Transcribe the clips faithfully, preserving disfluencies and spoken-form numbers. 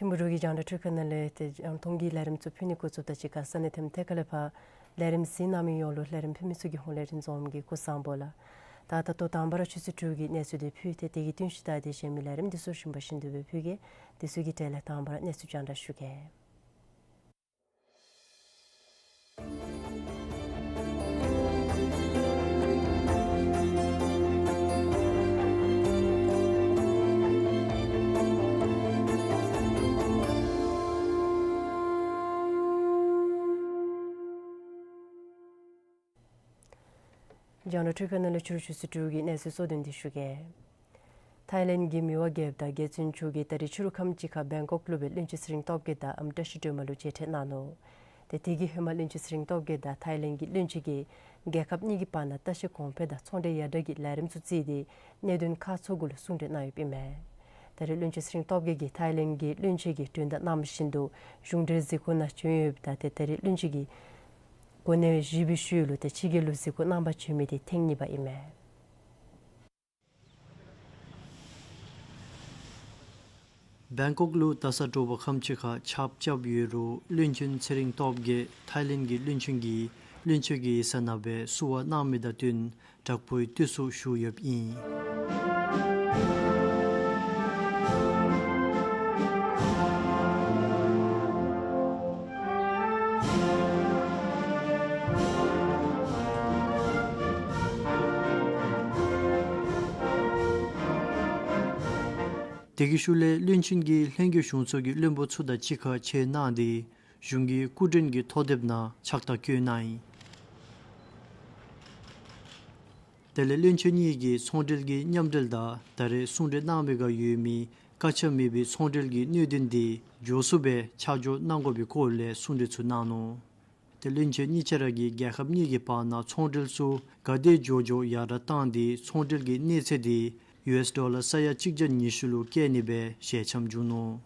ཐིམ་ཕུ་འབྲུག་གི་རྒྱང་བསྒྲགས་འཕྲུལ་ཁང་ནང་ལས་ཏེ་རྒྱང་མཐོང་གི་ལས་རིམ་ཚུ་ཕུལ་ནི་འགོ་བཙུགསཔ་དང་གཅིག་ཁར་ས་གནས་ཐིམ་ཐེ་ཁ་ལས་ཕར་ལས་རིམ་གཟིགས་གནང་མི་ཡོངས་ལུ་ལས་རིམ་ཕུལ་མི་ཚུ་གི་ཧོངས་ལས་རིན་འཛོམས་ཀྱིས་སྐུ་གཟུགས་བཟང་པོ་ལགས། ད་ད་ལྟོ་དང་པ་ར་ཆུ་ཚོད་དྲུག་གི་གནས་ཚུལ་དེ་ཕུལ་ཏེ་དེ་གི་བསྟུན་ཞིབ་དང་དེ་གཞན་མི་ལས་རིམ་འདི་ཚུ་རིམ་པ་བཞིན་དུ་སྦེ་ཕུལ་གེ། དེ་ཚུ་གི་གྲས་ལས་དང་པ་ར་གནས་ཚུལ་རྒྱང་བསྒྲགས་ཞུ་གེ། རྒྱང་བསྒྲགས་འཕྲུལ་ཁང་ནང་ལས་ཕྱི་རུ་ཆུ་ཚོད་དྲུག་གི་གནས་ཚུལ་གཙོ་དོན་འདི་ཞུ་གེ། ཐའི་ལེནཌ་གི་མི་དབང་རྒྱལཔོ་དང་རྒྱལ་བཙུན་མཆོག་གིས་ད་རིས་ཕྱི་རུ་ཁམས་ཅིག་ཁར་བེང་ཀོག་ལུ་སྦེ་བློན་ཆེན་ཚེ་རིང་སྟོབས་རྒྱས་དང་ཨམ་བཀྲ་ཤིས་སྒྲོལ་མ་ལུ་མཇལ་འཕྲད་གནང་ནུག། ཏེ་དེ་གི་ཧེ་མ་བློན་ཆེན་ཚེ་རིང་སྟོབས་རྒྱས་དང་ཐའི་ལེནཌ་གི་བློན་ཆེན་གྱིས་རྒྱལ་ཁབ་གཉིས་ཀྱི་བར་ན་ལྟ་བཤལ་གོང་འཕེལ་དང་ཚོང་འབྲེལ་ཡར་དྲག་གི་ལས་རིམ་ཚུ་བརྩིས་ཏེ་གནད་དོན་ཁག་ཚུ་གུ་ལུ་གསུང་གྲོས་གནང་ཡོདཔ་ཨིན་མས། ད་རིས་བློན་ཆེན་ཚེ་རིང་སྟོབས་རྒྱས་ཀྱིས་ཐའི་ལེནཌ་གི་བློན་ཆེན་གྱིས་མགྲོན་བརྡ་གནང་བཞིན་དུ་གཞུང་འབྲེལ་གཟིགས་སྐོར་ནང་བྱོན་ཡོདཔ་ད་ཏེ་ད་རིས་བློན་ཆེན་གྱིས་གོ་གནས་བཞེས་པའི་ཤུལ་ལུ་ཏེ་ཕྱི་རྒྱལ་ལུ་གཟིགས་སྐོར་གནང་པར་བྱོན་མི་དེ་ཐེངས་གཉིས་པ་ཨིན་མས། བེང་ཀོག་ལུ་ད་ས་དྲོ་པ་ཁམས་ཅིག་ཁར་ཆརཔ་རྐྱབ་ཡོད་རུང་བློན་ཆེན་ཚེ་རིང་སྟོབས་རྒྱས་ཐའི་ལེནཌ་གི་བློན་ཆེན་གྱིས་བློན་ཆེན་གྱི་ཡིག་ཚང་ནང་སྦེ་བསུ་བ་གནང་མི་དང་བསྟུན་དྲག་པོའི་དུས་སུ་བཞུགས་ཡོདཔ་ཨིན། དེ་གི་ཤུལ་ལས་བློན་ཆེན་གྱིས་ལྷན་རྒྱས་གཞུང་ཚོགས་ཀྱི་བློན་པོ་ཚུ་དང་གཅིག་ཁར་མཇལ་གནང་སྟེ་གཞུང་གི་སྐུ་མགྲོན་གྱི་ཐོ་དེབ་ནང་ཕྱག་རྟགས་བཀོད་གནང་ཡི། དེ་ལས་བློན་ཆེན་གཉིས་ཀྱིས་ཚོང་འབྲེལ་གྱི་མཉམ་འབྲེལ་དང་ད་རེས་གསུང་གྲོས་གནང་མི་ཁར་ཡོད་མི་བཀག་ཆ་མེད་པའི་ཚོང་འབྲེལ་གྱི་གནད་དོན་དེ་མགྱོགས་སུ་སྦེ་ཆ་འཇོག་གནང་དགོ་པའི་སྐོར་ལས་གསུང་གྲོས་ཚུ་གནང་ནུག། ཏེ་བློན་ཆེན་གཉིས་ཆ་ར་གིས་རྒྱལ་ཁབ་གཉིས་ཀྱི་བར་ན་ཚོང་འབྲེལ་ཚུ་ག་དེ་མགྱོགས་མགྱོགས་ཡར་དྲག་བཏང་སྟེ་ཚོང་འབྲེལ་གྱི་གནས་ཚད་དེ་ཡུ་ཨེསི་ཌོ་ལར་ས་ཡ་གཅིག་བརྒྱ་ཉི་ཤུ་ལུ་བསྐྱལ་ནི་སྦེ་ཞལ་འཆམ་བྱུང་ནུག།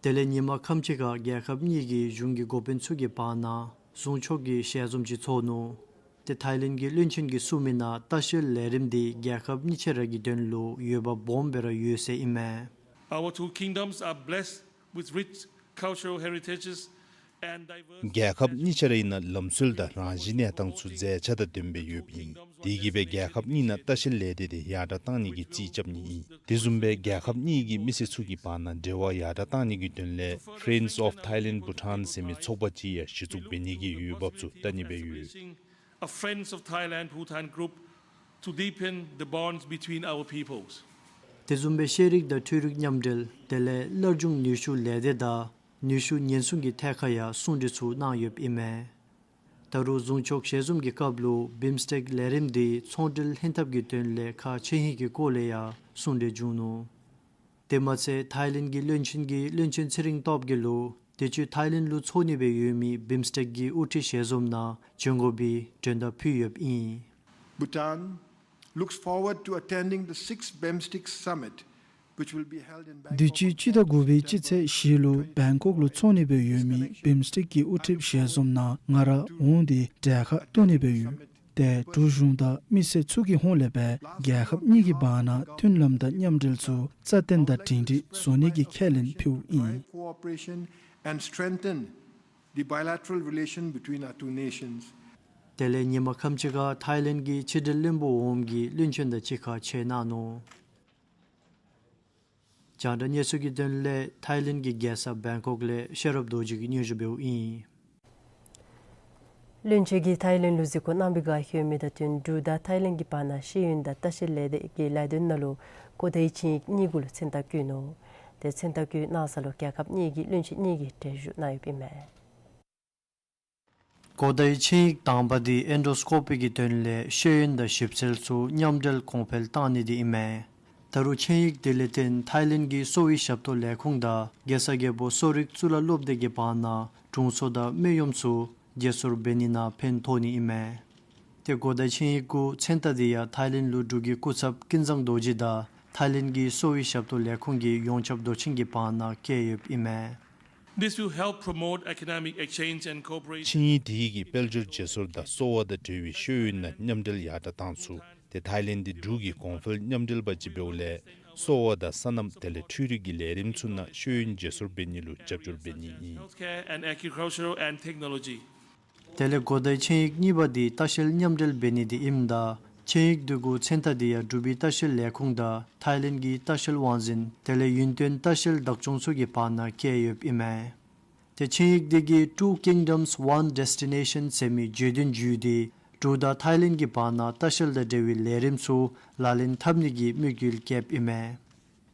དེ་ལས་ཉིན་མ་ཁམས་ཅིག་ཁར་རྒྱལ་ཁབ་གཉིས་ཀྱི་གཞུང་གི་འགོ་དཔོན་ཚུ་གི་བར་ན་གཟུངས་ཆོག་གི་ཞལ་འཛོམས་ཅིག་ཚོགས་ནུག། ཏེ་ཐའི་ལེནཌ་གི་བློན་ཆེན་གྱིས་གསུངས་མི་ནང་ལྟ་བཤལ་ལས་རིམ་དེ་རྒྱལ་ཁབ་གཉིས་ཆ་ར་གི་དོན་ལུ་འོས་འབབ་སྦོམ་སྦེ་ར་ཡོད་ཟེར་ཨིན་མས། Our two kingdoms are blessed with rich cultural heritages and diverse རྒྱལ་ཁབ་གཉིས་ཆ་ར་ཨིན་ན་ལམ་སྲོལ་དང་རང་བཞིན་གནས་སྟངས་ཚུ་མཛེས་ཆ་དང་ལྡན་པའི་ཡོདཔ་ཨིན། དེ་གིས་སྦེ་རྒྱལ་ཁབ་གཉིས་ནང་ལྟ་བཤལ་ལས་སྡེ་དེ་ཡར་དྲག་བཏང་ནི་གི་རྩིས་རྐྱབ་ནི་ཨིན། དེ་བཟུམ་སྦེ་རྒྱལ་ཁབ་གཉིས་ཀྱི་མི་སེར་ཚུ་གི་བར་ན་འབྲེལ་བ་ཡར་དྲག་བཏང་ནི་གི་དོན་ལས་Friends of Thailand Bhutan ཟེར་མི་ཚོགས་པ་ཅིག་ཡང་གཞི་བཙུགས་འབད་ནི་གི་འོས་འབབ་ཚུ་བལྟ་ནི་སྦེ་ཡོད། A Friends of Thailand Bhutan group to deepen the bonds between our peoples. དེ་བཟུམ་སྦེ་ཤེས་རིག་དང་འཕྲུལ་རིག་མཉམ་འབྲེལ་དེ་ལས་སླར་འབྱུང་ནུས་ཤུགས་ལས་སྡེ་དང་ནུས་ཤུགས་ཉེན་སྲུང་གི་ཐད་ཁར་ཡང་གསུང་གྲོས་ཚུ་གནང་ཡོདཔ་ཨིན་མས། ད་རུང་གཟུངས་ཆོག་ཞལ་འཛོམས་ཀྱི་སྐབས་ལུ་བིམ་སི་ཊེཀ་ལས་རིམ་དེ་ཚོང་འབྲེལ་ལྷན་ཐབས་ཀྱི་དོན་ལས་ཁག་ཆེ་ཧིང་གི་སྐོར་ལས་ཡང་གསུང་གྲོས་བྱུང་ནུག། དེ་མ་ཚད་ཐའི་ལེནཌ་གི་བློན་ཆེན་གྱིས་བློན་ཆེན་ཚེ་རིང་སྟོབས་རྒྱས་ལུ་དེ་ཅུས་ཐའི་ལེནཌ་ལུ་ཚོགས་ནི་སྦེ་ཡོད་མི་བིམ་སི་ཊེཀ་གི་དབུ་ཁྲིད་ཞལ་འཛོམས་ནང་བྱོན་དགོ་པའི་མགྲོན་བརྡ་ཕུལ་ཡོདཔ་ཨིན། Bhutan looks forward to attending the sixth BIMSTEC Summit, which will be held in Bangkok on དུས་ཅི་སྤྱི་ཟླ་དགུ་པའི་སྤྱི་ཚེས་བཞི་ལུ་བེང་ཀོག་ལུ་འཚོགས་ནི་སྦེ་ཡོད་མི་བིམ་སི་ཊེག་གི་དབུ་ཁྲིདཔ་ཞལ་འཛོམས་ནང་ང་ར་འོང་སྟེ་གྲལ་ཁར་གཏོགས་ནི་སྦེ་ཡོད། ཏེ་འབྲུག་གཞུང་དང་མི་སེར་ཚུ་གི་ཧོངས་ལས་སྦེ་རྒྱལ་ཁབ་གཉིས་ཀྱི་བར་ན་མཐུན་ལམ་དང་མཉམ་འབྲེལ་ཚུ་རྩ་བརྟན་དང་སྒྲིང་སྒྲིང་བཟོ་ནི་གི་ཁས་ལེན་ཕུལཝ་ཨིན། Cooperation and strengthen the bilateral relation between our two nations. དེ་ལས་ཉིན་མ་ཁམས་ཅིག་ཁར་ཐཱའི་ལེནཌ་གི་ཕྱི་འབྲེལ་བློན་པོ་འོགམ་གིས་བློན་ཆེན་དང་གཅིག་ཁར་ཕྱད་གནང་ནུག། རྒྱང་བསྒྲགས་གནས་ཚུལ་གྱི་དོན་ལས་ཐཱའི་ལེནཌ་གི་རྒྱལ་ས་བེང་ཀོག་ལས་ཤེས་རབ་རྡོ་རྗེ་གིས་སྙན་ཞུ་འབདཝ་ཨིན། བློན་ཆེན་གྱིས་ཐཱའི་ལེནཌ་ལུ་གཟིགས་སྐོར་གནང་བའི་བསྒང་ཡོད་མི་དང་བསྟུན་འབྲུག་དང་ཐཱའི་ལེནཌ་གྱི་བར་ན་ཤེས་ཡོན་དང་ལྟ་བཤལ་ལས་སྡེ་གི་ལས་དོན་ནང་ལུ་གོ་བརྡའི་ཆིངས་ཡིག་གཉིས་གུ་ལུ་མཚན་རྟགས་བཀོད་ནུག། ཏེ་མཚན་རྟགས་བཀོད་གནང་ས་ལུ་རྒྱལ་ཁབ་གཉིས་ཀྱི་བློན་ཆེན་གཉིས་ཀྱིས་གྲལ་བཞུགས་གནང་ཡོདཔ་ཨིན་མས། གོ་བརྡའི་ཆིངས་ཡིག་དང་པ་འདི་ཨེན་ཌོ་སི་ཀོ་པི་གི་དོན་ལས་ཤེས་ཡོན་དང་ཞིབ་འཚོལ་ཚུ་མཉམ་འབྲེལ་གོང་འཕེལ་གཏང་ནི་འདི་ཨིན་མས། ད་རུང་ཆིངས་ཡིག་འདི་ལས་བརྟེན་ཐཱའི་ལེནཌ་གི་གསོ་བའི་ཞབས་ཏོག་ལས་ཁུངས་དང་རྒྱལ་ས་རྒྱལ་པོ་གསོ་རིག་གཙུག་ལག་སློབ་སྡེ་གི་བར་ན་དྲུང་འཚོ་དང་སྨན་གཡོགམ་ཚུ་བརྗེ་སོར་འབད་ནི་ནང་ཕན་ཐོགས་ནི་ཨིན་མས། ཏེ་གོ་བརྡའི་ཆིངས་ཡིག་གུ་མཚན་རྟགས་འདི་ཡང་ཐཱའི་ལེནཌ་ལུ་འབྲུག་གི་སྐུ་ཚབ་ཀུན་བཟང་རྡོ་རྗེ་དང་ཐཱའི་ལེནཌ་གི་གསོ་བའི་ཞབས་ཏོག་ལས་ཁུངས་ཀྱི་ཡོངས་ཁྱབ་མདོ་ཆིངས་ཀྱི་བར་ན་བཀལ་ཡོདཔ་ཨིན་མས། This will help promote economic exchange and cooperation. ཆིངས་ཡིག་དེ་གིས་དཔལ་འབྱོར་བརྗེ་སོར་དང་གསོ་བ་དང་འབྲེལ་བའི་ཤེས་ཡོན་ནང་མཉམ་འབྲེལ་ཡར་དྲག་གཏང་ཚུགས། ཏེ་ཐཱའི་ལེནཌ་འདི་འབྲུག་གི་གོང་འཕེལ་མཉམ་འབྲེལ་པ་ཅིག་འབདཝ་ལས་གསོ་བ་དང་སོ་ནམ་དེ་ལས་འཕྲུལ་རིག་གི་ལས་རིམ་ཚུ་ནང་ཤེས་ཡོན་བརྗེ་སོར་འབད་ནི་ལུ་རྒྱབ་སྐྱོར་འབད་ནི་ཨིན། Healthcare and agricultural and technology. དེ་ལས་གོ་བརྡའི་ཆིངས་ཡིག་གཉིས་པ་འདི་ལྟ་བཤལ་མཉམ་འབྲེལ་འབད་ནི་འདི་ཨིནམ་ད་ཆིངས་ཡིག་འདི་གུ་མཚན་རྟགས་འདི་ཡང་འབྲུག་པའི་ལྟ་བཤལ་ལས་ཁུངས་དང་ཐཱའི་ལེནཌ་གི་ལྟ་བཤལ་དབང་འཛིན་དེ་ལས་ཡུན་བརྟན་ལྟ་བཤལ་བདག་སྐྱོང་ཚུ་གི་བར་ན་བཀལ་ཡོདཔ་ཨིན་མས། ཏེ་ཆིངས་ཡིག་འདི་གིས་Two Kingdoms One Destination ཟེར་མི་བརྗོད་དོན་བརྒྱུད་དེ་འབྲུག་དང་ཐཱའི་ལེནཌ་གི་བར་ན་ལྟ་བཤལ་དང་འབྲེལ་བའི་ལས་རིམ་ཚུ་ལག་ལེན་འཐབ་ནི་གི་དམིགས་ཡུལ་བསྐྱེདཔ་ཨིན་མས།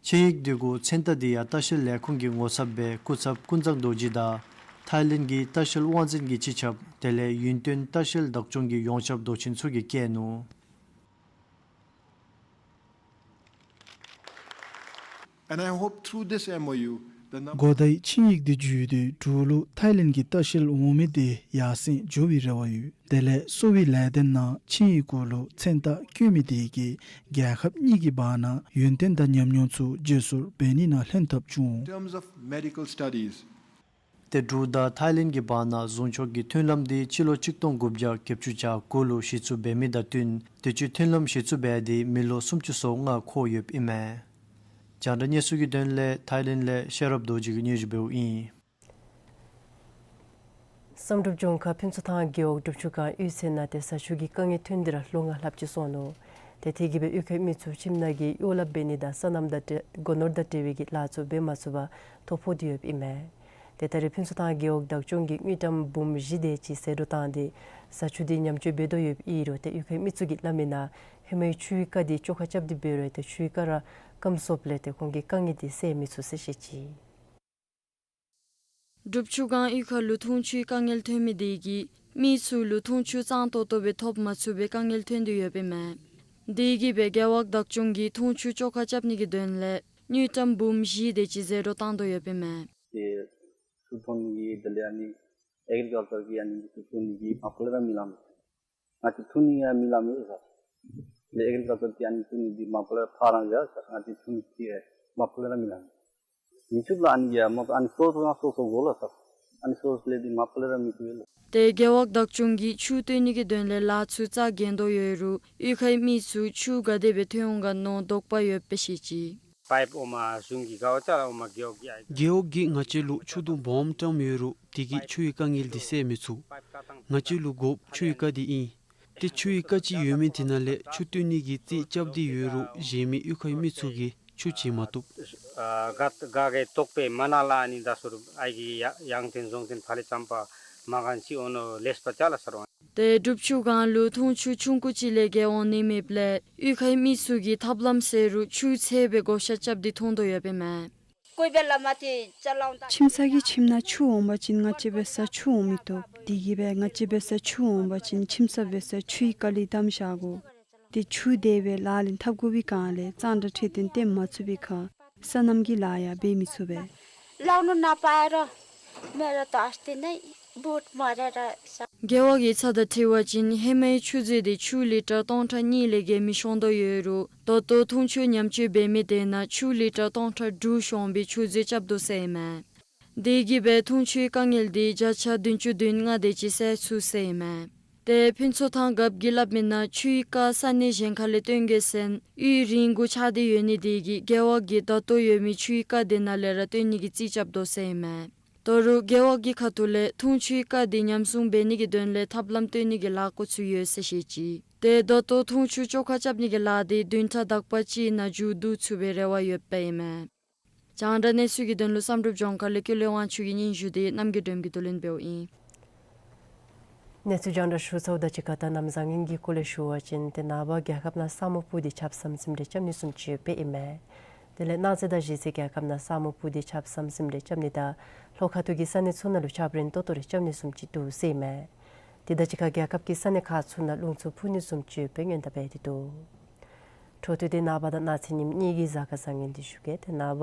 ཆིངས་ཡིག་འདི་གུ་མཚན་རྟགས་འདི་ཡང་ལྟ་བཤལ་ལས་ཁུངས་ཀྱི་ངོ་ཚབ་སྦེ་སྐུ་ཚབ་ཀུན་བཟང་རྡོ་རྗེ་དང་ཐཱའི་ལེནཌ་གི་ལྟ་བཤལ་དབང་འཛིན་གྱིས་སྤྱི་ཁྱབ་དེ་ལས་ཡུན་བརྟན་ལྟ་བཤལ་བདག་སྐྱོང་གི་ཡོངས་ཁྱབ་མདོ་ཆིངས་ཚུ་གིས་བཀལ་ནུག། And I hope through this M O U, the number གོ་བརྡའི་ཆིངས་ཡིག་འདི་བརྒྱུད་དེ་འབྲུག་ལུ་ཐཱའི་ལེནཌ་གྱི་ལྟ་བཤལ་འོང་མི་དེ་ཡར་སེང་འགྱོ་བའི་རེ་བ་ཡོད། དེ་ལས་གསོ་བའི་ལས་དོན་ནང་ཆིངས་ཡིག་གུ་ལུ་མཚན་རྟགས་བཀོད་མི་དེ་གིས་རྒྱལ་ཁབ་གཉིས་ཀྱི་བར་ན་ཡོན་ཏན་དང་ཉམས་མྱོང་ཚུ་བརྗེ་སོར་འབད་ནི་ནང་ལྷན་ཐབས་འབྱུང་། In terms of medical studies, ཏེ་འབྲུག་དང་ཐཱའི་ལེནཌ་གྱི་བར་ན་ཟུང་ཕྱོགས་ཀྱི་མཐུན་ལམ་དེ་སྤྱི་ལོ་གཅིག་སྟོང་དགུ་བརྒྱ་བརྒྱད་ཅུ་གྱ་དགུ་ལུ་གཞི་བཙུགས་འབད་མི་དང་བསྟུན་དུས་ཅི་མཐུན་ལམ་གཞི་བཙུགས་འབད་དེ་མི་ལོ་སུམ་ཅུ་སོ་ལྔ་འཁོར་ཡོདཔ་ཨིན་མས། རྒྱང་བསྒྲགས་གནས་ཚུལ་གྱི་དོན་ལས་ཐཱའི་ལེནཌ་ལས་ཤེས་རབ་རྡོ་རྗེ་གིས་སྙན་ཞུ་འབདཝ་ཨིན། བསམ་གྲུབ་ལྗོངས་མཁར་ཕུན་ཚོགས་ཐང་རྒེད་འོག་སྒྲུབ་ཆུ་སྒང་གཡུས་ཚན་ནང་ཏེ་ས་ཆུ་གི་དཀའ་ངལ་ཐོན་ཏེ་ར་ལོ་ལྔ་ལྷགཔ་ཅིག་སོང་ནུག། ཏེ་དེ་གིས་སྦེ་གཡུས་ཁའི་མི་ཚུ་ཁྱིམ་ནང་གི་གཡོག་ལཱ་འབད་ནི་དང་སོ་ནམ་དང་འབྲེ་སྒོ་ནོར་དང་འབྲེལ་བའི་གི་ལཱ་ཚུ་འབད་མ་ཚུགས་པར་ཐོ་ཕོག་སྟེ་ཡོདཔ་ཨིན་མས། ཏེ་ད་རེས་ཕུན་ཚོགས་ཐང་རྒེད་འོག་བདག་སྐྱོང་གིས་དངུལ་ཀྲམ་འབུམ་བཞི་དེ་ཅིག་ཟད་འགྲོ་བཏང་སྟེ་ས་ཆུ་དེ་ཉམས་བཅོས་འབད་དོ་ཡོདཔ་ཨིན་རུང་ཏེ་གཡུས་ཁའི་མི་ཚུ་གིས་སླབ་མི་ནང་ཧེ་མའི་ཆུའི་རྐ་དེ་བཅོ་ཁ་རྐྱབ་སྟེ་འབད་རུང་ཏེ་ཆུའི་རྐ་ར་སྐམ་སོངམ་ལས་ཏེ་ཁོང་གི་དཀའ་ངལ་དེ་སེལ་མི་ཚུགས་ཟེར་བཤད་ཅི། སྒྲུབ་ཆུ་སྒང་གཡུས་ཁ་ལུ་འཐུང་ཆུའི་དཀའ་ངལ་ཐོན་མི་དེ་གིས་མི་ཚུ་ལུ་འཐུང་ཆུ་གཙང་ཏོག་ཏོ་སྦེ་ཐོབ་མ་ཚུགས་པའི་དཀའ་ངལ་ཐོན་ཏེ་ཡོདཔ་ཨིན་མས། དེ་གིས་སྦེ་རྒེད་འོག་བདག་སྐྱོང་གིས་འཐུང་ཆུ་བཅོ་ཁ་རྐྱབ་ནི་གི་དོན་ལས་དངུལ་ཀྲམ་འབུམ་བཞི་དེ་ཅིག་ཟད་འགྲོ་བཏང་དོ་ཡོདཔ་ཨིན་མས། ཏེ་ཆུ་འཐུང་ནི་གི་དེ་ལས་ཨ་ནི་ཨེག་རི་ཀལ་ཅར་གྱི་ཨ་ནི་ཆུ་འཐུང་ནི་གི་མ་པ་ལས་ར་མི་ལང་། ང་བཅས་འཐུང་ནི་ཡང་མི་ལང་མེད་ཟེར། ལས་ཨེག་རི་ཀལ་ཅར་གྱི་ཨ་ནི་འཐུང་ནི་འདི་མ་པ་ལས་ཕར་རང་བཞག་ཟེར། ང་བཅས་འཐུང་ནི་འདི་མ་པ་ལས་ར་མི་ལང་། མི་ཚུགས་ལགས། ཨ་ནི་ཡ་མ་པ་ཨ་ནི་སོརས་ང་སོ་སོ་དགོ་ལགས་ཟེར། ཨ་ནི་སོརས་ལས་འདི་མ་པ་ལས་ར་མི་ཚུགས་ལགས། ཏེ་རྒེད་འོག་བདག་སྐྱོང་གིས་ཆུ་བཏོན་ནི་གི་དོན་ལས་ལཱ་ཚུ་རྩ་འགེངས་དོ་ཡོད་རུང་གཡུས་ཁའི་མི་ཚུ་ཆུ་ག་དེ་སྦེ་ཐོན་འོང་ག་མནོ་དོགས་པ་ཡོདཔ་སྦེ་བཤད་ཅི། པའིཔ་འོ་མ་གཞུང་གི་ག་བ་ཅ་ལག་འོ་མ་རྒེད་འོག་གི་ཨ་རྒེད་འོག་གིས་ང་བཅས་ལུ་ཆུ་དུང་སྦོམ་བཀྲམ་ཡོད་རུང་དེ་གིས་ཆུའི་དཀའ་ངལ་འདི་སེལ་མི་ཚུགས། ང་བཅས་ལུ་དགོཔ་ཆུའི་རྐ་འདི་ཨིན། ཏེ་ཆུའི་རྐ་ཅིག་ཡོད་མི་དེ་ནང་ལས་ཆུ་བཏོན་ནི་གི་རྩིས་རྐྱབ་སྟེ་ཡོད་རུང་གཞན་མི་གཡུས་ཁའི་མི་ཚུ་གིས་ཆུ་བྱིན་མ་བཏུབ། ཨ་ག་ག་གི་དོགས་པས་མ་ན་ལ་ཨ་ནི་ད་སོར་ཨའི་གི་ཡ་ཡང་ཏེན་རྫོང་ཏེན་ཕ་ལེ་ཙམ་པ་མ་གང་ཅི་འོ་ནོ་ལེགས་པ་ཅ་ལག་ཟེར་བ། ཏེ་སྒྲུབ་ཆུ་སྒང་ལུ་འཐུང་ཆུ་ཆུང་ཀུ་ཅིག་ལས་བརྒལ་འོང་ནི་མེདཔ་ལས་གཡུས་ཁའི་མི་ཚུ་གིས་ཐབས་ལམ་ཟད་རུང་ཆུ་ཚད་སྦེ་བགོ་བཤའ་རྐྱབ་སྟེ་འཐུང་དོ་ཡོདཔ་ཨིན་མས། ཁྱིམ་ཚང་གི་ཁྱིམ་ནང་ཆུ་འོང་པ་ཅིན་ང་བཅས་འབད་སར་ཆུ་འོང་མི་བཏུབ། དེ་གིས་སྦེ་ང་བཅས་འབད་སར་ཆུ་འོང་པ་ཅིན་ཁྱིམ་ཚང་འབད་སར་ཆུའི་རྐ་ལས་བསྡམས་བཞག་དགོ། ཏེ་ཆུ་དེ་སྦེ་ལག་ལེན་འཐབ་དགོ་པའི་སྒང་ལས་གཙང་སྦྲ་འཕྲོད་བསྟེན་བཏོན་མ་ཚུགས་པའི་ཁར་སོ་ནམ་གྱི་ལཱ་ཡང་འབད་མི་ཚུགས་པས། རྒེད་འོག་གི་ཚབ་དང་འཁྲིལ་བ་ཅིན་ཧེ་མའི་ཆུ་མཛོད་འདི་ཆུ་ལི་ཊར་སྟོང་ཕྲག་གཉིས་ལས་བརྒལ་མི་ཤོང་དོ་ཡོད་རུང་ད་ལྟོ་འཐུང་ཆུ་ཉམས་བཅོས་འབད་མི་དེ་ནང་ཆུ་ལི་ཊར་སྟོང་ཕྲག་དྲུག་ཤོང་བའི་ཆུ་མཛོད་རྐྱབ་དོ་ཟེར་ཨིན་མས། དེ་གིས་སྦེ་འཐུང་ཆུའི་དཀའ་ངལ་འདི་བརྒྱ་ཆ་བདུན་ཅུ་དོན་ལྔ་དེ་ཅིག་སེལ་ཚུགས་ཟེར་ཨིན་མས། ཏེ་ཕུན་ཚོགས་ཐང་རྒཔོ་གིས་སླབ་མི་ནང་ཆུའི་རྐ་ས་གནས་གཞན་ཁ་ལས་བཏོན་དགོ་ཟེར་ཨིན། གཡུས་རིང་གུ་ཆགས་ཏེ་ཡོད་ནི་དེ་གིས་རྒེད་འོག་གིས་ད་ལྟོ་ཡོད་མི་ཆུའི་རྐ་དེ་ནང་ལས་ར་བཏོན་ནི་གི་རྩིས་རྐྱབ་དོ་ཟེར་ཨིན་མས། ད་རུང་རྒེད་འོག་གི་ཁ་ཐུག་ལས་འཐུང་ཆུའི་རྐ་དེ་ཉམས་སྲུང་འབད་ནི་གི་དོན་ལས་ཐབས་ལམ་བཏོན་ནི་གི་ལཱ་འགོ་བཙུགས་ཡོད་ཟེར་བཤད་ཅི། ཏེ་ད་ལྟོ་འཐུང་ཆུ་བཅོ་ཁ་རྐྱབ་ནི་གི་ལཱ་དེ་བདུན་ཕྲག་དག་པ་ཅིག་ནང་མཇུག་བསྡུ་ཚུགས་པའི་རེ་བ་ཡོདཔ་ཨིན་མས། རྒྱང་བསྒྲགས་གནས་ཚུལ་གྱི་དོན་ལུ་བསམ་གྲུབ་ལྗོངས་མཁར་ལས་ཀུན་ལེགས་དབང་ཕྱུག་གི་སྙན་ཞུ་དེ་རྣམ་རྒྱལ་སྒྲོལམ་གྱིས་བསྡུ་ལེན་འབདཝ་ཨིན། གནས་ཚུལ་རྒྱང་བསྒྲགས་ཞུ་ཚརཝ་དང་གཅིག་ཁར་ད་གནམ་བཟང་ངན་གྱི་སྐོར་ལས་ཞུ་བ་ཅིན་ཏེ་ནངས་པ་རྒྱལ་ཁབ་ནང་ས་སྨུག་སྤུབས་ཏེ་ཆརཔ་ཟམ་ཟིམ་རེ་རྐྱབ་ནི་བཟུམ་ཅིག་ཡོདཔ་ཨིན་མས། དེ་ལས་གནངས་ཚེ་དང་གཞེས་ཚེ་རྒྱལ་ཁབ་ནང་ས་སྨུག་སྤུབས་ཏེ་ཆརཔ་ཟམ་ཟིམ་རེ་རྐྱབ་ནི་དང་ལྷོ་ཁ་ཐུག་གི་ས་གནས་ཚུ་ནང་ལུ་ཆརཔ་རན་ཏོག་ཏོ་རེ་རྐྱབ་ནི་བཟུམ་ཅིག་འདུག་ཟེར་ཨིན་མས། དེ་དང་གཅིག་ཁར་རྒྱལ་ཁབ་ཀྱི་ས་གནས་ཁག་ཚུ་ནང་རླུང་འཚུབ་འཕུ་ནི་བཟུམ་ཅིག་ཡོད་པའི་སྔོན་བརྡ་འབད་དེ་འདུག། འཕྲོ་མཐུད་དེ་ནངས་པ་དང་གནངས་ཚེ་ཉིནམ་གཉིས་ཀྱི་གཟའ་སྐར་བཟང་ངན་འདི་ཞུ་གེ། ཏེ་ནངས་པ་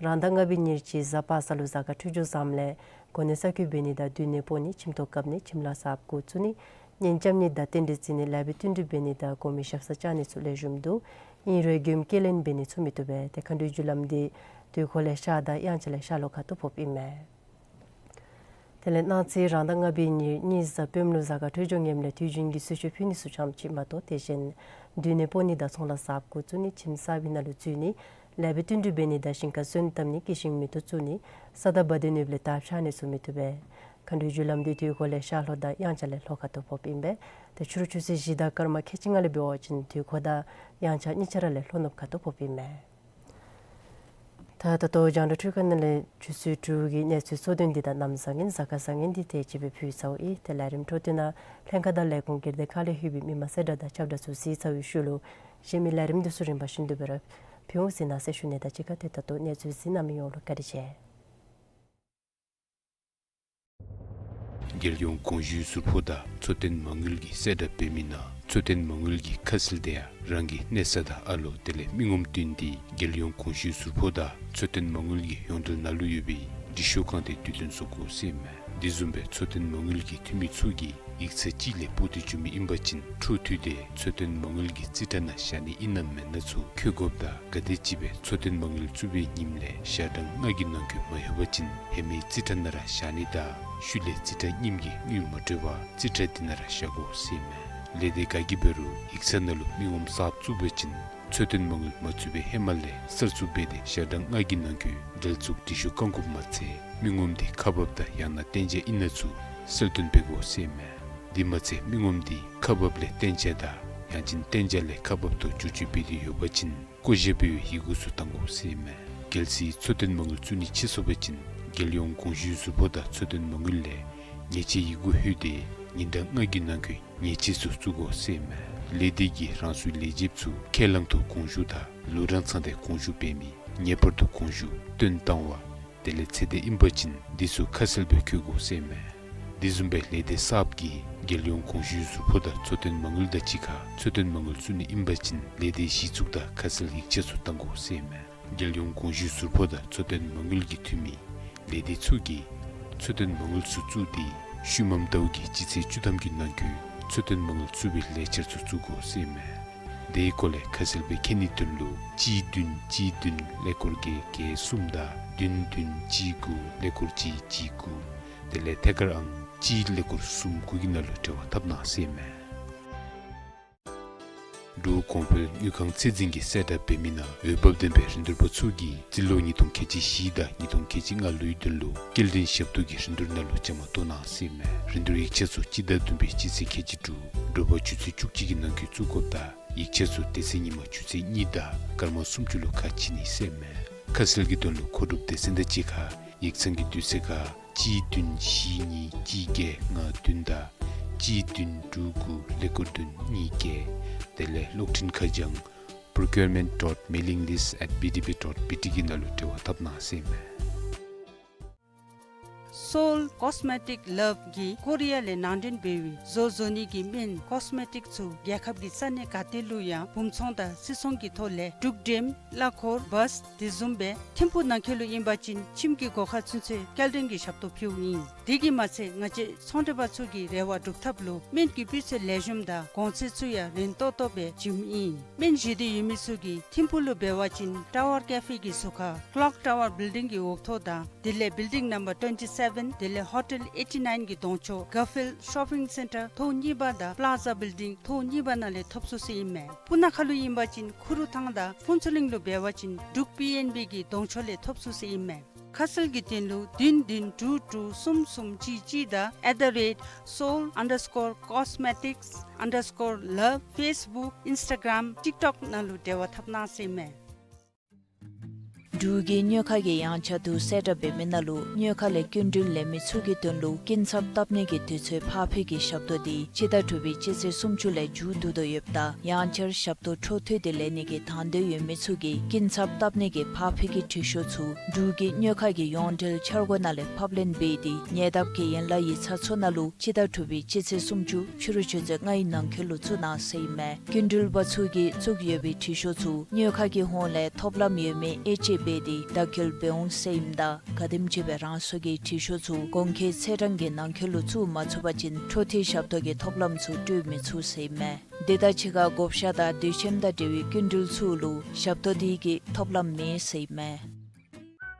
རང་ཟླ་ལྔ་པའི་ཉེར་གཅིག་གཟའ་པ་སངས་ལུ་གཟའ་སྐར་འཕྲོད་སྦྱོར་བཟངམ་ལས་གོ་གནས་ས་བཀོད་འབད་ནི་དང་མདུན་ནས་སྤོ་ནི་ཁྱིམ་ཐོག་བཀབ་ནི་ཁྱིམ་ལཱ་གསརཔ་འགོ་བཙུགས་ནི་གཉེན་རྐྱབ་ནི་དང་རྟེན་འབྲེལ་བརྩི་ནི་ལེགས་པའི་བསྟུན་གྲོས་འབད་ནི་དང་གོང་མའི་ཞབས་སར་བཅར་ནི་ཚུ་ལེགས་ཤོམ་འདུག། ཨིན་རུང་མགྱོནམ་སྐྱེལ་ལེན་འབད་ནི་ཚུ་མི་བཏུབ་པས། ཏེ་མཁའ་འགྲོའི་རྒྱུ་ལམ་འདི་དུས་འཁོར་ལས་ཤར་དང་དབྱངས་འཆར་ལས་ཤར་ལྷོ་ཁ་ཐུག་ཕོགཔ་ཨིན་མས། དེ་ལས་གནངས་ཚེ་རང་ཟླ་ལྔ་པའི་ཉེར་གཉིས་གཟའ་སྤེནམ་ལུ་གཟའ་སྐར་འཕྲོད་སྦྱོར་ངནམ་ལས་དུས་རྒྱུན་གྱི་གསོལ་མཆོད་ཕུལ་ནི་ཚུ་ཙམ་ཅིག་མ་གཏོགས་དེ་བཞིན་མདུན་ནས་སྤོ་ནི་དང་ཚོང་ལཱ་གསརཔ་འགོ་བཙུགས་ནི་ཁྱིམ་གསར་པའི་ནང་ལུ་འཛུལ་ནི་ལེགས་པའི་བསྟུན་གྲོས་འབད་ནི་དང་ཞིང་ཁར་སོན་བཏབ་ནི་སྐྱེས་ཤིང་མེ་ཏོག་བཙུགས་ནི་ས་དང་བ་དན་ཡོདཔ་ལས་དར་འཕྱར་ནི་ཚུ་མི་བཏུབ་པས། མཁའ་འགྲོའི་རྒྱུ་ལམ་འདི་དུས་འཁོར་ལས་ཤར་ལྷོ་དང་དབྱངས་འཆར་ལས་ལྷོ་ཁ་ཐུག་ཕོགཔ་ཨིན་པས། ཏེ་ཕྱི་རུ་ཆུ་ཚོད་བཞི་དང་སྐར་མ་ཁལ་གཅིག་ལྔ་ལས་འབད་བ་ཅིན་དུས་འཁོར་དང་དབྱངས་འཆར་གཉིས་ཆ་ར་ལས་ལྷོ་ནུབ་ཁ་ཐུག་ཕོགཔ་ཨིན་མས། ད་ད་ལྟོ་རྒྱང་བསྒྲགས་འཕྲུལ་ཁང་ནང་ལས་ཆུ་ཚོད་དྲུག་གི་གནས་ཚུལ་གཙོ་དོན་འདི་དང་གནམ་བཟང་ངན་གཟའ་སྐར་བཟང་ངན་འདི་དེ་ཅིག་སྦེ་ཕུལ་ཚརཝ་ཨིན། ཏེ་ལས་རིམ་འཕྲོ་མཐུད་ནང་ལྷན་ཁག་དང་ལས་ཁུངས་སྒེར་སྡེ་ཁག་ལས་ལྷོད་པའི་མི་མང་གསལ་བསྒྲགས་དང་ཁྱབ་བསྒྲགས་ཚུ་གཟིགས་ཚར་བའི་ཤུལ་ལུ་གཞན་མི་ལས་རིམ་འདི་ཚུ་རིམ་པ་བཞིན་དུ་སྦེ་ར་ཕུལ་འོང་ཟེར་མནོ་ཟེར་ཞུ་ནི་དང་གཅིག་ཁར་ཏེ་ད་ལྟོ་གནས་ཚུལ་གཟིགས་གནང་མི་ཡོངས་ལུ་བཀའ་དྲིན་ཆེ། རྒྱལ་ཡོངས་གོང་ཞུས་ཟུར་ཕོགས་དང་འཚོ་རྟེན་མ་དངུལ་གྱིས་གསལ་བསྒྲགས་འབད་མི་ནང་འཚོ་རྟེན་མ་དངུལ་གྱི་ཁ་གསལ་དེ་ཡང་རང་གི་གནས་ས་དང་ཨ་ལོ་དེ་ལས་མི་ངོམ་བསྟུན་ཏེ་རྒྱལ་ཡོངས་གོང་ཞུས་ཟུར་ཕོགས་དང་འཚོ་རྟེན་མ་དངུལ་གྱི་ཡོངས་འབྲེལ་ནང་ལུ་ཡོད་པའི་འབྲི་ཤོག་ཁང་དེ་དུས་སྟོན་བཟོ་དགོ་ཟེར་ཨིན་མས། དེ་བཟུམ་སྦེ་འཚོ་རྟེན་མ་དངུལ་གྱི་འཐུས་མི་ཚུ་གིས་ཡིག་ཚང་ཅིག་ལས་སྤོ་སྟེ་འགྱོ་མི་ཨིན་པ་ཅིན་འཕྲོ་མཐུད་དེ་འཚོ་རྟེན་མ་དངུལ་གྱི་རྩིས་ཁྲ་ནང་བཞག་ནི་ཨིན་ན་མེན་ན་ཚུ་འཁོད་དགོཔ་དང་ག་དེམ་ཅིག་སྦེ་འཚོ་རྟེན་མ་དངུལ་བཙུགས་པའི་ཉིནམ་ལས་ཞག་གྲངས་ལྔ་གི་ནང་འཁོད་མ་ཡོད་པ་ཅིན་ཧེ་མའི་རྩིས་ཁྲ་ནང་ར་བཞག་ནི་དང་ཤུལ་ལས་རྩིས་ཁྲ་རྙིངམ་གྱི་དངུལ་མ་སྤྲོད་པར་རྩིས་ཁྲ་འདི་ནང་ར་བཞག་དགོ་ཟེར་ཨིན་མས། ལས་སྡེ་ག་གིས་འབད་རུང་ཡིག་ཚང་ནང་ལུ་མི་ངོམ་གསརཔ་བཙུགས་པ་ཅིན་འཚོ་རྟེན་མ་དངུལ་མ་བཙུགས་པའི་ཧེ་མ་ལས་གསར་བཙུགས་འབད་དེ་ཞག་གྲངས་ལྔ་གི་ནང་འཁོད་འབྲེལ་འཛུགས་འབྲི་ཤོག་བཀང་དགོཔ་མ་ཚད་མི་ངོམ་འདི་ཁག་འབགཔ་དང་ཡང་ན་གཏན་འཇགས་ཨིན་ན་ཚུ་གསལ་སྟོན་འབད་དགོ་ཟེར་ཨིན་མས། དེ་མ་ཚད་མི་ངོམ་འདི་ཁག་འབགཔ་ལས་གཏན་འཇགས་དང་ཡང་ཅིན་གཏན་འཇགས་ལས་ཁག་འབགཔ་ཐོག་བསྒྱུར་བཅོས་འབད་དེ་ཡོད་པ་ཅིན་བཀོད་བཞག་པའི་ཡི་གུ་ཚུ་བཏང་དགོ་ཟེར་ཨིན་མས། གལ་སྲིད་འཚོ་རྟེན་མ་དངུལ་བཙུགས་ནི་ཆད་སོང་པ་ཅིན་རྒྱལ་ཡོངས་གོང་ཞུས་ཟུར་ཕོགས་དང་འཚོ་རྟེན་མ་དངུལ་ལས་ཉེས་ཆད་ཡི་གུ་ལྷོད་དེ་ཉིན་གྲངས་ལྔ་གི་ནང་འཁོད་ཉེས་ཆད་ཚུ་བཙུགས་དགོ་ཟེར་ཨིན་མས། ལས་སྡེ་གིས་རང་སོའི་ལས་བྱེདཔ་ཚུ་ཁས་བླངས་ཐོག་གོང་ཞུ་དང་ལོ་གྲངས་ཚང་སྟེ་གོང་ཞུ་འབད་མི་ངེས་པར་དུ་གོང་ཞུ་སྟོན་བཏང་བ་དེ་ལས་ཚེ་འདས་ཨིན་པ་ཅིན་འདི་ཚུ་ཁ་གསལ་སྦེ་འཁོད་དགོ་ཟེར་ཨིན་མས། དེ་བཟུམ་སྦེ་ལས་སྡེ་གསརཔ་གིས་རྒྱལ་ཡོངས་གོང་ཞུས་ཟུར་ཕོགས་དང་འཚོ་རྟེན་མ་དངུལ་དང་གཅིག་ཁར་འཚོ་རྟེན་མ་དངུལ་བཙུགས་ནི་ཨིན་པ་ཅིན་ལས་སྡེའི་གཞི་བཙུགས་དང་ཁ་གསལ་ཡིག་ཆ་ཚུ་བཏང་དགོ་ཟེར་ཨིན་མས། རྒྱལ་ཡོངས་གོང་ཞུས་ཟུར་ཕོགས་དང་འཚོ་རྟེན་མ་དངུལ་གྱི་འཐུས་མི་ལས་སྡེ་ཚུ་གིས་འཚོ་རྟེན་མ་དངུལ་ཚུ་བཙུགས་ཏེ་ཤུལ་མམ་ཟླཝ་གི་སྤྱི་ཚེས་བཅུ་ཐམ་གྱི་ནང་འཁོད་འཚོ་རྟེན་མ་དངུལ་བཙུགས་པའི་ལས་འཆར་ཚུ་བཙུགས་དགོ་ཟེར་ཨིན་མས། དེའི་སྐོར་ལས་ཁ་གསལ་སྦེ་མཁྱེན་ནིའི་དོན་ལུ་གཅིག་བདུན་གཅིག་བདུན་ཀླད་ཀོར་བརྒྱད་བརྒྱད་གསུམ་དང་བདུན་བདུན་གཅིག་དགུ་ཀླད་ཀོར་གཅིག་གཅིག་དགུ་དེ་ལས་ཐད་ཀར་ཨང་གཅིག་ཀླད་ཀོར་གསུམ་དགུ་གི་ནང་ལུ་འབྲེལ་བ་འཐབ་གནང་ཟེར་ཨིན་མས། འབྲུག་གོང་འཕེལ་དངུལ་ཁང་ཚད་འཛིན་གྱིས་གསལ་བསྒྲགས་འབད་མི་ནང་འོས་འབབ་ལྡན་པའི་རིན་བསྡུར་པ་ཚུ་གིས་རྩིས་ལོ་ཉིས་སྟོང་ཁལ་གཅིག་བཞི་དང་ཉིས་སྟོང་ཁལ་གཅིག་ལྔ་ལོའི་དོན་ལུ་སྐྱེལ་འདྲེན་ཞབས་ཏོག་གི་རིན་བསྡུར་ནང་ལུ་བཅའ་མར་གཏོགས་གནང་ཟེར་ཨིན་མས། རིན་བསྡུར་ཡིག་ཆ་ཚུ་སྤྱི་ཟླ་བདུན་པའི་སྤྱི་ཚེས་ཁལ་གཅིག་དྲུག་དྲོ་པ་ཆུ་ཚོད་བཅུ་གཅིག་གི་ནང་འཁོད་བཙུགས་དགོཔ་དང་ཡིག་ཆ་ཚུ་དེ་ཚེ་ཉིན་མ་ཆུ་ཚོད་གཉིས་དང་སྐར་མ་སུམ་ཅུ་ལུ་ཁ་ཕྱེ་ནི་ཟེར་ཨིན་མས། ཁ་གསལ་གྱི་དོན་ལུ་མཁོ་སྒྲུབ་སྡེ་ཚན་དང་གཅིག་ཁར་ཡིག་ཚང་གི་དུས་ཚོད་ཁར་གཅིག་བདུན་བཞི་གཉིས་གཅིག་བརྒྱད་ལྔ་བདུན་དང་གཅིག་བདུན་དྲུག་དགུ་ཀླད་ཀོར་བདུན་གཉིས་བརྒྱད་དེ་ལས་གློག་འཕྲིན་ཁ་བྱང་procurement dot mailing list at B D B dot B T གི་ནང་ལུ་འབྲེལ་བ་འཐབ་གནང་ཟེར་ཨིན་མས། Seoul Cosmetic Love གིས་ཀོ་རི་ཡ་ལས་ནང་འདྲེན་འབད་བའི་བཟོ་བཟོ་ནི་གི་སྨན་ཀོས་མེ་ཊིཀ་ཚུ་རྒྱལ་ཁབ་ཀྱི་ས་གནས་ག་ཏེ་ལུ་ཡང་སྦུང་ཚོང་དང་སིལ་ཚོང་གི་ཐོག་ལས་འབྲུག་འགྲེམ་གླ་འཁོར་བཱས་དེ་བཟུམ་སྦེ་ཐིམ་ཕུག་ནང་འཁོད་ལུ་ཨིན་པ་ཅིན་ཁྱིམ་གྱི་སྒོ་ཁར་ཚུན་ཚོད་སྐྱེལ་འདྲེན་གྱི་ཞབས་ཏོག་ཕུལཝ་ཨིན། དེ་གིས་མ་ཚད་ང་བཅས་ཚོང་འབྲེལ་པ་ཚུ་གི་རེ་བ་སྒྲུབ་ཐབས་ལུ་སྨན་གྱི་སྤུས་ཚད་ལེགས་ཤོམ་དང་གོང་ཚད་ཚུ་ཡང་རན་ཏོག་ཏོ་སྦེ་བྱིནམ་ཨིན། སྨན་བཞེས་འདོད་ཡོད་མི་ཚུ་གིས་ཐིམ་ཕུག་ལུ་འབད་བ་ཅིན་ཊ་ཝར་ཀེ་ཕེ་གི་ཟུར་ཁར་ཀློག་ཊ་ཝར་བིལ་ཌིང་གི་འོག་ཐོག་དང་དེ་ལས་building number twenty seven དེ་ལས་Hotel eighty nine གི་གདོང་ཕྱོགས་Garfield Shopping Centre ཐོག་གཉིས་པ་དང་པླ་ཛ་བིལ་ཌིང་ཐོག་གཉིས་པ་ནང་ལས་ཐོབ་ཚུགས་ཟེར་ཨིན་མས། སྤུ་ན་ཁ་ལུ་ཨིན་པ་ཅིན་ཁུ་རུ་ཐང་དང་ཕུན་ཚོགས་གླིང་ལུ་འབད་བ་ཅིན་འབྲུག་པི་ཨེན་བི་གི་གདོང་ཕྱོགས་ལས་ཐོབ་ཚུགས་ཟེར་ཨིན་མས། ཁ་གསལ་གྱི་དོན་ལུ་བདུན་བདུན་དྲུག་དྲུག་གསུམ་གསུམ་གཅིག་གཅིག་དང་at the rate seoul underscore cosmetics underscore love Facebook Instagram TikTok ནང་ལུ་འབྲེལ་བ་འཐབ་གནང་ཟེར་ཨིན་མས། འབྲུག་གི་སྨྱོ་ཁ་གི་ཡངས་ཆག་དུ་གསལ་བསྒྲགས་འབད་མི་ནང་ལུ་སྨྱོ་ཁ་ལས་སྐྱིན་འགྲུལ་ལེན་མི་ཚུ་གི་དོན་ལུ་སྐྱིན་ཚབ་བཏབ་ནི་གི་དུས་ཚོད་ཕར་འཕུལ་གྱི་ཞབས་ཏོག་འདི་སྤྱི་ཟླ་དྲུག་པའི་སྤྱི་ཚེས་སུམ་ཅུ་ལས་མཇུག་བསྡུ་དོ་ཡོདཔ་ད་ཡང་བསྐྱར་ཞབས་ཏོག་འཕྲོ་མཐུད་དེ་ལེན་ནི་གི་དང་འདོད་ཡོད་མི་ཚུ་གིས་སྐྱིན་ཚབ་བཏབ་ནི་གི་ཕར་འཕུལ་གྱི་འབྲི་ཤོག་ཚུ་འབྲུག་གི་སྨྱོ་ཁ་གི་ཡོངས་འབྲེལ་འཆར་སྒོ་ནང་ལས་ཕབ་ལེན་འབད་དེ་ཉེ་འདབས་ཀྱི་ཡན་ལག་ཡིག་ཚང་ཚུ་ནང་ལུ་སྤྱི་ཟླ་དྲུག་པའི་སྤྱི་ཚེས་སུམ་ཅུ་ཕྱི་རུ་ཆུ་ཚོད་ལྔ་ཡི་ནང་འཁོད་ལུ་བཙུགས་གནང་ཟེར་ཨིན་མས། སྐྱིན་འགྲུལ་པ་ཚུ་གིས་བཙུགས་ཡོད་པའི་འབྲི་ཤོག་ཚུ་སྨྱོ་ཁ་གི་ཧོངས་ལས་ཐོབ་ལམ་ཡོད་མེད་དབྱེ་དཔྱད་འབད་དེ་བརྡ་འཁྱོལ་འབད་འོང་ཟེར་ཨིནམ་ད་ག་དེམ་ཅིག་སྦེ་རང་སོ་གི་འབྲི་ཤོག་ཚུ་གོང་འཁོད་ཚེས་གྲངས་ཀྱི་ནང་འཁོད་ལུ་བཙུགས་མ་ཚུགས་པ་ཅིན་འཕྲོ་མཐུད་ཞབས་ཏོག་གི་ཐོབ་ལམ་ཚུ་སྤྲོད་མི་ཚུགས་ཟེར་ཨིན་མས། དེ་དང་གཅིག་ཁར་བགོ་བཤའ་དང་དུས་ཆེན་དང་འབྲེལ་བའི་སྐྱིན་འགྲུལ་ཚུ་ལུ་ཞབས་ཏོག་དེ་གི་ཐོབ་ལམ་མེད་ཟེར་ཨིན་མས།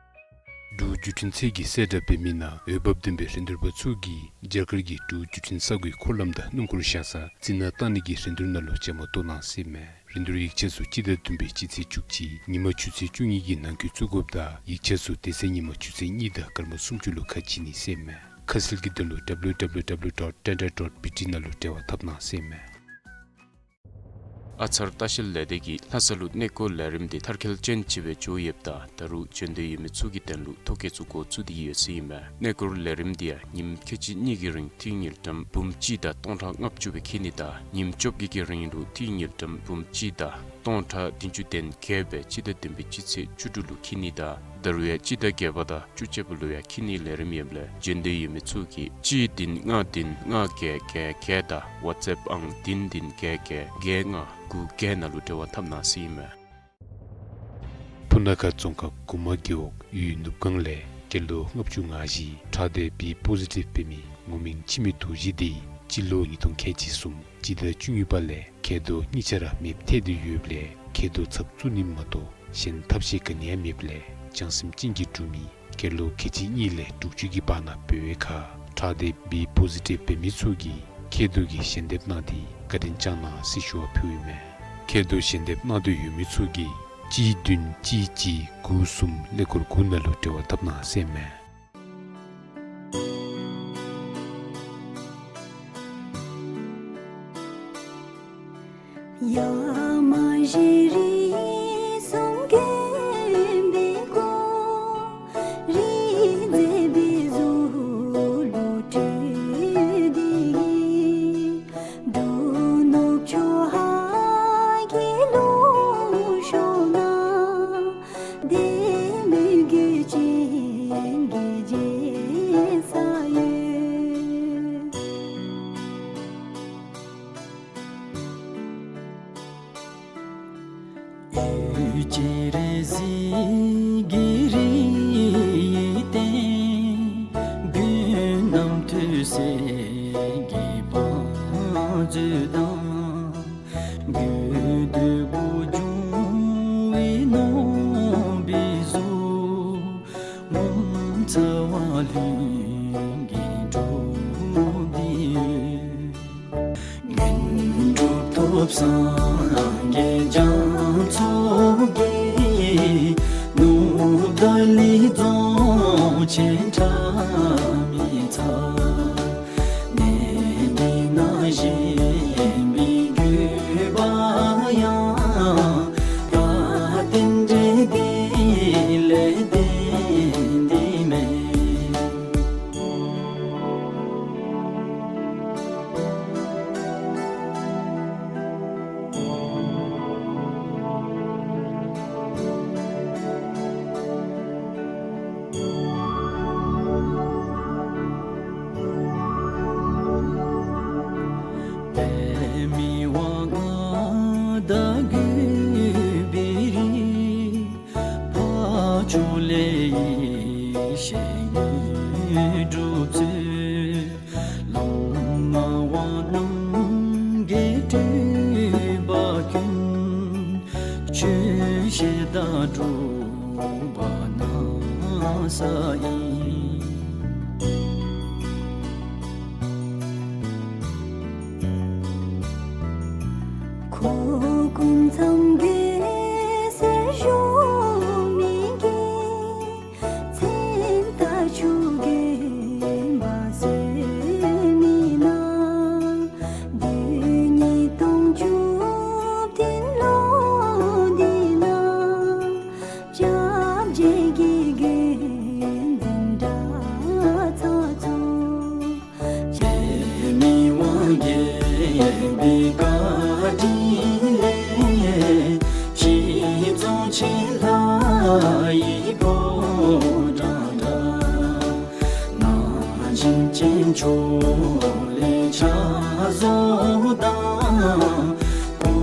འབྲུག་བརྒྱུད་འཕྲིན་ཚད་ཀྱིས་གསལ་བསྒྲགས་འབད་མི་ནང་འོས་འབབ་ལྡན་པའི་རིན་བསྡུར་པ་ཚུ་གིས་རྒྱ་གར་གྱི་འབྲུག་བརྒྱུད་འཕྲིན་ས་ཁུལ་འཁོར་ལམ་དང་སྣུམ་འཁོར་བཞག་ས་རྩི་ནག་བཏང་ནི་གི་རིན་བསྡུར་ནང་ལུ་བཅའ་མར་གཏོགས་གནང་ཟེར་ཨིན་མས། རིན་བསྡུར་ཡིག་ཆ་ཚུ་སྤྱི་ཟླ་བདུན་པའི་སྤྱི་ཚེས་བཅུ་གཅིག་ཉིན་མ་ཆུ་ཚོད་བཅུ་གཉིས་ཀྱི་ནང་འཁོད་བཙུགས་དགོཔ་ད་ཡིག་ཆ་ཚུ་དེ་ཚེ་ཉིན་མ་ཆུ་ཚོད་གཉིས་དང་སྐར་མ་སུམ་ཅུ་ལུ་ཁ་ཕྱེ་ནི་ཟེར་ཨིན་མས། ཁ་གསལ་གྱི་དོན་ལུ་W W W dot tender dot B T ནང་ལུ་འབྲེལ་བ་འཐབ་གནང་ཟེར་ཨིན་མས། ཨ་ཚར་ལྟ་བཤལ་ལས་སྡེ་གིས་ལྷ་ས་ལུ་གནས་སྐོར་ལས་རིམ་འདི་མཐར་འཁྱོལ་ཅན་ཅིག་སྦེ་འགྱོ་ཡོདཔ་ད་ད་རུང་འབྱོན་འདོད་ཡོད་མི་ཚུ་གི་དོན་ལུ་ཐོ་བཀོད་ཚུ་འགོ་བཙུགས་ཏེ་ཡོད་ཟེར་ཨིན་མས། གནས་སྐོར་ལས་རིམ་འདི་ཡང་ཉིནམ་ཁལ་གཅིག་གཉིས་ཀྱི་རིང་ཏི་རུ་དངུལ་ཀྲམ་འབུམ་གཅིག་དང་སྟོང་ཕྲག་ལྔ་བཅུ་སྦེ་འཁྱིད་ནི་དང་ཉིནམ་བཅོ་བརྒྱད་ཀྱི་རིང་ལུ་ཏི་རུ་དངུལ་ཀྲམ་འབུམ་གཅིག་དང་སྟོང་ཕྲག་བདུན་ཅུ་དོན་བརྒྱད་སྦེ་སྤྱི་ཟླ་བདུན་པའི་སྤྱི་ཚེས་བཅུ་དྲུག་ལུ་འཁྱིད་ནི་དང་ད་རུང་ཡང་སྤྱི་ཟླ་བརྒྱད་པ་དང་བཅུ་གཅིག་པ་ལུ་ཡང་འཁྱིད་ནིའི་ལས་རིམ་ཡོདཔ་ལས་འབྱོན་འདོད་ཡོད་མི་ཚུ་གིས་གཅིག་བདུན་ལྔ་བདུན་ལྔ་བརྒྱད་བརྒྱད་བརྒྱད་དང་ཝཊས་ཨེཔ་ཨང་བདུན་བདུན་བརྒྱད་བརྒྱད་བརྒྱད་ལྔ་དགུ་བརྒྱད་ནང་ལུ་འབྲེལ་བ་འཐབ་གནང་ཟེར་ཨིན་མས། སྤུ་ན་ཁ་རྫོང་ཁག་གུ་མ་རྒེད་འོག་ཡུལ་ནུབ་སྒང་ལས་སྐྱེས་ལོ་ལྔ་བཅུ་ང་བཞི་ཁྲག་ལྡན་བི་པོ་ཟི་ཊིབ་འབད་མི་ངོ་མིང་འཆི་མེད་རྡོ་རྗེ་འདི་སྤྱི་ལོ་ཉིས་སྟོང་ཁལ་གཅིག་གསུམ་སྤྱི་ཟླ་བཅུ་གཉིས་པ་ལས་མཁལ་རྡོག་གཉིས་ཆ་ར་མེདཔ་ཐལ་ཏེ་ཡོདཔ་ལས་མཁལ་རྡོག་ཚབ་བཙུགས་ནི་མ་གཏོགས་གཞན་ཐབས་ཤེས་ག་ནི་ཡང་མེདཔ་ལས་བྱང་སེམས་ཅན་གྱི་འབྲུག་མི་སྐྱེས་ལོ་ཁལ་གཅིག་གཉིས་ལས་དྲུག་ཅུ་གི་བར་ན་འབད་བའི་ཁར་ཁྲག་ལྡན་བི་པོ་ཟི་ཊིབ་འབད་མི་ཚུ་གིས་མཁལ་རྡོག་གི་ཞལ་འདེབས་གནང་སྟེ་བཀའ་དྲིན་བསྐྱང་གནང་ཟེར་ཞུ་བ་ཕུལཝ་ཨིན་མས། མཁལ་རྡོག་ཞལ་འདེབས་གནང་འདོད་ཡོད་མི་ཚུ་གིས་གཅིག་བདུན་གཅིག་གཅིག་དགུ་གསུམ་ཀླད་ཀོར་དགུ་ནང་ལུ་འབྲེལ་བ་འཐབ་གནང་ཟེར་ཨིན་མས། དང་སྒྲུབ་པ་གནང་ས་ཨིན། ཁོ་སྐུ་མཚམས་བརྒྱད་ཟེར་ཞུ་མི་གི། མཚན་རྟགས་ཆུ་རྒྱུན་པ་ཟེར་མི་ནང་། བདུན་ཉིས་སྟོང་བཅུ་བདུན་ལོ་འདི་ན། སྐྱབས་རྗེ་གི་དགེ་འདུན་གྲྭ་ཚང་ཚུ། རྗེ་མི་དབང་རྒྱལ་པོའི་བཀའ་དྲིན་ལས། ཁྱེད་ཚོ་ཆེན་ལྷ་ཡི་ཕོ་བྲང་དང་། ནང་བཞིན་ཅན་ཕྱོགས་ལས་ཕྱག་བཟོ་དང་། སྐུ་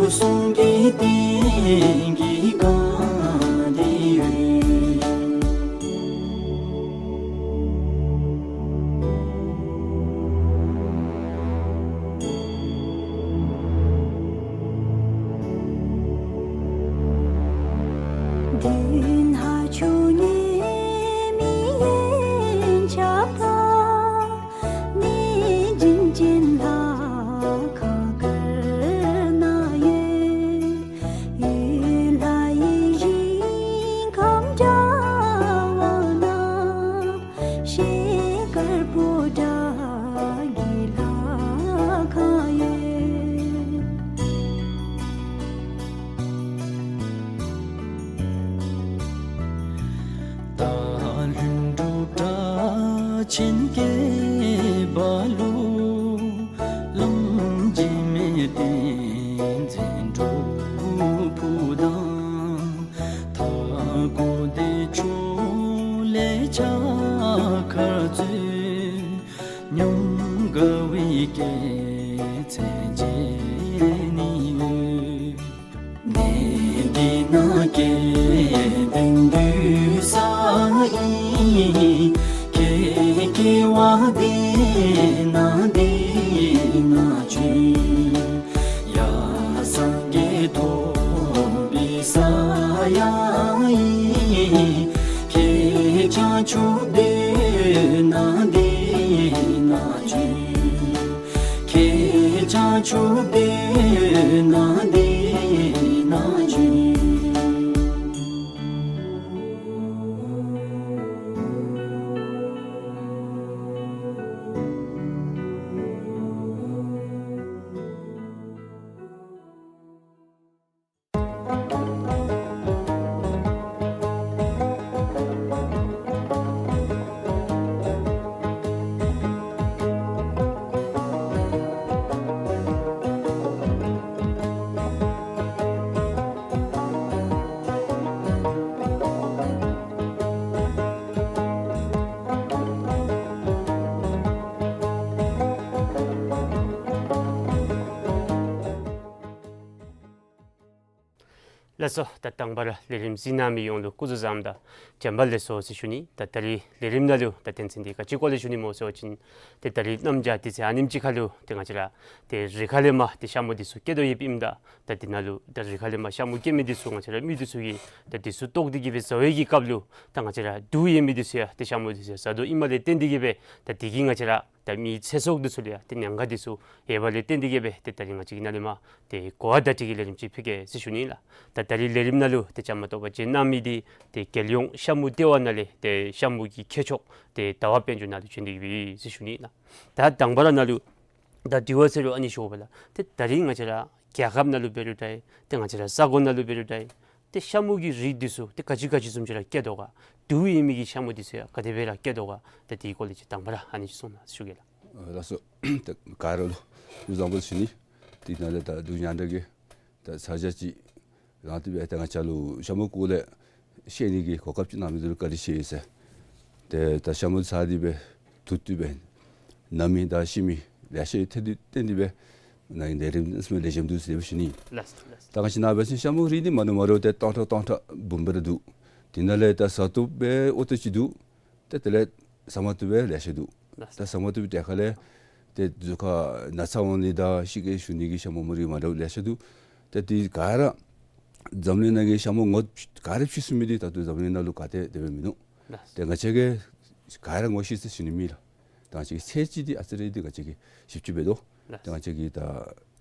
གསུང་གི་རྟེན་གྱི་སྒང་འདི་ཡོད། བདུན་ཕྲག་བཅུ་གཉིས་མི་ཡན་ཆད་ད། གནས་བྱིན་ཅན་ལྷ་ཁང་དཀར་ནང་ཡོད། ཡུལ་ལྷ་ཡི་ཞིང་ཁམས་འདྲ་བ་ན། ཤེལ་དཀར་པོ་ཏ་གི་ལྷ་ཁང་ཡོད། ད་ལྷུན་གྲུབ་གྲགས་ཆེན་སྐྱེས་པ་ལུ། བླམ་འཇིགས་མེད་བསྟན་འཛིན་སྒྲུབ་ཕུག་དང་། མཐའ་འཁོབ་བདེ་མཆོག་ལས་ཕྱག་འཁར་མཛོད། ཉམས་དགའ་བའི་སྐྱེད་ཚལ་མཇལ་ནི་ཡོད། གནས་འདི་ན་སྐལ་ལྡན་འདུས་ས་ཨིན། ཁྱེད་སྐྱེ་བ་འདི་ན་འདི་ན་བྱོན། ཡ་སངས་རྒྱས་ཐོབ་པའི་ས་ཡང་ཨིན། ཁྱེད་བྱང་ཆུབ་སྡོད་ན་འདི་ན་བྱོན། ཁྱེད་བྱང་ཆུབ་སྡོད་ན་འདི་ན་བྱོན། ལགས་སོ། ད་དང་པ་ར་ལས་རིམ་གཟིགས་གནང་མི་ཡོངས་ལུ་སྐུ་གཟུགས་བཟང་པོ་དང་བྱོན་པ་ལེགས་སོ་ཟེར་ཞུ་ནི། ད་ད་རིས་ལས་རིམ་ནང་ལུ་ད་དོན་ཚན་འདི་ག་ཅི་སྐོར་ལས་ཞུ་ནི་སྨོ་ཟེར་བ་ཅིན་ཏེ་ད་རིས་གནམ་བྱཱར་དུས་ཚོད་ཨ་ནེམ་ཅིག་ཁར་ལུ་ཏེ་ང་བཅས་ར་ཏེ་རི་ཁ་ལས་མར་ཏེ་ཤ་མུ་འདི་ཚུ་སྐྱེ་དོ་ཡོདཔ་ཨིནམ་ད། ད་འདི་ནང་ལུ་ད་རི་ཁ་ལས་མར་ཤ་མུ་སྐྱེ་མི་འདི་ཚུ་ང་བཅས་ར་མི་འདི་ཚུ་གིས་ད་འདི་ཚུ་བཏོག་སྟེ་གི་སྦེ་བཟའ་བའི་གི་སྐབས་ལུ་ད་ང་བཅས་ར་དུག་ཡོད་མི་འདི་ཚུ་ཡང་ཏེ་ཤ་མུ་འདི་ཚུ་ཡང་བཟའ་དོ་ཨིནམ་ལས་བརྟེན་ཏེ་གི་སྦེ་ད་འདི་གིས་ང་བཅས་ར་ད་མི་ཚེ་སྲོག་འདི་ཚུ་ལུ་ཡང་ཏེ་ཉེན་ཁ་འདི་ཚུ་ཡོདཔ་ལས་བརྟེན་ཏེ་གི་སྦེ་ཏེ་ད་རིས་ང་བཅས་ཀྱིས་ནཱ་ལས་མར་ཏེ་གོ་བ་བརྡ་སྤྲོད་ཀྱི་ལས་རིམ་ཅིག་ཕུལ་གེ་ཟེར་ཞུ་ནི་ལགས། ད་ད་རིས་ལས་རིམ་ནང་ལུ་ཏེ་བཅའ་མར་གཏོགས་པར་བྱོན་གནང་མི་འདི་ཏེ་རྒྱལ་ཡོངས་ཤ་མུ་ལྟེ་བ་ནང་ལས་ཏེ་ཤ་མུ་གི་མཁས་མཆོག་ཏེ་ཟླ་བ་དཔལ་འབྱོར་ནཱ་ལུ་བྱོན་ཏེ་གི་སྦེ་ཟེར་ཞུ་ནི་ལགས། ད་དང་པ་ར་ནཱ་ལུ་ད་དྲི་བ་ཟེར་རུང་ཨ་ནི་ཞུ་དགོ་པས་ལགས། ཏེ་ད་རིས་ང་བཅས་ར་རྒྱལ་ཁབ་ནང་ལུ་འབད་རུང་འདྲ་ཏེ་ང་བཅས་ར་ས་གོ་ནང་ལུ་འབད་རུང་འདྲ་ཏེ་ཤ་མུ་གི་རིགས་འདི་ཚུ་ཏེ་ག་ཅི་ག་ཅི་བཟུམ་ཅིག་ར་སྐྱེ་དོ་ག། དུག་ཡོད་མི་གི་ཤ་མུ་འདི་ཚུ་ཡང་ག་དེ་སྦེ་ར་སྐྱེ་དོ་ག། ད་དེའི་སྐོར་ལས་ཅིག་དང་པ་ར་ཨ་ནི་ཅིག་གསུང་གནང་ཞུ་གེ་ལགས། ཨ་ལགས་སོ། ད་ག་ར་ལུ་སྐུ་གཟུགས་བཟང་པོ་ཟེར་ཞུ་ནི། དེ་ནང་ལས་ད་འབྲུག་ཉང་བྲག་གི་ད་ས་ཆ་ཅིག་རང་དེ་སྦེ་ད་ང་བཅས་ལུ་ཤ་མུ་སྐོར་ལས་ཤེས་ནི་གི་གོ་སྐབས་ཅིག་གནང་མི་འདི་ལུ་བཀའ་དྲིན་ཆེ་ཟེར། ཏེ་ད་ཤ་མུ་ཟ་སྟེ་སྦེ་དུག་འཐུང་སྦེ་ན་མི་དང་ཤི་མི་ལེ་ཤ་ཡོད། ཏེ་དེ་བརྟེན་ཏེ་སྦེ་ནཱ་གི་ལས་རིམ་ཨ་ནེམ་ལེགས་ཤོམ་འདུག་ཟེར་ཞུ་ནི། ལགས་སོ་ལགས་སོ། ད་ག་ཅི་ཨིན་ན་འབད་བ་ཅིན་ཤ་མུ་རིགས་འདི་མ་འདྲཝ་མ་འདྲཝ་ཏེ་སྟོང་ཕྲག་སྟོང་ཕྲག་འབུམ་སྦེ་ར་འདུག། དེ་ནང་ལས་ད་ཟ་བཏུབ་སྦེ་ཨོ་ཏོ་ཅིག་འདུག། ཏེ་དེ་ལས་ཟ་མ་བཏུབ་སྦེ་ལེ་ཤ་འདུག། ད་ཟ་མ་བཏུབ་པའི་གྲལ་ཁ་ལས་ཏེ་གཟུགས་ཁར་ན་ཚ་འོང་ནི་དང་ཤི་གེ་ཞུ་ནི་གི་ཤ་མུ་མོ་རིགས་མ་འདྲཝ་ལེ་ཤ་འདུག། ཏེ་དེ་ག་ར་ འཛམ་གླིང་ནང་གི་ཤ་མོ་ངོ་ག་ར་ཕྱེ་ཚུགས་མི་འདི་ད་ལྟོ་འཛམ་གླིང་ནང་ལུ་ག་ཏེ་དེ་སྦེ་མིན་ནུག། ལགས། ཏེ་ང་བཅས་ཀྱིས་ག་ར་ངོ་ཤེས་ཟེར་ཞུ་ནི་མེད་ལགས། ད་ང་བཅས་ཀྱིས་ཚད་ཅིག་འདི་ཨ་ཙི་རེ་འདི་ང་བཅས་ཀྱིས་ཞིབ་ཅིག་འབད་དོ། ལགས། ཏེ་ང་བཅས་ཀྱིས་ད་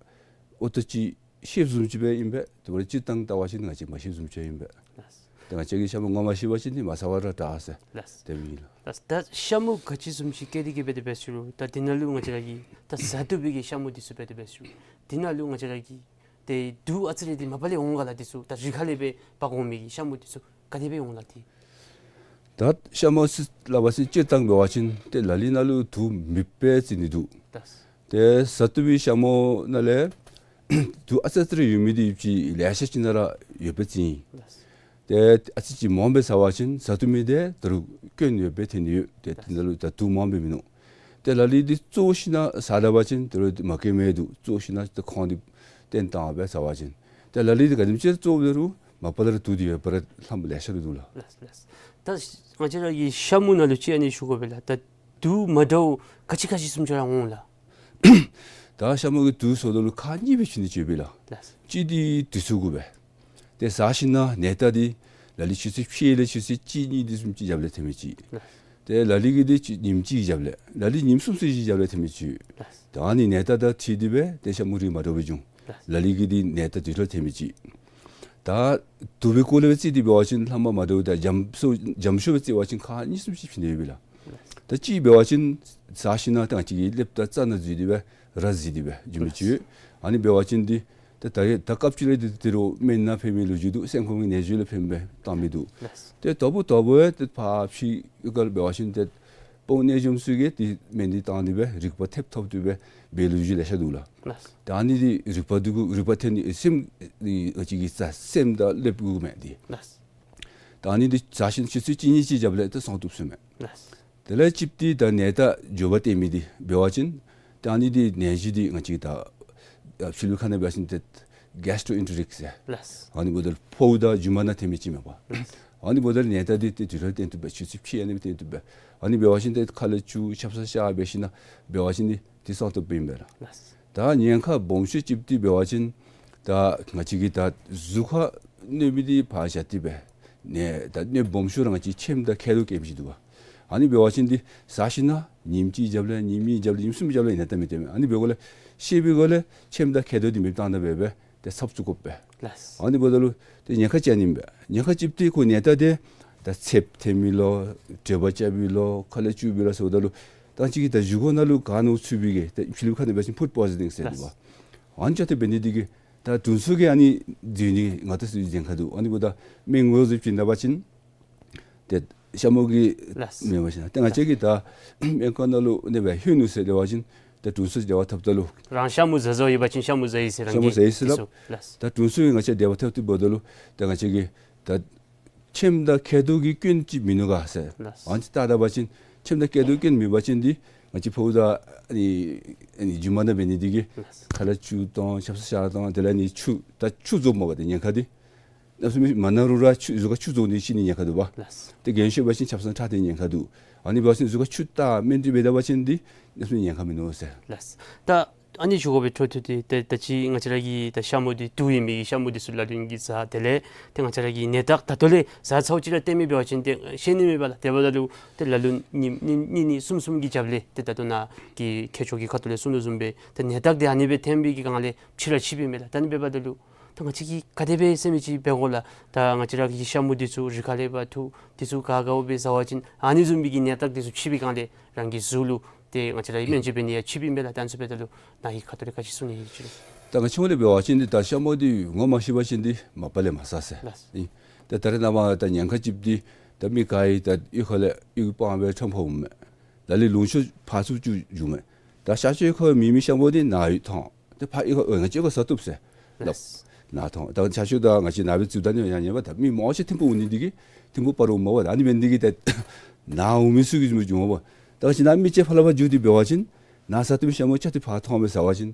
ཨོ་ཏོ་ཅིག་ཤེསཔ་བཟུམ་ཅིག་སྦེ་ཨིན་པས། དེ་འབདཝ་ད་སྤྱིར་བཏང་བལྟ་བ་ཅིན་ང་བཅས་མ་ཤེསཔ་བཟུམ་ཅིག་ཨིན་པས། ལགས། ཏེ་ང་བཅས་ཀྱིས་ཤ་མོ་ངོ་མ་ཤེས་པ་ཅིན་འདི་མ་ཟ་བར་ར་དྲག་ཟེར། ལགས། དེ་སྦེ་ཨིན་ལགས། ལགས། ད་ཤ་མོ་ག་ཅི་བཟུམ་ཅིག་སྐྱེ་དེ་གི་འབད་དེ་འབད་ཟེར་རུང་ད་འདི་ནང་ལུ་ང་བཅས་ར་གི་ད་བཟའ་བཏུབ་པའི་གི་ཤ་མོ་འདི་ཚུ་འབད་དེ་འབད་ཟེར་རུང་འདི་ནང་ལུ་ང་བཅས་ར་གི་ཏེ་དུག་ཨ་ཙི་རེ་འདི་མ་པ་ལས་འོང་ག་ལགས། འདི་ཚུ་ད་རི་ཁ་ལས་སྦེ་འབག་འོང་མི་གི་ཤ་མོ་འདི་ཚུ་ག་དེ་སྦེ་འོང་ལགས་ཏེ། ད་ཤ་མོ་ཟེར་སླབ་པ་ཅིན་སྤྱིར་བཏང་འབད་བ་ཅིན་ཏེ་ལ་ལུ་ནང་ལུ་དུག་མེདཔ་སྦེ་བརྩི་ནི་འདུག། ལགས། ཏེ་བཟའ་བཏུབ་པའི་ཤ་མོ་ནང་ལས་དུག་ཨ་ཙི་ཨ་ཙི་རེ་ཡོད་མི་འདི་ཅིག་ལེ་ཤ་ཅིག་ནང་ར་ཡོདཔ་སྦེ་བརྩི་ཡི། ལགས། ཏེ་ཨ་ཙི་ཅིག་མངམ་སྦེ་ཟ་བ་ཅིན་བཟའ་བཏུབ་མི་འདི་ད་རུང་སྐྱོན་ཡོདཔ་སྦེ་ཐོན་ནི་ཡོད། ཏེ་དེ་ནང་ལུ་ད་དུག་མངམ་སྦེ་མིན་ནུག། ཏེ་ལ་ལུ་འདི་བཙོ་ཞིན་ན་ཟ་ད་པ་ཅིན་ད་རུང་མ་སྐྱེ་མི་འདུག། བཙོ་ཞིན་ན་ཏེ་ཁོང་འདི་བཏོན་བཏང་སྦེ་ཟ་བ་ཅིན། ཏེ་ལ་ལུ་འདི་ག་དེམ་ཅིག་བཙོ་རུང་མ་པ་ལས་ར་དུག་འདི་ཡོད་པ་ར་ལྷགཔ་ལེ་ཤ་ར་འདུག་ལགས། ལགས། ལགས། ད་ང་བཅས་ར་གི་ཤ་མོ་ནང་ལུ་ཅིག་ཨ་ནི་ཞུ་དགོ་པས་ལགས། ད་དུག་མ་འདྲཝ་ག་ཅི་ག་ཅི་བཟུམ་ཅིག་ར་འོང་ལགས། ད་ཤ་མོ་གི་དུག་ཟེརཝ་ད་ལུ་ཁག་གཉིས་སྦེ་བྱིན་ནི་ཅིག་ཡོད་པས་ལགས། ལགས། གཅིག་འདི་དུས་ཚོད་གུ་སྦེ། ཏེ་ཟ་ཞིན་ན་ནད་རྟགས་འདི་ལ་ལུ་ཆུ་ཚོད་ཕྱེད་ལས་ཆུ་ཚོད་གཅིག་གཉིས་འདི་བཟུམ་ཅིག་རྒྱབ་ལས་ཐོན་མི་ཅིག། ལགས། ཏེ་ལ་ལུ་གི་འདི་ཉིནམ་གཅིག་རྒྱབ་ལས་ལ་ལུ་ཉིནམ་གསུམ་ཚུན་ཅིག་རྒྱབ་ལས་ཐོན་མི་ཅིག། ལགས། ད་ཨ་ནི་ནད་རྟགས་དང་འཁྲིལ་ཏེ་སྦེ་ཏེ་ཤ་མོ་རིགས་མ་འདྲཝ་སྦེ་འབྱུང་། ལགས། ལ་ལུ་གི་འདི་ནད་རྟགས་དུས་ལུ་ཐོན་མི་ཅིག། ད་དུག་པའི་སྐོར་ལས་སྦེ་བརྩི་སྟེ་འབད་བ་ཅིན་ལྷག་མ་མ་འདྲཝ་ད་འཇམ་ཤོས་འཇམ་ཤོས་སྦེ་བརྩི་བ་ཅིན་ཁག་གཉིས་གསུམ་ཅིག་བྱིན་ནི་ཡོད་པས་ལགས། ད་གཅིག་འབད་བ་ཅིན་ཟ་ཞིན་ན་ད་ང་བཅས་ཀྱི་ཀླདཔ་དང་རྩ་ནང་འཛུལ་ཏེ་སྦེ་ར་འཛུལ་ཏེ་སྦེ་འགྱོ་མི་ཅིག་ཡོད། ཨ་ནི་འབད་བ་ཅིན་འདི་ད་ད་རེས་ད་སྐབས་ཅིག་ལས་འདི་དེ་རུ་སྨན་ནང་ཕན་མི་ལོ་རྒྱུས་འདུག། སེམས་ཁོང་གི་ནད་གཞི་ལུ་ཕན་པའི་བཏང་མི་འདུག། ལགས། ཏེ་དོ་བུ་དོ་བུ་ཡང་ཏེ་ཕར་ཕྱི་ག་ལུ་འབད་བ་ཅིན་ཏེ་དཔོན་གནས་འཇོམས་ཚུ་གིས་ཏེ་སྨན་འདི་བཏང་སྟེ་སྦེ་རིག་པ་ཐེབས་ཐོབ་སྟེ་སྦེ་འབད་ལོ་རྒྱུས་ལེ་ཤ་འདུག་ལགས། ལགས། ད་ཨ་ནི་འདི་རིག་པ་འདི་གུ་རིག་པ་ཐོན་ནི་སེམས་འདི་ཨ་ཙི་གི་ཟ་སེམས་དང་ཀླདཔ་གུ་མས་འདི། ལགས། ད་ཨ་ནི་འདི་ཟ་ཞིན་ཆུ་ཚོད་གཅིག་གཉིས་ཅིག་རྒྱབ་ལས་ཏེ་སངས་བཏུབ་ཟེར་མས། ལགས། དེ་ལས་གཅིག་འདི་ད་ནད་རྟགས་འགྱོ་བ་སྟོན་མི་འདི་འབད་བ་ཅིན་ད་ཨ་ནི་འདི་ནད་གཞི་འདི་ང་བཅས་ད་ཕྱི་གླིང་ཁ་ནང་འབད་བ་ཅིན་ཏེ་གེས་ཊོ་ཨེན་ཊེ་རིག་ཟེར། ལགས། ཨ་ནི་འབདཝ་ད་ཕོཝ་དང་རྒྱུ་མ་ནང་ཐོན་མི་ཅིག་མས་པ། ལགས། ཨ་ནི་འབདཝ་ད་ནད་རྟགས་འདི་ཏེ་དུས་ལུ་སྟོན་བཏུབ་པས། ཆུ་ཚོད་ཕྱེད་ཨ་ནི་སྦེ་སྟོན་བཏུབ་པས། ཨ་ནི་འབད་བ་ཅིན་ཏེ་ཁ་ལས་བཅུག་ཆབ་གསང་བཞག་འབད་ཞིན་ན་འབད་བ་ཅིན་འདི་ཏེ་སངས་བཏུབ་པས་ཨིན་པས་ལགས། ལགས། ད་ཉེན་ཁ་སྦོམ་ཤོས་ཅིག་འདི་འབད་བ་ཅིན་ད་ང་བཅས་ཀྱི་ད་གཟུགས་ཁར་གནོད་མི་འདི་ཕར་བཞག་སྟེ་སྦེ་ནད་ད་གནོད་སྦོམ་ཤོས་ར་ང་བཅས་ཁྱེམ་དང་མཁལ་རྡོག་སྐྱེ་མི་ཅིག་འདུག་པ། ཨ་ནི་འབད་བ་ཅིན་འདི་ཟ་ཞིན་ན་ཉིནམ་གཅིག་རྒྱབ་ལས་ཉིནམ་གཉིས་རྒྱབ་ལས་ཉིནམ་གསུམ་རྒྱབ་ལས་ནད་རྟགས་མི་སྟོན་མས། ཨ་ནི་འབད་དགོཔ་ལས་ཤེས་པའི་སྒོ་ལས་ཁྱེམ་དང་མཁལ་རྡོག་འདི་མེདཔ་བཏང་ད་འབད་སྦེ་ཏེ་ཚབ་བཙུགས་དགོ་པས། ལགས། ཨ་ནི་འབདཝ་ད་ལུ་ཏེ་ཉེན་ཁ་ཅིག་ཨ་ནི་ཨིན་པས། ཉེན་ཁ་གཅིག་འདི་ཁོ་ནད་རྟགས་འདི་ད་ཚདཔ་ཐོན་མི་ལོ་དྲོད་འབར་རྐྱབ་པའི་ལོ་ཁ་ལས་བཅུག་པའི་ལོ་ཟེརཝ་ད་ལུ་ད་ང་བཅས་ཀྱི་ད་བཞེས་སྒོ་ནང་ལུ་ག་ནོར་ཚུད་པའི་གི་ད་ཕྱི་གླིང་ཁ་ནང་འབད་བ་ཅིན་ཕུཌ་པོའི་ཛེ་ནིང་ཟེར་འདུག་པ། ལགས། ཨ་ནི་ཅིག་ཏེ་འབད་ནི་འདི་གིས་ད་དྲུང་འཚོ་གིས་ཨ་ནི་འཛུལ་ནི་ང་བཅས་ཚུ་ཉེན་ཁ་འདུག། ཨ་ནི་འབདཝ་ད་སྨན་ངོས་བཟུང་བྱིན་ད་པ་ཅིན་ཏེ་ཤ་མོ་གི་ལགས། མེན་པ་ཅིན་ཏེ་ང་བཅས་ཀྱིས་ད་སྨན་ཁང་ནང་ལུ་ཨ་ནི་སྦེ་ལྷོད་ནུག་ཟེར་སླབ་པ་ཅིན་ཏེ་དྲུང་འཚོ་འབྲེལ་བ་འཐབ་ད་ལུ་རང་ཤ་མོ་ཟ་ཟ་ཡོད་པ་ཅིན་ཤ་མོ་ཟ་ཡི་ཟེར་རང་ཤ་མོ་གིས་ཟ་ཡི་ཟེར་སླབ། ལགས། ད་དྲུང་འཚོ་གིས་ང་བཅས་འབྲེལ་བ་འཐབ་སྟེ་འབདཝ་ད་ལུ་ཏེ་ང་བཅས་ཀྱིས་ད་ཁྱེམ་དང་མཁལ་རྡོག་གི་སྐྱོན་ཅིག་མིན་ནུག་ག་ཟེར། ལགས། ཨ་ནི་ཅིག་བལྟ་ད་པ་ཅིན་ཁྱེམ་དང་མཁལ་རྡོག་སྐྱོན་མེད་པ་ཅིན་འདི་ང་བཅས་ཕོཝ་དང་ཨ་ནི་ཨ་ནི་རྒྱུ་མ་ནང་འབད་ནི་འདི་གིས་ལགས། ཁ་ལས་བཅུག་བཏང་ཆབ་གསང་བཞག་བཏང་དེ་ལས་ཨ་ནི་ཆུ་ད་ཆུ་བཟོཝ་མས་པ། ཏེ་ཉེན་ཁ་འདི་གནམ་མེད་ས་མེད་མ་ན་རུང་ར་ཆུ་གཟུགས་ཁར་ཆུ་བཟོ་ནི་ཤི་ནི་ཉེན་ཁ་འདུག་པ། ལགས། ཏེ་རྒན་ཤོས་འབད་བ་ཅིན་ཆབ་གསང་ཁྲག་འཐེན་ཉེན་ཁ་འདུག། ཨ་ནི་འབད་བ་ཅིན་གཟུགས་ཁར་ཆུ་བཏགས་སྨན་དེ་འབད་ད་པ་ཅིན་འདི་གནམ་མེད་ས་མེད་ཉེན་ཁ་མིན་ནུག་ཟེར། ལགས། ད་ཨ་ནི་ཞུ་དགོ་པའི་འཕྲོ་མཐུད་དེ་ཏེ་ད་ཅི་ང་བཅས་ར་གི་ད་ཤ་མོ་འདི་དུག་ཡོད་མི་གི་ཤ་མོ་འདི་ཚུ་ལ་ལུ་གིས་ཟ་དེ་ལས་ཏེ་ང་བཅས་ར་གི་ནད་རྟགས་ད་ལྟོ་ལས་ཟ་ཚརཝ་ཅིག་ར་སྟོན་མི་འབད་བ་ཅིན་ཏེ་ཤེས་ནི་མེད་པས་ལགས། དེ་འབདཝ་ད་ལུ་ཏེ་ལ་ལུ་ཉིནམ་གཉིས་གཉིས་གསུམ་གསུམ་གྱི་རྒྱབ་ལས་ཏེ་ད་ལྟོ་ནཱ་གི་མཁས་མཆོག་གི་ཁ་ཐུག་ལས་གསུང་དོ་བཟུམ་སྦེ་ཏེ་ནད་རྟགས་འདི་ཨ་ནི་སྦེ་ཐོན་པའི་གི་སྒང་ལས་ཕྱི་ར་ཕྱི་པས་མས་ལགས། ད་ཨ་ནི་འབདཝ་ད་ལུ་ད་ང་བཅས་ཀྱིས་ག་དེ་སྦེ་སེམས་ཅིག་འབད་དགོ་ལགས། ད་ང་བཅས་ར་གི་ཤ་མོ་འདི་ཚུ་རི་ཁ་ལས་འབག་འཐུ་འདི་ཚུ་ག་ག་བ་སྦེ་ཟ་བ་ཅིན་ཨ་ནི་བཟུམ་མའི་གི་ནད་རྟགས་འདི་ཚུ་ཕྱི་པའི་སྒང་ལས་རང་གི་གཟུགས་ལུ་ཏེ་ང་བཅས་ར་སྨན་བཅོས་འབད་ནི་ཡང་ཕྱི་པས་མས་ལགས། ད་ཨ་ནི་ཚུ་འབདཝ་ད་ལུ་ནཱ་གི་ཁ་ཐུག་ལས་ག་ཅི་གསུང་ནི་ཡོད་ཅི་རུང་། ད་ང་བཅས་ལས་འབད་བ་ཅིན་འདི་ད་ཤ་མོ་འདི་ངོ་མ་ཤེས་པ་ཅིན་འདི་མ་པ་ལས་མ་ཟ་ཟེར། ལགས། ཨིན། ད་ད་རེས་ནངས་པ་ད་ཉེན་ཁ་ཅིག་འདི་ད་མི་ག་ཡང་ད་གཡུས་ཁ་ལས་གཡུས་སྤང་སྦེ་ཁྲོམ་ཁར་འོངམ་མས། ད་ལས་ལུང་ཕྱོགས་ཕར་ཚུར་བཅུག་འགྱོཝ་མས། ད་ཤར་ཕྱོགས་ཁར་མེད་མི་ཤ་མོ་འདི་ནཱ་ཡོད་ཐོན། ཏེ་ཕར་གཡུས་ཁར་ཨོ་ང་བཅས་ཁར་ཟ་བཏུབ་ཟེར་སླབ། ལགས། ནཱ་ཐོན། ད་ཤར་ཕྱོགས་ད་ང་བཅས་ནཱ་སྦེ་བཙུགས་ད་ནི་ཡང་ཉན་པས། ད་མི་མང་ཆེ་ཐིམ་ཕུག་འོང་ནི་འདི་གིས་ཐིམ་ཕུག་སྤ་རོ་འོངམ་མས་པ། ཨ་ནི་འབད་ནི་འདི་གིས་ད་ནཱ་འོང་མི་ཚུ་གིས་བཟུམ་འགྱོཝ་མས་པ། ད་ང་བཅས་ནཱ་མི་ཅིག་ཕར་ལས་ཕར་འགྱོ་སྟེ་འབད་བ་ཅིན་ནཱ་ཟ་བཏུབ་མི་ཤ་མོ་རྐྱབ་སྟེ་ཕར་ཐོན་སྦེ་ཟ་བ་ཅིན་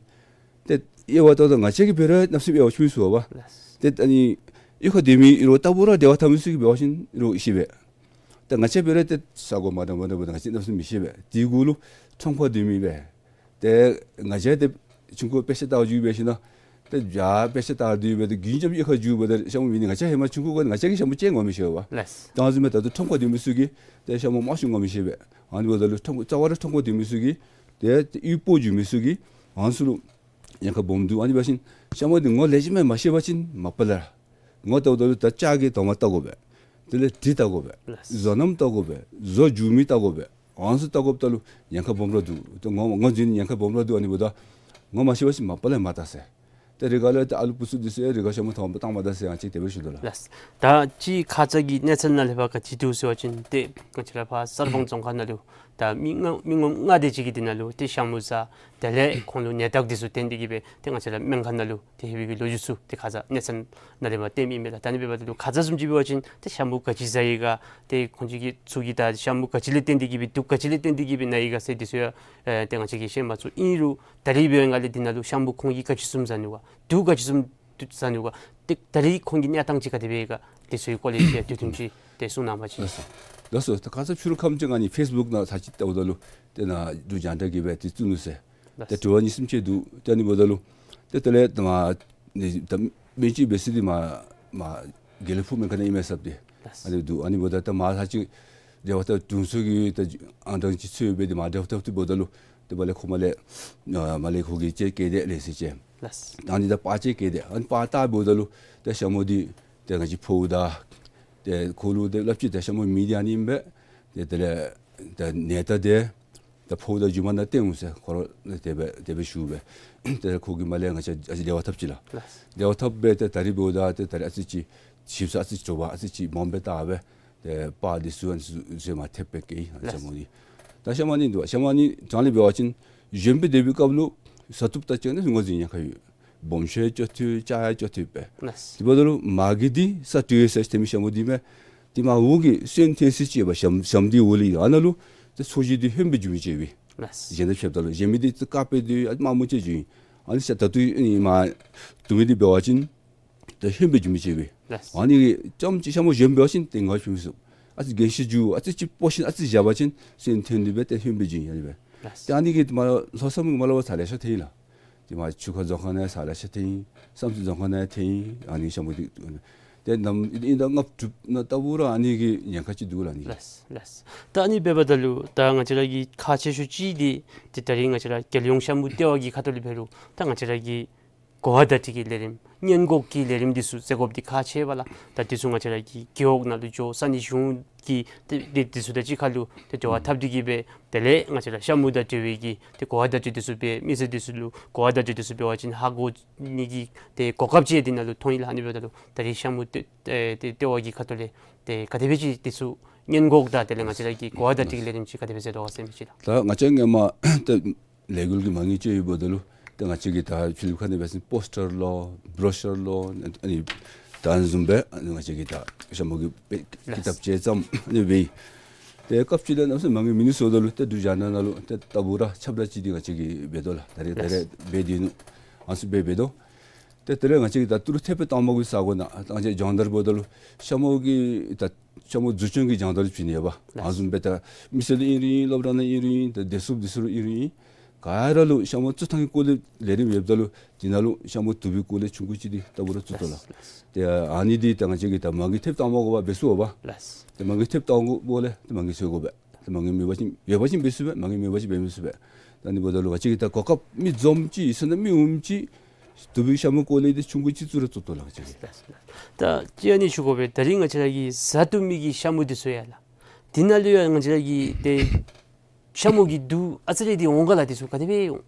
ཏེ་དབྱེ་བ་ད་ལྟོ་ང་བཅས་ཀྱིས་འབད་རུང་གནམ་མེད་ས་མེད་དབྱེ་བ་ཕྱེ་མི་ཚུགས་པས། ལགས། ཏེ་ཨ་ནི་གཡུས་ཁར་སྡོད་མི་རོགས་ལྟ་བུ་ར་འབྲེལ་བ་འཐབ་མི་ཚུ་གིས་འབད་བ་ཅིན་རོགས་ཤེས་པས། ད་ང་བཅས་འབད་རུང་ཏེ་ས་གོ་མ་འདྲཝ་མ་འདྲཝ་ང་བཅས་གནམ་མེད་ས་མེད་མི་ཤེས་པས། དེ་གུ་ལུ་ཁྲོམ་ཁར་སྡོད་མི་སྦེ་ཏེ་ང་བཅས་ཏེ་ཆུང་ཀུ་དཔེ་ཆ་ལྟ་བར་འགྱོ་སྦེ་ཞིན་ན་ད་ ཏེ་བྱ་དཔེ་ཆ་ལྟ་སྡོད་སྦེ་ཏེ་རྒྱུན་འབྱམས་གཡུས་ཁར་འགྱོ་སྦེ་ཏེ་ཤ་མུ་མེད་ནི་ང་བཅས་ཧེ་མ་ཆུང་ཀུ་ཁར་ང་བཅས་ཀྱིས་ཤ་མུ་ཅིག་ངོ་མི་ཤེས་པས། ལགས། ད་ཨ་ནི་བཟུམ་མའི་ད་ལྟོ་ཁྲོམ་ཁར་སྡོད་མི་ཚུ་གིས་ཏེ་ཤ་མུ་མང་ཤོས་ངོ་མི་ཤེས་པས། ཨ་ནི་འབདཝ་ད་ལུ་ཁྲོམ་རྩ་བ་ར་ཁྲོམ་ཁར་སྡོད་མི་ཚུ་གིས་ཏེ་ཏེ་གཡུས་སྤོ་འགྱོ་མི་ཚུ་གིས་ཨ་ནི་ཚུ་ལུ་ཉེན་ཁ་སྦོམ་འདུག། ཨ་ནི་འབད་བ་ཅིན་ཤ་མུ་འདི་ངོ་ལེགས་ཤོམ་མ་ཤེས་པ་ཅིན་མ་པ་ལས་ར་ངོ་བལྟཝ་ད་ལུ་ད་ལྕགས་ཀྱི་དོང་མ་བལྟ་དགོ་པས། དེ་ལས་གྲི་བལྟ་དགོ་པས། ལགས། བཟོ་རྣམ་བལྟ་དགོ་པས། བཟོ་འགྱོ་མི་བལྟ་དགོ་པས། ཨ་ནི་ཚུ་བལྟ་དགོཔ་ད་ལུ་ཉེན་ཁ་སྦོམ་ར་འདུག། ཏེ་ངོ་ངོ་འཛིན་ཉེན་ཁ་སྦོམ་ར་འདུག། ཨ་ནི་འབདཝ་ད་ངོ་མ་ཤེས་པ་ཅིན་མ་པ་ལས་མ་བལྟ་ཟེར། ཏེ་རི་ཁ་ལས་ཏེ་ཨ་ལུ་བུ་ཚུ་འདི་ཚུ་ཡང་རི་ཁ་ཤ་མུ་དོང་མ་བཏང་མ་ད་ཟེར་ཡང་ཅིག་དེ་སྦེ་ཞུ་དོ་ལགས། ལགས། ད་ཅི་ཁ་ཙ་གི་གནས་ཚུལ་ནང་ལས་ཕར་ག་ཅི་འདུག་ཟེར་བ་ཅིན་ཏེ་ང་བཅས་ར་ཕར་གསར་སྤང་རྫོང་ཁག་ནང་ལུ་ད་མི་ལྔ་མི་ངོམ་ལྔ་དེ་ཅིག་གིས་འདི་ནང་ལུ་ཏེ་ཤ་མུ་བཟའ། དེ་ལས་ཁོང་ལུ་ནད་རྟགས་འདི་ཚུ་བསྟན་ཏེ་གིས་སྦེ་ཏེ་ང་བཅས་ར་སྨན་ཁང་ནང་ལུ་ཏེ་ལྷོད་པའི་གི་ལོ་རྒྱུས་ཚུ་ཏེ་ཁ་ཙ་གནས་ཚུལ་ནང་ལས་ཕར་བཏོན་མི་མས་ལགས། ད་ཨ་ནི་འབདཝ་ད་ལུ་ཁ་ཙ་བཟུམ་ཅིག་འབད་བ་ཅིན་ཏེ་ཤ་མུ་ག་ཅི་བཟའ་ཡི་ག། ཏེ་ཁོང་ཅིག་གི་ཚུ་གིས་ད་ཤ་མུ་ག་ཅི་ལས་བརྟེན་ཏེ་གིས་སྦེ་དུག་ག་ཅི་ལས་བརྟེན་ཏེ་གིས་སྦེ་ན་ཡི་ག་ཟེར་འདི་ཚུ་ཡང་ཨེ་ཏེ་ང་བཅས་ཀྱིས་ཤེས་མ་ཚུགས། ཨིན་རུང་ད་རིས་འབད་བའི་སྒང་ལས་འདི་ནང་ལུ་ཤ་མུ་ཁོང་གིས་ག་ཅི་བཟུམ་བཟའ་ནུག་ག། དུག་ག་ཅི་བཟུམ་བཟའ་ནུག་ག། ཏེ་ད་རིས་ཁོང་གི་གནས་སྟངས་ཅིག་ག་དེ་སྦེ་ཡོད་ག། དེ་ཚུ་གི་སྐོར་ལས་ཅིག་ཡང་ཏེ་དུམ་ཅིག་ཏེ་གསུང་གནང་བ་ཅིན། ལགས་སོ། ལགས་སོ། ད་ཁ་ཙ་ཕྱི་རུ་ཁམས་ཅིག་ང་གཉིས་ཕེསི་བུཀ་ནང་ཚར་ཅིག་བལྟཝ་ད་ལུ་ཏེ་ནཱ་འབྲུག་རྒྱང་བསྒྲགས་ཀྱིས་སྦེ་ཏེ་བཙུགས་ནུག་ཟེར། ལགས། ཏེ་དྲི་བ་གཉིས་གསུམ་ཅིག་འདུག། ཏེ་ཨ་ནི་འབདཝ་ད་ལུ་ཏེ་དེ་ལས་ད་མ་ནི་ད་སྨན་བཅོས་འབད་ས་འདི་མར་མར་དགེ་ལེགས་ཕུག་སྨན་ཁང་ནང་ཨིན་མས་ཟེར་ཏེ། ལགས། ཨ་ནི་འདུག། ཨ་ནི་འབདཝ་ད་ད་མར་ཚར་ཅིག་འབྲེལ་བ་འཐབ་དྲུང་འཚོ་གི་ད་ཨང་གྲངས་ཅིག་འཚོལ་སྦེ་ཏེ་མར་འབྲེལ་བ་འཐབ་སྟེ་འབདཝ་ད་ལུ་ཏེ་མར་ལས་ཁོ་མར་ལས་ཨ་མར་ལས་ཁོ་གིས་ཅིག་བཀལ་ཏེ་ལེགས་ཤོམ་ཅིག། ལགས། ད་ཨ་ནི་ད་པར་ཅིག་བཀལ་ཏེ་ཨ་ནི་པར་བལྟ་འབདཝ་ད་ལུ་ཏེ་ཤ་མུ་འདི་ཏེ་ང་བཅས་ཕོཝ་ད་ཏེ་ཁོ་ལུ་ཏེ་སླབ་ཅི། ཏེ་ཤ་མུ་མེད་འདི་ཨ་ནི་ཨིན་པས། ཏེ་དེ་ལས་ད་ནད་རྟགས་འདི་ད་ཕོཝ་ད་མཇུག་མ་ནང་སྟོན་འོང་ཟེར་ཁོ་ར་དེ་སྦེ་དེ་སྦེ་ཞུ་སྦེ། ཏེ་ཁོ་གིས་མར་ལས་ང་བཅས་ཨ་ཙི་འབྲེལ་བ་འཐབ་ཅི་ལགས། ལགས། འབྲེལ་བ་འཐབ་སྦེ་ཏེ་ད་རིས་འབདཝ་ད་ཏེ་ད་རིས་ཨ་ཙི་ཅིག་ཞིབ་ས་ཨ་ཙི་ཅིག་དྲོ་པ་ཨ་ཙི་ཅིག་མངམ་སྦེ་བལྟ་སྦེ་ཏེ་པར་འདི་ཚུ་ཨ་ནི་ཚུ་མར་ཐེབས་སྦེ་བཀལ་ཡི། ལགས། ཤ་མུ་འདི་ད་ཤ་མུ་ཨ་ནི་འདུག། ཤ་མུ་ཨ་ནི་དྲང་ལས་འབད་བ་ཅིན་གཞོནམ་སྦེ་སྡོད་པའི་སྐབས་ལུ་བཟའ་བཏུབ་ད་ཅིག་ནི་ངོས་འཛིན་ཉེན་ཁ་ཡོད། སྦོམ་ཤོས་ཡང་ལྕོགས་ཏོག་ཏོ་ཡང་ལྕོགས་ཏོག་ཏོ་ཡོད་པས། ལགས། དེ་འབདཝ་ད་ལུ་མ་གི་འདི་ས་སྟོད་ཟེར་ཏེ་མི་ཤ་མུ་འདི་མས། དེ་མར་འོག་གི་སོན་འཐོན་ས་ཅིག་ཡོད་པས། ཞྭམོ་ཞྭམོ་འདི་འོག་ལས་ཨ་ནཱ་ལུ་ཏེ་ཚོས་གཞི་འདི་ཧོནམ་སྦེ་འགྱོ་མི་ཅིག་ཡོད་པས། ལགས། གཞན་དང་ཕྱདཔ་ད་ལུ་གཞན་མི་འདི་ཏེ་དཀརཔོ་འདི་ཨ་དམར་མོ་ཅིག་འགྱོ་ཡི། ཨ་ནི་ཤ་ད་ལྟོ་ཨ་ནི་མར་བཏུབ་མི་འདི་འབད་བ་ཅིན་ཏེ་ཧོནམ་སྦེ་འགྱོ་མི་ཅིག་ཡོད་པས། ལགས། ཨ་ནི་རྐྱངམ་ཅིག་ཤ་མོ་གཞོནམ་འབད་བ་ཅིན་ཏེ་ངོ་ཕྱེ་མི་ཚུགས། ཨ་ཙི་རྒན་ཤོས་འགྱོ་ཨ་ཙི་ཅིག་སྤོ་ཞིནམ་ཨ་ཙི་བཞག་པ་ཅིན་སོན་འཐོན་ཏེ་སྦེ་ཏེ་ཧོནམ་སྦེ་འགྱོ་ཡི་ཨ་ནི་སྦེ། ལགས། ཏེ་ཨ་ནི་གིས་མར་ལྷོ་མཚམས་མར་ལུ་ས་ལེ་ཤ་ཐོན་ཡི་ལགས། ཏེ་མར་ཆུ་ཁ་རྫོང་ཁག་ནང་ས་ལེ་ཤ་ཐོན་ཡི། བསམ་རྩེ་རྫོང་ཁག་ནང་ཐོན་ཡི། ཨ་ནི་ཤ་མོ་འདི་ཏེ་ནམ་ཨིན་ད་ལྔ་དྲུག་ནང་ལྟ་བུ་ར་ཨ་ནི་གི་ཉེན་ཁ་ཅིག་འདུག་ལགས་ཨ་ནི། ལགས་ལགས། ད་ཨ་ནི་འབདཝ་ད་ལུ་ད་ང་བཅས་ར་གི་ཁག་ཆེ་ཤོས་ཅིག་འདི་ཏེ་ད་རིས་ང་བཅས་ར་རྒྱལ་ཡོངས་ཤ་མོ་ལྟེ་བ་གི་ཁ་ཐུག་ལས་འབད་རུང་ད་ང་བཅས་ར་གི་གོ་བ་བརྡ་སྤྲོད་ཀྱི་ལས་རིམ་སྔོན་འགོག་གི་ལས་རིམ་འདི་ཚུ་མཛད་དགོཔ་འདི་ཁག་ཆེ་བས་ལགས། ད་འདི་ཚུ་ང་བཅས་ར་གི་རྒེད་འོག་ནང་ལུ་འགྱོ་ས་གནས་གཞུང་གི་ཏེ་ཏེ་འདི་ཚུ་དང་གཅིག་ཁར་ལུ་ཏེ་འབྲེལ་བ་འཐབ་སྟེ་གིས་སྦེ་དེ་ལས་ང་བཅས་ར་ཤ་མོ་དང་འབྲེལ་བའི་གི་ཏེ་གོ་བ་བརྡ་སྤྲོད་འདི་ཚུ་འབད་མི་སེར་འདི་ཚུ་ལུ་གོ་བ་བརྡ་སྤྲོད་འདི་ཚུ་འབད་བ་ཅིན་ཧ་གོ་ནི་གི་ཏེ་གོ་སྐབས་ཅིག་འདི་ནང་ལུ་མཐོང་ཡི་ལགས། ཨ་ནི་འབདཝ་ད་ལུ་ད་རིས་ཤ་མོ་ལྟེ་ཨེ་ཏེ་ལྟེ་བ་གི་ཁ་ཐུག་ལས་ཏེ་ག་དེ་སྦེ་ཅིག་འདི་ཚུ་སྔོན་འགོག་དང་དེ་ལས་ང་བཅས་ར་གི་གོ་བ་བརྡ་སྤྲོད་ཀྱི་ལས་རིམ་ཅིག་ག་དེ་སྦེ་མཛད་དོ་ག་ཟེར་མི་ཅིག་ལགས། ད་ང་བཅས་སྔོན་མ་ཏེ་ལས་འགུལ་གྱི་མ་དངུལ་ཅིག་ཡོདཔ་ད་ལུ་ཏེ་ང་བཅས་ཀྱིས་ད་ཕྱི་གླིངཔ་ཁ་ནང་འབད་བ་ཅིན་པོསི་ཊར་ལོ་བྲོ་ཤར་ལོ་ཨ་ནི་ད་ཨ་ནི་བཟུམ་སྦེ་ཨ་ནི་ང་བཅས་ཀྱིས་ད་ཤ་མོ་གི་དཔེ་ཀི་ཏབ་ཅིག་བརྩམས་ཨ་ནི་འབད་ཡི། ཏེ་སྐབས་ཅིག་ལས་གནམ་མེད་ས་མེད་མ་དངུལ་མིན་ནུག་ཟེརཝ་ད་ལུ་ཏེ་འབྲུག་རྒྱང་བསྒྲགས་ནང་ལུ་ཏེ་ལྟ་བུ་ར་ཁྱབ་བརྡལ་ཅིག་འདི་ང་བཅས་ཀྱིས་འབད་དོ་ལགས། ད་རེས་ད་རེས་འབད་དེ་ནུག། ཨ་ནི་ཚུ་འབད་འབད་དོ། ཏེ་དེ་ལས་ང་བཅས་ཀྱིས་ད་ཏི་རུ་ཐེབས་དང་པ་གི་ས་གོ་ནང་ད་ང་བཅས་སྦྱོང་བརྡར་འབདཝ་ད་ལུ་ཤ་མོ་གི་ད་ཤ་མོ་འཛུགས་སྐྱོང་གི་སྦྱོང་བརྡར་བྱིན་ནི་ཡོདཔ། ལགས། ཨ་ནི་བཟུམ་སྦེ་ད་མི་སེར་ལུ་ཨིན་རུང་ཨིན་སློབ་གྲྭ་ནང་ཨིན་རུང་ཨིན་ད་བདེ་སྲུངཔ་འདི་ཚུ་ལུ་ཨིན་རུང་ཨིན་ག་ར་ལུ་ཤ་མོ་བཙུགས་ཐངས་ཀྱི་སྐོར་ལས་ལས་རིམ་ཡོདཔ་ད་ལུ་འདི་ནང་ལུ་ཤ་མོ་བཏུབ་པའི་སྐོར་ལས་ཆུང་ཀུ་ཅིག་འདི་ལྟ་བུ་ར་བཙུགས་དོ་ལགས། ལགས། ཏེ་ཨ་ནི་འདི་ད་ང་བཅས་ཀྱིས་ད་མ་དངུལ་ཐེབས་དང་པ་གུ་འབད་ཚུགས་པས། ལགས། ཏེ་མ་དངུལ་ཐེབས་དང་པ་གུ་འབདཝ་ལས་ཏེ་མ་དངུལ་འཚོལ་དགོ་པས། ཏེ་མ་དངུལ་མེད་པ་ཅིན་ཡོད་པ་ཅིན་འབད་ཚུགས་པས། མ་དངུལ་མེད་པ་ཅིན་འབད་མི་ཚུགས་པས། ད་ཨ་ནི་འབདཝ་ད་ལུ་ང་བཅས་ཀྱིས་ད་གོ་སྐབས་མི་འཛོམས་ཅིག་ཟེར་ན་མི་འོངམ་ཅིག་བཏུབ་པའི་ཤ་མོ་སྐོར་ལས་འདི་ཆུང་ཀུ་ཅིག་བཙུགས་ར་བཙུགས་དོ་ལགས་ང་བཅས་ཀྱིས། ད་ཅི་ཨ་ནི་ཞུ་དགོ་པས། ད་རིས་ང་བཅས་ར་གི་བཟའ་བཏུབ་མི་གི་ཤ་མོ་འདི་ཚུ་ཡོད་ལགས། འདི་ནང་ལུ་ཡང་ང་བཅས་ར་གི་ཏེ་ཤ་མོ་གི་དུག་ཨ་ཙི་རེ་འདི་འོང་ག་ལགས། འདི་ཚུ་ག་དེ་སྦེ་ཡོད་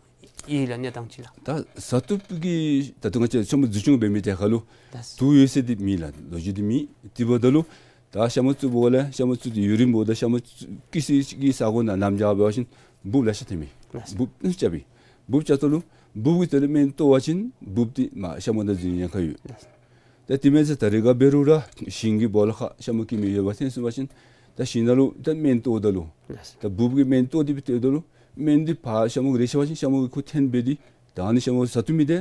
ལགས་གནས་སྟངས་ཅིག་ལགས། ད་བཟའ་བཏུབ་ཀྱི་ད་ལྟོ་ང་བཅས་ཤ་མོ་འཛུགས་སྐྱོང་འབད་མི་དེ་ཁར་ལུ་ད་དུག་ཡོད་ཟེར་འདི་མེད་ལགས། ལོ་རྒྱུས་འདི་མེད། དེ་འབདཝ་ད་ལུ་ད་ཤ་མོ་བཙུགས་འབདཝ་ལས་ཤ་མོ་བཙུགས་ཏེ་ཡུན་རིངམོ་ད་ཤ་མོ་བཙུགས་ཀྱི་སའི་གི་ས་གོ་ནང་ནམ་རྒྱུན་འབད་བ་ཅིན་འབུཔ་ལེ་ཤ་ཐོན་མས། ལགས། འབུཔ་ཨ་ནི་ཚུ་རྐྱབ་པས། འབུཔ་རྐྱབ་ད་ལུ་འབུཔ་གི་དེ་ལས་སྨན་བཏོག་པ་ཅིན་འབུཔ་འདི་མར་ཤ་མོ་ནང་འཛུལ་ནིའི་ཉེན་ཁ་ཡོད། ལགས། ད་དེ་མེན་ཟེར་ད་རེས་ག་འབད་རུང་ར་ཞིང་གི་སྦོ་ལོགས་ཁར་ཤ་མོ་སྐྱེ་མི་ཡོདཔ་ཐོན་སོང་པ་ཅིན་ད་ཞིང་ནང་ལུ་ད་སྨན་བཏོགཔ་ད་ལུ་ལགས། ད་འབུཔ་གི་སྨན་བཏོག་སྟེ་སྦེ་བཏོགཔ་ད་ལུ་སྨན་འདི་ཕར་ཤ་མོ་གུ་རེག་ཤོར་བ་ཅིན་ཤ་མོ་གིས་ཁོ་འཐོན་འབད་དེ་ད་ཨ་ནི་ཤ་མོ་བཟའ་བཏུབ་མི་འདི་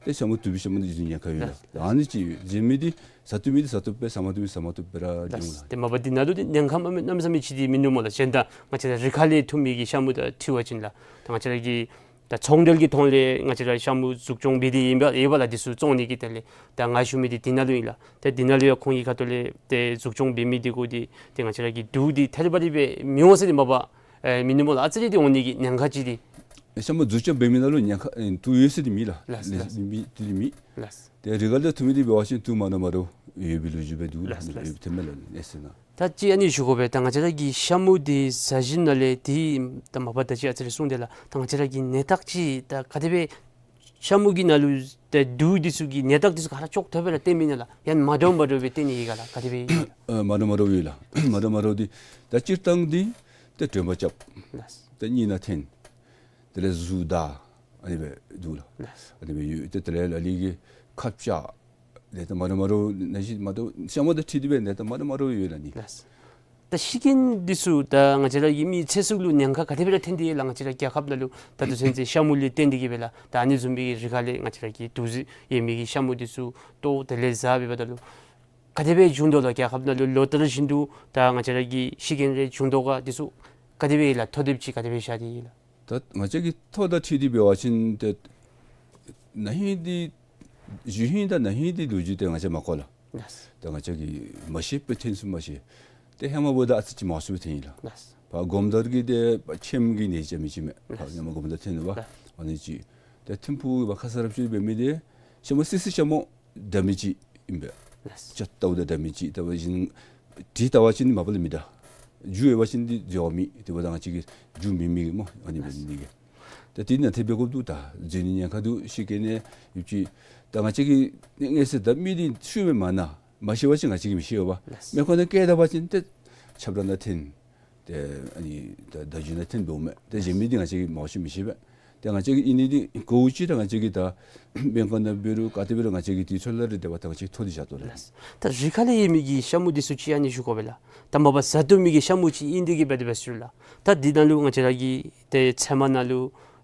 ཏེ་ཤ་མོ་བཏུབ་པའི་ཤ་མོ་འདི་འཛུལ་ནིའི་ཉེན་ཁ་ཡོད་ལགས། ལགས། ད་ཨ་ནི་ཅིག་ཡོད། བཟའ་མི་འདི་བཟའ་བཏུབ་པས། བཟའ་མ་བཏུབ་མི་བཟའ་མ་བཏུབ་སྦེ་ར་འགྱོ་འོང་ལགས། ལགས། ཏེ་མ་པ་འདི་ནང་ལུ་ཏེ་ཉེན་ཁ་མ་མེད་གནམ་མེད་ས་མེད་ཅིག་འདི་མིན་འདུག་སྨོ་ལགས། གཞན་དང་ང་བཅས་ར་རི་ཁ་ལས་འཐུ་མི་གི་ཤ་མོ་དང་འཁྲིལ་བ་ཅིན་ལགས། ད་ང་བཅས་ར་གི་ ད་ཚོང་འབྲེལ་གྱི་ཐོག་ལས་ང་བཅས་ར་ཤ་མུ་འཛུགས་སྐྱོང་འབད་དེ་ཨིན་པས་ལགས། དེ་ལས་འདི་ཚུ་བཙོང་ནི་གི་དེ་ལས་ད་ང་ཞུ་མི་འདི་དེ་ནང་ལུ་ཨིན་ལགས། ཏེ་དེ་ནང་ལུ་ཡང་ཁོང་གི་ཁ་ཐུག་ལས་ཏེ་འཛུགས་སྐྱོང་འབད་མི་འདི་གུ་འདི་ཏེ་ང་བཅས་ར་གི་དུག་འདི་ཐད་རི་བ་རི་སྦེ་མི་འོང་ཟེར་ཏེ་མ་པ་ཨེ་མིན་ནུག་སྨོ་ལགས། ཨ་ཙི་རེ་འདི་འོང་ནི་གི་ཉེན་ཁ་ཅིག་འདི། ཤ་མུ་འཛུགས་སྐྱོང་འབད་མི་ནང་ལུ་ཉེན་ཁ་ཨེ་དུག་ཡོད་ཟེར་འདི་མེད་ལགས། ལགས་ལགས། མེད་འདི་མེད། ལགས། ཏེ་རི་ཁ་ལས་འཐུ་མི་འདི་འབད་བ་ཅིན་དུག་མ་འདྲཝ་མ་འདྲཝ་ཡོད་པའི་ལོ་རྒྱུས་སྦེ་འདུག་ལགས། ལགས་ལགས། ཡོད་ཐོན་མས་ལགས་ཨེ་ཟེར་ན། ད་ཅི་ཨ་ནི་ཞུ་དགོ་པས། ད་ང་བཅས་ར་གི་ཤ་མུ་འདི་ཟ་བཞིན་ན་ལས་འདི་ད་མ་པ་ད་ཅི་ཨ་ཙི་རེ་གསུངས་ཏེ་ལགས། ད་ང་བཅས་ར་གི་ནད་རྟགས་ཅིག་ད་ག་དེ་སྦེ་ཤ་མུ་གི་ནང་ལུ་ད་དུག་འདི་ཚུ་གི་ནད་རྟགས་འདི་ཚུ་ག་ར་ཅོག་འཐདཔ་སྦེ་ར་སྟོན་མི་ནི་ལགས། ཡང་མ་འདྲཝ་མ་འདྲཝ་སྦེ་སྟོན་ནི་ཡོད་ག་ལགས། ག་དེ་སྦེ་ཨིན་ལགས། ཨ་མ་འདྲཝ་མ་འདྲཝ་ཡོད་ལགས། མ་འདྲཝ་མ་འདྲཝ་འདི་ད་སྤྱིར་བཏང་འདི་ཏེ་དྲོད་འབར་རྐྱབ། ལགས། ཏེ་གཉིད་ནང་འཐེན། དེ་ལས་གཟུགས་འདར། ཨ་ནི་སྦེ་འདུག་ལགས། ལགས། ཨ་ནི་སྦེ་ཡོད། ཏེ་དེ་ལས་ལ་ལུ་གིས་ཁ་སྐྱ། ནད་རྟགས་མ་འདྲཝ་མ་འདྲཝ་ནང་བཞིན་མ་འདྲཝ་ཤ་མུ་དང་འཁྲིལ་ཏེ་སྦེ་ནད་རྟགས་མ་འདྲཝ་མ་འདྲཝ་ཡོད་ལགས་ནི། ལགས། ད་ཤི་རྐྱེན་འདི་ཚུ་ད་ང་བཅས་ར་གི་མི་ཚེ་སྲོག་ལུ་ཉེན་ཁ་ག་དེ་སྦེ་ར་ཐོན་ཏེ་ཡོད་ལགས། ང་བཅས་ར་རྒྱལ་ཁབ་ནང་ལུ་ད་ལྟོ་ཚུན་ཚོད་ཤ་མུ་ལས་བརྟེན་ཏེ་གིས་སྦེ་ལགས། ད་ཨ་ནི་བཟུམ་སྦེ་རི་ཁ་ལས་ང་བཅས་ར་གི་དུག་རྫས་ཡོད་མི་གི་ཤ་མུ་འདི་ཚུ་བཏོག་དེ་ལས་ཟ་འབདཝ་ད་ལུ་ག་དེ་སྦེ་བྱུང་དོ་ལགས། རྒྱལ་ཁབ་ནང་ལུ་ལོ་ལྟར་བཞིན་དུ་ད་ང་བཅས་ར་གི་ཤི་རྐྱེན་རེ་བྱུང་དོ་ག། འདི་ཚུ་ག་དེ་སྦེ་ལགས། ཐོ་དེབ་ཅིག་ག་དེ་སྦེ་བཞག་སྟེ་ཡོད་ལགས། ད་ང་བཅས་ཀྱི་ཐོ་དང་འཁྲིལ་ཏེ་འབད་བ་ཅིན་ཏེ་ན་ཧིང་འདི་གཞེས་ཧིང་དང་ན་ཧིང་འདི་ལོ་རྒྱུས་ཏེ་ང་བཅས་མ་གོ་ལགས། ལགས། ད་ང་བཅས་ཀྱིས་མ་ཤེས་པར་ཐོན་ཚུགས་མ་ཤེས། ཏེ་ཧེ་མ་འབདཝ་ད་ཨ་ཙི་ཅིག་མང་སུ་སྦེ་ཐོན་ཡི་ལགས། ལགས། ཕར་སྒོམ་དར་གྱི་ཏེ་ཕར་ཁྱིམ་གྱི་ནད་ཅིག་མི་ཅིག་མས། ལགས། ཕར་ཧེ་མ་སྒོམ་དར་ཐོན་ནུག་པ། ལགས། ཨ་ནི་ཅིག། ཏེ་ཐིམ་ཕུག་གི་ཕར་ཁ་ས་རབ་ཅིག་འབད་མི་འདི་ཤ་མུ་སི་སི་ཤ་མུ་འདྲ་མི་ཅིག་ཨིན་པས། ལགས། ཅ་ཏའུ་དང་འདྲ་མི་ཅིག། ལྟ་བ་བཞིན་དྲི་ལྟ་བ་ཅིན་མ་པ་ལས་མི་འདྲ། རྒྱུ་ཡོད་པ་ཅིན་འདི་འཛོལ་མི་དེ་འབདཝ་ད་ང་བཅས་ཀྱིས་རྒྱུ་མེད་མི་གི་སྨོ། ཨ་ནི་འབད་ནི་གི། ད་དེ་ནང་ཐེབས་འབད་དགོཔ་འདུག། ད་འཛོལ་ནི་ཉེན་ཁ་འདུག། ཤི་རྐྱེན་ནི་ཡོད་ཅི། ད་ང་བཅས་ཀྱིས་ངེས་ཤེས་ད་མི་འདི་ཤུལ་མ་མ་ན་མ་ཤེས་པ་ཅིན་ང་བཅས་ཀྱིས་མི་ཤེས་པས། ལགས། མེ་འཁོར་ནང་བཀལ་ད་པ་ཅིན་ཏེ་ཆབ་ར་ནང་འཐེན། ཏེ་ཨ་ནི་ད་ད་རྒྱུ་ནང་འཐེན་འབདཝ་མས། ཏེ་གཞན་མི་འདི་ང་བཅས་ཀྱིས་མང་ཤོས་མི་ཤེས་པས། ཏེ་ང་བཅས་ཀྱིས་ཨིན་ནི་འདི་གོ་ཅི། ད་ང་བཅས་ཀྱིས་ད་སྨན་ཁང་ནང་འབད་རུང་ག་ཏེ་འབད་རུང་ང་བཅས་ཀྱིས་དུས་ཚོད་ལ་རེ་འདེབས་པ་ད་ང་བཅས་ཐོ་འདི་བཞག་དོ་ལགས། ལགས། ད་རི་ཁ་ལས་ཡོད་མི་གི་ཤ་མུ་འདི་ཚུ་ཅིག་ཨ་ནི་ཞུ་དགོ་པས་ལགས། ད་མ་པ་ཟ་བཏུབ་མི་གི་ཤ་མུ་ཅིག་ཨིན་ཏེ་གིས་འབད་དེ་འབད་ཟེར་ལགས། ད་འདི་ནང་ལུ་ང་བཅས་ར་གི་ཏེ་ཚལ་མ་ནང་ལུ་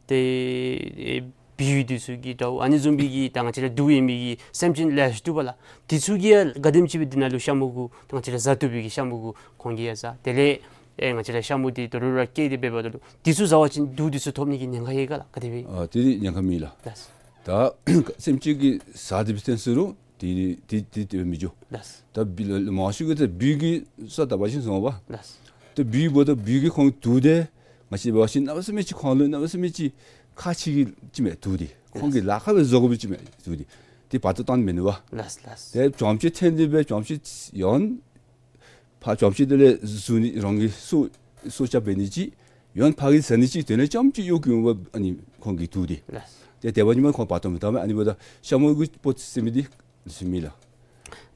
ཏེ་ཨེ་བི་འདི་ཚུ་གི་དྲཝ་ཨ་ནི་བཟུམ་སྦེ་གི་ད་ང་བཅས་ར་དུག་ཡོད་མི་གི་སེམས་ཅན་ལེ་ཤ་འདུག་པ་ལགས། འདི་ཚུ་གིས་ཡང་ག་དེམ་ཅིག་སྦེ་འདི་ནང་ལུ་ཤ་མུ་གུ་ད་ང་བཅས་ར་ཟ་བཏུབ་པའི་གི་ཤ་མུ་གུ་ཁོང་གིས་ཡང་ཟ། དེ་ལས་ཨེ་ང་བཅས་ར་ཤ་མུ་འདི་དོ་རུང་ར་བཀལ་ཏེ་འབདཝ་ད་ལུ་འདི་ཚུ་ཟ་བ་ཅིན་དུག་འདི་ཚུ་ཐོབ་ནི་གི་ཉེན་ཁ་ཡོད་ག་ལགས། ག་དེ་སྦེ། ཨ་དེ་འདི་ཉེན་ཁ་མེད་ལགས། ལགས། ད་སེམས་ཅན་གྱིས་ཟ་སྟེ་འབད་ཐོན་ཟེར་རུང་དེ་དེ་དེ་དེ་སྦེ་མི་འགྱོ། ལགས། ད་བི་ལ་མང་ཤོས་ཀྱིས་ད་བི་གིས་ས་བཏབ་པ་ཅིན་སོང་པ། ལགས། ད་བི་འབདཝ་ད་བི་གིས་ཁོང་དུག་འདི་ང་བཅས་འབད་བ་ཅིན་གནམ་མེད་ས་མེད་ཅིག་ཁོང་ལུ་གནམ་མེད་ས་མེད་ཅིག་ཁག་ཆེ་གི་ཅིག་མས་དུག་འདི། ཁོང་གིས་ལཱ་ཁག་སྦེ་བཟོ་དགོ་པའི་ཅིག་མས་དུག་འདི། དེ་བར་དུ་བཏང་མི་ནུས་པ། ལགས་ལགས། ཏེ་བྱང་ཕྱོགས་འཐེན་ཏེ་སྦེ་བྱང་ཕྱོགས་ཡང་ཕར་བྱང་ཕྱོགས་དེ་ལས་བཟུང་ནི་རང་གི་སྲོག་སྲོག་སྐྱབས་འབད་ནི་ཅིག། ཡང་ཕར་གྱི་ཟ་ནི་ཅིག། དེ་ལས་རྐྱངམ་ཅིག་གཡོག་གི་འོང་པ། ཨ་ནི་ཁོང་གི་དུག་འདི། ལགས། ཏེ་དེ་འབད་ནི་མ་ཁོང་བར་དུ་མི་བཏང་མས། ཨ་ནི་འབདཝ་ད་ཤ་མུ་གི་སྤོ་ཟེར་མི་འདི་ཟེར་མི་ལགས།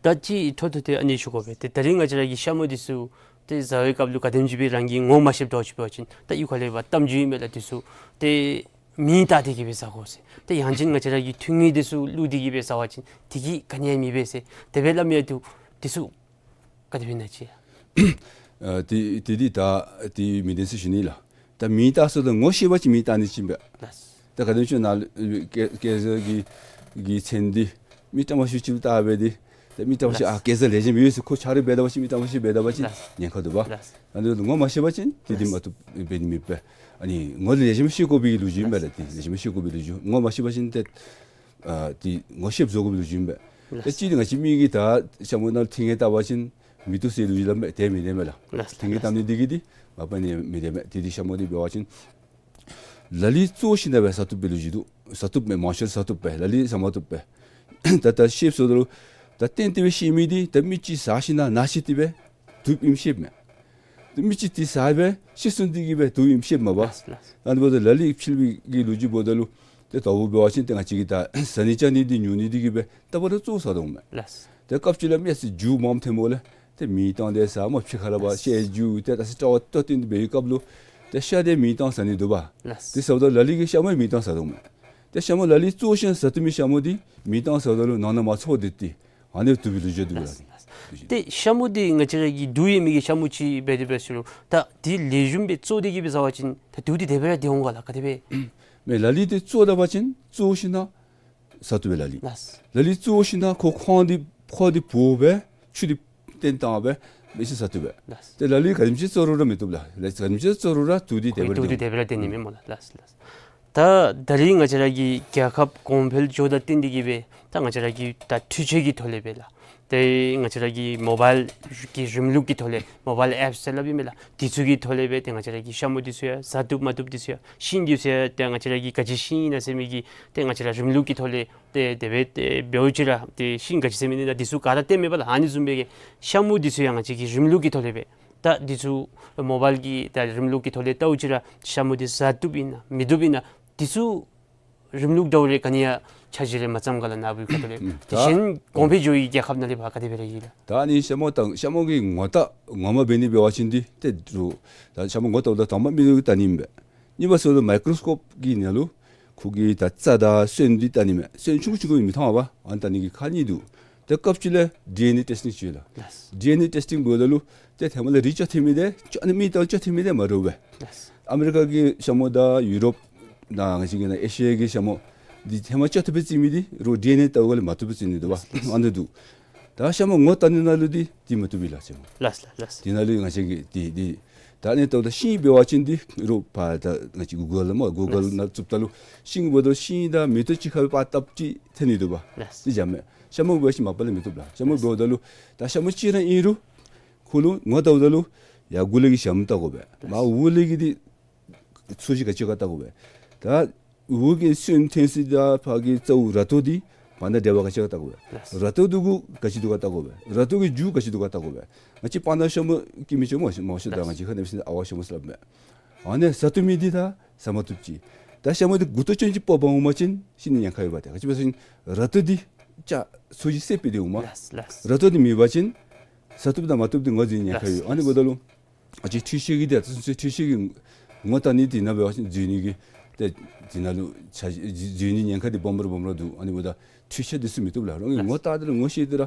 ད་ཅི་ཐོ་ཐོ་ཏེ་ཨ་ནི་ཞུ་དགོ་པས། ཏེ་ད་རིས་ང་བཅས་ར་གི་ཤ་མུ་འདི་ཚུ་ཏེ་ཟ་བའི་སྐབས་ལུ་ག་དེམ་ཅིག་སྦེ་རང་གིས་ངོ་མ་ཤེསཔ་འདྲཝ་ཅིག་འབད་བ་ཅིན་ད་གཡུས་ཁ་ལས་འབད་གཏམ་རྒྱུད་ཨིན་མས་ལགས། འདི་ཚུ་ཏེ་མེ་བཏང་སྟེ་གིས་སྦེ་ཟ་དགོ་ཟེར། ཏེ་ཡང་ཅིན་ང་བཅས་ར་གི་ཐུན་དངུལ་འདི་ཚུ་བླུགས་ཏེ་གིས་སྦེ་ཟ་བ་ཅིན་དེ་གིས་ག་ནི་ཡང་མེད་པས་ཟེར་དེ་སྦེ་སླབ་མི་ཡང་འདུག། འདི་ཚུ་ག་དེ་སྦེ་ཨིན་ན་ཅིག། ཨ་དེ་དེ་འདི་ད་དེ་མི་བདེན་ཟེར་ཞུ་ནི་ལགས། ད་མེ་བཏང་ཟེརཝ་ད་ངོ་ཤེས་པ་ཅིན་མེ་བཏང་ནི་ཅིག་ཨིན་པས། ལགས། ད་ག་དེམ་ཅིག་ནཱ་ལུ་སྐལ་སྐལ་བཟང་གི་གི་མཚན་འདི་མི་དྲང་པ་ཅིག་ཅིག་བཏགས་སྦེ་འདི་ད་མི་དྲང་པ་ཅིག། ལགས། ཨ་སྐལ་བཟང་ལེགས་ཤོམ་ཡོད་ཟེར་ཁོ་ཆ་རོགས་འབད་ད་པ་ཅིན་མི་དྲང་པ་ཅིག་འབད་ད་པ་ཅིན། ལགས། ཉེན་ཁ་འདུག་པ། ལགས། ཨ་ནི་ངོ་མ་ཤེས་པ་ཅིན་དེ་འདི། ལགས། མ་བཏུབ་འབད་ནི་མེད་པས། ཨ་ནི་ངོ་ལེགས་ཤོམ་ཤེས་དགོ་པའི་ལོ་རྒྱུས་ཨིན་པས་ལགས། ཏེ་ལེགས་ཤོམ་ཤེས་དགོ་པའི་ལོ་རྒྱུས། ངོ་མ་ཤེས་པ་ཅིན་ཏེ་ཨ་དེ་ངོ་ཤེསཔ་བཟོ་དགོ་པའི་ལོ་རྒྱུས་ཨིན་པས། ལགས། ད་ཅི་འདི་ང་བཅས་མི་གིས་ད་ཤ་མུ་ནང་ཐིང་ངེ་བཏབ་པ་ཅིན་མེ་ཏོག་ཟེར་ལོ་རྒྱུས་སླབ་མས། དེ་མི་བདེན་མས་ལགས། ལགས། ཐིང་ངེ་བཏབ་ནི་འདི་གིས་འདི་མ་པ་ནི་མི་བདེན་མས། དེ་འདི་ཤ་མུ་འདི་འབད་བ་ཅིན་ལ་ལུ་བཙོ་ཞིནམ་ལས་ཟ་བཏུབ་པའི་ལོ་རྒྱུས་འདུག། ཟ་བཏུབ་མས། མང་ཤོས་ཟ་བཏུབ་པས། ལ་ལུ་ཟ་མ་བཏུབ་པས། ད་ད་ཤེསཔ་བཟོ་ད་ལུ་ད་གཏན་གཏན་སྦེ་ཤེས་མི་འདི་ད་མི་ཅིག་ཟ་ཞིནམ་ན་ན་ཤེས་ཏེ་སྦེ་དུག་ཨིནམ་ཤེསཔ་མས། ཏེ་མི་ཅིག་དེ་ཟ་སྦེ་ཤི་སོང་སྟེ་གིས་སྦེ་དུག་ཨིནམ་ཤེསཔ་མས་པ། ལགས་ལགས། ཨ་ནི་འབདཝ་ད་ལ་ལུ་ཕྱི་གི་ལོ་རྒྱུས་འབདཝ་ད་ལུ་ཏེ་ད་འབད་བ་ཅིན་ཏེ་ང་བཅས་ཀྱིས་ད་ཟ་ནི་བཅའ་ནི་འདི་ཉོ་ནི་འདི་གིས་སྦེ་ད་བར་དུ་བཙོ་ཟ་དོ་མས། ལགས། ཏེ་སྐབས་ཅིག་ལུ་མི་ཡང་སྲིད་རྒྱུ་མངམ་ཐོནམ་ལས་ཏེ་མེ་བཏང་སྟེ་ཟ་སྨོ། ཕྱི་ཁ་ལས་ཕར་ཤ་རྒྱུ་ཏེ་ད་སྲིད་དྲག་པ་ཏོག་ཏོ་འདི་འབད་བའི་སྐབས་ལུ་ཏེ་ཤ་འདི་མེ་བཏང་ཟ་ནི་འདུག་པ། ལགས། དེ་ཟེརཝ་ད་ལ་ལུ་གིས་ཤ་མུ་མེ་བཏང་ཟ་དོ་མས། ཏེ་ཤ་མུ་ལ་ལུ་བཙོ་ཞིནམ་ཟ་བཏུབ་མི་ཤ་མུ་འདི་མེ་བཏང་ཟ་ད་ལུ་ནང་ན་མ་ཚོར་ཏེ་ཏེ་ཨ་ནི་དུག་པའི་ལོ་རྒྱུས་འདུག་ལགས། ལགས་ལགས། ཏེ་ཤ་མུ་འདི་ང་བཅས་ར་གི་དུག་ཡོད་མི་གི་ཤ་མུ་ཅིག་འབད་དེ་འབད་ཟེར་རུང་ད་དེ་ལེགས་ཤོམ་སྦེ་བཙོ་སྟེ་གིས་སྦེ་ཟ་བ་ཅིན་ད་དུག་འདི་དེ་སྦེ་ར་འདི་འོང་ག་ལགས། ག་དེ་སྦེ། མེན་ལ་ལུ་འདི་བཙོ་ད་པ་ཅིན་བཙོ་ཞིནམ་ན་ཟ་བཏུབ་པས་ལ་ལུ། ལགས། ལ་ལུ་བཙོ་ཞིནམ་ན་ཁོ་ཁོང་འདི་ཁོང་འདི་བོ་སྦེ་ཆུ་འདི་བཏོན་བཏང་སྦེ་མི་ཅིག་ཟ་བཏུབ་པས། ལགས། ཏེ་ལ་ལུ་ག་དེམ་ཅིག་བཙོ་རུང་ར་མི་བཏུབ་ལགས། ལ་ག་དེམ་ཅིག་བཙོ་རུང་ར་དུག་འདི་དེ་སྦེ་ར་དུག་འདི་འདི་དེ་སྦེ་ར་འདི་ནི་མེན་སྨོ་ལགས། ལགས་ལགས། ད་ད་རིས་ང་བཅས་ར་གི་རྒྱལ་ཁབ་གོང་འཕེལ་འགྱོཝ་དང་བསྟུན་ཏེ་གིས་སྦེ་ད་ང་བཅས་ར་གི་ད་འཕྲུལ་ཆས་ཀྱི་ཐོག་ལས་སྦེ་ལགས། ཏེ་ང་བཅས་ར་གི་མོ་བཱའིལ་གྱི་རིམ་ལུགས་ཀྱི་ཐོག་ལས་མོ་བཱའིལ་ཨེཔསི་ཟེར་སླབ་ཨིན་མས་ལགས། དེ་ཚུ་གི་ཐོག་ལས་སྦེ་ཏེ་ང་བཅས་ར་གི་ཤ་མུ་འདི་ཚུ་ཡང་བཟའ་བཏུབ་མ་བཏུབ་འདི་ཚུ་ཡང་ཤིང་འདི་ཚུ་ཡང་ཏེ་ང་བཅས་ར་གི་ག་ཅི་ཤིང་ཨིན་ན་ཟེར་མི་གི་ཏེ་ང་བཅས་ར་རིམ་ལུགས་ཀྱི་ཐོག་ལས་ཏེ་དེ་སྦེ་ཏེ་འབདཝ་ཅིག་ར་ཏེ་ཤིང་ག་ཅི་ཟེར་མི་ཨིན་ན་འདི་ཚུ་ག་ར་སྟོནམ་མས་པ་ལགས། ཨ་ནི་བཟུམ་སྦེ་གི་ཤ་མུ་འདི་ཚུ་ཡང་ང་བཅས་ཀྱིས་རིམ་ལུགས་ཀྱི་ཐོག་ལས་སྦེ་ད་འདི་ཚུ་མོ་བཱའིལ་གྱི་ད་རིམ་ལུགས་ཀྱི་ཐོག་ལས་བལྟཝ་ཅིག་ར་ཤ་མུ་འདི་བཟའ་བཏུབ་ཨིན་ན་མི་བཏུབ་ཨིན་ན་འདི་ཚུ་རིམ་ལུགས་འདྲཝ་རེ་ག་ནི་ཡང་འཆར་གཞི་རེ་མ་བརྩམས་ག་ལགས། ནཱ་བུ་གི་ཁ་ཐུག་ལས། ཨུམ། དེ་ད་གཞན་གོང་འཕེལ་འགྱོ་བའི་རྒྱལ་ཁབ་ནང་ལས་ཕར་ག་དེ་སྦེ་ར་ཡོད་ལགས། ད་ཨ་ནི་ཤ་མུ་དང་ཤ་མུ་གི་ངོ་རྟགས་ངོ་མ་འབད་ནི་འབད་བ་ཅིན་འདི་ཏེ་འདུག། ད་ཤ་མུ་ངོ་བལྟཝ་ད་དང་པ་མིག་ཏོ་གིས་བལྟ་ནི་མས། གཉིས་པ་སོ་ལུ་མའི་ཀོརོ་སི་ཀོབ་ཀྱི་ནང་ལུ་ཁོ་གི་ད་རྩ་དང་སོན་འདི་བལྟ་ནི་མས། སོན་ཆུང་ཀུ་ཆུང་ཀུ་མི་མཐོང་བས། ཨ་ནི་བལྟ་ནི་གི་ཁག་གཉིས་འདུག། ཏེ་སྐབས་ཅིག་ལས་ཌི་ཨེན་ཨེ་ཊེསི་ཊིང་ཅིག་ཡོད་ལགས། ལགས། ཌི་ཨེན་ཨེ་ཊེསི་ཊིང་འབདཝ་ད་ལུ་ཏེ་ཧེ་མ་ལས་རིགས་ཅོག་འཐདམ་འདི་ཅོག་ཨ་ནི་མི་དང་ཅོག་འཐདམ་འདི་མ་འདྲཝ་སྦེ། ལགས། ཨ་མི་རི་ཀ་གི་ཤ་མུ་དང་ཡུ་རོབ་ནང་ང་བཅས་ཀྱི་ནང་ཨེ་ཤི་ཡ་གི་ཤ་མུ་འདི་ཧེ་མ་ཅོག་འཐདཔ་སྦེ་བརྩི་མི་འདི་རོགས་ཌི་ཨེན་ཨེ་བལྟཝ་ལས་མ་བཏུབ་པར་བརྩི་ནི་འདུག་པ། ལགས། ཨ་ནི་འདུག། ད་ཤ་མུ་ངོ་བལྟ་ནི་ནང་ལུ་འདི་འདི་མ་བཏུབ་པས་ལགས་ཤ་མུ། ལགས་ལགས་ལགས། དེ་ནང་ལུ་ང་བཅས་ཀྱིས་འདི་འདི་ད་ཨ་ནི་བལྟཝ་ད་ཤིང་འབད་བ་ཅིན་འདི་རོགས་ཕར་ད་ང་བཅས་གུ་གཱལ་ལུ་སྨོ་གུ་གཱལ་ལུ་ནང་བཙུགསཔ་ད་ལུ་ཤིང་འབདཝ་ད་ཤིང་དང་མེ་ཏོག་གཅིག་ཁར་སྦེ་པར་བཏབ་ཅིག་འཐོན་ནི་འདུག་པ། ལགས། འདི་བཟུམ་མས། ཤ་མུ་འབད་བ་ཅིན་མ་པ་ལས་མི་བཏུབ་ལགས། ཤ་མུ་འབདཝ་ད་ལུ་ད་ཤ་མུ་གཅིག་ར་ཨིན་རུང་ཁོ་ལུ་ངོ་བལྟཝ་ད་ལུ་ཡར་མགུ་ལས་ཀྱི་ཞྭམོ་བལྟ་དགོ་པས། མར་འོག་ལས་ཀྱི་འདི་ཚོས་གཞི་ག་ཅི་ཡོད་ག་བལྟ་དགོ་པས། ད་འོག་གི་སོན་འཐོན་ས་དང་ཕར་གྱི་རྩ་བོ་ར་ཏོ་འདི་བར་ན་འབྲེལ་བ་ག་ཅི་ཡོད་ག་བལྟ་དགོ་པས། ལགས། ར་ཏོ་འདི་གུ་ག་ཅི་འདུག་ག་བལྟ་དགོ་པས། ར་ཏོ་གི་རྒྱུ་ག་ཅི་འདུག་ག་བལྟ་དགོ་པས། ང་བཅས་སྤང་ཐང་ཤ་མུ་སྐྱེ་མི་ཅིག་སྨོ་མང་ཤོས་ད་ལགས། ང་བཅས་ཁ་ནང་ཕྱིན་ཨ་ཝ་ཤ་མུ་ཟེར་སླབ་མས། ཨ་ནི་བཟའ་བཏུབ་མི་འདི་ད་བཟའ་མ་བཏུབ་ཅིག། ད་ཤ་མུ་འདི་མགུ་ཏོ་ཅན་ཅིག་ཕོག་འོང་པ་ཅིན་ཤི་ནི་ཉེན་ཁ་ཡོདཔ་ད། ག་ཅི་སྦེ་ཟེར་བ་ཅིན་ར་ཏོ་འདི་ཅ་ཚོས་གཞི་བསད་པའི་འདི་འོང་མས། ལགས་ལགས། ར་ཏོ་འདི་མེད་པ་ཅིན་བཟའ་བཏུབ་དང་མ་བཏུབ་འདི་ངོ་འཛོལ་ནི་ཉེན་ཁ་ཡོད། ལགས། ཨ་ནི་འབདཝ་ད་ལུ་ང་བཅས་འཕྲུལ་ཆས་ཀྱི་འདི་ད་ཚུན་ཚོད་འཕྲུལ་ཆས་ཀྱིས་ངོ་བལྟ་ནི་འདི་ནང་འབད་བ་ཅིན་འཛོལ་ནི་གི་ཏེ་འདི་ནང་ལུ་ཆ་འཛོལ་ནི་ཉེན་ཁ་འདི་སྦོམ་རུ་སྦོམ་རུ་འདུག། ཨ་ནི་འབདཝ་ད་འཕྲུལ་ཆས་འདི་ཚུ་མི་བཏུབ་ལགས། རོགས་ཀྱིས་ངོ་བལྟ་སྟེ་ལུ་ངོ་ཤེས་ཏེ་ར་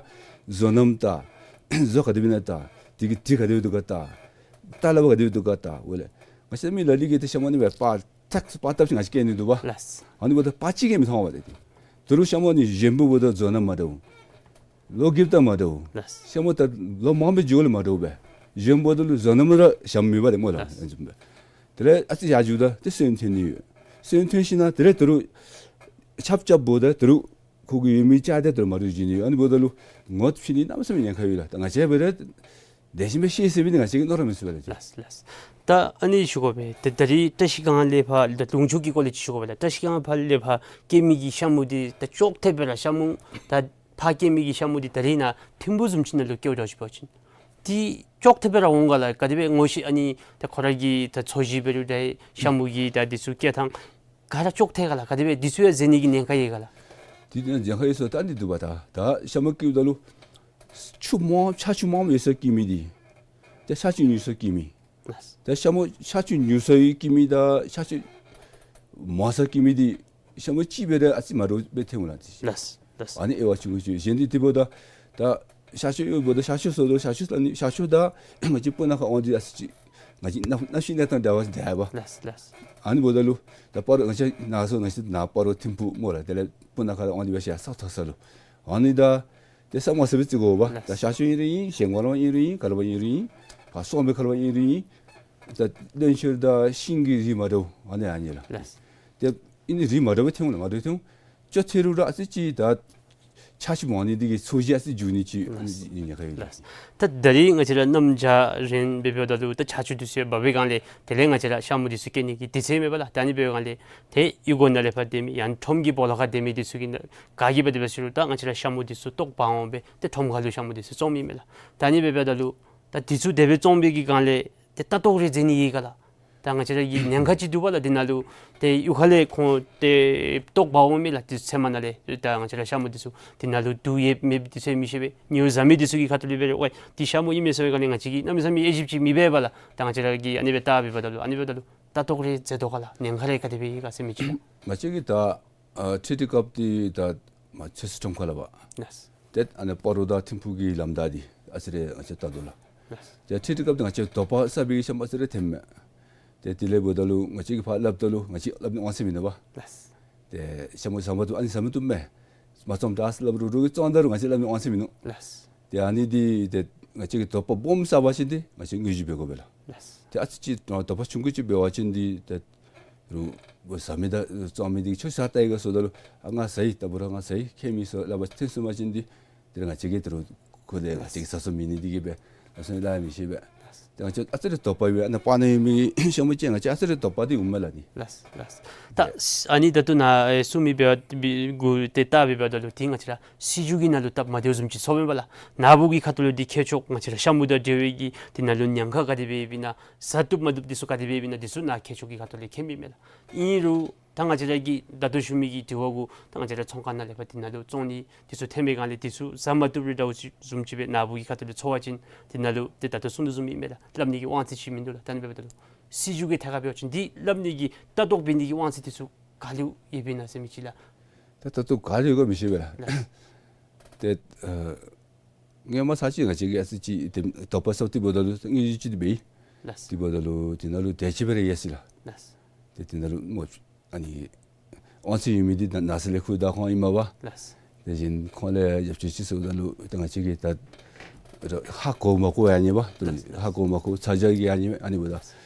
བཟོ་རྣམ་བལྟ། བཟོ་ག་དེ་སྦེ་ཨིན་ན་བལྟ། དེ་གི་དེ་ག་དེ་སྦེ་འདུག་ག་བལྟ། ལྟ་ལ་བ་ག་དེ་སྦེ་འདུག་ག་བལྟ། འོ་ལགས། ང་བཅས་མི་ལ་ལུ་གིས་ཏེ་ཤ་མུ་ཨ་ནི་སྦེ་པར་ཐག་པར་བཏབ་ཅིག་ང་བཅས་བཀལ་ནི་འདུག་པ། ལགས། ཨ་ནི་འབདཝ་ད་པར་ཅིག་གིས་མི་མཐོང་བས་ཏེ། ད་རུང་ཤ་མུ་ཨ་ནི་གཞོནམ་འབདཝ་ད་བཟོ་རྣམ་མ་འདྲཝ། ལོ་རྒསཔ་ད་མ་འདྲཝ། ལགས། ཤ་མུ་ད་ལོ་མངམ་སྦེ་འགྱོཝ་ལས་མ་འདྲཝ་སྦེ། གཞོནམ་འབདཝ་ད་ལུ་བཟོ་རྣམ་ར་ཞྭམོ་མེད་པ་ཏེ་སྨོ་ལགས། ལགས། ཨ་ནི་བཟུམ་སྦེ། དེ་ལས་ཨ་ཙི་ཡར་འགྱོཝ་ད་ཏེ་སོན་འཐོན་ནི་ཡོད། སོན་འཐོན་ཞིན་ན་དེ་ལས་ད་རུང་ཆརཔ་རྐྱབ་འབདཝ་ད་ད་རུང་ཁོ་གི་ཡོད་མི་ཅ་དེ་ད་རུང་མ་འདྲཝ་འགྱོ་ནི་ཡོད། ཨ་ནི་འབདཝ་ད་ལུ་ངོ་ཕྱེ་ནི་གནམ་མེད་ས་མེད་ཉེན་ཁ་ཡོད་ལགས། ད་ང་བཅས་འབད་རུང་དེ་བཞིན་སྦེ་ཤེས་ཟེར་བའི་ནི་ང་བཅས་ཀྱིས་མནོ་ར་མི་ཚུགས་པས་ལགས། ལགས་ལགས། ད་ཨ་ནི་ཞུ་དགོ་པས། ད་ད་རིས་བཀྲ་ཤིས་སྒང་ལས་ཕར་ད་ལུང་ཕྱོགས་ཀྱི་སྐོར་ལས་ཅིག་ཞུ་དགོ་པས་ལགས། བཀྲ་ཤིས་སྒང་ཕར་ལས་ཕར་སྐྱེ་མི་གི་ཤ་མུ་འདི་ད་ཅོག་འཐདཔ་སྦེ་ར་ཤ་མུ་ད་ཕར་སྐྱེ་མི་གི་ཤ་མུ་འདི་ད་རིས་ནཱ་ཐིམ་ཕུག་བཟུམ་ཅིག་ནང་ལུ་སྐྱེཝ་འདྲཝ་ཅིག་འབད་བ་ཅིན་འདི་ཅོག་འཐདཔ་སྦེ་ར་འོང་ག་ལགས། ག་དེ་སྦེ་ངོ་ཤེས་ཨ་ནི་ད་ཁོ་ར་གི་ད་ཚོས་གཞི་འབད་རུང་ད་ཤ་མུ་གི་ད་འདི་ཚུ་སྐྱེ་ཐངས་ག་ར་ཅོག་འཐད་ག་ལགས། ག་དེ་སྦེ་འདི་ཚུ་ཡང་འཛེམ་ནི་གི་ཉེན་ཁ་ཡོད་ག་ལགས། འདི་ནང་ཉེན་ཁ་ཡོད་ཟེར་ད་འདི་འདུག་པ། ད་ད་ཤ་མུ་སྐྱེཝ་ད་ལུ་ཆུ་མང་ཆར་ཆུ་མངམ་ཡོད་སར་སྐྱེ་མི་འདི་ཏེ་ཆར་ཆུ་ཉུང་སར་སྐྱེ་མི། ལགས། ད་ཤ་མུ་ཆར་ཆུ་ཉུང་སར་སྐྱེ་མི་དང་ཆར་ཆུ་མང་སར་སྐྱེ་མི་འདི་ཤ་མུ་གཅིག་འབད་རུང་ཨ་ཙི་མ་འདྲཝ་སྦེ་ཐོན་འོང་ལགས། ལགས་ལགས། ཨ་ནི་དབྱེ་བ་ཆུང་ཀུ་ཅིག། གཞན་འདི་དེ་འབདཝ་ད་ད་ཤར་ཕྱོགས་ཡོདཔ་ད་ཤར་ཕྱོགས་སོ་ལུ་ཤར་ཕྱོགས་ལ་ནི་ཤར་ཕྱོགས་དང་ང་བཅས་སྤུ་ན་ཁ་དབང་འདུས་ཨ་ཙི་ཅིག་ང་བཅས་གནམ་གནམ་གཤིས་གནས་སྟངས་འདྲ་བ་འདྲ་བ། ལགས་ལགས། ཨ་ནི་འབདཝ་ད་ལུ་ད་སྤ་རོ་ང་བཅས་ནཱ་སོ་ང་བཅས་ནཱ་སྤ་རོ་ཐིམ་ཕུག་སྨོ་ལགས། དེ་ལས་སྤུ་ན་ཁ་དབང་འདུས་འབད་ཤར་ས་མཐོ་ས་ལུ་ཨ་ནི་ད་ཏེ་ས་མ་ཟད་སྦེ་བརྩི་དགོ་པ། ལགས། ད་ཤར་ཕྱོགས་ཨིན་རུང་ཨིན། ཞིང་ཁ་ལུ་ཨིན་རུང་ཨིན། ག་ལུ་ཨིན་རུང་ཨིན། ཕར་སོག་མའི་ཁ་ལུ་ཨིན་རུང་ཨིན། ད་བློན་ཤོར་དང་ཤིང་གི་རིགས་མ་འདྲཝ་ཨ་ནི་ཨ་ནི་ལགས། ལགས། ཏེ་ཨ་ནི་རིགས་མ་འདྲཝ་སྦེ་ཐོན་འོང་ལགས། མ་འདྲཝ་ཐོན་འོང་། ཅོག་འཐད་རུང་ར་ཨ་ཙི་ཅིག་ད་ཆར་ཆུ་མང་ནི་འདི་གིས་ཚོས་གཞི་ཨ་ཙི་འགྱུར་ནི་ཅིག་ཨ་ནི་ཉེན་ཁ་ཡོད། ལགས། ད་ད་རིས་ང་བཅས་ར་གནམ་བྱཱར་རན་སྦེ་འབདཝ་ད་ལུ་ད་ཆར་ཆུ་འདི་ཚུ་ཡང་འབབ་པའི་སྒང་ལས་དེ་ལས་ང་བཅས་ར་ཤ་མུ་འདི་ཚུ་སྐྱེ་ནི་གི་དུས་ཚོད་མེད་པ་ལགས། ད་ཨ་ནི་འབདཝ་སྒང་ལས་ཏེ་གཡུས་སྒོ་ནང་ལས་ཕར་སྡོད་མི་ཡང་ཁྲོམ་གྱི་སྦོ་ལོགས་ཁར་སྡོད་མི་འདི་ཚུ་གིས་ག་གིས་འབད་དེ་འབད་ཟེར་རུང་ད་ང་བཅས་ར་ཤ་མུ་འདི་ཚུ་ལྟོ་འབག་འོང་སྦེ་ཏེ་ཁྲོམ་ཁ་ལུ་ཤ་མུ་འདི་ཚུ་བཙོང་མི་མས་ལགས། ད་ཨ་ནི་འབདཝ་ད་ལུ་ད་འདི་ཚུ་དེ་སྦེ་བཙོང་པའི་གི་སྒང་ལས་ཏེ་ལྟ་རྟོག་རེ་མཛད་ནི་ཡོད་ག་ལགས། ད་ང་བཅས་ར་གི་ཉེན་ཁ་ཅིག་འདུག་པ་ལགས། འདི་ནང་ལུ་ཏེ་གཡུས་ཁ་ལས་ཁོང་ཏེ་ལྟོ་འབག་འོང་མི་ལགས། ཏེ་ཚལ་མ་ནང་ལས་ད་ང་བཅས་ར་ཤ་མུ་འདི་ཚུ་འདི་ནང་ལུ་དུག་ཡོད་མེད་འདི་ཚུ་མི་ཤེས་པས། ཉོ་བཟའ་མི་འདི་ཚུ་གི་ཁ་ཐུག་ལས་འབད་རུང་ཝའི་འདི་ཤ་མུ་ཨིན་མས་ཟེར་བའི་སྒང་ལས་ང་བཅས་ཀྱིས་གནམ་མེད་ས་མེད་དབྱེ་ཞིབ་ཅིག་མི་འབད་པས་ལགས། ད་ང་བཅས་ར་གིས་ཨ་ནི་སྦེ་བལྟ་འབདཝ་ད་ལུ་ཨ་ནི་འབདཝ་ད་ལུ་ལྟ་རྟོག་རེ་མཛད་དོ་ག་ལགས། ཉེན་ཁ་རེ་ག་དེ་སྦེ་ཡོད་ག་ཟེར་མི་ཅིག། ང་བཅས་ཀྱིས་ད་ཨ་འཕྲུལ་རིག་སྐབས་འདི་ད་མ་ཚོད་སུ་ཁྲོམ་ཁ་ལུ་བ། ལགས། ཏེ་ཨ་ནི་སྤ་རོ་དང་ཐིམ་ཕུག་གི་ལམ་བདའ་འདི་ཨ་ཙི་རེ་ང་བཅས་བལྟ་དོ་ལགས། ལགས། ཏེ་འཕྲུལ་རིག་སྐབས་འདི་ང་བཅས་དོགས་པ་ཟ་བའི་ཤ་མུ་ཨ་ཙི་རེ་ཐོནམ་མས། ཏེ་དེ་ལས་འབདཝ་ད་ལུ་ང་བཅས་ཀྱིས་ཕར་སླབ་ད་ལུ་ང་བཅས་སླབ་ནི་དབང་ཚད་མིན་འདུག་པ། ལགས། ཏེ་ཤ་མུ་བཟའ་མ་བཏུབ་ཨ་ནི་བཟའ་མ་བཏུབ་མས། མ་བཙོང་དྲགས་ཟེར་སླབ་རུང་རོགས་ཀྱིས་བཙོང་ད་རུང་ང་བཅས་སླབ་ནི་དབང་ཚད་མིན་ནུག། ལགས། ཏེ་ཨ་ནི་འདི་ཏེ་ང་བཅས་ཀྱིས་དོགས་པ་སྦོམ་ཟ་བ་ཅིན་ཏེ་ང་བཅས་དངོས་གཞི་འབད་དགོ་པས་ལགས། ལགས། ཏེ་ཨ་ཙི་ཅིག་དོགས་པ་ཆུང་ཀུ་ཅིག་འབད་བ་ཅིན་འདི་ཏེ་ རུང་བཟའ་མི་དང་བཙོང་མི་འདི་ཆོས་ས་ལྟ་ཡི་ག་ཟེརཝ་ད་ལུ་ཨ་ང་བཟའ་ཡི། ད་འབད་རུང་ང་བཟའ་ཡི། ཁྱད་མེད་ཟེར་སླབ་པ་ཐོན་སོང་པ་ཅིན་འདི་དེ་ར་ང་བཅས་ཀྱིས་དེ་རུང་ཁོ་ལས་ང་བཅས་ཀྱིས་ཟ་ཚུགས་མེད་ནི་འདི་གིས་སྦེ་ལགས་སོ་སླབ་མི་ཤེས་པས། ཏེ་ང་བཅས་ཨ་ཙི་རེ་དོགས་པ་ཡོད། ཨ་ནཱ་སྤང་ནང་ཡོད་མི་ཤ་མུ་ཅིག་ང་བཅས་ཨ་ཙི་རེ་དོགས་པ་འདི་འོང་མས་ལགས་ནི། ལགས་ལགས། ད་ཨ་ནི་ད་ལྟོ་ནཱ་ཨེ་གསུངས་མི་འབདཝ་འདི་གུ་ཏེ་བལྟ་སྦེ་འབདཝ་ད་ལུ་ཏེ་ང་བཅས་ར་སྲིད་བྱུས་ཀྱི་ནང་ལུ་སྟབས་མ་བདེཝ་བཟུམ་ཅིག་ཚོརཝ་མས་པ་ལགས། ནཱ་བུ་གི་ཁ་ཐུག་ལུ་འདི་མཁས་མཆོག་ང་བཅས་ར་ཤ་མུ་དང་འབྲེལ་བའི་གི་འདི་ནང་ལུ་ཉེན་ཁ་ག་དེ་སྦེ་ཡོདཔ་ཨིན་ན་བཟའ་བཏུབ་མ་བཏུབ་འདི་ཚུ་ག་དེ་སྦེ་ཡོདཔ་ཨིན་ན་འདི་ཚུ་ནཱ་མཁས་མཆོག་གི་ཁ་ཐུག་ལས་མཁྱེན་མི་མས་ལགས། ཨིན་རུང་ད་ང་བཅས་ར་གི་ད་ལྟོ་ཞུ་མི་གི་དྲི་བ་གུ་ད་ང་བཅས་ར་ཚོང་ཁང་ནང་ལས་ཕར་འདི་ནང་ལུ་བཙོང་ནི་འདི་ཚུ་ཐོན་པའི་སྒང་ལས་འདི་ཚུ་བཟའ་མ་བཏུབ་རེ་འདྲཝ་ཅིག་བཟུམ་ཅིག་སྦེ་ནཱ་བུ་གི་ཁ་ཐུག་ལས་ཚོར་བ་ཅིན་འདི་ནང་ལུ་ཏེ་ད་ལྟོ་གསུང་དོ་བཟུམ་ཨིན་མས་ལགས། སླབ་ནི་གི་དབང་ཚད་ཅིག་མིན་འདུག་ལགས། ད་ཨ་ནི་འབདཝ་ད་ལུ་སྲིད་བྱུས་ཀྱི་ཐད་ཁར་འབད་བ་ཅིན་འདི་སླབ་ནི་གི་ལྟ་རྟོག་འབད་ནི་གི་དབང་ཚད་འདི་ཚུ་ག་ལུ་ཡོདཔ་ཨིན་ན་ཟེར་མི་ཅིག་ལགས། ད་ལྟོ་ག་ལུ་ཡོད་ག་མི་ཤེས་པས་ལགས། ལགས། ཏེ་ཨ་སྔོན་མ་ཚར་ཅིག་ང་བཅས་ཀྱིས་ཨ་ཙི་ཅིག་ཏེ་དོགས་པ་ཟཝ་ད་འབདཝ་ད་ལུ་དངུལ་ཅིག་འབད་ཡི། ལགས། དེ་འབདཝ་ད་ལུ་དེ་ནང་ལུ་དེ་ཅིག་སྦེ་ར་ཡོད་ཟེར་ལགས། ལགས། ཏེ་དེ་ནང་ལུ་མོ་ཨ་ནི་དབང་ཚད་ཡོད་མི་འདི་ནགས་ཚལ་ལས་ཁུར་ད་ཁོང་ཨིན་མས་པ། ལགས། དེ་བཞིན་ཁོང་ལས་རྒྱབ་སྐྱོར་ཅིག་ཟཝ་ད་ལུ་ཏེ་ང་བཅས་ཀྱིས་ད་ཧ་གོ་མ་གོ་ཡང་ཨིན་པས། ལགས། ཧ་གོ་མ་གོ་ཚ་གྱང་གིས་ཡང་ཨིན་པས། ཨ་ནི་འབདཝ་ད་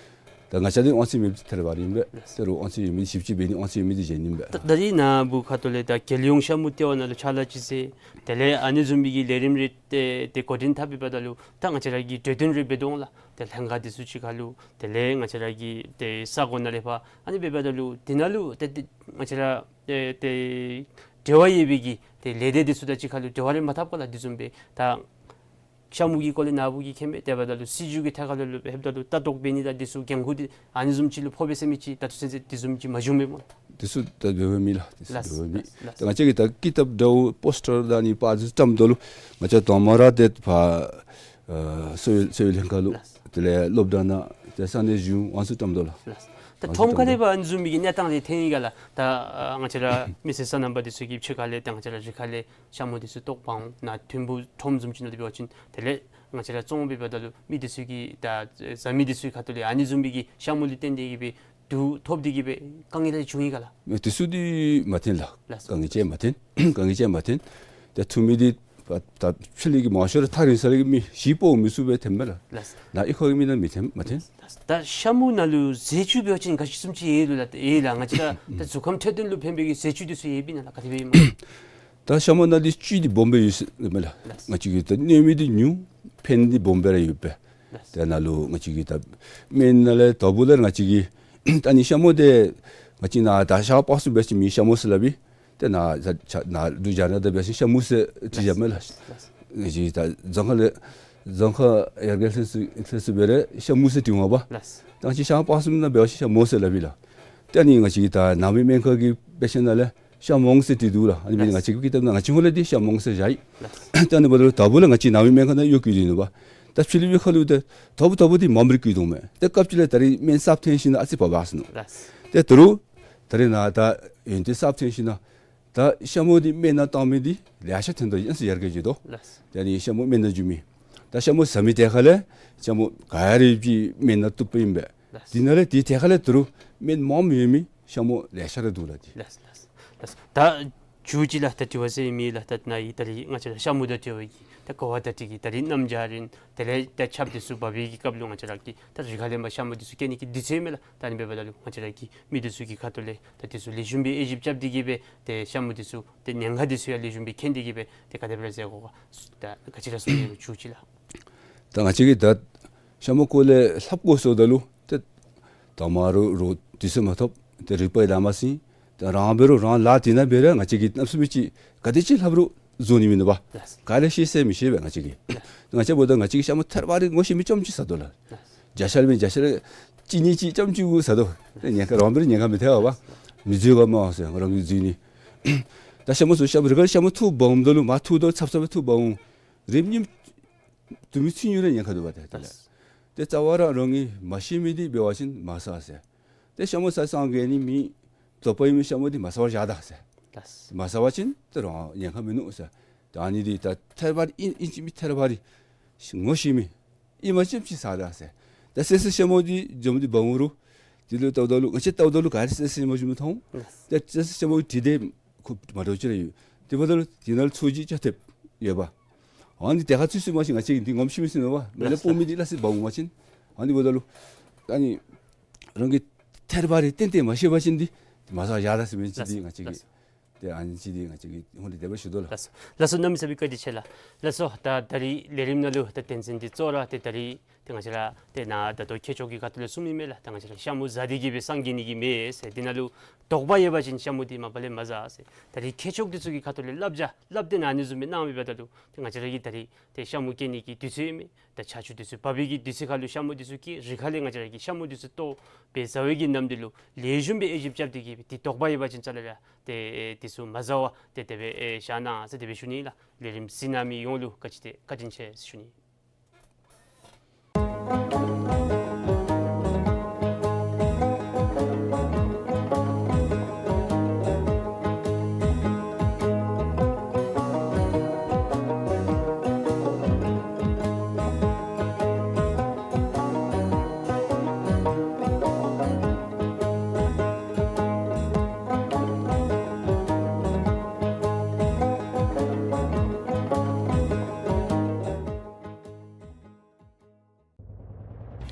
ད་ང་བཅས་འདི་དབང་ཚད་མེདཔ་འདི་ཐད་རི་བ་རི་ཨིན་པས། ལགས། དེ་རུང་དབང་ཚད་ཡོད་མི་ཞིབ་དཔྱད་འབད་ནི་དབང་ཚད་ཡོད་མི་འདི་གཞན་ཨིན་པས། ད་ད་རིས་ནཱ་བུ་ཁ་ཐུག་ལས་ད་རྒྱལ་ཡོངས་ཤ་མུ་ལྟེ་བ་ནང་ལུ་ཕྱག་ལཱ་ཅིག་ཟེར་དེ་ལས་ཨ་ནི་བཟུམ་མའི་གི་ལས་རིམ་རེ་ཏེ་ཏེ་འགོ་འདྲེན་འཐབ་འབདཝ་ད་ལུ་ད་ང་བཅས་ར་གིས་གྲོས་བསྟུན་རེ་འབད་དོ་འོང་ལགས། ཏེ་ལྷན་ཁག་འདི་ཚུ་གཅིག་ཁར་ལུ་དེ་ལས་ང་བཅས་ར་གི་ཏེ་ས་གོ་ནང་ལས་ཕར་ཨ་ནི་འབདཝ་ད་ལུ་དེ་ནང་ལུ་ཏེ་ཏེ་ང་བཅས་ར་ཏེ་ཏེ་འབྲེལ་བ་ཡོད་པའི་གི་ཏེ་ལས་སྡེ་འདི་ཚུ་དང་གཅིག་ཁར་ལུ་འབྲེལ་བ་རེ་མ་འཐབ་ག་ལགས། དེ་བཟུམ་སྦེ་ད་ཤ་མུ་གི་སྐོར་ལས་ནཱ་བུ་གིས་མཁྱེན་མས། དེ་འབདཝ་ད་ལུ་སྲིད་བྱུས་ཀྱི་ཐད་ཁར་ལུ་ལུ་ལྷོདཔ་ད་ལུ་ལྟ་རྟོག་འབད་ནི་དང་འདི་ཚུ་འགན་ཁུར་འདི་ཨ་ནི་བཟུམ་ཅིག་ལུ་ཕོག་པས་ཟེར་མི་ཅིག་ད་ལྟོ་ཚུན་ཚོད་དེ་བཟུམ་ཅིག་མ་བྱུང་མས་སྨོ། འདི་ཚུ་ད་འབདཝ་མེད་ལགས། འདི་ཚུ་ལགས། འབདཝ་མེད། ལགས། ད་ང་བཅས་ཀྱིས་ད་ཀི་ཏབ་འདྲཝ་པོསི་ཊར་དང་ཨ་ནི་པར་འདི་ཚུ་བཀྲམ་དོ་ལུ་ང་བཅས་དང་པ་ར་ཏེ་ཕར་ཨ་གསོ་བའི་གསོ་བའི་ལྷན་ཁག་ལུ། ལགས། དེ་ལས་སློབ་གྲྭ་ནང་ཏེ་ས་གནས་གཞུང་ཨ་ནི་ཚུ་བཀྲམ་དོ་ལགས། ལགས། ད་ཨ་ནི་ཚུ་ཁྲོམ་ཁ་ལས་ཕར་ཨ་ནི་བཟུམ་མའི་གི་གནས་སྟངས་འདི་ཐོན་ཡི་ག་ལགས། ད་ཨ་ང་བཅས་ར་མི་སེར་སོ་ནམ་པ་འདི་ཚུ་གིས་ཕྱི་ཁ་ལས་ད་ང་བཅས་ར་རི་ཁ་ལས་ཤ་མུ་འདི་ཚུ་བཏོག་འབག་འོང་། ནཱ་ཐིམ་ཕུག་ཁྲོམ་བཟུམ་ཅིག་ནང་འདི་འབད་བ་ཅིན་དེ་ལས་ང་བཅས་ར་བཙོང་འབདཝ་ད་ལུ་མི་འདི་ཚུ་གིས་ད་བཟའ་མི་འདི་ཚུ་གི་ཁ་ཐུག་ལས་ཨ་ནི་བཟུམ་མའི་གི་ཤ་མུ་ལུ་བརྟེན་ཏེ་གིས་སྦེ་དུག་ཐོབ་སྟེ་གིས་སྦེ་དཀའ་ངལ་རེ་བྱུང་ཡི་ག་ལགས། མེན། དེ་ཚུ་འདི་མ་ཐོན་ལགས། ལགས་སོ། དཀའ་ངལ་ཅིག་མ་ཐོན། དཀའ་ངལ་ཅིག་མ་ཐོན། ཏེ་ཐོན་མི་འདི་ད་ཕྱི་ལས་ཀྱི་མང་ཤོས་ར་ཐག་རིང་ས་ལས་ཀྱི་མི་གཞིས་སྤོ་མི་ཚུ་སྦེ་ཐོནམ་མས་ལགས། ལགས་སོ། ནཱ་གཡུས་ཁ་གི་མི་ནང་མི་ཐོན་མ་ཐོན། ད་ཤ་མུ་ནང་ལུ་ཟས་བཅུད་འབད་བ་ཅིན་ག་ཅི་བཟུམ་ཅིག་ཡོད་ལགས། ཡོད་ལགས། ང་བཅས་ར་ད་གཟུགས་ཁམས་འཕྲོད་བསྟེན་ལུ་ཕན་པའི་གི་ཟས་བཅུད་འདི་ཚུ་ཡོདཔ་ཨིན་ན་ལགས། ག་དེ་སྦེ་ཨིན་མས། ད་ཤ་མུ་ནང་འདི་བཅུད་འདི་སྦོམ་སྦེ་ཡོད་ཟེར་མས་ལགས། ལགས། ང་བཅས་ཀྱིས་ད་གནོད་མི་འདི་ཉུང་ཕན་འདི་སྦོམ་སྦེ་ར་ཡོད་པས། ལགས། ཏེ་ནཱ་ལུ་ང་བཅས་ཀྱིས་ད་སྨན་ནང་ལས་དོ་བུ་ལས་ང་བཅས་ཀྱིས་ད་ཨ་ནི་ཤ་མུ་འདི་ང་བཅས་ནཱ་ད་ཤ་པགས་གསུམ་འབད་བ་ཅིན་མི་ཤ་མུ་ཟེར་སླབ་ཨིན། ཏེ་ནཱ་ད་ཆ་ནཱ་འབྲུག་རྒྱ་ནག་དང་འབད་བ་ཅིན་ཤ་མུ་ཟེར་བྲི་བཞག་མས་ལགས། ལགས། ང་བཅས་ད་རྫོང་ཁ་ལས་རྫོང་ཁ་ཡར་རྒྱས་ལྷན་ཚོགས་ལྷན་ཚོགས་འབད་རུང་ཤ་མུ་ཟེར་བྲི་འོང་པ། ལགས། ད་ང་བཅས་ཤ་པགས་གསུམ་ནང་འབད་བ་ཅིན་ཤ་མུ་ཟེར་སླབ་ཨིན་ལགས། ཏེ་ཨ་ནི་ང་བཅས་ཀྱིས་ད་ནང་མི་སྨན་ཁང་གི་དཔེ་ཆ་ནང་ལས་ཤ་མོང་ཟེར་བྲིས་འདུག་ལགས། ཨ་ནི་ལགས། ང་བཅས་ཀྱི་ཀི་ཏབ་ནང་ང་བཅས་ཧོང་ལས་འདི་ཤ་མོང་ཟེར་བཞག་ཡི། ལགས། ཏེ་ཨ་ནི་འབདཝ་ད་ལུ་དོ་བུ་ལས་ང་བཅས་ནང་མི་སྨན་ཁང་ནང་གཡོག་བཀོལ་ཏེ་ཨིན་ནུག་པ། ད་ཕྱི་ལུ་ཁ་ལུ་ཏེ་དོ་བུ་དོ་བུ་འདི་མངམ་ར་བཀོལ་དོ་མས། ཏེ་སྐབས་ཅིག་ལས་ད་རིས་སྨན་གསརཔ་ཐོན་ཞིནམ་ལས་ཨ་ཙི་བབས་བབས་སོང་ནུག། ལགས། ཏེ་དོ་རུང་ད་རིས་ནཱ་ད་ཡོན་ཏན་གསརཔ་ཐོན་ཞིནམ་ལས་ད་ཤ་མུ་འདི་སྨན་ནང་བཏང་མི་འདི་ལེ་ཤ་ཐོན་དོ། ཡང་སེ་ཡར་རྒྱས་འགྱོ་དོ། ལགས། ཏེ་ཨ་ནི་ཤ་མུ་སྨན་ནང་འཇུ་མི་ད་ཤ་མུ་ཟ་མི་དེ་ཁ་ལས་ཤ་མུ་ག་ར་ཅིག་སྨན་ནང་བཏུབ་པ་ཨིན་པས། ལགས། དེ་ནང་ལས་དེ་དེ་ཁ་ལས་དོ་རུང་སྨན་མངམ་ཡོད་མི་ཤ་མུ་ལེ་ཤ་ར་འདུག་ལགས། ཏེ་ལགས་ལགས་ལགས། ད་མཇུག་ཅིག་ལགས་ད་དྲི་བ་ཟེར་མི་ལགས་ད་ནཱ་ཡི་ད་རིས་ང་བཅས་ར་ཤ་མུ་དང་འབྲེལ་བའི་གི་ད་གོ་བ་ད་དྲི་གི་ད་རིས་གནམ་བྱཱར་ཨིན། དེ་ལས་ད་ཆརཔ་འདི་ཚུ་འབབ་པའི་གི་སྐབས་ལུ་ང་བཅས་ར་གིས་ད་རི་ཁ་ལས་མར་ཤ་མུ་འདི་ཚུ་སྐྱེལ་ནི་གི་དུས་ཚོད་མས་ལགས། ད་ཨ་ནི་འབདཝ་ད་ལུ་ང་བཅས་ར་གི་མི་འདི་ཚུ་གི་ཁ་ཐུག་ལས་ད་འདི་ཚུ་ལེགས་ཤོམ་སྦེ་དབྱེ་ཞིབ་རྐྱབ་སྟེ་གིས་སྦེ་ཏེ་ཤ་མུ་འདི་ཚུ་ཏེ་ཉེན་ཁ་འདི་ཚུ་ཡང་ལེགས་ཤོམ་སྦེ་མཁྱེན་ཏེ་གིས་སྦེ་ཏེ་ག་དེ་སྦེ་ར་མཛད་དགོ་ག། ད་ག་ཅི་ར་གསུང་ནི་ཡོད་མཇུག་ཅིག་ལགས། ད་ང་བཅས་ཀྱིས་ད་ཤ་མུ་སྐོར་ལས་ལྷབ་དགོ་ཟེརཝ་ད་ལུ་ཏེ་དང་པ་ར་རོགས་དུས་ཚོད་མ་ཐོབ། ཏེ་རིག་པ་ཡང་ལམ་སེང་། ཏེ་རང་འབད་རུང་རང་ལཱ་འདི་ནང་འབད་རུང་ང་བཅས་ཀྱིས་གནམ་མེད་ས་མེད་ཅིག་ག་དེ་ཅིག་ལྷབ་རུང་བཟོ་ནི་མིན་འདུག་པ། ལགས། ག་ལས་ཤེས་ཟེར་མི་ཤེས་པས་ང་བཅས་ཀྱིས། ལགས། ང་བཅས་འབདཝ་ད་ང་བཅས་ཀྱིས་ཤ་མུ་ཐད་རི་བ་རི་ངོ་ཤེས་མི་རྐྱངམ་ཅིག་ཟ་དོ་ལགས། ལགས། བརྒྱ་ཆ་ལས་མི་བརྒྱ་ཆ་ལས་གཅིག་གཉིས་ཅིག་རྐྱངམ་ཅིག་གུ་ཟ་དོ། ཏེ་ཉེན་ཁ་རང་འབད་རུང་ཉེན་ཁ་མི་ཐེག་པ། མི་འཛུལ་ག་མ་ཟེར་རང་གིས་འཛུལ་ནི། ད་ཤ་མུ་ཚུ་ཤ་མུ་རི་ཁར་ཤ་མུ་འཐུ་འབག་འོངམ་ད་ལུ་མར་འཐུ་དོ་ཚབ་ཚབ་སྦེ་འཐུ་འབག་འོང་། རིམ་གཉིས་དུ་མི་ཚུ་ཉུང་རུང་ཉེན་ཁ་འདུག་པ་ཏེ་དེ་ལས། ལགས། ཏེ་རྩ་བ་ར་རང་གིས་མ་ཤེས་མི་འདི་འབད་བ་ཅིན་མ་ཟ་ཟེར། ཏེ་ཤ་མུ་ཟ་སང་གི་ཨ་ནི་མི་དོགས་པ་ཡོད་མི་ཤ་མུ་འདི་མ་ཟ་བར་བཞག་ད་ཟེར། ལགས། མ་ཟ་བ་ཅིན་ཏེ་རང་ཉེན་ཁ་མིན་ནུག་ཟེར། ད་ཨ་ནི་འདི་ད་ཐད་རི་བ་རི་ཨིན་ཨིན་ཅི་མིན་ཐད་རི་བ་རི་ངོ་ཤེས་མི་ཨིནམ་ཅིག་ཅིག་ཟ་ད་ཟེར། ད་སེར་སེར་ཤ་མུ་འདི་འཇམ་འདི་འབག་འོང་རུང་། དེ་ལུ་བལྟཝ་ད་ལུ་ང་བཅས་བལྟཝ་ད་ལུ་ག་ར་སེར་སེར་ཤ་མུ་བཟུམ་མཐོང་། ལགས། ད་སེར་སེར་ཤ་མུ་འདི་དེ་ཁོ་མ་འདྲཝ་ཅིག་ར་ཡོད། དེ་འབདཝ་ད་ལུ་དེ་ནང་ལུ་ཚོས་གཞི་ཅིག་ཐེབས་ཡོདཔ། ཨ་ནི་དེ་ཁར་ཚུད་སོང་པ་ཅིན་ང་བཅས་ཀྱིས་འདི་ངོམས་ཤེས་མི་ཤེས་ནུག་པ། མེ་ལ་ལགས། སྤོ་མི་འདི་ལ་སི་འབག་འོང་པ་ཅིན། ཨ་ནི་འབདཝ་ད་ལུ་ཨ་ནི་རང་གི་ ཐད་རི་བ་རི་ཏན་ཏན་མ་ཤེས་པ་ཅིན་འདི་མ་ཟ་བར་བཞག་ད་ཟེར་མི་ཅིག་འདི་ང་བཅས་ཀྱི་ཏེ་ཨ་ནི་ཅིག་འདི་ང་བཅས་ཀྱི་ཧོང་ཏེ་དེ་སྦེ་ཞུ་དོ་ལགས། ལགས་སོ། ལགས་སོ། གནམ་མེད་ས་མེད་བཀའ་དྲིན་ཆེ་ལགས། ལགས་སོ། ད་ད་རིས་ལས་རིམ་ནང་ལུ་ད་དོན་ཚན་འདི་གཙོ་བོ་ར་ཏེ་ད་རིས་ཏེ་ང་བཅས་ར་ཏེ་ནཱ་ད་ལྟོ་ཁྱད་ཆོས་ཀྱི་ཁ་ཐུག་ལས་གསུངམ་ཨིན་མས་ལགས། ད་ང་བཅས་ར་ཤ་མུ་ཟ་སྟེ་གིས་སྦེ་སངས་རྒྱས་ནི་གི་མེད་ཟེར། འདི་ནང་ལུ་དོགས་པ་ཡོད་པ་ཅིན་ཤ་མུ་འདི་མ་པ་ལས་མ་ཟ་ཟེར། ད་རིས་ཁྱད་ཆོས་འདི་ཚུ་གི་ཁ་ཐུག་ལས་བསླབ་བྱ་བསླབ་སྟེ་ནཱ་ཨ་ནི་བཟུམ་སྦེ་གནང་མི་འབདཝ་ད་ལུ་ཏེ་ང་བཅས་ར་གིས་ད་རིས་ཏེ་ཤ་མུ་སྐྱེ་ནི་གི་དུས་ཚོད་ཨིན་མས། ད་ཆར་ཆུ་དུས་ཚོད་བབས་པའི་གི་དུས་ཚོད་ཁར་ལུ་ཤ་མུ་འདི་ཚུ་སྐྱེ། རི་ཁ་ལས་ང་བཅས་ར་གིས་ཤ་མུ་འདི་ཚུ་བཏོག་སྦེ་ཟ་བའི་གི་ནམ་འདི་ལུ་ལེགས་ཤོམ་སྦེ་དབྱེ་ཞིབ་རྐྱབ་སྟེ་གིས་སྦེ་ཏེ་དོགས་པ་ཡོད་པ་ཅིན་རྩ་ལས་ར་ཏེ་ཨེ་འདི་ཚུ་མ་ཟ་བར་ཏེ་དེ་སྦེ་ཨེ་བཞག་གནང་ཟེར་དེ་སྦེ་ཞུ་ནི་ལགས། ལས་རིམ་གཟིགས་གནང་མི་ཡོངས་ལུ་བཀའ་དྲིན་ཏེ་བཀའ་དྲིན་ཆེ་ཟེར་ཞུ་ནི།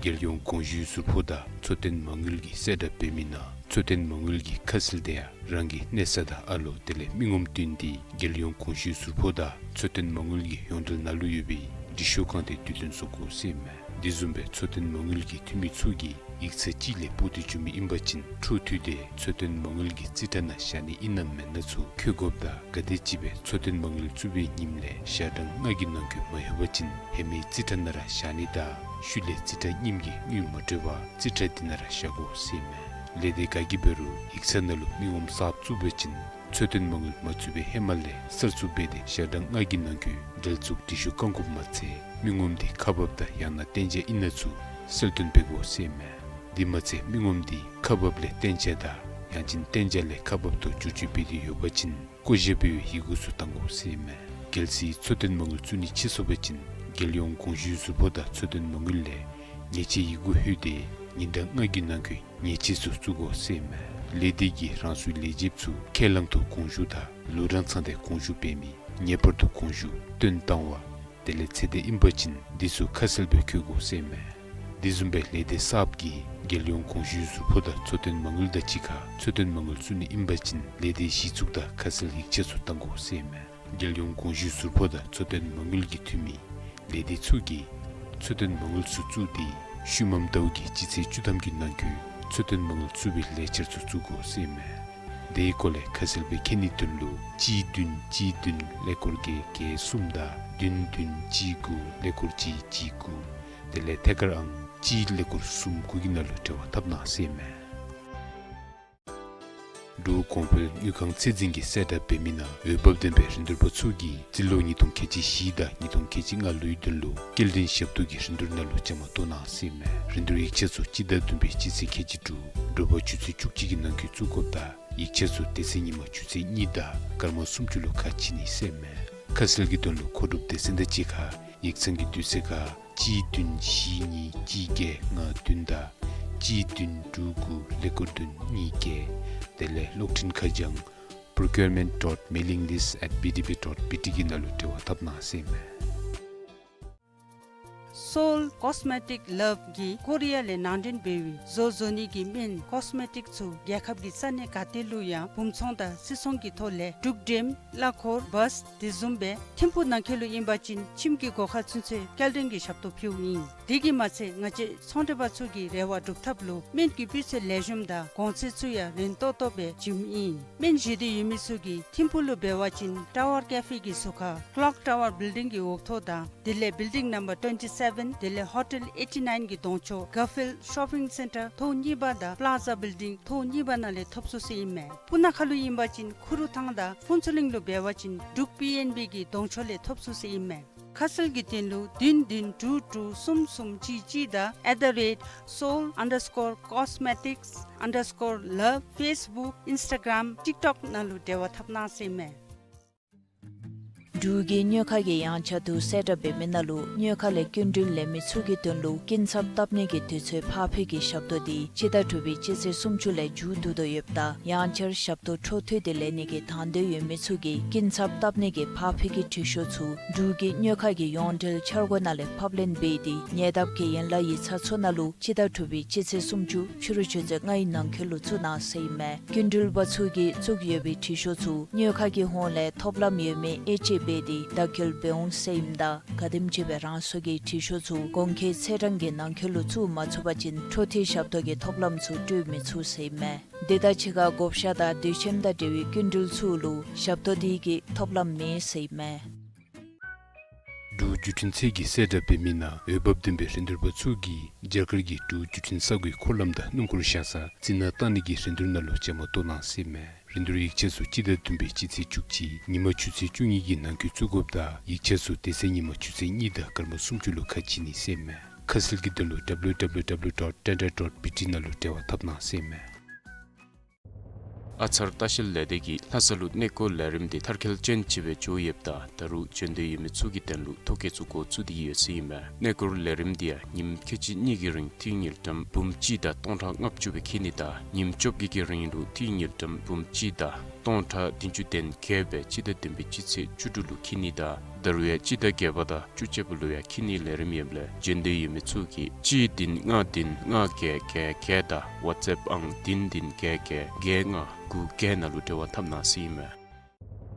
རྒྱལ་ཡོངས་གོང་ཞུའི་ཟུར་ཕོགས་དང་འཚོ་རྟེན་མ་དངུལ་གྱིས་གསལ་བསྒྲགས་འབད་མི་ནང་འཚོ་རྟེན་མ་དངུལ་གྱི་ཁ་གསལ་དེ་ཡང་རང་གི་གནས་ས་དང་ཨ་ལོ་དེ་ལས་མི་ངོམ་བསྟུན་ཏེ་རྒྱལ་ཡོངས་གོང་ཞུའི་ཟུར་ཕོགས་དང་འཚོ་རྟེན་མ་དངུལ་གྱི་ཡོངས་འབྲེལ་ནང་ལུ་ཡོད་པའི་འབྲི་ཤོག་ཁང་དེ་དུས་སྟོན་བཟོ་དགོ་ཟེར་ཨིན་མས། དེ་བཟུམ་སྦེ་འཚོ་རྟེན་མ་དངུལ་གྱི་འཐུས་མི་ཚུ་གིས་ཡིག་ཚང་གཅིག་ལས་འབོ་སྟེ་འགྱོ་མི་ཨིན་པ་ཅིན་འཕྲོ་མཐུད་དེ་འཚོ་རྟེན་མ་དངུལ་གྱི་རྩིས་ཁྲ་ནང་བཞག་ནི་ཨིན་ན་མེན་ན་ཚུ་འཁོད་དགོཔ་དང་ག་དེམ་ཅིག་སྦེ་འཚོ་རྟེན་མ་དངུལ་བཙུགས་པའི་ཉིནམ་ལས་ཞག་གྲངས་ལྔ་གི་ནང་འཁོད་མ་ཡོད་པ་ཅིན་ཧེ་མའི་རྩིས་ཁྲ་ནང་ར་བཞག་ནི་དང་ཤུལ་ལས་རྩིས་ཁྲ་རྙིངམ་གྱི་དངུལ་མ་སྤྲོད་པར་རྩིས་ཁྲ་དེ་ནང་ར་བཞག་དགོ་ཟེར་ཨིན་མས། ལས་སྡེ་ག་གིས་འབད་རུང་ཡིག་ཚང་ནང་ལུ་མི་ངོམ་གསརཔ་བཙུགས་པ་ཅིན་འཚོ་རྟེན་མ་དངུལ་མ་བཙུགས་པའི་ཧེ་མ་ལས་གསར་བཙུགས་འབད་དེ་ཞག་གྲངས་ལྔ་གི་ནང་འཁོད་འབྲེལ་འཛུགས་འབྲི་ཤོག་བཀང་དགོཔ་མ་ཚད་མི་ངོམ་དེ་ཁག་འབགཔ་དང་ཡང་ན་གཏན་འཇགས་ཨིན་ན་ཚུ་གསལ་སྟོན་འབད་དགོ་ཟེར་ཨིན་མས། དེ་མ་ཚད་མི་ངོམ་དེ་ཁག་འབགཔ་ལས་གཏན་འཇགས་དང་ཡང་ཅིན་གཏན་འཇགས་ལས་ཁག་འབགཔ་ཐོག་བསྒྱུར་བཅོས་འབད་དེ་ཡོད་པ་ཅིན་བསྐོ་བཞག་འབད་བའི་ཡི་གུ་ཚུ་བཏང་དགོ་ཟེར་ཨིན་མས། གལ་སྲིད་འཚོ་རྟེན་མ་དངུལ་བཙུགས་ནི་ཅིག་སོང་པ་ཅིན་རྒྱལ་ཡོངས་གོང་ཞུའི་ཟུར་ཕོགས་དང་འཚོ་རྟེན་མ་དངུལ་ལས་ཉེས་ཆད་ཡི་གུ་ལྷོད་དེ་ཉིན་གྲངས་ལྔ་གི་ནང་འཁོད་ཉེས་ཆད་ཚུ་བཙུགས་དགོ་ཟེར་ཨིན་མས། ལས་སྡེ་གིས་རང་སོའི་ལས་བྱེདཔ་ཚུ་ཁས་བླངས་ཐོག་དགོངས་ཞུ་དང་ལོ་གྲངས་ཚང་སྟེ་དགོངས་ཞུ་འབད་མི་ངེས་པར་དུ་དགོངས་ཞུ་བཏོན་བཏང་བ་དེ་ལས་ཚེ་འདས་ཨིན་པ་ཅིན་འདི་ཚུ་ཁ་གསལ་སྦེ་འཁོད་དགོ་ཟེར་ཨིན་མས། དེ་བཟུམ་སྦེ་ལས་སྡེ་གསརཔ་གིས་རྒྱལ་ཡོངས་གོང་ཞུའི་ཟུར་ཕོགས་དང་འཚོ་རྟེན་མ་དངུལ་དང་གཅིག་ཁར་འཚོ་རྟེན་མ་དངུལ་བཙུགས་ནི་ཨིན་པ་ཅིན་ལས་སྡེའི་གཞི་བཙུགས་དང་ཁ་གསལ་ཡིག་ཆ་ཚུ་བཏང་དགོ་ཟེར་ཨིན་མས། རྒྱལ་ཡོངས་གོང་ཞུའི་ཟུར་ཕོགས་དང་འཚོ་རྟེན་མ་དངུལ་གྱི་འཐུས་མི་ལས་སྡེ་ཚུ་གིས་འཚོ་རྟེན་མ་དངུལ་ཚུ་བཙུགས་ཏེ་ཤུལ་མམ་ཟླཝ་གི་སྤྱི་ཚེས་བཅུ་ཐམ་གྱི་ནང་འཁོད་འཚོ་རྟེན་མ་དངུལ་བཙུགས་པའི་ལས་འཆར་ཚུ་བཙུགས་དགོ་ཟེར་ཨིན་མས། དེའི་སྐོར་ལས་ཁ་གསལ་སྦེ་མཁྱེན་ནིའི་དོན་ལུ་གཅིག་བདུན་གཅིག་བདུན་ཀླད་ཀོར་བརྒྱད་བརྒྱད་གསུམ་དང་བདུན་བདུན་གཅིག་དགུ་ཀླད་ཀོར་གཅིག་གཅིག་དགུ་དེ་ལས་ཐད་ཀར་ཨང་གཅིག་ཀླད་ཀོར་གསུམ་དགུ་གི་ནང་ལུ་འབྲེལ་བ་འཐབ་གནང་ཟེར་ཨིན་མས། འབྲུག་གོང་འཕེལ་དངུལ་ཁང་ཚད་འཛིན་གྱིས་གསལ་བསྒྲགས་འབད་མི་ནང་འོས་འབབ་ལྡན་པའི་རིན་བསྡུར་པ་ཚུ་གིས་རྩིས་ལོ་ཉིས་སྟོང་ཁལ་གཅིག་བཞི་དང་ཉིས་སྟོང་ཁལ་གཅིག་ལྔ་ལོའི་དོན་ལུ་སྐྱེལ་འདྲེན་ཞབས་ཏོག་གི་རིན་བསྡུར་ནང་ལུ་བཅའ་མར་གཏོགས་གནང་ཟེར་ཨིན་མས། རིན་བསྡུར་ཡིག་ཆ་ཚུ་སྤྱི་ཟླ་བདུན་པའི་སྤྱི་ཚེས་ཁལ་གཅིག་དྲུག་དྲོ་པ་ཆུ་ཚོད་བཅུ་གཅིག་གི་ནང་འཁོད་བཙུགས་དགོཔ་དང་ཡིག་ཆ་ཚུ་དེ་ཚེ་ཉིན་མ་ཆུ་ཚོད་གཉིས་དང་སྐར་མ་སུམ་ཅུ་ལུ་ཁ་ཕྱེ་ནི་ཟེར་ཨིན་མས། ཁ་གསལ་གྱི་དོན་ལུ་མཁོ་སྒྲུབ་སྡེ་ཚན་དང་གཅིག་ཁར་ཡིག་ཚང་གི་དུས་ཚོད་ཁར་གཅིག་བདུན་བཞི་གཉིས་གཅིག་བརྒྱད་ལྔ་བདུན་དང་གཅིག་བདུན་དྲུག་དགུ་ཀླད་ཀོར་བདུན་གཉིས་བརྒྱད། དེ་ལས་གློག་འཕྲིན་ཁ་བྱང་procurement dot mailing list at B D B dot B T གི་ནང་ལུ་འབྲེལ་བ་འཐབ་གནང་ཟེར་ཨིན་མས། Seoul Cosmetic Love གིས་ཀོ་རི་ཡ་ལས་ནང་འདྲེན་འབད་བའི་བཟོ་བཟོ་ནི་གི་སྨན་ཀོས་མེ་ཊིག་ཚུ་རྒྱལ་ཁབ་ཀྱི་ས་གནས་ག་ཏེ་ལུ་ཡང་སྦུང་ཚོང་དང་སིལ་ཚོང་གི་ཐོག་ལས་འབྲུག་འགྲེམ་གླ་འཁོར་བཱས་དེ་བཟུམ་སྦེ་ཐིམ་ཕུག་ནང་འཁོད་ལུ་ཨིན་པ་ཅིན་ཁྱིམ་གྱི་སྒོ་ཁར་ཚུན་ཚོད་སྐྱེལ་འདྲེན་གྱི་ཞབས་ཏོག་ཕུལཝ་ཨིན། དེ་གིས་མ་ཚད་ང་བཅས་ཚོང་འབྲེལ་པ་ཚུ་གི་རེ་བ་སྒྲུབ་ཐབས་ལུ་སྨན་གྱི་སྤུས་ཚད་ལེགས་ཤོམ་དང་གོང་ཚད་ཚུ་ཡང་རན་ཏོག་ཏོ་སྦེ་བྱིནམ་ཨིན། སྨན་བཞེས་འདོད་ཡོད་མི་ཚུ་གིས་ཐིམ་ཕུག་ལུ་འབད་བ་ཅིན་Tower Cafe གི་ཟུར་ཁར་Clock Tower Building གི་འོག་ཐོག་དང་དེ་ལས་Building number twenty seven དེ་ལས་Hotel eighty nine གི་གདོང་ཕྱོགས་Garfield Shopping Centre ཐོག་གཉིས་པ་དང་Plaza Building ཐོག་གཉིས་པ་ནང་ལས་ཐོབ་ཚུགས་ཟེར་ཨིན་མས། སྤུ་ན་ཁ་ལུ་ཨིན་པ་ཅིན་ཁུ་རུ་ཐང་དང་ཕུན་ཚོགས་གླིང་ལུ་འབད་བ་ཅིན་འབྲུག་པི་ཨེན་བི་གི་གདོང་ཕྱོགས་ལས་ཐོབ་ཚུགས་ཟེར་ཨིན་མས། ཁ་གསལ་གྱི་དོན་ལུ་བདུན་བདུན་དྲུག་དྲུག་གསུམ་གསུམ་གཅིག་གཅིག་དང་at the rate seoul underscore cosmetics underscore love Facebook Instagram TikTok ནང་ལུ་འབྲེལ་བ་འཐབ་གནང་ཟེར་ཨིན་མས། འབྲུག་གི་གཉོས་མཁར་གྱི་ཡངས་ཆག་དུ་གསལ་བསྒྲགས་འབད་མི་ནང་ལུ་གཉོས་མཁར་ལས་སྐྱིན་འགྲུལ་ལེན་མི་ཚུ་གི་དོན་ལུ་སྐྱིན་ཚབ་བཏབ་ནི་གི་དུས་ཚོད་ཕར་འཕུལ་གྱི་ཞབས་ཏོག་འདི་སྤྱི་ཟླ་དྲུག་པའི་སྤྱི་ཚེས་སུམ་ཅུ་ལས་མཇུག་བསྡུ་དོ་ཡོདཔ་ད་ཡང་བསྐྱར་ཞབས་ཏོག་འཕྲོ་མཐུད་དེ་ལེན་ནི་གི་དང་འདོད་ཡོད་མི་ཚུ་གིས་སྐྱིན་ཚབ་བཏབ་ནི་གི་ཕར་འཕུལ་གྱི་འབྲི་ཤོག་ཚུ་འབྲུག་གི་གཉོས་མཁར་གྱི་ཡོངས་འབྲེལ་འཆར་སྒོ་ནང་ལས་ཕབ་ལེན་འབད་དེ་ཉེ་འདབས་ཀྱི་ཡན་ལག་ཡིག་ཚང་ཚུ་ནང་ལུ་སྤྱི་ཟླ་དྲུག་པའི་སྤྱི་ཚེས་སུམ་ཅུ་ཕྱི་རུ་ཆུ་ཚོད་ལྔའི་ནང་འཁོད་ལུ་བཙུགས་གནང་ཟེར་ཨིན་མས། སྐྱིན་འགྲུལ་པ་ཚུ་གིས་བཙུགས་ཡོད་པའི་འབྲི་ཤོག་ཚུ་གཉོས་མཁར་གྱི་ཧོངས་ལས་ཐོབ་ལམ་ཡོད་མེད་དབྱེ་དཔྱད་འབད་དེ་བརྡ་འཁོལ་འབད་འོང་ཟེར་ཨིནམ་ད་ག་དེམ་ཅིག་སྦེ་རང་སོ་གི་འབྲི་ཤོག་ཚུ་གོང་འཁོད་ཚེས་གྲངས་ཀྱི་ནང་འཁོད་ལུ་བཙུགས་མ་ཚུགས་པ་ཅིན་འཕྲོ་མཐུད་ཞབས་ཏོག་གི་ཐོབ་ལམ་ཚུ་སྤྲོད་མི་ཚུགས་ཟེར་ཨིན་མས། དེ་དང་གཅིག་ཁར་བགོ་བཤའ་དང་དུས་ཆེན་དང་འབྲེལ་བའི་སྐྱིན་འགྲུལ་ཚུ་ལུ་ཞབས་ཏོག་འདི་གི་ཐོབ་ལམ་མེད་ཟེར་ཨིན་མས། འབྲུག་བརྒྱུད་འཕྲིན་ཚད་ཀྱིས་གསལ་བསྒྲགས་འབད་མི་ནང་འོས་འབབ་ལྡན་པའི་རིན་བསྡུར་པ་ཚུ་གིས་རྒྱ་གར་གྱི་འབྲུག་བརྒྱུད་འཕྲིན་ས་སྒོའི་འཁོར་ལམ་དང་སྣུམ་འཁོར་བཞག་ས་རྩི་ནག་བཏང་ནི་གི་རིན་བསྡུར་ནང་ལུ་བཅའ་མར་གཏོགས་གནང་ཟེར་ཨིན་མས། རིན་བསྡུར་ཡིག་ཆ་ཚུ་སྤྱི་ཟླ་བདུན་པའི་སྤྱི་ཚེས་བཅུ་གཅིག་ཉིན་མ་ཆུ་ཚོད་བཅུ་གཉིས་ཀྱི་ནང་འཁོད་བཙུགས་དགོཔ་དང་ཡིག་ཆ་ཚུ་དེ་ཚེ་ཉིན་མ་ཆུ་ཚོད་གཉིས་དང་སྐར་མ་སུམ་ཅུ་ལུ་ཁ་ཕྱེ་ནི་ཟེར་ཨིན་མས། ཁ་གསལ་གྱི་དོན་ལུ་W W W dot tender dot B T ནང་ལུ་འབྲེལ་བ་འཐབ་གནང་ཟེར་ཨིན་མས། ཨ་ཚར་ལྟ་བཤལ་ལས་སྡེ་གིས་ལྷ་ས་ལུ་གནས་སྐོར་ལས་རིམ་འདི་མཐར་འཁྱོལ་ཅན་ཅིག་སྦེ་འགྱོ་ཡོདཔ་ད་ད་རུང་འབྱོན་འདོད་ཡོད་མི་ཚུ་གི་དོན་ལུ་ཐོ་བཀོད་ཚུ་འགོ་བཙུགས་ཏེ་ཡོད་ཟེར་ཨིན་མས། གནས་སྐོར་ལས་རིམ་འདི་ཡང་ཉིནམ་ཁལ་གཅིག་གཉིས་ཀྱི་རིང་ཏི་རུ་དངུལ་ཀྲམ་འབུམ་གཅིག་དང་སྟོང་ཕྲག་ལྔ་བཅུ་སྦེ་འཁྱིད་ནི་དང་ཉིནམ་བཅོ་བརྒྱད་ཀྱི་རིང་ལུ་ཏི་རུ་དངུལ་ཀྲམ་འབུམ་གཅིག་དང་སྟོང་ཕྲག་བདུན་ཅུ་དོན་བརྒྱད་སྦེ་སྤྱི་ཟླ་བདུན་པའི་སྤྱི་ཚེས་བཅུ་དྲུག་ལུ་འཁྱིད་ནི་དང་ད་རུང་ཡང་སྤྱི་ཟླ་བརྒྱད་པ་དང་བཅུ་གཅིག་པ་ལུ་ཡང་འཁྱིད་ནིའི་ལས་རིམ་ཡོདཔ་ལས་འབྱོན་འདོད་ཡོད་མི་ཚུ་གིས་གཅིག་བདུན་ལྔ་བདུན་ལྔ་བརྒྱད་བརྒྱད་བརྒྱད་དང་ཝཊས་ཨེཔ་ཨང་བདུན་བདུན་བརྒྱད་བརྒྱད་བརྒྱད་ལྔ་དགུ་བརྒྱད་ནང་ལུ་འབྲེལ་བ་འཐབ་གནང་ཟེར་ཨིན་མས།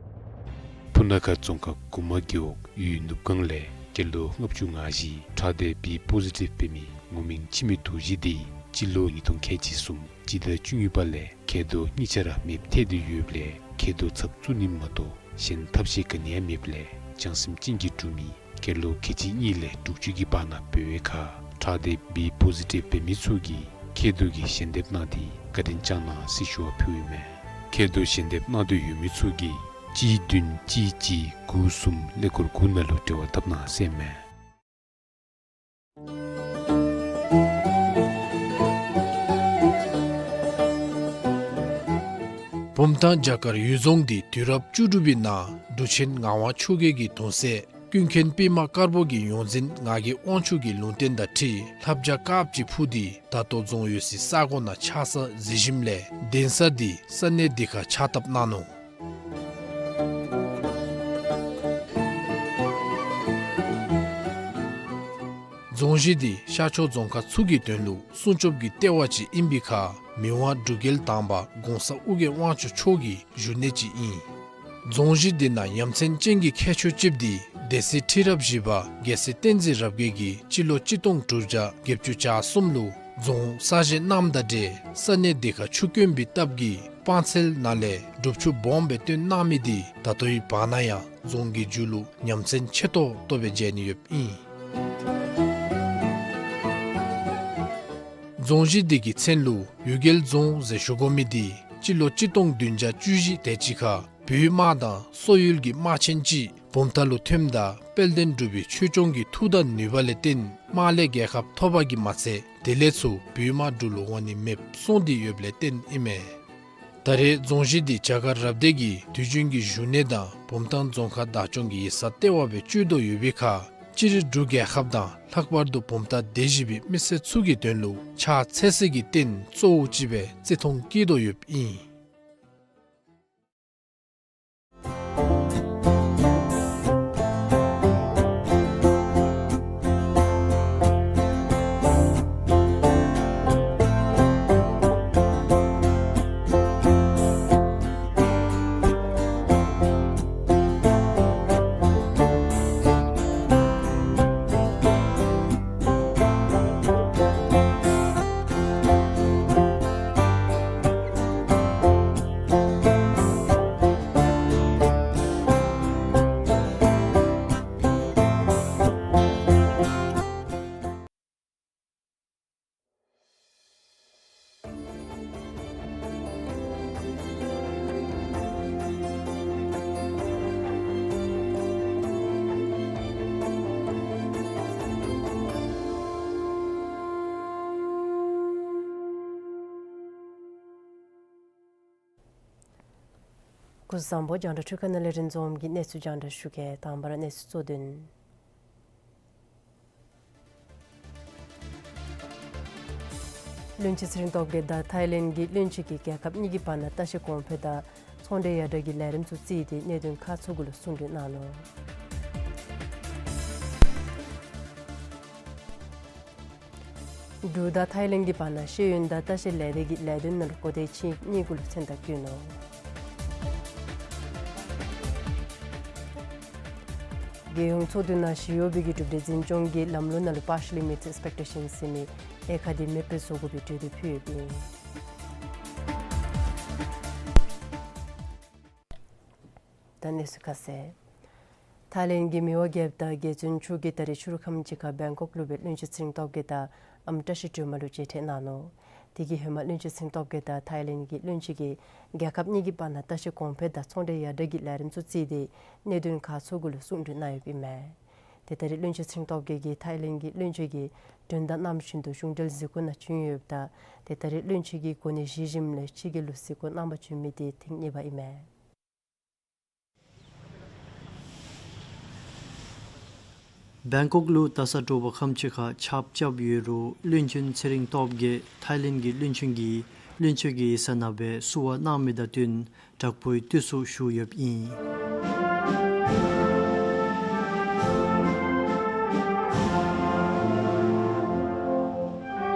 སྤུ་ན་ཁ་རྫོང་ཁག་གུ་མ་རྒེད་འོག་ཡུལ་ནུབ་སྒང་ལས་སྐྱེས་ལོ་ལྔ་བཅུ་ང་བཞི་ཁྲག་ཌི་བི་པོ་ཟི་ཊིབ་འབད་མི་ངོ་མིང་འཆི་མེད་རྡོ་རྗེ་འདི་སྤྱི་ལོ་ཉིས་སྟོང་ཁལ་གཅིག་གསུམ་སྤྱི་ཟླ་བཅུ་གཉིས་པ་ལས་མཁལ་རྡོག་གཉིས་ཆ་ར་མེདཔ་ཐལ་ཏེ་ཡོདཔ་ལས་མཁལ་རྡོག་ཚབ་བཙུགས་ནི་མ་གཏོགས་གཞན་ཐབས་ཤེས་ག་ནི་ཡང་མེདཔ་ལས་བྱང་སེམས་ཅན་གྱི་འབྲུག་མི་སྐྱེས་ལོ་ཁལ་གཅིག་གཉིས་ལས་དྲུག་ཅུ་གི་བར་ན་འབད་བའི་ཁར་ཁྲག་ཌི་བི་པོ་ཟི་ཊིབ་འབད་མི་ཚུ་གིས་མཁལ་རྡོག་གི་ཞལ་འདེབས་གནང་སྟེ་བཀའ་དྲིན་བསྐྱང་གནང་ཟེར་ཞུ་བ་ཕུལཝ་ཨིན་མས། མཁལ་རྡོག་ཞལ་འདེབས་གནང་འདོད་ཡོད་མི་ཚུ་གིས་གཅིག་བདུན་གཅིག་གཅིག་དགུ་གསུམ་ཀླད་ཀོར་དགུ་ནང་ལུ་འབྲེལ་བ་འཐབ་གནང་ཟེར་ཨིན་མས། བུམ་ཐང་བྱ་དཀར་གཡུལ་རྫོང་འདི་དུས་རབས་བཅུ་དྲུག་པའི་ནང་འབྲུག་ཆེན་ངག་དབང་ཆོས་རྒྱལ་གྱི་གདུང་སྲས་ཀུན་མཁྱེན་པདྨ་དཀར་པོ་གི་ཡོངས་འཛིན་ངག་གི་དབང་ཕྱུག་གི་ལུང་བསྟན་དང་འཁྲིལ་ལྷ་བྱ་དཀརཔོ་ཅིག་འཕུར་ཏེ་ད་ལྟོ་རྫོང་ཡོད་སའི་ས་གོ་ནང་ཆགས་ས་གཟིགས་ཞིནམ་ལས་གདན་ས་འདི་ས་གནས་འདི་ཁར་ཕྱག་བཏབ་གནང་ནུག། རྫོང་གཞི་འདི་ཤར་ཕྱོགས་རྫོང་ཁག་ཚུ་གི་དོན་ལུ་སྲུང་སྐྱོབ་ཀྱི་ལྟེ་བ་ཅིག་ཨིན་པའི་ཁར་མི་དབང་འབྲུག་རྒྱལ་དང་པ་གོང་ས་ཨོ་རྒྱན་དབང་ཕྱུག་མཆོག་གི་བཞུགས་གནས་ཅིག་ཨིན། རྫོང་གཞི་འདི་ནང་ཡ་མཚན་ཅན་གྱི་ཁྱད་ཆོས་ཅིག་འདི་སྡེ་སྲིད་ཁྲི་རབས་བཞི་པ་རྒྱལ་སྲས་བསྟན་འཛིན་རབ་རྒྱས་ཀྱིས་སྤྱི་ལོ་གཅིག་སྟོང་དྲུག་བརྒྱ་བརྒྱད་ཅུ་གྱ་གསུམ་ལུ་རྫོང་གསར་བཞེངས་གནངམ་དང་འབྲེལ་ས་གནས་འདི་ཁར་ཆུ་དཀོན་པའི་སྟབས་ཀྱིས་སྤང་ཚལ་ནང་ལས་སྒྲུབ་ཆུ་སྦོམ་སྦེ་བཏོན་གནང་མི་འདི་ད་ལྟོའི་བར་ན་ཡང་རྫོང་གི་མཇུག་ལུ་ཡ་མཚན་ཆེ་ཏོག་ཏོ་སྦེ་མཇལ་ནི་ཡོདཔ་ཨིན། རྫོང་གཞི་འདི་གི་མཚན་ལུ་གཡུལ་རྒྱལ་རྫོང་ཟེར་ཞུ་དགོ་མི་འདི་སྤྱི་ལོ་གཅིག་སྟོང་བདུན་བརྒྱ་བཅུ་བཞི་དེ་ཅིག་ཁར་བོད་དམག་དང་སོག་ཡུལ་གྱི་དམག་ཆེན་ཅིག་བུམ་ཐང་ལུ་ཐོནམ་ད་དཔལ་ལྡན་འབྲུག་པའི་ཆོས་སྐྱོང་གི་མཐུ་དང་ནུས་པ་ལས་བརྟེན་དམག་ལས་རྒྱལ་ཁ་ཐོབ་པ་གིས་མ་ཚད་དེ་ལས་ཚུར་བོད་དམག་འབྲུག་ལུ་འོང་ནི་མེདཔ་སོང་སྟེ་ཡོདཔ་ལས་བརྟེན་ཨིན་མས། ད་རེས་རྫོང་གཞི་འདི་བྱ་དཀར་རབ་སྡེ་གི་དུས་རྒྱུན་གྱི་བཞུགས་གནས་དང་བུམ་ཐང་རྫོང་ཁག་བདག་སྐྱོང་གི་ཡིག་ཚང་ལྟེ་བ་སྦེ་སྤྱོད་དོ་ཡོད་པའི་ཁར་སྤྱིར་འབྲུག་རྒྱལ་ཁབ་དང་ལྷག་པར་དུ་བུམ་ཐང་སྡེ་བཞི་པའི་མི་སེར་ཚུ་གི་དོན་ལུ་ཕྱག་འཚལ་སའི་རྟེན་གཙོ་བོ་ཅིག་སྦེ་བརྩི་མཐོང་བསྐྱེད་དོ་ཡོདཔ་ཨིན། སྐུ་གཟུགས་བཟང་པོ། རྒྱང་བསྒྲགས་འཕྲུལ་ཁང་ནང་ལས་རིན་འཛོམས་ཀྱིས་གནས་ཚུལ་རྒྱང་བསྒྲགས་ཞུ་གེ། དང་པ་ར་གནས་ཚུལ་གཙོ་དོན། བློན་ཆེན་ཚེ་རིང་སྟོབས་རྒྱས་དང་ཐའི་ལེནཌ་གྱི་བློན་ཆེན་གྱིས་རྒྱལ་ཁབ་གཉིས་ཀྱི་བར་ན་ལྟ་བཤལ་གོང་འཕེལ་དང་ཚོང་འབྲེལ་ཡར་དྲག་གི་ལས་རིམ་ཚུ་བརྩིས་ཏེ་གནད་དོན་ཁག་ཚུ་གུ་ལུ་གསུང་གྲོས་གནང་ནུག། འབྲུག་དང་ཐའི་ལེནཌ་གྱི་བར་ན་ཤེས་ཡོན་དང་ལྟ་བཤལ་ལས་སྡེ་གི་ལས་དོན་ནང་ལུ་གོ་བརྡའི་ཆིངས་ཡིག་གཉིས་གུ་ལུ་མཚན་རྟགས་བཀོད་ནུག། རྒྱལ་ཡོངས་ཚོགས་འདུ་ནང་ཞི་གཡོགཔ་གི་གྲུབ་འབྲས་འཛིན་སྐྱོང་གི་ལམ་ལུགས་ནང་ལུ་partially meets expectations ཟེར་མི་དབྱེ་ཁག་འདི་མེདཔ་བཟོ་དགོ་པའི་གྲོས་འདེབས་ཕུལ་ཡོདཔ་ཨིན། ད་གནས་ཚུལ་ཁ་གསལ། ཐའི་ལེནཌ་གི་མི་དབང་རྒྱལཔོ་དང་རྒྱལ་བཙུན་མཆོག་གིས་ད་རིས་ཕྱི་རུ་ཁམས་ཅིག་ཁར་བེང་ཀོག་ལུ་སྦེ་བློན་ཆེན་ཚེ་རིང་སྟོབས་རྒྱས་དང་ཨམ་བཀྲ་ཤིས་སྒྲོལ་མ་ལུ་མཇལ་འཕྲད་གནང་ནུག། དེ་གི་ཧེ་མ་བློན་ཆེན་ཚེ་རིང་སྟོབས་རྒྱས་དང་ཐའི་ལེནཌ་གྱི་བློན་ཆེན་གྱིས་རྒྱལ་ཁབ་གཉིས་ཀྱི་བར་ན་ལྟ་བཤལ་གོང་འཕེལ་དང་ཚོང་འབྲེལ་ཡར་དྲག་གི་ལས་རིམ་ཚུ་བརྩིས་ཏེ་གནད་དོན་ཁག་ཚུ་གུ་ལུ་གསུང་གྲོས་གནང་ཡོདཔ་ཨིན་མས། ཏེ་ད་རིས་བློན་ཆེན་ཚེ་རིང་སྟོབས་རྒྱས་ཀྱིས་ཐའི་ལེནཌ་གྱི་བློན་ཆེན་གྱིས་དོན་དག་གནངམ་བཞིན་དུ་གཞུང་འབྲེལ་གཟིགས་སྐོར་ནང་བྱོན་ཡོདཔ་ད་ཏེ་ད་རིས་བློན་ཆེན་གྱིས་གོ་གནས་བཞེས་ཞིནམ་ལས་ཕྱི་རྒྱལ་ལུ་གཟིགས་སྐོར་གནང་པར་བྱོན་མི་དེ་ཐེངས་གཉིས་པ་ཨིན་མས། བེང་ཀོག་ལུ་ད་ས་དྲོ་པ་ཁམས་ཅིག་ཁར་ཆརཔ་རྐྱབ་ཡོད་རུང་བློན་ཆེན་ཚེ་རིང་སྟོབས་རྒྱས་ཐའི་ལེནཌ་གྱི་བློན་ཆེན་གྱིས་བློན་ཆེན་གྱི་ཡིག་ཚང་ནང་སྦེ་བསུ་བ་གནང་མི་དང་བསྟུན་དྲག་པོའི་དུས་སུ་བཞུགས་ཡོདཔ་ཨིན།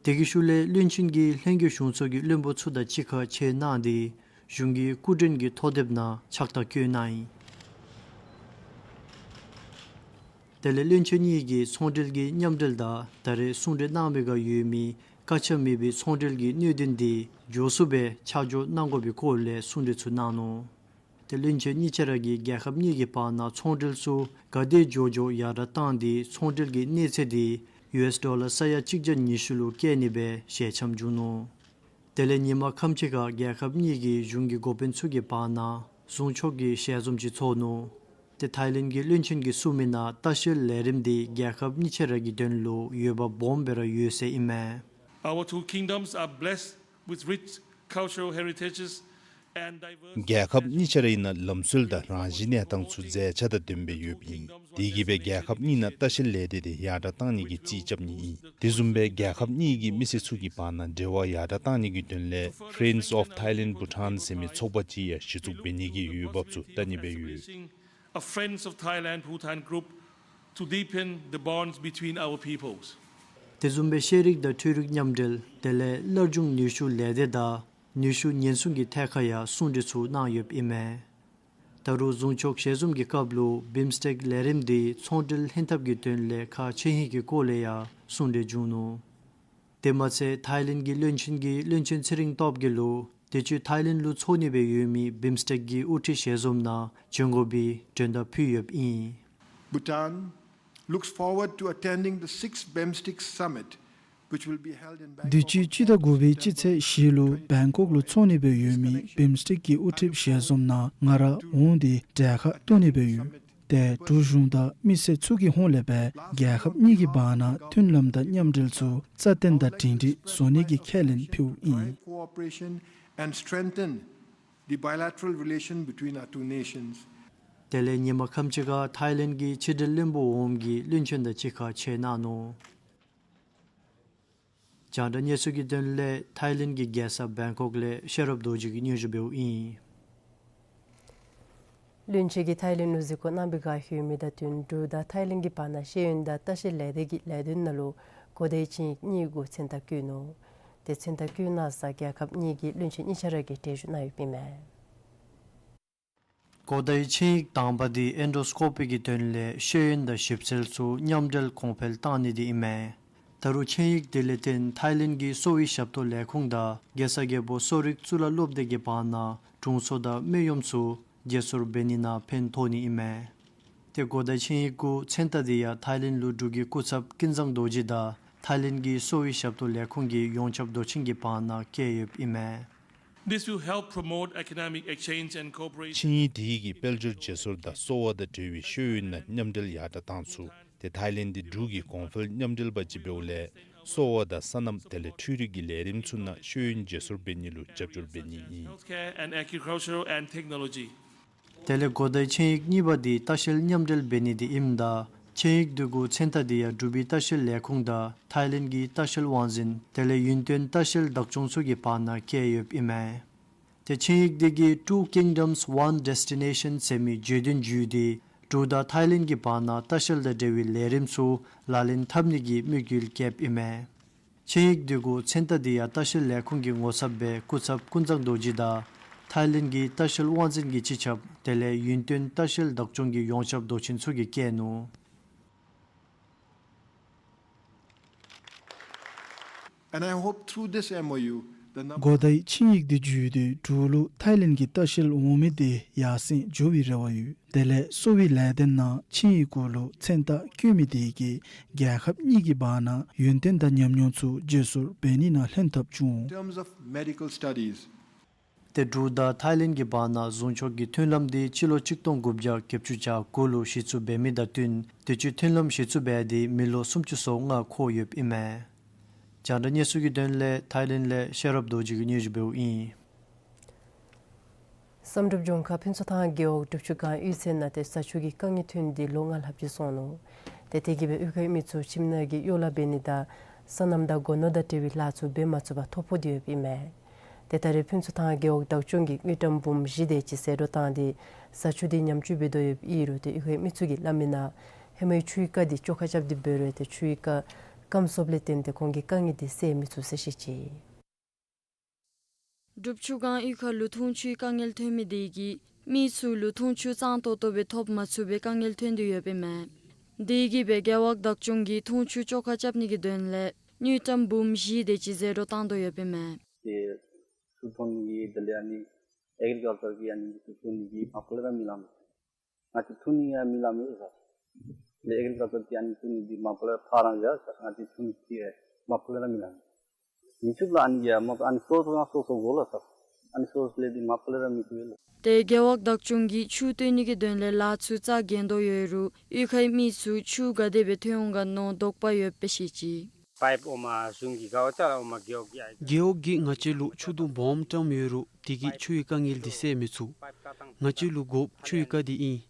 དེ་གི་ཤུལ་ལས་བློན་ཆེན་གྱིས་ལྷན་རྒྱས་གཞུང་ཚོགས་ཀྱི་བློན་པོ་ཚུ་དང་གཅིག་ཁར་མཇལ་གནང་སྟེ་གཞུང་གི་སྐུ་མགྲོན་གྱི་ཐོ་དེབ་ནང་ཕྱག་རྟགས་བཀོད་གནང་ཡི། དེ་ལས་བློན་ཆེན་གཉིས་ཀྱིས་ཚོང་འབྲེལ་གྱི་མཉམ་འབྲེལ་དང་ད་རེས་གསུང་གྲོས་གནང་བའི་བསྒང་ཡོད་མི་བཀག་ཆ་མེད་པའི་ཚོང་འབྲེལ་གྱི་གནད་དོན་དེ་མགྱོགས་སུ་སྦེ་ཆ་འཇོག་གནང་དགོ་པའི་སྐོར་ལས་གསུང་གྲོས་ཚུ་གནང་ནུག། ཏེ་བློན་ཆེན་གཉིས་ཆ་ར་གིས་རྒྱལ་ཁབ་གཉིས་ཀྱི་བར་ན་ཚོང་འབྲེལ་ཚུ་ག་དེ་མགྱོགས་མགྱོགས་ཡར་དྲག་བཏང་སྟེ་ཚོང་འབྲེལ་གྱི་གནས་ཚད་དེ་ཡུ་ཨེསི་ཌོ་ལར་ས་ཡ་གཅིག་བརྒྱ་ཉི་ཤུ་ལུ་བསྐྱལ་ནི་སྦེ་ཞལ་འཆམ་བྱུང་ནུག། དེ་ལས་ཉིན་མ་ཁམས་ཅིག་ཁར་རྒྱལ་ཁབ་གཉིས་ཀྱི་གཞུང་གི་འགོ་དཔོན་ཚུ་གི་བར་ན་གཟུངས་ཆོག་གི་ཞལ་འཛོམས་ཅིག་ཚོགས་ནུག། ཏེ་ཐའི་ལེནཌ་གྱི་བློན་ཆེན་གྱིས་གསུངས་མི་ནང་ལྟ་བཤལ་ལས་རིམ་དེ་རྒྱལ་ཁབ་གཉིས་ཆ་ར་གི་དོན་ལུ་འོས་འབབ་སྦོམ་སྦེ་ར་ཡོད་ཟེར་ཨིན་མས། Our two kingdoms are blessed with rich cultural heritages and diverse རྒྱལ་ཁབ་གཉིས་ཆ་རའི་ནང་ལམ་སྲོལ་དང་རང་བཞིན་གནས་སྟངས་ཚུ་མཛེས་ཆ་དང་ལྡན་པའི་ཡོདཔ་ཨིན། དེ་གིས་སྦེ་རྒྱལ་ཁབ་གཉིས་ནང་ལྟ་བཤལ་ལས་སྡེ་དེ་ཡར་དྲག་བཏང་ནི་གི་རྩིས་རྐྱབ་ནི་ཨིན། དེ་བཟུམ་སྦེ་རྒྱལ་ཁབ་གཉིས་ཀྱི་མི་སེར་ཚུ་གི་བར་ན་འབྲེལ་བ་ཡར་དྲག་བཏང་ནི་གི་དོན་ལས་Friends of Thailand Bhutan ཟེར་མི་ཚོགས་པ་ཅིག་ཡང་གཞི་བཙུགས་འབད་ནི་གི་འོས་འབབ་ཚུ་བལྟ་ནི་སྦེ་ཡོད། A Friends of Thailand Bhutan group to deepen the bonds between our peoples. དེ་བཟུམ་སྦེ་ཤེས་རིག་དང་འཕྲུལ་རིག་མཉམ་འབྲེལ་དེ་ལས་སླར་འབྱུང་ནུས་ཤུགས་ལས་སྡེ་དང་ནུས་ཤུགས་ཉེན་སྲུང་གི་ཐད་ཁར་ཡང་གསུང་གྲོས་ཚུ་གནང་ཡོདཔ་ཨིན་མས། ད་རུང་གཟུངས་ཆོག་ཞལ་འཛོམས་ཀྱི་སྐབས་ལུ་བིམ་སི་ཊེཀ་ལས་རིམ་དེ་ཚོང་འབྲེལ་ལྷན་ཐབས་ཀྱི་དོན་ལས་ཁག་ཆེ་ཧིང་གི་སྐོར་ལས་ཡང་གསུང་གྲོས་བྱུང་ནུག། དེ་མ་ཚད་ཐའི་ལེནཌ་གྱི་བློན་ཆེན་གྱིས་བློན་ཆེན་ཚེ་རིང་སྟོབས་རྒྱས་ལུ་དུས་ཅི་ཐའི་ལེནཌ་ལུ་ཚོགས་ནི་སྦེ་ཡོད་མི་བིམ་སི་ཊེཀ་གི་དབུ་ཁྲིད་ཞལ་འཛོམས་ནང་བྱོན་དགོ་པའི་མགྲོན་བརྡ་ཕུལ་ཡོདཔ་ཨིན། Bhutan looks forward to attending the sixth BIMSTEC Summit, which will be held in Bangkok on དུས་ཅི་སྤྱི་ཟླ་དགུ་པའི་སྤྱི་ཚེས་བཞི་ལུ་བེང་ཀོག་ལུ་ཚོགས་ནི་སྦེ་ཡོད་མི་བིམ་སི་ཊེཀ་གི་དབུ་ཁྲིད་ཞལ་འཛོམས་ནང་ང་ར་འོང་སྟེ་གྲལ་ཁར་གཏོགས་ནི་སྦེ་ཡོད། ཏེ་འབྲུག་གཞུང་དང་མི་སེར་ཚུ་གི་ཧོངས་ལས་སྦེ་རྒྱལ་ཁབ་གཉིས་ཀྱི་བར་ན་མཐུན་ལམ་དང་མཉམ་འབྲེལ་ཚུ་རྩ་བརྟན་དང་སྒྲིང་སྒྲིང་བཟོ་ནི་གི་ཁས་ལེན་ཕུལཝ་ཨིན། Cooperation and strengthen the bilateral relation between our two nations. དེ་ལས་ཉིན་མ་ཁམས་ཅིག་ཁར་ཐའི་ལེནཌ་གི་ཕྱི་འབྲེལ་བློན་པོ་འོགམ་གྱིས་བློན་ཆེན་དང་གཅིག་ཁར་མཇལ་གནང་ནུག། རྒྱང་བསྒྲགས་གནས་ཚུལ་གྱི་དོན་ལས་ཐའི་ལེནཌ་གི་རྒྱལ་ས་བེང་ཀོག་ལས་ཤེས་རབ་རྡོ་རྗེ་གིས་སྙན་ཞུ་འབདཝ་ཨིན། བློན་ཆེན་གྱིས་ཐའི་ལེནཌ་ལུ་གཟིགས་སྐོར་གནང་བའི་བསྒང་ཡོད་མི་དང་བསྟུན་འབྲུག་དང་ཐའི་ལེནཌ་གྱི་བར་ན་ཤེས་ཡོན་དང་ལྟ་བཤལ་ལས་སྡེ་གི་ལས་དོན་ནང་ལུ་གོ་བརྡའི་ཆིངས་ཡིག་གཉིས་གུ་མཚན་རྟགས་བཀོད་ནུག། ཏེ་མཚན་རྟགས་བཀོད་གནང་ས་རྒྱལ་ཁབ་གཉིས་ཀྱི་བློན་ཆེན་གཉིས་ཆ་ར་གིས་གྲལ་བཞུགས་གནང་ཡོདཔ་ཨིན་མས། གོ་བརྡའི་ཆིངས་ཡིག་དང་པ་དེ་ཨེན་ཌོ་སི་ཀོ་པི་གི་དོན་ལས་ཤེས་ཡོན་དང་ཞིབ་འཚོལ་ཚུ་མཉམ་འབྲེལ་གོང་འཕེལ་གཏང་ནི་དེ་ཨིན་མས། ད་རུང་ཆིངས་ཡིག་དེ་ལས་བརྟེན་ཐའི་ལེནཌ་གི་གསོ་བའི་ཞབས་ཏོག་ལས་ཁུངས་དང་རྒྱལ་ས་རྒྱལ་པོ་གསོ་རིག་གཙུག་ལག་སློབ་སྡེ་གི་བར་ན་དྲུང་འཚོ་དང་སྨན་གཡོགམ་ཚུ་བརྗེ་སོར་འབད་ནི་ནང་ཕན་ཐོགས་ནི་ཨིན་མས། ཏེ་གོ་བརྡའི་ཆིངས་ཡིག་གུ་མཚན་རྟགས་དེ་ཡང་ཐའི་ལེནཌ་ལུ་འབྲུག་གི་སྐུ་ཚབ་ཀུན་བཟང་རྡོ་རྗེ་དང་ཐའི་ལེནཌ་གི་གསོ་བའི་ཞབས་ཏོག་ལས་ཁུངས་ཀྱི་ཡོངས་ཁྱབ་མདོ་ཆེན་གྱི་བར་ན་བཀལ་ཡོདཔ་ཨིན་མས། This will help promote economic exchange and cooperation. ཆིངས་ཡིག་དེ་གིས་དཔལ་འབྱོར་བརྗེ་སོར་དང་གསོ་བ་དང་འབྲེལ་བའི་ཤེས་ཡོན་ནང་མཉམ་འབྲེལ་ཡར་དྲག་བཏང་ཚུགས། ཏེ་ཐཱའི་ལེནཌ་འདི་འབྲུག་གི་གོང་འཕེལ་མཉམ་འབྲེལ་པ་ཅིག་འབདཝ་ལས་གསོ་བ་དང་སོ་ནམ་དེ་ལས་འཕྲུལ་རིག་གི་ལས་རིམ་ཚུ་ནང་ཤེས་ཡོན་བརྗེ་སོར་འབད་ནི་ལུ་རྒྱབ་སྐྱོར་འབད་ནི་ཨིན། Healthcare and agricultural and technology. དེ་ལས་གོ་བརྡའི་ཆིངས་ཡིག་གཉིས་པ་འདི་ལྟ་བཤལ་མཉམ་འབྲེལ་འབད་ནི་འདི་ཨིནམ་ད་ཆིངས་ཡིག་འདི་གུ་མཚན་རྟགས་འདི་ཡང་འབྲུག་པའི་ལྟ་བཤལ་ལས་ཁུངས་དང་ཐཱའི་ལེནཌ་གི་ལྟ་བཤལ་དབང་འཛིན་དེ་ལས་ཡུན་བརྟན་ལྟ་བཤལ་བདག་སྐྱོང་ཚུ་གི་བར་ན་བཀལ་ཡོདཔ་ཨིན་མས། ཏེ་ཆིངས་ཡིག་འདི་གིས་Two Kingdoms One Destination ཟེར་མི་བརྗོད་དོན་བརྒྱུད་དེ་འབྲུག་དང་ཐཱའི་ལེནཌ་གི་བར་ན་ལྟ་བཤལ་དང་འབྲེལ་བའི་ལས་རིམ་ཚུ་ལག་ལེན་འཐབ་ནི་གི་དམིགས་ཡུལ་བསྐྱེདཔ་ཨིན་མས། ཆིངས་ཡིག་འདི་གུ་མཚན་རྟགས་འདི་ཡང་ལྟ་བཤལ་ལས་ཁུངས་ཀྱི་ངོ་ཚབ་སྦེ་སྐུ་ཚབ་ཀུན་བཟང་རྡོ་རྗེ་དང་ཐཱའི་ལེནཌ་གི་ལྟ་བཤལ་དབང་འཛིན་གྱི་སྤྱི་ཁྱབ་དེ་ལས་ཡུན་བརྟན་ལྟ་བཤལ་བདག་སྐྱོང་གི་ཡོངས་ཁྱབ་མདོ་ཆེན་ཚུ་གིས་བཀལ་ནུག། And I hope through this M O U, the number གོ་བརྡའི་ཆིངས་ཡིག་འདི་བརྒྱུད་དེ་འབྲུག་ལུ་ཐཱའི་ལེནཌ་གྱི་ལྟ་བཤལ་འོང་མི་དེ་ཡར་སེང་འགྱོ་བའི་རེ་བ་ཡོད། དེ་ལས་གསོ་བའི་ལས་དོན་ནང་ཆིངས་ཡིག་གུ་ལུ་མཚན་རྟགས་བཀོད་མི་དེ་གིས་རྒྱལ་ཁབ་གཉིས་ཀྱི་བར་ན་ཡུན་བརྟན་དང་ཉམས་མྱོང་ཚུ་བརྗེ་སོར་འབད་ནི་ནང་ལྷན་ཐབས་འབྱུང་། In terms of medical studies, ཏེ་འབྲུག་དང་ཐཱའི་ལེནཌ་གྱི་བར་ན་ཟུང་ཕྱོགས་ཀྱི་མཐུན་ལམ་འདི་སྤྱི་ལོ་གཅིག་སྟོང་དགུ་བརྒྱ་བརྒྱད་ཅུ་གྱ་དགུ་ལུ་གཞི་བཙུགས་འབད་མི་དང་བསྟུན་དུས་ཅི་མཐུན་ལམ་གཞི་བཙུགས་འབད་དེ་མི་ལོ་སུམ་ཅུ་སོ་ལྔ་འཁོར་ཡོདཔ་ཨིན་མས། རྒྱང་བསྒྲགས་གནས་ཚུལ་གྱི་དོན་ལས་ཐཱའི་ལེནཌ་ལས་ཤེས་རབ་རྡོ་རྗེ་གིས་སྙན་ཞུ་འབདཝ་ཨིན། བསམ་གྲུབ་ལྗོངས་མཁར་ཕུན་ཚོགས་ཐང་རྒེད་འོག་དྲུག་ཅུ་སྒང་གཡུས་ཚན་ནང་ཏེ་ས་ཆུ་གི་དཀའ་ངལ་ཐོན་ཏེ་ལོ་ལྔ་ལྷགཔ་ཅིག་སོང་ནུག། ཏེ་དེ་གིས་སྦེ་གཡུས་ཁའི་མི་ཚུ་ཁྱིམ་ནང་གི་གཡོག་ལཱ་འབད་ནི་དང་སོ་ནམ་དང་སྒོ་ནོར་དང་འབྲེལ་བའི་ལཱ་ཚུ་འབད་མ་ཚུགས་པར་ཐོ་ཕོག་སྟེ་ཡོདཔ་ཨིན་མས། ཏེ་ད་རེས་ཕུན་ཚོགས་ཐང་རྒེད་འོག་བདག་སྐྱོང་གིས་དངུལ་ཀྲམ་འབུམ་བཞི་དེ་ཅིག་ཟད་འགྲོ་བཏང་སྟེ་ས་ཆུ་འདི་ཉམས་བཅོས་འབད་དོ་ཡོདཔ་ཨིན་རུང་ཏེ་གཡུས་ཁའི་མི་ཚུ་གིས་སླབ་མི་ནང་ཧེ་མའི་ཆུའི་རྐ་འདི་བཅོ་ཁ་རྐྱབ་སྟེ་འབད་རུང་ཏེ་ཆུའི་རྐ་སྐམ་སོངམ་ལས་བརྟེན་ཏེ་ཁོང་གི་དཀའ་ངལ་འདི་སེལ་མི་ཚུགས་ཟེར་བཤད་ཅི། དྲུག་ཅུ་སྒང་གཡུས་ཁ་ལུ་འཐུང་ཆུའི་དཀའ་ངལ་ཐོན་མི་དེ་གིས་མི་ཚུ་ལུ་འཐུང་ཆུ་གཙང་ཏོག་ཏོ་སྦེ་ཐོབ་མ་ཚུགས་པའི་དཀའ་ངལ་ཐོན་ཏེ་ཡོདཔ་ཨིན་མས། དེ་གིས་སྦེ་རྒེད་འོག་བདག་སྐྱོང་གིས་འཐུང་ཆུ་བཅོ་ཁ་རྐྱབ་ནི་གི་དོན་ལས་དངུལ་ཀྲམ་འབུམ་བཞི་དེ་ཅིག་ཟད་འགྲོ་བཏང་དོ་ཡོདཔ་ཨིན་མས། ཏེ་ཆུ་འཐུང་ནི་གི་དེ་ལས་ཨ་ནི་ཨེག་རི་ཀལ་ཅར་གྱི་ཨ་ནི་ཆུ་འཐུང་ནི་གི་མ་པ་ལས་ར་མི་ལང་། ང་བཅས་འཐུང་ནི་ཡང་མི་ལང་མི་ཟེར། ལས་ཨེག་རི་ཀལ་ཅར་གྱི་ཨ་ནི་འཐུང་ནི་འདི་མ་པ་ལས་ཕར་རང་ཡ་ཟེར། ང་བཅས་འཐུང་ནི་འདི་མ་པ་ལས་ར་མི་ལང་། མི་ཚུགས་ལགས། ཨ་ནི་ཡ་མ་པ་ཨ་ནི་སོ་སོ་ཡང་སོ་སོ་དགོ་ལགས་ཟེར། ཨ་ནི་སོ་སོ་ལས་འདི་མ་པ་ལས་ར་མི་ཚུགས་ལགས། ཏེ་རྒེད་འོག་བདག་སྐྱོང་གིས་ཆུ་བཏོན་ནི་གི་དོན་ལས་ལཱ་ཚུ་རྩ་འགེངས་དོ་ཡོད་རུང་གཡུས་ཁའི་མི་ཚུ་ཆུ་ག་དེ་སྦེ་ཐོན་འོང་ག་མནོ་དོགས་པ་ཡོདཔ་སྦེ་བཤད་ཅི། པའིཔ་འོང་མ་གཞུང་གི་ག་བ་ཅ་ལ་འོང་མ་རྒེད་འོག་གི་ཨའི་རྒེད་འོག་གིས་ང་བཅས་ལུ་ཆུ་དུང་སྦོམ་བཀྲམ་ཡོད་རུང་དེ་གིས་ཆུའི་དཀའ་ངལ་འདི་སེལ་མི་ཚུགས། ང་བཅས་ལུ་དགོཔ་ཆུའི་རྐ་འདི་ཨིན།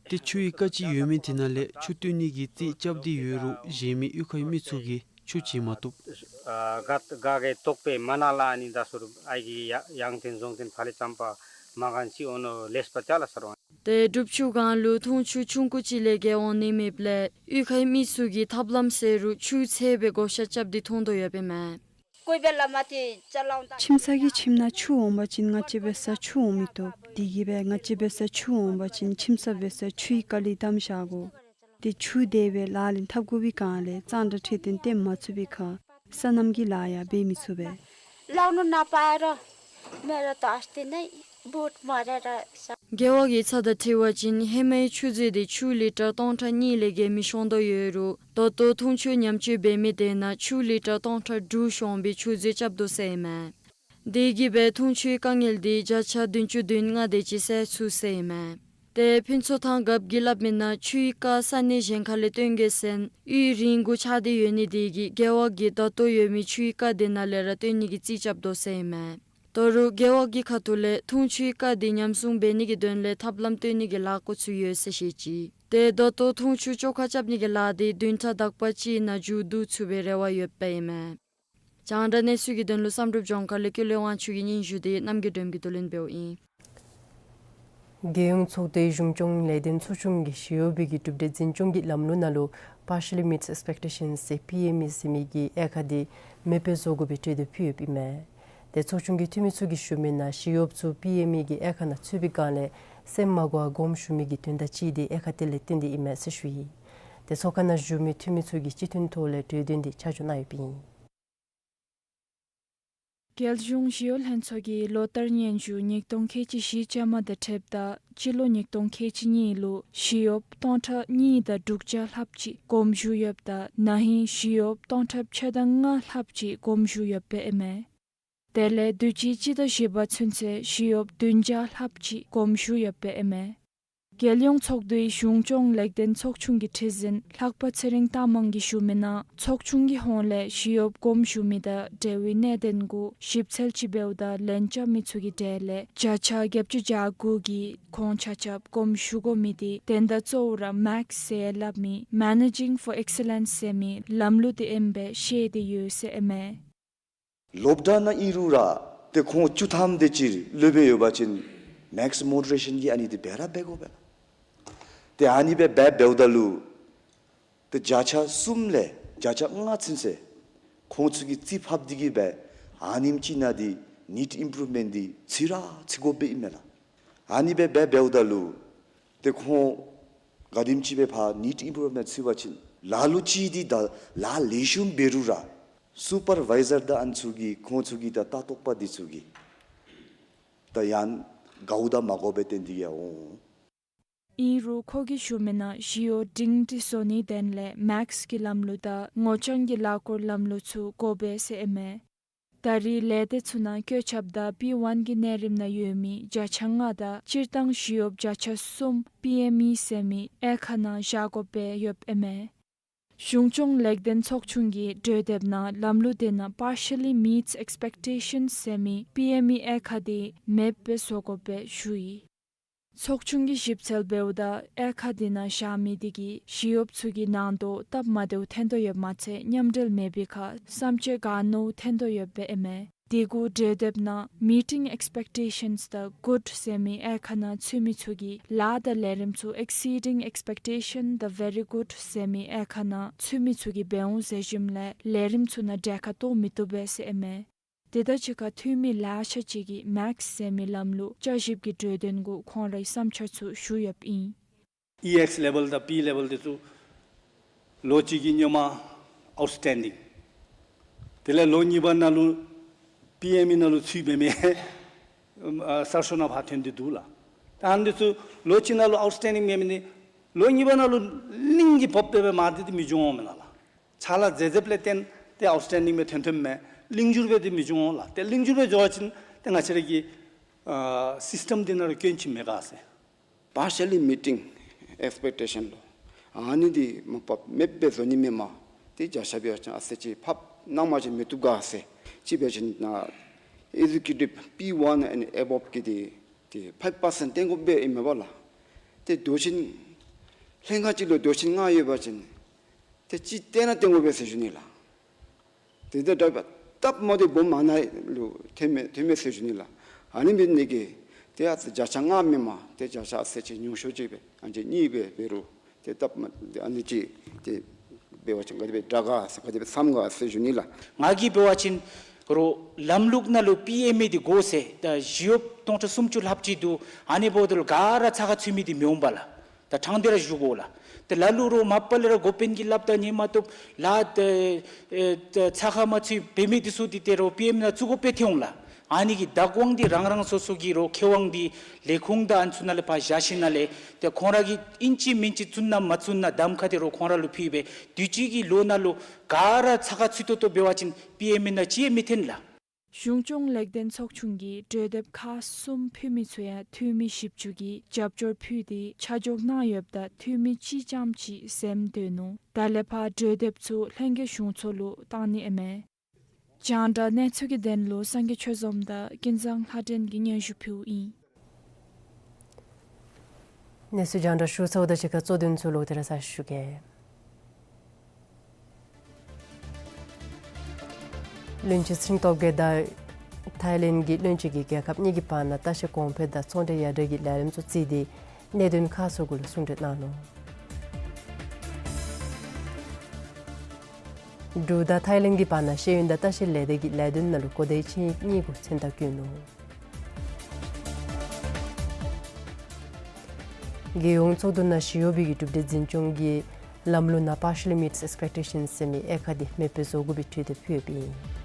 ཏེ་ཆུའི་རྐ་ཅིག་ཡོད་མི་དེ་ནང་ལས་ཆུ་བཏོན་ནི་གི་རྩིས་རྐྱབ་སྟེ་ཡོད་རུང་གཞན་མི་གཡུས་ཁའི་མི་ཚུ་གིས་ཆུ་བྱིན་མ་བཏུབ། ཨ་ག་ག་གི་དོགས་པས་མ་ན་ལ་ཨ་ནི་ད་སོར་ཨའི་གི་ཡ་ཡང་ཐེན་རྫོང་ཐེན་ཕ་ལེ་ཙམ་པ་མ་གན་ཅིག་འོང་ནོ་ལེགས་པ་ཅ་ལ་ཟེར་བ། ཏེ་དྲུག་ཅུ་སྒང་ལུ་འཐུང་ཆུ་ཆུང་ཀུ་ཅིག་ལས་བརྒལ་འོང་ནི་མེདཔ་ལས་གཡུས་ཁའི་མི་ཚུ་གིས་ཐབས་ལམ་ཟད་རུང་ཆུ་ཚད་སྦེ་བགོ་བཤའ་རྐྱབ་སྟེ་འཐུང་དོ་ཡོདཔ་ཨིན་མས། ཁྱིམ་ཚང་གི་ཁྱིམ་ནང་ཆུ་འོང་པ་ཅིན་ང་བཅས་འབད་སར་ཆུ་འོང་མི་བཏུབ། དེ་གིས་སྦེ་ང་བཅས་འབད་སར་ཆུ་འོང་པ་ཅིན་ཁྱིམ་ཚང་འབད་སར་ཆུའི་དཀའ་ལས་བསྡམ་བཞག་དགོ། ཏེ་ཆུ་དེ་སྦེ་ལག་ལེན་འཐབ་དགོ་པའི་སྒང་ལས་གཙང་སྦྲ་འཕྲོད་བསྟེན་བཏོན་མ་ཚུགས་པའི་ཁར་སོ་ནམ་གྱི་ལཱ་ཡང་འབད་མི་ཚུགས་པས། ལོག་ནུ་ན་པ་ར་མེ་ར་ཏོ་ཨ་སྟེ་ནི་བུད་མ་རེ་ར་ས། རྒེད་འོག་གི་ཚད་དང་འཁྲིལ་བ་ཅིན་ཧེ་མའི་ཆུ་མཛོད་འདི་ཆུ་ལི་ཊར་སྟོང་ཕྲག་གཉིས་ལས་བརྒལ་མི་ཤོང་དོ་ཡོད་རུང་ད་ལྟོ་འཐུང་ཆུ་ཉམས་བཅོས་འབད་མི་དེ་ནང་ཆུ་ལི་ཊར་སྟོང་ཕྲག་དྲུག་ཤོང་པའི་ཆུ་མཛོད་རྐྱབ་དོ་ཟེར་ཨིན་མས། དེ་གིས་སྦེ་འཐུང་ཆུའི་དཀའ་ངལ་འདི་བརྒྱ་ཆ་བདུན་ཅུ་དོན་ལྔ་དེ་ཅིག་སེལ་ཚུགས་ཟེར་ཨིན་མས། ཏེ་ཕུན་ཚོགས་ཐང་རྒཔོ་གིས་སླབ་མི་ནང་ཆུའི་རྐ་ས་གནས་གཞན་ཁ་ལས་བཏོན་གེ་ཟེར་གཡུས་རིང་གུ་ཆགས་ཏེ་ཡོད་ནི་དེ་གིས་རྒེད་འོག་གིས་ད་ལྟོ་ཡོད་མི་ཆུའི་རྐ་དེ་ནང་ལས་ར་བཏོན་ནི་གི་རྩིས་རྐྱབ་དོ་ཟེར་ཨིན་མས། ད་རུང་རྒེད་འོག་གི་ཁ་ཐུག་ལས་འཐུང་ཆུའི་རྐ་དེ་ཉམས་སྲུང་འབད་ནི་གི་དོན་ལས་ཐབས་ལམ་སྟོན་ནི་གི་ལཱ་འགོ་བཙུགས་ཡོད་ཟེར་བཤད་ཅི། ཏེ་ད་ལྟོ་འཐུང་ཆུ་བཅོ་ཁ་རྐྱབ་ནི་གི་ལཱ་དེ་བདུན་ཕྲག་དག་པ་ཅིག་ནང་མཇུག་བསྡུ་ཚུགས་པའི་རེ་བ་ཡོདཔ་ཨིན་མས། རྒྱང་བསྒྲགས་གནས་ཚུལ་གྱི་དོན་ལུ་བསམ་གྲུབ་ལྗོངས་མཁར་ལས་ཀུན་ལེགས་དབང་ཕྱུག་གི་སྙན་ཞུ་དེ་རྣམ་རྒྱལ་སྒྲོལམ་གྱིས་བསྡུ་ལེན་འབདཝ་ཨིན། རྒྱལ་ཡོངས་ཚོགས་སྡེའི་གཞུང་སྐྱོང་ལས་དོན་ཚོགས་ཆུང་གིས་ཞི་གཡོགཔ་གི་གྲུབ་འབྲས་འཛིན་སྐྱོང་གི་ལམ་ལུགས་ནང་ལུ་Partially Meets Expectations ཟེར་པི་ཨེམ་ཨི་ཟེར་མི་གི་དབྱེ་ཁག་དེ་མེདཔ་བཟོ་དགོ་པའི་གྲོས་འདེབས་ཕུལ་ཡོདཔ་ཨིན་མས། ཏེ་ཚོགས་ཆུང་གི་འཐུས་མི་ཚུ་གིས་ཞུ་མི་ནང་ཞི་གཡོགཔ་ཚུ་པི་ཨེམ་ཨི་གི་དབྱེ་ཁག་ནང་ཚུད་པའི་སྒང་ལས་སེམས་མ་དགའ་བར་དགོངསམ་ཞུ་མི་གི་དོན་དག་ཅིག་དེ་དབྱེ་ཁག་དེ་ལས་བརྟེན་ཏེ་ཨིན་མས་ཟེར་ཞུ་ཡི། ཏེ་ཚོགས་ཁང་ནང་བཞུགས་མི་འཐུས་མི་ཚུ་གིས་སྤྱི་མཐུན་ཐོག་ལས་གྲོས་འདུན་དེ་ཆ་འཇོག་གནང་ཡོདཔ་ཨིན། རྒྱལ་གཞུང་ཞི་གཡོག་ལྷན་ཚོགས་ཀྱིས་ལོ་ལྟར་སྙན་ཞུ་ཉིས་སྟོང་ཁལ་གཅིག་བཞི་བཅོ་ལྔ་དང་འཁྲིལཝ་ད་སྤྱི་ལོ་ཉིས་སྟོང་ཁལ་གཅིག་གཉིས་ལུ་ཞི་གཡོགཔ་སྟོང་ཕྲག་གཉིས་དང་དྲུག་བརྒྱ་ལྷགཔ་ཅིག་དགོངསམ་ཞུ་ཡོདཔ་ད་ན་ཧིང་ཞི་གཡོགཔ་སྟོང་ཕྲག་ཕྱེད་དང་ལྔ་ལྷགཔ་ཅིག་དགོངསམ་ཞུ་ཡོདཔ་ཨིན་མས། དེ་ལས་དུས་ཅི་སྤྱི་ཟླ་བཞི་པ་ཚུན་ཚོད་ཞི་གཡོགཔ་བདུན་བརྒྱ་ལྷགཔ་ཅིག་དགོངསམ་ཞུ་ཡོདཔ་ཨིན་མས། རྒྱལ་ཡོངས་ཚོགས་འདུའི་གཞུང་སྐྱོང་ལེགས་ལྡན་ཚོགས་ཆུང་གི་ཁྲི་འཛིན་ལྷག་པ་ཚེ་རིང་རྟ་མང་གིས་ཞུ་མི་ནང་ཚོགས་ཆུང་གི་ཧོངས་ལས་ཞི་གཡོགཔ་དགོངསམ་ཞུ་མི་དང་འབྲེལ་བའི་གནད་དོན་གུ་ཞིབ་འཚོལ་ཅིག་འབདཝ་ད་ལན་རྐྱབ་མི་ཚུ་གི་གྲས་ལས་བརྒྱ་ཆ་བརྒྱད་ཅུ་གྱ་དགུ་གིས་ཁོང་ཆ་ཁྱབ་དགོངསམ་ཞུ་དགོ་མི་དེ་དོན་དག་གཙོ་བོ་ར་མེགསི་ཟེར་སླབ་མི་Managing for Excellence ཟེར་མི་ལམ་ལུགས་དེ་ཨིནམ་སྦེ་ཤེས་ཏེ་ཡོད་ཟེར་ཨིན་མས། སློབ་གྲྭ་ནང་ཨིན་རུང་ར་ཏེ་ཁོང་བཅུ་ཐམ་དེ་ཅིག་སློབ་སྦེ་ཡོད་པ་ཅིན་མེགསི་མོ་ཌི་རེ་ཤཱན་གྱིས་ཨ་ནི་དེ་སྦེ་ར་འབད་དགོ་པས་ལགས། ཏེ་ཨ་ནི་སྦེ་འབད་འབདཝ་ད་ལུ་ཏེ་བརྒྱ་ཆ་གསུམ་ལས་བརྒྱ་ཆ་ལྔ་ཚུན་ཚོད་ཁོང་ཚུ་གིས་རྩིས་ཕབ་སྟེ་གིས་སྦེ་ཨ་ནེམ་ཅིག་ནང་འདི་ནིཌ་ཨིམ་པུརུབ་མེནཊ་འདི་ཚུད་ར་ཚུད་དགོཔ་སྦེ་ཨིན་མས་ལགས། ཨ་ནི་སྦེ་འབད་འབདཝ་ད་ལུ་ཏེ་ཁོང་ག་དེམ་ཅིག་སྦེ་ཕར་ནིཌ་ཨིམ་པུརུབ་མེནཊ་ཚུད་པ་ཅིན་ལ་ལུ་ཅིག་འདི་ད་ལཱ་ལེགས་ཤོམ་འབད་རུང་ར་སུ་པར་བའི་ཟར་དང་ཨ་ནི་ཚུ་གིས་ཁོང་ཚུ་གི་ད་ལྟ་རྟོགཔ་འདི་ཚུ་གིས་ད་ཡང་དགའཝ་ད་མ་དགོ་པའི་དོན་འདི་ཡང་འོང་། ཨིན་རུང་ཁོ་གིས་ཞུ་མི་ནང་ཞི་གཡོགཔ་སྒྲིང་སྒྲི་བཟོ་ནིའི་དོན་ལས་མེགསི་གི་ལམ་ལུགས་དང་ངོ་རྐྱང་གི་ལཱ་སྐོར་ལམ་ལུགས་ཚུ་དགོ་པས་ཟེར་ཨིན་མས། ད་རེས་ལས་སྡེ་ཚུ་ནང་བཀོད་ཁྱབ་དང་པི་ཝན་གྱི་གནས་རིམ་ནང་ཡོད་མི་བརྒྱ་ཆ་ལྔ་དང་སྤྱིར་བཏང་ཞི་གཡོགཔ་བརྒྱ་ཆ་གསུམ་པི་ཨེམ་ཨི་ཟེར་མི་དབྱེ་ཁག་ནང་བཞག་དགོཔ་སྦེ་ཡོདཔ་ཨིན་མས། གཞུང་སྐྱོང་ལེགས་ལྡན་ཚོགས་ཆུང་གི་གྲོས་འདེབས་ནང་ལམ་ལུགས་དེ་ནང་partially meets expectations ཟེར་མི་པི་ཨེམ་ཨི་དབྱེ་ཁག་དེ་མེདཔ་སྦེ་བཟོ་དགོཔ་སྦེ་ཞུ་ཡི། ཚོགས་ཆུང་གིས་ཞིབ་འཚོལ་འབདཝ་ད་དབྱེ་ཁག་དེ་ནང་བཞག་མི་དེ་གིས་ཞི་གཡོགཔ་ཚུ་གི་ནང་དོག་སྟབས་མ་བདེཝ་ཐོན་དོ་ཡོདཔ་མ་ཚད་མཉམ་འབྲེལ་མེད་པའི་ཁར་བསམ་སྤྱོད་ག་ནོར་ཐོན་དོ་ཡོདཔ་སྦེ་ཨིན་མས། དེ་གུ་གྲོས་འདེབས་ནང་meeting expectations དང་good ཟེར་མི་དབྱེ་ཁག་ནང་ཚུད་མི་ཚུ་གིས་ལཱ་དང་ལས་རིམ་ཚུ་exceeding expectation དང་very good ཟེར་མི་དབྱེ་ཁག་ནང་ཚུད་མི་ཚུ་གིས་འབད་འོང་ཟེར་ཞིནམ་ལས་ལས་རིམ་ཚུ་ནང་གྲལ་ཁར་གཏོགས་མི་བཏུབ་པས་ཟེར་ཨིན་མས། དེ་དང་གཅིག་ཁར་འཐུས་མི་ལེ་ཤ་ཅིག་གིས་མེགསི་ཟེར་མི་ལམ་ལུགས་བསྐྱར་ཞིབ་ཀྱི་གྲོས་དོན་གུ་ཁོང་རའི་བསམ་འཆར་ཚུ་ཞུ་ཡོདཔ་ཨིན། ཨི་ཨེགསི་ལེ་བཱལ་དང་པི་ལེ་བཱལ་དེ་ཚུ་ལོ་གཅིག་གི་སྔོན་མ་ཨའུཊ་སི་ཊེན་ཌིང་། དེ་ལས་ལོ་གཉིས་པ་ནང་ལུ་པི་ཨེམ་ཨི་ནང་ལུ་ཚུད་པའི་མི་ཨ་གསར་ཤོག་ནང་ཕར་ཐོན་ཏེ་འདུག་ལགས། ད་ཨ་ནི་དེ་ཚུ་ལོ་གཅིག་ནང་ལུ་ཨའུཊ་སི་ཊེན་ཌིང་མེད་མི་འདི་ལོ་གཉིས་པ་ནང་ལུ་གླིང་གིས་འབོ་སྦེ་མ་སྡོད་དེ་མི་འགྱོ་འོང་མེན་ན་ལགས། ཕྱག་ལཱ་མཛད་མཛདཔ་ལས་བརྟེན་ཏེ་ཨའུཊ་སི་ཊེན་ཌིང་སྦེ་ཐོན་ཐོནམ་མས། གླིང་འགྱུར་སྦེ་དེ་མི་འགྱོ་འོང་ལགས། ཏེ་གླིང་འགྱུར་སྦེ་འགྱོ་བ་ཅིན་ཏེ་ང་བཅས་ར་གི་ཨ་སིསི་ཊམ་འདི་ནང་ལུ་སྐྱོན་ཅིག་མེད་ག་ཟེར། Partially meeting expectation ལོ། ཨ་ནི་འདི་མ་པ་མེདཔ་སྦེ་བཟོ་ནི་མེན་མས། ཏེ་བརྒྱ་ཆ་འབད་བ་ཅིན་ཨ་ཙི་ཅིག་ཕབ་གནང་བ་ཅིན་མི་བཏུབ་ག་ཟེར། ཅིག་འབད་བ་ཅིན་ནཱ་ཨེག་ཛི་ཀིའུ་ཊིབ་པི་ཝན་ཨེནཌ་ཨེ་བོབ་ཀྱི་འདི་ཏེ་ཕའིབ་པར་སེནཊ་བཏོན་དགོཔ་སྦེ་ཨིན་མས་པ་ལགས། ཏེ་དོ་ཤིང་ལྷན་ཁག་ཅིག་ལུ་དོ་ཤིང་ལྔ་ཡོད་པ་ཅིན་ཏེ་གཅིག་བཏོན་ན་བཏོན་དགོ་པས་ཟེར་ཞུ་ནི་ལགས། ཏེ་ད་ད་སྟབས་མ་བདེཝ་སྦོམ་མ་ནང་ལུ་ཐོན་མས་ཐོན་མས་ཟེར་ཞུ་ནི་ལགས། ཨ་ནི་འབད་ནི་དེ་གིས་ཏེ་ཨ་ཙི་བརྒྱ་ཆ་ལྔ་མེན་མས། ཏེ་བརྒྱ་ཆ་ཨ་ཙི་ཅིག་ཉུང་ཤོས་ཅིག་སྦེ་ཨ་ནི་ཅིག་གཉིས་སྦེ་འབད་རུང་ཏེ་སྟབས་མ་ཨ་ནི་ཅིག་ཏེ་འབད་བ་ཅིན་ག་དེ་སྦེ་དྲག་ག་ཟེར་ག་དེ་སྦེ་བསམ་ག་ཟེར་ཞུ་ནི་ལགས། ང་གིས་འབད་བ་ཅིན་རོགས་ལམ་ལུགས་ནང་ལུ་པི་ཨེམ་ཨི་འདི་དགོ་ཟེར་ད་ཞི་གཡོགཔ་སྟོང་ཕྲག་སུམ་ཅུ་ལྷགཔ་ཅིག་འདུག། ཨ་ནི་འབདཝ་ད་ལུ་ག་ར་ཚ་ཁ་ཚུད་མི་འདི་མི་འོང་པ་ལགས། ད་དྲང་སྟེ་ར་ཞུ་དགོ་ལགས། ཏེ་ལ་ལུ་རོགས་མ་པ་ལས་ར་འགོ་དཔོན་གྱིས་སླབ་ད་ཉན་མ་བཏུབ་ལགས། ཏེ་ཨེ་ཏེ་ཚ་ཁ་མ་ཚུད་འབད་མི་འདི་ཚུ་འདི་ཏེ་རོགས་པི་ཨེམ་ཨི་ནང་བཙུགས་དགོཔ་སྦེ་ཐོན་འོང་ལགས། ཨ་ནི་གི་བདག་དབང་འདི་རང་རང་སོ་སོ་གི་རོགས་ཁེ་དབང་འདི་ལས་ཁུངས་དང་ཨ་ནི་ཚུ་ནང་ལས་ཕར་བཞག་ཞིནམ་ལས་ཏེ་ཁོང་ར་གིས་ཨིན་ཅི་མིན་ཅི་བཙུགས་ན་མ་བཙུགས་ན་གདམ་ཁ་འདི་རོགས་ཁོང་ར་ལུ་ཕུལ་སྦེ་དུས་ཅི་གི་ལོ་ནང་ལུ་ག་ར་ཚ་ཁ་ཚུད་ཏོག་ཏོ་འབད་བ་ཅིན་པི་ཨེམ་ཨི་ནང་ཅིག་ཡང་མི་ཐོན་ལགས། གཞུང་སྐྱོང་ལེགས་ལྡན་ཚོགས་ཆུང་གིས་གྲོས་འདེབས་ཁག་གསུམ་ཕུལ་མི་ཚུ་ཡང་འཐུས་མི་བཞི་བཅུ་གིས་རྒྱབ་སྐྱོར་ཕུལ་ཏེ་ཆ་འཇོག་གནང་ཡོདཔ་ད་འཐུས་མི་གཅིག་ཙམ་ཅིག་ཟེམ་སྡོད་ནུག། ད་ལས་ཕར་གྲོས་འདེབས་ཚུ་ལྷན་རྒྱས་གཞུང་ཚོགས་ལུ་བཏང་ནི་ཨིན་མས། རྒྱང་བསྒྲགས་གནས་ཚུལ་གྱི་དོན་ལུ་སངས་རྒྱས་ཆོས་འཛོམས་དང་ཀུན་བཟང་ལྷ་སྒྲོན་གྱིས་སྙན་ཞུ་ཕུལཝ་ཨིན། གནས་ཚུལ་རྒྱང་བསྒྲགས་ཞུ་ཚརཝ་དང་གཅིག་ཁར་གཙོ་དོན་ཚུ་ལོག་སྟེ་ར་གསལ་ཞུ་གེ། བློན་ཆེན་ཚེ་རིང་སྟོབས་རྒྱས་དང་ཐའི་ལེནཌ་གྱི་བློན་ཆེན་གྱིས་རྒྱལ་ཁབ་གཉིས་ཀྱི་བར་ན་ལྟ་བཤལ་གོང་འཕེལ་དང་ཚོང་འབྲེལ་ཡར་དྲག་གི་ལས་རིམ་ཚུ་བརྩིས་ཏེ་གནད་དོན་ཁག་ཚུ་གུ་ལུ་གསུང་གྲོས་གནང་ནུག། འབྲུག་དང་ཐའི་ལེནཌ་གྱི་བར་ན་ཤེས་ཡོན་དང་ལྟ་བཤལ་ལས་སྡེ་གི་ལས་དོན་ནང་ལུ་གོ་བརྡའི་ཆིངས་ཡིག་གཉིས་གུ་མཚན་རྟགས་བཀོད་ནུག། རྒྱལ་ཡོངས་ཚོགས་འདུ་ནང་ཞི་གཡོགཔ་གི་གྲུབ་འབྲས་འཛིན་སྐྱོང་གི་ལམ་ལུགས་ནང་partially meets expectations ཟེར་མི་དབྱེ་ཁག་འདི་མེདཔ་བཟོ་དགོ་པའི་གྲོས་འདེབས་ཕུལ་ཡོདཔ་ཨིན།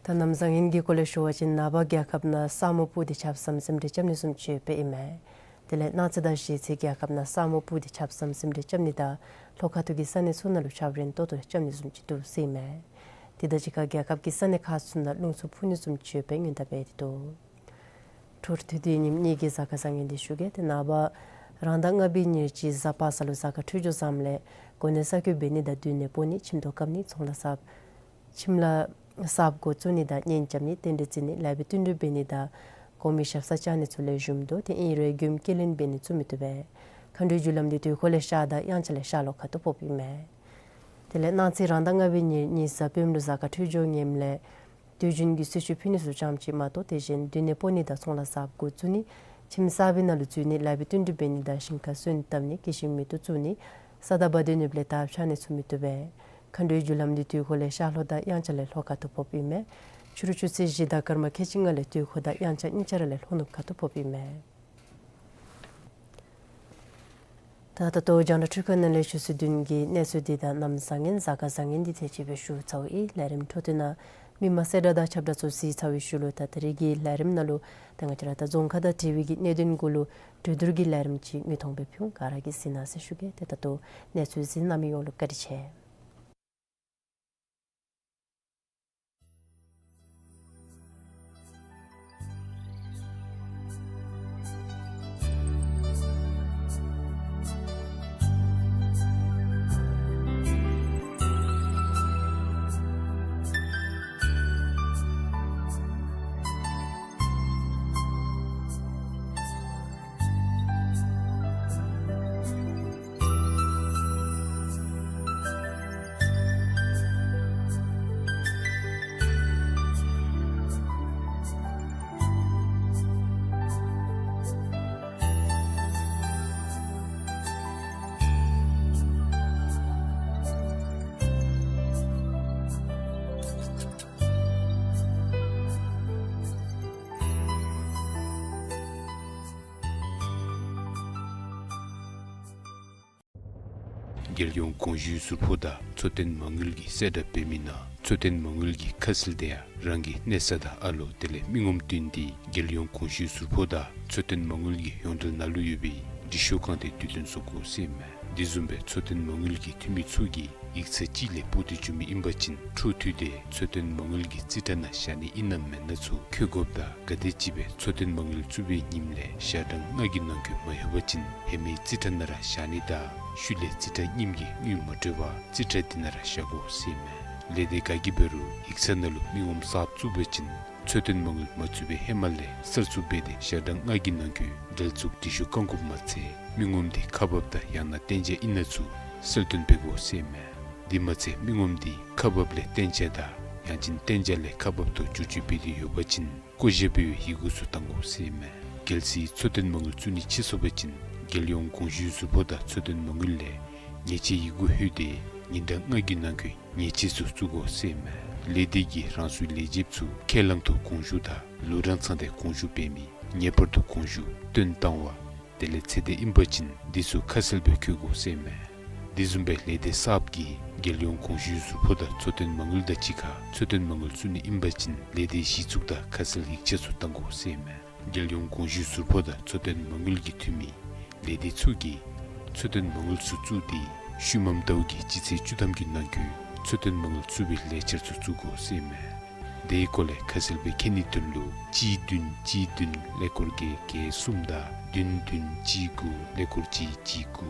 ད་གནམ་བཟང་ངན་གྱི་སྐོར་ལས་ཞུ་བ་ཅིན་ནངས་པ་རྒྱལ་ཁབ་ནང་ས་སྨུག་སྤུབས་ཏེ་ཆརཔ་ཟམ་ཟིམ་རེ་རྐྱབ་ནི་བཟུམ་ཅིག་ཡོདཔ་ཨིན་མས། དེ་ལས་གནངས་ཚེ་དང་གཞེས་ཚེ་རྒྱལ་ཁབ་ནང་ས་སྨུག་སྤུབས་ཏེ་ཆརཔ་ཟམ་ཟིམ་རེ་རྐྱབ་ནི་དང་ལྷོ་ཁ་ཐུག་གི་ས་གནས་ཚུ་ནང་ལུ་ཆརཔ་རན་ཏོག་ཏོ་རེ་རྐྱབ་ནི་བཟུམ་ཅིག་འདུག་ཟེར་ཨིན་མས། དེ་དང་གཅིག་ཁར་རྒྱལ་ཁབ་ཀྱི་ས་གནས་ཁག་ཚུ་ནང་རླུང་འཚུབ་འཕུ་ནི་བཟུམ་ཅིག་ཡོདཔ་སྦེ་སྔོན་དཔག་འབད་དེ་འདུག། འཕྲུལ་དུས་དེ་ཉིནམ་གཉིས་ཀྱི་གཟའ་སྐར་བཟང་ངན་འདི་ཞུ་གེ། ཏེ་ནངས་པ་རང་ཟླ་ལྔ་པའི་ཉེར་གཅིག་གཟའ་པ་སངས་ལུ་གཟའ་སྐར་འཕྲོད་སྦྱོར་བཟངམ་ལས་གོ་གནས་གསར་བསྐོ་འབད་ནི་དང་མདུན་ནས་སྤོ་ནི་ཁྱིམ་ཐོག་བཀབ་ནི་ཚོང་ལཱ་གསརཔ་ཁྱིམ་ལཱ་གསརཔ་འགོ་བཙུགས་ནི་དང་གཉེན་རྐྱབ་ནི་རྟེན་འབྲེལ་བརྩི་ནི་ལེགས་པའི་བསྟུན་གྲོས་འབད་ནི་དང་གོང་མའི་ཞབས་སར་བཅར་ནི་ཚུ་ལེགས་ཤོམ་འདུག། ཏེ་ཨིན་རུང་མགྱོནམ་སྐྱེལ་ལེན་འབད་ནི་བཙུགས་མི་བཏུབ་པས། མཁའ་འགྲོའི་རྒྱུ་ལམ་འདི་དུས་འཁོར་ལས་ཤར་དང་དབྱངས་འཆར་ལས་ཤར་ལྷོ་ཁ་ཐུག་ཕོགཔ་ཨིན་མས། དེ་ལས་གནངས་ཚེ་རང་ཟླ་ལྔ་པའི་ཉེར་གཉིས་གཟའ་སྤེནམ་ལུ་གཟའ་སྐར་འཕྲོད་སྦྱོར་ངནམ་ལས་དུས་རྒྱུན་གྱི་གསོལ་མཆོད་ཕུལ་ནི་ཚུ་ཙམ་ཅིག་མ་གཏོགས་དེ་བཞིན་མདུན་ནས་སྤོ་ནི་དང་ཚོང་ལཱ་གསརཔ་འགོ་བཙུགས་ནི་ཁྱིམ་གསར་པའི་ནང་ལུ་འཛུལ་ནི་ལེགས་པའི་བསྟུན་གྲོས་འབད་ནི་དང་ཞིང་ཁར་སོན་བཏབ་ནི་གད་ཤིང་མེ་ཏོག་བཙུགས་ནི་ས་དང་བ་དན་ནུབ་ལས་དར་འཕྱར་ནི་ཚུ་མི་བཏུབ་པས། མཁའ་འགྲོའི་རྒྱུ་ལམ་འདི་དུས་འཁོར་ལས་ཤར་ལྷོ་དང་དབྱངས་འཆར་ལས་ལྷོ་ཁ་ཐུག་ཕོགཔ་ཨིན་མས། ཕྱི་རུ་ཆུ་ཚོད་བཞི་དང་སྐར་མ་ཁལ་གཅིག་ལྔ་ལས་དུས་འཁོར་དང་དབྱངས་འཆར་གཉིས་ཆ་ར་ལས་ལྷོ་ནུབ་ཁ་ཐུག་ཕོགཔ་ཨིན་མས། ད་ད་ལྟོ་རྒྱང་བསྒྲགས་འཕྲུལ་ཁང་ནང་ལས་ཆུ་ཚོད་བདུན་གྱི་གནས་ཚུལ་འདི་དང་གནམ་བཟང་ངན་གཟའ་སྐར་བཟང་ངན་འདི་ཐེངས་གཅིག་སྦེ་ཞུ་ཚརཝ་ཨིན། ལས་རིམ་འཕྲོ་མཐུད་ནང་མི་མང་གསལ་བསྒྲགས་དང་ཁྱབ་བསྒྲགས་ཚུ་གཟིགས་ཚར་བའི་ཤུལ་ལུ་ད་ད་རིས་ཀྱི་ལས་རིམ་ནང་ལུ་ད་ང་བཅས་ར་ད་རྫོང་ཁ་དང་འབྲེལ་བའི་གི་གནད་དོན་གུ་ལུ་གྲོས་བསྡུར་གྱི་ལས་རིམ་ཅིག་མིག་མཐོང་སྦེ་ཕུལ་འོང་། ག་ར་གིས་གཟིགས་གནང་ཟེར་ཞུ་གེ། ཏེ་ད་ལྟོ་གནས་ཚུལ་གཟིགས་གནང་མི་ཡོངས་ལུ་བཀའ་དྲིན་ཆེ། རྒྱལ་ཡོངས་གོང་ཞུས་ཟུར་ཕོགས་དང་འཚོ་རྟེན་མ་དངུལ་གྱིས་གསལ་བསྒྲགས་འབད་མི་ནང་འཚོ་རྟེན་མ་དངུལ་གྱི་ཁ་གསལ་དེ་ཡང་རང་གི་གནས་ས་དང་ཨ་ལོ་དེ་ལས་མི་ངོམ་བསྟུན་ཏེ་རྒྱལ་ཡོངས་གོང་ཞུས་ཟུར་ཕོགས་དང་འཚོ་རྟེན་མ་དངུལ་གྱི་ཡོངས་འབྲེལ་ནང་ལུ་ཡོད་པའི་འབྲི་ཤོག་ཁང་དེ་དུས་སྟོན་བཟོ་དགོ་ཟེར་ཨིན་མས། དེ་བཟུམ་སྦེ་འཚོ་རྟེན་མ་དངུལ་གྱི་འཐུས་མི་ཚུ་གིས་ཡིག་ཚང་ཅིག་ལས་སྤོ་སྟེ་འགྱོ་མི་ཨིན་པ་ཅིན་འཕྲོ་མཐུད་དེ་འཚོ་རྟེན་མ་དངུལ་གྱི་རྩིས་ཁྲ་ནང་བཞག་ནི་ཨིན་ན་མེན་ན་ཚུ་འཁོད་དགོཔ་དང་ག་དེམ་ཅིག་སྦེ་འཚོ་རྟེན་མ་དངུལ་བཙུགས་པའི་ཉིནམ་ལས་ཞག་གྲངས་ལྔ་གི་ནང་འཁོད་མ་ལྷོད་པ་ཅིན་ཧེ་མའི་རྩིས་ཁྲ་ནང་ར་བཞག་ནི་དང་ཤུལ་ལས་རྩིས་ཁྲ་རྙིངམ་གྱི་དངུལ་མ་སྤྲོད་པར་རྩིས་ཁྲ་དེ་ནང་ར་བཞག་དགོ་ཟེར་ཨིན་མས། ལས་སྡེ་ག་གིས་འབད་རུང་ཡིག་ཚང་ནང་ལུ་མི་ངོམ་གསརཔ་བཙུགས་པ་ཅིན་འཚོ་རྟེན་མ་དངུལ་མ་བཙུགས་པའི་ཧེ་མ་ལས་གསར་བཙུགས་འབད་དེ་ཞག་གྲངས་ལྔ་གི་ནང་འཁོད་འབྲེལ་འཛུགས་འབྲི་ཤོག་བཀང་དགོཔ་མ་ཚད་མི་ངོམ་དེ་ཁག་འབགཔ་དང་ཡང་ན་གཏན་འཇགས་ཨིན་ན་ཚུ་གསལ་སྟོན་འབད་དགོ་ཟེར་ཨིན་མས། དེ་མ་ཚད་མི་ངོམ་དེ་ཁག་འབགཔ་ལས་གཏན་འཇགས་དང་ཡང་ཅིན་གཏན་འཇགས་ལས་ཁག་འབགཔ་དུ་བསྒྱུར་བཅོས་འབད་དེ་ཡོད་པ་ཅིན་བསྐོ་བཞག་འབད་བའི་ཡི་གུ་ཚུ་བཏང་དགོ་ཟེར་ཨིན་མས། གལ་སྲིད་འཚོ་རྟེན་མ་དངུལ་བཙུགས་ནི་ཕྱིས་སོང་པ་ཅིན་རྒྱལ་ཡོངས་གོང་ཞུས་ཟུར་ཕོགས་དང་འཚོ་རྟེན་མ་དངུལ་ལས་ཉེས་ཆད་ཡི་གུ་ལྷོད་དེ་ཉིན་གྲངས་ལྔ་གི་ནང་འཁོད་ཉེས་ཆད་ཚུ་བཙུགས་དགོ་ཟེར་ཨིན་མས། ལས་སྡེ་གིས་རང་སོའི་ལས་བྱེདཔ་ཚུ་ཁས་བླངས་ཐོག་དགོངས་ཞུ་དང་ལོ་གྲངས་ཚང་སྟེ་དགོངས་ཞུ་འབད་མི་ངེས་པར་དུ་དགོངས་ཞུ་བཏོན་བཏང་བ་དེ་ལས་ཚེ་འདས་ཨིན་པ་ཅིན་འདི་ཚུ་ཁ་གསལ་སྦེ་འཁོད་དགོ་ཟེར་ཨིན་མས། དེ་བཟུམ་སྦེ་ལས་སྡེ་གསརཔ་གིས་རྒྱལ་ཡོངས་གོང་ཞུས་ཟུར་ཕོགས་དང་འཚོ་རྟེན་མ་དངུལ་དང་གཅིག་ཁར་འཚོ་རྟེན་མ་དངུལ་བཙུགས་ནི་ཨིན་པ་ཅིན་ལས་སྡེའི་གཞི་བཙུགས་དང་ཁ་གསལ་ཡིག་ཆ་ཚུ་བཏང་དགོ་ཟེར་ཨིན་མས། རྒྱལ་ཡོངས་གོང་ཞུས་ཟུར་ཕོགས་དང་འཚོ་རྟེན་མ་དངུལ་གྱི་འཐུས་མི་ལས་སྡེ་ཚུ་གིས་འཚོ་རྟེན་མ་དངུལ་ཚུ་བཙུགས་ཏེ་ཤུལ་མམ་ཟླཝ་གི་སྤྱི་ཚེས་བཅུ་ཐམ་གྱི་ནང་འཁོད་འཚོ་རྟེན་མ་དངུལ་བཙུགས་པའི་ལས་འཆར་ཚུ་བཙུགས་དགོ་ཟེར་ཨིན་མས། དེའི་སྐོར་ལས་ཁ་གསལ་སྦེ་མཁྱེན་ནིའི་དོན་ལུ་གཅིག་བདུན་གཅིག་བདུན་ཀླད་ཀོར་བརྒྱད་བརྒྱད་གསུམ་དང་བདུན་བདུན་གཅིག་དགུ་ཀླད་ཀོར་གཅིག་གཅིག་དགུ་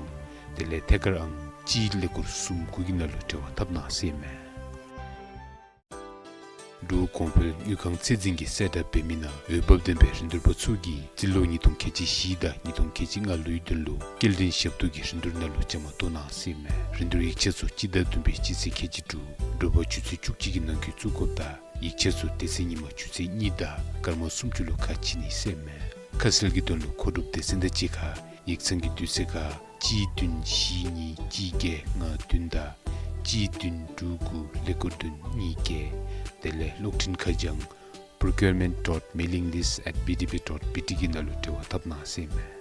དེ་ལས་ཐད་ཀར་ཨང་གཅིག་ཀླད་ཀོར་གསུམ་དགུ་གི་ནང་ལུ་འབྲེལ་བ་འཐབ་གནང་ཟེར་ཨིན་མས། འབྲུག་གོང་འཕེལ་དངུལ་ཁང་ཚད་འཛིན་གྱིས་གསལ་བསྒྲགས་འབད་མི་ནང་འོས་འབབ་ལྡན་པའི་རིན་བསྡུར་པ་ཚུ་གིས་རྩིས་ལོ་ཉིས་སྟོང་ཁལ་གཅིག་བཞི་དང་ཉིས་སྟོང་ཁལ་གཅིག་ལྔ་ལོའི་དོན་ལུ་སྐྱེལ་འདྲེན་ཞབས་ཏོག་གི་རིན་བསྡུར་ནང་ལུ་བཅའ་མར་གཏོགས་གནང་ཟེར་ཨིན་མས། རིན་བསྡུར་ཡིག་ཆ་ཚུ་སྤྱི་ཟླ་བདུན་པའི་སྤྱི་ཚེས་ཁལ་གཅིག་དྲུག་དྲོ་པ་ཆུ་ཚོད་བཅུ་གཅིག་གི་ནང་འཁོད་བཙུགས་དགོཔ་དང་ཡིག་ཆ་ཚུ་དེ་ཚེ་ཉིན་མ་ཆུ་ཚོད་གཉིས་དང་སྐར་མ་སུམ་ཅུ་ལུ་ཁ་ཕྱེ་ནི་ཟེར་ཨིན་མས། ཁ་གསལ་གྱི་དོན་ལུ་མཁོ་སྒྲུབ་སྡེ་ཚན་དང་གཅིག་ཁར་ཡིག་ཚང་གི་དུས་ཚོད་ཁར་གཅིག་བདུན་བཞི་གཉིས་གཅིག་བརྒྱད་ལྔ་བདུན་དང་གཅིག་བདུན་དྲུག་དགུ་ཀླད་ཀོར་བདུན་གཉིས་བརྒྱད་དེ་ལས་གློག་འཕྲིན་ཁ་བྱང་procurement dot mailing list at B D B dot B T གི་ནང་ལུ་འབྲེལ་བ་འཐབ་གནང་ཟེར་ཨིན་མས།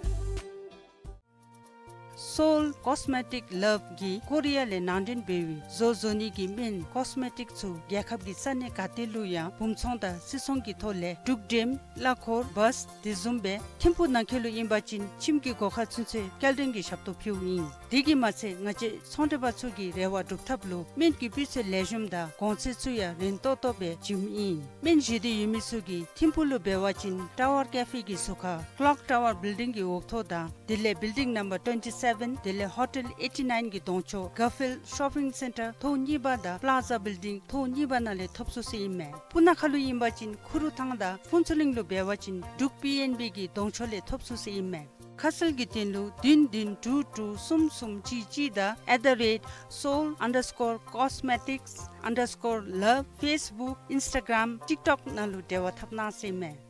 Seoul Cosmetic Love གིས་ཀོ་རི་ཡ་ལས་ནང་འདྲེན་འབད་བའི་བཟོ་བཟོ་ནི་གི་སྨན་ཀོས་མེ་ཊིཀ་ཚུ་རྒྱལ་ཁབ་ཀྱི་ས་གནས་ག་ཏེ་ལུ་ཡང་སྦུང་ཚོང་དང་སིལ་ཚོང་གི་ཐོག་ལས་འབྲུག་འགྲེམས་གླ་འཁོར་བཱས་དེ་བཟུམ་སྦེ་ཐིམ་ཕུག་ནང་འཁོད་ལུ་ཨིན་པ་ཅིན་ཁྱིམ་གྱི་སྒོ་ཁར་ཚུན་ཚོད་སྐྱེལ་འདྲེན་གྱི་ཞབས་ཏོག་ཕུལཝ་ཨིན། དེ་གིས་མ་ཚད་ང་བཅས་ཚོང་འབྲེལ་པ་ཚུ་གི་རེ་བ་སྒྲུབ་ཐབས་ལུ་སྨན་གྱི་སྤུས་ཚད་ལེགས་ཤོམ་དང་གོང་ཚད་ཚུ་ཡང་རན་ཏོག་ཏོ་སྦེ་བྱིནམ་ཨིན། སྨན་བཞེས་འདོད་ཡོད་མི་ཚུ་གིས་ཐིམ་ཕུག་ལུ་འབད་བ་ཅིན་ཊ་ཝར་ཀེ་ཕེ་གི་ཟུར་ཁར་ཀློག་ཊ་ཝར་བིལ་ཌིང་གི་འོག་ཐོག་དང་དེ་ལས་བིལ་ཌིང་ནམ་བར་ཊུ་ཝེན་ཊི་སེ་བེན་དེ་ལས་ཧོ་ཊེལ་ཨེ་ཊི་ནའིན་གྱི་གདོང་ཕྱོགས་གར་ཕིལཌ་ཤོ་པིང་སེན་ཊར་ཐོག་གཉིས་པ་དང་པ་ལཱ་ཛ་བིལ་ཌིང་ཐོག་གཉིས་པ་ནང་ལས་ཐོབ་ཚུགས་ཟེར་ཨིན་མས། སྤུ་ན་ཁ་ལུ་ཨིན་པ་ཅིན་ཁུ་རུ་ཐང་དང་ཕུན་ཚོགས་གླིང་ལུ་འབད་བ་ཅིན་འབྲུག་པི་ཨེན་བི་གི་གདོང་ཕྱོགས་ལས་ཐོབ་ཚུགས་ཟེར་ཨིན་མས། ཁ་གསལ་གྱི་དོན་ལུ་བདུན་བདུན་དྲུག་དྲུག་གསུམ་གསུམ་གཅིག་གཅིག་དང་at the rate seoul underscore cosmetics underscore love Facebook Instagram TikTok ནང་ལུ་འབྲེལ་བ་འཐབ་གནང་ཟེར་ཨིན་མས།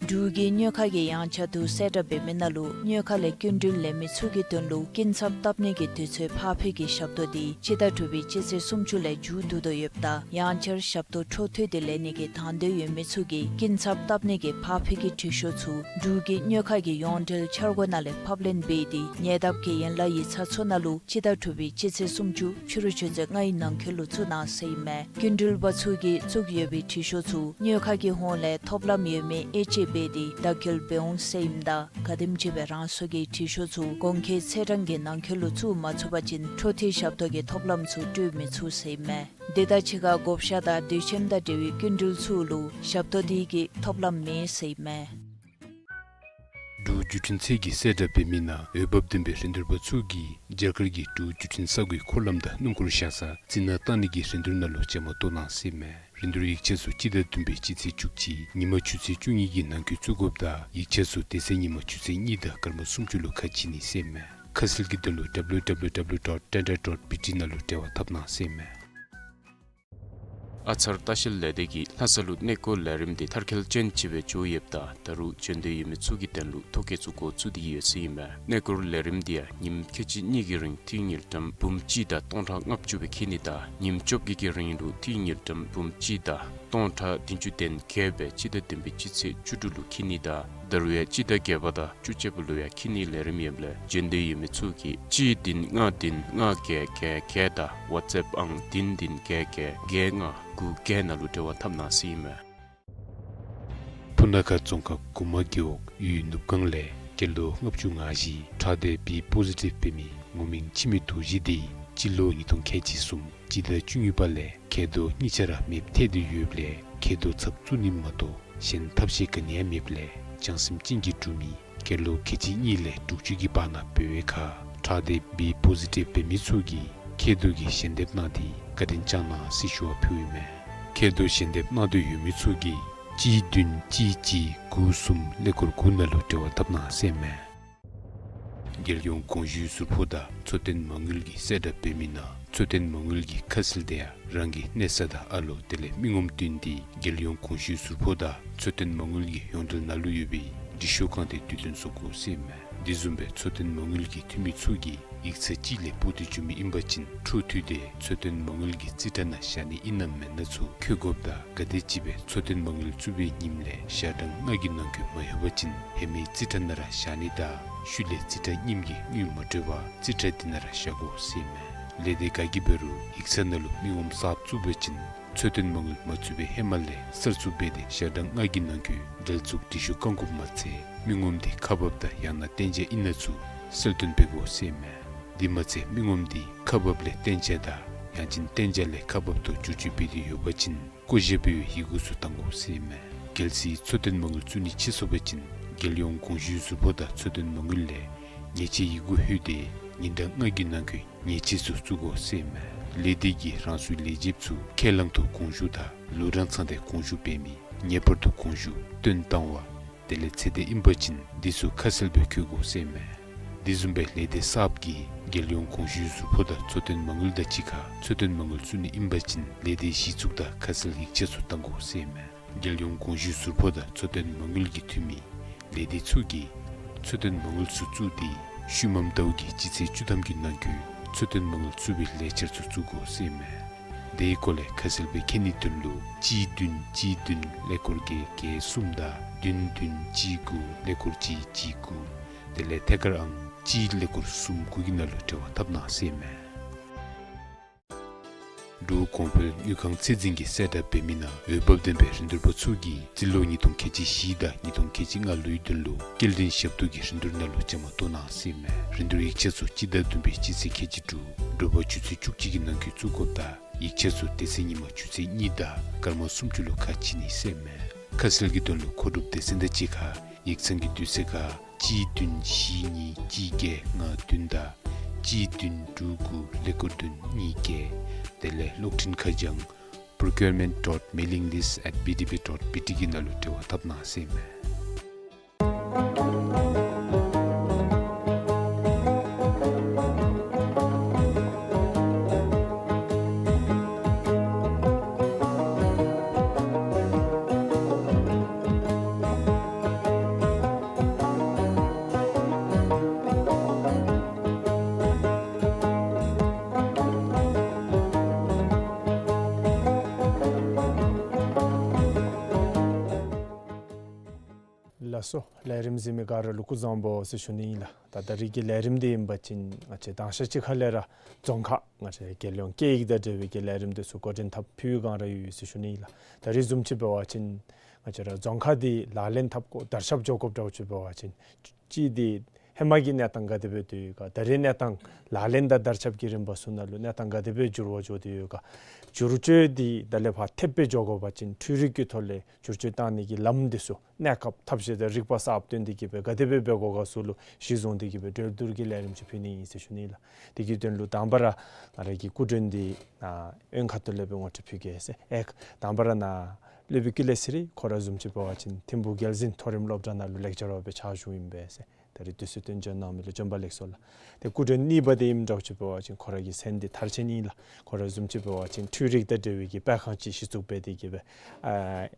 འབྲུག་གི་སྨྱོ་ཁ་གི་ཡངས་ཆག་དུ་གསལ་བསྒྲགས་འབད་མི་ནང་ལུ་སྨྱོ་ཁ་ལས་སྐྱིན་འགྲུལ་ལེན་མི་ཚུ་གི་དོན་ལུ་སྐྱིན་ཚབ་བཏབ་ནི་གི་དུས་ཚོད་ཕར་འཕུལ་གྱི་ཞབས་ཏོག་འདི་སྤྱི་ཟླ་དྲུག་པའི་སྤྱི་ཚེས་སུམ་ཅུ་ལས་མཇུག་བསྡུ་དོ་ཡོདཔ་ད་ཡང་བསྐྱར་ཞབས་ཏོག་འཕྲོ་མཐུད་དེ་ལེན་ནི་གི་དང་འདོད་ཡོད་མི་ཚུ་གིས་སྐྱིན་ཚབ་བཏབ་ནི་གི་ཕར་འཕུལ་གྱི་འབྲི་ཤོག་ཚུ་འབྲུག་གི་སྨྱོ་ཁ་གི་ཡོངས་འབྲེལ་འཆར་སྒོ་ནང་ལས་ཕབ་ལེན་འབད་དེ་ཉེ་འདབས་ཀྱི་ཡན་ལག་ཡིག་ཚང་ཚུ་ནང་ལུ་སྤྱི་ཟླ་དྲུག་པའི་སྤྱི་ཚེས་སུམ་ཅུ་ཕྱི་རུ་ཆུ་ཚོད་ལྔའི་ནང་འཁོད་ལུ་བཙུགས་གནང་ཟེར་ཨིན་མས། སྐྱིན་འགྲུལ་པ་ཚུ་གིས་བཙུགས་ཡོད་པའི་འབྲི་ཤོག་ཚུ་སྨྱོ་ཁ་གི་ཧོངས་ལས་ཐོབ་ལམ་ཡོད་མེད་དབྱེ་དཔྱད་འབད་དེ་བདག་སྐྱེལ་འབད་འོང་ཟེར་ཨིནམ་ད་ག་དེམ་ཅིག་སྦེ་རང་སོ་གི་འབྲི་ཤོག་ཚུ་གོང་འཁོད་ཚེས་གྲངས་ཀྱི་ནང་འཁོད་ལུ་བཙུགས་མ་ཚུགས་པ་ཅིན་འཕྲོ་མཐུད་ཞབས་ཏོག་གི་ཐོབ་ལམ་ཚུ་སྤྲོད་མི་ཚུགས་ཟེར་ཨིན་མས། དེ་དང་གཅིག་ཁར་བགོ་བཤའ་དང་དུས་ཆེན་དང་འབྲེལ་བའི་སྐྱིན་འགྲུལ་ཚུ་ལུ་ཞབས་ཏོག་དེ་གི་ཐོབ་ལམ་མེད་ཟེར་ཨིན་མས། འབྲུག་བརྒྱུད་འཕྲིན་ཚད་ཀྱིས་གསལ་བསྒྲགས་འབད་མི་ནང་འོས་འབབ་ལྡན་པའི་རིན་བསྡུར་པ་ཚུ་གིས་རྒྱ་གར་གྱི་འབྲུག་བརྒྱུད་འཕྲིན་གསར་འགོད་འཁོར་ལམ་དང་སྣུམ་འཁོར་བཞག་ས་རྩི་ནག་བཏང་ནི་གི་རིན་བསྡུར་ནང་ལུ་བཅའ་མར་གཏོགས་གནང་ཟེར་ཨིན་མས། རིན་བསྡུར་ཡིག་ཆ་ཚུ་སྤྱི་ཟླ་བདུན་པའི་སྤྱི་ཚེས་བཅུ་གཅིག་ཉིན་མ་ཆུ་ཚོད་བཅུ་གཉིས་ཀྱི་ནང་འཁོད་བཙུགས་དགོཔ་དང་ཡིག་ཆ་ཚུ་དེ་ཚེ་ཉིན་མ་ཆུ་ཚོད་གཉིས་དང་སྐར་མ་སུམ་ཅུ་ལུ་ཁ་ཕྱེ་ནི་ཟེར་ཨིན་མས། ཁ་གསལ་གྱི་དོན་ལུ་W W W dot tender dot B T ནང་ལུ་འབྲེལ་བ་འཐབ་གནང་ཟེར་ཨིན་མས། ཨ་ཚར་ལྟ་བཤལ་ལས་སྡེ་གིས་ལྷ་ས་ལུ་གནས་སྐོར་ལས་རིམ་འདི་མཐར་འཁྱོལ་ཅན་ཅིག་སྦེ་འགྱོ་ཡོདཔ་ད་ད་རུང་འབྱོན་འདོད་ཡོད་མི་ཚུ་གི་དོན་ལུ་ཐོ་བཀོད་ཚུ་འགོ་བཙུགས་ཏེ་ཡོད་ཟེར་ཨིན་མས། གནས་སྐོར་ལས་རིམ་འདི་ཡང་ཉིནམ་ཁལ་གཅིག་གཉིས་ཀྱི་རིང་ཏིང་དངུལ་ཀྲམ་འབུམ་གཅིག་དང་སྟོང་ཕྲག་ལྔ་བཅུ་སྦེ་འཁྱིད་ནི་དང་ཉིནམ་བཅོ་བརྒྱད་ཀྱི་རིང་ལུ་ཏིང་དངུལ་ཀྲམ་འབུམ་གཅིག་དང་སྟོང་ཕྲག་བདུན་ཅུ་དོན་བརྒྱད་སྦེ་སྤྱི་ཟླ་བདུན་པའི་སྤྱི་ཚེས་བཅུ་དྲུག་ལུ་འཁྱིད་ནི་དང་ད་རུང་ཡང་སྤྱི་ཟླ་བརྒྱད་པ་དང་བཅུ་གཅིག་པ་ལུ་ཡང་འཁྱིད་ནིའི་ལས་རིམ་ཡོདཔ་ལས་འབྱོན་འདོད་ཡོད་མི་ཚུ་གིས་གཅིག་བདུན་ལྔ་བདུན་ལྔ་བརྒྱད་བརྒྱད་བརྒྱད་དང་ཝཊས་ཨེཔ་ཨང་བདུན་བདུན་བརྒྱད་བརྒྱད་བརྒྱད་ལྔ་དགུ་བརྒྱད་ནང་ལུ་འབྲེལ་བ་འཐབ་གནང་ཟེར་ཨིན་མས། སྤུ་ན་ཁ་རྫོང་ཁག་གུ་མ་རྒེད་འོག་ཡུལ་ནུབ་སྒང་ལས་སྐྱེས་ལོ་ལྔ་བཅུ་ང་བཞི་ཁྲག་ལྡན་བི་པོ་ཟི་ཊིབ་འབད་མི་ངོ་མིང་འཆི་མེད་རྡོ་རྗེ་འདི་སྤྱི་ལོ་ཉིས་སྟོང་ཁལ་གཅིག་གསུམ་སྤྱི་ཟླ་བཅུ་གཉིས་པ་ལས་མཁལ་རྡོག་གཉིས་ཆ་ར་མེདཔ་ཐལ་ཏེ་ཡོདཔ་ལས་མཁལ་རྡོག་ཚབ་བཙུགས་ནི་མ་གཏོགས་གཞན་ཐབས་ཤེས་ག་ནི་ཡང་མེདཔ་ལས་བྱང་སེམས་ཅན་གྱི་འབྲུག་མི་སྐྱེས་ལོ་ཁལ་གཅིག་གཉིས་ལས་དྲུག་ཅུ་གི་བར་ན་འབད་བའི་ཁར་ཁྲག་ལྡན་བི་པོ་ཟི་ཊིབ་འབད་མི་ཚུ་གིས་མཁལ་རྡོག་གི་ཞལ་འདེབས་གནང་སྟེ་བཀའ་དྲིན་བསྐྱང་གནང་ཟེར་ཞུ་བ་ཕུལཝ་ཨིན་མས། མཁལ་རྡོག་ཞལ་འདེབས་གནང་འདོད་ཡོད་མི་ཚུ་གིས་གཅིག་བདུན་གཅིག་གཅིག་དགུ་གསུམ་ཀླད་ཀོར་དགུ་ནང་ལུ་འབྲེལ་བ་འཐབ་གནང་ཟེར་ཨིན་མས། རྒྱལ་ཡོངས་གོང་ཞུས་ཟུར་ཕོགས་དང་འཚོ་རྟེན་མ་དངུལ་གྱིས་གསལ་བསྒྲགས་འབད་མི་ནང་འཚོ་རྟེན་མ་དངུལ་གྱི་ཁ་གསལ་དེ་ཡང་རང་གི་གནས་ས་དང་ཨ་ལོ་དེ་ལས་མི་ངོམ་བསྟུན་ཏེ་རྒྱལ་ཡོངས་གོང་ཞུས་ཟུར་ཕོགས་དང་འཚོ་རྟེན་མ་དངུལ་གྱི་ཡོངས་འབྲེལ་ནང་ལུ་ཡོད་པའི་འབྲི་ཤོག་ཁང་དེ་དུས་སྟོན་བཟོ་དགོ་ཟེར་ཨིན་མས། དེ་བཟུམ་སྦེ་འཚོ་རྟེན་མ་དངུལ་གྱི་འཐུས་མི་ཚུ་གིས་ཡིག་ཚང་ཅིག་ལས་འབོ་སྟེ་འགྱོ་མི་ཨིན་པ་ཅིན་འཕྲོ་མཐུད་དེ་འཚོ་རྟེན་མ་དངུལ་གྱི་རྩིས་ཁྲ་ནང་བཞག་ནི་ཨིན་ན་མེན་ན་ཚུ་འཁོད་དགོཔ་དང་ག་དེམ་ཅིག་སྦེ་འཚོ་རྟེན་མ་དངུལ་བཙུགས་པའི་ཉིནམ་ལས་ཞག་གྲངས་ལྔ་གི་ནང་འཁོད་མ་ཡོད་པ་ཅིན་ཧེ་མའི་རྩིས་ཁྲ་ནང་ར་བཞག་ནི་དང་ཤུལ་ལས་རྩིས་ཁྲ་རྙིངམ་གྱི་དངུལ་མ་སྤྲོད་པར་རྩིས་ཁྲ་དེ་ནང་ར་བཞག་དགོ་ཟེར་ཨིན་མས། ལས་སྡེ་ག་གིས་འབད་རུང་ཡིག་ཚང་ནང་ལུ་མི་ངོམ་གསརཔ་བཙུགས་པ་ཅིན་འཚོ་རྟེན་མ་དངུལ་མ་བཙུགས་པའི་ཧེ་མ་ལས་གསར་བཙུགས་འབད་དེ་ཞག་གྲངས་ལྔ་གི་ནང་འཁོད་འབྲེལ་འཛུགས་འབྲི་ཤོག་བཀང་དགོཔ་མ་ཚད་མི་ངོམ་འདི་ཁག་འབགཔ་དང་ཡང་ན་གཏན་འཇགས་ཨིན་ན་ཚུ་གསལ་སྟོན་འབད་དགོ་ཟེར་ཨིན་མས། དེ་མ་ཚད་མི་ངོམ་འདི་ཁག་འབགཔ་ལས་གཏན་འཇགས་དང་ཡང་ཅིན་གཏན་འཇགས་ལས་ཁག་འབགཔ་དུ་བསྒྱུར་བཅོས་འབད་དེ་ཡོད་པ་ཅིན་བཀོད་བཞག་པའི་ཡི་གུ་ཚུ་བཏང་དགོ་ཟེར་ཨིན་མས། གལ་སྲིད་འཚོ་རྟེན་མ་དངུལ་བཙུགས་ནི་ཆད་སོང་པ་ཅིན་རྒྱལ་ཡོངས་གོང་ཞུས་ཟུར་ཕོགས་དང་འཚོ་རྟེན་མ་དངུལ་ལས་ཉེས་ཆད་ཡི་གུ་ལྷོད་དེ་ཉིན་གྲངས་ལྔ་གི་ནང་འཁོད་ཉེས་ཆད་ཚུ་བཙུགས་དགོ་ཟེར་ཨིན་མས། ལས་སྡེ་གིས་རང་སོའི་ལས་བྱེདཔ་ཚུ་ཁས་བླངས་ཐོག་དགོངས་ཞུ་དང་ལོ་གྲངས་ཚང་སྟེ་དགོངས་ཞུ་འབད་མི་ངེས་པར་དུ་དགོངས་ཞུ་བཏོན་བཏང་བ་དེ་ལས་ཚེ་འདས་ཨིན་པ་ཅིན་འདི་ཚུ་ཁ་གསལ་སྦེ་འཁོད་དགོ་ཟེར་ཨིན་མས། དེ་བཟུམ་སྦེ་ལས་སྡེ་གསརཔ་གིས་རྒྱལ་ཡོངས་གོང་ཞུས་ཟུར་ཕོགས་དང་འཚོ་རྟེན་མ་དངུལ་དང་གཅིག་ཁར་འཚོ་རྟེན་མ་དངུལ་བཙུགས་ནི་ཨིན་པ་ཅིན་ལས་སྡེའི་གཞི་བཙུགས་དང་ཁ་གསལ་ཡིག་ཆ་ཚུ་བཏང་དགོ་ཟེར་ཨིན་མས། རྒྱལ་ཡོངས་གོང་ཞུས་ཟུར་ཕོགས་དང་འཚོ་རྟེན་མ་དངུལ་གྱི་འཐུས་མི་ལས་སྡེ་ཚུ་གིས་འཚོ་རྟེན་མ་དངུལ་ཚུ་བཙུགས་ཏེ་ཤུལ་མམ་ཟླཝ་གི་སྤྱི་ཚེས་བཅུ་ཐམ་གྱི་ནང་འཁོད་འཚོ་རྟེན་མ་དངུལ་བཙུགས་པའི་ལས་འཆར་ཚུ་བཙུགས་དགོ་ཟེར་ཨིན་མས། དེའི་སྐོར་ལས་ཁ་གསལ་སྦེ་མཁྱེན་ནིའི་དོན་ལུ་གཅིག་བདུན་གཅིག་བདུན་ཀླད་ཀོར་བརྒྱད་བརྒྱད་གསུམ་དང་བདུན་བདུན་གཅིག་དགུ་ཀླད་ཀོར་གཅིག་གཅིག་དགུ་དེ་ལས་ཐད་ཀར་ཨང་གཅིག་ཀླད་ཀོར་གསུམ་དགུ་གི་ནང་ལུ་འབྲེལ་བ་འཐབ་གནང་ཟེར་ཨིན་མས། འབྲུག་གོང་འཕེལ་དངུལ་ཁང་ཚད་འཛིན་གྱིས་གསལ་བསྒྲགས་འབད་མི་ནང་འོས་འབབ་ལྡན་པའི་རིན་བསྡུར་པ་ཚུ་གིས་རྩིས་ལོ་ཉིས་སྟོང་ཁལ་གཅིག་བཞི་དང་ཉིས་སྟོང་ཁལ་གཅིག་ལྔ་ལོའི་དོན་ལུ་སྐྱེལ་འདྲེན་ཞབས་ཏོག་གི་རིན་བསྡུར་ནང་ལུ་བཅའ་མར་གཏོགས་གནང་ཟེར་མས། རིན་བསྡུར་ཡིག་ཆ་ཚུ་སྤྱི་ཟླ་བདུན་པའི་སྤྱི་ཚེས་ཁལ་གཅིག་དྲུག་དྲོ་པ་ཆུ་ཚོད་བཅུ་གཅིག་གི་ནང་འཁོད་བཙུགས་དགོཔ་དང་ཡིག་ཆ་ཚུ་དེ་ཚེ་ཉིན་མ་ཆུ་ཚོད་གཉིས་དང་སྐར་མ་སུམ་ཅུ་ལུ་ཁ་ཕྱེ་ནི་ཟེར་མས། ཁ་གསལ་གྱི་དོན་ལུ་མཁོ་སྒྲུབ་སྡེ་ཚན་དང་གཅིག་ཁར་ཡིག་ཚང་གི་དུས་ཚོད་ཁར་གཅིག་བདུན་བཞི་གཉིས་གཅིག་བརྒྱད་ལྔ་བདུན་དང་གཅིག་བདུན་དྲུག་དགུ་ཀླད་ཀོར་བདུན་གཉིས་བརྒྱད། དེ་ལས་གློག་འཕྲིན་ཁ་བྱང་procurement dot mailing list at B D B dot B T གི་ནང་ལུ་འབྲེལ་བ་འཐབ་གནང་ཟེར་མས། ལགས་སོ། ལས་རིམ་གཟིགས་མི་ག་ར་ལུ་སྐུ་གཟུགས་བཟང་པོ་ཟེར་ཞུ་ནི་ཨིན་ལགས། ད་ད་རིས་ཀྱི་ལས་རིམ་འདི་ཨིན་པ་ཅིན་ང་བཅས་དང་ཤ་གཅིག་ཁ་ལས་ར་རྫོང་ཁ་ང་བཅས་རྒྱལ་ཡོངས་སྐད་ཡིག་དང་འབྲེལ་བའི་གི་ལས་རིམ་འདི་ཚུ་འགོ་འདྲེན་འཐབ་ཕུལ་བའི་བསྒང་ར་ཡོད་ཟེར་ཞུ་ནི་ཨིན་ལགས། ད་རིས་བཟུམ་ཅིག་འབད་བ་ཅིན་ང་བཅས་ར་རྫོང་ཁ་འདི་ལག་ལེན་འཐབ་དགོ་དར་ཁྱབ་འགྱོ་དགོཔ་འདྲཝ་ཅིག་འབད་བ་ཅིན་གཅིག་འདི་ཧེ་མ་གི་གནས་སྟངས་ག་དེ་སྦེ་སྡོད་ཡོད་ག། ད་རེས་གནས་སྟངས་ལག་ལེན་དང་དར་ཁྱབ་ཀྱི་རིམ་པ་ཚུ་ནང་ལུ་གནས་སྟངས་ག་དེ་སྦེ་འགྱུར་བ་འགྱོ་སྟེ་ཡོད་ག། བསྒྱུར་བཅོས་འདི་ད་ལས་ཕར་ཐེབས་སྦེ་འགྱོ་དགོ་པ་ཅིན་འཕྲུལ་རིག་གི་ཐོག་ལས་བསྒྱུར་བཅོས་བཏང་ནི་གི་ལམ་འདི་ཚུ་གནས་སྐབས་ཐབས་ཤེས་དང་རིག་པ་གསརཔ་བཏོན་ཏེ་གི་སྦེ་ག་དེ་སྦེ་འབད་དགོ་ག་ཚུ་ལུ་གཞི་བཟུང་སྟེ་གི་སྦེ་གྲོས་བསྡུར་གྱི་ལས་རིམ་ཅིག་ཕུལ་ནི་ཨིན་ཟེར་ཞུ་ནི་ཨིན་ལགས། དེ་གི་དོན་ལུ་དང་པ་ར་ང་ར་གི་སྐུ་མགྲོན་འདི་ཨ་ཨོན་ཁ་ཐུག་ལས་སྦེ་ངོ་སྤྲོད་ཕུལ་གེ་ཟེར། ཨེ་དང་པ་ར་ནཱ་སློབ་དཔོན་ཀུན་ལེགས་ཚེ་རིང་ཁོ་ར་བཟུམ་ཅིག་འབད་བ་ཅིན་ཐིམ་ཕུག་རྒྱལ་འཛིན་མཐོ་རིམ་སློབ་གྲྭ་ནང་ལུ་ལེག་ཅ་ར་སྦེ་ཕྱག་ཞུཝ་ཨིན་པས་ཟེར། ད་རིས་དུས་ཚོད་བཏོན་བྱོན་གནང་མི་ལུ་བྱོན་པ་ལེགས་སོ་ལགས། ཏེ་སྐུ་མགྲོན་གཉིས་པ་འདི་ཨིནམ་འདྲཝ་ཅིག་འབད་བ་ཅིན་ཁོ་ར་གི་མཚན་འདི་མཐར་ཕྱིན་ཨིན་ལགས། ཁོ་ར་བཟུམ་ཅིག་འབད་བ་ཅིན་འཕྲུལ་རིག་དང་འབྲེལ་བའི་གི་སྤེལ་ཁང་ཅིག་གཞི་བཙུགས་འབད་དེ་གི་སྦེ་ཨ་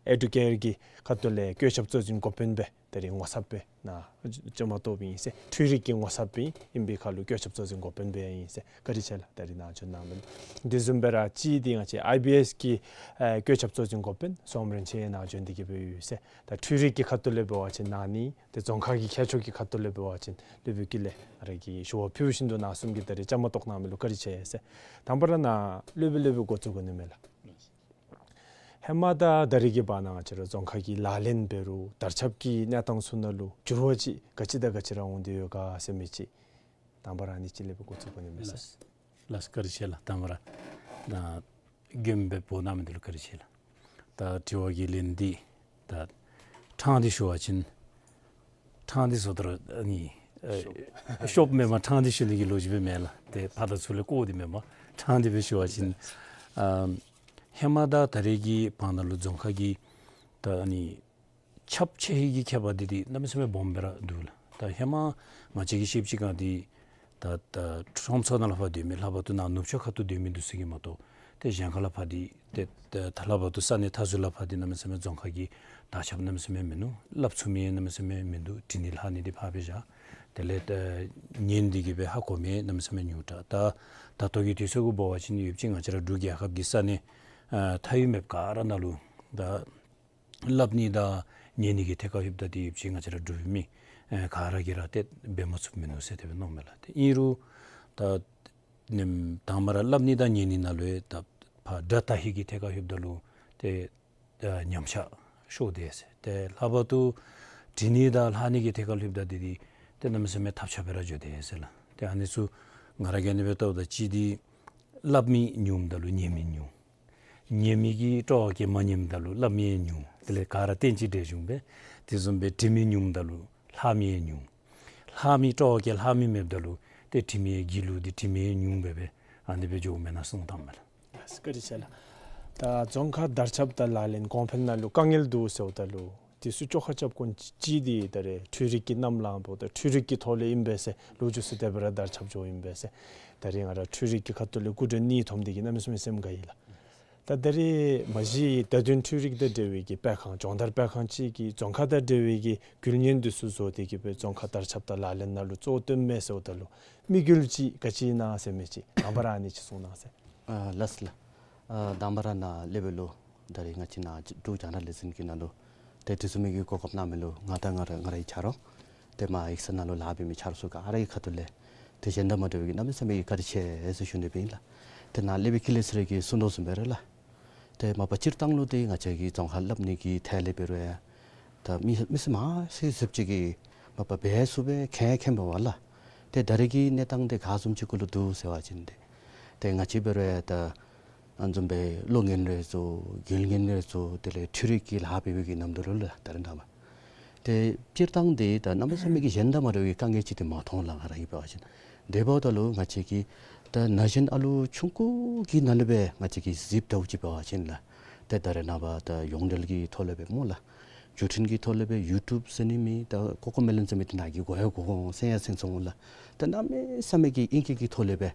ཨེ་ཌུ་ཀེར་གྱི་ཁ་ཐུག་ལས་བཀོད་ཁྱབ་གཙོ་འཛིན་འགོ་དཔོན་སྦེ་ད་རིས་ངོ་ཚབ་སྦེ་ནཱ་བཅའ་མར་གཏོགསཔ་ཨིན་ཟེར། འཕྲུལ་རིག་གི་ངོ་ཚབ་སྦེ་ཨིན་པའི་ཁར་ལུ་བཀོད་ཁྱབ་གཙོ་འཛིན་འགོ་དཔོན་སྦེ་ཨིན་ཟེར། བཀའ་དྲིན་ཆེ་ལགས། ད་རིས་ནཱ་བྱོན་གནང་མི་ལུ། དེ་བཟུམ་སྦེ་ར་གཅིག་འདི་ང་བཅས་ཨའི་བི་ཨེས་ཀྱི་ཨེ་བཀོད་ཁྱབ་གཙོ་འཛིན་འགོ་དཔོན་བསོད་ནམས་རིན་ཆེན་ནཱ་བྱོན་ཏེ་གི་སྦེ་ཡོད་ཟེར། ད་འཕྲུལ་རིག་གི་ཁ་ཐུག་ལས་འབད་བ་ཅིན་ནཱ་ནི་ཏེ་རྫོང་ཁ་གི་ཁྱད་ཆོས་ཀྱི་ཁ་ཐུག་ལས་འབད་བ་ཅིན་སློབ་དཔོན་ཀུན་ལེགས་ང་ར་གིས་ཞུ་བ་ཕུལ་བཞིན་དུ་ནཱ་གསུམ་གྱིས་ད་རིས་བཅའ་མར་གཏོགས་གནང་མི་ལུ་བཀའ་དྲིན་ཆེ་ཟེར། དང་པ་ར་ནཱ་སློབ་དཔོན་སློབ་དཔོན་འགོ་བཙུགས་དགོ་ནི་མས་ལགས། ཧེ་མ་དང་ད་རིས་ཀྱི་བར་ན་ང་བཅས་ར་རྫོང་ཁ་གི་ལག་ལེན་འབད་རུང་དར་ཁྱབ་ཀྱི་གནས་སྟངས་ཚུ་ནང་ལུ་འགྱུར་བ་ཅིག་ག་ཅི་དང་ག་ཅི་ར་འོང་སྟེ་ཡོད་ག་ཟེར་མི་ཅིག་དང་པ་ར་ཨ་ནི་ཅིག་ལས་སྦེ་འགོ་བཙུགས་དགོ་ནི་མས་ཟེར། ལགས་ལགས་བཀའ་དྲིན་ཆེ་ལགས། དང་པ་ར་ད་རྒྱུན་སྦེ་འབོ་གནང་མི་འདི་ལུ་བཀའ་དྲིན་ཆེ་ལགས། ད་དྲི་བ་གི་ལན་འདི་ད་ཕྲང་སྟེ་ཞུ་བ་ཅིན་ཕྲང་སྟེ་ཟེརཝ་ད་ར་ཨ་ནི་ཨེ་ཤོབ་མེན་པར་ཕྲང་སྟེ་ཞུ་ནི་གི་ལོ་རྒྱུས་སྦེ་མེན་ལགས། ཏེ་ཕར་དང་ཚུར་ལས་བཀོ་སྟེ་མེན་པར་ཕྲང་སྟེ་སྦེ་ཞུ་བ་ཅིན་ཨ་ཧེ་མ་དང་ད་རིས་ཀྱི་བར་ན་ལུ་རྫོང་ཁ་གི་ད་ཨ་ནི་ཁྱབ་ཆེ་ཧེ་གི་ཁྱད་པར་འདི་འདི་གནམ་མེད་ས་མེད་སྦོམ་སྦེ་ར་འདུག་ལགས། ད་ཧེ་མ་ང་བཅས་ཀྱིས་ཤེསཔ་ཅིག་ཁར་འདི་ད་ད་ཁྲོམ་ཚོགས་ནང་ལས་ཕར་སྡོད་མི་ལྷག་པར་དུ་ནཱ་ནུབ་ཕྱོགས་ཁ་ཐུག་སྡོད་མི་འདི་ཚུ་གིས་མ་གཏོགས་ཏེ་གཞན་ཁ་ལས་ཕར་འདི་ཏེ་ད་ལྷག་པར་དུ་ས་གནས་མཐའ་ཟུར་ལས་ཕར་འདི་གནམ་མེད་ས་མེད་རྫོང་ཁ་གི་དར་ཁྱབ་གནམ་མེད་ས་མེད་མིན་ནུག། སླབ་ཚུགས་མི་གནམ་མེད་ས་མེད་མིན་འདུག། འབྲི་ནི་ལྷག་ནི་འདི་ཕར་སྦེ་བཞག། དེ་ལས་ད་ཉན་ཏེ་གི་སྦེ་ཧ་གོ་མི་གནམ་མེད་ས་མེད་ཉུང་དྲགས། ད་ད་ལྟོ་གི་དུས་ཚོད་ཀྱི་འབད་བ་ཅིན་ཡོདཔ་ཅིག་ང་བཅས་ར་འབྲུག་རྒྱལ་ཁབ་ཀྱི་ས་གནས་ཨ་མཐའ་དབུས་མེདཔ་ག་ར་ནང་ལུ་ད་སླབ་ནི་དང་ཉན་ནི་གི་ཐད་ཁར་ལྷོདཔ་ད་ཏེ་ཡོདཔ་ཅིག་ང་བཅས་ར་འབྲུག་མི་ཨེ་ག་ར་གིས་ར་ཏེ་འབད་མ་ཚུགསཔ་མིན་ནུག་ཟེར་དེ་སྦེ་མནོཝ་མས་ལགས། ཏེ་ཨིན་རུང་ད་ནེམ་དང་པ་ར་སླབ་ནི་དང་ཉན་ནི་ནང་ལུ་ཡང་ད་ཕར་སྒྲ་དག་ཧེ་གི་ཐད་ཁར་ལྷོདཔ་ད་ལུ་ཏེ་ད་ཉམས་ཆག་ཤོར་དེས་ཟེར། ཏེ་ལྷག་པར་དུ་འབྲི་ནི་དང་ལྷག་ནི་གི་ཐད་ཁར་ལྷོདཔ་ད་འདི་འདི་ཏེ་གནམ་མེད་ས་མེད་ཐབས་ཆག་སྦེ་ར་འགྱོ་དེས་ཟེར་ལགས། ཏེ་ཨ་ནི་ཚུ་ང་ར་གིས་ཨ་ནི་སྦེ་བལྟཝ་ད་གཅིག་འདི་སླབ་མི་ཉུངམ་ད་ལུ་ཉན་མི་ཉུང་། ཉན་མི་གིས་སྤྲོ་བ་བསྐྱེད་མ་ཉནམ་ད་ལུ་སླབ་མི་ཡང་ཉུང་། དེ་ལས་ག་ར་རྟེན་ཅིང་འབྲེལ་བྱུང་བས། དེ་བཟུམ་སྦེ་འབྲི་མི་ཉུངམ་ད་ལུ་ལྷག་མི་ཡང་ཉུང་། ལྷག་མི་སྤྲོ་བ་བསྐྱེད་ལྷག་མི་མེདཔ་ད་ལུ་ཏེ་འབྲི་མི་ཡང་སྒྱིད་ལུག་སྟེ་འབྲི་མི་ཡང་ཉུང་སྦེ་སྦེ་ཨ་ནི་སྦེ་འགྱོཝ་མེན་ན་གསུངས་དོ་མས་ལགས། ལགས་སོ་བཀའ་དྲིན་ཆེ་ལགས། ད་རྫོང་ཁ་དར་ཁྱབ་དང་ལག་ལེན་གོང་འཕེལ་ནང་ལུ་དཀའ་ངལ་འདུག་ཟེརཝ་ད་ལུ་དེ་ཚུ་བཅོ་ཁ་རྐྱབ་དགོཔ་ཅིག་འདི་ད་རེས་འཕྲུལ་རིག་གི་གནམ་ལངམ་ད་འཕྲུལ་རིག་གི་ཐོག་ལས་ཨིན་པས་ཟེར། ལོ་རྒྱུས་ཚུ་དེ་སྦེ་ར་དར་ཁྱབ་འགྱོཝ་ཨིན་པས་ཟེར། ད་རེས་ང་ར་འཕྲུལ་རིག་གི་ཁ་ཐུག་ལས་སྐུ་མགྲོན་གཉིས་ཐོནམ་འདི་གིས་གནམ་མེད་ས་མེད་སེམས་དགའ་ཡི་ལགས། ད་ད་རེས་མ་གཞི་བརྡ་དོན་འཕྲུལ་རིག་དང་འབྲེལ་བའི་གི་སྤེལ་ཁང་སྦྱོང་བརྡར་སྤེལ་ཁང་ཅིག་གིས་རྫོང་ཁ་དང་འབྲེལ་བའི་གི་རྒྱུ་རྐྱེན་འདི་ཚུ་བཟོ་སྟེ་གི་སྦེ་རྫོང་ཁ་དར་ཁྱབ་དང་ལག་ལེན་ནང་ལུ་གཙོ་བོ་བཏོནམ་མས་ཟེརཝ་ད་ལུ་དམིགས་ཡུལ་ཅིག་ག་ཅི་ཨིན་ན་ཟེར་མི་ཅིག་དང་པ་ར་ཨ་ནི་ཅིག་གསུང་གནང་ཟེར། ཨ་ལགས་ལགས། ཨ་དང་པ་ར་ནཱ་སློབ་དཔོན་ལུ་ད་རེས་ང་བཅས་ནཱ་འབྲུག་རྒྱང་བསྒྲགས་ལས་འཛིན་གྱི་ནང་ལུ་ཏེ་དུས་ཚོད་མི་དགོ་གོ་སྐབས་གནང་མི་ལུ་ང་དང་ང་ར་ང་རའི་ཆ་རོགས་ཏེ་མར་ཡིག་ཚང་ནང་ལུ་ལཱ་འབད་མི་ཆ་རོགས་ཚུ་ག་ར་གི་ཁ་ཐུག་ལས་ཏེ་གཞན་དང་མ་འདྲ་བའི་གི་གནམ་མེད་ས་མེད་ཀྱི་བཀའ་དྲིན་ཆེ་ཟེར་ཞུ་ནི་སྦེ་ཨིན་ལགས། ཏེ་ནཱ་ལས་སྦེ་ཁྱེར་ལེ་ཟེར་གི་གསུང་དོ་བཟུམ་སྦེ་ར་ལགས། ཏེ་མ་པ་སྤྱིར་བཏང་ལུ་ཏེ་ང་བཅས་ཀྱི་རྫོང་ཁ་སླབ་ནི་གི་ཐད་ལས་འབད་རུང་ཡང་ད་མི་མི་སེར་མང་སུ་ཟེར་ཅིག་གིས་མ་པ་འབད་ཚུགས་པས་མཁྱེན་མཁྱེན་པས་ལགས། ཏེ་ད་རེས་ཀྱི་གནས་སྟངས་འདི་ག་བཟུམ་ཅིག་གུ་ལུ་འདུག་ཟེར་བ་ཅིན་ཏེ་ཏེ་ང་བཅས་འབད་རུང་ཡང་ད་ཨ་ནི་བཟུམ་སྦེ་གློག་བརྙན་རེ་བཟོ་རྒྱལ་བརྙན་རེ་བཟོ་དེ་ལས་འཕྲུལ་རིག་གི་ལཱ་འབད་བའི་གི་ནམ་དུས་ལུ་ལགས། ད་རེས་ནངས་པ་ཏེ་སྤྱིར་བཏང་འདི་ད་གནམ་མེད་ས་མེད་ཀྱི་གཞན་དང་མ་འདྲ་བའི་དཀའ་ངལ་ཅིག་འདི་མ་མཐོང་ལགས། ང་ར་གིས་འབད་བ་ཅིན་དེ་འབདཝ་ད་ལུ་ང་བཅས་ཀྱི་ད་ན་གཞོན་ཨ་ལུ་ཆུང་ཀུ་གི་ནང་ལས་སྦེ་ང་བཅས་ཀྱིས་གཟིགསཔ་འདྲཝ་ཅིག་འབད་བ་ཅིན་ལགས། ཏེ་ད་རེས་ནངས་པ་ད་ཡོངས་འབྲེལ་གྱི་ཐོག་ལས་སྦེ་སྨོ་ལགས། བརྒྱུད་འཕྲིན་གྱི་ཐོག་ལས་སྦེ་ཡུ་ཊུབ་ཟེར་ནི་མེད། ད་ཀོ་ཀོ་མེ་ལོན་ཟེར་མི་འདི་ནཱ་གིས་གོ་ཡང་གོ་འོང་གསན་ཡང་གསན་སོང་ལགས། ད་གནམ་མེད་ས་མེད་ཀྱི་ཨིང་སྐད་ཀྱི་ཐོག་ལས་སྦེ་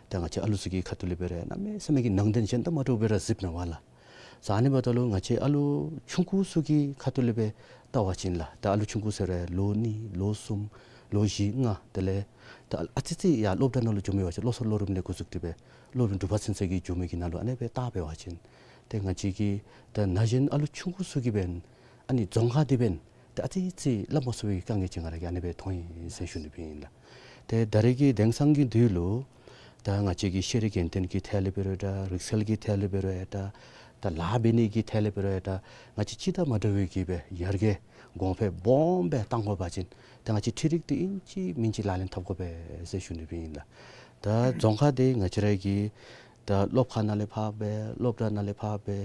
ད་ང་བཅས་ཨ་ལུ་ཚུ་གི་ཁ་ཐུག་ལས་འབད་རུང་གནམ་མེད་ས་མེད་ཀྱི་ནང་དོན་གཞན་དང་མ་འདྲཝ་སྦེ་ར་གཟིགསཔ་མས་ལགས། ཟེར་ཨ་ནི་འབདཝ་ད་ལུ་ང་བཅས་ཨ་ལུ་ཆུང་ཀུ་ཚུ་གི་ཁ་ཐུག་ལས་སྦེ་བལྟ་བ་ཅིན་ལགས། ད་ཨ་ལུ་ཆུང་ཀུ་ཟེར་རུང་ལོ་གཉིས་ལོ་གསུམ་ལོ་བཞི་ལྔ་དེ་ལས་ད་ཨ་ཙི་ཙི་ཡར་སློབ་གྲྭ་ནང་ལུ་འགྱོ་མི་འབད་བ་ཅིན་སློབ་གསོ་སློབ་རིམ་ལས་འགོ་བཙུགས་ཏེ་སྦེ་སློབ་རིམ་དྲུག་པ་ཚུན་ཚོད་ཀྱི་འགྱོ་མི་གི་ནང་ལུ་ཨ་ནི་སྦེ་བལྟ་འབད་བ་ཅིན་ཏེ་ང་བཅས་ཀྱི་ད་ན་གཞོན་ཨ་ལུ་ཆུང་ཀུ་ཚུ་གིས་འབདན་ཨ་ནི་རྫོང་ཁ་འདི་འབདན་ཏེ་ཨ་ཙི་ཙི་སླབ་མ་ཚུགས་པའི་དཀའ་ངལ་ཅིག་ང་ར་གིས་ཨ་ནི་སྦེ་མཐོང་ཡི་ཟེར་ཞུ་ནི་སྦེ་ཨིན་ལགས། ཏེ་ད་རེས་ཀྱི་དེང་སང་གི་དུས་ལུ་ད་ང་བཅས་ཀྱི་ཤེས་རིག་ཡོན་ཏན་གྱི་ཐད་ལས་འབད་རུང་ད་རིག་རྩལ་གྱི་ཐད་ལས་འབད་རུང་ད་ད་ལཱ་འབད་ནི་གི་ཐད་ལས་འབད་རུང་ད་ང་བཅས་སྤྱིར་དང་མ་འདྲ་བའི་གི་སྦེ་ཡར་རྒྱས་གོང་འཕེལ་སྦོམ་སྦེ་གཏང་དགོ་པ་ཅིན་ད་ང་བཅས་འཕྲུལ་རིག་འདི་ཨིན་ཅི་མིན་ཅི་ལག་ལེན་འཐབ་དགོ་པས་ཟེར་ཞུ་ནི་སྦེ་ཨིན་ལགས། ད་རྫོང་ཁ་འདི་ང་བཅས་ར་གི་ད་སློབ་ཁང་ནང་ལས་ཕར་སྦེ་སློབ་གྲྭ་ནང་ལས་ཕར་སྦེ་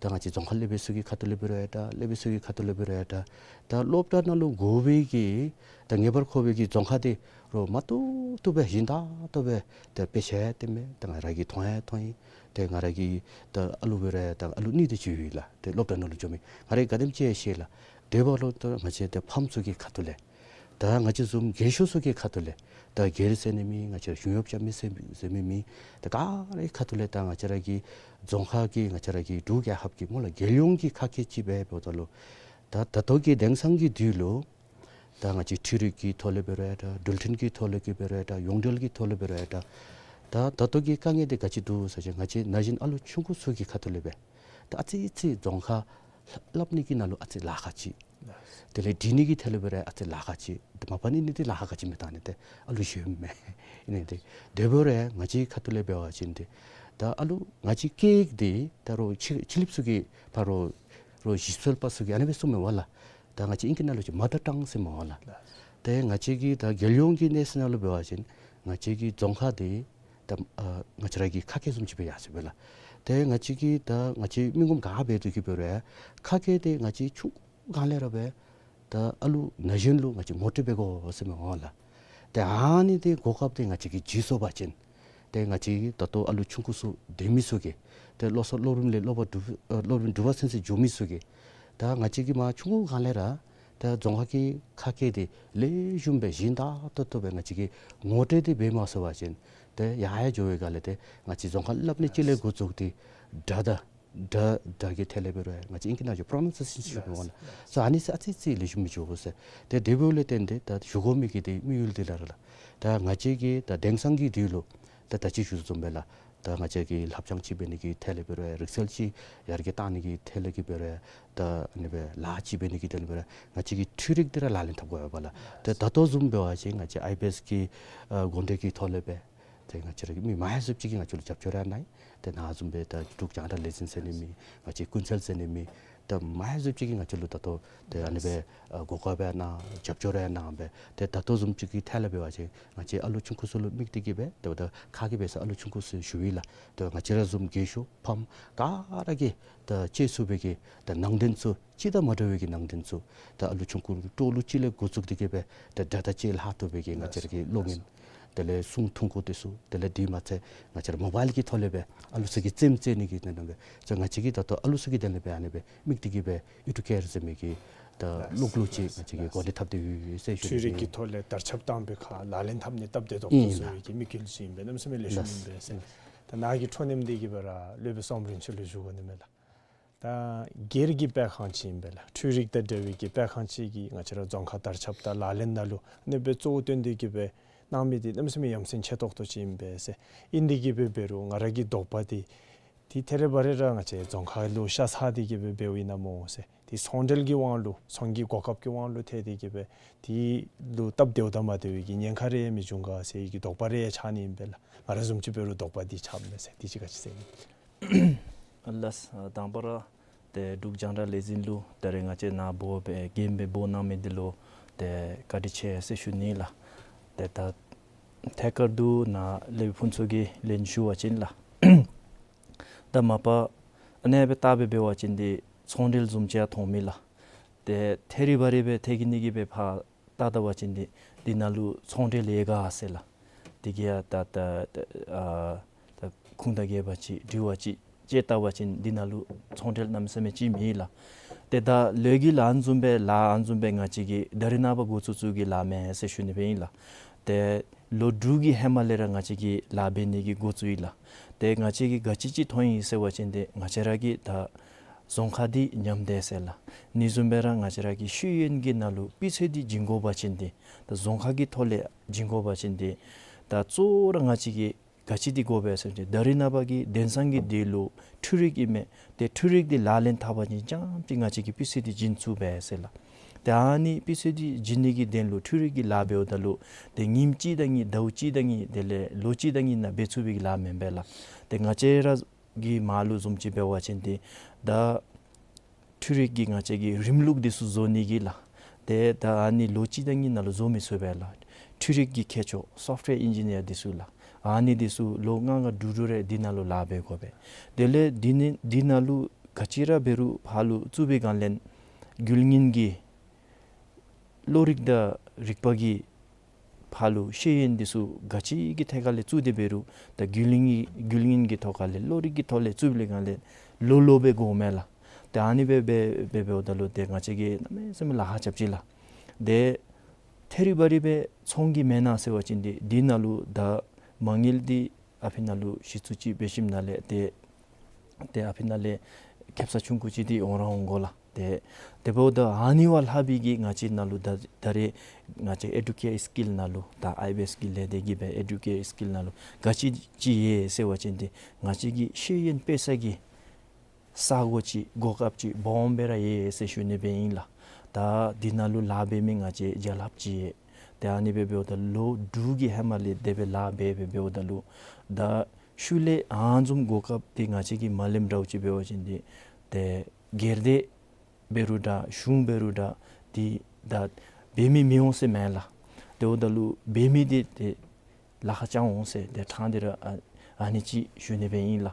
ད་ང་བཅས་རྫོང་ཁ་སློབ་དཔོན་ཚུ་གི་ཁ་ཐུག་ལས་འབད་རུང་ད་སློབ་དཔོན་ཚུ་གི་ཁ་ཐུག་ལས་འབད་རུང་ད་ད་སློབ་གྲྭ་ནང་ལུ་དགོ་པའི་གི་ད་ངེས་པར་དགོ་པའི་གི་རྫོང་ཁ་འདི་རོགས་མ་ཏོག་ཏོ་སྦེ་བཞེངས་ད་ཏོག་ཏོ་སྦེ་ཏེ་དཔེ་ཆ་ཡང་སྟོན་མས། ད་ང་ར་གིས་མཐོང་ཡང་མཐོང་ཡི། ཏེ་ང་ར་གི་ད་ཨ་ལུ་འབད་རུང་ད་ཨ་ལུ་གཉིས་དེ་ཅིག་ཡོད་ལགས། ཏེ་སློབ་གྲྭ་ནང་ལུ་འགྱོ་མི་ང་ར་གིས་ག་དེམ་ཅིག་ཡང་ཤེས་ལགས། དེ་འབདཝ་ལུ་ད་ང་བཅས་ད་ཕམ་ཚུ་གི་ཁ་ཐུག་ལས་ད་ང་བཅས་བཟུམ་རྒས་ཤོས་ཚུ་གི་ཁ་ཐུག་ལས་ད་སྒེར་ཟེར་ནི་མེད། ང་བཅས་གཞུང་གཡོགཔ་རྐྱབ་མི་ཟེར་ཟེར་མི་མེད། ད་ག་ར་གི་ཁ་ཐུག་ལས་ད་ང་བཅས་ར་གི་རྫོང་ཁ་གི་ང་བཅས་ར་གི་འབྲུག་རྒྱལ་ཁབ་ཀྱི་སྨོ་ལགས་རྒྱལ་ཡོངས་ཀྱི་ཁ་སྐད་ཅིག་སྦེ་འབདཝ་ད་ལུ་ད་ད་ལྟོ་གི་དེང་སང་གི་དུས་ལུ་ད་ང་བཅས་འཕྲུལ་རིག་གི་ཐོག་ལས་འབད་རུང་ད་འགྲུལ་འཕྲིན་གྱི་ཐོག་ལས་ཀྱི་འབད་རུང་ད་ཡོངས་འབྲེལ་གྱི་ཐོག་ལས་འབད་རུང་ད་ད་ད་ལྟོ་གི་དཀའ་ངལ་འདི་ག་ཅི་འདུག་ཟེར་བ་ཅིན་ང་བཅས་ན་གཞོན་ཨ་ལུ་ཆུང་ཀུ་ཚུ་གི་ཁ་ཐུག་ལས་སྦེ་ད་ཨ་ཙི་ཙི་རྫོང་ཁ་སླབ་ནི་གི་ནང་ལུ་ཨ་ཙི་ལཱ་ཁག་ཅིག། དེ་ལས་འབྲི་ནི་གི་ཐད་ལས་འབད་རུང་ཨ་ཙི་ལཱ་ཁག་ཅིག། ཏེ་མ་པ་ནི་ནི་འདི་ལཱ་ཁག་ཅིག་མས། ད་ནི་ཏེ་ཨ་ལུ་གཞོནམ་མས། ཨིན་ནི་འདི་དེ་འབད་རུང་ང་བཅས་ཁ་ཐུག་ལས་འབད་བ་ཅིན་ཏེ་ད་ཨ་ལུ་ང་བཅས་སྐད་འདི་ད་རོགས་ཕྱི་ཕྱི་གླིངཔ་ཚུ་གིས་ཕར་རོགས་རོགས་ཞིབ་འཚོལ་པ་ཚུ་གིས་ཨ་ནི་སྦེ་གསུངམ་མས་པ་ལགས། ད་ང་བཅས་ཨིང་སྐད་ནང་ལུ་ཅིག་མ་དར་ཊང་ཟེར་མས་པ་ལགས། ཏེ་ང་བཅས་ཀྱི་ད་རྒྱལ་ཡོངས་ཀྱི་གནས་ཚད་ནང་ལུ་འབད་བ་ཅིན་ང་བཅས་ཀྱི་རྫོང་ཁ་འདི་ད་ཨ་ང་བཅས་ར་གི་ཁ་སྐད་བཟུམ་ཅིག་སྦེ་ཡར་སོ་ཡི་པས་ལགས། ཏེ་ང་བཅས་ཀྱིས་ད་ང་བཅས་མི་ངོམ་ག་འབད་དེ་གི་འབད་རུང་ཁ་སྐད་འདི་ང་བཅས་ཆུང་སྒང་ལས་ར་སྦེ་ད་ཨ་ལུ་ན་གཞོན་ལུ་ང་བཅས་ངོ་སྤྲོད་འབད་དགོ་ཟེར་མས་པ་ལགས། ཏེ་ཨ་ནི་འདི་གོ་སྐབས་འདི་ང་བཅས་ཀྱིས་བརྗེད་སོང་པ་ཅིན་ཏེ་ང་བཅས་ད་ལྟོ་ཨ་ལུ་ཆུང་ཀུ་ཚུ་སྡོད་མི་ཚུ་གིས་ཏེ་སློབ་གསོ་སློབ་རིམ་ལས་སློབ་པ་དྲུག་ཨ་སློབ་རིམ་དྲུག་པ་ཚུན་ཚོད་འགྱོ་མི་ཚུ་གིས་ད་ང་བཅས་ཀྱིས་མར་ཆུང་ཀུ་སྒང་ལས་ར་ད་རྫོང་ཁ་གི་ཁ་སྐད་འདི་ལེགས་ཤོམ་སྦེ་ཞིན་ཏ་ཏོག་ཏོ་སྦེ་ང་བཅས་ཀྱིས་ངོ་སྤྲོད་འདི་འབད་མ་ཚུགས་པ་ཅིན་ཏེ་ཡར་ཡར་འགྱོ་བའི་སྒང་ལས་ཏེ་ང་བཅས་རྫོང་ཁ་སླབ་ནི་ཅིག་ལས་འགོ་བཙུགས་ཏེ་སྒྲ་དང་སྒྲ་སྒྲ་གི་ཐད་ལས་འབད་རུང་ང་བཅས་ཨིང་སྐད་ནང་ལུ་པྲོ་ནཱའུན་སི་ཡེ་ཤཱན་ཟེར་ཞུ་དགོ་པས་ལགས། སོ་ཨ་ནི་ཚུ་ཨ་ཙི་ཙི་ལེགས་ཤོམ་སྦེ་འགྱོ་དགོ་ཟེར། ཏེ་དེ་འབདཝ་ལས་བརྟེན་ཏེ་ད་ཞུ་དགོ་མི་གི་ཏེ་དམིགས་ཡུལ་འདི་ལགས་ར་ལགས། ད་ང་བཅས་ཀྱི་ད་དེང་སང་གི་དུས་ལུ་ད་ད་ཅི་ཞུ་དོ་བཟུམ་སྦེ་ལགས། ད་ང་བཅས་ཀྱིས་ལྷབ་སྦྱང་ཅིག་འབད་ནི་གི་ཐད་ལས་འབད་རུང་རིག་རྩལ་ཅིག་ཡར་རྒྱས་གཏང་ནི་གི་ཐད་ལས་ཀྱི་འབད་རུང་ད་ཨ་ནི་སྦེ་ལཱ་ཅིག་འབད་ནི་གི་ཐད་ལས་འབད་རུང་ང་བཅས་ཀྱིས་འཕྲུལ་རིག་འདི་ར་ལག་ལེན་འཐབ་དགོ་པས་ལགས། ཏེ་ད་ལྟོ་བཟུམ་འབད་བ་ཅིན་ང་བཅས་ཨའི་བི་ཨེས་ཀྱི་ཨ་འགོ་འདྲེན་གྱི་ཐོག་ལས་སྦེ་ཏེ་ང་བཅས་ར་གི་མི་མང་ཟེརཝ་ཅིག་གིས་ང་བཅས་ལུ་རྒྱབ་སྐྱོར་ར་གནང་ཡི། ཏེ་ནཱ་བཟུམ་སྦེ་ད་འབྲུག་རྒྱང་བསྒྲགས་ལས་འཛིན་ཟེར་ནི་མེད། ང་བཅས་ཀུན་གསལ་ཟེར་ནི་མེད། ད་མང་ཟེརཝ་ཅིག་གིས་ང་བཅས་ལུ་ད་ལྟོ་ཏེ་ཨ་ནི་སྦེ་ཨ་གོ་སྐབས་ཡང་གནང་རྒྱབ་སྐྱོར་ཡང་གནང་སྦེ་ཏེ་ད་ལྟོ་བཟུམ་ཅིག་གི་ཐད་ལས་འབད་བ་ཅིན་ང་བཅས་ཨ་ལུ་ཆུང་ཀུ་ཚུ་ལུ་དམིགས་ཏེ་གི་སྦེ་ཏེ་ད་ཁ་གིས་འབད་ས་ཨ་ལུ་ཆུང་ཀུ་ཚུ་ཞུ་ཡི་ལགས། ཏེ་ང་བཅས་ར་བཟུམ་རྒས་ཤོས་ཕམ་ག་ར་གིས་ད་སྤྱོད་ཚུགས་པའི་གི་ད་ནང་དོན་ཚུ་སྤྱིར་དང་མ་འདྲ་བའི་གི་ནང་དོན་ཚུ་ད་ཨ་ལུ་ཆུང་ཀུ་ལུ་སྤྲོ་བ་ལུ་ཅིག་ལས་འགོ་བཙུགས་ཏེ་གི་སྦེ་ད་སྒྲ་དང་བཅས་ལྷག་ཐུབ་པའི་གི་ང་བཅས་ར་གི་གློག་བརྙན་དེ་ལས་གསུང་ཐུང་ཀུ་དེ་ཚུ་དེ་ལས་དེ་མ་ཚད་ང་བཅས་ར་མོ་བཱའིལ་གྱི་ཐོག་ལས་སྦེ་ཨ་ལུ་ཚུ་གི་རྩེདམོ་རྩེ་ནི་གི་དོན་ལུ་སྦེ་ཚུ་ང་བཅས་ཀྱིས་ད་ལྟོ་ཨ་ལུ་ཚུ་གི་དོན་ལུ་སྦེ་ཨ་ནི་སྦེ་དམིགས་ཏེ་གི་སྦེ་ཡུ་ཊུབ་ཀེར་ཟེར་མི་གི་ད་གློག་ཀླད་ཅིག་ང་བཅས་ཀྱིས་འགོ་འདྲེན་འཐབ་སྟེ་ཡོད་ཟེར་ཞུ་འཕྲུལ་རིག་གི་ནི། ཐོག་ལས་དར་ཁྱབ་བཏང་པའི་ཁར་ལག་ལེན་འཐབ་ནི་སྟབས་བདེ་ཏོག་ཏོ་ཨིན་བཟོ་ལགས། བའི་གི་དམིགས་ཡུལ་ཅིག་ཨིན་པས། གནམ་མེད་ས་མེད་ལེགས་ཤོམ་ཨིན་པས་ཟེར། ལགས། ད་ནཱ་གི་འཕྲོ་མཐུད་དེ་གི་སྦེ་ར་སློབ་དཔོན་བསམ་གྲུབ་ལུ་ཞུ་དགོ་ནི་མས་ལགས། ད་སྒེར་གྱི་སྤེལ་ཁང་ཅིག་ཨིན་པས་ལགས། འཕྲུལ་རིག་དང་འབྲེལ་བའི་གི་སྤེལ་ཁང་ཅིག་གིས་ང་བཅས་ར་རྫོང་ཁ་དར་ཁྱབ་དང་ལག་ལེན་ནང་ལུ་ཨ་ནི་སྦེ་གཙོ་བོ་བཏོན་ཏེ་གི་སྦེ་གནང་མི་འདི་གནམ་མེད་ས་མེད་ཡ་མཚན་ཆེ་ཏོག་ཏོ་ཅིག་ཨིན་པས་ཟེར། ཨིན་ཏེ་གི་སྦེ་འབད་རུང་ང་ར་གི་དོགས་པ་འདི་ ཏེ་ཐད་རི་བ་རི་ར་ང་བཅས་རྫོང་ཁག་ལུ་ཤ་ཚ་སྟེ་གི་སྦེ་འབདཝ་ཨིན་ན་སྨོ་ཟེར། ཏེ་ཚོང་འབྲེལ་གྱི་དབང་ལུ་ཚོང་གི་གོ་སྐབས་ཀྱི་དབང་ལུ་ཐལ་ཏེ་གི་སྦེ་དེ་ལུ་སྟབས་བདེཝ་དང་མ་བདེ་བའི་གི་ཉེན་ཁ་རེ་མི་འབྱུང་ག་ཟེར་གྱི་དོགས་པ་རེ་ཆགས་ནི་ཨིན་པས་ལགས། ང་ར་བཟུམ་ཅིག་འབད་རུང་དོགས་པ་འདི་ཆགསཔ་མས་ཟེར། དེ་ཅིག་ག་ཅི་ཟེར་ཨིན། ལགས། དང་པ་ར་ཏེ་འབྲུག་རྒྱང་བསྒྲགས་ལས་འཛིན་ལུ་ད་རེས་ང་བཅས་ནཱ་འབོ་སྦེ་མགྱོནམ་སྦེ་འབོ་གནང་མི་འདི་ལུ་ཏེ་བཀའ་དྲིན་ཆེ་ཟེར་ཞུ་ནི་ལགས། ཏེ་ད་ཐད་ཀར་དུ་ནཱ་ལས་ཕུན་ཚོགས་ཀྱིས་ལན་ཞུ་བ་ཅིན་ལགས། ད་མ་པ་ཨ་ནེ་སྦེ་བལྟ་སྦེ་འབད་བ་ཅིན་འདི་ཚོང་འབྲེལ་བཟུམ་ཅིག་ཡང་མཐོང་མི་ལགས། ཏེ་ཐད་རི་བ་རི་སྦེ་ཐད་ཀྱི་ནི་གི་སྦེ་ཕར་བལྟ་བལྟ་བ་ཅིན་འདི་འདི་ནང་ལུ་ཚོང་འབྲེལ་ཡོད་ག་ཟེར་ལགས། དེ་གིས་ཡང་ད་ད་ད་ཨ་ད་ཁུངས་དང་འགལ་བ་ཅིག་དྲི་བ་ཅིག་ཅིག་བལྟ་བ་ཅིན་འདི་ནང་ལུ་ཚོང་འབྲེལ་གནམ་མེད་ས་མེད་ཅིག་མེད་ལགས། ཏེ་ད་ལོ་རྒྱུས་ལཱ་ཨ་ནི་བཟུམ་སྦེ་ལཱ་ཨ་ནི་བཟུམ་སྦེ་ང་བཅས་ཀྱིས་ད་རེས་ནངས་པ་འགོ་བཙུགས་བཙུགས་ཀྱི་ལཱ་མེན་ཟེར་ཞུ་ནི་སྦེ་ཨིན་ལགས། ཏེ་ལོ་དྲུག་གི་ཧེ་མ་ལས་ར་ང་བཅས་ཀྱིས་ལཱ་འབད་ནི་གི་འགོ་བཙུགས་ཡི་ལགས། ཏེ་ང་བཅས་ཀྱིས་ག་ཅི་ཅིག་མཐོང་ཡི་ཟེར་བ་ཅིན་འདི་ང་བཅས་ར་གི་ད་རྫོང་ཁག་འདི་ཉམས་ཏེ་ཟེར་ལགས། ཨ་ནི་བཟུམ་སྦེ་ར་ང་བཅས་ར་གི་ཤེས་ཡོན་གྱི་ནང་ལུ་སྤུས་ཚད་འདི་བྱིན་དགོ་པ་ཅིན་འདི་ད་རྫོང་ཁག་གི་ཐོག་ལས་བྱིན་དགོ་པ་ཅིན་འདི་ད་གཙོ་བོ་ར་ང་བཅས་ཀྱིས་ག་ཅི་འདི་དགོ་པས་ཟེར་བ་ཅིན་ད་རེས་ནངས་པ་གི་དེང་སང་གི་འདི་ལུ་འཕྲུལ་རིག་ཨིན་མས། ཏེ་འཕྲུལ་རིག་འདི་ལག་ལེན་འཐབ་པ་ཅིན་རྐྱངམ་ཅིག་ང་བཅས་ཀྱིས་སྤུས་ཚད་འདི་བྱིན་ཚུགས་པས་ཟེར་ལགས། ཏེ་ཨ་ནི་སྤུས་ཚད་འདི་བྱིན་ནི་གི་དོན་ལུ་འཕྲུལ་རིག་གི་ལཱ་འབདཝ་ད་ལུ་ཏེ་ཉིནམ་གཅིག་དང་གཉིས་ཟླཝ་གཅིག་དང་གཉིས་དེ་ལས་ལོ་གཅིག་དང་གཉིས་ནང་འབད་ཚུགས་པའི་གི་ལཱ་མེན་པས་ལགས། ཏེ་ང་བཅས་ར་གི་མ་ལུ་བཟུམ་ཅིག་འབད་བ་ཅིན་འདི་ད་འཕྲུལ་རིག་གི་ང་བཅས་ཀྱི་རིམ་ལུགས་འདི་ཚུ་བཟོ་ནི་གི་ལགས། ཏེ་ད་ཨ་ནི་ལོ་གཅིག་དང་གཉིས་ནང་ལུ་བཟོ་མི་ཚུགས་པས་ལགས། འཕྲུལ་རིག་གི་མཁས་མཆོག་སོཕཊ་ཝེར་ཨིན་ཇི་ནི་ཡར་འདི་ཚུ་ལགས། ཨ་ནི་འདི་ཚུ་ལོ་ལྔ་ལྔ་དྲུག་དྲུག་རེ་འདི་ནང་ལུ་ལཱ་འབད་དགོ་པས། དེ་ལས་འདི་ནི་འདི་ནང་ལུ་ག་ཅི་ར་འབད་རུང་ཕར་ལུ་བཙུགས་པའི་སྒང་ལས་རྒྱུན་རིང་གི་བློ་རིག་དང་རིག་པ་གི་ཕར་ལུ་ཤེས་ཡོན་འདི་ཚུ་ག་ཅི་གི་ཐད་ཁ་ལས་བཙུགས་ཏེ་འབད་རུང་ད་རྒྱུན་རིང་གི་རྒྱུན་རིང་གི་ཐོག་ཁ་ལས་བློ་རིག་གི་ཐོག་ལས་བཙུགས་པའི་སྒང་ལས་ལོ་ལོ་སྦེ་འགོརཝ་མས་ལགས། ཏེ་ཨ་ནི་སྦེ་འབད་འབད་འབདཝ་ད་ལུ་ཏེ་ང་བཅས་ཀྱིས་གནམ་མེད་ས་མེད་ལཱ་ཁག་རྐྱབ་ཅི་ལགས། ཏེ་ཐད་རི་བ་རི་སྦེ་ཚོང་གི་མེན་ན་ཟེར་བ་ཅིན་འདི་འདི་ནང་ལུ་ད་མ་དངུལ་འདི་ཨ་ཕི་ནང་ལུ་གཞི་བཙུགས་ཅིག་འབད་ཞིནམ་ལས་ཏེ་ཏེ་ཨ་ཕི་ནང་ལས་ཁེབ་ས་ཆུང་ཀུ་ཅིག་འདི་འོང་ར་འོང་དགོ་ལགས། ཏེ་དེ་འབདཝ་ད་ཨ་ནི་བ་ལྷག་པའི་གི་ང་བཅས་ནང་ལུ་ད་ད་རེས་ང་བཅས་ཨེ་ཌུ་ཀེར་སི་ཀིལ་ནང་ལུ་ད་ཨའི་བི་ཨེསི་གི་ལས་སྡེ་གིས་སྦེ་ཨེ་ཌུ་ཀེར་སི་ཀིལ་ནང་ལུ་ག་ཅི་ཅིག་ཡོད་ཟེར་བ་ཅིན་འདི་ང་བཅས་ཀྱི་ཤེས་ཡོན་སྤེལ་ས་གི་ས་གོ་ཅིག་གོ་སྐབས་ཅིག་སྦོམ་སྦེ་ར་ཡོད་ཟེར་ཞུ་ནི་སྦེ་ཨིན་ལགས། ད་འདི་ནང་ལུ་ལཱ་འབད་མི་ང་བཅས་བརྒྱ་ལྷགཔ་ཅིག་ཡོད། ཏེ་ཨ་ནི་སྦེ་འབདཝ་ད་ལོ་དྲུག་གི་ཧེ་མ་ལས་དེ་སྦེ་ལཱ་འབད་འབད་འབདཝ་ད་ལུ་ད་ཤུལ་ལས་ཨ་ནི་བཟུམ་གོ་སྐབས་འདི་ང་བཅས་ཀྱིས་མ་ལེནམ་འདྲཝ་ཅིག་འབད་བ་ཅིན་འདི་ཏེ་སྒེར་སྡེ་འབད་རུང་འདྲ་གཞུང་འབད་རུང་འདྲ་འདི་ད་འབད་མི་མི་འོང་ཟེར་མེན་ལགས། དེ་འབདཝ་ད་ལུ་འབད་མི་འདི་ཏེ་ལཱ་ཁག་རྐྱབ་འོང་ཟེར་ཏེ་ཕྲང་སྟེ་ར་ཨ་ཨ་ནི་ཅིག་ཞུ་ནི་སྦེ་ཨིན་ལགས།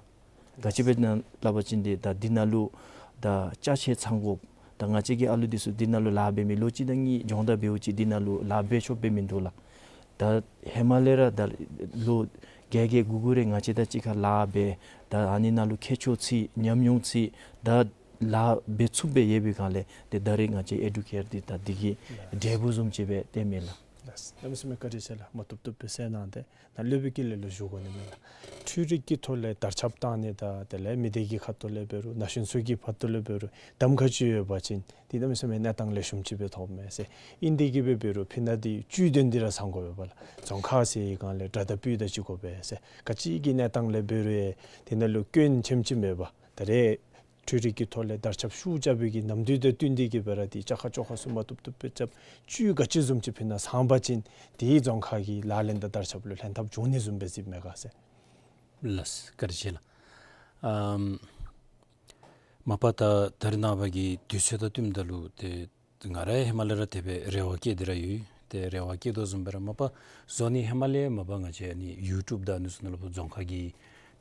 ག་ཅི་སྦེ་ཨིན་ན་སླབ་པ་ཅིན་འདི་ད་འདི་ནང་ལུ་ད་ཅ་ཆས་ཚང་དགོཔ་ད་ང་བཅས་ཀྱི་ཨ་ལུ་འདི་ཚུ་འདི་ནང་ལུ་ལཱ་འབད་མི་ལོ་གཅིག་དང་གཉིས་སྦྱོང་བརྡར་འབདཝ་ཅིག་འདི་ནང་ལུ་ལཱ་འབད་ཆོགཔ་སྦེ་མིན་འདུག་ལགས། ད་ཧེ་མ་ལས་ར་ད་ལོ་བརྒྱད་བརྒྱད་དགུ་དགུ་རེ་ང་བཅས་དང་གཅིག་ཁར་ལཱ་འབད་ད་ཨ་ནི་ནང་ལུ་མཁས་མཆོག་ཚུད་ཉམས་མྱོང་ཚུད་ད་ལཱ་འབད་ཚུགསཔ་སྦེ་ཡོད་པའི་སྒང་ལས་ཏེ་ད་རེས་ང་བཅས་ཨེ་ཌུ་ཀེར་འདི་ད་འདི་གི་འབྲས་བུ་བཟུམ་ཅིག་སྦེ་སྟོནམ་མས་ལགས། ལགས། གནམ་མེད་ས་མེད་བཀའ་དྲིན་ཆེ་ལགས། མ་བཏུབ་བཏུབ་སྦེ་གསལ་གནང་སྟེ་ནཱ་སློབ་དཔོན་གྱི་ལས་ལུ་ཞུ་དགོ་ནི་མས་ལགས། འཕྲུལ་རིག་གི་ཐོག་ལས་དར་ཁྱབ་བཏང་ནི་དང་དེ་ལས་མི་སྡེ་གི་ཁ་ཐུག་ལས་འབད་རུང་ན་གཞོན་ཚུ་གི་ཁ་ཐུག་ལས་འབད་རུང་གདམ་ཁ་ཅིག་ཡོད་པ་ཅིན་འདི་གནམ་མེད་ས་མེད་གནས་སྟངས་ལེགས་ཤོམ་ཅིག་སྦེ་ཐོབ་མས་ཟེར། ཨིན་ཏེ་གི་སྦེ་འབད་རུང་ཕི་ན་འདི་བཅུད་དོན་འདི་ར་ཚང་དགོ་པས་ལགས། རྫོང་ཁག་ཟེར་བའི་སྒང་ལས་དགྲ་དང་སྤུན་དང་ཅིག་དགོ་པས་ཟེར། ག་ཅི་གི་གནས་སྟངས་ལས་འབད་རུང་ཡང་དེ་ནང་ལུ་སྐྱོན་ཆེམ་ཅིག་མེད་པར་ད་རེས་འཕྲུལ་རིག་གི་ཐོག་ལས་དར་ཁྱབ་ཤུགས་རྐྱབ་པའི་གི་ནམ་དུས་དང་བསྟུན་ཏེ་གི་སྦེ་ར་འདི་བཅའ་ཁ་བཅོ་ཁ་ཚུ་མ་བཏུབ་བཏུབ་སྦེ་རྐྱབ། བཅུད་ག་ཅི་བཟུམ་ཅིག་ཕི་ན་ཚང་པ་ཅིན་འདི་རྫོང་ཁག་གི་ལག་ལེན་དང་དར་ཁྱབ་ལུ་ལྷན་ཐབས་འབྱུང་ནི་བཟུམ་སྦེ་གཟིགསཔ་མས་ག་ཟེར། ལགས། བཀའ་དྲིན་ཆེ་ལགས། ཨམ་མ་པ་ད་ད་རེས་ནངས་པ་གི་དུས་ཚོད་དང་བསྟུནམ་ད་ལུ་ཏེ་ང་ར་ཧེ་མ་ལས་ར་དེ་སྦེ་རེ་བ་བསྐྱེད་དེ་ར་ཡོད། ཏེ་རེ་བ་བསྐྱེད་དོ་བཟུམ་སྦེ་ར་མ་པ་བཟོ་ནི་ཧེ་མ་ལས་མ་པ་ང་བཅས་ཨ་ནི་ཡུ་ཊུབ་དང་ཨ་ནི་ཚུ་ནང་ལུ་རྫོང་ཁག་གི་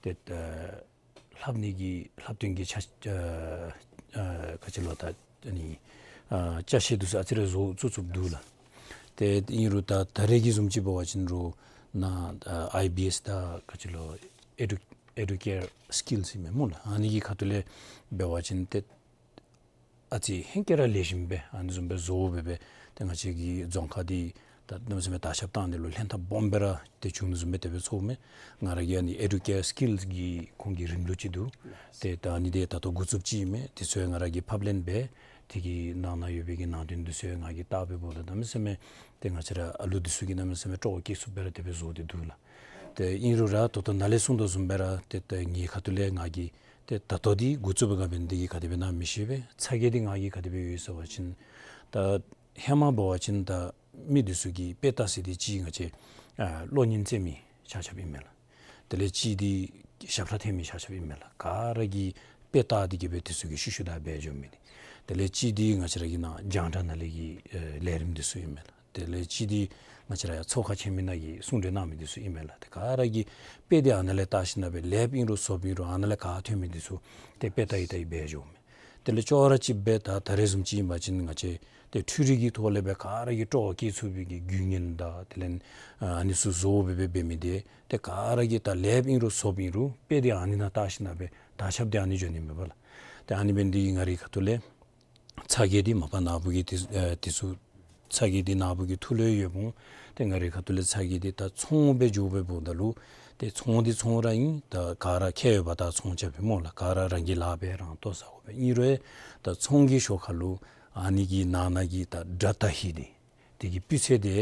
ཏེ་ལྷབ་ནི་གི་ལྷབ་སྟོན་གྱི་ཆ་ཨ་ཨ་ག་ཅི་ལོ་ད་ཨ་ནི་ཨ་ཅ་ཆས་འདི་ཚུ་ཨ་ཙི་རེ་བཟོ་བཙུགས་བཙུགསཔ་འདུག་ལགས། ཏེ་ཨིན་རུང་ད་ད་རེས་ཀྱི་བཟུམ་ཅིག་འབད་བ་ཅིན་རུང་ནཱ་ཨ་ཨའི་བི་ཨེསི་དང་ག་ཅི་ལོ་ཨེ་ཌུ་ཨེ་ཌུ་ཀེར་སི་ཀིལ་ཟེར་མི་སྨོ་ལགས། ཨ་ནི་གི་ཁ་ཐུག་ལས་འབད་བ་ཅིན་ཏེ་ཨ་ཙི་ཧེང་སྐལ་ར་ལེགས་ཤོམ་སྦེ་ཨ་ནི་བཟུམ་སྦེ་བཟོ་སྦེ་སྦེ་ཏེ་ང་བཅས་ཀྱི་རྫོང་ཁག་འདི་ད་གནམ་མེད་ས་མེད་དར་ཁྱབ་བཏང་ནི་ལུ་ལྷན་ཐབས་སྦོམ་སྦེ་ར་ཏེ་བྱུང་ནི་བཟུམ་སྦེ་དེ་སྦེ་ཚོརཝ་མས། ང་ར་གི་ཨ་ནི་ཨེ་ཌུ་ཀེར་སི་ཀིལ་གྱི་ཁོང་གི་རིམ་ལུགས་ཅིག་འདུག། ཏེ་ད་ཨ་ནི་འདི་ད་ལྟོ་འགོ་བཙུགསཔ་ཅིག་ཨིན་མས། དེ་ཚུ་ཡང་ང་ར་གིས་ཕབ་ལེན་འབད་དེ་གི་ནང་ན་ཡོད་པའི་གི་ནང་དོན་འདི་ཚུ་ཡང་ང་གིས་བལྟ་སྦེ་འབདཝ་ད་གནམ་མེད་ས་མེད་ཏེ་ང་བཅས་ར་ཨ་ལུ་འདི་ཚུ་གིས་གནམ་མེད་ས་མེད་སྤྲོ་བ་སྐྱེ་ཚུགསཔ་སྦེ་ར་དེ་སྦེ་བཟོ་སྟེ་འདུག་ལགས། ཏེ་ཨིན་རུང་ར་ད་ལྟོ་ནཱ་ལས་གསུངས་དོ་བཟུམ་སྦེ་ར་ཏེ་ཏེ་ངེའི་ཁ་ཐུག་ལས་ང་གིས་ཏེ་ད་ལྟོ་འདི་འགོ་བཙུགས་པའི་སྒང་འབད་ནི་དེ་གིས་ག་དེ་སྦེ་ཨིན་ན་མི་ཤེས་པས། ཚ་གྱང་འདི་ང་གིས་ག་དེ་སྦེ་ཡོད་ཟེར་བ་ཅིན་ད་ཧེ་མ་འབད་བ་ཅིན་ད་མི་འདི་ཚུ་གིས་དཔེ་ལྟ་ཟེར་འདི་ཅིག་ང་བཅས་ཨ་གློག་བརྙན་རྩེད་མི་ཆ་ཁྱབ་ཨིན་མས་ལགས། དེ་ལས་གཅིག་འདི་ཞབས་ཁྲ་འཐེན་མི་ཆ་ཁྱབ་ཨིན་མས་ལགས། ག་ར་གིས་དཔེ་ལྟ་སྟེ་གི་སྦེ་འདི་ཚུ་གིས་ཤུལ་ཤུལ་བདའ་འབད་འགྱོ་མི་འདི། དེ་ལས་གཅིག་འདི་ང་བཅས་ར་གི་ནཱ་རྒྱང་བསྒྲགས་ནང་ལས་ཀྱི་ཨེ་ལས་རིམ་འདི་ཚུ་ཨིན་མས་ལགས། དེ་ལས་གཅིག་འདི་ང་བཅས་ར་ཡར་ཚོགས་ཁ་ཆེ་མི་ནང་གི་གསུང་གྲོས་གནང་མི་འདི་ཚུ་ཨིན་མས་ལགས། ཏེ་ག་ར་གིས་དཔེ་འདི་ཨ་ནཱ་ལས་བལྟ་ཞིནམ་ལས་ལེགསཔ་ཨིན་རུང་ཚོགསཔ་ཨིན་རུང་ཨ་ནཱ་ལས་ག་ཐོན་མི་འདི་ཚུ་ཏེ་དཔེ་ལྟ་ཡི་ལྟ་ཡི་འབད་འགྱོཝ་མས། དེ་ལས་ཅོག་ར་གཅིག་སྦེ་ད་ད་རེས་བཟུམ་ཅིག་ཨིན་པ་ཅིན་ང་བཅས་ཏེ་འཕྲུལ་རིག་གི་ཐོག་ལས་སྦེ་ག་ར་གིས་སྤྲོ་བ་བསྐྱེད་ཚུགས་པའི་གི་རྒྱུ་ངན་དང་དེ་ལས་ཨ་ནི་ཚུ་བཟོ་སྦེ་འབད་འབད་མི་འདི་ཏེ་ག་ར་གིས་ད་ལེགསཔ་ཨིན་རུང་ཚོགསཔ་ཨིན་རུང་དཔེ་འདི་ཨ་ནི་ནང་བལྟ་ཞིནམ་ལས་དར་ཁྱབ་འདི་ཨ་ནི་འགྱོ་ནི་མས་པ་ལགས། ཏེ་ཨ་ནི་འབད་ནི་དེ་གིས་ང་རའི་ཁ་ཐུག་ལས་ཚ་གྱང་འདི་མ་པ་ནཱ་བུ་གི་འདི་ཨེ་འདི་ཚུ་ཚ་གྱང་འདི་ནཱ་བུ་གི་ཐུགས་ལུ་ཡོདཔ་འོང་། ཏེ་ང་རའི་ཁ་ཐུག་ལས་ཚ་གྱང་འདི་ད་ཚོང་སྦེ་འགྱོ་སྦེ་འབདཝ་ད་ལུ་ཏེ་ཚོང་འདི་ཚོང་ར་ཨིན། ད་ག་ར་མཁས་པ་དང་ཚོང་རྐྱབ་པས་སྨོ་ལགས། ག་ར་རང་གི་ལཱ་འབད་རང་ལྟོ་བཟའ་དགོ་པས། ཨིན་རུང་ད་ཚོང་གི་ཞོར་ཁ་ལུ་ཨ་ནི་གི་ནང་ན་གི་ད་དགྲ་དར་ཤིང་འདི་དེ་གི་སྤུས་ཚད་འདི་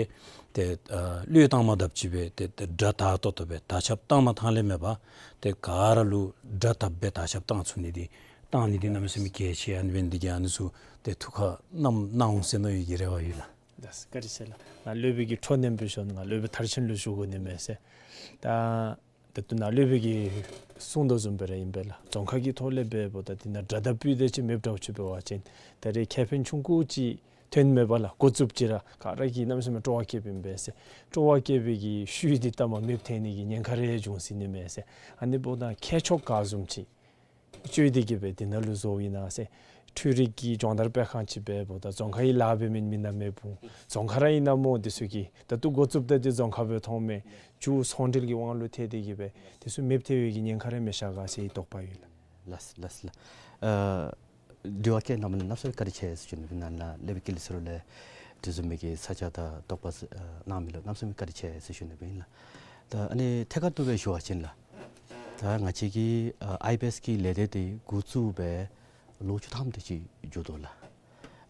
ཏེ་ཨ་བློས་བཏང་མ་དཔ་ཅིག་སྦེ་ཏེ་ཏེ་དགྲ་དར་ཏོག་ཏོ་སྦེ་དར་ཁྱབ་བཏང་མ་བཏང་ལས་མེད་པར་ཏེ་ག་ར་ལུ་དགྲ་དརཔ་སྦེ་དར་ཁྱབ་བཏང་ཚུགས་ནི་འདི་བཏང་ནི་འདི་གནམ་མེད་ས་མེད་གལ་ཆེ། ཨ་ནི་འབད་ནི་དེ་གིས་ཨ་ནི་ཚུ་ཏེ་ཐུགས་ཁར་བསྣམ་གནང་འོང་ཟེར་མནོ་བའི་གི་རེ་བ་ཡོད་ལགས། ལགས་སོ། བཀའ་དྲིན་ཆེ་ལགས། ང་སློབ་དཔོན་གྱི་འཕྲོ་མཉམ་སྦེ་ཞུ་ནི། ང་སློབ་དཔོན་མཐར་ཕྱིན་ལུ་ཞུ་དགོ་ནི་མས་ཟེར། ད་ད་ལྟོ་ནཱ་སློབ་དཔོན་གྱིས་གསུངས་དོ་བཟུམ་སྦེ་ར་ཨིན་པས་ལགས། རྫོང་ཁ་གི་ཐོག་ལས་འབདཝ་ད་འདི་ནང་དགྲ་དར་སྤུས་དར་ཅིག་མེདཔ་འདྲཝ་ཅིག་འབད་བ་ཅིན་ད་རེས་ཁེ་ཕན་ཆུང་ཀུ་ཅིག་ཐོན་མས་པ་ལགས། འགོ་བཙུགསཔ་ཅིག་ར་ག་ར་གིས་གནམ་མེད་ས་མེད་སྤྲོ་བ་བསྐྱེདཔ་ཨིན་པས་ཟེར། སྤྲོ་བ་བསྐྱེད་པའི་གི་ཤུལ་འདི་ལྟ་མ་མེདཔ་ཐལ་ནི་གི་ཉེན་ཁ་རེ་འབྱུང་སྲིད་ནི་མས་ཟེར། ཨ་ནི་འབདཝ་ད་མཁས་མཆོག་ག་བཟུམ་ཅིག་བཅོལ་ཏེ་གི་སྦེ་འདི་ནང་ལུ་བཟོཝ་ཨིན་ན་ཟེར། འཕྲུལ་རིག་གི་སྦྱོང་བརྡར་སྤེལ་ཁང་ཅིག་འབདཝ་ད་རྫོང་ཁའི་ལཱ་འབད་མི་མི་ནག་མེདཔ་འོང་། རྫོང་ཁ་ར་ཨིན་ན་སྨོ་འདི་ཚུ་གིས་ད་ལྟོ་འགོ་བཙུགསཔ་ད་འདི་རྫོང་ཁ་སྦེ་མཐོངམ་མས། མཇུག་ཚོང་འབྲེལ་གྱི་དབང་ལུ་ཐལ་ཏེ་གི་སྦེ་འདི་ཚུ་མེདཔ་ཐལ་བའི་གི་ཉེན་ཁ་རེ་མི་ཤར་ག་ཟེར་དོགས་པ་ཡོད་ལགས། ལགས་ལགས་ལགས། ཨ་དྲི་བ་བཀོད་གནང་མི་ལུ་གནམ་མེད་ས་མེད་བཀའ་དྲིན་ཆེ་ཟེར་ཞུ་ནི་ཨིན་ལགས། སློབ་དཔོན་ཀུན་ལེགས་ཟེར་རུང་ལས་དེ་བཟུམ་མའི་གི་ས་ཆ་དང་དོགས་པ་ཨ་གནང་མི་ལུ་གནམ་མེད་ས་མེད་བཀའ་དྲིན་ཆེ་ཟེར་ཞུ་ནི་ཨིན་ལགས། ད་ཨ་ནི་ཐད་ཀར་དུ་སྦེ་ཞུ་བ་ཅིན་ལགས། ད་ང་བཅས་ཀྱི་ཨ་ཨའི་བི་ཨེསི་གི་ལས་སྡེ་འདི་འགོ་བཙུགས་སྦེ་ལོ་བཅུ་ཐམ་དེ་ཅིག་འགྱོ་དོ་ལགས།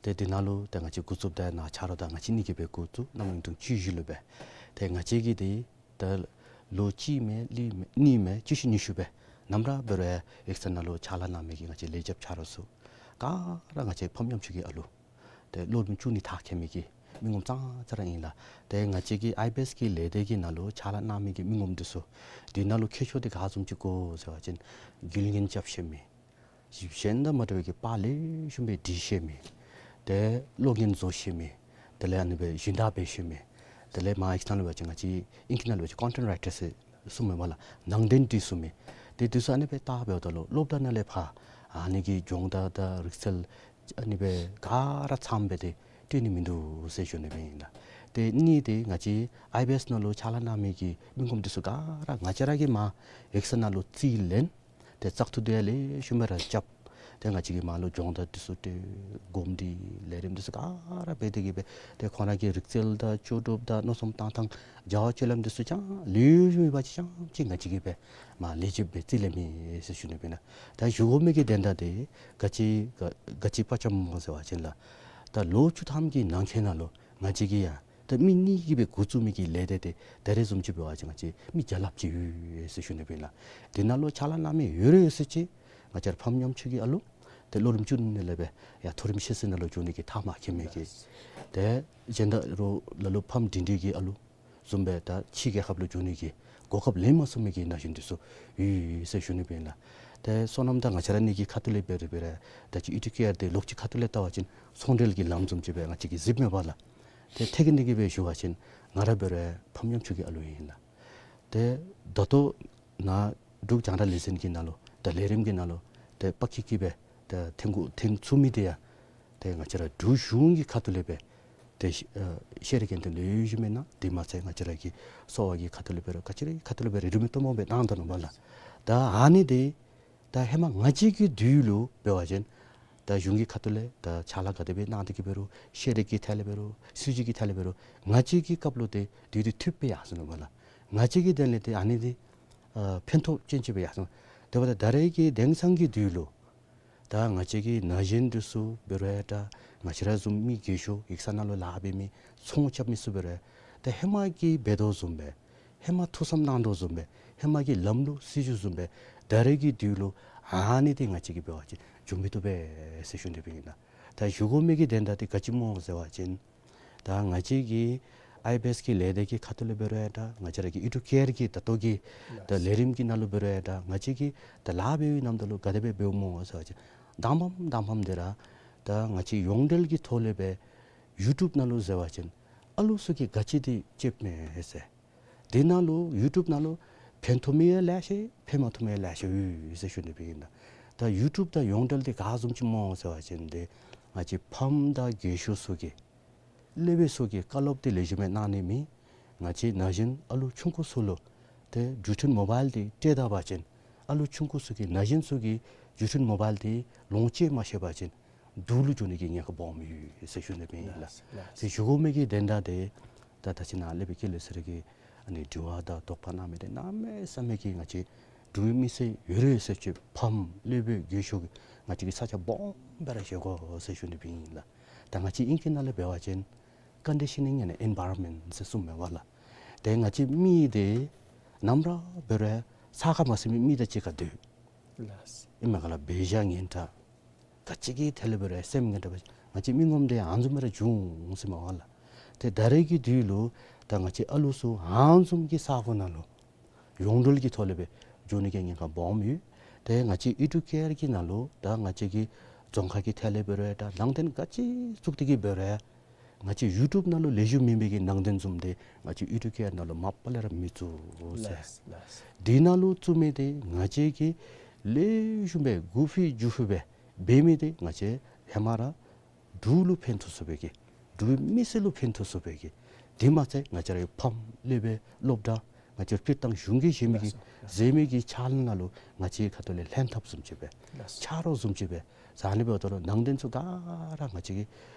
ཏེ་འདི་ནང་ལུ་ཏེ་ང་བཅས་འགོ་བཙུགསཔ་ད་ནཱ་ཆ་རོགས་དང་ང་བཅས་གཉིས་ཀྱིས་སྦེ་འགོ་བཙུགས་གནམ་ལོ་ཉིས་སྟོང་བཅུ་བཞི་ལུ་སྦེ། ཏེ་ང་བཅས་ཀྱིས་འདི་ད་ལོ་གཅིག་མེན་གཉིས་མེན་གཉིས་མེན་བཅུ་བཞི་ཉི་ཤུ་སྦེ་ནམ་ར་འབད་རུང་ཡིག་ཚང་ནང་ལུ་ཕྱག་ལཱ་གནང་མི་གི་ང་བཅས་ལས་བྱེདཔ་ཆ་རོགས་ཚུ་ག་ར་ང་བཅས་ཕམ་ཉམ་ཆུང་གི་ཨ་ལུ་ཏེ་སློབ་རིམ་བཅུ་གཉིས་མཐར་འཁྱོལ་མི་གི་མི་ངོམ་ཙང་ཙ་ར་ཨིན་ལགས། ཏེ་ང་བཅས་ཀྱི་ཨའི་བི་ཨེསི་གི་ལས་སྡེ་གི་ནང་ལུ་ཕྱག་ལཱ་གནང་མི་གི་མི་ངོམ་འདི་ཚུ་འདི་ནང་ལུ་མཁས་མཆོག་འདི་ག་བཟུམ་ཅིག་དགོ་ཟེར་བ་ཅིན་རྒྱུ་ལེན་རྐྱབ་ཤེས་མི། གཞན་དང་མ་འདྲ་བའི་གི་པར་ལེགས་ཤོམ་སྦེ་འབྲི་ཤེས་མི། ཏེ་ཀློག་མཁན་བཟོ་ཤེས་མི། དེ་ལས་ཨ་ནི་སྦེ་སྦྱིན་བདག་འབད་ཤེས་མི། དེ་ལས་མ་ཡིག་ཚང་ལུ་འབད་བ་ཅིན་ང་བཅས་ཨིང་སྐད་ནང་ལུ་འབད་བ་ཅིན་ཀོན་ཊེནཊ་རའི་ཊར་ཟེར་གསུངམ་མས་པ་ལགས། ནང་འདྲེན་འབྲི་ཚུགས་མི། ཏེ་འདི་ཚུ་ཨ་ནི་སྦེ་བལྟ་འབདཝ་ད་ལུ་སློབ་གྲྭ་ནང་ལས་ཕར་ཨ་ནི་གི་སྦྱོང་བརྡར་དང་རིག་རྩལ་ཨ་ནི་སྦེ་ག་ར་ཚངམ་སྦེ་ཏེ་སྤྲོད་ནི་མིན་འདུག་ཟེར་ཞུ་ནི་སྦེ་ཨིན་ལགས། ཏེ་གཉིས་འདི་ང་བཅས་ཨའི་བི་ཨེསི་ནང་ལུ་ཕྱག་ལཱ་གནང་མི་གི་མི་ངོམ་འདི་ཚུ་ག་ར་ང་བཅས་ར་གིས་མར་ཡིག་ཚང་ནང་ལུ་རྩིས་ལེན། ཏེ་བཙག་འཐུ་འདི་ཡང་ལེགས་ཤོམ་སྦེ་ར་རྐྱབ། ཏེ་ང་བཅས་ཀྱིས་མར་ལུ་སྦྱོང་བརྡར་འདི་ཚུ་ཏེ་གོམས་འདྲིས་ལས་རིམ་འདི་ཚུ་ག་ར་འབད་དེ་གི་སྦེ་ཏེ་ཁོང་ར་གི་རིག་རྩལ་དང་ལྕོགས་གྲུབ་དང་མནོ་བསམ་བཏང་ཐངས་བྱ་བ་སྤྱོད་ལམ་འདི་ཚུ་ཅང་ལེགས་ཤོམ་ཡོད་པ་ཅིག་ཅང་ཅིག་ང་བཅས་ཀྱིས་སྦེ་མར་ལས་བྱེདཔ་སྦེ་རྩིས་ལེན་མི་ཟེར་ཞུ་ནི་སྦེ་ཨིན་ལགས། ད་ཞུ་དགོ་མི་གི་དོན་དག་འདི་ག་ཅི་ག་ག་ཅི་སྤར་འཁྱམ་སྨོ་ཟེར་བ་ཅིན་ལགས། ད་ལོ་བཅུ་ཐམ་གྱི་ནང་འཁོད་ནང་ལུ་ང་བཅས་ཀྱིས་ཡང་ད་མི་གཉིས་ཀྱིས་སྦེ་འགོ་བཙུགས་མི་གི་ལས་སྡེ་འདི་ད་རེས་བཟུམ་ཅིག་འབད་བ་ཅིན་ང་བཅས་མི་བརྒྱ་ལྷགཔ་ཅིག་ཡོད་ཟེར་ཞུ་ནི་སྦེ་ཨིན་ལགས། འདི་ནང་ལུ་ཕྱག་ལཱ་གནང་མི་ཡོད་རུང་ཡོད་ཟེར་ཅིག་ང་བཅས་ར་ཕམ་ཉམ་ཆུང་གི་ཨ་ལུ་ཏེ་སློབ་རིམ་བཅུ་གཉིས་ལས་སྦེ་ཡར་མཐོ་རིམ་ཤེས་ཚད་ནང་ལུ་འགྱོ་ནི་གི་མཐའ་མ་འཁྱོལ་མི་གི་ཏེ་གཞན་དང་རོགས་ལ་ལུ་ཕམ་འབྲིང་འབྲིང་གི་ཨ་ལུ་བཟུམ་སྦེ་ད་ཕྱི་རྒྱལ་ཁབ་ལུ་འགྱོ་ནི་གི་གོ་སྐབས་ལེན་མ་ཚུགས་མི་གི་ན་གཞོན་འདི་ཚུ་ཡོད་ཟེར་ཞུ་ནི་སྦེ་ཨིན་ལགས། ཏེ་སོ་ནམ་དང་ང་བཅས་ར་གཉིས་ཀྱི་ཁ་ཐུག་ལས་འབད་རུང་འབད་རུང་ད་ཅི་ཨི་ཌི་ཀེ་ཨར་འདི་ལོགས་ཅིག་ཁ་ཐུག་ལས་བལྟ་བ་ཅིན་ཚོང་འབྲེལ་གྱི་ལམ་བཟུམ་ཅིག་སྦེ་ང་བཅས་ཀྱིས་གཟིགསཔ་མས་པ་ལགས། ཏེ་ཐད་ཀར་ནང་གི་སྦེ་ཞུ་བ་ཅིན་ང་ར་འབད་རུང་ཕམ་ཉམ་ཆུང་གི་ཨ་ལུ་ཨིན་ལགས། ཏེ་ད་ལྟོ་ནཱ་འབྲུག་རྒྱང་བསྒྲགས་ལས་འཛིན་གྱི་ནང་ལུ་ད་ལས་རིམ་གྱི་ནང་ལུ་ཏེ་པ་ཁི་ཁི་སྦེ་ད་འཐོན་དགོ་འཐོན་ཚུགས་མི་འདི་ཡང་ཏེ་ང་བཅས་ར་འབྲུག་གཞུང་གི་ཁ་ཐུག་ལས་སྦེ་ཏེ་ཨ་ཤེས་རིག་དགེ་འདུན་ལས་གཞི་མེན་ན་དེ་མ་ཚད་ང་བཅས་ར་གི་གསོ་བ་གི་ཁ་ཐུག་ལས་འབད་རུང་ག་ཅི་ར་གི་ཁ་ཐུག་ལས་འབད་རུང་རིན་མེད་སྟོང་པ་སྦེ་གནང་དོ་ནུག་པ་ལགས། ད་ཨ་ནི་འདི་ད་ཧེ་མ་ང་བཅས་ཀྱི་དུས་ལུ་འབད་བ་ཅིན་ད་གཞུང་གི་ཁ་ཐུག་ལས་ད་ཕྱག་ལཱ་ག་དེ་སྦེ་གནང་སྟེ་གི་འབད་རུང་ཤེས་རིག་གི་ཐད་ལས་འབད་རུང་སྲིད་བྱུས་ཀྱི་ཐད་ལས་འབད་རུང་ང་བཅས་ཀྱི་སྐབས་ལུ་ཏེ་དུས་འདི་འཐུས་སྦེ་ཡར་སོང་ནུག་པ་ལགས། ང་བཅས་ཀྱི་དོན་ལས་ཏེ་ཨ་ནི་འདི་ཨ་ཕན་ཐོགས་ཅན་ཅིག་སྦེ་ཡར་སོང་། དེ་འབདཝ་ད་ད་རེས་ཀྱི་དེང་སང་གི་དུས་ལུ་ད་ང་བཅས་ཀྱི་ན་གཞོན་འདི་ཚུ་འབད་རུང་ཡང་ད་ང་བཅས་ར་བཟུམ་མི་རྒས་ཤོས་ཡིག་ཚང་ནང་ལུ་ལཱ་འབད་མི་ཚོང་རྐྱབ་མི་ཚུ་འབད་རུང་ཡང་ད་ཧེ་མ་གི་འབད་དོ་བཟུམ་སྦེ་ ཧེ་མ་ཐུགས་བསམ་གནང་དོ་བཟུམ་སྦེ་ཧེ་མ་གི་ལམ་ལུགས་སྲིད་བྱུས་བཟུམ་སྦེ་ད་རེས་ཀྱི་དུས་ལུ་ཨ་ནི་འདི་ང་བཅས་ཀྱིས་འབད་བ་ཅིན་འབྱུང་མི་བཏུབ་པས་ཟེར་ཞུ་ནི་སྦེ་ཨིན་ལགས། ད་ཞུ་དགོ་མི་གི་དོན་དག་འདི་ག་ཅི་སྨོ་ཟེར་བ་ཅིན་ད་ང་བཅས་ཀྱི་ཨའི་བི་ཨེསི་གི་ལས་སྡེ་གི་ཁ་ཐུག་ལས་འབད་རུང་ཡང་འདྲ་ང་བཅས་ར་གི་ཨི་ཌུ་ཀེར་གྱི་ད་ལྟོ་གི་ད་ལས་རིམ་གྱི་ནང་ལུ་འབད་རུང་ཡང་འདྲ་ང་བཅས་ཀྱིས་ད་ལཱ་འབད་བའི་ནམ་དུས་ལུ་ག་དེ་སྦེ་འབདཝ་སྨོ་ཟེར་བ་ཅིན་དང་པམ་དང་པམ་འདི་ར་ད་ང་བཅས་ཡོངས་འབྲེལ་གྱི་ཐོག་ལས་སྦེ་ཡུ་ཊུབ་ནང་ལུ་ཟེར་བ་ཅིན་ཨ་ལུ་ཚུ་གིས་ག་ཅི་འདི་ལྕེབ་མས་ཟེར། དེ་ནང་ལུ་ཡུ་ཊུབ་ནང་ལུ་ཕན་ཐོགས་མི་ཡང་ལེ་ཤ་ཕན་མ་ཐོགས་མི་ཡང་ལེ་ཤ་ཡོད་ཟེར་ཞུ་ནི་སྦེ་ཨིན་ལགས། ད་ཡུ་ཊུབ་དང་ཡོངས་འབྲེལ་འདི་ག་བཟུམ་ཅིག་སྨོ་ཟེར་བ་ཅིན་འདི་ང་བཅས་ཕམ་དང་རྒས་ཤོས་ཚུ་གིས་སློབ་དཔོན་ཚུ་གིས་བཀའ་སློབ་འདི་ལེགས་ཤོམ་སྦེ་གནང་ནི་མེད། ང་བཅས་ན་གཞོན་ཨ་ལུ་ཆུང་ཀུ་ཚུ་ལུ་ཏེ་འགྲུལ་འཕྲིན་མོ་བཱའིལ་འདི་སྤྲོད་ད་པ་ཅིན་ཨ་ལུ་ཆུང་ཀུ་ཚུ་གིས་ན་གཞོན་ཚུ་གིས་འགྲུལ་འཕྲིན་མོ་བཱའིལ་འདི་ལོངས་སྤྱོད་མ་ཤེས་པ་ཅིན་སྡུག་ལུ་འགྱོ་ནི་གི་ཉེན་ཁ་སྦོམ་ཡོད་ཟེར་ཞུ་ནི་སྦེ་ཨིན་ལགས། ལགས། ཏེ་ཞུ་དགོ་མི་གི་དོན་དག་འདི་ད་ད་ཅི་ནཱ་སློབ་དཔོན་སྐལ་ལྡན་ཚེ་རིང་གིས་ཨ་ནི་དྲི་བ་དང་དོགས་པ་གནང་མི་འདི་གནམ་མེད་ས་མེད་ཀྱི་ང་བཅས་འབྲུག་མི་སེར་ཡོད་རེ་ཟེར་ཅིག་ཕམ་སློབ་དཔོན་རྒས་ཤོས་ཀྱི་ང་བཅས་ཀྱིས་ས་ཆ་སྦོམ་སྦེ་ར་བཞེས་དགོ་ཟེར་ཞུ་ནི་སྦེ་ཨིན་ལགས། ད་ང་བཅས་ཨིང་སྐད་ནང་ལས་འབད་བ་ཅིན་ཀོན་ཌི་ཤ་ནིང་ཨེནཌ་ཨེན་བཱ་རོན་མེནཊ་ཟེར་གསུངམ་མས་པ་ལགས། ཏེ་ང་བཅས་མི་འདི་ནམ་ར་འབད་རུང་ས་ཁར་མ་ཟིན་མི་མི་དང་གཅིག་ཁར་སྡོད། ལགས། ཨིན་མས་ག་ལགས། འབད་བཞག་ངན་དྲགས། ག་ཅི་གི་ཐད་ལས་འབད་རུང་སེམས་ངན་དྲགས་པ་ང་བཅས་མི་ངོམ་འདི་ཨ་ནི་བཟུམ་སྦེ་ར་འབྱུང་ཟེར་མས་པ་ལགས། ཏེ་ད་རེས་ཀྱི་དུས་ལུ་ད་ང་བཅས་ཨ་ལུ་ཚུ་ཨ་ནི་བཟུམ་གྱི་ས་གོ་ནང་ལུ་ཡོངས་འབྲེལ་གྱི་ཐོག་ལས་སྦེ་འགྱོ་ནི་གི་ཉེན་ཁ་སྦོམ་ཡོད། ཏེ་ང་བཅས་ཨི་ཌུ་ཀེར་གྱི་ནང་ལུ་ད་ང་བཅས་ཀྱི་རྫོང་ཁག་གི་ཐད་ལས་འབད་རུང་ད་ནང་རྟེན་ག་ཅི་བཙུགས་ཏེ་གི་འབད་རུང་ང་བཅས་ཡུ་ཊུབ་ནང་ལུ་ལེགས་ཤོམ་མེད་པའི་གི་ནང་རྟེན་བཟུམ་འདི་ང་བཅས་ཨི་ཌུ་ཀེར་ནང་ལུ་མ་པ་ལས་ར་མི་བཙུགས་ཟེར། ལགས། ལགས། འདི་ནང་ལུ་བཙུགས་མི་འདི་ང་བཅས་ཀྱིས་ལེགས་ཤོམ་སྦེ་དགུ་ཕི་བཅུ་ཕི་སྦེ་འབད་མི་འདི་ང་བཅས་ཧེ་མ་ར་འབྲུག་ལུ་ཕན་ཐོགས་ཚུགས་པའི་གི་འབྲུག་མི་སེར་ལུ་ཕན་ཐོགས་ཚུགས་པའི་གི་དེ་མ་ཚད་ང་བཅས་རའི་ཕམ་སློབ་དཔོན་སློབ་གྲྭ་ང་བཅས་སྤྱིར་བཏང་གཞུང་གིས་བཞེས་མི་གི་ལགས་སོ། ལགས་སོ། བཞེས་མི་གི་ཕྱག་ལཱ་ནང་ལུ་ང་བཅས་ཁ་ཐུག་ལས་ལྷན་ཐབས་བཟུམ་ཅིག་སྦེ་ལགས་སོ། ཆ་རོགས་བཟུམ་ཅིག་སྦེ་ཟ་ནི་འབདཝ་ད་ལུ་ནང་རྟེན་ཚུ་ག་ར་ང་བཅས་ཀྱིས་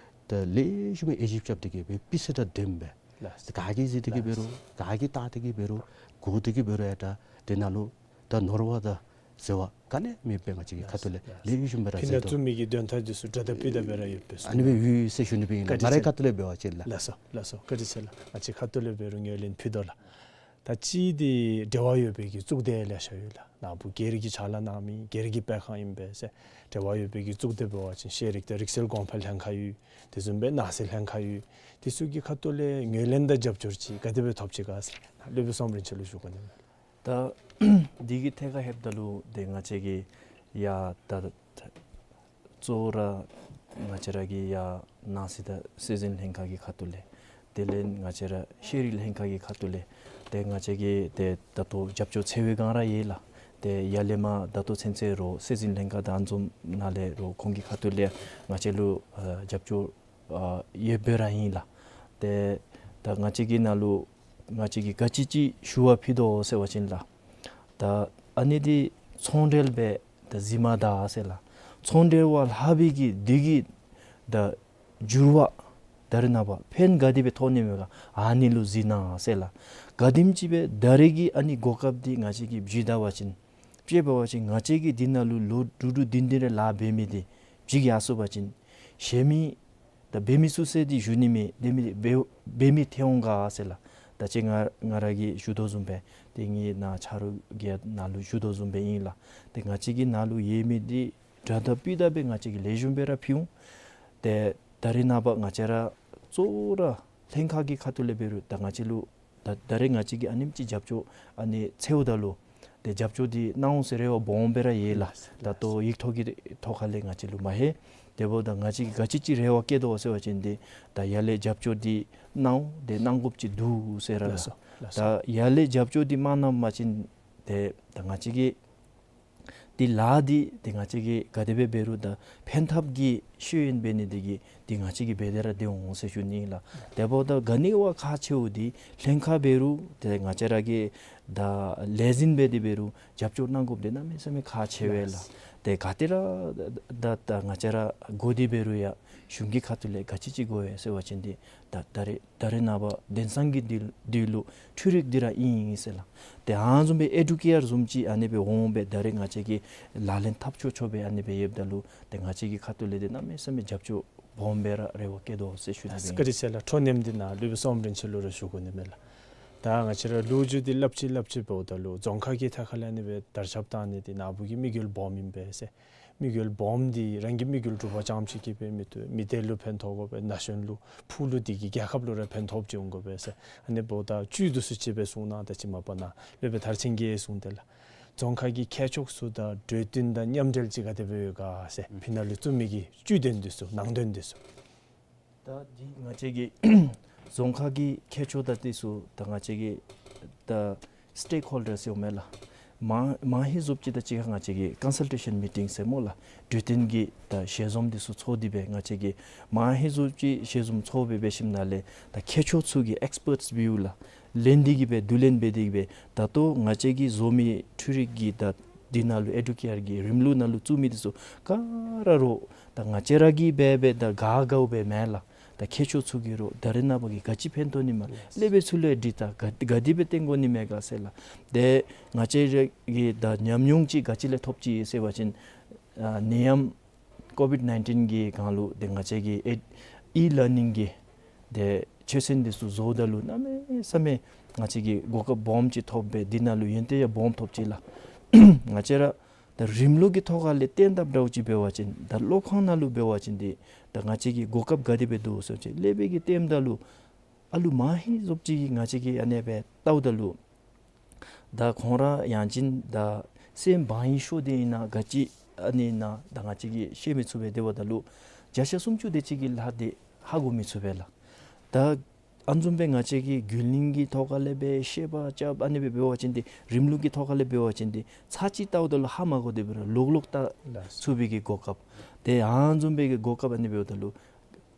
ད་ལེགས་ཤོམ་སྦེ་དབྱེ་ཞིབ་རྐྱབ་སྟེ་གི་སྦེ་པི་སི་དང་ལྡནམ་སྦེ་ལགས་སོ། ག་གིས་བཟི་སྟེ་གི་འབད་རུང་ག་གིས་བལྟ་སྟེ་གི་འབད་རུང་སྒོ་སྟེ་གི་འབད་རུང་ཡང་ད་དེ་ནང་ལུ་ད་ནོར་བ་དང་ཟད་པ་ག་ནི་མེདཔ་སྦེ་ང་བཅས་ཀྱི་ཁ་ཐུག་ལས་ལེགས་ཤོམ་སྦེ་ར་ཕི་ནཱ་བཟོ་དོ། བཙུགས་མི་གི་དོན་དག་འདི་ཚུ་དྲག་དང་སྤུ་དག་སྦེ་ར་ཡོད་པས་ཟེར། ཨ་ནི་སྦེ་ཡོད་ཟེར་ཞུ་ནི་སྦེ་ཨིན་ལགས། བཀའ་དྲིན་ཆེ། ང་རའི་ཁ་ཐུག་ལས་འབད་བ་ཅིན་ལགས། ལགས་སོ། ལགས་སོ། བཀའ་དྲིན་ཆེ་ལགས། ང་བཅས་ཁ་ཐུག་ལས་འབད་རུང་ངོས་ལེན་ཕུལ་དོ་ལགས། ད་ཅི་འདི་འབྲེལ་བ་ཡོད་པའི་གི་གཙུག་སྡེ་ལེ་ཤ་ཡོད་ལགས། ནཱ་བུ་སྒེར་གྱི་ཕྱག་ལཱ་གནང་མི་སྒེར་གྱི་སྤེལ་ཁང་ཨིན་པས་ཟེར། འབྲེལ་བ་ཡོད་པའི་གི་གཙུག་སྡེ་འབད་བ་ཅིན་ཤེས་རིག་དང་རིག་རྩལ་གོང་འཕེལ་ལྷན་ཁག་ཡོད། དེ་བཟུམ་སྦེ་ནང་སྲིད་ལྷན་ཁག་ཡོད། དེ་ཚུ་གི་ཁ་ཐུག་ལས་ངོས་ལེན་དང་རྒྱབ་སྐྱོར་ཅིག་ག་དེ་སྦེ་ཐོབ་ཅི་ག་ཟེར་སློབ་དཔོན་བསམ་གྲུབ་རིན་ཆེན་ལུ་ཞུ་དགོ་ནི་མས། ད་འདི་གི་ཐད་ཁར་ལྷོདཔ་ད་ལུ་ཏེ་ང་བཅས་ཀྱིས་ཡ་ད་གཙོ་བོ་ར་ང་བཅས་ར་གི་ཡ་ནང་སྲིད་དང་སྲོལ་འཛིན་ལྷན་ཁག་གི་ཁ་ཐུག་ལས་དེ་ལས་ང་བཅས་ར་ཤེས་རིག་ལྷན་ཁག་གི་ཁ་ཐུག་ལས་ཏེ་ང་བཅས་ཀྱིས་ཏེ་ད་ལྟོ་རྒྱབ་སྐྱོར་ཚར་བའི་སྒང་ར་ཡོད་ལགས། ཏེ་ཡར་ལས་མར་ད་ལྟོ་ཚུན་ཚོད་ར་སྲོལ་འཛིན་ལྷན་ཁག་དང་ཨ་ནི་བཟུམ་ནང་ལས་ར་ཁོང་གི་ཁ་ཐུག་ལས་ང་བཅས་ལུ་ཨ་རྒྱབ་སྐྱོར་ཨ་ཡོདཔ་སྦེ་ར་ཨིན་ལགས། ཏེ་ད་ང་བཅས་ཀྱི་ནང་ལུ་ང་བཅས་ཀྱིས་ག་ཅི་ཅིག་ཞུ་བ་ཕུལ་དོ་ཟེར་བ་ཅིན་ལགས། ད་ཨ་ནི་འདི་ཚོང་འབྲེལ་སྦེ་ད་གཟིགས་མ་ད་ཟེར་ལགས། ཚོང་འབྲེལ་བ་ལྷག་པའི་གི་འདི་གི་ད་འགྱུར་བ་ད་རེས་ནངས་པ་ཕན་ག་དེ་སྦེ་ཐོགས་ནི་མས་ག་ཨ་ནི་ལུ་གཟིགས་གནང་ཟེར་ལགས། ག་དེམ་ཅིག་སྦེ་ད་རེས་ཀྱི་ཨ་ནི་གོ་སྐབས་འདི་ང་བཅས་ཀྱིས་བརྒྱུད་ད་པ་ཅིན་དཔྱེ་འབད་བ་ཅིན་ང་བཅས་ཀྱིས་འདི་ནང་ལུ་ལོ་དྲུག་དྲུག་བདུན་བདུན་རེ་ལཱ་འབད་མི་འདི་བརྗེད་ཡར་སོང་པ་ཅིན་གཞན་མི་ད་འབད་མི་ཚུ་ཟེར་འདི་ཞུ་ནི་མེད། འབད་མི་འབད་འབད་མི་ཐོན་འོང་ག་ཟེར་ལགས། ད་ཅི་ང་ང་ར་གིས་ཞུ་དོ་བཟུམ་སྦེ་ཏེ་ངེའི་ནཱ་ཆ་རོགས་ཀྱི་ནང་ལུ་ཞུ་དོ་བཟུམ་སྦེ་ཨིན་ལགས། ཏེ་ང་བཅས་ཀྱི་ནང་ལུ་ཡོད་མི་འདི་དྲག་དང་སྤུ་དག་སྦེ་ང་བཅས་ཀྱིས་ལེགས་ཤོམ་སྦེ་ར་ཕུལ་འོང་། ཏེ་ད་རེས་ནངས་པ་ང་བཅས་ར་གཙོ་བོ་ར་ལྷན་ཁག་གི་ཁ་ཐུག་ལས་འབད་རུང་ད་ང་བཅས་ལུ་ད་ད་རེས་ང་བཅས་ཀྱིས་ཨ་ནེམ་ཅིག་རྒྱབ་སྐྱོར་ཨ་ནི་འཚོལཝ་ད་ལུ་ཏེ་རྒྱབ་སྐྱོར་འདི་གནང་འོང་ཟེར་རེ་བ་སྦོམ་སྦེ་ར་ཡོད་ལགས། ལགས། ད་ལྟོ་ཡིག་ཐོག་གི་ཐོག་ཁ་ལས་ང་བཅས་ལུ་མ་ལྷོད། དེ་འབདཝ་ད་ང་བཅས་ཀྱིས་ག་ཅི་ཅིག་རེ་བ་བསྐྱེད་དོ་ཟེར་བ་ཅིན་འདི་ད་ཡར་ལས་རྒྱབ་སྐྱོར་འདི་གནང་འོང་ཏེ་གནང་དགོཔ་ཅིག་འདུག་ཟེར་ར་ལགས། ལགས་སོ། ལགས་སོ། ད་ཡར་ལས་རྒྱབ་སྐྱོར་འདི་མ་གནང་པ་ཅིན་ཏེ་ད་ང་བཅས་ཀྱི་འདི་ལཱ་འདི་ཏེ་ང་བཅས་ཀྱིས་ག་དེ་སྦེ་འབད་རུང་ད་ཕན་ཐབས་ཀྱི་ཤེས་ཡོན་འབད་ནི་འདི་གིས་འདི་ང་བཅས་ཀྱིས་འབད་དེ་ར་སྡོད་འོང་ཟེར་ཞུ་ནི་ཨིན་ལགས། དེ་འབདཝ་ད་ག་ནི་བ་ཁག་ཆེཝ་འདི་ལྷན་ཁག་འབད་རུང་ཏེ་ང་བཅས་ར་གིས་ད་ལས་འཛིན་འབད་དེ་འབད་རུང་རྒྱབ་སྐྱོར་གནང་དགོཔ་འདི་གནམ་མེད་ས་མེད་ཁག་ཆེ་བས་ལགས། ལགས། ཏེ་ག་ཏེ་ར་ད་ད་ང་བཅས་ར་དགོ་དེ་འབད་རུང་ཡང་གཞུང་གི་ཁ་ཐུག་ལས་ག་ཅི་ཅིག་དགོ་པས་ཟེར་བ་ཅིན་འདི་ད་ད་རེས་ད་རེས་ནངས་པ་དེང་སང་གི་འདི་འདི་ལུ་འཕྲུལ་རིག་འདི་ར་ཨིན་ཟེར་ལགས། ཏེ་ཨ་ནི་བཟུམ་སྦེ་ཨེ་ཌུ་ཀེར་བཟུམ་ཅིག་ཨ་ནི་སྦེ་འོང་སྦེ་ད་རེས་ང་བཅས་ཀྱིས་ལག་ལེན་འཐབ་ཆོག་ཆོག་སྦེ་ཨ་ནི་སྦེ་ཡོདཔ་ད་ལུ་ཏེ་ང་བཅས་ཀྱི་ཁ་ཐུག་ལས་འདི་གནམ་མེད་ས་མེད་རྒྱབ་སྐྱོར་སྦོམ་སྦེ་ར་རེ་བ་བསྐྱེད་དོ་ཟེར་ཞུ་ནི་ཨིན། བཀའ་དྲིན་ཆེ་ལགས། འཕྲོ་མཉམ་འདི་ནཱ་སློབ་དཔོན་བསམ་གྲུབ་རིན་ཆེན་ལུ་ར་ཞུ་དགོ་ནི་མས་ལགས། ད་ང་བཅས་ར་ལོ་རྒྱུས་འདི་སླབ་ཅི་སླབ་ཅི་འབདཝ་ད་ལུ་རྫོང་ཁག་གི་ཐད་ཁ་ལས་ཨ་ནི་སྦེ་དར་ཁྱབ་བཏང་ནི་འདི་ནཱ་བུ་གི་དམིགས་ཡུལ་སྦོམ་ཨིན་པས་ཟེར། དམིགས་ཡུལ་སྦོམ་འདི་རང་གི་དམིགས་ཡུལ་སྒྲུབ་པ་རྐྱངམ་ཅིག་གིས་འབད་མི་བཏུབ། མི་སྡེ་ལུ་ཕན་ཐོགས་དགོ་པས། ན་གཞོན་ལུ་ཕུགས་ལུ་དེ་གིས་རྒྱལ་ཁབ་ལུ་ར་ཕན་ཐོགསཔ་ཅིག་འོང་དགོ་པས་ཟེར། ཨ་ནི་འབདཝ་ད་བཅུད་འདི་ཚུ་ཅིག་སྦེ་གསུངས་གནང་། ད་ཅི་མ་པ་ནཱ་སློབ་དཔོན་མཐར་ཕྱིན་གྱིས་གསུངས་ཏེ་ལགས། རྫོང་ཁག་གི་ཁྱད་ཕྱོགས་ཚུ་དང་གྲོས་བསྟུན་དང་མཉམ་འབྲེལ་ཅིག་ག་དེ་སྦེ་ཡོད་ག་ཟེར། ཨུམ་ཕི་ནང་ལུ་བཙུགས་མི་གི་བཅུད་དོན་འདི་ཚུ་ནང་དོན་འདི་ཚུ། ད་འདི་ང་བཅས་ཀྱི་རྫོང་ཁག་གི་ཁྱད་ཕྱོགས་དང་འདི་ཚུ་ད་ང་བཅས་ཀྱི་ད་སི་ཊེཀ་ཧོལ་ཌར་ཟེར་འོང་མས་ལགས། མ་མ་ཧེ་ཟོབ་ཅིག་དང་གཅིག་ཁར་ང་བཅས་ཀྱིས་ཀོན་སཱལ་ཊེ་ཤཱན་མི་ཊིང་ཟེར་སྨོ་ལགས། གྲོས་བསྟུན་གྱི་ད་ཞལ་འཛོམས་འདི་ཚུ་ཚོགས་ཏེ་སྦེ་ང་བཅས་ཀྱིས་མ་ཧེ་ཟོབ་ཅིག་ཞལ་འཛོམས་ཚོགས་སྦེ་འབད་ཞིནམ་ལས་ད་ཁྱད་ཕྱོགས་ཚུ་གི་ཨེགསི་པརཊསི་བིའུ་ལགས། ལེན་ཏེ་གིས་སྦེ་བསྡུ་ལེན་འབད་དེ་གིས་སྦེ་ད་ལྟོ་ང་བཅས་ཀྱིས་བཟོ་མི་འཕྲུལ་རིག་གི་ད་འདི་ནང་ལུ་ཨེ་ཌུ་ཀེར་གྱི་རིམ་ལུགས་ནང་ལུ་བཙུགས་མི་འདི་ཚུ་ག་ར་རོགས་ད་ང་བཅས་ར་གིས་འབད་འབད་ད་ག་དགའཝ་སྦེ་མེན་ལགས། ད་ཁྱད་ཆོས་ཚུ་གིས་རོགས་ད་རེས་ནངས་པ་གི་ག་ཅི་ཕན་ཐོགས་ནི་མས། ལེགས་པའི་ཚུལ་ལུ་འདི་ད་ག་ག་དེ་སྦེ་བསྟན་དགོ་ནི་མས་ག་ཟེར་ལགས། ཏེ་ང་བཅས་ར་གིས་ད་ཉམས་མྱོང་ཅིག་ག་ཅི་ལས་ཐོབ་ཅི་ཟེར་བ་ཅིན་ཨ་ནད་ཡམས་ཀོ་བིཌ་ནའིན་ཊིན་གྱི་སྒང་ལུ་ཏེ་ང་བཅས་ཀྱིས་ཨེ་ཨི་ལར་ནིང་གི་ཏེ་ཆོས་ཚན་འདི་ཚུ་བཟོཝ་ད་ལུ་གནམ་མེད་ས་མེད་ང་བཅས་ཀྱིས་གོ་སྐབས་སྦོམ་ཅིག་ཐོབ་སྦེ་འདི་ནང་ལུ་ཡོན་ཏན་ཡང་སྦོམ་ཐོབ་ཅི་ལགས། ང་བཅས་ར་ད་རིམ་ལུགས་ཀྱི་ཐོག་ཁ་ལས་བསྟན་དཔ་འདྲཝ་ཅིག་འབད་བ་ཅིན་ད་སློབ་ཁང་ནང་ལུ་འབད་བ་ཅིན་འདི་ད་ང་བཅས་ཀྱི་གོ་སྐབས་ག་དེ་སྦེ་འདུག་ཟེར་བ་ཅིན་ལེགས་པའི་གི་ལྟདམོ་ད་ལུ་ཨ་ལུ་མ་ཧེ་ཟོབ་ཅིག་གིས་ང་བཅས་ཀྱིས་ཨ་ནེ་སྦེ་བལྟཝ་ད་ལུ་ད་ཁོང་ར་ཡང་ཅིན་ད་སེམས་བག་ཡངས་ཤོས་འདི་ཨིན་ན་ག་ཅི་ཨ་ནི་ཨིན་ན་ད་ང་བཅས་ཀྱིས་ཤེས་མི་ཚུགས་པས། དེ་འབདཝ་ད་ལུ་བརྒྱ་ཆ་སུམ་ཅུ་དེ་ཅིག་གི་ལྷག་སྟེ་ཧ་གོ་མི་ཚུགས་པས་ལགས། ད་ཨ་ནི་བཟུམ་སྦེ་ང་བཅས་ཀྱིས་རྒྱུན་ལྡན་གྱི་ཐོག་ཁ་ལས་སྦེ་བཤད་པ་རྐྱབ་ཨ་ནི་སྦེ་འབད་བ་ཅིན་འདི་རིམ་ལུགས་ཀྱི་ཐོག་ཁ་ལས་འབད་བ་ཅིན་འདི་ཚར་གཅིག་བལྟཝ་ད་ལུ་ཧ་མ་གོ་དེ་སྦེ་ར་ལོག་ལོག་བལྟ་ལགས་སོ། ཚུགས་པའི་གི་གོ་སྐབས་ཏེ་ཨ་ནི་བཟུམ་སྦེ་གི་གོ་སྐབས་ཨ་ནི་འབདཝ་ད་ལུ་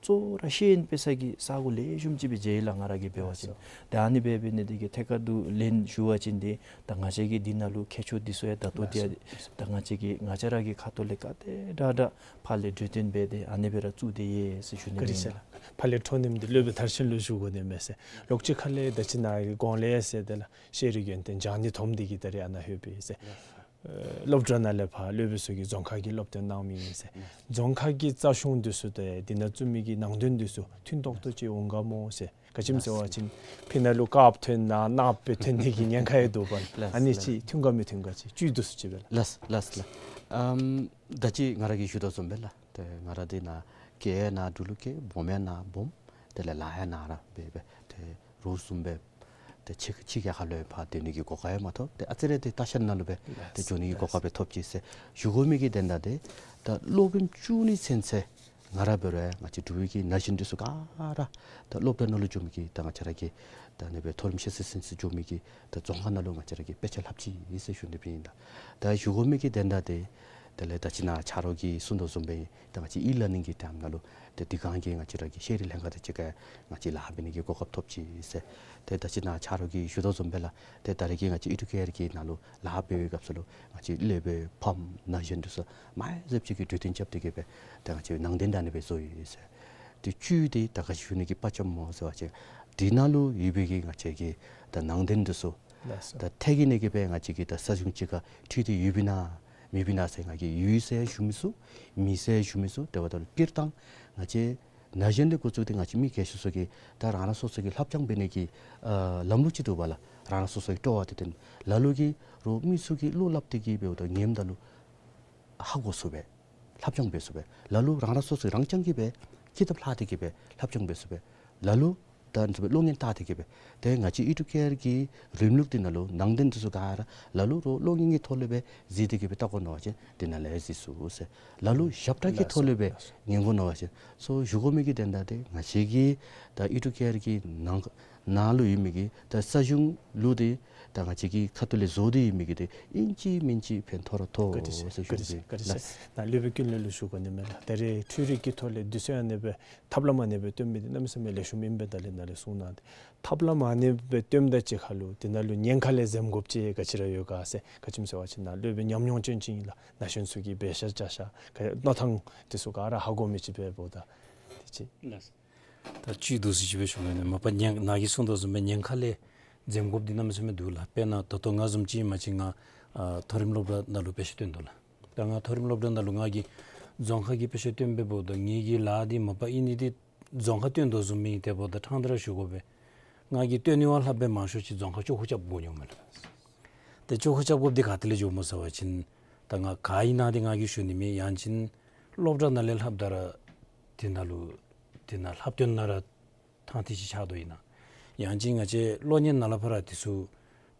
གཙོ་བོ་ར་ཤེས་ཡོན་སྤེལ་ས་གི་ས་སྒོ་ལེགས་ཤོམ་ཅིག་སྦེ་མཇལ་ཡི་ལགས་ང་ར་གིས་འབད་བ་ཅིན། ལགས་སོ། ཏེ་ཨ་ནི་སྦེ་འབད་ནི་དེ་གིས་ཐད་ཀར་དུ་ལན་ཞུ་བ་ཅིན་འདི་ད་ང་བཅས་ཀྱིས་འདི་ནང་ལུ་ཁྱད་ཆོས་འདི་ཚུ་ཡང་ད་ལྟོ་འདི་ཡང་ལགས་སོ། ད་ང་བཅས་ཀྱིས་ང་བཅས་ར་གི་ཁ་ཐུག་ལས་ག་དེ་དྲག་དྲག་ཕར་ལས་གྲོས་བསྟུན་འབད་དེ་ཨ་ནི་སྦེ་ར་བཙུགས་ཏེ་ཡོད་ཟེར་ཞུ་ནི་ཨིན་ལགས། བཀའ་དྲིན་ཆེ་ལགས། ཕར་ལས་འཕྲོ་མཐུད་དེ་སློབ་དཔོན་མཐར་ཕྱིན་ལུ་ཞུ་དགོ་ནི་མས་ཟེར། ལོག་ཅི་ཁ་ལས་ད་ཅི་ནཱ་གི་གོང་ལས་ཟེར་དེ་ལགས་ཤེས་རིག་ཡོན་ཏན་སྦྱང་ནི་དོམ་འདི་གིས་ད་རེས་ཨ་ནཱ་ལྷོད་པས་ཟེར། ཨེ་སློབ་གྲྭ་ནང་ལས་ཕར་སློབ་དཔོན་ཚུ་གིས་རྫོང་ཁག་གི་སློབ་སྟོན་གནང་མི་ཨིན་ཟེར། རྫོང་ཁག་གི་རྩ་གཞུང་འདི་ཚུ་དང་འདི་ནང་བཙུགས་མི་གི་ནང་དོན་འདི་ཚུ་མཐུན་ཏོག་ཏོ་ཅིག་འོང་ག་སྨོ་ཟེར། ག་ཅི་སྨོ་ཟེར་བ་ཅིན་ཕི་ནང་ལུ་དཀརཔོ་ཐོན་ན་གནགཔོ་སྦེ་ཐོན་ནི་གི་ཉེན་ཁ་ཡང་འདུག་པ་ལགས། ལགས་ཨ་ནི་ལགས། ཅིག་མཐུན་ག་མི་མཐུན་ག་ཅིག་བཅུད་འདི་ཚུ་ཅིག་སྦེ་ལགས། ལགས་ལགས་ལགས། ཨམ་ད་ཅི་ང་ར་གིས་ཞུ་དོ་བཟུམ་སྦེ་ལགས། ཏེ་ང་ར་འདི་ནཱ་སྐད་ཡང་ནཱ་འབྲུག་ལུ་སྐད་སྦོམ་ཡང་ནཱ་སྦོམ་ཏེ་ལགས་ལཱ་ཡང་ནཱ་ར་འབད་འབད་ཏེ་རོགས་བཟུམ་སྦེ་ཏེ་ཕྱི་ཕྱི་རྒྱལ་ཁབ་ལུ་ཡང་ཕར་སྡོད་ནི་གི་གོ་སྐབས་ཡང་མ་ཐོབ། ཏེ་ཨ་ཙི་རེ་ཏེ་ལྟ་བཤལ་ནང་ལུ་སྦེ་ཏེ་འགྱོ་ནི་གི་གོ་སྐབས་ཡང་ཐོབ་ཅི་ཟེར་ཞུ་དགོ་མི་གི་དོན་དག་འདི་ད་སློབ་དཔོན་བཅུ་གཉིས་ཚུན་ཚོད་ང་ར་འབད་རུང་ཡང་ང་བཅས་འབྲུག་པའི་གི་ན་གཞོན་འདི་ཚུ་ག་ར་ད་སློབ་གྲྭ་ནང་ལུ་འགྱོ་མི་གི་ད་ང་བཅས་ར་གི་ད་ཨ་ནི་སྦེ་མཐོ་རིམ་ཤེས་ཚད་ཚུན་ཚོད་འགྱོ་མི་གི་ད་རྫོང་ཁག་ནང་ལུ་ང་བཅས་ར་གིས་དཔེ་ཆ་ལྷབ་ཅི་ཟེར་ཞུ་ནི་སྦེ་ཨིན་ལགས། ད་ཞུ་དགོ་མི་གི་དོན་དག་འདི་དེ་ལས་ད་ཅི་ནཱ་ཆ་རོགས་ཀྱིས་གསུང་དོ་བཟུམ་སྦེ་ད་ང་བཅས་ཨི་ལར་ནིང་གི་ཊའིམ་ནང་ལུ་ཏེ་དེ་སྒང་གི་ང་བཅས་ར་གི་ཤེས་རིག་ལྷན་ཁག་དང་གཅིག་ཁར་ང་བཅས་ལཱ་འབད་ནི་གི་གོ་སྐབས་ཐོབ་ཅི་ཟེར། ཏེ་ད་ཅི་ནཱ་ཆ་རོགས་ཀྱིས་ཞུ་དོ་བཟུམ་སྦེ་ལགས། ཏེ་ད་རེས་ཀྱི་ང་བཅས་ཨི་ཌུ་ཀེར་གྱི་ནང་ལུ་ལཱ་འབད་བའི་སྐབས་སུ་ལུ་ང་བཅས་སློབ་དཔོན་ཕམ་ན་གཞོན་འདི་ཚུ་མ་ཧེ་ཟོབ་ཅིག་གིས་གྲོས་བསྟུན་རྐྱབ་སྟེ་གིས་སྦེ་ད་ང་བཅས་ནང་དོན་ད་ཨ་ནི་སྦེ་བཟོ་ཡི་ཟེར། ཏེ་བཅུད་འདི་ད་ག་ཅི་ཞུ་ནི་གི་དཔའ་བཅམ་སྨོ་ཟེར་བ་ཅིན་འདི་ནང་ལུ་ཡོད་པའི་གི་ང་བཅས་ཀྱི་ད་ནང་དོན་འདི་ཚུ་ལགས་སོ། ད་ཐད་ཀྱི་ནང་གི་སྦེ་ང་བཅས་ཀྱིས་ད་ས་གཞུང་གཅིག་ཁར་འཁྲིལ་ཏེ་ཡོད་པས་ན་མེད་པས་ན་ཟེར་ང་གིས་ཡོད་ཟེར་ཞུ་མི་ཚུགས། མེད་ཟེར་ཞུ་མི་ཚུགས། དེ་འབདཝ་ད་ལུ་སྤྱིར་བཏང་ང་བཅས་ན་གཞོན་ལས་འགོ་བཙུགས་ཏེ་ང་བཅས་མི་རྒས་ཤོས་ཚུ་གིས་ད་རང་རང་སོ་སོ་གི་ལྷབ་སྦྱང་འབད་ནི་གི་ཨ་ལམ་ལུགས་ཅིག་འདུག་པ་ལགས། རང་རང་སོ་སོ་གི་སྤྲོ་བ་དེ་སྟོན། ལ་ལུ་གིས་རོགས་མི་ཚུ་གིས་བློ་སླབ་སྟེ་གིས་འབདཝ་ད་ཉནམ་ད་ལུ་ཧ་གོ་ཚུགས་པས། ལྷབ་སྦྱང་འབད་ཚུགས་པས། ལ་ལུ་རང་རང་སོ་སོ་རང་རྐྱང་གིས་སྦེ་ཀི་དེབ་ལྷག་སྟེ་གིས་སྦེ་ལྷབ་སྦྱང་འབད་ཚུགས་པས། ལ་ལུ་ད་ཨ་ནི་སྦེ་གློག་བརྙན་བལྟ་སྟེ་གིས་སྦེ། ཏེ་ང་བཅས་ཨི་ཌུ་ཀེར་གྱི་རིམ་ལུགས་འདི་ནང་ལུ་ནང་དོན་འདི་ཚུ་ག་ར་ལ་ལུ་རོགས་གློག་བརྙན་གྱི་ཐོག་ལས་སྦེ་གཟིགས་ཏེ་གིས་སྦེ་བལྟ་དགོ་མནོ་བ་ཅིན་འདི་ནང་ལས་གཟིགས་ཚུགས་ཟེར། ལ་ལུ་ཞབས་ཁྲ་གི་ཐོག་ལས་སྦེ་ལགས་སོ། ཉན་དགོ་མནོ་བ་ཅིན། སོ་ཞུ་དགོ་མི་གི་དོན་དག་འདི་ང་བཅས་ཀྱི་ད་ཨི་ཌུ་ཀེར་གྱི་ནང་ནང་ལུ་ཡོད་མི་གི་ད་ས་གཞུང་ལུ་འདི་ད་ང་བཅས་ཀྱི་ཁ་ཐུག་ལས་བཟོ་སྟེ་ཡོད་མི་གི་འདི་ཨིན་ཅི་མིན་ཅི་ཕན་ཐོགས་ར་ཐོགས་ཟེར་ཞུ་ནི་ཨིན། ལགས། ད་སློབ་དཔོན་ཀུན་ལེགས་ལུ་ཞུ་དགོ་ནི་མས་ལགས། ད་རེས་འཕྲུལ་རིག་གི་ཐོག་ལས་དུས་ཚོད་ཨ་ནི་སྦེ་ཐབས་ལམ་ཨ་ནི་སྦེ་སྟོན་མི་འདི་གནམ་མེད་ས་མེད་ལེགས་ཤོམ་ཨིན་པས། ད་ལས་ནཱ་ལས་གསུངས་གནང་སྟེ་ཐབས་ལམ་ཨ་ནི་སྦེ་སྟོནམ་ད་ཅིག་ཁར་ལུ་འདི་ནང་ལུ་ཉེན་ཁ་ལས་འཛེམ་དགོཔ་ཅིག་ག་ཅི་ར་ཡོད་ག་ཟེར། ག་ཅི་སྨོ་ཟེར་བ་ཅིན་ནཱ་སློབ་དཔོན་ཉམས་མྱོང་ཅན་ཅིག་ཨིན་ལགས། ན་གཞོན་ཚུ་གིས་འབད་ཤ་བྱ་ཤ་ག་མནོ་ཐངས་འདི་ཚུ་ག་ར་ཧ་གོ་མི་ཅིག་འབདཝ་ད་དེ་ཅིག། ལགས། ད་བཅུད་འདི་ཚུ་ཅིག་སྦེ་ཞུ་དགོ་ནི་མས། མ་པ་ཉེན་ནཱ་གིས་གསུངས་དོ་བཟུམ་སྦེ་ཉེན་ཁ་ལས་འཛེམ་དགོཔ་འདི་གནམ་མེད་ས་མེད་འདུག་ལགས། དཔེར་ན་ད་ལྟོ་ང་བཟུམ་ཅིག་ཨིན་པ་ཅིན་ང་ཨ་མཐོ་རིམ་སློབ་གྲྭ་ནང་ལུ་དཔེ་ཆ་སྟོན་དོ་ལགས། ད་ང་མཐོ་རིམ་སློབ་གྲྭ་ནང་ལུ་ང་གིས་རྫོང་ཁག་གི་དཔེ་ཆ་སྟོན་སྦེ་འབདཝ་ད་ངེ་གི་ལཱ་འདི་མ་པ་ཨིན་ནི་འདི་རྫོང་ཁག་སྟོན་དོ་བཟུམ་ཨིན། དེ་འབདཝ་ད་ཕྲང་སྟེ་ར་ཞུ་དགོ་པས། ང་གིས་སྟོན་ནི་བ་ལྷགཔ་སྦེ་མང་ཤོས་ཅིག་རྫོང་ཁ་ཅོག་ཁུ་རྐྱབ་དགོ་ནི་འོང་མས་ལགས། ཏེ་ཅོག་ཁུ་རྐྱབ་དགོཔ་འདི་ག་ཏེ་ལས་འགྱོཝ་སྨོ་ཟེར་བ་ཅིན་ད་ང་ག་ཨིན་ན་འདི་ང་གིས་ཞུ་ནི་མེད། ཡང་ཅིན་སློབ་གྲྭ་ནང་ལས་ལྷབ་ད་ར་དེ་ནང་ལུ་དེ་ནང་ལྷབ་སྟོན་ནང་ར་ཐང་ཐིག་ཅིག་ཆགས་དོ་ཨིན་ན། ཡང་ཅིན་ང་བཅས་གློག་བརྙན་ནང་ལས་ཕར་ར་དེ་ཚུ་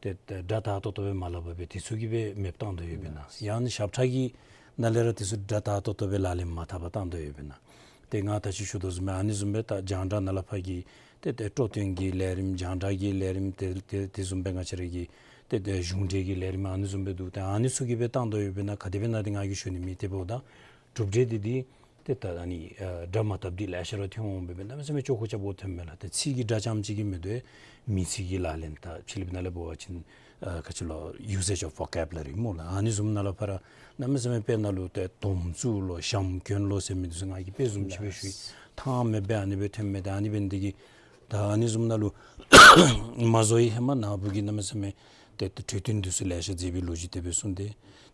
ཏེ་ཏེ་སྒྲ་དག་ཏོག་ཏོ་སྦེ་མ་སླབ་པར་སྦེ་དེ་ཚུ་གིས་སྦེ་མེདཔ་བཏང་དོ་ཡོདཔ་ཨིན་ན། ཡང་ཞབས་ཁྲ་གི་ནང་ལས་ར་དེ་ཚུ་སྒྲ་དག་ཏོག་ཏོ་སྦེ་ལག་ལེན་མ་འཐབ་པར་བཏང་དོ་ཡོདཔ་ཨིན་ན། ཏེ་ང་ད་ཅི་ཞུ་དོ་བཟུམ་སྦེ་ཨ་ནི་བཟུམ་སྦེ་ད་རྒྱང་བསྒྲགས་ནང་ལས་ཕར་གྱི་ཏེ་ཏེ་སྤྲོ་སྟོན་གྱི་ལས་རིམ་རྒྱང་བསྒྲགས་ཀྱི་ལས་རིམ་ཏེ་ཏེ་དེ་བཟུམ་སྦེ་ང་བཅས་ར་གི་ཏེ་ཏེ་གཞུང་འབྲེལ་གྱི་ལས་རིམ་ཨ་ནི་བཟུམ་སྦེ་འདུག། ཏེ་ཨ་ནི་ཚུ་གིས་སྦེ་བཏང་དོ་ཡོདཔ་ཨིན་ན། ག་དེ་སྦེ་ཨིན་ན་འདི་ང་གིས་ཞུ་ནི་མེད། དེ་འབདཝ་ད་གྲུབ་འབྲས་འདི་འདི་ཏེ་ད་ཨ་ནི་ཨ་སྒྲ་མ་འཐབ་འདི་ལེ་ཤ་ར་ཐོན་འོང་། འབད་འབདཝ་ད་གནམ་མེད་ས་མེད་ཅོག་ཁུ་རྐྱབ་དགོཔ་ཐོནམ་མས་ལགས། ཏེ་ཚིག་གི་སྒྲ་རྐྱངམ་ཅིག་གིས་མི་དོ། མི་ཚིག་གི་ལག་ལེན་ད་ཕྱི་གླིང་པ་ནང་ལས་འབད་བ་ཅིན་ཨ་ག་ཅི་ལོ་usage of vocabulary སྨོ་ལགས། ཨ་ནི་བཟུམ་ནང་ལས་ཕར་ར་གནམ་མེད་ས་མེད་དཔེར་ན་ལུ་ཏེ་དོམ་ཚུ་ལོ་ཞྭམོ་གྱོན་ལོ་ཟེར་མི་འདི་ཚུ་ང་གིས་དཔེ་བཟུམ་ཅིག་སྦེ་ཞུ་ཡི། ཐང་མེད་པར་ཨ་ནི་སྦེ་ཐོནམ་མས། ད་ཨ་ནི་འབད་ནི་འདི་གིས་ད་ཨ་ནི་བཟུམ་ནང་ལུ་མ་བཟོ་བའི་ཧེ་མ་ནཱ་བུ་གིས་གནམ་མེད་ས་མེད་ཏེ་ཏེ་གྲོས་བསྟུན་འདི་ཚུ་ལེ་ཤ་མཛད་པའི་ལོ་རྒྱུས་དེ་སྦེ་གསུངས་ཏེ།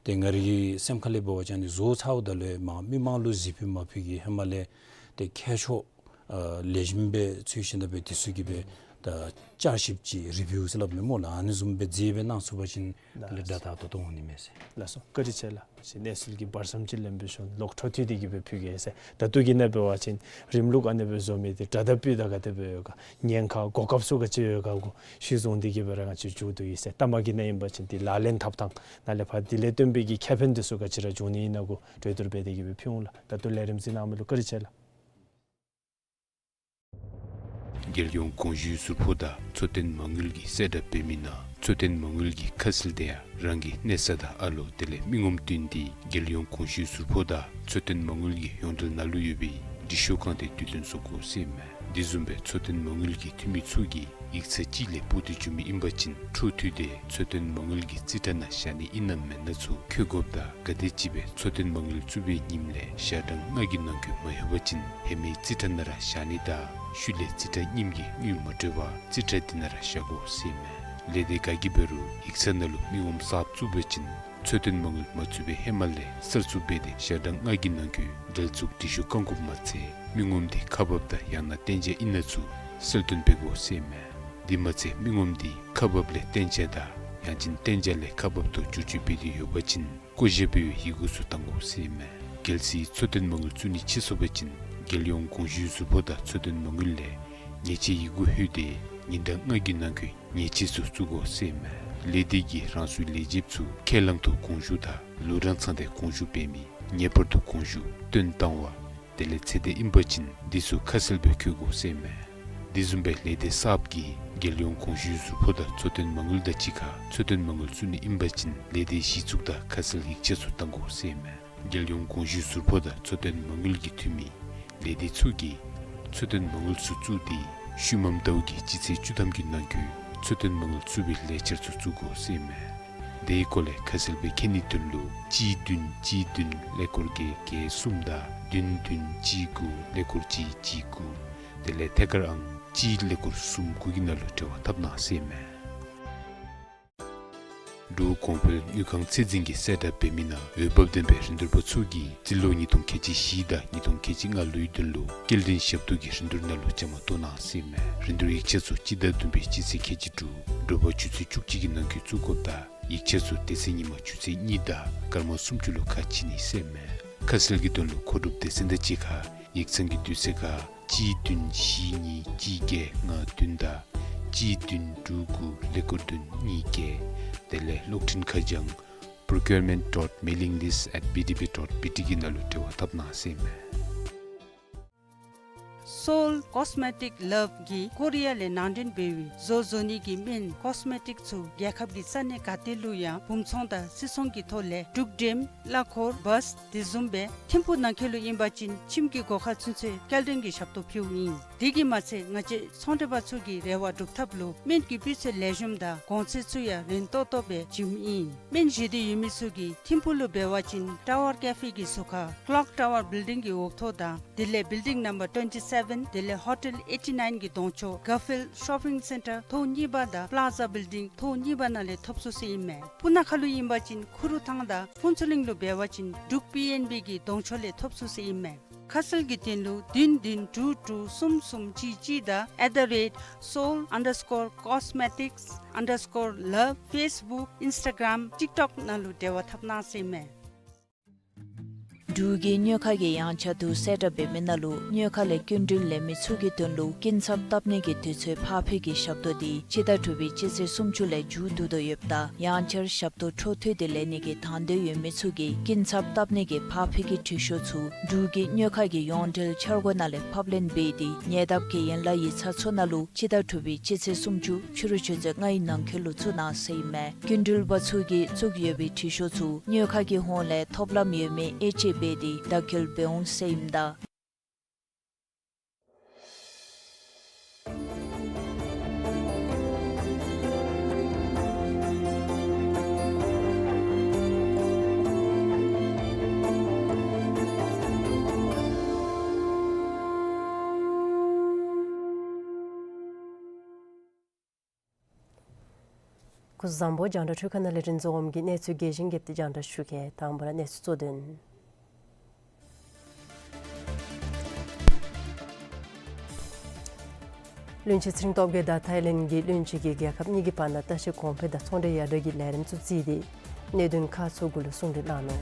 ཏེ་ང་རའི་གི་སེམས་ཁ་ལས་འབད་བ་ཅིན་ཨ་ནི་བཟོ་ཚརཝ་ད་ལུ་མ་མི་མང་ལུ་གཟིགས་ཕུལ་མ་ཕུལ་གྱི་ཧེ་མ་ལས་ཏེ་མཁས་མཆོག་ཨ་ལེགས་ཤོམ་སྦེ་འཚོལ་ཞིནམ་ད་སྦེ་དེ་ཚུ་གིས་སྦེ་ད་བསྐྱར་ཞིབ་ཅིག་རི་བིའུ་ཟེར་སླབ་མས་སྨོ་ལགས། ཨ་ནི་བཟུམ་སྦེ་མཛད་སྦེ་གནང་ཚུགས་པ་ཅིན་དེ་ལས་སྒྲ་དག་ཏོག་ཏོ་འོང་ནི་མས་ཟེར། ལགས་སོ། བཀའ་དྲིན་ཆེ་ལགས། ཅིག་གནས་ཚུལ་གྱི་བར་མཚམས་ཅིག་ལེན་པའི་ཤུལ་ལོག་འཕྲོ་མཐུད་དེ་གིས་སྦེ་ཕུལ་གེ་ཟེར། ད་ལྟོ་གི་ནང་འབད་བ་ཅིན་རིམ་ལུགས་ཨ་ནི་སྦེ་བཟོ་མི་འདི་སྒྲ་དང་སྤུས་དག་ག་དེ་སྦེ་ཡོད་ག། ཉེན་ཁ་གོ་སྐབས་ཚུ་ག་ཅི་ཡོད་ག་གུ་གཞི་བཟུང་སྟེ་གིས་སྦེ་ར་ང་བཅས་མཇུག་བསྡུ་ཡི་ཟེར། ལྟ་མ་གི་ནང་ཨིན་པ་ཅིན་འདི་ལག་ལེན་འཐབ་ཐངས་ནང་ལས་ཕར་འདི་ལས་བརྟེན་པའི་གི་ཁེ་ཕན་འདི་ཚུ་ག་ཅི་ར་འབྱུང་ནི་ཨིན་ན་གུ་གྲོས་བསྡུར་འབད་དེ་གིས་སྦེ་ཕུལ་འོང་ལགས། ད་ལྟོ་ལས་རིམ་གཟིགས་གནང་མི་ལུ་བཀའ་དྲིན་ཆེ་ལགས། རྒྱལ་ཡོངས་གོང་ཞུའི་ཟུར་ཕོགས་དང་འཚོ་རྟེན་མ་དངུལ་གྱིས་གསལ་བསྒྲགས་འབད་མི་ནང་འཚོ་རྟེན་མ་དངུལ་གྱི་ཁ་གསལ་དེ་ཡང་རང་གི་གནས་ས་དང་ཨ་ལོ་དེ་ལས་མི་ངོམ་བསྟུན་ཏེ་རྒྱལ་ཡོངས་གོང་ཞུའི་ཟུར་ཕོགས་དང་འཚོ་རྟེན་མ་དངུལ་གྱི་ཡོངས་འབྲེལ་ནང་ལུ་ཡོད་པའི་འབྲི་ཤོག་ཁང་དེ་དུས་སྟོན་བཟོ་དགོ་ཟེར་ཨིན་མས། དེ་བཟུམ་སྦེ་འཚོ་རྟེན་མ་དངུལ་གྱི་འཐུས་མི་ཚུ་གིས་ཡིག་ཚང་ཅིག་ལས་སྤོ་སྟེ་འགྱོ་མི་ཨིན་པ་ཅིན་འཕྲོ་མཐུད་དེ་འཚོ་རྟེན་མ་དངུལ་གྱི་རྩིས་ཁྲ་ནང་བཞག་ནི་ཨིན་ན་མེན་ན་ཚུ་འཁོད་དགོཔ་དང་ག་དེམ་ཅིག་སྦེ་འཚོ་རྟེན་མ་དངུལ་བཙུགས་པའི་ཉིནམ་ལས་ཞག་གྲངས་ལྔ་གི་ནང་འཁོད་མ་ཡོད་པ་ཅིན་ཧེ་མའི་རྩིས་ཁྲ་ནང་ར་བཞག་ནི་དང་ཤུལ་ལས་རྩིས་ཁྲ་རྙིངམ་གྱི་དངུལ་མ་སྤྲོད་པར་རྩིས་ཁྲ་དེ་ནང་ར་བཞག་དགོ་ཟེར་ཨིན་མས། ལས་སྡེ་ག་གིས་འབད་རུང་ཡིག་ཚང་ནང་ལུ་མི་ངོམ་གསརཔ་བཙུགས་པ་ཅིན་འཚོ་རྟེན་མ་དངུལ་མ་བཙུགས་པའི་ཧེ་མ་ལས་གསར་བཙུགས་འབད་དེ་ཞག་གྲངས་ལྔ་གི་ནང་འཁོད་འབྲེལ་འཛུགས་འབྲི་ཤོག་བཀང་དགོཔ་མ་ཚད་མི་ངོམ་དེ་ཁག་འབགཔ་དང་ཡང་ན་གཏན་འཇགས་ཨིན་ན་ཚུ་གསལ་སྟོན་འབད་དགོ་ཟེར་ཨིན་མས། དེ་མ་ཚད་མི་ངོམ་དེ་ཁག་འབགཔ་ལས་གཏན་འཇགས་དང་ཡང་ཅིན་གཏན་འཇགས་ལས་ཁག་འབགཔ་ཐོག་བསྒྱུར་བཅོས་འབད་དེ་ཡོད་པ་ཅིན་བཀོད་བཞག་པའི་ཡི་གུ་ཚུ་བཏང་དགོ་ཟེར་ཨིན་མས། གལ་སྲིད་འཚོ་རྟེན་མ་དངུལ་བཙུགས་ནི་ཆད་སོང་པ་ཅིན་རྒྱལ་ཡོངས་གོང་ཞུའི་ཟུར་ཕོགས་དང་འཚོ་རྟེན་མ་དངུལ་ལས་ཉེས་ཆད་ཡི་གུ་ལྷོད་དེ་ཉིན་གྲངས་ལྔ་གི་ནང་འཁོད་ཉེས་ཆད་ཚུ་བཙུགས་དགོ་ཟེར་ཨིན་མས། ལས་སྡེ་གིས་རང་སོའི་ལས་བྱེདཔ་ཚུ་ཁས་བླངས་ཐོག་གོང་ཞུ་དང་ལོ་གྲངས་ཚང་སྟེ་གོང་ཞུ་འབད་མི་ངེས་པར་དུ་གོང་ཞུ་སྟོན་བཏང་བ་དེ་ལས་ཚེ་འདས་ཨིན་པ་ཅིན་འདི་ཚུ་ཁ་གསལ་སྦེ་འཁོད་དགོ་ཟེར་ཨིན་མས། དེ་བཟུམ་སྦེ་ལས་སྡེ་གསརཔ་གིས་རྒྱལ་ཡོངས་གོང་ཞུའི་ཟུར་ཕོགས་དང་འཚོ་རྟེན་མ་དངུལ་དང་གཅིག་ཁར་འཚོ་རྟེན་མ་དངུལ་བཙུགས་ནི་ཨིན་པ་ཅིན་ལས་སྡེའི་གཞི་བཙུགས་དང་ཁ་གསལ་ཡིག་ཆ་ཚུ་བཏང་དགོ་ཟེར་ཨིན་མས། རྒྱལ་ཡོངས་གོང་ཞུའི་ཟུར་ཕོགས་དང་འཚོ་རྟེན་མ་དངུལ་གྱི་འཐུས་མི་ལས་སྡེ་ཚུ་གིས་འཚོ་རྟེན་མ་དངུལ་ཚུ་བཙུགས་ཏེ་ཤུལ་མམ་ཟླཝ་གི་སྤྱི་ཚེས་བཅུ་ཐམ་གྱི་ནང་འཁོད་འཚོ་རྟེན་མ་དངུལ་བཙུགས་པའི་ལས་འཆར་ཚུ་བཙུགས་དགོ་ཟེར་ཨིན་མས། དེའི་སྐོར་ལས་ཁ་གསལ་སྦེ་མཁྱེན་ནིའི་དོན་ལུ་གཅིག་བདུན་གཅིག་བདུན་ཀླད་ཀོར་བརྒྱད་བརྒྱད་གསུམ་དང་བདུན་བདུན་གཅིག་དགུ་ཀླད་ཀོར་གཅིག་གཅིག་དགུ་དེ་ལས་ཐད་ཀར་ཨང་གཅིག་ཀླད་ཀོར་གསུམ་དགུ་གི་ནང་ལུ་འབྲེལ་བ་འཐབ་གནང་ཟེར་ཨིན་མས། འབྲུག་གོང་འཕེལ་དངུལ་ཁང་ཚད་འཛིན་གྱིས་གསལ་བསྒྲགས་འབད་མི་ནང་འོས་འབབ་ལྡན་པའི་རིན་བསྡུར་པ་ཚུ་གིས་རྩིས་ལོ་ཉིས་སྟོང་ཁལ་གཅིག་བཞི་དང་ཉིས་སྟོང་ཁལ་གཅིག་ལྔ་ལོའི་དོན་ལུ་སྐྱེལ་འདྲེན་ཞབས་ཏོག་གི་རིན་བསྡུར་ནང་ལུ་བཅའ་མར་གཏོགས་གནང་ཟེར་ཨིན་མས། རིན་བསྡུར་ཡིག་ཆ་ཚུ་སྤྱི་ཟླ་བདུན་པའི་སྤྱི་ཚེས་ཁལ་གཅིག་དྲུག་དྲོ་པ་ཆུ་ཚོད་བཅུ་གཅིག་གི་ནང་འཁོད་བཙུགས་དགོཔ་དང་ཡིག་ཆ་ཚུ་དེ་ཚེ་ཉིན་མ་ཆུ་ཚོད་གཉིས་དང་སྐར་མ་སུམ་ཅུ་ལུ་ཁ་ཕྱེ་ནི་ཟེར་ཨིན་མས། ཁ་གསལ་གྱི་དོན་ལུ་མཁོ་སྒྲུབ་སྡེ་ཚན་དང་གཅིག་ཁར་ཡིག་ཚང་གི་དུས་ཚོད་ཁར་གཅིག་བདུན་བཞི་གཉིས་གཅིག་བརྒྱད་ལྔ་བདུན་དང་གཅིག་བདུན་དྲུག་དགུ་ཀླད་ཀོར་བདུན་གཉིས་བརྒྱད་དེ་ལས་གློག་འཕྲིན་ཁ་བྱང་procurement dot mailing list at B D B dot B T གི་ནང་ལུ་འབྲེལ་བ་འཐབ་གནང་ཟེར་ཨིན་མས། Seoul Cosmetic Love གིས་ཀོ་རི་ཡ་ལས་ནང་འདྲེན་འབད་བའི་བཟོ་བཟོ་ནི་གི་སྨན་ཀོས་མེ་ཊིཀ་ཚུ་རྒྱལ་ཁབ་ཀྱི་ས་གནས་ག་ཏེ་ལུ་ཡང་སྦུང་ཚོང་དང་སིལ་ཚོང་གི་ཐོག་ལས་འབྲུག་འགྲེམ་གླ་འཁོར་བཱས་དེ་བཟུམ་སྦེ་ཐིམ་ཕུག་ནང་འཁོད་ལུ་ཨིན་པ་ཅིན་ཁྱིམ་གྱི་སྒོ་ཁར་ཚུན་ཚོད་སྐྱེལ་འདྲེན་གྱི་ཞབས་ཏོག་ཕུལཝ་ཨིན། དེ་གིས་མ་ཚད་ང་བཅས་ཚོང་འབྲེལ་པ་ཚུ་གི་རེ་བ་སྒྲུབ་ཐབས་ལུ་སྨན་གྱི་སྤུས་ཚད་ལེགས་ཤོམ་དང་གོང་ཚད་ཚུ་ཡང་རན་ཏོག་ཏོ་སྦེ་བྱིནམ་ཨིན། སྨན་བཞེས་འདོད་ཡོད་མི་ཚུ་གིས་ཐིམ་ཕུག་ལུ་འབད་བ་ཅིན་Tower Cafe གི་ཟུར་ཁར་Clock Tower Building གི་འོག་ཐོག་དང་དེ་ལས་Building Number twenty seven དེ་ལས་Hotel eighty nine གི་གདོང་ཕྱོགས་Garfield Shopping Centre ཐོག་གཉིས་པ་དང་Plaza Building ཐོག་གཉིས་པ་ནང་ལས་ཐོབ་ཚུགས་ཟེར་ཨིན་མས། སྤུ་ན་ཁ་ལུ་ཨིན་པ་ཅིན་ཁུ་རུ་ཐང་དང་ཕུན་ཚོགས་གླིང་ལུ་འབད་བ་ཅིན་འབྲུག་པི་ཨེན་བི་གི་གདོང་ཕྱོགས་ལས་ཐོབ་ཚུགས་ཟེར་ཨིན་མས། ཁ་གསལ་གྱི་དོན་ལུ་བདུན་བདུན་དྲུག་དྲུག་གསུམ་གསུམ་གཅིག་གཅིག་དང་at the rate Seoul underscore cosmetics underscore love Facebook Instagram TikTok ནང་ལུ་འབྲེལ་བ་འཐབ་གནང་ཟེར་ཨིན་མས། འབྲུག་གི་སྨྱོ་ཁ་གི་ཡང་ཆ་བསྡུ་གསལ་བསྒྲགས་འབད་མི་ནང་ལུ་སྨྱོ་ཁ་ལས་སྐྱིན་འགྲུལ་ལེན་མི་ཚུ་གི་དོན་ལུ་སྐྱིན་ཚབ་བཏབ་ནི་གི་དུས་ཚོད་ཕར་འཕུལ་གྱི་ཞབས་ཏོག་འདི་སྤྱི་ཟླ་དྲུག་པའི་སྤྱི་ཚེས་སུམ་ཅུ་ལས་མཇུག་བསྡུ་དོ་ཡོདཔ་ད་ཡང་བསྐྱར་ཞབས་ཏོག་འཕྲོ་མཐུད་དེ་ལེན་ནི་གི་དང་འདོད་ཡོད་མི་ཚུ་གིས་སྐྱིན་ཚབ་བཏབ་ནི་གི་ཕར་འཕུལ་གྱི་འཕྲུལ་ཤོག་ཚུ་འབྲུག་གི་སྨྱོ་ཁ་གི་ཡོངས་འབྲེལ་འཆར་སྒོ་ནང་ལས་ཕབ་ལེན་འབད་དེ་ཉེ་འདབས་ཀྱི་ཡན་ལག་ཡིག་ཚང་ཚུ་ནང་ལུ་སྤྱི་ཟླ་དྲུག་པའི་སྤྱི་ཚེས་སུམ་ཅུ་ཕྱི་རུ་ཆུ་ཚོད་ལྔའི་ནང་འཁོད་ལུ་བཙུགས་གནང་ཟེར་ཨིན་མས། སྐྱིན་འགྲུལ་པ་ཚུ་གིས་བཙུགས་ཡོད་པའི་འཕྲུལ་ཤོག་ཚུ་སྨྱོ་ཁ་གི་ཧོངས་ལས་ཐོབ་ལམ་ཡོད་མི་དབྱེ་དཔྱད་འབད་དེ་བདག་སྐྱེལ་འབད་འོང་ཟེར་ཨིནམ་ད། སྐུ་གཟུགས་བཟང་པོ། རྒྱང་བསྒྲགས་འཕྲུལ་ཁང་ནང་ལས་རིན་འཛོམས་ཀྱིས་གནས་ཚུལ་རྒྱས་ཤིང་རྒྱསཔ་དེ་རྒྱང་བསྒྲགས་ཞུ་གེ། དང་པ་ར་གནས་ཚུལ་གཙོ་དོན། བློན་ཆེན་ཚེ་རིང་སྟོབས་རྒྱས་དང་ཐའི་ལེནཌ་གྱི་བློན་ཆེན་གྱིས་རྒྱལ་ཁབ་གཉིས་ཀྱི་བར་ན་ལྟ་བཤལ་གོང་འཕེལ་དང་ཚོང་འབྲེལ་ཡར་དྲག་གི་ལས་རིམ་ཚུ་བརྩིས་ཏེ་གནད་དོན་ཁག་ཚུ་གུ་ལུ་གསུང་གྲོས་གནང་ནུག།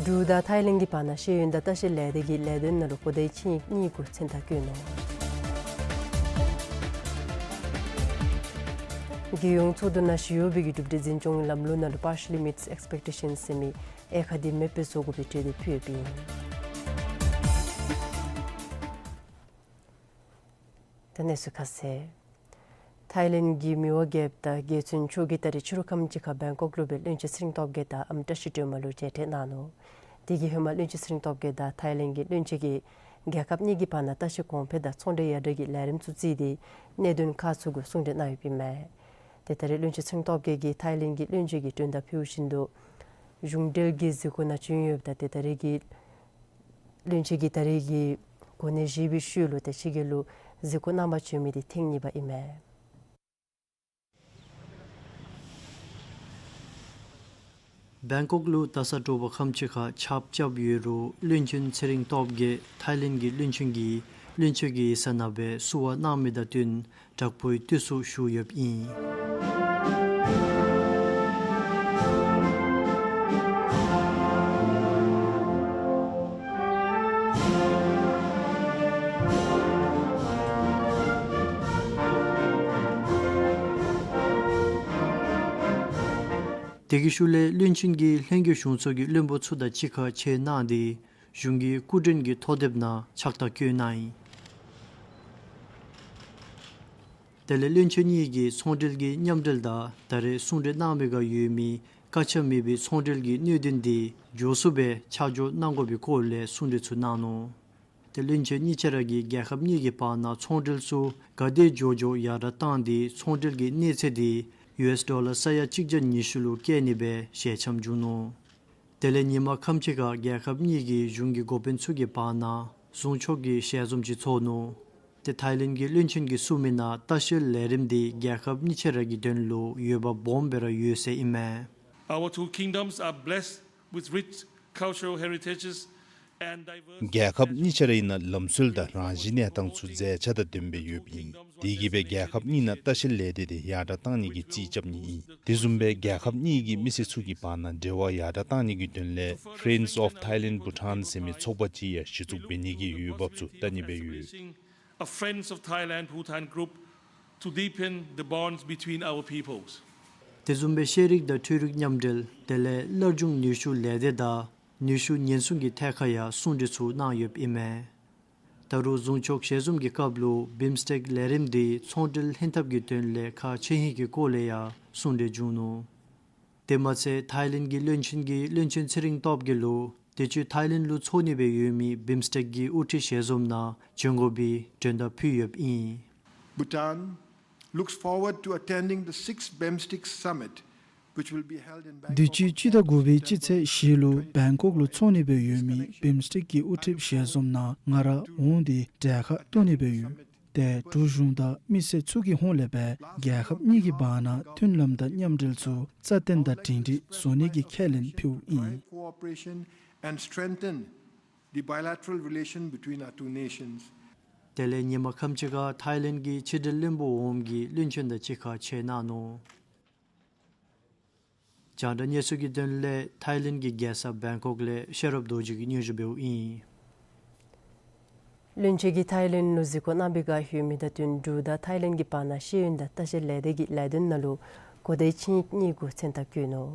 འབྲུག་དང་ཐའི་ལེནཌ་གྱི་བར་ན་ཤེས་ཡོན་དང་ལྟ་བཤལ་ལས་སྡེ་གི་ལས་དོན་ནང་ལུ་གོ་བརྡའི་ཆིངས་ཡིག་གཉིས་གུ་མཚན་རྟགས་བཀོད་ནུག། རྒྱལ་ཡོངས་ཚོགས་འདུ་ནང་ཞི་གཡོགཔ་གི་གྲུབ་འབྲས་འཛིན་སྐྱོང་ལམ་ལུགས་ནང་ལུ་partially meets expectations ཟེར་མི་དབྱེ་ཁག་འདི་མེདཔ་བཟོ་དགོ་པའི་གྲོས་འདེབས་ཕུལ་ཡོདཔ་ཨིན། ད་གནས་ཚུལ་ཁ་གསལ། ཐའི་ལེནཌ་གི་མི་དབང་རྒྱལཔོ་དང་རྒྱལ་བཙུན་མཆོག་གིས་ད་རིས་ཕྱི་རུ་ཁམས་ཅིག་ཁར་བེང་ཀོག་ལུ་སྦེ་བློན་ཆེན་ཚེ་རིང་སྟོབས་རྒྱས་དང་ཨམ་བཀྲ་ཤིས་སྒྲོལ་མ་ལུ་མཇལ་འཕྲད་གནང་ནུག། དེ་གི་ཧེ་མ་བློན་ཆེན་ཚེ་རིང་སྟོབས་རྒྱས་དང་ཐའི་ལེནཌ་གྱི་བློན་ཆེན་གྱིས་རྒྱལ་ཁབ་གཉིས་ཀྱི་བར་ན་ལྟ་བཤལ་གོང་འཕེལ་དང་ཚོང་འབྲེལ་ཡར་དྲག་གི་ལས་རིམ་ཚུ་བརྩིས་ཏེ་གནད་དོན་ཁག་ཚུ་གུ་གསུང་གྲོས་གནང་ཡོདཔ་ཨིན་མས། ཏེ་ད་རིས་བློན་ཆེན་ཚེ་རིང་སྟོབས་རྒྱས་ཀྱིས་ཐའི་ལེནཌ་གྱི་བློན་ཆེན་གྱི་མགྲོན་བརྡ་ཕུལཝ་བཞིན་དུ་གཞུང་འབྲེལ་གྱི་གཟིགས་སྐོར་ནང་བྱོན་ཡོདཔ་ད་ཏེ་ད་རིས་ཀྱི་བློན་ཆེན་གྱི་ད་རིས་ཀྱི་གོ་གནས་བཞེས་པའི་ཤུལ་ལུ་ཏེ་ཕྱི་རྒྱལ་ལུ་གཟིགས་སྐོར་གནང་པར་བྱོན་མི་འདི་ཐེངས་གཉིས་པ་ཨིན་མས། བེང་ཀོག་ལུ་ད་ས་དྲོ་པ་ཁམས་ཅིག་ཁར་ཆརཔ་རྐྱབ་ཡོད་རུང་བློན་ཆེན་ཚེ་རིང་སྟོབས་རྒྱས་ཐའི་ལེནཌ་གྱི་བློན་ཆེན་གྱིས་བློན་ཆེན་གྱི་ཡིག་ཚང་ནང་སྦེ་བསུ་བ་གནང་མི་དང་བསྟུན་དྲག་པོའི་དུས་སུ་བཞུགས་ཡོདཔ་ཨིན། དེ་གི་ཤུལ་ལས་བློན་ཆེན་གྱིས་ལྷན་རྒྱས་གཞུང་ཚོགས་ཀྱི་བློན་པོ་ཚུ་དང་གཅིག་ཁར་མཇལ་གནང་སྟེ་གཞུང་གི་སྐུ་མགྲོན་གྱི་ཐོ་དེབ་ནང་ཕྱག་རྟགས་བཀོད་གནང་ཡི། དེ་ལས་བློན་ཆེན་གཉིས་ཀྱིས་ཚོང་འབྲེལ་གྱི་མཉམ་འབྲེལ་དང་ད་རེས་གསུང་གྲོས་གནང་མི་ཁར་ཡོད་མི་བཀག་ཆ་མེད་པའི་ཚོང་འབྲེལ་གྱི་གནད་དོན་འདི་མགྱོགས་སུ་སྦེ་ཆ་འཇོག་གནང་དགོ་པའི་སྐོར་ལས་གསུང་གྲོས་ཚུ་གནང་ནུག། ཏེ་བློན་ཆེན་གཉིས་ཆ་ར་གིས་རྒྱལ་ཁབ་གཉིས་ཀྱི་བར་ན་ཚོང་འབྲེལ་ཚུ་ག་དེ་མགྱོགས་མགྱོགས་ཡར་དྲག་བཏང་སྟེ་ཚོང་འབྲེལ་གྱི་གནས་ཚད་འདི་ཡུ་ཨེསི་ཌོ་ལར་ས་ཡ་གཅིག་བརྒྱ་ཉི་ཤུ་ལུ་བསྐྱལ་ནི་སྦེ་ཞལ་ཆེམས་བསྒྱུར་ནུག། དེ་ལས་ཉིན་མ་ཁམས་ཅིག་ཁར་རྒྱལ་ཁབ་གཉིས་ཀྱི་གཞུང་གི་འགོ་དཔོན་ཚུ་གི་བར་ན་ཟུང་ཕྱོགས་ཀྱི་ཞལ་འཛོམས་ཅིག་ཚོགས་ནུག། ཏེ་ཐའི་ལེནཌ་གྱི་བློན་ཆེན་གྱིས་གསུངས་མི་ནང་ལྟ་བཤལ་ལས་རིམ་འདི་རྒྱལ་ཁབ་གཉིས་ཆ་ར་གི་དོན་ལུ་འོས་འབབ་སྦོམ་སྦེ་ར་ཡོད་ཟེར་ཨིན་མས། Our two kingdoms are blessed with rich cultural heritages and diverse རྒྱལ་ཁབ་གཉིས་ཆ་ར་ཨིན་ན་ལམ་སྲོལ་དང་རང་བཞིན་གནས་སྟངས་ཚུ་མཛེས་ཆ་དང་ལྡནམ་སྦེ་ཡོདཔ་ཨིན། དེ་གིས་སྦེ་རྒྱལ་ཁབ་གཉིས་ནང་ལྟ་བཤལ་ལས་སྡེ་དེ་ཡར་དྲག་བཏང་ནི་གི་རྩིས་རྐྱབ་ནི་ཨིན། དེ་བཟུམ་སྦེ་རྒྱལ་ཁབ་གཉིས་ཀྱི་མི་སེར་ཚུ་གི་བར་ན་འབྲེལ་བ་ཡར་དྲག་བཏང་ནི་གི་དོན་ལས་Friends of Thailand Bhutan ཟེར་མི་ཚོགས་པ་ཅིག་ཡང་གཞི་བཙུགས་འབད་ནི་གི་འོས་འབབ་ཚུ་བལྟ་ནི་སྦེ་ཡོད། A Friends of Thailand Bhutan group to deepen the bonds between our peoples. དེ་བཟུམ་སྦེ་ཤེས་རིག་དང་འཕྲུལ་རིག་མཉམ་འབྲེལ་དེ་ལས་སླར་འབྱུང་ནུས་ཤུགས་ལས་སྡེ་དང་ནུས་ཤུགས་ཉེན་སྲུང་གི་ཐད་ཁར་ཡང་གསུང་གྲོས་ཚུ་གནང་ཡོདཔ་ཨིན་མས། ད་རུང་ཟུང་ཕྱོགས་ཞལ་འཛོམས་ཀྱི་སྐབས་ལུ་བིམ་སི་ཊེཀ་ལས་རིམ་འདི་ཚོང་འབྲེལ་ལྷན་ཐབས་ཀྱི་དོན་ལས་ཁག་ཆེ་ཧིང་གི་སྐོར་ལས་ཡང་གསུང་གྲོས་བྱུང་ནུག། དེ་མ་ཚད་ཐའི་ལེནཌ་གྱི་བློན་ཆེན་གྱིས་བློན་ཆེན་ཚེ་རིང་སྟོབས་རྒྱས་ལུ་དུས་ཅི་ཐའི་ལེནཌ་ལུ་ཚོགས་ནི་སྦེ་ཡོད་མི་བིམ་སི་ཊེཀ་གི་དབུ་ཁྲིད་ཞལ་འཛོམས་ནང་བྱོན་དགོ་པའི་མགྲོན་བརྡ་ཕུལ་ཡོདཔ་ཨིན། Bhutan looks forward to attending the sixth BIMSTEC Summit, which will be held in Bangkok. དུས་ཅི་སྤྱི་ཟླ་དགུ་པའི་སྤྱི་ཚེས་བཞི་ལུ་བེང་ཀོག་ལུ་ཚོགས་ནི་སྦེ་ཡོད་མི་བིམ་སི་ཊེཀ་གི་དབུ་ཁྲིད་ཞལ་འཛོམས་ནང་ང་ར་འོང་སྟེ་གྲལ་ཁར་གཏོགས་ནི་སྦེ་ཡོད། ཏེ་འབྲུག་གཞུང་དང་མི་སེར་ཚུ་གི་ཧོངས་ལས་སྦེ་རྒྱལ་ཁབ་གཉིས་ཀྱི་བར་ན་མཐུན་ལམ་དང་མཉམ་འབྲེལ་ཚུ་རྩ་བརྟན་དང་སྒྲིང་སྒྲིང་བཟོ་ནི་གི་ཁས་ལེན་ཕུལཝ་ཨིན། Cooperation and strengthen the bilateral relation between our two nations. དེ་ལས་ཉིན་མ་ཁམས་ཅིག་ཁར་ཐའི་ལེནཌ་གི་ཕྱི་འབྲེལ་བློན་པོ་འོགམ་གྱིས་བློན་ཆེན་དང་གཅིག་ཁར་མཇལ་གནང་ནུག། རྒྱང་བསྒྲགས་གནས་ཚུལ་གྱི་དོན་ལས་ཐའི་ལེནཌ་གི་རྒྱལ་ས་བེང་ཀོག་ལས་ཤེས་རབ་རྡོ་རྗེ་གིས་སྙན་ཞུ་འབདཝ་ཨིན། བློན་ཆེན་གྱིས་ཐའི་ལེནཌ་ལུ་གཟིགས་སྐོར་གནང་བའི་བསྒང་ཡོད་མི་དང་བསྟུན་འབྲུག་དང་ཐའི་ལེནཌ་གྱི་བར་ན་ཤེས་ཡོན་དང་ལྟ་བཤལ་ལས་སྡེ་གི་ལས་དོན་ནང་ལུ་གོ་བརྡའི་ཆིངས་ཡིག་གཉིས་གུ་མཚན་རྟགས་བཀོད་ནུག།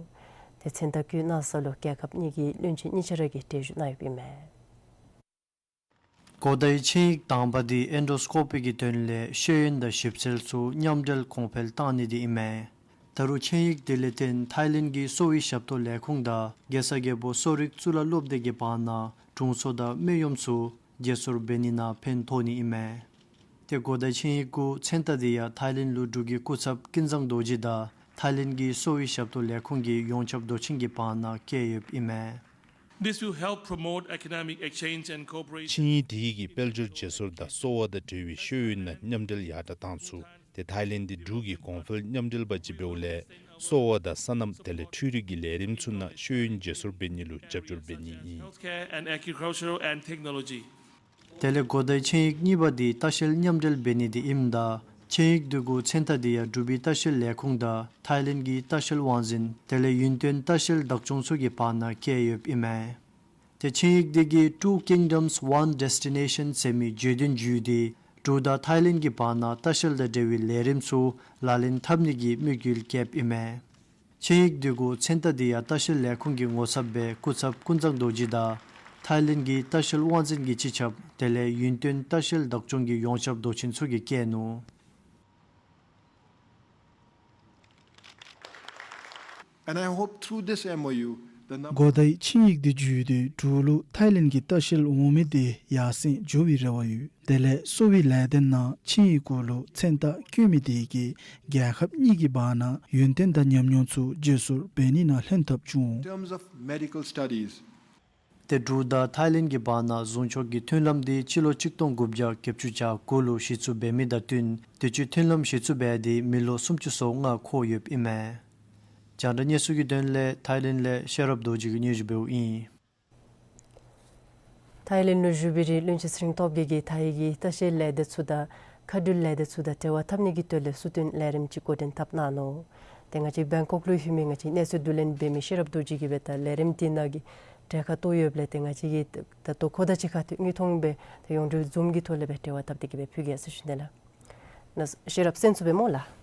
ཏེ་མཚན་རྟགས་བཀོད་གནང་ས་ལུ་རྒྱལ་ཁབ་གཉིས་ཀྱི་བློན་ཆེན་གཉིས་ཆ་ར་གིས་གྲལ་བཞུགས་གནང་ཡོདཔ་ཨིན་མས། གོ་བརྡའི་ཆིངས་ཡིག་དང་པ་འདི་ཨེན་ཌོ་སི་ཀོ་པི་གི་དོན་ལས་ཤེས་ཡོན་དང་ཞིབ་འཚོལ་ཚུ་མཉམ་འབྲེལ་གོང་འཕེལ་གཏང་ནི་འདི་ཨིན་མས། ད་རུང་ཆིངས་ཡིག་འདི་ལས་བརྟེན་ཐའི་ལེནཌ་གི་གསོ་བའི་ཞབས་ཏོག་ལས་ཁུངས་དང་རྒྱལ་ས་རྒྱལ་པོ་གསོ་རིག་གཙུག་ལག་སློབ་སྡེ་གི་བར་ན་དྲུང་འཚོ་དང་སྨན་གཡོགམ་ཚུ་བརྗེ་སོར་འབད་ནི་ནང་ཕན་ཐོགས་ནི་ཨིན་མས། ཏེ་གོ་བརྡའི་ཆིངས་ཡིག་གུ་མཚན་རྟགས་འདི་ཡང་ཐའི་ལེནཌ་ལུ་འབྲུག་གི་སྐུ་ཚབ་ཀུན་བཟང་རྡོ་རྗེ་དང་ཐའི་ལེནཌ་གི་གསོ་བའི་ཞབས་ཏོག་ལས་ཁུངས་ཀྱི་ཡོངས་ཁྱབ་མདོ་ཆེན་གྱི་བར་ན་བཀལ་ཡོདཔ་ཨིན་མས། This will help promote economic exchange and cooperation. ཆིངས་ཡིག་དེ་གིས་དཔལ་འབྱོར་བརྗེ་སོར་དང་གསོ་བ་དང་འབྲེལ་བའི་ཤེས་ཡོན་ནང་མཉམ་འབྲེལ་ཡར་དྲག་གཏང་ཚུགས། ཏེ་ཐའི་ལེནཌ་འདི་འབྲུག་གི་གོང་འཕེལ་མཉམ་འབྲེལ་པ་ཅིག་འབདཝ་ལས་གསོ་བ་དང་སོ་ནམ་དེ་ལས་འཕྲུལ་རིག་གི་ལས་རིམ་ཚུ་ནང་ཤེས་ཡོན་བརྗེ་སོར་འབད་ནི་ལུ་རྒྱབ་སྐྱོར་འབད་ནི་ཨིན། Healthcare and agricultural and technology. དེ་ལས་གོ་བརྡའི་ཆིངས་ཡིག་གཉིས་པ་འདི་ལྟ་བཤལ་མཉམ་འབྲེལ་འབད་ནི་འདི་ཨིནམ་ད་ཆིངས་ཡིག་འདི་གུ་མཚན་རྟགས་འདི་ཡང་འབྲུག་པའི་ལྟ་བཤལ་ལས་ཁུངས་དང་ཐའི་ལེནཌ་གི་ལྟ་བཤལ་དབང་འཛིན་དེ་ལས་ཡུན་བརྟན་ལྟ་བཤལ་བདག་སྐྱོང་ཚུ་གི་བར་ན་བཀལ་ཡོདཔ་ཨིན་མས། ཏེ་ཆིངས་ཡིག་འདི་གིས་Two Kingdoms One Destination ཟེར་མི་བརྗོད་དོན་བརྒྱུད་དེ་འབྲུག་དང་ཐའི་ལེནཌ་གི་བར་ན་ལྟ་བཤལ་དང་འབྲེལ་བའི་ལས་རིམ་ཚུ་ལག་ལེན་འཐབ་ནི་གི་དམིགས་ཡུལ་བསྐྱེདཔ་ཨིན་མས། ཆིངས་ཡིག་འདི་གུ་མཚན་རྟགས་འདི་ཡང་ལྟ་བཤལ་ལས་ཁུངས་ཀྱི་ངོ་ཚབ་སྦེ་སྐུ་ཚབ་ཀུན་བཟང་རྡོ་རྗེ་དང་ཐའི་ལེནཌ་གི་ལྟ་བཤལ་དབང་འཛིན་གྱི་སྤྱི་ཁྱབ་དེ་ལས་ཡུན་བརྟན་ལྟ་བཤལ་བདག་སྐྱོང་གི་ཡོངས་ཁྱབ་མདོ་ཆེན་ཚུ་གིས་བཀལ་ནུག། And I hope through this M O U, the number གོ་བརྡའི་ཆིངས་ཡིག་འདི་བརྒྱུད་དེ་འབྲུག་ལུ་ཐའི་ལེནཌ་གྱི་ལྟ་བཤལ་འོང་མི་འདི་ཡར་སེང་འགྱོ་བའི་རེ་བ་ཡོད། དེ་ལས་གསོ་བའི་ལས་དོན་ནང་ཆིངས་ཡིག་གུ་ལུ་མཚན་རྟགས་བཀོད་མི་འདི་གིས་རྒྱལ་ཁབ་གཉིས་ཀྱི་བར་ན་ཡུན་བརྟན་དང་ཉམས་མྱོང་ཚུ་བརྗེ་སོར་འབད་ནི་ནང་ལྷན་ཐབས་འབྱུང་། In terms of medical studies, ཏེ་འབྲུག་དང་ཐའི་ལེནཌ་གྱི་བར་ན་ཟུང་ཕྱོགས་ཀྱི་མཐུན་ལམ་འདི་སྤྱི་ལོ་གཅིག་སྟོང་དགུ་བརྒྱ་བརྒྱད་ཅུ་གྱ་དགུ་ལུ་གཞི་བཙུགས་འབད་མི་དང་བསྟུན་དུས་ཅི་མཐུན་ལམ་གཞི་བཙུགས་འབད་དེ་མི་ལོ་སུམ་ཅུ་སོ་ལྔ་འཁོར་ཡོདཔ་ཨིན་མས། རྒྱང་བསྒྲགས་གནས་ཚུལ་གྱི་དོན་ལས་ཐའི་ལེནཌ་ལས་ཤེས་རབ་རྡོ་རྗེ་གིས་སྙན་ཞུ་འབདཝ་ཨིན། ཐའི་ལེནཌ་ལུ་བཞུགས་པའི་རིང་བློན་ཆེན་ཚེ་རིང་སྟོབས་རྒྱས་ཀྱིས་ཐའི་གི་ལྟ་བཤལ་ལས་སྡེ་ཚུ་དང་མཁའ་འགྲུལ་ལས་སྡེ་ཚུ་དང་འབྲེལ་བ་འཐབ་ནི་གི་དོན་ལས་སུ་བཏོན་ལས་རིམ་ཅིག་འགོ་འདྲེན་འཐབ་གནང་ནུག། ཏེ་ང་བཅས་བེང་ཀོག་ལུ་ཡོད་མི་ང་བཅས་གནས་ཚུལ་བསྡུ་ལེན་འབད་མི་ཤེས་རབ་རྡོ་རྗེ་གིས་སྦེ་ད་ལས་རིམ་འདི་ནང་གི་གྲལ་ཁར་གཏོགས་ཡོདཔ་ལས་ཏེ་ང་བཅས་ཀྱིས་ད་ལྟོ་ཁོ་དང་གཅིག་ཁར་ཏེ་དངོས་མཐོང་སྦེ་ཏེ་ཡོངས་འབྲེལ་ཛུམ་གྱི་ཐོག་ལས་སྦེ་འབྲེལ་བ་འཐབ་སྟེ་གི་སྦེ་ཕུལ་གེ་ཟེར་ཞུ་ནི་ལགས། ན་ཤེས་རབ་གསན་ཚུགས་པས་སྨོ་ལགས།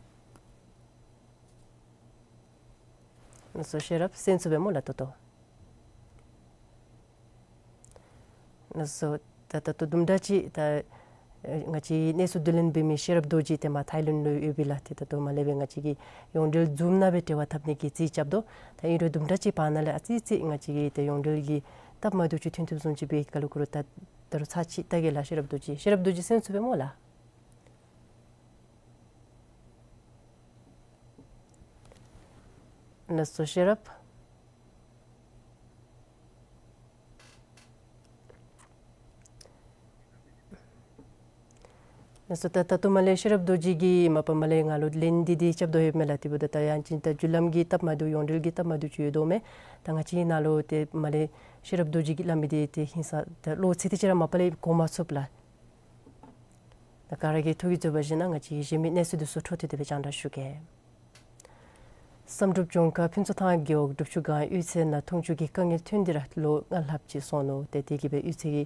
ན་སོ་ཤེས་རབ་གསན་ཚུགས་པས་སྨོ་ལགས་ད་ལྟོ། ན་སོ་ད་ད་ལྟོ་དུམ་གྲ་ཅིག་ད་ང་བཅས་གནས་ཚུལ་བསྡུ་ལེན་འབད་མི་ཤེས་རབ་རྡོ་རྗེ་ཏེ་མར་ཐའི་ལེནཌ་ལུ་ཡོད་པས་ལགས། ཏེ་ད་ལྟོ་མར་ལས་སྦེ་ང་བཅས་ཀྱིས་ཡོངས་འབྲེལ་ཛུམ་ནང་སྦེ་འབྲེལ་བ་འཐབ་ནི་གི་རྩིས་རྐྱབ་དོ། ད་ཨིན་རུང་དུམ་གྲ་ཅིག་བར་ན་ལས་ཨ་ཙི་ཙི་ང་བཅས་ཀྱིས་ཏེ་ཡོངས་འབྲེལ་གྱི་སྟབས་མ་བདེཝ་ཅིག་ཐོན་ཐུབ་བཟུམ་ཅིག་འབད་ག་ལུ་གུ་རུ་ད་ད་རུང་ཚར་གཅིག་བལྟ་གེ་ལགས། ཤེས་རབ་རྡོ་རྗེ་ཤེས་རབ་རྡོ་རྗེ་གསན་ཚུགས་པས་སྨོ་ལགས། ན་སོ་ཤེས་རབ། ན་སོ་ད་ད་ལྟོ་མར་ལས་ཤེས་རབ་རྡོ་རྗེ་གིས་མ་པ་མར་ལས་ང་ལུ་ལན་འདི་འདི་རྐྱབ་དོ་ཡོདཔ་མས་ལགས། དེ་འབདཝ་ད་ད་ཡང་ཅིན་ད་བརྒྱུད་ལམ་གྱི་སྟབས་མ་བདེཝ་ཡོངས་འབྲེལ་གྱི་སྟབས་མ་བདེཝ་ཅིག་ཡོད་དོ་མས། ད་ང་བཅས་ནཱ་ལུ་ཏེ་མར་ལས་ཤེས་རབ་རྡོ་རྗེ་གིས་སླབ་མི་འདི་ཏེ་ཧིང་སངས་ད་བློ་ཚིག་དེ་ཅིག་ར་མ་པ་ལས་གོ་མ་ཚུགས་ལགས། ད་ག་ར་གིས་ཐུགས་ཀྱིས་མཛད་པ་བཞིན་ན་ང་བཅས་ཀྱིས་གཞན་མི་གནས་ཚུལ་འདི་ཚུ་འཕྲོ་མཐུད་དེ་སྦེ་རྒྱང་བསྒྲགས་ཞུ་གེ། བསམ་གྲུབ་ལྗོངས་མཁར་ཕུན་ཚོགས་ཐང་རྒེད་འོག་སྒྲུབ་ཆུ་སྒང་གཡུས་ཚན་ནང་འཐུང་ཆུ་གི་དཀའ་ངལ་ཐོན་ཏེ་ར་ལོ་ལྔ་ལྷགཔ་ཅིག་སོང་ནུག། ཏེ་དེ་གིས་སྦེ་གཡུས་ཚན་གྱི་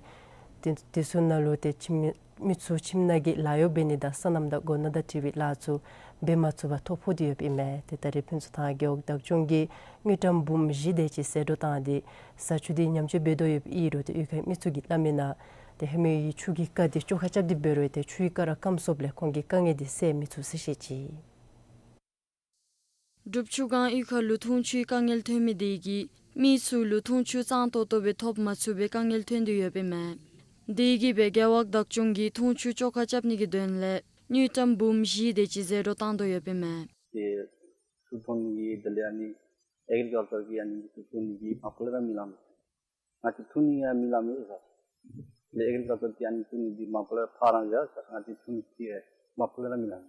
དེ་དེ་ཚུ་ནང་ལུ་ཏེ་ཁྱིམ་མི་ཚུ་ཁྱིམ་ནང་གི་ལཱ་གཡོག་འབད་ནི་དང་སོ་ནམ་དང་སྒོ་ནོར་དང་འབྲེལ་བའི་ལཱ་ཚུ་འབད་མ་ཚུགས་པར་ཐོ་ཕོག་སྟེ་ཡོདཔ་ཨིན་མས། ཏེ་ད་རེས་ཕུན་ཚོགས་ཐང་རྒེད་འོག་བདག་སྐྱོང་གིས་དངུལ་ཀྲམ་འབུམ་བཞི་དེ་ཅིག་ཟད་འགྲོ་བཏང་སྟེ་བཟའ་ཆུ་འདི་ཉམས་བཅོས་འབད་དོ་ཡོདཔ་ཨིན་རུང་ཏེ་གཡུས་ཁའི་མི་ཚུ་གིས་སླབ་མི་ནང་ཏེ་ཧེ་མའི་ཆུ་གི་རྐ་འདི་བཅོ་ཁ་རྐྱབ་སྟེ་འབད་རུང་ཏེ་ཆུའི་རྐ་ར་སྐམ་སོངམ་ལས་ཁོང་གི་དཀའ་ངལ་འདི་སེལ་མི་ཚུགས་ཟེར་བཤད་ཅི། སྒྲུབ་ཆུ་སྒང་གཡུས་ཁ་ལུ་འཐུང་ཆུའི་དཀའ་ངལ་ཐོན་མི་དེ་གིས་མི་ཚུ་ལུ་འཐུང་ཆུ་གཙང་ཏོག་ཏོ་སྦེ་ཐོབ་མ་ཚུགས་པའི་དཀའ་ངལ་ཐོན་ཏེ་ཡོདཔ་ཨིན་མས། དེ་གིས་སྦེ་རྒེད་འོག་བདག་སྐྱོང་གིས་འཐུང་ཆུ་བཅོ་ཁ་རྐྱབ་ནི་གི་དོན་ལས་དངུལ་ཀྲམ་འབུམ་བཞི་དེ་ཅིག་ཟད་འགྲོ་བཏང་དོ་ཡོདཔ་ཨིན་མས། ཏེ་ཆུ་འཐུང་ནི་གི་དེ་ལས་ཨ་ནི་ཨེག་རི་ཀལ་ཅར་གྱི་ཨ་ནི་ཆུ་འཐུང་ནི་གི་མ་པ་ལས་ར་མི་ལང་མས། ང་བཅས་འཐུང་ནི་ཡང་མི་ལང་མས་ཟེར། ལས་ཨེག་རི་ཀལ་ཅར་འདི་ཨ་ནི་བཙུགས་ནི་འདི་མ་པ་ལས་ཕར་རང་བཞག་ཟེར། ང་བཅས་ཕུལ་ནི་འདི་མ་པ་ལས་ར་མི་ལང་།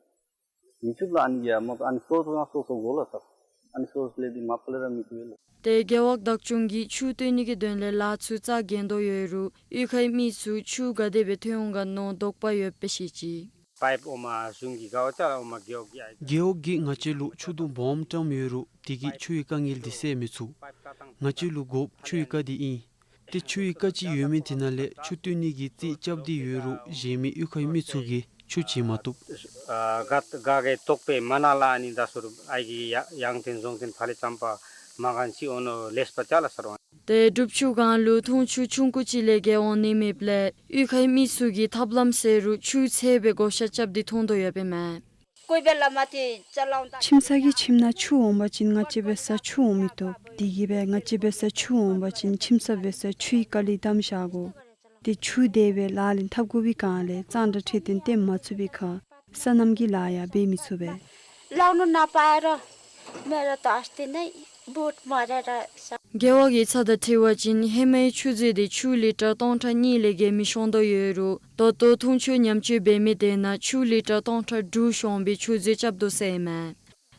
མི་ཚུགས་ལགས། ཨ་ནི་ཡ་མ་པ་ཨ་ནི་སོར་སོར་སོར་སོར་དགོ་ལགས་ཟེར། ཨ་ནི་སོར་སོར་ལས་འདི་མ་པ་ལས་ར་མི་ཚུགས་ལགས། ཏེ་རྒེད་འོག་བདག་སྐྱོང་གིས་ཆུ་བཏོན་ནི་གི་དོན་ལས་ལཱ་ཚུ་རྩ་འགེངས་དོ་ཡོད་རུང་གཡུས་ཁའི་མི་ཚུ་ཆུ་ག་དེ་སྦེ་ཐོན་འོང་ག་མནོ་དོགས་པ་ཡོདཔ་སྦེ་བཤད་ཅི། པའིཔ་འོག་མ་གཞུང་གི་ག་བ་ཅ་ལག་འོག་མ་རྒེད་འོག་གི་ཨ་རྒེད་འོག་གིས་ང་བཅས་ལུ་ཆུ་དུང་སྦོམ་བཀྲམ་ཡོད་རུང་དེ་གིས་ཆུའི་དཀའ་ངལ་འདི་སེལ་མི་ཚུགས། ང་བཅས་ལུ་དགོཔ་ཆུའི་རྐ་འདི་ཨིན། ཏེ་ཆུའི་རྐ་ཅིག་ཡོད་མི་དེ་ནང་ལས་ཆུ་བཏོན་ནི་གི་རྩིས་རྐྱབ་སྟེ་ཡོད་རུང་གཞན་མི་གཡུས་ཁའི་མི་ཚུ་གིས་ཆུ་བྱིན་མ་བཏུབ། ཨ་ག་ག་གི་དོགས་པས་མ་ན་ལ་ཨ་ནི་ད་སོར་ཨའི་གི་ཡ་ཡང་ཐེན་རྫོང་ཐེན་ཕ་ལེ་ཙམ་པ་མ་གན་ཅིག་འོང་ནོ་ལེགས་པ་ཅ་ལག་ཟེར་བ། ཏེ་སྒྲུབ་ཆུ་སྒང་ལུ་འཐུང་ཆུ་ཆུང་ཀུ་ཅིག་ལས་བརྒལ་འོང་ནི་མེདཔ་ལས་གཡུས་ཁའི་མི་ཚུ་གིས་ཐབས་ལམ་བཙལ་རུང་ཆུ་ཚད་སྦེ་བགོ་བཤའ་རྐྱབ་སྟེ་འཐུང་དོ་ཡོདཔ་ཨིན་མས། ཁྱིམ་ཚང་གི་ཁྱིམ་ནང་ཆུ་འོང་པ་ཅིན་ང་བཅས་འབད་སར་ཆུ་འོང་མི་བཏུབ། དེ་གིས་སྦེ་ང་བཅས་འབད་སར་ཆུ་འོང་པ་ཅིན་ཁྱིམ་ཚང་འབད་སར་ཆུའི་དཀའ་ལས་བསྡམ་བཞག་དགོ། ཏེ་ཆུ་དེ་སྦེ་ལག་ལེན་འཐབ་དགོ་པའི་སྒང་ལས་གཙང་སྦྲ་འཕྲོད་བསྟེན་སྟོན་མ་ཚུགས་པའི་ཁར་སོ་ནམ་གྱི་ལཱ་ཡང་འབད་མི་ཚུགས་པས། ལག་ནུ་ན་པ་ར་མེ་ར་ཏོག་སྟེ་ནི་བུད་མ་ར་ར་ས། རྒེད་འོག་གི་ཚབ་དང་འཁྲིལ་བ་ཅིན་ཧེ་མའི་ཆུ་མཛོད་དེ་ཆུ་ལི་ཊར་སྟོང་ཕྲག་གཉིས་ལས་བརྒལ་མི་ཤོང་དོ་ཡོད་རུང་ད་ལྟོ་འཐུང་ཆུ་ཉམས་བཅོས་འབད་མི་དེ་ནང་ཆུ་ལི་ཊར་སྟོང་ཕྲག་དྲུག་ཤོང་པའི་ཆུ་མཛོད་རྐྱབ་དོ་ཟེར་ཨིན་མས།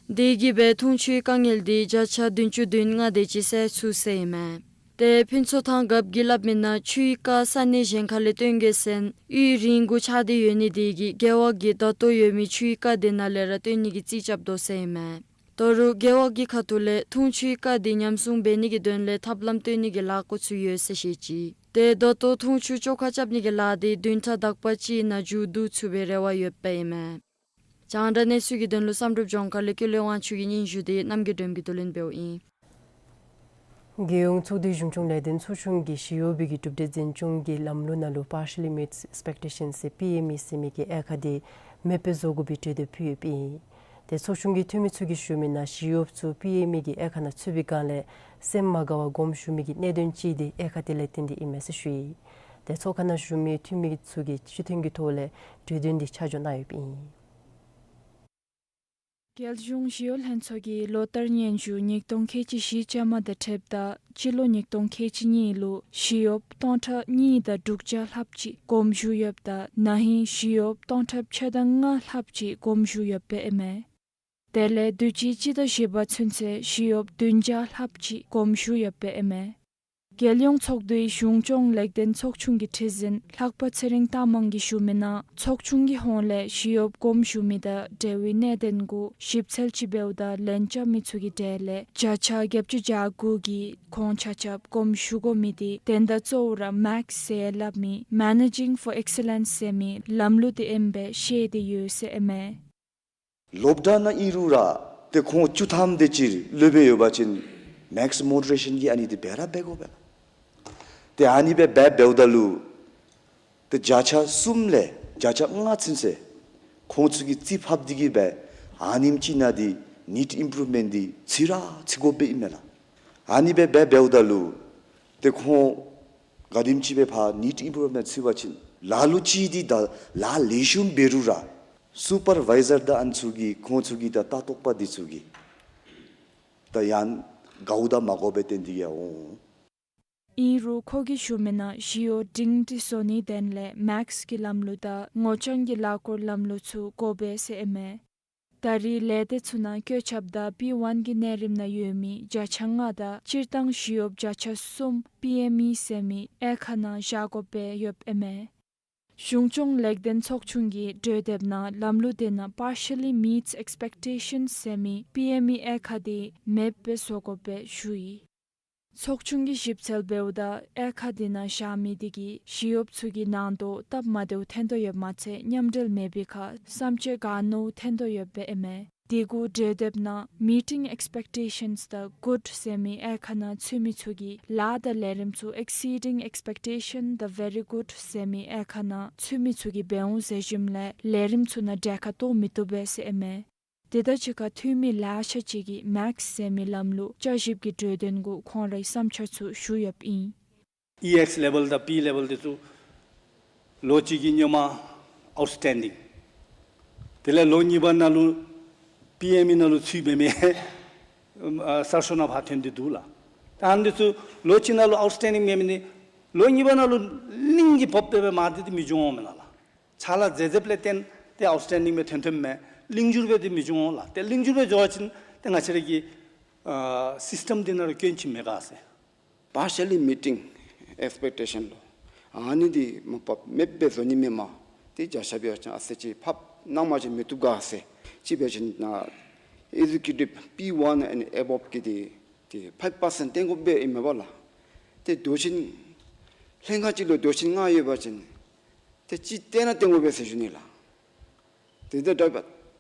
དེ་གིས་སྦེ་འཐུང་ཆུའི་དཀའ་ངལ་དེ་བརྒྱ་ཆ་བདུན་ཅུ་དོན་ལྔ་དེ་ཅིག་སེལ་ཚུགས་ཟེར་ཨིན་མས། ཏེ་ཕུན་ཚོགས་ཐང་རྒཔོ་གིས་སླབ་མི་ནང་ཆུའི་རྐ་ས་གནས་གཞན་ཁ་ལས་བཏོན་གེ་ཟེར་གཡུས་རིང་གུ་ཆགས་ཏེ་ཡོད་ནི་དེ་གིས་རྒེད་འོག་གིས་ད་ལྟོ་ཡོད་མི་ཆུའི་རྐ་དེ་ནང་ལས་ར་བཏོན་ནི་གི་རྩིས་རྐྱབ་དོ་ཟེར་ཨིན་མས། ད་རུང་རྒེད་འོག་གི་ཁ་ཐུག་ལས་འཐུང་ཆུའི་རྐ་དེ་ཉམས་སྲུང་འབད་ནི་གི་དོན་ལས་ཐབས་ལམ་བཏོན་ནི་གི་ལཱ་འགོ་བཙུགས་ཡོད་ཟེར་བཤད་ཅི། ཏེ་ད་ལྟོ་འཐུང་ཆུ་བཅོ་ཁ་རྐྱབ་ནི་གི་ལཱ་དེ་བདུན་ཕྲག་དག་པ་ཅིག་ནང་མཇུག་བསྡུ་ཚུགས་པའི་རེ་བ་ཡོདཔ་ཨིན་མས། རྒྱང་བསྒྲགས་གནས་ཚུལ་གྱི་དོན་ལུ་བསམ་གྲུབ་ལྗོངས་མཁར་ལས་ཀུན་ལེགས་དབང་ཕྱུག་གི་སྙན་ཞུ་དེ་རྣམ་རྒྱལ་སྒྲོལ་མ་གིས་བསྡུ་ལེན་འབདཝ་ཨིན། རྒྱལ་ཡོངས་ཚོགས་འདུའི་གཞུང་སྐྱོང་ལས་དོན་ཚོགས་ཆུང་གིས་ཞི་གཡོགཔ་གི་གྲུབ་འབྲས་འཛིན་སྐྱོང་གི་ལམ་ལུགས་ནང་ལུ་Partially Meets Expectations ཟེར་པི་ཨེམ་ཨི་ཟེར་མི་གི་དབྱེ་ཁག་དེ་མེདཔ་བཟོ་དགོ་པའི་གྲོས་འདེབས་ཕུལ་ཡོདཔ་ཨིན། ཏེ་ཚོགས་ཆུང་གི་འཐུས་མི་ཚུ་གིས་ཞུ་མི་ནང་ཞི་གཡོགཔ་ཚུ་པི་ཨེམ་ཨི་གི་དབྱེ་ཁག་ནང་ཚུད་པའི་སྒང་ལས་སེམས་མ་དགའ་བར་དགོངསམ་ཞུ་མི་གི་གནད་དོན་ཅིག་དེ་དབྱེ་ཁག་དེ་ལས་བརྟེན་ཏེ་ཨིན་མས་ཟེར་ཞུ་ཡི། ཏེ་ཚོགས་ཁང་ནང་བཞུགས་མི་འཐུས་མི་ཚུ་གིས་སྤྱི་མཐུན་གྱི་ཐོག་ལས་གྲོས་དོན་དེ་ཆ་འཇོག་གནང་ཡོདཔ་ཨིན། རྒྱལ་གཞུང་ཞི་གཡོག་ལྷན་ཚོགས་ཀྱི་ལོ་བསྟར་སྙན་ཞུ་ཉིས་སྟོང་ཁལ་གཅིག་བཞི་ཅན་མ་དང་འཁྲིལཝ་ད་སྤྱི་ལོ་ཉིས་སྟོང་ཁལ་གཅིག་གཉིས་ལུ་ཞི་གཡོགཔ་སྟོང་ཕྲག་གཉིས་དང་དྲུག་བརྒྱ་ལྷགཔ་ཅིག་དགོངསམ་ཞུ་ཡོདཔ་ད་ན་ཧིང་ཞི་གཡོགཔ་སྟོང་ཕྲག་ཕྱེད་དང་ལྔ་ལྷགཔ་ཅིག་དགོངསམ་ཞུ་ཡོདཔ་ཨིན་མས། དེ་ལས་དུས་ཅི་སྤྱི་ཟླ་བཞི་པ་ཚུན་ཚོད་ཞི་གཡོགཔ་བདུན་བརྒྱ་ལྷགཔ་ཅིག་དགོངསམ་ཞུ་ཡོདཔ་ཨིན་མས། རྒྱལ་ཡོངས་ཚོགས་འདུའི་གཞུང་སྐྱོང་ལེགས་ལྡན་ཚོགས་ཆུང་གི་ཁྲི་འཛིན་ལྷག་པ་ཚེ་རིང་རྟ་མང་གིས་ཞུ་མི་ནང་ཚོགས་ཆུང་གི་ཧོངས་ལས་ཞི་གཡོགཔ་དགོངསམ་ཞུ་མི་དང་འབྲེལ་བའི་གནད་དོན་གུ་ཞིབ་འཚོལ་ཅིག་འབདཝ་ད་ལན་རྐྱབ་མི་ཚུ་གི་གྲས་ལས་བརྒྱ་ཆ་བརྒྱད་ཅུ་གྱ་དགུ་གིས་ཁོང་ཆ་ཁྱབ་དགོངསམ་ཞུ་དགོ་མི་དེ་དོན་དག་གཙོ་བོ་ར་མེགསི་ཟེར་སླབ་མི་Managing for Excellence ཟེར་མི་ལམ་ལུགས་དེ་ཨིནམ་སྦེ་བཤད་དེ་ཡོད་ཟེར་ཨིན་མས། སློབ་གྲྭ་ནང་ཨིན་རུང་ར་ཏེ་ཁོང་བཅུ་ཐམ་དེ་ཅིག་སློབ་སྦེ་ཡོད་པ་ཅིན་མེགསི་མོ་ཊི་རེ་ཤཱན་གྱིས་ཨ་ནི་དེ་འབད་ར་འབད་དགོ་པས་ལགས། ཏེ་ཨ་ནི་སྦེ་འབད་འབདཝ་ད་ལུ་ཏེ་བརྒྱ་ཆ་གསུམ་ལས་བརྒྱ་ཆ་ལྔ་ཚུན་ཚོད་ཁོང་ཚུ་གིས་རྩིས་ཕབ་སྟེ་གིས་སྦེ་ཨ་ནེམ་ཅིག་ནང་འདི་ནིཌ་ཨིམ་པུརུབ་མེནཊ་འདི་ཚུད་ར་ཚུད་དགོཔ་ཨིན་མས་ལགས། ཨ་ནི་སྦེ་འབད་འབདཝ་ད་ལུ་ཏེ་ཁོང་ག་དེམ་ཅིག་སྦེ་ཕར་ནིཌ་ཨིམ་པུརུབ་མེནཊ་ཚུད་པ་ཅིན་ལ་ལུ་ཅིག་འདི་ད་ལཱ་ལེགས་ཤོམ་འབད་རུང་ར་སུ་པར་ཝའི་ཟར་དང་ཨ་ནི་ཚུ་གིས་ཁོང་ཚུ་གི་ད་ལྟ་རྟོག་པ་འདི་ཚུ་གིས་ད་ཡང་དགའཝ་ད་མ་དགོ་པའི་སྟེང་འདི་ཡང་འོང་། ཨིན་རུང་ཁོ་གིས་ཞུ་མི་ནང་ཞི་གཡོགཔ་སྒྲིང་སྒྲི་བཟོ་ནིའི་དོན་ལས་མེགསི་གི་ལམ་ལུགས་དང་ངོ་རྐྱང་གི་ལཱ་སྐོར་ལམ་ལུགས་ཚུ་དགོ་པས་ཟེར་ཨིན་མས། ད་རེས་ལས་སྡེ་ཚུ་ནང་བཀོད་ཁྱབ་དང་པི་ཝན་གྱི་གནས་རིམ་ནང་ཡོད་མི་བརྒྱ་ཆ་ལྔ་དང་སྤྱིར་བཏང་ཞི་གཡོགཔ་བརྒྱ་ཆ་གསུམ་པི་ཨེམ་ཨི་ཟེར་མི་དབྱེ་ཁག་ནང་བཞག་དགོཔ་སྦེ་ཡོདཔ་ཨིན་མས། གཞུང་སྐྱོང་ལེགས་ལྡན་ཚོགས་ཆུང་གིས་གྲོས་འདེབས་ནང་ལམ་ལུགས་དེ་ནང་Partially Meets Expectations ཟེར་མི་པི་ཨེམ་ཨི་དབྱེ་ཁག་དེ་མེདཔ་སྦེ་བཟོ་དགོཔ་སྦེ་ཞུ་ཡི། ཚོགས་ཆུང་གིས་ཞིབ་འཚོལ་འབདཝ་ད་དབྱེ་ཁག་དེ་ནང་བཞག་མི་དེ་གིས་ཞི་གཡོགཔ་ཚུ་གི་ནང་དོག་སྟབས་མ་བདེཝ་ཐོན་དོ་ཡོདཔ་མ་ཚད་མཉམ་འབྲེལ་མེད་པའི་ཁར་བསམ་སྤྱོད་ག་ནི་བ་ཐོན་དོ་ཡོདཔ་སྦེ་ཨིན་མས། དེ་གུ་གྲོས་འདེབས་ནང་Meeting Expectations དང་Good ཟེར་མི་དབྱེ་ཁག་ནང་ཚུད་མི་ཚུ་གིས་ལཱ་དང་ལས་རིམ་ཚུ་Exceeding Expectation དང་Very Good ཟེར་མི་དབྱེ་ཁག་ནང་ཚུད་མི་ཚུ་གིས་འབད་འོང་ཟེར་ཞིནམ་ལས་ལས་རིམ་ཚུ་ནང་གྲལ་ཁར་གཏོགས་མི་བཏུབ་པས་ཟེར་ཨིན་མས། དེ་དང་གཅིག་ཁར་འཐུས་མི་ལེ་ཤ་ཅིག་གིས་མེགསི་ཟེར་མི་ལམ་ལུགས་བསྐྱར་ཞིབ་ཀྱི་གྲོས་དོན་གུ་ཁོང་རའི་བསམ་འཆར་ཚུ་ཞུ་ཡོདཔ་ཨིན། ཨི་ཨེགསི་ལེ་བཱལ་དང་པི་ལེ་བཱལ་དེ་ཚུ་ལོ་གཅིག་གི་སྔོན་མ་ཨའུཊ་སི་ཊེན་ཌིང་། དེ་ལས་ལོ་གཉིས་པ་ནང་ལུ་པི་ཨེམ་ཨི་ནང་ལུ་ཚུད་མེད་མི་ཨ་གསར་ཤོག་ནང་ཕར་ཐོན་ཏེ་འདུག་ལགས། ད་ཨ་ནི་དེ་ཚུ་ལོ་གཅིག་ནང་ལུ་ཨའུཊ་སི་ཊེན་ཌིང་མེད་མི་འདི་ ལོ་གཉིས་པ་ནང་ལུ་གླིང་གིས་འབོ་སྦེ་མ་སྟེར་ཏེ་མི་འབྱུང་འོང་མེན་ན་ལགས། ཕྱག་ལཱ་མཛད་མཛདཔ་ལས་བརྟེན་ཏེ་ཨའུཊ་སི་ཊེན་ཌིང་སྦེ་ཐོན་ཐོནམ་མས། གླིང་བསྒྱུར་སྦེ་ཏེ་མི་འབྱུང་འོང་ལགས། ཏེ་གླིང་བསྒྱུར་སྦེ་འགྱོ་བ་ཅིན་ཏེ་ང་བཅས་ར་གི་ཨ་སིསི་ཊེམ་འདི་ནང་ལུ་སྐྱོན་ཅིག་མེད་ག་ཟེར། partially meeting expectation ལོ། ཨ་ནི་འདི་མ་པ་མེདཔ་སྦེ་བཟོ་ནི་མེན་མས། ཏེ་བརྒྱ་ཆ་འབད་བ་ཅིན་ཨ་ཙི་ཅིག་ཕབ་གནང་པ་ཅིན་མི་བཏུབ་ག་ཟེར། ཅིག་འབད་བ་ཅིན་ཨ་ཨེག་ཛེ་ཀིའུ་ཊིབ་པི་ཝན་ཨེནཌ་ཨེ་བོབ་གི་འདི་ཏེ་ཕའིབ་པར་སེནཊ་བཏོན་དགོཔ་སྦེ་ཨིན་མས་པ་ལགས། ཏེ་འདོད་ཞེན་ལྷན་ཁག་ཅིག་ལུ་འདོད་ཞེན་ལྔ་ཡོད་པ་ཅིན་ཏེ་གཅིག་བཏོན་ན་བཏོན་དགོ་པས་ཟེར་ཞུ་ནི་ལགས། ཏེ་ད་ད་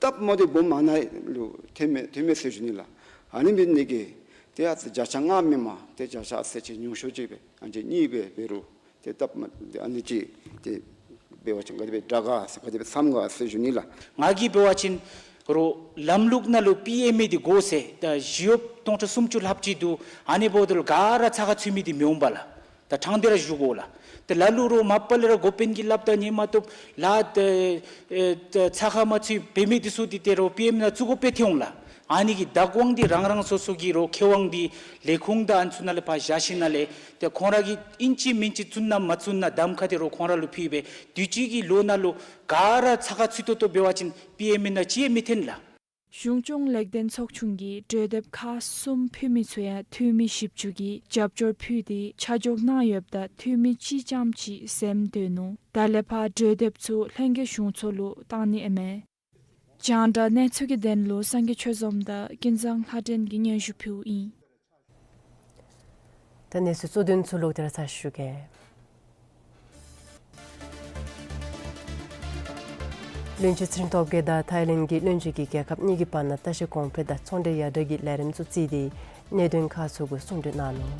སྟབས་མ་བདེཝ་མ་ནང་ལུ་ཐོནམ་མས་ཐོནམ་མས་ཟེར་ཞུ་ནི་ལགས། ཨ་ནི་འབད་ནི་གིས་ཏེ་ཨ་ཙི་བརྒྱ་ཆ་ལྔ་མེན་མས། ཏེ་བརྒྱ་ཆ་ཨ་ཙི་ཅིག་ཉུང་ཤོས་ཅིག་སྦེ་ཨ་ཙི་གཉིས་སྦེ་འབད་རུང་ཏེ་སྟབས་མ་ཨ་ནི་ཅིག་ཏེ་འབད་བ་ཅིན་ག་དེ་སྦེ་དྲག་ག་ཟེར་ག་དེ་སྦེ་བསམ་ག་ཟེར་ཞུ་ནི་ལགས། ང་གིས་འབད་བ་ཅིན་རོགས་ལམ་ལུགས་ནང་ལུ་པི་ཨེམ་ཨེ་འདི་དགོ་ཟེར་ད་ཞི་གཡོགཔ་སྟོང་ཕྲག་སུམ་ཅུ་ལྷགཔ་ཅིག་འདུག། ཨ་ནི་འབདཝ་ད་ལུ་ག་ར་ཚ་ཁ་ཚུད་མི་འདི་མི་འོང་པ་ལགས། ད་དྲང་སྟེ་ར་ཞུ་དགོ་ལགས། ཏེ་ལ་ལུ་རོགས་མ་པ་ལས་ར་འགོ་དཔོན་གྱིས་སླབ་ད་ཉན་མ་བཏུབ་ལགས། ཏེ་ཨེ་ད་ཚ་ཁ་མ་ཚུད་འབད་མི་འདི་ཚུ་འདི་ཏེ་རོགས་པི་ཨེམ་ནང་བཙུགས་དགོཔ་སྦེ་ཐོན་འོང་ལགས། ཨ་ནི་གི་བདག་དབང་འདི་རང་རང་སོ་སོ་གི་རོགས་ཁེ་དབང་འདི་ལས་ཁུངས་དང་ཨ་ནི་ཚུ་ནང་ལས་ཕར་བཞག་ཞིནམ་ལས་ཏེ་ཁོང་ར་གིས་ཨིན་ཅི་མིན་ཅི་བཙུགས་ན་མ་བཙུགས་ན་གདམ་ཁ་འདི་རོགས་ཁོང་ར་ལུ་ཕུལ་སྦེ་དུས་ཅི་གི་ལོ་ནང་ལུ་ག་ར་ཚ་ཁ་ཚུད་ཏོག་ཏོ་འབད་བ་ཅིན་པི་ཨེམ་ཨེ་ནང་ཅིག་ཡང་མི་ཐོན་ལགས། གཞུང་སྐྱོང་ལེགས་ལྡན་ཚོགས་ཆུང་གིས་གྲོས་འདེབས་ཁག་གསུམ་ཕུལ་མི་ཚུ་ཡང་འཐུས་མི་བཞི་བཅུ་གིས་རྒྱབ་སྐྱོར་ཕུལ་ཏེ་ཆ་འཇོག་གནང་ཡོདཔ་ད་འཐུས་མི་གཅིག་རྐྱངམ་ཅིག་ཟེམ་སྡོད་ནུག། ད་ལས་ཕར་གྲོས་འདེབས་ཚུ་ལྷན་རྒྱས་གཞུང་ཚོགས་ལུ་བཏང་ནི་ཨིན་མས། རྒྱང་བསྒྲགས་གནས་ཚུལ་གྱི་དོན་ལུ་སངས་རྒྱས་ཆོས་འཛོམས་དང་ཀུན་བཟང་ལྷ་སྒྲོན་གྱིས་སྙན་ཞུ་ཕུལཝ་ཨིན། ད་གནས་ཚུལ་གཙོ་དོན་ཚུ་ལོག་སྟེ་ར་ཚར་ཞུ་གེ། བློན་ཆེན་ཚེ་རིང་སྟོབས་རྒྱས་དང་ཐའི་ལེནཌ་གི་བློན་ཆེན་གྱིས་རྒྱལ་ཁབ་གཉིས་ཀྱི་བར་ན་ལྟ་བཤལ་གོང་འཕེལ་དང་ཚོང་འབྲེལ་ཡར་དྲག་གི་ལས་རིམ་ཚུ་བརྩིས་ཏེ་གནད་དོན་ཁག་ཚུ་གུ་གསུང་གྲོས་གནང་ནུག།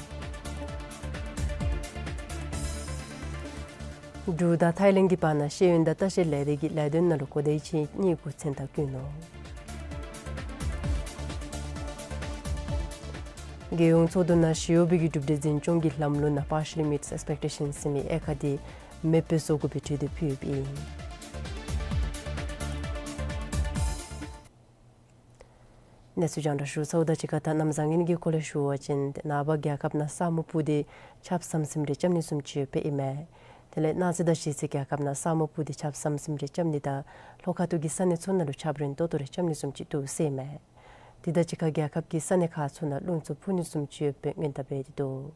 འབྲུག་དང་ཐའི་ལེནཌ་གྱི་བར་ན་ཤེས་ཡོན་དང་ལྟ་བཤལ་ལས་སྡེ་གི་ལས་དོན་ནང་ལུ་གོ་བརྡའི་ཆིངས་ཡིག་གཉིས་གུ་མཚན་རྟགས་བཀོད་ནུག། རྒྱལ་ཡོངས་ཚོགས་འདུ་ནང་ཞི་གཡོགཔ་གི་གྲུབ་འབྲས་འཛིན་སྐྱོང་གི་ལམ་ལུགས་ནང་partially meets expectation ཟེར་མི་དབྱེ་ཁག་འདི་མེདཔ་སྦེ་བཟོ་དགོ་པའི་གྲོས་འདེབས་ཕུལཝ་ཨིན། གནས་ཚུལ་རྒྱང་བསྒྲགས་ཞུ་ཚརཝ་དང་གཅིག་ཁར་ད་གནམ་བཟང་ངན་གྱི་སྐོར་ལས་ཞུ་བ་ཅིན་ཏེ་ནངས་པ་རྒྱལ་ཁབ་ནང་ས་སྨུག་སྤུབས་ཏེ་ཆརཔ་ཟམ་ཟིམ་རེ་རྐྱབ་ནི་བཟུམ་ཅིག་ཡོདཔ་ཨིན་མས། དེ་ལས་གནངས་ཚེ་དང་གཞེས་ཚེ་རྒྱལ་ཁབ་ནང་ས་སྨུག་སྤུབས་ཏེ་ཆརཔ་ཟམ་ཟིམ་རེ་རྐྱབ་ནི་དང་ལྷོ་ཁ་ཐུག་གི་ས་གནས་ཚུ་ནང་ལུ་ཆརཔ་རན་ཏོག་ཏོ་རེ་རྐྱབ་ནི་བཟུམ་ཅིག་འདུག་ཟེར་ཨིན་མས། དེ་དང་གཅིག་ཁར་རྒྱལ་ཁབ་ཀྱི་ས་གནས་ཁག་ཚུ་ནང་རླུང་འཚུབ་འཕུ་ནི་བཟུམ་ཅིག་ཡོདཔ་སྦེ་སྔོན་བརྡ་འབད་དེ་འདུག།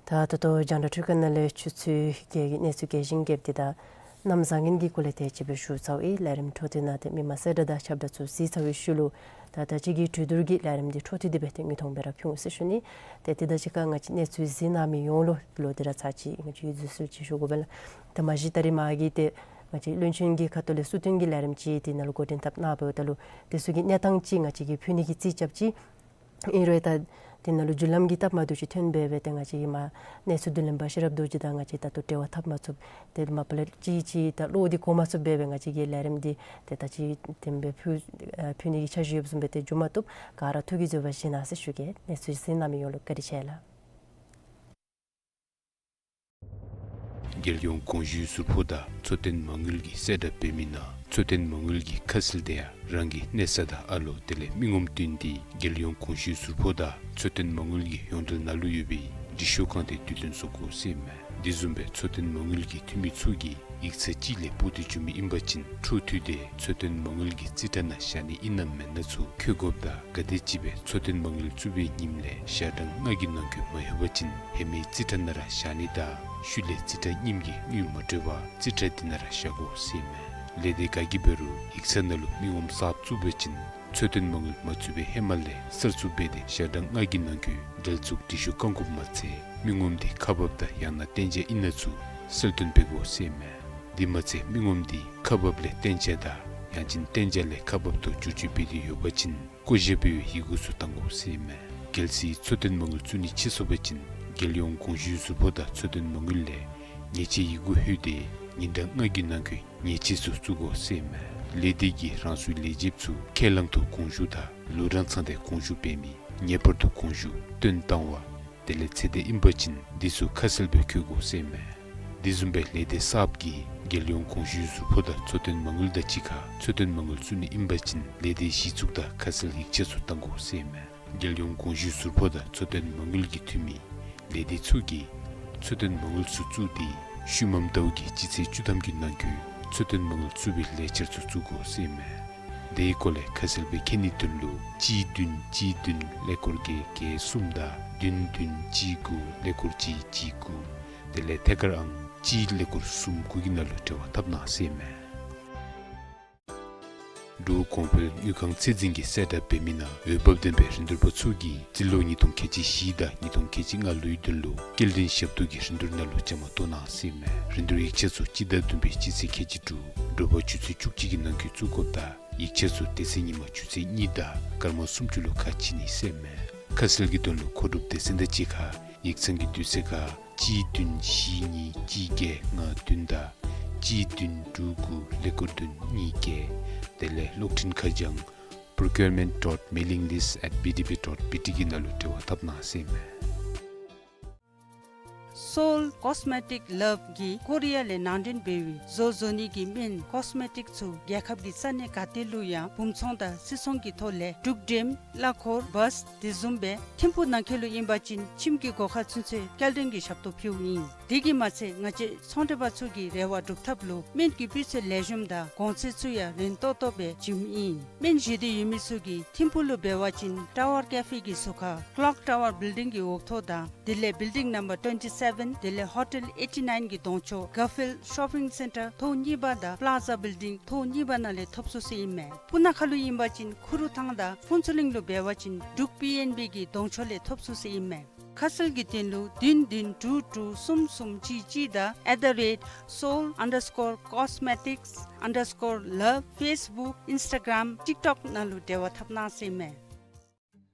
ད་ད་ལྟོ་རྒྱང་བསྒྲགས་འཕྲུལ་ཁང་ནང་ལས་ཆུ་ཚོད་བརྒྱད་ཀྱི་གནས་ཚུལ་རྒྱས་ཤིང་རྒྱསཔ་འདི་དང་གནམ་བཟང་ངན་གྱི་སྐོར་ལས་དེ་ཅིག་སྦེ་ཞུ་ཚརཝ་ཨིན། ལས་རིམ་འཕྲོ་མཐུད་གནང་སྟེ་མི་མང་གསལ་བསྒྲགས་དང་ཁྱབ་བསྒྲགས་ཚུ་གཟིགས་ཚར་བའི་ཤུལ་ལུ་ད་ད་ཅི་གི་གྲོས་བསྡུར་གྱི་ལས་རིམ་འདི་འཕྲོ་མཐུད་དེ་སྦེ་ཏེ་དངོས་མཐོང་སྦེ་ར་ཕུལ་འོང་ཟེར་ཞུ་ནི། ཏེ་དེ་དང་གཅིག་ཁར་ང་བཅས་གནས་ཚུལ་གཟིགས་གནང་མི་ཡོངས་ལུ་ལོག་སྟེ་ར་ཚར་ཅིག་ང་བཅས་ཡིད་ཚིམ་སུ་ཅིག་ཞུ་དགོ་པས་ལགས། ད་མ་གཞི་ད་རིས་མ་གི་ཏེ་ང་བཅས་བློན་ཆེན་གྱི་ཁ་ཐུག་ལས་སུ་ཏིན་གྱི་ལས་རིམ་ཅིག་དེ་ནང་ལུ་འགོ་འདྲེན་འཐབ་གནང་བའི་ད་ལུ་དེ་ཚུ་གི་གནས་སྟངས་ཅིག་ང་བཅས་ཀྱིས་ཕུལ་ནི་གི་རྩིས་རྐྱབ་ཅི། ཨིན་རུང་ད་དེ་ནང་ལུ་རྒྱུ་ལམ་གྱི་སྟབས་མ་བདེཝ་ཅིག་ཐོན་འབད་སྦེ་ཏེ་ང་བཅས་ཀྱི་མ་གནས་ཚུལ་བསྡུ་ལེན་པ་ཤེས་རབ་རྡོ་རྗེ་དང་ང་བཅས་ད་ལྟོ་འབྲེལ་བ་འཐབ་མ་ཚུགས། ཏེ་མ་པ་ལས་ཅིག་ཅིག་ད་གློག་འདི་གོ་མ་ཚུགསཔ་འབད་སྦེ་ང་བཅས་ཀྱི་ལས་རིམ་འདི་ཏེ་ད་ཅི་དེ་སྦེ་ཕུལ་ཨ་ཕུལ་ནི་གི་འཆར་གཞི་ཡོདཔ་བཟུམ་སྦེ་ཏེ་འགྱོ་མ་བཏུབ། ག་ར་ཐུགས་ཀྱིས་བཟོད་པ་བཞེས་གནང་ཟེར་ཞུ་གེ། གནས་ཚུལ་གཟིགས་གནང་མི་ཡོངས་ལུ་བཀའ་དྲིན་ཆེ་ལགས། རྒྱལ་ཡོངས་གོང་ཞུས་ཟུར་ཕོགས་དང་འཚོ་རྟེན་མ་དངུལ་གྱིས་གསལ་བསྒྲགས་འབད་མི་ནང་འཚོ་རྟེན་མ་དངུལ་གྱི་ཁ་གསལ་དེ་ཡང་རང་གི་གནས་ས་དང་ཨ་ལོ་དེ་ལས་མི་ངོམ་བསྟུན་ཏེ་རྒྱལ་ཡོངས་གོང་ཞུས་ཟུར་ཕོགས་དང་འཚོ་རྟེན་མ་དངུལ་གྱི་ཡོངས་འབྲེལ་ནང་ལུ་ཡོད་པའི་འབྲི་ཤོག་ཁང་དེ་དུས་སྟོན་བཟོ་དགོ་ཟེར་ཨིན་མས། དེ་བཟུམ་སྦེ་འཚོ་རྟེན་མ་དངུལ་གྱི་འཐུས་མི་ཚུ་གིས་ཡིག་ཚང་ཅིག་ལས་འབོ་སྟེ་འགྱོ་མི་ཨིན་པ་ཅིན་འཕྲོ་མཐུད་དེ་འཚོ་རྟེན་མ་དངུལ་གྱི་རྩིས་ཁྲ་ནང་བཞག་ནི་ཨིན་ན་མེན་ན་ཚུ་འཁོད་དགོཔ་དང་ག་དེམ་ཅིག་སྦེ་འཚོ་རྟེན་མ་དངུལ་བཙུགས་པའི་ཉིནམ་ལས་ཞག་གྲངས་ལྔ་གི་ནང་འཁོད་མ་ཡོད་པ་ཅིན་ཧེ་མའི་རྩིས་ཁྲ་ནང་ར་བཞག་ནི་དང་ཤུལ་ལས་རྩིས་ཁྲ་རྙིངམ་གྱི་དངུལ་མ་སྤྲོད་པར་རྩིས་ཁྲ་དེ་ནང་ར་བཞག་དགོ་ཟེར་ཨིན་མས། ལས་སྡེ་ག་གིས་འབད་རུང་ཡིག་ཚང་ནང་ལུ་མི་ངོམ་གསརཔ་བཙུགས་པ་ཅིན་འཚོ་རྟེན་མ་དངུལ་མ་བཙུགས་པའི་ཧེ་མ་ལས་གསར་བཙུགས་འབད་དེ་ཞག་གྲངས་ལྔ་གི་ནང་འཁོད་འབྲེལ་འཛུགས་འབྲི་ཤོག་བཀང་དགོཔ་མ་ཚད་མི་ངོམ་འདི་ཁག་འབགཔ་དང་ཡང་ན་གཏན་འཇགས་ཨིན་ན་ཚུ་གསལ་སྟོན་འབད་དགོ་ཟེར་ཨིན་མས། དེ་མ་ཚད་མི་ངོམ་འདི་ཁག་འབགཔ་ལས་གཏན་འཇགས་དང་ཡང་ཅིན་གཏན་འཇགས་ལས་ཁག་འབགཔ་ཐོག་བསྒྱུར་བཅོས་འབད་དེ་ཡོད་པ་ཅིན་བཀོད་བཞག་འབད་བའི་ཡི་གུ་ཚུ་བཏང་དགོ་ཟེར་ཨིན་མས། གལ་སྲིད་འཚོ་རྟེན་མ་དངུལ་བཙུགས་ནི་ཆད་སོང་པ་ཅིན་རྒྱལ་ཡོངས་གོང་ཞུས་ཟུར་ཕོགས་དང་འཚོ་རྟེན་མ་དངུལ་ལས་ཉེས་ཆད་ཡི་གུ་ལྷོད་དེ་ཉིན་གྲངས་ལྔ་གི་ནང་འཁོད་ཉེས་ཆད་ཚུ་བཙུགས་དགོ་ཟེར་ཨིན་མས། ལས་སྡེ་གིས་རང་སོའི་ལས་བྱེདཔ་ཚུ་ཁས་བླངས་ཐོག་གོང་ཞུ་དང་ལོ་གྲངས་ཚང་སྟེ་གོང་ཞུ་འབད་མི་ངེས་པར་དུ་གོང་ཞུ་བཏོན་བཏང་བ་དེ་ལས་ཚེ་འདས་ཨིན་པ་ཅིན་འདི་ཚུ་ཁ་གསལ་སྦེ་འཁོད་དགོ་ཟེར་ཨིན་མས། དེ་བཟུམ་སྦེ་ལས་སྡེ་གསརཔ་གིས་རྒྱལ་ཡོངས་གོང་ཞུས་ཟུར་ཕོགས་དང་འཚོ་རྟེན་མ་དངུལ་དང་གཅིག་ཁར་འཚོ་རྟེན་མ་དངུལ་བཙུགས་ནི་ཨིན་པ་ཅིན་ལས་སྡེའི་གཞི་བཙུགས་དང་ཁ་གསལ་ཡིག་ཆ་ཚུ་བཏང་དགོ་ཟེར་ཨིན་མས། རྒྱལ་ཡོངས་གོང་ཞུས་ཟུར་ཕོགས་དང་འཚོ་རྟེན་མ་དངུལ་གྱི་འཐུས་མི་ལས་སྡེ་ཚུ་གིས་ འཚོ་རྟེན་མ་དངུལ་ཚུ་བཙུགས་ཏེ་ཤུལ་མམ་ཟླཝ་གི་སྤྱི་ཚེས་བཅུ་ཐམ་གྱི་ནང་འཁོད་འཚོ་རྟེན་མ་དངུལ་བཙུགས་པའི་ལས་འཆར་ཚུ་བཙུགས་དགོ་ཟེར་ཨིན་མས། དེའི་སྐོར་ལས་ཁ་གསལ་སྦེ་མཁྱེན་ནིའི་དོན་ལུ་གཅིག་བདུན་གཅིག་བདུན་ཀླད་ཀོར་བརྒྱད་བརྒྱད་གསུམ་དང་བདུན་བདུན་གཅིག་དགུ་ཀླད་ཀོར་གཅིག་གཅིག་དགུ། དེ་ལས་ཐད་ཀར་ཨང་གཅིག་ཀླད་ཀོར་གསུམ་དགུ་གི་ནང་ལུ་འབྲེལ་བ་འཐབ་གནང་ཟེར་ཨིན་མས། འབྲུག་གོང་འཕེལ་དངུལ་ཁང་ཚད་འཛིན་གྱིས་གསལ་བསྒྲགས་འབད་མི་ནང་འོས་འབབ་ལྡན་པའི་རིན་བསྡུར་པ་ཚུ་གིས་རྩིས་ལོ་ཉིས་སྟོང་ཁལ་གཅིག་བཞི་དང་ཉིས་སྟོང་ཁལ་གཅིག་ལྔ་ལོའི་དོན་ལུ་སྐྱེལ་འདྲེན་ཞབས་ཏོག་གི་རིན་བསྡུར་ནང་ལུ་བཅའ་མར་གཏོགས་གནང་ཟེར་ཨིན་མས། རིན་བསྡུར་ཡིག་ཆ་ཚུ་སྤྱི་ཟླ་བདུན་པའི་སྤྱི་ཚེས་ཁལ་གཅིག་དྲུག་དྲོ་པ་ཆུ་ཚོད་བཅུ་གཅིག་གི་ནང་འཁོད་བཙུགས་དགོཔ་དང་ཡིག་ཆ་ཚུ་དེ་ཚེ་ཉིན་མ་ཆུ་ཚོད་གཉིས་དང་སྐར་མ་སུམ་ཅུ་ལུ་ཁ་ཕྱེ་ནི་ཟེར་ཨིན་མས། ཁ་གསལ་གྱི་དོན་ལུ་མཁོ་སྒྲུབ་སྡེ་ཚན་དང་གཅིག་ཁར་ཡིག་ཚང་གི་དུས་ཚོད་ཁར་གཅིག་བདུན་བཞི་གཉིས་གཅིག་བརྒྱད་ལྔ་བདུན་དང་གཅིག་བདུན་དྲུག་དགུ་ཀླད་ཀོར་བདུན་གཉིས་བརྒྱད། དེ་ལས་གློག་འཕྲིན་ཁ་བྱང་procurement dot mailing list at B D B dot B T གི་ནང་ལུ་འབྲེལ་བ་འཐབ་གནང་ཟེར་ཨིན་མས། Seoul Cosmetic Love གིས་ཀོ་རི་ཡ་ལས་ནང་འདྲེན་འབད་བའི་བཟོ་བཟོ་ནི་གི་སྨན་ཀོས་མེ་ཊིཀ་ཚུ་རྒྱལ་ཁབ་ཀྱི་ས་གནས་ག་ཏེ་ལུ་ཡང་སྦུང་ཚོང་དང་སིལ་ཚོང་གི་ཐོག་ལས་འབྲུག་འགྲེམས་གླ་འཁོར་བཱས་དེ་བཟུམ་སྦེ་ཐིམ་ཕུག་ནང་འཁོད་ལུ་ཨིན་པ་ཅིན་ཁྱིམ་གྱི་སྒོ་ཁར་ཚུན་ཚོད་སྐྱེལ་འདྲེན་གྱི་ཞབས་ཏོག་ཕུལཝ་ཨིན། དེ་གིས་མ་ཚད་ང་བཅས་ཚོང་འབྲེལ་པ་ཚུ་གི་རེ་བ་སྒྲུབ་ཐབས་ལུ་སྨན་གྱི་སྤུས་ཚད་ལེགས་ཤོམ་དང་གོང་ཚད་ཚུ་ཡང་རན་ཏོག་ཏོ་སྦེ་བྱིནམ་ཨིན། སྨན་བཞེས་འདོད་ཡོད་མི་ཚུ་གིས་ཐིམ་ཕུག་ལུ་འབད་བ་ཅིན་Tower Cafe གི་ཟུར་ཁར་Clock Tower Building གི་འོག་ཐོག་དང་དེ་ལས་Building number twenty seven དེ་ལས་Hotel eighty nine གི་གདོང་ཕྱོགས་Garfield Shopping Centre ཐོག་གཉིས་པ་དང་Plaza Building ཐོག་གཉིས་པ་ནང་ལས་ཐོབ་ཚུགས་ཟེར་ཨིན་མས། སྤུ་ན་ཁ་ལུ་ཨིན་པ་ཅིན་ཁུ་རུ་ཐང་དང་ཕུན་ཚོགས་གླིང་ལུ་འབད་བ་ཅིན་འབྲུག་པི་ཨེན་བི་གི་གདོང་ཕྱོགས་ལས་ཐོབ་ཚུགས་ཟེར་ཨིན་མས། ཁ་གསལ་གྱི་དོན་ལུ་བདུན་བདུན་དྲུག་དྲུག་གསུམ་གསུམ་གཅིག་གཅིག་དང་at the rate seoul underscore cosmetics underscore love Facebook Instagram TikTok ནང་ལུ་འབྲེལ་བ་འཐབ་གནང་ཟེར་ཨིན་མས།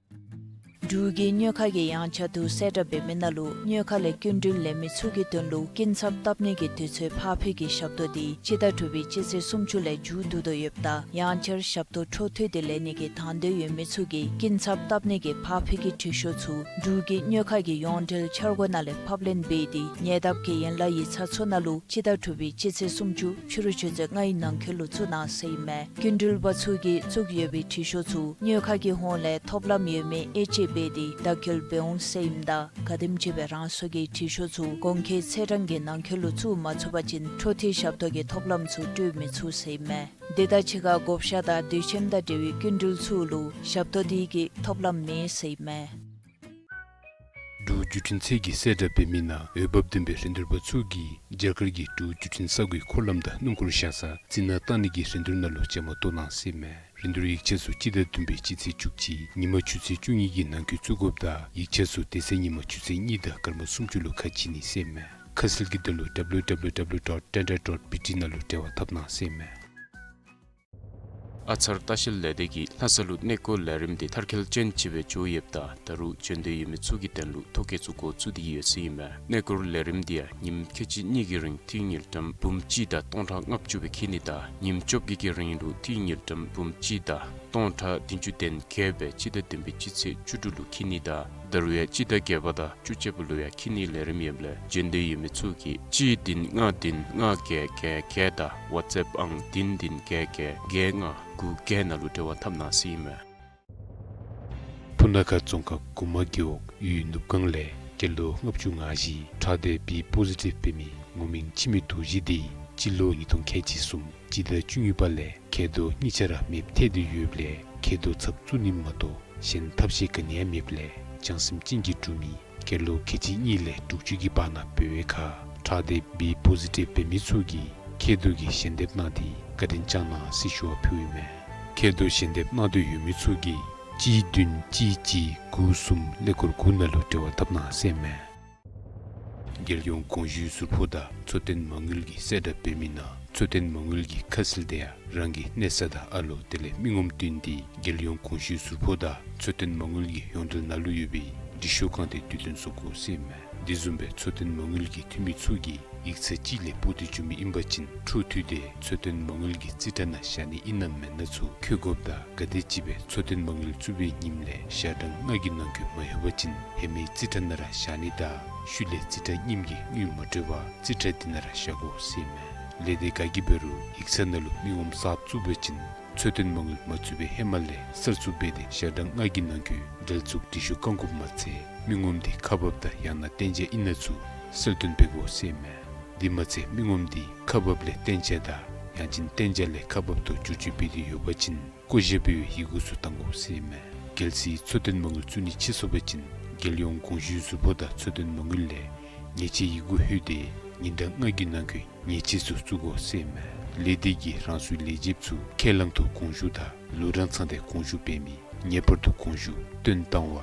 འབྲུག་གི་གཉོས་ཁ་གིས་ཡང་བསྐྱར་དུ་གསལ་བསྒྲགས་འབད་མི་ནང་ལུ་གཉོས་ཁ་ལས་སྐྱིན་འགྲུལ་ལེན་མི་ཚུ་གི་དོན་ལུ་སྐྱིན་ཚབ་བཏབ་ནི་གི་དུས་ཚོད་ཕར་འཕུལ་གྱི་ཞབས་ཏོག་འདི་སྤྱི་ཟླ་དྲུག་པའི་སྤྱི་ཚེས་སུམ་ཅུ་ལས་མཇུག་བསྡུ་དོ་ཡོདཔ་ད་ཡང་བསྐྱར་ཞབས་ཏོག་འཕྲོ་མཐུད་དེ་ལེན་ནི་གི་དང་འདོད་ཡོད་མི་ཚུ་གིས་སྐྱིན་ཚབ་བཏབ་ནི་གི་ཕར་འཕུལ་གྱི་འབྲི་ཤོག་ཚུ་འབྲུག་གི་གཉོས་ཁ་གི་ཡོངས་འབྲེལ་འཆར་སྒོ་ནང་ལས་ཕབ་ལེན་འབད་དེ་ཉེ་འདབས་ཀྱི་ཡན་ལག་ཡིག་ཚང་ཚུ་ནང་ལུ་སྤྱི་ཟླ་དྲུག་པའི་སྤྱི་ཚེས་སུམ་ཅུ་ཕྱི་རུ་ཆུ་ཚོད་ལྔའི་ནང་འཁོད་ལུ་བཙུགས་གནང་ཟེར་ཨིན་མས། སྐྱིན་འགྲུལ་པ་ཚུ་གིས་བཙུགས་ཡོད་པའི་འབྲི་ཤོག་ཚུ་གཉོས་ཁ་གི་ཧོངས་ལས་ཐོབ་ལམ་ཡོད་མེད་དབྱེ་དཔྱད་འབད་དེ་དག་སྐྱེལ་འབད་འོང་ཟེར་ཨིནམ་ད་ག་དེམ་ཅིག་སྦེ་རང་སོ་གི་འབྲི་ཤོག་ཚུ་གོང་འཁོད་ཚེས་གྲངས་ཀྱི་ནང་འཁོད་ལུ་བཙུགས་མ་ཚུགས་པ་ཅིན་འཕྲོ་མཐུད་ཞབས་ཏོག་གི་ཐོབ་ལམ་ཚུ་སྤྲོད་མི་ཚུགས་ཟེར་ཨིན་མས། དེ་དང་གཅིག་ཁར་བགོ་བཤའ་དང་དུས་ཆེན་དང་འབྲེལ་བའི་སྐྱིན་འགྲུལ་ཚུ་ལུ་ཞབས་ཏོག་འདི་གི་ཐོབ་ལམ་མེད་ཟེར་ཨིན་མས། འབྲུག་བརྒྱུད་འཕྲིན་ཚད་ཀྱིས་གསལ་བསྒྲགས་འབད་མི་ནང་འོས་འབབ་ལྡན་པའི་རིན་བསྡུར་པ་ཚུ་གིས་རྒྱ་གར་གྱི་འབྲུག་བརྒྱུད་འཕྲིན་ས་ཁུལ་འཁོར་ལམ་དང་སྣུམ་འཁོར་བཞག་ས་རྩི་ནག་བཏང་ནི་གི་རིན་བསྡུར་ནང་ལུ་བཅའ་མར་གཏོགས་གནང་ཟེར་ཨིན་མས། རིན་བསྡུར་ཡིག་ཆ་ཚུ་སྤྱི་ཟླ་བདུན་པའི་སྤྱི་ཚེས་བཅུ་གཅིག་ཉིན་མ་ཆུ་ཚོད་བཅུ་གཉིས་ཀྱི་ནང་འཁོད་བཙུགས་དགོཔ་ད་ཡིག་ཆ་ཚུ་དེ་ཚེ་ཉིན་མ་ཆུ་ཚོད་གཉིས་དང་སྐར་མ་སུམ་ཅུ་ལུ་ཁ་ཕྱེ་ནི་ཟེར་ཨིན་མས། ཁ་གསལ་གྱི་དོན་ལུ་W W W dot tender dot B T ནང་ལུ་འབྲེལ་བ་འཐབ་གནང་ཟེར་ཨིན་མས། ཨ་ཚར་ལྟ་བཤལ་ལས་སྡེ་གིས་ལྷ་ས་ལུ་གནས་སྐོར་ལས་རིམ་འདི་མཐར་འཁྱོལ་ཅན་ཅིག་སྦེ་འགྱོ་ཡོདཔ་ད་ད་རུང་འབྱོན་འདོད་ཡོད་མི་ཚུ་གི་དོན་ལུ་ཐོ་བཀོད་ཚུ་འགོ་བཙུགས་ཏེ་ཡོད་ཟེར་ཨིན་མས། གནས་སྐོར་ལས་རིམ་འདི་ཡང་ཉིནམ་ཁལ་གཅིག་གཉིས་ཀྱི་རིང་ཏིང་དངུལ་ཀྲམ་འབུམ་གཅིག་དང་སྟོང་ཕྲག་ལྔ་བཅུ་སྦེ་འཁྱིད་ནི་དང་ཉིནམ་བཅོ་བརྒྱད་ཀྱི་རིང་ལུ་ཏིང་དངུལ་ཀྲམ་འབུམ་གཅིག་དང་སྟོང་ཕྲག་བདུན་ཅུ་དོན་བརྒྱད་སྦེ་སྤྱི་ཟླ་བདུན་པའི་སྤྱི་ཚེས་བཅུ་དྲུག་ལུ་འཁྱིད་ནི་དང་ད་རུང་ཡང་སྤྱི་ཟླ་བརྒྱད་པ་དང་བཅུ་གཅིག་པ་ལུ་ཡང་འཁྱིད་ནིའི་ལས་རིམ་ཡོདཔ་ལས་འབྱོན་འདོད་ཡོད་མི་ཚུ་གིས་གཅིག་བདུན་ལྔ་བདུན་ལྔ་བརྒྱད་བརྒྱད་བརྒྱད་དང་ཝཊས་ཨེཔ་ཨང་བདུན་བདུན་བརྒྱད་བརྒྱད་བརྒྱད་ལྔ་དགུ་བརྒྱད་ནང་ལུ་འབྲེལ་བ་འཐབ་གནང་ཟེར་ཨིན་མས། སྤུ་ན་ཁ་རྫོང་ཁག་གུ་མ་རྒེད་འོག་ཡུལ་ནུབ་སྒང་ལས་སྐྱེས་ལོ་ལྔ་བཅུ་ང་བཞི་ཁྲག་ལྡན་བི་པོ་ཟི་ཊིབ་འབད་མི་ངོ་མིང་འཆི་མེད་རྡོ་རྗེ་འདི་སྤྱི་ལོ་ཉིས་སྟོང་ཁལ་གཅིག་གསུམ་སྤྱི་ཟླ་བཅུ་གཉིས་པ་ལས་མཁལ་རྡོག་གཉིས་ཆ་ར་མེདཔ་ཐལ་ཏེ་ཡོདཔ་ལས་མཁལ་རྡོག་ཚབ་བཙུགས་ནི་མ་གཏོགས་གཞན་ཐབས་ཤེས་ག་ནི་ཡང་མེདཔ་ལས་བྱང་སེམས་ཅན་གྱི་འབྲུག་མི་སྐྱེས་ལོ་ཁལ་གཅིག་གཉིས་ལས་དྲུག་ཅུ་གི་བར་ན་འབད་བའི་ཁར་ཁྲག་ལྡན་བི་པོ་ཟི་ཊིབ་འབད་མི་ཚུ་གིས་མཁལ་རྡོག་གི་ཞལ་འདེབས་གནང་སྟེ་བཀའ་དྲིན་བསྐྱང་གནང་ཟེར་ཞུ་བ་ཕུལཝ་ཨིན་མས། མཁལ་རྡོག་ཞལ་འདེབས་གནང་འདོད་ཡོད་མི་ཚུ་གིས་གཅིག་བདུན་གཅིག་གཅིག་དགུ་གསུམ་ཀླད་ཀོར་དགུ་ནང་ལུ་འབྲེལ་བ་འཐབ་གནང་ཟེར་ཨིན་མས། རྒྱལ་ཡོངས་གོང་ཞུའི་ཟུར་ཕོགས་དང་འཚོ་རྟེན་མ་དངུལ་གྱིས་གསལ་བསྒྲགས་འབད་མི་ནང་འཚོ་རྟེན་མ་དངུལ་གྱི་ཁ་གསལ་དེ་ཡང་རང་གི་གནས་ས་དང་ཨ་ལོ་དེ་ལས་མི་ངོམ་བསྟུན་ཏེ་རྒྱལ་ཡོངས་གོང་ཞུའི་ཟུར་ཕོགས་དང་འཚོ་རྟེན་མ་དངུལ་གྱི་ཡོངས་འབྲེལ་ནང་ལུ་ཡོད་པའི་འབྲི་ཤོག་ཁང་དེ་དུས་སྟོན་བཟོ་དགོ་ཟེར་ཨིན་མས། དེ་བཟུམ་སྦེ་འཚོ་རྟེན་མ་དངུལ་གྱི་འཐུས་མི་ཚུ་གིས་ཡིག་ཚང་གཅིག་ལས་སྤོ་སྟེ་འགྱོ་མི་ཨིན་པ་ཅིན་འཕྲོ་མཐུད་དེ་འཚོ་རྟེན་མ་དངུལ་གྱི་རྩིས་ཁྲ་ནང་བཞག་ནི་ཨིན་ན་མེན་ན་ཚུ་འཁོད་དགོཔ་དང་ག་དེམ་ཅིག་སྦེ་འཚོ་རྟེན་མ་དངུལ་བཙུགས་པའི་ཉིནམ་ལས་ཞག་གྲངས་ལྔ་གི་ནང་འཁོད་མ་ལྷོད་པ་ཅིན་ཧེ་མའི་རྩིས་ཁྲ་ནང་ར་བཞག་ནི་དང་ཤུལ་ལས་རྩིས་ཁྲ་རྙིངམ་གྱི་དངུལ་མ་སྤྲོད་པར་རྩིས་ཁྲ་དེ་ནང་ར་བཞག་དགོ་ཟེར་ཨིན་མས། ལས་སྡེ་ག་གིས་འབད་རུང་ཡིག་ཚང་ནང་ལུ་མི་ངོམ་གསརཔ་བཙུགས་པ་ཅིན་འཚོ་རྟེན་མ་དངུལ་མ་བཙུགས་པའི་ཧེ་མ་ལས་གསར་བཙུགས་འབད་དེ་ཞག་གྲངས་ལྔ་གི་ནང་འཁོད་འབྲེལ་འཛུགས་འབྲི་ཤོག་བཀང་དགོཔ་མ་ཚད་མི་ངོམ་དེ་ཁག་འབགཔ་དང་ཡང་ན་གཏན་འཇགས་ཨིན་ན་ཚུ་ གསལ་སྟོན་འབད་དགོ་ཟེར་མས། དེ་མ་ཚད་མི་ངོམ་འདི་ཁ་འབབ་ལས་བརྟན་ཆ་དང་ཡང་ཅིན་བརྟན་ཆ་ལས་ཁ་འབབ་ཏོག་ཏོ་བསྒྱུར་བཅོས་འབད་དེ་ཡོད་པ་ཅིན་བཀོ་བཞག་འབད་བའི་ཡི་གུ་ཚུ་བཏང་དགོ་ཟེར་མས། རྒྱལ་སྲིད་འཚོ་རྟེན་མ་དངུལ་བཙུགས་ནི་ཕྱིས་སོང་པ་ཅིན་རྒྱལ་ཡོངས་གོང་ཞུས་ཟུར་ཕོགས་དང་འཚོ་རྟེན་མ་དངུལ་ལས་ཉེས་ཆད་ཡི་གུ་ལྷོད་དེ་ཉིན་གྲངས་ལྔ་གི་ནང་འཁོད་ཉེས་ཆད་ཚུ་བཙུགས་དགོ་ཟེར་མས། ལས་སྡེ་གིས་རང་སོའི་ལས་བྱེདཔ་ཚུ་ཁས་བླངས་ཐོག་གོང་ཞུ་དང་ལོ་གྲངས་ཚང་སྟེ་གོང་ཞུ་འབད་མི་ངེས་པར་དུ་གོང་ཞུ་བཏོན་བཏང་བ་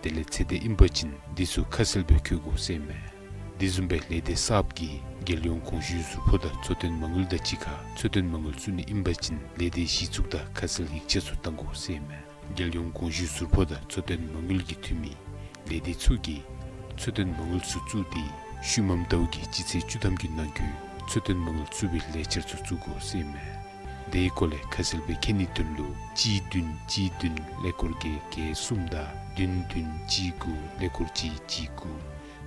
དེ་ལས་ཚེ་འདས་ཨིན་པ་ཅིན་འདི་ཚུ་ཁ་གསལ་སྦེ་བཀོད་དགོ་ཟེར་མས། དེ་བཟུམ་སྦེ་ལས་སྡེ་གསརཔ་གིས་རྒྱལ་ཡོངས་གོང་ཞུས་ཟུར་ཕོགས་དང་འཚོ་རྟེན་མ་དངུལ་དང་གཅིག་ཁར་འཚོ་རྟེན་མ་དངུལ་བཙུགས་ནི་ཨིན་པ་ཅིན་ལས་སྡེ་གཞི་བཙུགས་དང་ཁ་གསལ་ཡིག་ཆ་ཚུ་བཏང་དགོ་ཟེར་མས། རྒྱལ་ཡོངས་གོང་ཞུས་ཟུར་ཕོགས་དང་འཚོ་རྟེན་མ་དངུལ་གྱི་འཐུས་མི་ལས་སྡེ་ཚུ་གིས་འཚོ་རྟེན་མ་དངུལ་ཚུ་བཙུགས་ཏེ་ཤུལ་མམ་ཟླཝ་གི་སྤྱི་ཚེས་བཅུ་ཐམ་གྱི་ནང་འཁོད་འཚོ་རྟེན་མ་དངུལ་བཙུགས་པའི་ལས་འཆར་ཚུ་བཙུགས་དགོ་ཟེར་མས། དེའི་སྐོར་ལས་ཁ་གསལ་སྦེ་མཁྱེན་ནིའི་དོན་ལུ་གཅིག་བདུན་གཅིག་བདུན་ཀླད་ཀོར་བརྒྱད་བརྒྱད་གསུམ་དང་བདུན་བདུན་གཅིག་དགུ་ཀླད་ཀོར་གཅིག་གཅིག་དགུ་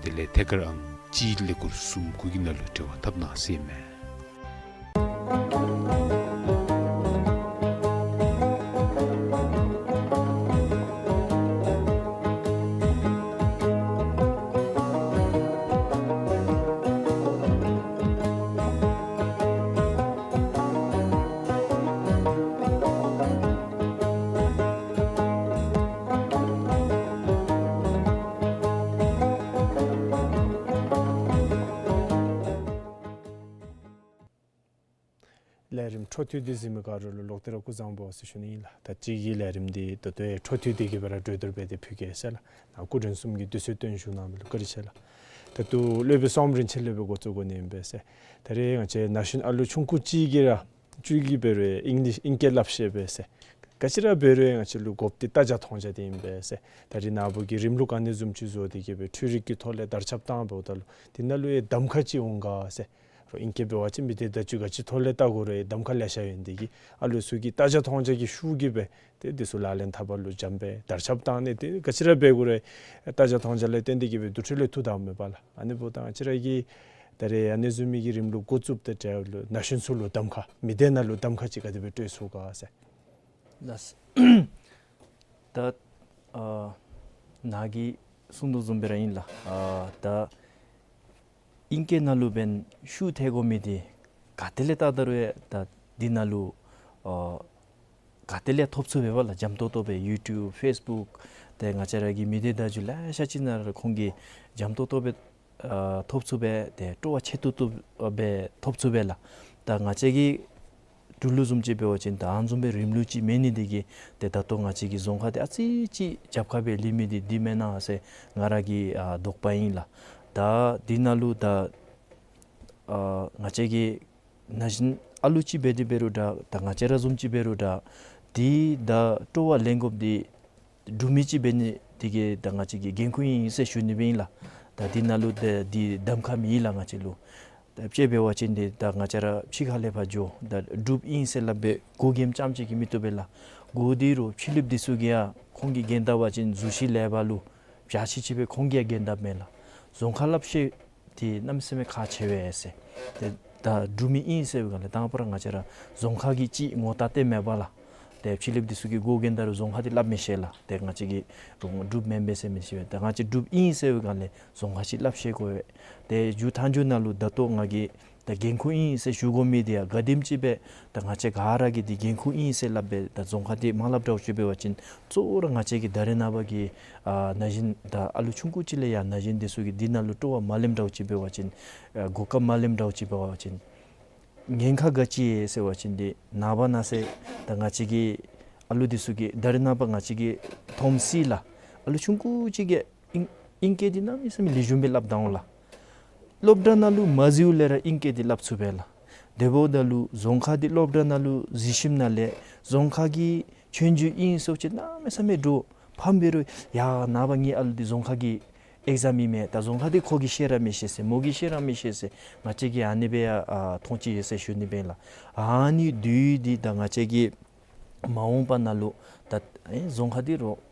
དེ་ལས་ཐད་ཀར་ཨང་གཅིག་ཀླད་ཀོར་གསུམ་དགུ་གི་ནང་ལུ་འབྲེལ་བ་འཐབ་གནང་ཟེར་མས། ལས་རིམ་འཕྲོ་མཐུད་དེ་གཟིགས་མི་ག་ར་ལུ་ལོག་སྟེ་ར་སྐུ་གཟུགས་བཟང་པོ་ཟེར་ཞུ་ནི་ཨིན་ལགས། ད་ཅི་གི་ལས་རིམ་འདི་ད་ལྟོ་འཕྲོ་མཐུད་དེ་གི་སྦེ་ར་གྲོས་བསྡུར་འབད་དེ་ཕུལ་གེ་ཟེར་ལགས། ནཱ་སྐུ་མགྲོན་གསུམ་གྱིས་དུས་ཚོད་བཏོན་བཞུགས་གནང་མི་ལུ་བཀའ་དྲིན་ཆེ་ལགས། ད་ལྟོ་སློབ་དཔོན་བསོད་ནམས་རིན་ཆེན་ལས་སྦེ་འགོ་བཙུགས་དགོ་ནི་ཨིན་པས་ཟེར། ད་རེས་ང་བཅས་ན་གཞོན་ཨ་ལུ་ཆུང་ཀུ་ཅིག་གིས་ར་ཅིག་གིས་འབད་རུང་ཨིང་ལིཤ་ཨིང་སྐད་སླབ་ཤེས་པས་ཟེར། ག་ཅི་ར་འབད་རུང་ང་བཅས་ལུ་དགོཔ་འདི་ལྟ་རྒྱ་མཐོང་རྒྱ་འདི་ཨིན་པས་ཟེར། ད་རེས་ནངས་པ་གི་རིམ་ལུགས་ག་ནི་བཟུམ་ཅིག་བཟོ་སྟེ་གི་སྦེ་འཕྲུལ་རིག་གི་ཐོག་ལས་དར་ཁྱབ་བཏང་འབདཝ་ད་ལུ་འདི་ནང་ལུ་ཡང་གདམ་ཁ་ཅིག་འོང་ག་ཟེར། རོགས་ཨིང་སྐད་འབད་བ་ཅིན་མི་སྡེ་བརྡ་བརྒྱུད་ག་ཅི་ཐོག་ལས་བལྟ་དགོ་རུང་ཡང་གདམ་ཁ་ལེ་ཤ་ཡོད་ནི་དེ་གིས་ཨ་ལུ་ཚུ་གིས་ལྟ་རྒྱ་མཐོང་རྒྱ་གི་ཤུགས་ཀྱིས་སྦེ་ཏེ་འདི་ཚུ་ལག་ལེན་འཐབ་པ་ལུ་འཇམ་སྦེ་དར་ཁྱབ་བཏང་ནི་དེ་ག་ཅི་ར་འབད་དགོ་རུང་ལྟ་རྒྱ་མཐོང་རྒྱ་ལས་བརྟེན་ཏེ་གི་སྦེ་དུས་ཚོད་ལས་ཐུག་ད་མེད་པ་ལགས། ཨ་ནི་འབདཝ་ད་ང་བཅས་ར་གིས་ད་རེས་ཨ་ནི་བཟུམ་མའི་གི་རིམ་ལུགས་འགོ་བཙུགསཔ་དང་འབྲེལ་ལུ་ན་གཞོན་ཚུ་ལུ་གདམ་ཁ་མི་སྡེ་ནང་ལུ་གདམ་ཁ་ཅིག་ག་དེ་སྦེ་སྤྲོད་ཚུགས་ག་ཟེར། ལགས། ད་ཨ་ནཱ་གིས་གསུང་དོ་བཟུམ་སྦེ་ར་ཨིན་ལགས། ཨ་ད་ཨིང་སྐད་ནང་ལུ་འབདན་ཤུགས་ཐལ་དགོ་མི་འདི་ག་ཏེ་ལས་བལྟ་ད་རུང་ཡང་ད་འདི་ནང་ལུ་ཨ་ག་ཏེ་ལས་ཐོབ་ཚུགས་པས་པ་ལགས། འཇམ་ཏོག་ཏོ་སྦེ་ཡུ་ཊུབ་ཕེསི་བུཀ་ཏེ་ང་བཅས་ར་གི་མི་སྡེ་བརྡ་བརྒྱུད་ལེ་ཤ་ཅིག་ནང་ར་ཁོང་གིས་འཇམ་ཏོག་ཏོ་སྦེ་ཨ་ཐོབ་ཚུགས་པས། ཏེ་སྤྲོ་བ་ཆེ་ཏོག་ཏོ་སྦེ་ཐོབ་ཚུགས་པས་ལགས། ད་ང་བཅས་ཀྱི་འབྲུག་ལུ་བཟུམ་ཅིག་འབད་བ་ཅིན་ད་ཨ་ནི་བཟུམ་སྦེ་རིམ་ལུགས་ཅིག་མེད་ནི་དེ་གིས་ཏེ་ད་ལྟོ་ང་བཅས་ཀྱི་རྫོང་ཁག་འདི་ཨ་ཙི་ཅིག་རྒྱབ་ཁར་སྦེ་ལུས་མི་འདི་འདི་མེན་ན་ཟེར་ང་ར་གི་ཨ་དོགས་པ་ཨིན་ལགས། ད་འདི་ནང་ལུ་ད་ཨ་ང་བཅས་ཀྱི་ན་གཞོན་ཨ་ལུ་ཅིག་འབད་དེ་འབད་རུང་འདྲ་ད་ང་བཅས་ར་བཟུམ་ཅིག་འབད་རུང་འདྲ་འདི་ད་སྤྲོ་བ་ལེན་དགོཔ་འདི་འབྲུག་མི་ཅིག་འབད་ནི་དེ་གིས་ད་ང་བཅས་ཀྱི་འགན་ཁུར་ཨིན་ཟེར་ཞུ་ནི་སྦེ་ཨིན་ལགས། ད་འདི་ནང་ལུ་ད་འདི་གདམ་ཁ་མེད་ལགས་ང་བཅས་ལུ། ད་དཔྱེ་འབད་བ་ཅིན་འདི་ད་ང་བཅས་ར་ཕྱི་ཁ་ལས་ཕར་འགྱོ་ད་འབྲུགཔ་ཨིན་ཟེར་སླབ་སྦེ་གོ་རྒནམ་རྐྱངམ་ཅིག་གིས་མི་བཏུབ་པས་ལགས། གོ་འདི་རུང་ཕྱི་གླིངཔ་འདི་ཚུ་གིས་ཡང་ཁོང་གིས་འགན་བཏབ་པ་ཅིན་གཟུགས་གཞི་ལེགས་པ་ལུ་བྱ་ཆི་ཆི་སྦེ་ཁོང་གིས་ཡང་འགན་བཏབ་མས་ལགས། རྫོང་ཁ་སླབ་ཤེས་འདི་གནམ་མེད་ས་མེད་ཁག་ཆེ་བས་ཟེར། ཏེ་ད་འབྲུག་མི་ཨིན་ཟེར་བའི་སྒང་ལས་དང་པ་ར་ང་བཅས་ར་རྫོང་ཁ་གི་ཅིག་ངོ་རྟགས་སྟོན་མེད་པ་ལགས། ཏེ་ཕྱི་གླིངཔ་འདི་ཚུ་གིས་གོ་རྒནམ་ད་རུང་རྫོང་ཁ་འདི་སླབ་མི་ཤེས་ལགས། ཏེ་ང་བཅས་ཀྱིས་རོང་འབྲུགཔ་མེན་པས་ཟེར་མི་ཤེས་པས། ཏེ་ང་བཅས་འབྲུགཔ་ཨིན་ཟེར་བའི་སྒང་ལས་རྫོང་ཁ་ཅིག་སླབ་ཤེས་དགོ་པས། ཏེ་མཇུག་མཐའ་མཇུག་ནང་ལུ་ད་ལྟོ་ང་གིས་ད་འགན་ཁུར་ཨིན་ཟེར་ཞུ་དགོ་མི་འདི་ཡང་ག་དེམ་ཅིག་སྦེ་ད་ང་བཅས་ག་ར་གིས་འདི་འགན་ཁུར་ཨིན་ཟེར་སླབ་སྦེ་ད་རྫོང་ཁ་འདི་མ་སླབ་འདྲཝ་ཅིག་འབད་བ་ཅིན་གཙོ་བོ་ར་ང་བཅས་ཀྱི་ད་རེས་ནངས་པ་གི་ཨ་ན་གཞོན་ད་ཨ་ལུ་ཆུང་ཀུ་ཅིག་ལས་ཡང་ན་གཞོན་འདི་ཚུ་གིས་འདི་ནང་ལུ་སྤྲོ་བ་མ་ལེནམ་འདྲཝ་ཅིག་འབད་བ་ཅིན་ཨ་གོ་སྐབས་མ་ལེནམ་འདྲཝ་ཅིག་འབད་བ་ཅིན་ཉེན་ཁ་ག་ཅི་ཡོད་ཟེར་བ་ཅིན་འདི་ནངས་པ་གནངས་ཚེ་ད་ང་བཅས་ཀྱི་ཨ་ལུ་འདི་ཚུ་གིས་ད་རེས་ནངས་པ་ང་བཅས་ཀྱིས་མཐོངམ་ཅིག་ལགས། ཨ་ལུ་ཆུང་ཀུ་ཅིག་གིས་ཨིང་ཨིང་སྐད་འདི་གནམ་མེད་ས་མེད་ལེགས་ཤོམ་སྦེ་སླབ་ད་འོང་ལགས། སློབ་གྲྭ་ནང་ལུ་མ་འཛུལཝ་ལས་ར་ཨིང་སྐད་འདི་སླབ་ཚུགས་པས་ལགས། དེ་འབདཝ་ད་ལུ་རྫོང་ཁ་འདི་སློབ་གྲྭ་ནང་ལུ་འཛུལ་ཞིནམ་ལས་རྫོང་ཁ་གི་ཆོས་རྒྱུགས་ཨིན་ཟེར་བ་ཅིན་གནམ་མེད་ས་མེད་འདྲོག་ཕམ་འབད་རུང་ཡ་ནངས་པ་ངེའི་ཨ་ལུ་འདི་རྫོང་ཁ་གི་ཨེག་ཛམ་ཨིན་མས། ད་རྫོང་ཁ་འདི་ཁོ་གིས་ཤེས་ར་མི་ཤེས་ཟེར་མོ་གིས་ཤེས་ར་མི་ཤེས་ཟེར་ང་བཅས་ཀྱིས་ཨ་ནི་སྦེ་ཡང་ཨ་མཐོང་ཅི་ཡོད་ཟེར་ཞུ་ནི་སྦེ་ཨིན་ལགས། ཨ་ནི་དུས་འདི་ད་ང་བཅས་ཀྱིས་མ་འོངས་པ་ནང་ལུ་ད་ཨེ་རྫོང་ཁ་འདི་རོགས་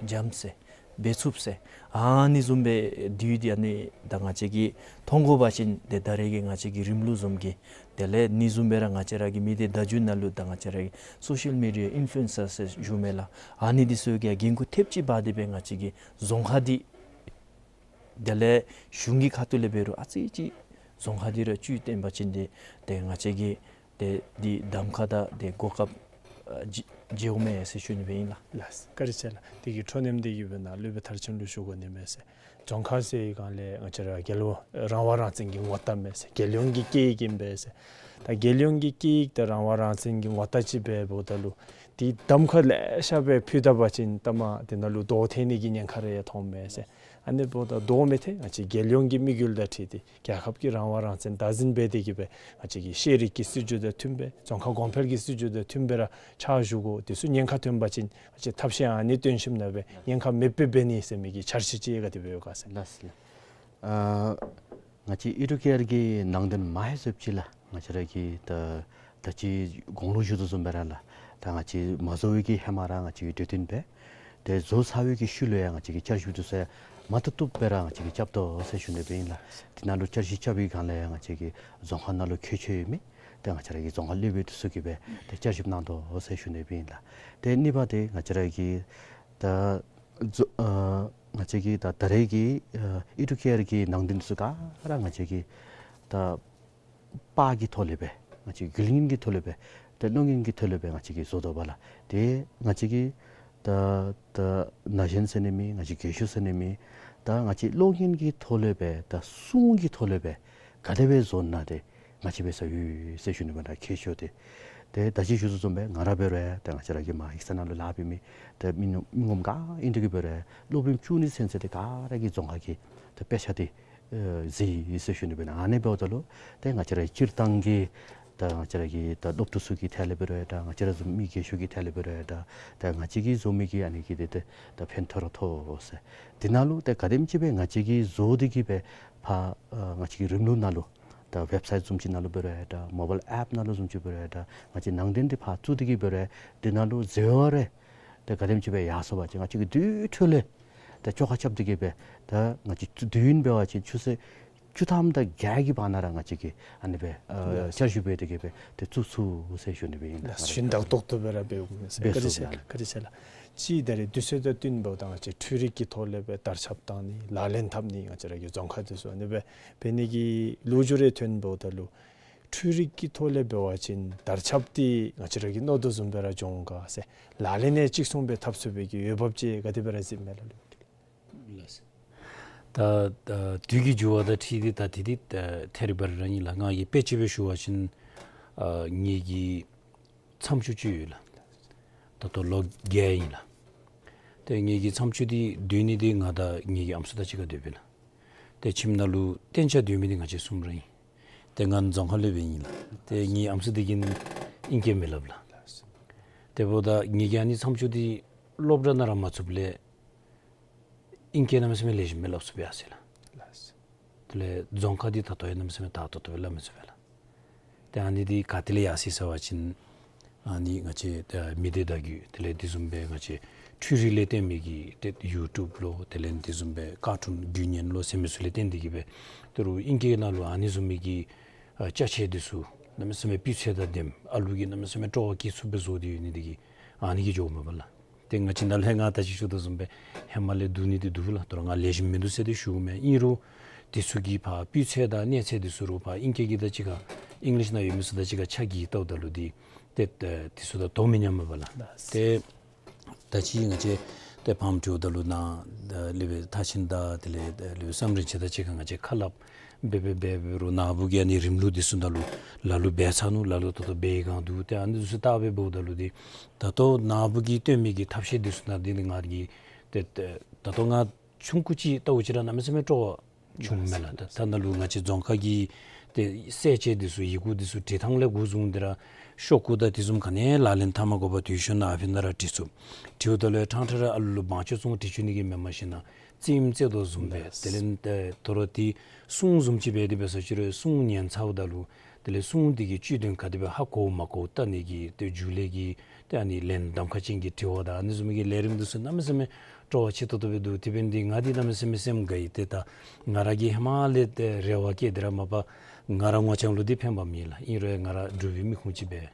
འཇམ་ཟེར་འབད་ཚུགས་ཟེར་ཨ་ནི་བཟུམ་སྦེ་དུས་འདི་ཨ་ནི་ད་ང་བཅས་ཀྱིས་མཐོང་དགོ་པ་ཅིན་ཏེ་ད་རེས་ཀྱི་ང་བཅས་ཀྱི་རིམ་ལུགས་བཟུམ་གྱི་དེ་ལས་ཨ་ནི་བཟུམ་སྦེ་ར་ང་བཅས་ར་གི་མི་སྡེ་བརྡ་བརྒྱུད་ནང་ལུ་ད་ང་བཅས་ར་གི་སོ་ཤལ་མི་ཌི་ཡ་ཨིན་ཕུ་ལུ་ཨེན་སར་ཟེར་ཞུ་མི་ལགས། ཨ་ནི་འདི་ཚུ་གིས་འགན་ཁུར་ཐེབས་ཅིག་འབག་སྟེ་སྦེ་ང་བཅས་ཀྱི་རྫོང་ཁ་འདི་ དེ་ལས་གཞུང་གི་ཁ་ཐུག་ལས་འབད་རུང་ཨ་ཙི་ཅིག་རྫོང་ཁ་འདི་ར་བཅུད་བཏོན་པ་ཅིན་ཏེ་ཏེ་ང་བཅས་ཀྱི་ཏེ་འདི་གདམ་ཁ་དང་ཏེ་གོ་སྐབས་ཨ་བརྗེ་བརྗེཝ་མས་ཟེར་ཞུ་ནི་སྦེ་ཨིན་ལགས། ལགས་སོ། བཀའ་དྲིན་ཆེ་ལགས། དེ་གི་འཕྲོ་མཉམ་འདི་གི་སྦེ་ནཱ་སློབ་དཔོན་མཐར་ཕྱིན་ལུ་ཞུ་དགོ་ནི་མས་ཟེར། རྫོང་ཁ་ཟེར་བའི་སྒང་ལས་ང་བཅས་ར་རྒྱལ་ལོ་རང་དབང་རང་བཙན་གྱི་ངོ་རྟགས་མས་ཟེར། རྒྱལ་ཡོངས་ཀྱི་སྐད་ཡིག་ཨིན་པས་ཟེར། ད་རྒྱལ་ཡོངས་ཀྱི་སྐད་ཡིག་དང་རང་དབང་རང་བཙན་གྱི་ངོ་རྟགས་ཅིག་འབདཝ་ད་ལུ་དེ་གདམ་ཁ་ལེ་ཤ་སྦེ་ཕུལ་ད་པ་ཅིན་ལྟ་མ་དེ་ནང་ལུ་དོ་ཐལ་ནི་གི་ཉེན་ཁ་རེ་ཡང་མཐོངམ་མས་ཟེར། ཨ་ནི་འབདཝ་ད་དོ་མི་ཐལ། ང་བཅས་རྒྱལ་ཡོངས་ཀྱི་དམིགས་ཡུལ་དང་འཁྲིལ་ཏེ་རྒྱལ་ཁབ་ཀྱི་རང་དབང་རང་བཙན་བདག་འཛིན་འབད་དེ་གི་སྦེ་ང་བཅས་ཀྱི་ཤེས་རིག་གི་སྲིད་བྱུས་དང་མཐུན་པའི་རྫོང་ཁ་གོང་འཕེལ་གྱི་སྲིད་བྱུས་དང་མཐུན་པའི་ར་ཕྱག་ཞུ་དགོ། དེ་ཚུ་ཉེན་ཁ་ཐོན་པ་ཅིན་ང་བཅས་ཐབས་ཤེས་ཨ་ནི་བཏོན་ཞིནམ་ལས་སྦེ་ཉེན་ཁ་མེདཔ་སྦེ་འབད་ནི་ཟེར་མི་གི་འཆར་གཞི་ཅིག་ག་དེ་སྦེ་ཡོད་ག་ཟེར། ལགས་སོ། ཨ་ང་བཅས་ཨི་ཌུ་ཀེ་ཡར་གྱི་ནང་དོན་མ་ཧེ་སོབ་ཅིག་ལགས། ང་བཅས་ར་གི་ད་ད་ཅི་གོང་ལུ་ཞུ་དོ་བཟུམ་སྦེ་ར་ལགས། ད་ང་བཅས་མ་བཟོ་བའི་གི་ཧེ་མ་ར་ང་བཅས་ཀྱི་གྲོས་བསྟུན་འབད། ཏེ་བཟོ་ཚར་བའི་གི་ཤུལ་ལུ་ཡང་ང་བཅས་ཀྱི་བསྐྱར་ཞིབ་འདི་ཚུ་ཡང་མ་བཏུབ་བཏུབ་སྦེ་ར་ང་བཅས་ཀྱིས་རྐྱབ་དོ་ཟེར་ཞུ་ནི་སྦེ་ཨིན་ལགས། དེ་ནང་ལུ་བསྐྱར་ཞིབ་རྐྱབ་པའི་སྒང་ལས་ཡང་ང་བཅས་ཀྱི་རྫོང་ཁ་ནང་ལུ་ཁྱད་ཆོས་ཡོད་མི་ཏེ་ང་བཅས་ར་གི་རྫོང་ཁ་སློབ་དཔོན་འདི་ཚུ་གིས་སྦེ་ཏེ་བསྐྱར་ཞིབ་གནང་དོ་ཟེར་ཞུ་ནི་སྦེ་ཨིན་ལགས། ཏེ་གཉིས་པ་འདི་ང་བཅས་ར་གི་ད་རྫོ་ཨ་ང་བཅས་ཀྱི་ད་ད་རེས་ཀྱི་ཨ་ཨི་ཌུ་ཀེ་ཡར་གྱི་ནང་དོན་འདི་ཚུ་ག་ར་ང་བཅས་ཀྱི་ད་པར་གྱི་ཐོག་ལས་སྦེ་ང་བཅས་ཀྱི་རྒྱུ་ལེན་གྱི་ཐོག་ལས་སྦེ་ཏེ་གློག་བརྙན་གྱི་ཐོག་ལས་སྦེ་ང་བཅས་ཀྱིས་བཟོ་དོ་བ་ལགས། ཏེ་ང་བཅས་ཀྱི་ད་ད་ན་གཞོན་ཟེར་ནི་མེད། ང་བཅས་རྒས་ཤོས་ཟེར་ནི་མེད། ད་ང་བཅས་གློག་བརྙན་གྱི་ཐོག་ལས་སྦེ་ད་སྲུང་གི་ཐོག་ལས་སྦེ་ག་དེ་སྦེ་བཟོ་ན་ཏེ་ང་བཅས་འབད་ས་ཡོད་ཟེར་ཞུ་ནི་མས། ད་ཁྱད་ཆོས་འདི་ཏེ་ད་ཅི་ཞུ་དོ་བཟུམ་སྦེ་ང་ར་འབད་རུང་ད་ང་བཅས་ར་གི་མ་ཡིག་ཚང་ནང་ལུ་ལཱ་འབད་མི་ད་མི་ངོམ་ག་ཨིན་དེ་གིས་འབད་རུང་སློབ་རིམ་བཅུ་གཉིས་ཚུན་ཚོད་འདི་ག་ར་གིས་རྫོང་ཁ་གི་ད་དཔེ་ཆ་འདི་ཨེ་གཟིགས་ཡི་ཟེར་ཞུ་ནི་སྦེ་ཨིན། ཨ་ནི་འབདཝ་ད་ལུ་ཏེ་ང་བཅས་ར་སྤྱིར་བཏང་གི་ད་ང་བཅས་ར་གི་ད་སློབ་ཕྲུག་ཚུ་གི་ཐད་ལས་འབད་རུང་ད་ང་བཅས་ར་བཟུམ་མི་རྒས་ཤོས་ཀྱི་ཐད་ལས་འབད་རུང་ད་ད་ང་བཅས་ཀྱིས་བཟོ་མི་གི་ཨ་ནི་གིས་ཏེ་ད་ད་ཕན་ཐོགས་ར་ཐོགས་ཟེར། དེ་ནང་ལུ་ཏེ་ག་དེམ་ཅིག་སྦེ་ང་བཅས་ཀྱིས་བཟོ་སྟེ་གིས་སྦེ་ཕར་ཨ་ང་བཅས་ཀྱི་རིམ་ལུགས་ནང་ལུ་ད་ཝེབ་སའིཊ་བཟུམ་ཅིག་ནང་ལུ་འབད་རུང་ད་མོ་བཱའིལ་ཨེཔ་ནང་ལུ་བཟུམ་ཅིག་འབད་རུང་ད་ང་བཅས་ནང་དོན་འདི་ཕར་བཙུགས་ཏེ་གིས་འབད་རུང་དེ་ནང་ལུ་ཟེར་བ་རེ་ཏེ་ག་དེམ་ཅིག་སྦེ་ཡར་སོང་པ་ཅིན་ང་བཅས་ཀྱིས་དེ་འཕྲོ་ལས་ཏེ་བཅོ་ཁ་རྐྱབ་སྟེ་གིས་སྦེ་ད་ང་བཅས་དུས་ཡུན་འབད་བ་ཅིན་ཆུ་ཚོད་བཅུ་ཐམ་དང་བརྒྱད་ཀྱི་བར་ན་ར་ང་བཅས་ཀྱིས་ཨ་ནི་སྦེ་ཨ་བསྐྱར་ཞིབ་འབད་དེ་གིས་སྦེ་ཏེ་བཙུགས་ཚུགས་ཟེར་ཞུ་ནི་སྦེ་ཨིན་ལགས། ཞུན་དག་ཏོག་ཏོ་སྦེ་ར་འབད་འོང་མས་ཟེར། འབད་བཀའ་དྲིན་ཆེ་ལགས། བཀའ་དྲིན་ཆེ་ལགས། གཅིག་ད་རེས་དུས་ཚོད་དང་བསྟུན་པ་དང་ང་བཅས་འཕྲུལ་རིག་གི་ཐོག་ལས་སྦེ་དར་ཁྱབ་བཏང་ནི་ལག་ལེན་འཐབ་ནི་ང་བཅས་ར་གི་རྫོང་ཁ་འདི་ཚུ་ཨ་ནི་སྦེ་འབད་ནི་གི་ལོ་རྒྱུས་རེ་ཐོན་འབདཝ་ད་ལུ་འཕྲུལ་རིག་གི་ཐོག་ལས་འབད་བ་ཅིན་དར་ཁྱབ་འདི་ང་བཅས་ར་གིས་མནོ་དོ་བཟུམ་སྦེ་ར་འགྱོ་འོང་ག་ཟེར་ལག་ལེན་ཡང་གཅིག་མཚུངས་སྦེ་འཐབ་ཚུགས་པའི་གི་འོས་འབབ་ཅིག་ག་དེ་སྦེ་ར་གཟིགསཔ་མས་ལགས། ལགས་སོ། ད་ད་དུས་ཀྱི་འགྱུར་བ་དང་འཁྲིལ་ཏེ་ད་དེ་འདི་ད་ཐད་རི་བ་རི་ར་ཨིན་ལགས། ང་གིས་དཔེ་ཅིག་སྦེ་ཞུ་བ་ཅིན་ཨ་ངེ་གི་མཚམས་སྤྱོད་ཅིག་ཡོད་ལགས། ད་ལྟོ་ལོ་བརྒྱད་ཨིན་ལགས། ཏེ་ངེ་གི་མཚམས་སྤྱོད་འདི་སྡོད་ནི་འདི་ང་དང་ངེ་གི་ཨམ་སྲུ་དང་གཅིག་ཁར་སྡོདཔ་ཨིན་ལགས། ཏེ་ཁྱིམ་ནང་ལུ་གཏན་འཇགས་སྡོད་མི་འདི་ང་བཅས་གསུམ་ར་ཨིན། ཏེ་ང་རྫོང་ཁ་སློབ་དཔོན་ཨིན་ལགས། ཏེ་ངེའི་ཨམ་སྲུ་འདི་གིས་ཨིང་སྐད་མི་སླབ་ལགས། དེ་འབདཝ་ད་ངེ་གི་ཨ་ནི་མཚམས་སྤྱོད་འདི་སློབ་གྲྭ་ནང་ར་མ་ཚུདཔ་ལས་ཨིང་སྐད་གནམ་མེད་ས་མེད་ལེགས་ཤོམ་སྦེ་སླབ་ཚུགས་པས་ཟེར་ལགས། དེ་ལས་རྫོང་ཁ་འདི་ད་ལྟོ་ཡང་གནམ་མེད་ས་མེད་དར་ཏོག་ཏོ་སྦེ་སླབ་མི་ཚུགས་པས་ལགས། ཏེ་ཨ་ནི་འདི་ག་ཏེ་ལས་ཡར་སོ་ཡི་ཟེར་བ་ཅིན་ཨ་ནི་ང་བཅས་ད་མི་སྡེ་བརྡ་བརྒྱུད་དེ་ལས་དེ་བཟུམ་སྦེ་ང་བཅས་འཕྲུལ་རིག་ལས་བརྟེན་མི་གི་ཏེ་ཡུ་ཊུབ་ལོ་དེ་ལས་དེ་བཟུམ་སྦེ་ཀར་ཊུན་བརྒྱུད་བརྙན་ལོ་ཟེར་མི་ཚུ་ལས་བརྟེན་ཏེ་གིས་སྦེ་ད་རུང་ཨིང་སྐད་ནང་ལུ་ཨ་ནི་བཟུམ་མའི་གི་ཨ་ཅ་ཆས་འདི་ཚུ་གནམ་མེད་ས་མེད་སྤུས་ཚད་དང་ལྡནམ་ཨ་ལུ་གིས་གནམ་མེད་ས་མེད་སྤྲོ་བ་བསྐྱེད་ཚུགསཔ་སྦེ་བཟོ་སྟེ་ཡོད་ནི་འདི་གིས་ཨ་ནི་གིས་འགྱོཝ་མས་པ་ལགས། ཏེ་ང་བཅས་ནང་ལས་ང་ད་ཅི་ཞུ་དོ་བཟུམ་སྦེ་ཧེ་མ་ལས་བསྡུ་ནི་འདི་འདུག་ལགས། ད་རུང་ང་ལེགས་ཤོམ་མིན་འདུག་ཟེར་ཏེ་ཞུཝ་མེན། ཨིན་རུང་དེ་ཚུ་གི་ཕར་སྤུས་ཚད་དང་གནས་ཚད་འདི་ཚུ་རུང་ཕར་ཨིང་སྐད་ཀྱི་དང་གཅིག་ཁར་ཨིང་ལིཤ་ནང་ཡོད་མི་ཚུ་དང་གཅིག་ཁར་ཆ་བགྱིས་བལྟཝ་ད་ལུ་འདི་ཏེ་ཨེ་དེ་ཚུ་དང་དོ་མི་མཉམ་པས་ལགས། ལགས། ཏེ་ད་ཅི་ང་བཅས་ཏེ་ཕམ་འདྲིཝ་ད་ལུ་ནཱ་ཨེ་སློབ་དཔོན་མཐར་ཕྱིན་དང་དེ་ལས་ཨེ་སློབ་དཔོན་བསམ་རིན་ཆེན་དང་གཅིག་ཁར་ང་བཅས་ཁ་སླབ་འབད་འབད་འབད་འབད་རུང་ནཱ་བུ་གིས་ཨ་ནི་རིམ་ལུགས་འདི་ཚུ་ནང་ལུ་ལ་ལུ་འབད་ཚར་ནུག། ལ་ལུ་ད་ལྟོ་འབད་བའི་སྒང་འདུག། ཏེ་ཨ་ནི་འདི་ཚུ་བལྟ་སྦེ་འབདཝ་ད་ལུ་འདི་ད་ལྟོ་ནཱ་བུ་གིས་སྟོན་མི་གི་ཐབས་ཤེས་འདི་ཚུ་ནང་འདི་ནི་ང་གིས་ཏེ་ཏེ་ད་ལྟོ་ང་ཆུང་ཀུ་ཅིག་བལྟཝ་ཅིག་ར་གནམ་མེད་ས་མེད་སྤྲོ་བ་བྱུངམ་མས་ལགས། ད་ད་ནཱ་ལུ་ང་བཅས་རྫོང་ཁ་གི་ཏེ་གསལ་བྱེད་འདི་ཚུ་ཡི་གུ་འདི་ཚུ་འབྲི་ཐངས་ལས་འགོ་བཟུང་སྟེ་ར་ཤོག་གུ་དང་དེ་བཟུམ་ག་ནི་ལག་ལེན་འཐབ་མ་དགོ་པར་དུས་ཤོག་ནང་ཨ་ཕི་ན་ར་འབྲི་ཚུགས། འབྲིཝ་ད་ལུ་ཡང་ཕྲང་ཕྲང་ར་ཨ་ལུ་ལུ་བང་ཅོ་བཙོང་འབྲི་བཅུག་ནི་གི་མེན་པར་ཞིན་ན་རྩེདམོ་རྩེ་དོ་བཟུམ་སྦེ་དེ་ལས་ཨེ་དོ་རུང་ཏེ་སྲུང་བཟུམ་ཅིག་འབད་དེ་འབད་ས་ཅིག་རུང་སྲུང་ཉན་ཚརཝ་ད་ལུ་དེ་ལས་སྲུང་འདི་གི་བཅུད་དོན་ག་དེ་སྦེ་ཧ་གོཝ་མ་གོཝ་བལྟ་ནི་གི་ཏེ་རྒྱུགས་ལས་ཀྱི་ཏེ་ཨ་ནི་ལན་གདམ་ཁ་ཅན་གྱི་དྲི་བ་དང་ཨ་ནི་བཟུམ་གྱི་ལས་རིམ་འདི་ཚུ་གནམ་མེད་ས་མེད་སྤྲོ་བ་ཆེ་ཏོག་ཏོ་སྦེ་འདུག། དེ་འབད་ནི་འདི་ང་འདི་གནམ་མེད་ས་མེད་སེམས་དགའ་ཡི། ཏེ་ད་ང་ར་གིས་ཧེ་མ་ལས་ཏེ་རེ་བ་བསྐྱེད་དེ་ར་མ་པ་ང་ར་ངོ་རྐྱང་ལུ་འདི་ཕན་པ་མེད་ལགས། ཨིན་རུང་ང་ར་འབྲུག་པའི་མི་ཁུངས་ཅིག་སྦེ་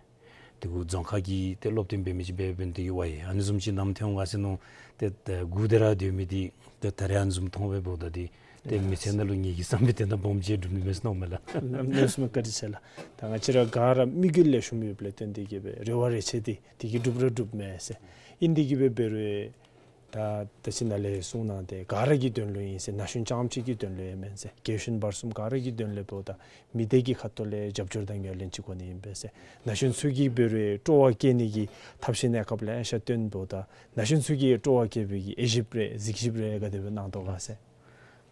དེ་གུ་རྫོང་ཁ་གི་ཏེ་སློབ་སྟོན་འབད་མི་ཅིག་འབད་འབད་ནི་འདི་གིས་ཝའི་ཨ་ནི་བཟུམ་ཅིག་ནམ་ཐོན་འོང་ག་ཟེར་མནོ་སྟེ་ཏེ་སྒུག་སྟེ་ར་སྡོད་མི་འདི་ཏེ་ད་རེས་ཨ་ནི་བཟུམ་མཐོང་སྦེ་འབདཝ་ད་འདི་ ཏེ་མི་ཚེ་ནང་ལུ་ངེ་གི་བསམ་པའི་དོན་དག་སྦོམ་ཅིག་འགྲུབ་ནི་མས་ཟེར་མནོཝ་མས་ལགས། ལགས་སོ་མས། བཀའ་དྲིན་ཆེ་ལགས། ད་ང་བཅས་ར་ག་ར་དམིགས་ཡུལ་ལེགས་ཤོམ་ཡོདཔ་ལས་བརྟེན་ཏེ་གིས་སྦེ་རེ་བ་རེ་ཆེ་སྟེ་དེ་གིས་འགྲུབ་ར་འགྲུབ་མས་ཟེར། ཨིན་ཏེ་གིས་སྦེ་འབད་རུང་ད་ད་ཅི་ནཱ་ལས་གསུངས་གནང་སྟེ་ག་ར་གི་དོན་ལུ་ཨིན་ཟེར། ན་གཞོན་རྐྱངམ་ཅིག་གི་དོན་ལུ་ཡང་མེན་ཟེར། རྒས་གཞོན་བར་གསུམ་ག་ར་གི་དོན་ལུ་འབདཝ་ད་མི་སྡེ་གི་ཁ་ཐུག་ལས་རྒྱབ་སྐྱོར་དང་ངོས་ལེན་ཅིག་དགོ་ནི་ཨིན་པས་ཟེར། ན་གཞོན་ཚུ་གིས་འབད་རུང་སྤྲོ་བ་བསྐྱེད་ནི་གི་ཐབས་ཤེས་གནས་སྐབས་ལེ་ཤ་སྟོན་འབདཝ་ད་ན་གཞོན་ཚུ་གིས་སྤྲོ་བ་བསྐྱེད་པའི་གི་དབྱེ་ཞིབ་རེ་གཟིགས་ཞིབ་རེ་ག་དེ་སྦེ་གནང་དོ་ག་ཟེར།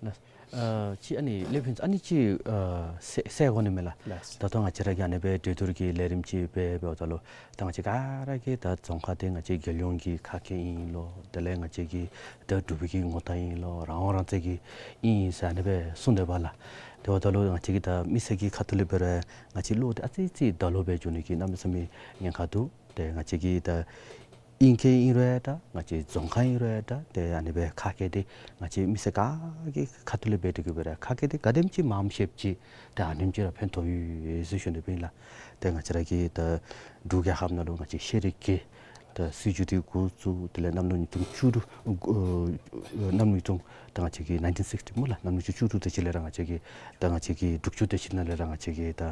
ལགས། ཨ་ཅིག་ཨ་ནི་ལས་ཕུན་ཚོགས་ཨ་ནི་ཅིག་ཨ་གསལ་གསལ་གོ་ནི་མས་ལགས། ལགས། ད་ལྟོ་ང་བཅས་ར་གིས་ཨ་ནི་སྦེ་འགྲན་བསྡུར་གྱི་ལས་རིམ་ཅིག་འབད་འབདཝ་ད་ལུ་ད་ང་བཅས་ག་ར་གིས་ད་རྫོང་ཁག་འདི་ང་བཅས་རྒྱལ་ཡོངས་ཀྱི་ཁ་སྐད་ཨིན་ལོ། དེ་ལས་ང་བཅས་ཀྱི་ད་འབྲུག་པའི་གི་ངོ་རྟགས་ཨིན་ལོ། རང་དབང་རང་བཙན་གྱི་ཨིན་ཟེར་ཨ་ནི་སྦེ་གསུངས་དེས་པ་ལགས། དེ་འབདཝ་ད་ལུ་ང་བཅས་ཀྱིས་ད་མི་སེར་གྱི་ཁ་ཐུག་ལས་འབད་རུང་ང་བཅས་བློ་འདི་ཨ་ཙི་ཙི་ད་ལོག་སྦེ་འགྱོ་ནི་གི་གནམ་མེད་ས་མེད་ཉེན་ཁ་འདུག། ཏེ་ང་བཅས་ཀྱིས་ད་ཨིང་སྐད་ཨིན་རུང་ཡང་འདྲ་ང་བཅས་རྫོང་ཁ་ཨིན་རུང་ཡང་འདྲ་ཏེ་ཨ་ནི་སྦེ་ཁ་སྐད་འདི་ང་བཅས་མི་སེར་ག་གི་ཁ་ཐུག་ལས་འབད་དེ་གིས་འབད་རུང་ཁ་སྐད་འདི་ག་དེམ་ཅིག་མངམ་བཤདཔ་ཅིག་ཏེ་ཨ་ནེམ་ཅིག་ར་ཕན་ཐོགས་ཡོད་ཟེར་ཞུ་ནི་ཨིན་ལགས། ཏེ་ང་བཅས་ར་གི་ད་འབྲུག་རྒྱལ་ཁབ་ནང་ལུ་ང་བཅས་ཤེས་རིག་གི་ད་སྲིད་བྱུས་འདི་འགོ་བཙུགས་དེ་ལས་གནམ་ལོ་ཉིས་སྟོང་བཅུ་དྲུག་ཨ་གནམ་ལོ་ཉིས་སྟོང་ད་ང་བཅས་ཀྱི་ནའིན་ཊིན་སིགསི་ཊི་སྨོ་ལགས། གནམ་ལོ་ཉིས་སྟོང་བཅུ་དྲུག་དེ་ཅིག་ལས་ར་ང་བཅས་ཀྱི་ད་ང་བཅས་ཀྱི་དྲུག་ཅུ་དེ་ཅིག་ནང་ལས་ར་ང་བཅས་ཀྱི་ད་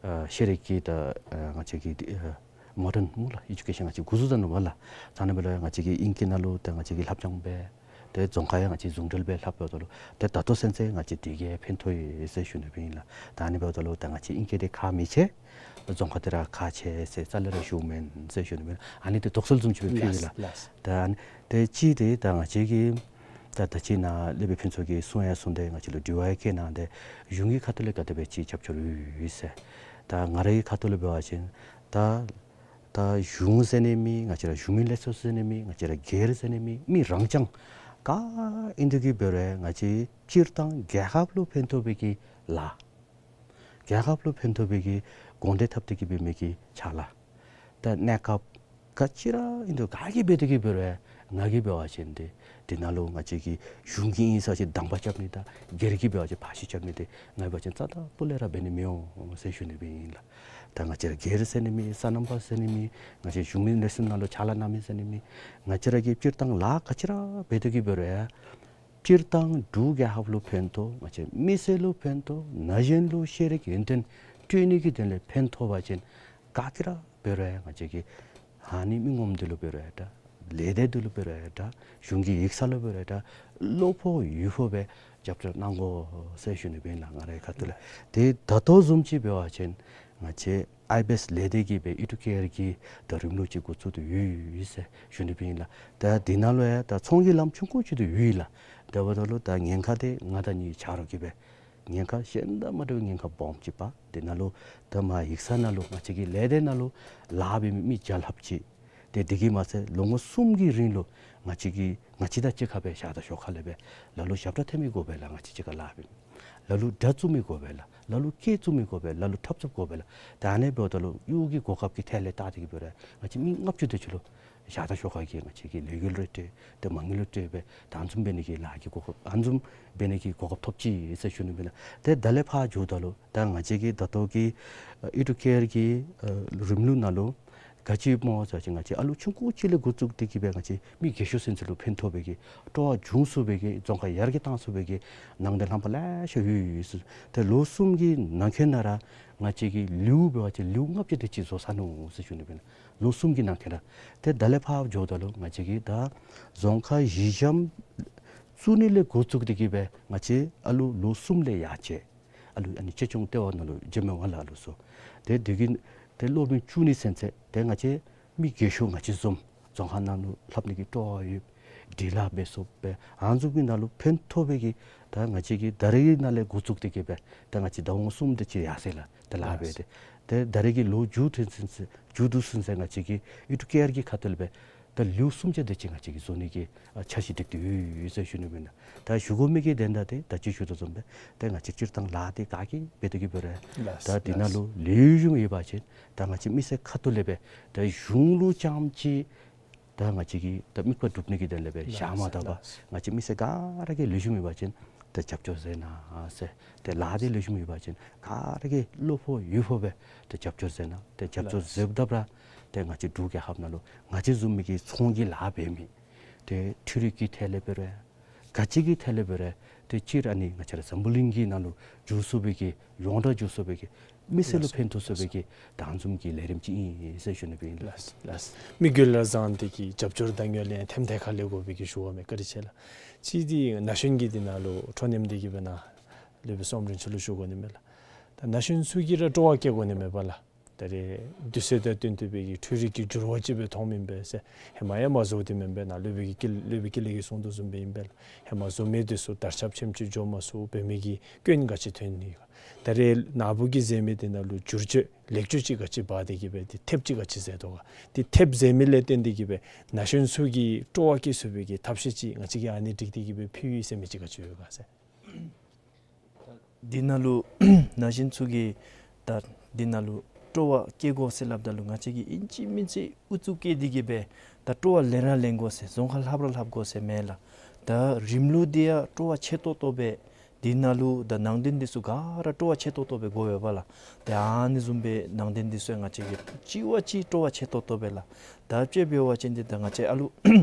ཨ་ཤེས་རིག་གི་ད་ཨ་ང་བཅས་ཀྱི་ཨ་མོ་ཌརན་སྨོ་ལགས། ཨེ་ཌུ་ཀེ་ཤཱན་ང་བཅས་འགོ་བཙུགས་ད་ནུག་པ་ལགས། ད་ཨ་ནི་འབདཝ་ལས་ང་བཅས་ཀྱིས་ཨིང་སྐད་ནང་ལུ་ད་ང་བཅས་ཀྱིས་ལྷབ་སྦྱང་འབད། ཏེ་རྫོང་ཁ་ཡང་ང་བཅས་ཟུང་འབྲེལ་སྦེ་ལྷབ་འབདཝ་ད་ལུ་ཏེ་ད་ལྟོ་ཚུན་ཚོད་ང་བཅས་དེ་གིས་ཕན་ཐོགས་ཡོད་ཟེར་ཞུ་ནི་ཨིན་ལགས། ད་ཨ་ནི་འབདཝ་ད་ལུ་ད་ང་བཅས་ཨིང་སྐད་འདི་ཁག་མི་ཆེ། རྫོང་ཁ་འདི་ར་ཁག་ཆེ་ཟེར་རྩ་ལས་ར་ཞུཝ་མེན་ཟེར་ཞུ་ནི་ཨིན། ཨ་ནི་འདི་དོགས་སེལ་བཟུམ་ཅིག་སྦེ་ཕུལ་ཡི་ལགས། ལགས། ད་ཨ་ནི་ཏེ་གཅིག་འདི་ད་ང་བཅས་ཀྱིས་ད་ད་ཅི་ནཱ་ལས་སྦེ་ཕུན་ཚོགས་ཀྱིས་གསུང་ཡང་གསུངས་ཏེ་ང་བཅས་ལུ་དྲི་བ་ཡང་བཀོད་གནང་སྟེ་གཞུང་གི་ཁ་ཐུག་ལས་ག་དེ་སྦེ་ཅིག་རྒྱབ་སྐྱོར་ཡོད་ཡོད་ཟེར། ད་ང་རའི་ཁ་ཐུག་ལས་འབད་བ་ཅིན་ད་ད་གཞུང་ཟེར་ནི་མེད། ང་བཅས་ར་གཞུང་མིན་ལས་ཚོགས་ཟེར་ནི་མེད། ང་བཅས་ར་སྒེར་ཟེར་ནི་མེད། མི་རང་རྐྱང་ག་ཨིན་དེ་གིས་འབད་རུང་ང་བཅས་སྤྱིར་བཏང་རྒྱལ་ཁབ་ལུ་ཕན་ཐོགས་པའི་གི་ལཱ་རྒྱལ་ཁབ་ལུ་ཕན་ཐོགས་པའི་གི་དགོངས་དོན་འཐབ་སྟེ་གིས་འབད་མི་གི་ཕྱག་ལཱ། ད་གནས་སྐབས་ག་ཅི་ར་ཨིན་དོ་ག་གིས་འབད་དེ་གིས་འབད་རུང་ང་གིས་འབད་བ་ཅིན་འདི་འདི་ནང་ལུ་ང་བཅས་ཀྱི་གཞུང་གི་ཨིན་ཟེར་བ་ཅིན་དང་པ་རྐྱབ་ནི་དང་སྒེར་གྱི་འབད་བ་ཅིན་ཕར་ཤུལ་རྐྱབ་ནི་འདི་ང་འབད་བ་ཅིན་རྩ་དང་སྤུ་ལས་ར་འབད་ནི་མི་འོང་ཟེར་ཞུ་ནི་ཨིན་ལགས། ད་ང་བཅས་ར་སྒེར་ཟེར་ནི་མེད། སོ་ནམ་པ་ཟེར་ནི་མེད། ང་བཅས་གཞུང་མིན་ལས་ཚོགས་ནང་ལུ་ཕྱག་ལཱ་གནང་མི་ཟེར་ནི་མེད། ང་བཅས་ར་གིས་སྤྱིར་བཏང་ལཱ་ག་ཅི་ར་འབད་དེ་གིས་འབད་རུང་ཡང་སྤྱིར་བཏང་འབྲུག་རྒྱལ་ཁབ་ལུ་ཕན་ཐོགས། ང་བཅས་མི་སེར་ལུ་ཕན་ཐོགས། ན་གཞོན་ལུ་ཤེས་རིག་ཡོན་ཏན་སྤྲོད་ནི་གི་དོན་ལས་ཕན་ཐོགས་པ་ཅིན་ག་གིས་ར་འབད་རུང་ཡང་ང་བཅས་ཀྱིས་ཨ་ནི་མི་ངོམ་འདི་ལུ་འབད་རུང་ཡང་འདྲ། ལས་སྡེ་འདི་ལུ་འབད་རུང་ཡང་འདྲ། གཞུང་གི་ཡིག་ཚང་ལུ་འབད་རུང་ཡང་འདྲ། བློ་ཕོག་ཡུལ་ཕོག་སྦེ་རྒྱབ་སྐྱོར་གནང་དགོ་ཟེར་ཞུ་ནི་ཨིན་ལགས། ང་རའི་ཁ་ཐུག་ལས། ཏེ་ད་ལྟོ་བཟུམ་ཅིག་འབད་བ་ཅིན་ང་བཅས་ཨའི་བི་ཨེསི་ལས་སྡེ་གིས་སྦེ་ཨེ་ཌུ་ཀེར་གྱི་ད་རིམ་ལུགས་ཅིག་འགོ་བཙུགས་ཏེ་ཡོད་ཡོད་ཟེར་ཞུ་ནི་ཨིན་ལགས། ད་འདི་ནང་ལུ་ཡང་ད་ཚོང་གི་ལམ་ཆུང་ཀུ་ཅིག་ཏེ་ཡོད་ལགས། དེ་འབདཝ་ད་ལུ་ད་ཉེན་ཁ་འདི་ང་དང་གཉིས་ཆ་རོགས་ཀྱིས་སྦེ་ཉེན་ཁ་གཞན་དང་མ་འདྲ་བའི་ཉེན་ཁ་སྦོམ་ཅིག་འབད། དེ་ནང་ལུ་ད་མར་ཡིག་ཚང་ནང་ལུ་ང་བཅས་ཀྱི་ལས་སྡེ་ནང་ལུ་ལཱ་འབད་མི་མི་བརྒྱ་ལྷགཔ་ཅིག། ཏེ་དེ་གིས་མ་ཚད་ལོ་ངོ་གསུམ་གྱི་རིང་ལུ་ང་བཅས་ཀྱིས་ང་བཅས་དང་གཅིག་ཁར་སྦེ་བཞག་དང་ཞོར་ཁ་ལས་སྦེ་ལ་ལུ་ཞབས་ཁྲ་འཐེན་མི་དགོ་པས་ལགས། ང་བཅས་གཅིག་ཁར་ལཱ་འབད་མི་ལ་ལུ་དྲ་བཙུགས་མི་དགོ་པས་ལགས། ལ་ལུ་སྐད་བཙུགས་མི་དགོ་པས། ལ་ལུ་འཁྲབ་རྩོདཔ་དགོ་པས་ལགས། ད་ཨ་ནི་འབདཝ་ད་ལུ་གཡོག་གི་གོ་སྐབས་ཀྱི་ཐད་ལས་བལྟ་སྟེ་གིས་འབད་རུང་ང་བཅས་མི་ལྔ་བཅུ་དེ་ཅིག་ལུ་བཞག་དང་ཞོར་ཁ་གི་ང་བཅས་ཀྱི་ལས་འགུལ་རེ་སྤྲོད་ཏེ་མ་དངུལ་རེ་སྤྲོད་སྦེ་ད་ཨ་ནི་བཟུམ་འབད་ནི་གི་ལཱ་གི་གོ་སྐབས་ཨ་ནི་བཟུམ་འབད་ནི་གི་གོ་སྐབས་ཐོབ་ཅི་ཟེར་ཞུ་ནི་ཨིན་ལགས། ཏེ་ད་ལས་ཕར་འགྱོཝ་ད་ལུ་ད་ང་བཅས་ཀྱི་ད་ལྟོ་གི་ཨ་ཨེ་ཌུ་ཀེར་གྱི་ཨ་རིམ་ལུགས་ནང་ལུ་ག་ཅི་སྨོ་ཟེར་བ་ཅིན་ང་བཅས་ཨ་ལུ་ཆུང་ཀུ་ཅིག་ལས་འགོ་བཙུགས་ཏེ་གིས་སྦེ་ང་བཅས་མི་རྒས་ཤོས་ཚུན་ཚོད་ལུ་ཕན་ཐོགས་པའི་གི་སྤྲོ་བ་འབྱུང་ཚུགས་པའི་གི་རྫོང་ཁ་ཡར་རྒྱས་གཏང་ཚུགས་པའི་གི་ནང་དོན་རྣམ་པ་ལེ་ཤ་ཡོད་ཡོད་ཟེར། ཏེ་ལོ་གསུམ་གྱི་ནང་འཁོད་ནང་ར་ང་བཅས་ཀྱི་ལེའུ་འབད་བ་ཅིན་ལེའུ་ལྔ་བཅུ་དེ་ཅིག་བཟོ་ཚར་ནུག་ཟེར་ཞུ་ནི་ཨིན་ལགས། ལོ་གསུམ་གྱི་ནང་འཁོད་ནང་། ཏེ་ད་ལས་ཕར་འགྱོཝ་ད་ལུ་ང་བཅས་ཀྱིས་ད་རྫོང་ཁ་གཞི་འགྱམ་བཙུགས་ནི་ལས་འགོ་བཙུགས་ཏེ་གིས་སྦེ་ང་བཅས་ཨ་ལུ་ལོ་གསུམ་ལས་ཡར་བཅད། ཨ་ལུ་ཨ་ནི་གཅེས་སྐྱོང་ལྟེ་བ་ནང་ལུ་བྱིན་མི་འོང་ལགས། ཨ་ལུ་ཚུ་ཏེ་དེ་གི་ཏེ་སློབ་རིམ་བཅུ་གཉིས་ཚུན་ཚོད་ཏེ་ང་བཅས་མི་རྒས་ཤོས་ང་བཅས་བཟུམ་རྫོང་ཁ་ནང་ལུ་ལྷབ་ནི་གི་སྤྲོ་བ་ཡོད། འབྲི་ལྷག་འབད་ཚུགས་པས། ཨ་ནི་བཟུམ་གྱི་ནང་ལུ་ཕན་ཐོགས་པའི་གི་ད་ང་བཅས་ཀྱིས་ད་རེས་ནང་ལས་འགོ་བཙུགས་ཏེ་གིས་སྦེ་ད་ང་བཅས་ཟླཝ་ངོ་གསུམ་དེ་ཅིག་ཡར་སོ་ཡི་ལགས། ད་ལཱ་འབད་དེ་ཏེ་ད་རེས་ཀྱི་ལོ་མཇུག་དེ་ཚུན་ཚོད་མཇུག་བསྡུ་ཚུན་ཚོད་ང་བཅས་ཀྱིས་ཨེ་ཌུ་ཀེར་གྱི་ཁ་ཐུག་ལས་སྦེ་ད་ལེའུ་གསུམ་ཆ་དེ་ཅིག་ང་བཅས་ཀྱིས་བཟོ་ནི་གི་ཨ་འཆར་གཞི་སྒྲིག་སྟེ་ཡོད་ཡོད་ཟེར་ཞུ་ནི་ཨིན་ལགས། ད་ཞུ་དགོ་མི་གི་དོན་དག་དེ་ད་ཅི་ཞུ་དོ་བཟུམ་སྦེ་ད་ང་བཅས་སྤྱིར་བཏང་ལཱ་འདི་ག་གིས་འབད་དེ་གིས་འབད་རུང་ད་འདི་ནང་ལུ་ལེགས་ཤོམ་ཡོད་པ་ཅིན་ད་ང་བཅས་མི་སེར་ཁ་ཐུག་ལས་སྦེ་ད་གཞུང་ལུ་རྐྱངམ་ཅིག་ད་ང་བཅས་ཀྱིས་ད་དམིགས་པ་སྒྲུབ་ནི་གི་དོན་ལས་སྦེ་བཞག་མ་ད་པར་ང་བཅས་མི་སེར་ག་ར་གིས་ལེགས་ཤོམ་ཡོད་པ་ཅིན་ད་རྒྱབ་སྐྱོར་མཛད་གནང་ཟེར། ཏེ་ལཱ་འདི་ལེགས་ཤོམ་ཡོད་པ་ཅིན་ག་ར་གིས་བློ་ཕོག་ཡུལ་ཕོག་སྦེ་ཏེ་རྒྱབ་སྐྱོར་མཛད་གནང་། ཏེ་རྒྱབ་སྐྱོར་མཛདཔ་ད་ར་ཏེ་ང་བཅས་འབྲུག་རྒྱལ་ཁབ་ནང་ལུ་ང་བཅས་བཟུམ་མའི་གི་ཚོང་གི་ལཱ་འབད་མི་ཏེ་འཕྲུལ་རིག་གི་ཐད་ལས་འབད་རུང་ག་ཅི་གི་ཐད་ལས་འབད་རུང་ ཏེ་སྤྱིར་ཨ་ནི་ང་བཅས་ར་འཛམ་བུ་གླིང་གི་ནང་ལུ་འགྱོ་ཚུགས་པའི་གི་ཡོངས་གྲགས་འགྱོ་ཚུགས་པའི་གི་མི་སེར་ལུ་ལགས་སོ། ཕན་ཐོགས་ཚུགས་པའི་གི་ད་ཨ་ནི་བཟུམ་གྱི་ལས་རིམ་ཅིག་ཨིན་ཟེར་ཞུ་ནི་སྦེ་ཨིན་ལགས། ལགས་སོ། ལགས་སོ། མི་རྒྱུད་ལ་བཟང་སྟེ་གི་རྒྱབ་སྐྱོར་དང་ཡོད་ལས་ཐེམ་ཐེ་ཁ་ལས་དགོ་པའི་གི་ཞུ་བ་མས། བཀའ་དྲིན་ཆེ་ལགས། གཅིག་འདི་ན་གཞོན་གྱི་འདི་ནང་ལུ་འཕྲོ་མཉམ་འདི་གི་སྦེ་ན་ལུ་སྦེ་བསོད་ནམས་རིན་ཆེན་ལུ་ཞུ་དགོ་ནི་མས་ལགས། ད་ན་གཞོན་ཚུ་གིས་ར་སྤྲོ་བ་བསྐྱེད་དགོ་ནི་མས་པ་ལགས། ད་རེས་དུས་ཚོད་དང་བསྟུན་ཏེ་སྦེ་གི་འཕྲུལ་རིག་གི་འགྱུར་བ་ཅིག་སྦེ་མཐོངམ་ཨིན་པས་ཟེར། ཧེ་མ་ཡང་མ་བཟོ་སྟེ་མེན་པས་ན། སློབ་དཔོན་གྱི་སློབ་དཔོན་ཀུན་ལེགས་ཀྱིས་གསུང་དོ་བཟུམ་སྦེ་ཨིན་པས་ལགས། ཧེ་མ་བཟོ་མི་འདི་ཚུ་དར་ཁྱབ་ཆེམ་ཅིག་འགྱོ་མ་ཚུགས། འབད་མི་གི་སྐྱོན་ག་ཅི་ཐོན་ནི་ག། ད་རེས་ནཱ་བུ་གིས་མཛད་མི་འདི་ནང་ལུ་བསྒྱུར་བཅོས་ལེགས་བཅོས་ཅིག་ག་ཅི་འབད་དེ་གི་སྦེ་འདི་ཐེབས་ཅིག་ག་ཅི་མཛད་དོ་ག། འདི་ཐེབས་མཛད་མི་ལས་བརྟེན་ཏེ་གི་སྦེ་ན་གཞོན་ཚུ་གིས་སྤྲོ་བ་བསྐྱེད་ཚུགས་པའི་གི་ཐབས་ཤེས་ཅིག་ང་བཅས་ཀྱིས་ཨ་ནི་སྒྲིག་སྟེ་གི་སྦེ་ཕུལ་ཡི་ཟེར་མི་ཅིག་ག་ཅི་ཡོད་ག་ཟེར། འདི་ནང་ལུ་ན་གཞོན་ཚུ་གིས་ད་འདི་ནང་ལུ་སྤྲོ་བ་བསྐྱེད་དགོ་ཟེར་སླབ་ད་ལུ་ང་བཅས་ཀྱིས་ཨིན་ཅི་མིན་ཅི་ཨུ་ཚུགས་བསྐྱེད་དེ་གི་སྦེ་ད་སྤྲོ་བ་ལེན་ར་ལེན་དགོ་ཟེར། རྫོང་ཁ་ལྷབ་ར་ལྷབ་དགོ་ཟེར་མེན་ལགས། ད་རིམ་ལུགས་འདི་ཡང་སྤྲོ་བ་ཆེ་ཏོག་ཏོ་སྦེ་འདི་ནང་ལུ་ད་ནང་རྟེན་འདི་ཚུ་ག་ར་སྤྲོ་བ་ཆེ་ཏོག་ཏོ་སྦེ་དགོ་པས་པ་ལགས། ད་ཨ་ནི་བཟུམ་སྦེ་ནང་རྟེན་འདི་ཚུ་ཡང་ང་བཅས་ཀྱིས་གཅིག་བ་གཅིག་སྤྲོ་བ་ཆེ་ཏོག་ཏོ་སྦེ་ལགས། ད་དཔྱེ་འབད་བ་ཅིན་འདི་ད་ང་བཅས་ཨ་ལུ་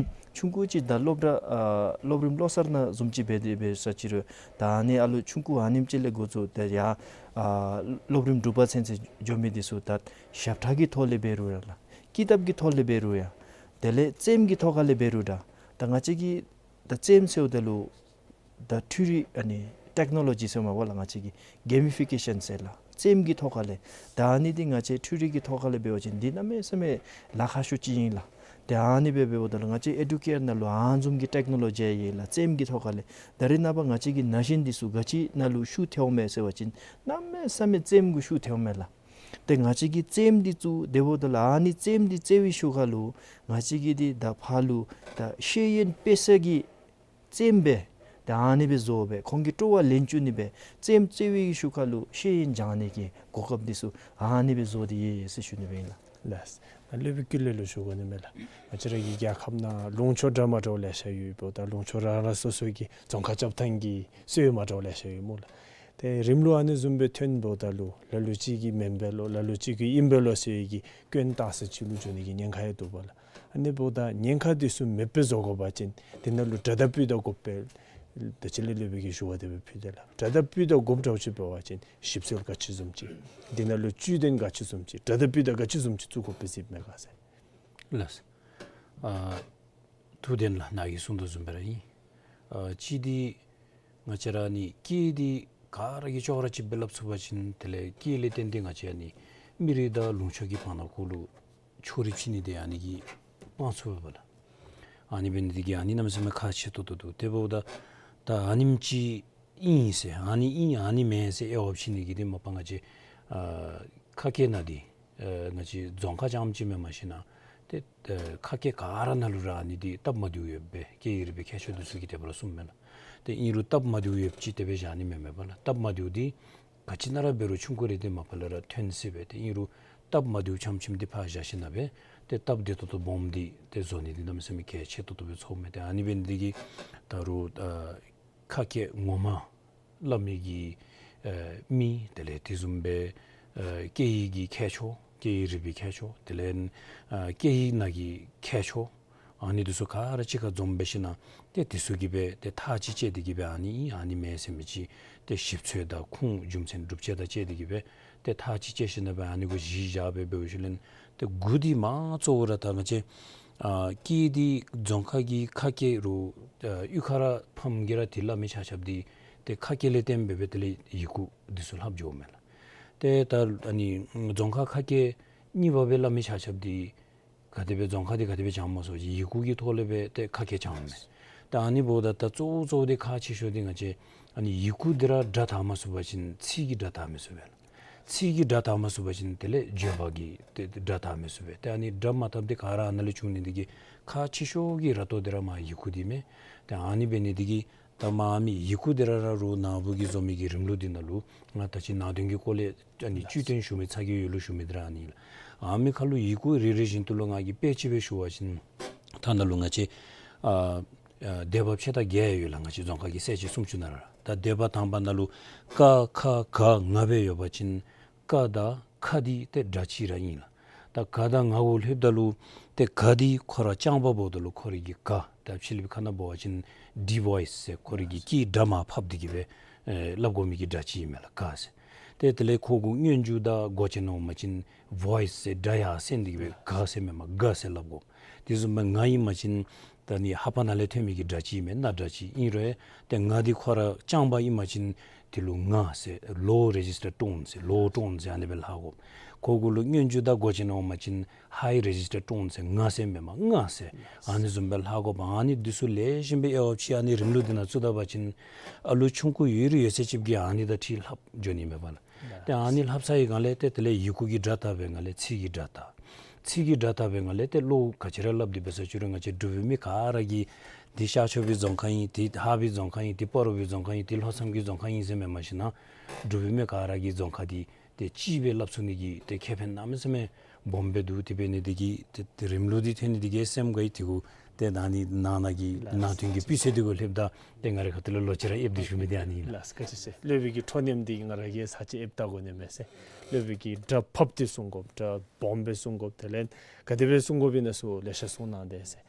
ཆུང་ཀུ་ཅིག་ད་སློབ་གྲྭ་ཨ་སློབ་རིམ་བློ་གསར་ནང་བཟུམ་ཅིག་འབད་དེ་འབད་ས་ཅིག་རུང་ད་ཨ་ནི་ཨ་ལུ་ཆུང་ཀུ་ཨ་ནེམ་ཅིག་ལས་འགོ་བཙུགས་ཏེ་ཡར་ཨ་སློབ་རིམ་དྲུག་པ་ཚུན་ཚོད་འགྱོ་མི་འདི་ཚུ་ད་ཞབས་ཁྲ་གི་ཐོག་ལས་འབད་རུང་ཡང་ལགས། ཀི་དེབ་ཀྱི་ཐོག་ལས་འབད་རུང་ཡང་དེ་ལས་རྩེདམོ་གི་ཐོག་ཁ་ལས་འབད་རུང་ད་ད་ང་བཅས་ཀྱིས་ད་རྩེདམོ་ཟེརཝ་ད་ལུ་ད་འཕྲུལ་རིག་ཨ་ནི་ཊེཀ་ནོ་ལོ་ཇི་ཟེར་མས་པ་ལགས། ང་བཅས་ཀྱིས་གེ་མི་ཕི་ཀེ་ཤཱན་ཟེར་ལགས། རྩེདམོ་གི་ཐོག་ཁ་ལས་ད་ཨ་ནི་འདི་ང་བཅས་འཕྲུལ་རིག་གི་ཐོག་ཁ་ལས་འབད་བ་ཅིན་འདི་གནམ་མེད་ས་མེད་ལཱ་ཁག་ཤོས་ཅིག་ཨིན་ལགས། ད་ཨ་ནི་སྦེ་འབདཝ་ད་ལུ་ང་བཅས་ཨེ་ཌུ་ཀེར་ནང་ལུ་ཨ་ནི་བཟུམ་གྱི་ཊེཀ་ནོ་ལོ་ཇི་ཡོད་ལགས། རྩེདམོ་གི་ཐོག་ཁ་ལས་ད་རེས་ནངས་པ་ང་བཅས་ཀྱི་ན་གཞོན་འདི་ཚུ་ག་ཅི་ནང་ལུ་ཤུགས་ཐལཝ་མས་ཟེར་བ་ཅིན་གནམ་མེད་ས་མེད་རྩེདམོ་གུ་ཤུགས་ཐལཝ་མས་ལགས། ཏེ་ང་བཅས་ཀྱིས་རྩེདམོ་འདི་ཚུ་དེ་འབདཝ་ད་ལུ་ཨ་ནི་རྩེདམོ་འདི་རྩེ་བའི་ཤུལ་ཁ་ལུ་ང་བཅས་ཀྱིས་འདི་ད་ཕར་ལུ་ད་ཤེས་ཡོན་སྤེལ་ས་གི་རྩེདམོ་སྦེ་ད་ཨ་ནི་སྦེ་བཟོ་སྦེ་ཁོང་གི་སྤྲོ་བ་ལེན་བཅུག་ནི་སྦེ་རྩེདམོ་རྩེ་བའི་ཤུལ་ཁ་ལུ་ཤེས་ཡོན་སྦྱང་ནི་གི་གོ་སྐབས་འདི་ཚུ་ཨ་ནི་སྦེ་བཟོ་སྟེ་ཡོད་ཡོད་ཟེར་ཞུ་ནི་སྦེ་ཨིན་ལགས། ལགས། ད་སློབ་དཔོན་ཀུན་ལེགས་ལུ་ཞུ་དགོ་ནི་མས་ལགས། ང་བཅས་ར་གི་རྒྱལ་ཁབ་ནང་ལུང་ཕྱོགས་འདྲ་མ་འདྲཝ་ལེ་ཤ་ཡོདཔ་ད་ལུང་ཕྱོགས་རང་རང་སོ་སོ་གི་རྫོང་ཁ་རྐྱབ་ཐངས་ཀྱི་སྲོལ་མ་འདྲཝ་ལེ་ཤ་ཡོད་སྨོ་ལགས། ཏེ་རིམ་ལུགས་ཨ་ནི་བཟུམ་སྦེ་ཐོན་འབདཝ་ད་ལུ་ལ་ལུ་ཅིག་གིས་མེན་པས་ལོ་ལ་ལུ་ཅིག་གིས་ཨིན་པས་ལོ་ཟེར་བའི་གི་སྐྱོན་བཏགས་ས་ཅིག་ལུ་འགྱོ་ནི་གི་ཉེན་ཁ་ཡང་འདུག་པ་ལགས། ཨ་ནི་འབདཝ་ད་ཉེན་ཁ་འདི་ཚུ་མེདཔ་སྦེ་བཟོ་དགོ་པ་ཅིན་འདི་ནང་ལུ་གྲ་དང་སྤུས་དང་དགོ་པས། ད་ཅི་ལས་སློབ་དཔོན་གྱིས་ཞུ་བ་དེ་སྦེ་ཕུལ་ཏེ་ལགས། གྲ་དང་སྤུས་དང་དགོཔ་འདྲཝ་ཅིག་འབད་བ་ཅིན་ཞིབ་འཚོལ་ག་ཅི་བཟུམ་ཅིག་འདི་ནང་ལུ་བཅུད་དོན་ག་ཅི་བཟུམ་ཅིག་གྲ་དང་སྤུས་དང་ག་ཅི་བཟུམ་ཅིག་བཙུགས་དགོཔ་སྦེ་གཟིགསཔ་མས་ག་ཟེར། ལགས། ཨ་ཐུབ་བསྟན་ལགས་ནཱ་གིས་གསུངས་དོ་བཟུམ་སྦེ་ར་ཨིན། ཨ་གཅིག་འདི་ང་བཅས་ར་ནི་སྐད་འདི་ག་ར་གིས་ཅོག་ར་གཅིགཔ་སྦེ་སླབ་ཚུགས་པ་ཅིན་དེ་ལས་སྐད་ལས་བརྟེན་ཏེ་ང་བཅས་ཨ་ནི་མི་རིགས་དང་ལུང་ཕྱོགས་ཀྱི་བར་ན་གུ་ལུ་ཕྱོགས་རིས་ཕྱེ་ནི་འདི་ཨ་ནི་གིས་སྤང་ཚུགས་པས་ལགས། ཨ་ནི་འབད་ནི་འདི་གིས་ཨ་ནི་གནམ་མེད་ས་མེད་ཁག་ཆེ་ཏོག་ཏོ་འདུག། དེ་འབདཝ་ད་ད་ཨ་ནེམ་ཅིག་ཨིན་ཟེར་ཨ་ནི་ཨིན་ཨ་ནི་མེན་ཟེར་དབྱེ་བ་ཕྱེ་ནི་གི་འདི་མ་པ་ང་བཅས་ཨ་ཁ་སྐད་ནང་འདི་ཨ་ང་བཅས་རྫོང་ཁ་རྐྱངམ་ཅིག་མེན་མ་གཞི་ནཱ་ཏེ་ཨ་ཁ་སྐད་ག་ར་ནང་ལུ་ར་ཨ་ནི་འདི་སྟབས་མ་བདེཝ་ཡོདཔ་སྦེ་སྐད་ཡིག་རིག་པའི་ཁྱད་ཆོས་འདི་ཚུ་གིས་དེ་སྦེ་ར་གསུངམ་མས་ལགས། ཏེ་ཨིན་རུང་སྟབས་མ་བདེཝ་ཡོདཔ་ཅིག་དེ་སྦེ་བཞག་ནི་མེན་མས་པ་ལགས། སྟབས་མ་བདེཝ་འདི་ག་ཅི་ནང་ར་འབད་རུང་ཆུང་ཀུ་རེ་འདི་མ་པ་ལས་ར་ཐོན་སྲིད་པས། ཏེ་ཨིན་རུང་སྟབས་མ་བདེཝ་ཆམ་ཆིམ་འདི་ཕར་བཞག་ཞིནམ་ལས་ཏེ་སྟབས་བདེ་ཏོག་ཏོ་སྦོམ་འདི་ཏེ་བཟོ་ནི་འདི་གནམ་མེད་ས་མེད་གལ་ཆེ་ཏོག་ཏོ་སྦེ་ཚོརཝ་མས། ཏེ་ཨ་ནི་འབད་ནི་འདི་གིས་ད་རུང་ཨ་ཁ་སྐད་ངོ་མ་སླབ་མི་གི་ཨ་མི་དེ་ལས་དེ་བཟུམ་སྦེ་ཨ་སྐད་ཡིག་གི་ཁྱད་ཆོས་སྐད་ཡིག་རིག་པའི་ཁྱད་ཆོས་དེ་ལས་ཨ་སྐད་ཡིག་ནང་གི་ཁྱད་ཆོས་ཨ་ནི་འདི་ཚུ་ག་ར་གཅིག་ཁར་འཛོམས་འབད་ཞིནམ་ལས་ཏེ་འདི་ཚུ་གིས་སྦེ་ཏེ་ཐག་གཅིག་བཅད་དེ་གིས་སྦེ་ཨ་ནི་ཨིན་ཨ་ནི་མེན་ཟེར་མི་ཅིག་ཏེ་ཞིབ་འཚོལ་དང་ཁུངས་རྒྱུ་མཚན་སྒྲུབ་བྱེད་དང་བཅས་ཏེ་གིས་སྦེ་ཏེ་ཐག་གཅིག་བཅད་ཞིནམ་ལས་སྦེ་ཨ་ནི་གུ་གཞི་བཞག་སྦེ་འབད་ཞིནམ་ལས་ཏེ་འགོ་འདི་མ་གཙོ་བོ་ར་ད་ང་བཅས་ཨ་སྐད་འདི་རྫོང་ཁ་གི་ཁ་སྐད་རུང་ཨ་གཡུས་ཁ་ར་ཕམ་གིས་ར་འདི་སླབ་མི་ཆ་ཁྱབ་འདི་ཏེ་ཁ་སྐད་ལས་བརྟེན་སྦེ་སྦེ་དེ་ལས་ཡི་གུ་འདི་ཚུ་ལྷབ་འགྱོཝ་མས་ལགས། ཏེ་ད་ཨ་ནི་རྫོང་ཁ་ཁ་སྐད་གཉིས་པ་སྦེ་སླབ་མི་ཆ་ཁྱབ་འདི་ག་དེ་སྦེ་རྫོང་ཁ་འདི་ག་དེ་སྦེ་སྦྱང་མ་ཚུགས་ཅི་ཡི་གུ་གི་ཐོག་ལས་སྦེ་ཏེ་ཁ་སྐད་སྦྱངམ་མས། ད་ཨ་ནི་འབདཝ་ད་ད་གཙོ་བོ་གཙོ་བོ་འདི་ཁག་ཆེ་ཤོས་འདི་ང་བཅས་ཨ་ནི་ཡི་གུ་འདི་ར་སྒྲ་དག་མ་ཚུགས་པ་ཅིན་ཚིག་གི་སྒྲ་དག་མི་ཚུགས་པས་ལགས། ཚིག་གི་སྒྲ་དག་མ་ཚུགས་པ་ཅིན་དེ་ལས་བརྗོད་པ་གི་ཏེ་སྒྲ་དག་མི་ཚུགས་པས། ཏེ་ཨ་ནི་སྒྲ་མ་དགཔ་འདི་ག་ར་ཨ་ནཱ་ལས་བྱུང་ནི་འདི་གིས་ཁག་ཆེ་ཤོས་ཀྱི་ར་ཏོ་འདི་ར་མ་ཡི་གུ་འདི་མས། ཏེ་ཨ་ནི་འབད་ནི་འདི་གིས་ད་མ་ཨ་མི་ཡི་གུ་འདི་ར་ར་རུང་ནཱ་བུ་གིས་བཟོ་མི་གི་རིམ་ལུགས་འདི་ནང་ལུ་ང་ད་ཅི་ནང་དོན་གྱི་སྐོར་ལས་ཨ་ནི་བཅུད་བསྟན་ཞུ་མི་ཚ་གྱང་ཡོད་ལུ་ཞུ་མི་འདི་ར་ཨ་ནི་ལགས། ཨ་མི་ཁ་ལུ་ཡི་གུ་རེ་རེ་བཞིན་དུ་ལུ་ང་གིས་དཔེ་ཅིག་སྦེ་ཞུ་བ་ཅིན་ད་ནཱ་ལུ་ང་བཅས་ཨ་ཨ་སྡེ་པ་ཕྱེད་དང་བརྒྱད་ཡོད་ལགས། ང་བཅས་རྫོང་ཁ་གི་གསལ་བྱེད་སུམ་ཅུ་ནང་ར། ད་སྡེ་པ་དང་པ་ནང་ལུ་ཀ་ཁ་ག་ང་སྦེ་ཡོད་པ་ཅིན་ཀ་དང་ཁ་འདི་ཏེ་སྒྲ་གཅིག་ར་ཨིན་ལགས། ད་ག་དང་ང་གུ་ལྷོདཔ་ད་ལུ་ཏེ་ག་འདི་ཁོ་ར་རྐྱང་པ་འབདཝ་ད་ལུ་ཁོ་རའི་གི་ག་ ད་ཕྱི་གླིང་པའི་ཁ་ནང་འབད་བ་ཅིན་ཌི་བོའིས་ཟེར་ཁོ་རའི་གི་སྐད་སྒྲ་མར་ཕབ་སྟེ་གི་སྦེ་ཨེ་སླབ་དགོ་མི་གི་སྒྲ་ཅིག་ཨིན་མས་ལགས། ག་ཟེར། ཏེ་དེ་ལས་ཁོ་གུ་སྙན་ཞུ་དང་གོ་ཅན་འོང་པ་ཅིན་བོའིས་ཟེར་སྒྲ་ཡར་སེང་སྟེ་གི་སྦེ་ག་ཟེར་མེན་པར་ག་ཟེར་སླབ་དགོ། དེ་བཟུམ་སྦེ་ང་ཨིན་པ་ཅིན་ད་ནི་ལྷ་པ་ནང་ལས་ཐོན་མི་གི་སྒྲ་ཅིག་ཨིན་མས། ན་སྒྲ་ཅིག་ཨིན་རུང་ཏེ་ང་འདི་ཁོ་ར་རྐྱང་པ་ཨིན་པ་ཅིན་དེ་ལུ་ང་ཟེར་ལོ་རེ་ཇིས་ཊར་ཊོན་ཟེར་ལོ་ཊོན་ཟེར་ཨ་ནི་སྦེ་ལྷག་དགོ། ཁོ་གུ་ལུ་སྙན་ཞུ་དང་གོ་ཅན་འོང་པ་ཅིན་ཧའི་རེ་ཇིས་ཊར་ཊོན་ཟེར་ང་ཟེར་མེན་པར་ང་ཟེར་ཨ་ནི་བཟུམ་སྦེ་ལྷག་དགོ་པས། ཨ་ནི་འདི་ཚུ་ལེགས་ཤོམ་སྦེ་དབྱེ་བ་ཕྱེ་ཨ་ནི་རིམ་ལུགས་འདི་ནང་བཙུགས་ད་པ་ཅིན་ཨ་ལུ་ཆུང་ཀུ་ཡོད་རུང་ཡོད་ཚད་ཅིག་གིས་ཨ་ནི་དང་འཁྲིལ་ལྷབ་འགྱོ་ནི་མས་པ་ལགས། ཏེ་ཨ་ནི་ལྷབ་ཚར་བའི་སྒང་ལས་ཏེ་དེ་ལས་ཡི་གུ་གི་སྒྲ་བཏགས་པའི་སྒང་ལས་ཚིག་གི་སྒྲ་བཏགས། ཚིག་གི་སྒྲ་བཏགས་པའི་སྒང་ལས་ཏེ་བློ་ག་ཅི་ར་སླབ་སྟེ་འབད་ས་ཅི་རུང་ང་བཅས་འབྲུག་པའི་མི་ག་ར་གིས་འདི་ཤར་ཕྱོགས་པའི་རྫོང་ཁ་ཨིན། འདི་ལྷ་པའི་རྫོང་ཁ་ཨིན། འདི་སྤ་རོ་པའི་རྫོང་ཁ་ཨིན། འདི་ལྷོ་མཚམས་ཀྱི་རྫོང་ཁ་ཨིན་ཟེར་མེན་པར་ཞིན་ན་འབྲུག་པའི་མི་ག་ར་གིས་རྫོང་ཁ་འདི་ཏེ་གཅིག་སྦེ་སླབ་ཚུགས་ནི་གི་ཏེ་ཁེ་ཕན་གནམ་མེད་ས་མེད་སྦོམ་སྦེ་འདུག། དེ་འབད་ནི་འདི་གིས་ཏེ་ཏེ་རིམ་ལུགས་འདི་ཐོན་ནི་འདི་གིས་སེམས་དགའ་ཡི། དེ་གུ་ཏེ་ད་ནི་ནང་ན་གི་ལགས། ནང་དོན་གྱི་སྤུས་ཚད་འདི་གུ་སླེབས་ད་ཏེ་ང་རའི་ཁ་ཐུག་ལས་ལོག་ཅི་ར་ཨེབ་སྟེ་ཞུ་མི་འདི་ཨ་ནི་ཨིན་ལགས། ལགས་བཀའ་དྲིན་ཆེ། སློབ་དཔོན་གྱི་ཁྲོ་གནམ་འདི་ང་ར་གིས་ས་ཅིག་ཨེབ་བལྟ་དགོ་ནི་མས་ཟེར། སློབ་དཔོན་གྱིས་སྒྲ་ཕབ་སྟེ་གསུང་དགོཔ་སྒྲ་སྦོམ་སྦེ་གསུང་དགོཔ་དེ་ལས་ག་དེ་སྦེ་གསུང་དགོཔ་ཨིན་ན་ཚུ་ལེ་ཤ་གསུང་གནང་དེས་ཟེར།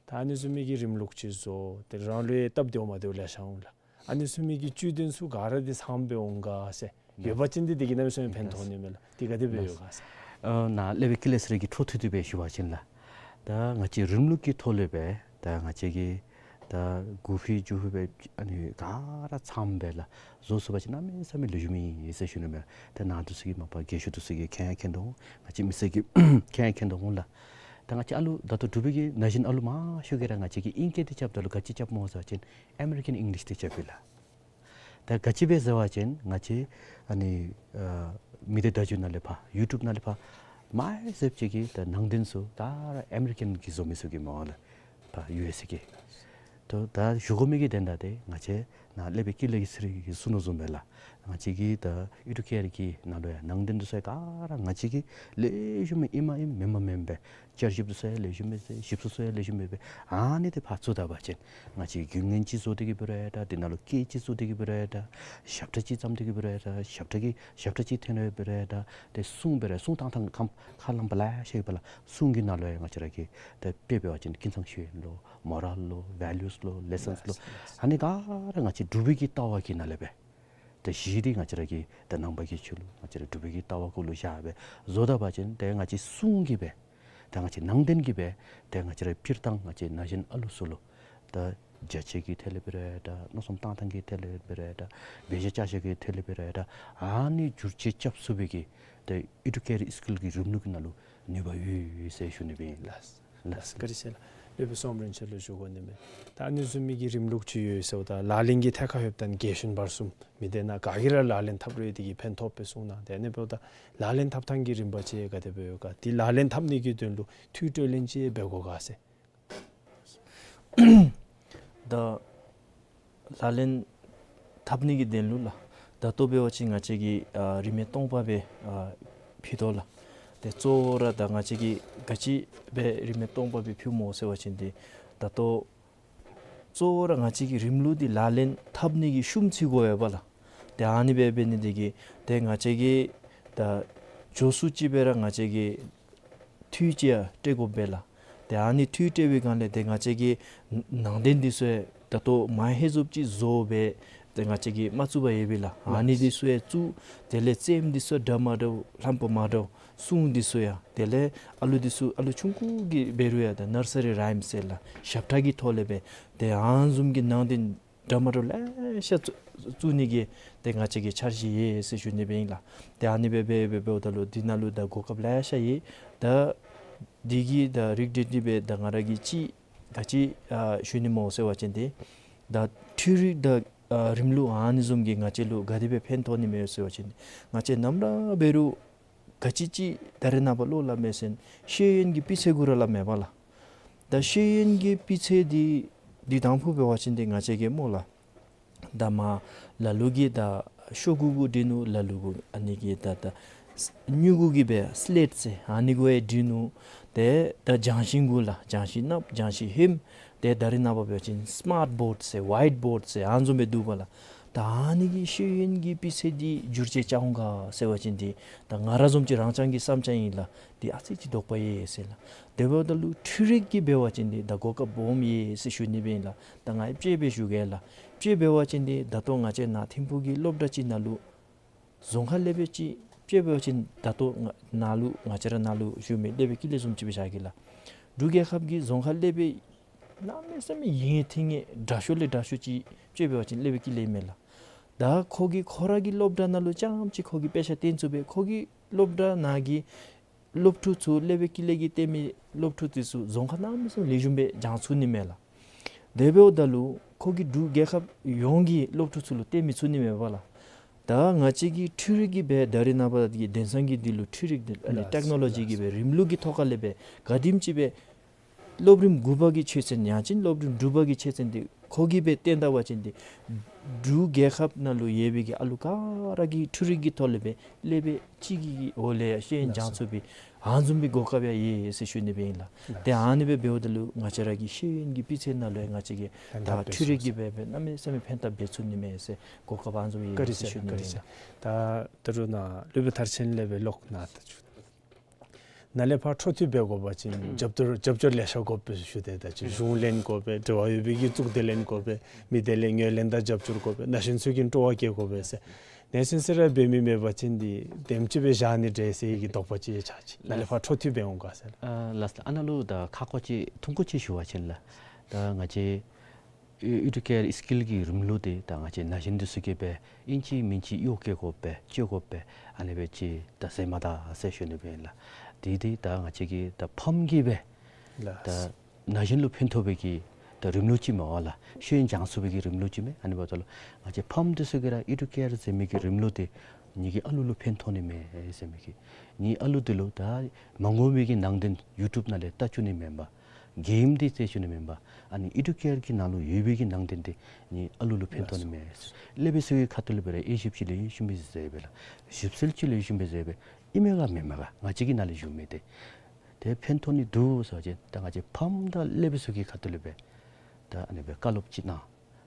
ད་ཨ་ནི་བཟུམ་མའི་གི་རིམ་ལུགས་ཅིག་བཟོ། ཏེ་རང་ལུ་ཡང་སྟབས་བདེཝ་མ་བདེཝ་ལེ་ཤ་འོང་ལགས། ཨ་ནི་བཟུམ་མའི་གི་བཅུད་ལྡན་ཚུ་ག་ར་འདི་ཚངམ་སྦེ་འོང་ག་ཟེར། ཡོད་པ་ཅིན་འདི་འདི་གིས་གནམ་མེད་ས་མེད་ཕན་ཐོགས་ནི་མས་ལགས། འདི་ག་དེ་སྦེ་ཡོད་ག་ཟེར། ཨ་ནཱ་སློབ་དཔོན་ཀུན་ལེགས་ཚེ་རིང་གིས་འཕྲོ་མཐུད་དེ་སྦེ་ཞུ་བ་ཅིན་ལགས། ད་ང་བཅས་རིམ་ལུགས་ཀྱི་ཐོག་ལས་སྦེ་ད་ང་བཅས་ཀྱིས་ད་དགུ་ཕུད་བཅུ་ཕུད་སྦེ་ཨ་ནི་ག་ར་ཚངམ་སྦེ་ལགས་བཟོ་ཚུགས་པ་ཅིན་གནམ་མེད་ས་མེད་ལེགས་ཤོམ་ཨིན་ཟེར་ཞུ་ནི་མས། ད་ནཱ་འདི་ཚུ་གི་མ་པ་རྒས་ཤོས་འདི་ཚུ་གིས་མཁྱེན་ཡང་མཁྱེན་དོ་འོང་། ང་བཅས་མི་སེར་གྱིས་མཁྱེན་ཡང་མཁྱེན་དོ་འོང་ལགས། ད་ང་བཅས་ཨ་ལུ་ད་ལྟོ་འབྲུག་པའི་གི་ན་གཞོན་ཨ་ལུ་མང་ཤོས་ཀྱིས་ར་ང་བཅས་ཀྱིས་ཨིང་སྐད་འདི་རྐྱབ་ད་ལུ་ག་ཅི་རྐྱབ་སྨོ་ཟེར་བ་ཅིན་ཨ་མེ་རི་ཀན་ཨིང་ལིཤ་འདི་རྐྱབ་པས་ལགས། ད་ག་ཅི་སྦེ་ཟེར་བ་ཅིན་ང་བཅས་ཨ་ནི་ཨ་མི་སྡེ་བརྡ་བརྒྱུད་ནང་ལས་ཕར་ཡུ་ཊུབ་ནང་ལས་ཕར་མང་ཤོས་ཅིག་གི་ད་ནང་དོན་ཚུ་ག་ར་ཨ་མེ་རི་ཀན་གྱི་བཟོ་མི་ཚུ་གི་སྨོ་ལགས། ཕར་ཡུ་ཨེས་ཨེ་གི། ད་ད་ཞུ་དགོ་མི་གི་དོན་དག་འདི་ང་བཅས་ནཱ་སློབ་དཔོན་ཀུན་ལེགས་ཚེ་རིང་གིས་གསུངས་དོ་བཟུམ་སྦེ་ལགས། ང་བཅས་ཀྱི་ད་ཨེ་ཌུ་ཀེར་གྱི་ནང་ལུ་ཡང་ནང་དོན་འདི་ཚུ་ག་ར་ང་བཅས་ཀྱིས་ལེགས་ཤོམ་ཨིནམ་ཨིན་མེནམ་མེན་སྦེ་བསྐྱར་ཞིབ་འདི་ཚུ་ཡང་ལེགས་ཤོམ་སྦེ་ཞིབ་འཚོལ་འདི་ཚུ་ཡང་ལེགས་ཤོམ་སྦེ་ཨ་ནི་འདི་ཕར་བཙུགས་ད་པ་ཅིན་ང་བཅས་རྒྱུན་ལྡན་ཅིག་བཟོ་སྟེ་གི་འབད་རུང་ཡང་འདྲ། དེ་ནང་ལུ་སྐད་ཅིག་བཙུགས་ཏེ་གི་འབད་རུང་ཡང་འདྲ། ཞབས་ཁྲ་ཅིག་བརྩམས་ཏེ་གི་འབད་རུང་ཡང་འདྲ། ཞབས་ཁྲ་གི་ཞབས་ཁྲ་ཅིག་འཐེན་རུང་འབད་རུང་ཡང་འདྲ། ཏེ་གསུང་འབད་རུང་གསུང་བཏང་ཐངས་ཁམས་ཁ་ལམ་པ་ལེ་ཤ་ཡོད་པ་ལགས། གསུང་གི་ནང་ལུ་ཡང་ང་བཅས་ར་གི་ཏེ་དཔེ་འབད་བ་ཅིན་ཀུན་བཟང་ཤེས་ཡོན་ལོ་མོ་རཱལ་ལོ་ཝེ་ལུས་ལོ་ལེ་སཱནསི་ལོ། ཨ་ནི་ག་ར་ང་བཅས་འབྲུག་པའི་གི་ལྟ་བ་གི་ནང་ལས་སྦེ་ཏེ་གཞི་འདི་ང་བཅས་ར་གི་ཏེ་ནང་པ་གི་ཆོས་ལུགས་ང་བཅས་ར་འབྲུག་པའི་གི་ལྟ་བ་གུ་ལུ་བཞག་སྦེ་བཟོ་ད་པ་ཅིན་ཏེ་ང་བཅས་གསུང་གིས་སྦེ་ད་ང་བཅས་ནང་དོན་གྱིས་སྦེ་ཏེ་ང་བཅས་ར་སྤྱིར་བཏང་ང་བཅས་ན་གཞོན་ཨ་ལུ་ཚུ་ལུ་ད་རྒྱ་ཆས་ཀྱི་ཐད་ལས་འབད་རུང་ཡང་འདྲ། མནོ་བསམ་བཏང་ཐངས་ཀྱི་ཐད་ལས་འབད་རུང་ཡང་འདྲ། འབད་བཞག་བྱ་བཞག་གི་ཐད་ལས་འབད་རུང་ཡང་འདྲ། ཨ་ནི་བསྒྱུར་བཅོས་རྐྱབ་ཚུགས་པའི་གི་ཏེ་ཨེ་ཌུ་ཀེར་སི་ཀུལ་གྱི་རིམ་ལུགས་ཀྱི་ནང་ལུ་ནུས་པ་ཡོད་ཡོད་ཟེར་ཞུ་ནི་སྦེ་ཨིན་ལགས། ལགས། བཀའ་དྲིན་ཆེ་ལགས། སློབ་དཔོན་བསོད་ནམས་རིན་ཆེན་ལུ་ཞུ་དགོ་ནི་མས། ད་ཨ་ནི་བཟུམ་མའི་གི་རིམ་ལུགས་ཅིག་ཡོད་ཟེརཝ་ད་ལག་ལེན་གྱི་ཐད་ཁར་ལྷོདཔ་ད་རྒན་གཞོན་བར་གསུམ་མི་སྡེ་ནང་ག་གིས་ར་ལག་ལེན་འཐབ་རུང་དེ་གིས་ཕན་ཐོགས་པས་གསུངས་གནང་། དེ་ཨ་ནི་འབདཝ་ད་ལག་ལེན་འཐབ་ཐངས་ཀྱི་རིམ་པ་ཅིག་ག་དེ་སྦེ་ཡོད་ག། དེ་ལག་ལེན་འཐབ་ནི་གི་དོན་ལུ་འཕྲུལ་དྲི་ལན་ཅིག་འབད་དགོ་ག་ཟེར། ད་ལག་ལེན་འཐབ་ནི་གི་དོན་ལུ་ལགས། ད་ལྟོ་འབད་བ་ཅིན་ང་བཅས་ཀྱིས་ཨ་རིན་མེད་སྟོང་པ་སྦེ་ཨ་ཕུལ་དོ་ལགས། ཏེ་གཙོ་བོ་ར་ད་ང་བཅས་ཀྱིས་ག་ཅི་སྦེ་རིན་མེད་སྟོང་པ་སྦེ་ཕུལཝ་སྨོ་ཟེར་བ་ཅིན་ཏེ་ད་ལྟོ་གཙོ་བོ་ར་ང་བཅས་ཀྱི་རིམ་ལུགས་འདི་ལག་ལེན་འཐབ་ནི་གི་ཤུམ་ཚུ་དགོ་པས་ལགས། ཏེ་ཨ་ནི་སྦེ་འབད་ནི་དེ་གིས་ཏེ་ང་བཅས་ཀྱིས་ད་མགྱོགས་སུ་ཅིག་སྦེ་ར་ང་བཅས་ཀྱིས་འཕྲུལ་ཅིག་ཡང་སྤྲོད་དགོ་པས་ལགས། ཏེ་ཨ་ནི་འཕྲུལ་སྤྲོད་པའི་སྒང་ལས་ཏེ་ང་བཅས་ཀྱི་ནང་དོན་འདི་ཚུ་ཡང་ད་ལྟོ་མ་ཧེ་བཟུམ་ཅིག་བཟོ་སྦེ་ཏེ་ང་བཅས་ཀྱིས་མ་བཙུགས་པར་ཡོད་པས་ལགས། ཨ་ནི་འདི་ཚུ་ཡང་བཙུགས། དེ་ལས་རྩེདམོ་འདི་ཚུ་འདྲ་མ་འདྲཝ་ལྷམ་པ་མ་འདྲཝ་གསུང་འདི་ཚུ་ཡང་དེ་ལས་ཨ་ལུ་འདི་ཚུ་ཨ་ལུ་ཆུང་ཀུ་གིས་འབད་རུང་ཡང་ད་ནར་སི་རི་རའིམསི་ཟེར་ལགས། ཞབས་ཁྲ་གི་ཐོག་ལས་སྦེ་ཏེ་ཨ་ནི་བཟུམ་གྱི་ནང་དོན་འདྲ་མ་འདྲཝ་ལེ་ཤ་བཙུགས་བཙུགས་ནི་གི་ཏེ་ང་བཅས་ཀྱིས་འཆར་གཞི་ཡོད་ཟེར་ཞུ་ནི་སྦེ་ཨིན་ལགས། ཏེ་ཨ་ནི་སྦེ་འབད་འབད་འབདཝ་ད་ལུ་འདི་ནང་ལུ་ད་གོ་སྐབས་ལེ་ཤ་ཡོད། ད་འདི་གི་ད་རིགས་འདི་འདི་སྦེ་ད་ང་ར་གིས་ཅིག་ག་ཅི་ཨ་ཞུ་ནི་སྨོ་ཟེར་བ་ཅིན་ཏེ་ད་འཕྲུལ་རིག་དང་ཨ་རིམ་ལུགས་ཨ་ནི་བཟུམ་གྱིས་ང་བཅས་ལུ་ག་དེ་སྦེ་ཕན་ཐོགས་ནི་མས་ཟེར་བ་ཅིན་ཏེ་ང་བཅས་ནམ་ར་འབད་རུང་ག་ཅི་ཅིག་ད་རེས་ནངས་པ་ལུ་སླབ་མས་ཟེར་ཤེས་ཡོན་གྱི་སྤུས་ཚད་གུ་ར་སླབ་མས་པ་ལགས། ད་ཤེས་ཡོན་གྱི་སྤུས་ཚད་འདི་འདི་དང་ཕུ་འབད་བ་ཅིན་ཏེ་ང་བཅས་ཀྱིས་སྨོ་ལགས། ད་མར་ལ་ལུ་གིས་ད་ཤོག་གུ་གུ་འབྲི་ནུག། ལ་ལུ་གུ་ཨ་ནི་གི་ད་ད་སྨྱུ་གུ་གིས་སྦེ་སི་ལེཊ་ཟེར་ཨ་ནི་གུ་ཡང་འབྲི་ནུག། ཏེ་ད་ལྗང་ཤིང་གུ་ལགས། ལྗང་ཤིང་ནགཔོ་ལྗང་ཤིང་ཧེམ། ཏེ་ད་རེས་ནངས་པ་འབད་བ་ཅིན་སི་མཱཊ་བོཌ་ཟེར་ཝའིཊ་བོཌ་ཟེར་ཨ་ནི་བཟུམ་སྦེ་འདུག་པ་ལགས། ད་ཨ་ནི་གི་ཤེས་ཡོན་གྱི་སྤུས་ཚད་འདི་འགྱུར་བཅོས་རྐྱབ་འོང་ག་ཟེར་བ་ཅིན་འདི་ད་ང་ར་བཟུམ་ཅིག་རང་རྐྱང་གི་བསམ་འཆར་ཨིན་ལགས། འདི་ཨ་ཙི་ཅིག་དོགས་པ་ཡོད་ཟེར་ལགས། དེ་འབདཝ་ད་ལུ་འཕྲུལ་རིག་གིས་འབད་བ་ཅིན་འདི་ད་གོ་སྐབས་སྦོམ་ཡོད་ཟེར་ཞུ་ནི་སྦེ་ཨིན་ལགས། ད་ང་ཡང་དཔྱེ་སྦེ་ཞུ་གེ་ལགས། དཔྱེ་འབད་བ་ཅིན་འདི་ད་ལྟོ་ང་བཅས་ནཱ་ཐིམ་ཕུག་གི་སློབ་གྲྭ་ཅིག་ནང་ལུ་རྫོང་ཁ་ལས་སྦེ་ཅིག་དཔྱེ་འབད་བ་ཅིན་ད་ལྟོ་ང་ནཱ་ལུ་ང་བཅས་ར་ནཱ་ལུ་བཞུགས་མི་སློབ་དཔོན་ཀུན་ལེགས་བཟུམ་ཅིག་སྦེ་བཞག་གེ་ལགས། འབྲུག་རྒྱལ་ཁབ་ཀྱི་རྫོང་ཁ་ལས་སྦེ་གནམ་མེད་ས་མེད་ཡིད་ངེས་ཐིང་ངེས་དྲག་ཤོས་ལས་དྲག་ཤོས་ཅིག་དཔྱེ་འབད་བ་ཅིན་སློབ་དཔོན་ཀུན་ལེགས་མས་ལགས། ད་ཁོ་གིས་ཁོ་ར་གི་སློབ་གྲྭ་ནང་ལུ་རྐྱངམ་ཅིག་ཁོ་གིས་དཔེ་ཆ་སྟོན་ཚུགས་པས། ཁོ་གི་སློབ་གྲྭ་ནང་གི་སློབ་ཕྲུག་ཚུ་སློབ་དཔོན་ཀུན་ལེགས་ཀྱིས་སྟོན་མི་སློབ་ཕྲུག་དེ་ཚུ་རྫོང་ཁ་གནམ་མེད་ས་མེད་ལེགས་ཤོམ་སྦེ་སྦྱང་ཚུགས་ནི་མས་ལགས། དེ་འབདཝ་ད་ལུ་ཁོ་གིས་འབྲུག་རྒྱལ་ཁབ་ཡོངས་ཀྱི་སློབ་ཕྲུག་ཚུ་ལུ་སྟོན་མི་ཚུགས་ནི་མས་པ་ལགས། ད་ང་བཅས་ཀྱི་འཕྲུལ་རིག་གིས་སྦེ་ད་རེས་ནངས་པ་གི་དེང་སང་གི་འདི་ལུ་འཕྲུལ་རིག་འདི་ཨ་ནི་ལགས། ཊེཀ་ནོ་ལོ་ཇི་གི་སྦེ་རིམ་ལུགས་ཀྱི་ཐོག་ཁ་ལས་སྦེ་ག་དེམ་ཅིག་སྦེ་སློབ་རིམ་དགུ་པ་གི་ཆོས་ཚན་ཡང་ཅིན་སློབ་རིམ་དྲུག་པ་གི་ཆོས་ཚན་འདི་ཁོ་གིས་སྦེ་སྟོན་ད་པ་ཅིན་འདི་འབྲུག་རྒྱལ་ཁབ་ནང་ལུ་ཡོད་པའི་གི་ཨ་ལུ་ག་ར་གིས་འཕྲུལ་རིག་གི་ཐོག་ལས་སྦེ་སློབ་དཔོན་གཅིག་གི་འོག་ལས་ཤེས་ཡོན་སྦྱང་ཚུགས་པའི་ཨ་ནི་བཟུམ་གྱི་གོ་སྐབས་ཡང་ཡོད་ཟེར་ཞུ་ནི་སྦེ་ཨིན་ལགས། ཏེ་ཨ་ནི་སྦེ་འབདཝ་ད་ལུ་ང་བཅས་ར་གི་ཤེས་ཡོན་གྱི་སྤུས་ཚད་ནང་ལུ་ཡང་ང་བཅས་ཀྱིས་ད་འཕྲུལ་རིག་གིས་སྦེ་སྦེ་གནམ་མེད་ས་མེད་ཕན་ཐབས་འབད་ཚུགས་ནི་མས་ཟེར་གོ་སྐབས་ཨ་ནི་བཟུམ་ཡོད་ཟེར་ཞུ་ནི་སྦེ་ཨིན་ལགས། ད་ད་རུང་ནཱ་སློབ་དཔོན་མཐར་ཕྱིན་ལས་སྦེ་ལོག་ནཱ་ད་ཅི་ནཱ་ལས་ཕར་འཕྲོ་མཐུད་འབད་དགོ་པ་ཅིན་རྒྱབ་སྐྱོར་རྒྱབ་སྐྱོར་ལེ་ཤ་དགོ་པས་ཞུ་དེས། ད་ཅི་གཞུང་ལེན་དགོ་པས། འབྲེལ་བ་ཡོད་པའི་གི་གཙུག་སྡེ་ལེན་དགོ་པས། མི་སྡེ་ལས་ངོས་ལེན་དང་རྒྱབ་སྐྱོར་དགོ་པས། ན་གཞོན་ཚུ་གིས་སྤྲོ་བ་བསྐྱེད་དགོ་པས་ཟེར། ནེ་སིན་སི་ར་འབད་མི་མེད་པ་ཅིན་འདི་དེམ་ཅིག་སྦེ་བཞག་ནི་འདྲས་ཟེར་གྱི་དོགས་པ་ཅིག་ཆགས་ཅི། ནཱ་ལས་ཕར་འཕྲོ་མཐུད་འབད་འོང་ག་ཟེར། ཨ་ལགས་སོ། ཨ་ནཱ་ལུ་ད་ཁག་ཁག་ཅིག་ཐུང་ཀུ་ཅིག་ཞུ་བ་ཅིན་ལགས། ད་ང་བཅས་ཨེ་ཨི་ཌུ་ཀེར་སི་ཀིལ་གྱི་རིམ་ལུགས་འདི་ད་ང་བཅས་ན་གཞོན་འདི་ཚུ་གིས་སྦེ་ཨིན་ཅི་མིན་ཅི་གཡོག་བཀོལ་དགོ་པས། སྤྱོད་དགོ་པས། ཨ་ནི་སྦེ་ཅིག་ད་ཟེར་མ་ད་ཟེར་ཞུ་ནི་སྦེ་ཨིན་ལགས། འདི་འདི་ད་ང་བཅས་ཀྱི་ད་ཕམ་གྱིས་སྦེ་ལགས། ད་ན་གཞོན་ལུ་ཕན་ཐོགས་པའི་གི་ད་རིམ་ལུགས་ཅིག་མས་པ་ལགས། ཤེས་ཡོན་སྦྱང་ཚུགས་པའི་གི་རིམ་ལུགས་ཅིག་མས། ཨ་ནི་འབདཝ་ད་ལུ་ང་བཅས་ཕམ་འདི་ཚུ་གིས་ར་ཨི་ཌུ་ཀེར་ཟེར་མི་གི་རིམ་ལུགས་འདི་ངེ་གི་ཨ་ལུ་ལུ་ཕན་ཐོགས་ནི་མས་ཟེར་མི་གི། ངེ་གི་ཨ་ལུ་འདི་ལུ་ད་མ་དགོ་མི་གི་ནང་དོན་ཡུ་ཊུབ་ནང་ལས་ལྟ་བཅུག་ནི་མེན་པར་གེམ་འདི་རྩེད་བཅུག་ནི་མེན་པར་ཨ་ནི་ཨི་ཌུ་ཀེར་གྱི་ནང་ལུ་ཡོད་པའི་གི་ནང་དོན་འདི་ངེ་གི་ཨ་ལུ་ལུ་ཕན་ཐོགས་ནི་མས། སློབ་དཔོན་ཚུ་གི་ཁ་ཐུག་ལས་འབད་རུང་དབྱེ་ཞིབ་ཅིག་ལེགས་ཤོམ་སྦེ་མཛད་པས་ལགས། ཞིབ་འཚོལ་ཅིག་ལེགས་ཤོམ་སྦེ་མཛད་པས། ཨིན་མས་ག་མེན་མས་ག། ང་བཅས་ཀྱི་ནང་ལས་ཞུ་མི་འདི་ཏེ་ཕན་ཐོགས་ནི་འདུག་ཟེར་བ་ཅིན་ད་ང་བཅས་ཕམ་དང་སློབ་དཔོན་ཚུ་གི་ཁ་ཐུག་ལས་འབད་ད་ཨ་ནི་སྦེ་བཀའ་སློབ་ཅིག་གནང་།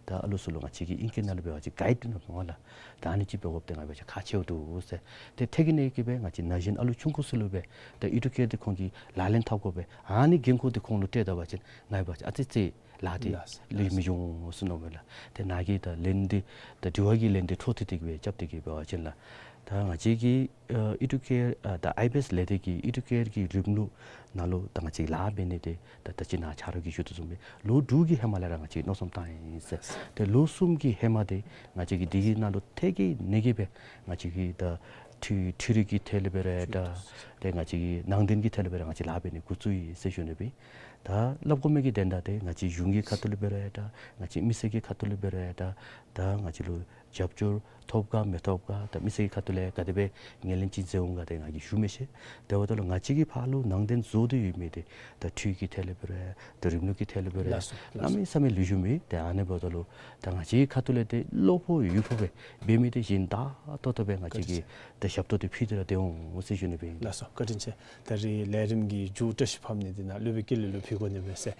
ད་ཨ་ལུ་ཚུ་ལུ་ང་བཅས་ཀྱིས་ཨིང་སྐད་ནང་ལུ་འབད་བ་ཅིན་གའིཌ་ཨིན་མས་པ་ལགས། ད་ཨ་ནི་ཅིག་འབད་དགོཔ་འདི་ང་བཅས་ཁག་ཆེཝ་འདུག་ཟེར། ཏེ་ཐད་ཀྱི་ནང་གི་སྦེ་ང་བཅས་ན་གཞོན་ཨ་ལུ་ཆུང་ཀུ་ཚུ་ལུ་འབད་ད་ཨི་ཌུ་ཀེར་འདི་ཁོང་གིས་ལག་ལེན་འཐབ་དགོ་པས། ཨ་ནི་འགན་ཁུར་འདི་ཁོང་ལུ་སྤྲོད་ད་པ་ཅིན་ང་འབད་བ་ཅིན་ཨ་ཙི་ཅིག་ལཱ་འདི་ལེགས་མི་འབྱུང་ཟེར་མནོཝ་མས་ལགས། ཏེ་ནཱ་གི་ད་ལན་འདི་ད་དྲི་བ་གི་ལན་འདི་འཕྲོ་མཐུད་དེ་གི་སྦེ་རྐྱབ་སྟེ་གི་འབད་བ་ཅིན་ལགས། ད་ང་བཅས་ཀྱི་ཨ་ཨི་ཌུ་ཀེར་ཨ་ད་ཨའི་བི་ཨེསི་ལས་སྡེ་གིས་ཨི་ཌུ་ཀེར་གྱི་རིམ་ལུགས་ནང་ལུ་ད་ང་བཅས་ལཱ་འབད་ནི་འདི་ད་ད་ཅི་ནཱ་ཆ་རོགས་ཀྱིས་ཞུ་དོ་བཟུམ་སྦེ་ལོ་དྲུག་གི་ཧེ་མ་ལས་ར་ང་བཅས་མནོ་བསམ་བཏང་ཡི་ཟེར། ཏེ་ལོ་གསུམ་གྱི་ཧེ་མ་འདི་ང་བཅས་ཀྱིས་འདི་གི་ནང་ལུ་ཐད་ཀྱི་ནང་གི་སྦེ་ང་བཅས་ཀྱིས་ད་འཕྲུལ་འཕྲུལ་རིག་གི་ཐད་ལས་འབད་རུང་ད་ཏེ་ང་བཅས་ཀྱི་ནང་དོན་གྱི་ཐད་ལས་འབད་རུང་ང་བཅས་ལཱ་འབད་ནི་འགོ་བཙུགས་ཡི་ཟེར་ཞུ་ནི་སྦེ། ད་སླབ་དགོ་མི་གི་དོན་དག་འདི་ང་བཅས་གཞུང་གི་ཁ་ཐུག་ལས་འབད་རུང་ད་ང་བཅས་མི་སེར་གྱི་ཁ་ཐུག་ལས་འབད་རུང་ད་ད་ང་བཅས་ལུ་རྒྱབ་སྐྱོར་ཐོབ་ག་མི་ཐོབ་ག་ད་མི་སེར་གྱི་ཁ་ཐུག་ལས་ག་དེ་སྦེ་ངོས་ལེན་ཅིག་མཛད་འོང་ག་འདི་ང་གིས་ཞུ་མི་ཤེས། དེ་འབདཝ་ད་ལུ་ང་བཅས་ཀྱིས་ཕར་ལུ་ནང་དོན་བཟོ་སྟེ་ཡོད་མི་འདི་ད་འཕྲུལ་གྱི་ཐད་ལས་འབད་རུང་ད་རིམ་ལུགས་ཀྱི་ཐད་ལས་འབད་རུང་ལགས་སོ། གནམ་མེད་ས་མེད་ལེགས་ཤོམ་ཨིན། ཏེ་ཨ་ནི་འབདཝ་ད་ལུ་ད་ང་བཅས་ཁ་ཐུག་ལས་འདི་བློ་ཕོག་ཡིད་ཕོག་སྦེ་འབད་མི་འདི་གཞན་དང་ཏོག་ཏོ་སྦེ་ང་བཅས་ཀྱིས་ད་ཞབས་ཏོག་འདི་ཕུལ་ཏེ་ར་སྡོད་འོང་ཟེར་ཞུ་ནི་སྦེ་ཨིན། ལགས་སོ། བཀའ་དྲིན་ཆེ། ད་རིས་ལས་རིམ་གྱི་མཇུག་བཀྲ་ཤིས་ཕབ་ནི་འདི་ནཱ་སློབ་དཔོན་ཀུན་ལེགས་ལུ་ཕུལ་དགོ་ནི་མས་ཟེར།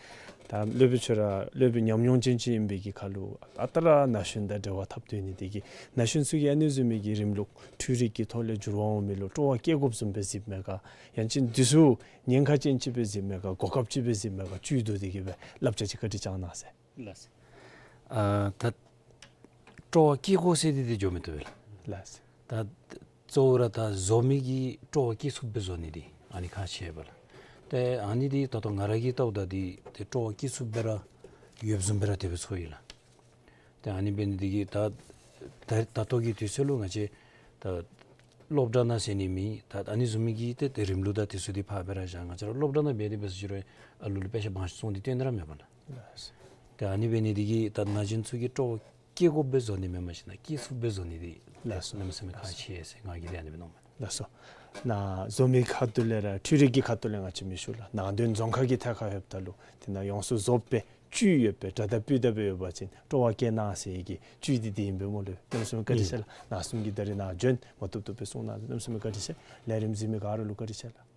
ད་སློབ་དཔོན་ཁྱོད་ར་སློབ་དཔོན་ཉམས་མྱོང་ཅན་ཅིག་ཨིན་པའི་གི་ཁར་ལུ་ཨ་རྟག་ར་ན་གཞོན་དང་འབྲེལ་བ་འཐབ་སྡོད་ནི་འདི་གིས་ན་གཞོན་ཚུ་གིས་ཨ་ནི་བཟུམ་མའི་གི་རིམ་ལུགས་འཕྲུལ་རིག་གི་ཐོག་ལས་འགྱུར་བ་འོང་མི་ལུ་སྤྲོ་བ་བསྐྱེད་དགོཔ་བཟུམ་སྦེ་གཟིགསཔ་མས་ག། ཡང་ཅིན་འདི་ཚུ་ཉེན་ཁ་ཅན་ཅིག་སྦེ་གཟིགསཔ་མས་ག། གོ་སྐབས་ཅིག་སྦེ་གཟིགསཔ་མས་ག། བཅུད་བསྡུ་སྟེ་གི་སྦེ་བསླབ་བྱ་ཅིག་བཀའ་དྲིན་བསྐྱང་གནང་ཟེར། ལགས་སོ། ཨ་ད་སྤྲོ་བ་བསྐྱེད་དགོ་ཟེར་འདི་འདི་འགྱོ་མི་བཏུབ་པས་ལགས། ལགས་སོ། ད་གཙོ་བོ་ར་ད་བཟོ་མི་གིས་སྤྲོ་བ་བསྐྱེད་ཚུགསཔ་སྦེ་བཟོ་ནི་འདི་ཨ་ནི་ཁག་ཆེ་བས་ལགས། ཏེ་ཨ་ནི་འདི་ད་ལྟོ་ང་ར་གིས་བལྟཝ་ད་འདི་ཏེ་སྤྲོ་བ་བསྐྱེད་ཚུགསཔ་སྦེ་ར་ཡོདཔ་བཟུམ་སྦེ་ར་དེ་སྦེ་ཚོར་ཡི་ལགས། ཏེ་ཨ་ནི་འབད་ནི་འདི་གིས་ད་ད་ད་ལྟོ་གི་དུས་ཚོད་ལུ་ང་བཅས་ད་སློབ་གྲྭ་ནང་ཟེར་ནི་མེད། ད་ཨ་ནི་བཟུམ་མའི་གི་ཏེ་ཏེ་རིམ་ལུགས་དང་དེ་ཚུ་འདི་ཕར་སྦེ་ར་བཞག། ང་བཅས་ར་སློབ་གྲྭ་ནང་འབད་དེ་འབད་ཟེར་ཞུ་རུང་ཨ་ལུ་ལུ་དཔེ་ཆ་མང་སུ་བཙོང་སྟེ་སྟོན་ནི་ར་མེད་པ་ལགས། ཏེ་ཨ་ནི་འབད་ནི་འདི་གིས་ད་ན་གཞོན་ཚུ་གིས་སྤྲོ་བ་བསྐྱེད་དགོཔ་སྦེ་བཟོ་ནི་མེན་པར་ཞིན་ན་བསྐྱེད་ཚུགསཔ་སྦེ་བཟོ་ནི་འདི་ལགས་སོ། གནམ་མེད་ས་མེད་ཁག་ཆེ་ཟེར་ང་གིས་ཏེ་ཨ་ནི་སྦེ་མནོཝ་མས། ལགས་སོ། ནཱ་བཟོ་མི་ཁ་ཐུག་ལས་ར་འཕྲུལ་རིག་གི་ཁ་ཐུག་ལས་ང་བཅས་མི་ཤུགས་ལགས། ནང་དོན་རྫོང་ཁ་གི་ཐད་ཁར་ལྷོདཔ་ད་ལུ་དེ་ནང་ཡོངས་སུ་རྫོགསཔ་སྦེ་བཅུད་ཡོད་པའི་གྲ་དང་སྤུས་དག་སྦེ་ཡོད་པ་ཅིན་སྤྲོ་བ་བསྐྱེད་གནང་ཟེར་གྱི་བཅུད་འདི་འདི་ཨིན་པས་སྨོ་ལགས། གནམ་མེད་ས་མེད་བཀའ་དྲིན་ཆེ་ལགས། ནཱ་གསུམ་གྱིས་ད་རིས་ནཱ་བྱོན་མ་བཏུབ་བཏུབ་སྦེ་གསུངས་གནང་། གནམ་མེད་ས་མེད་བཀའ་དྲིན་ཆེ། ལས་རིམ་གཟིགས་མི་ག་ར་ལུ་བཀའ་དྲིན་ཆེ་ལགས།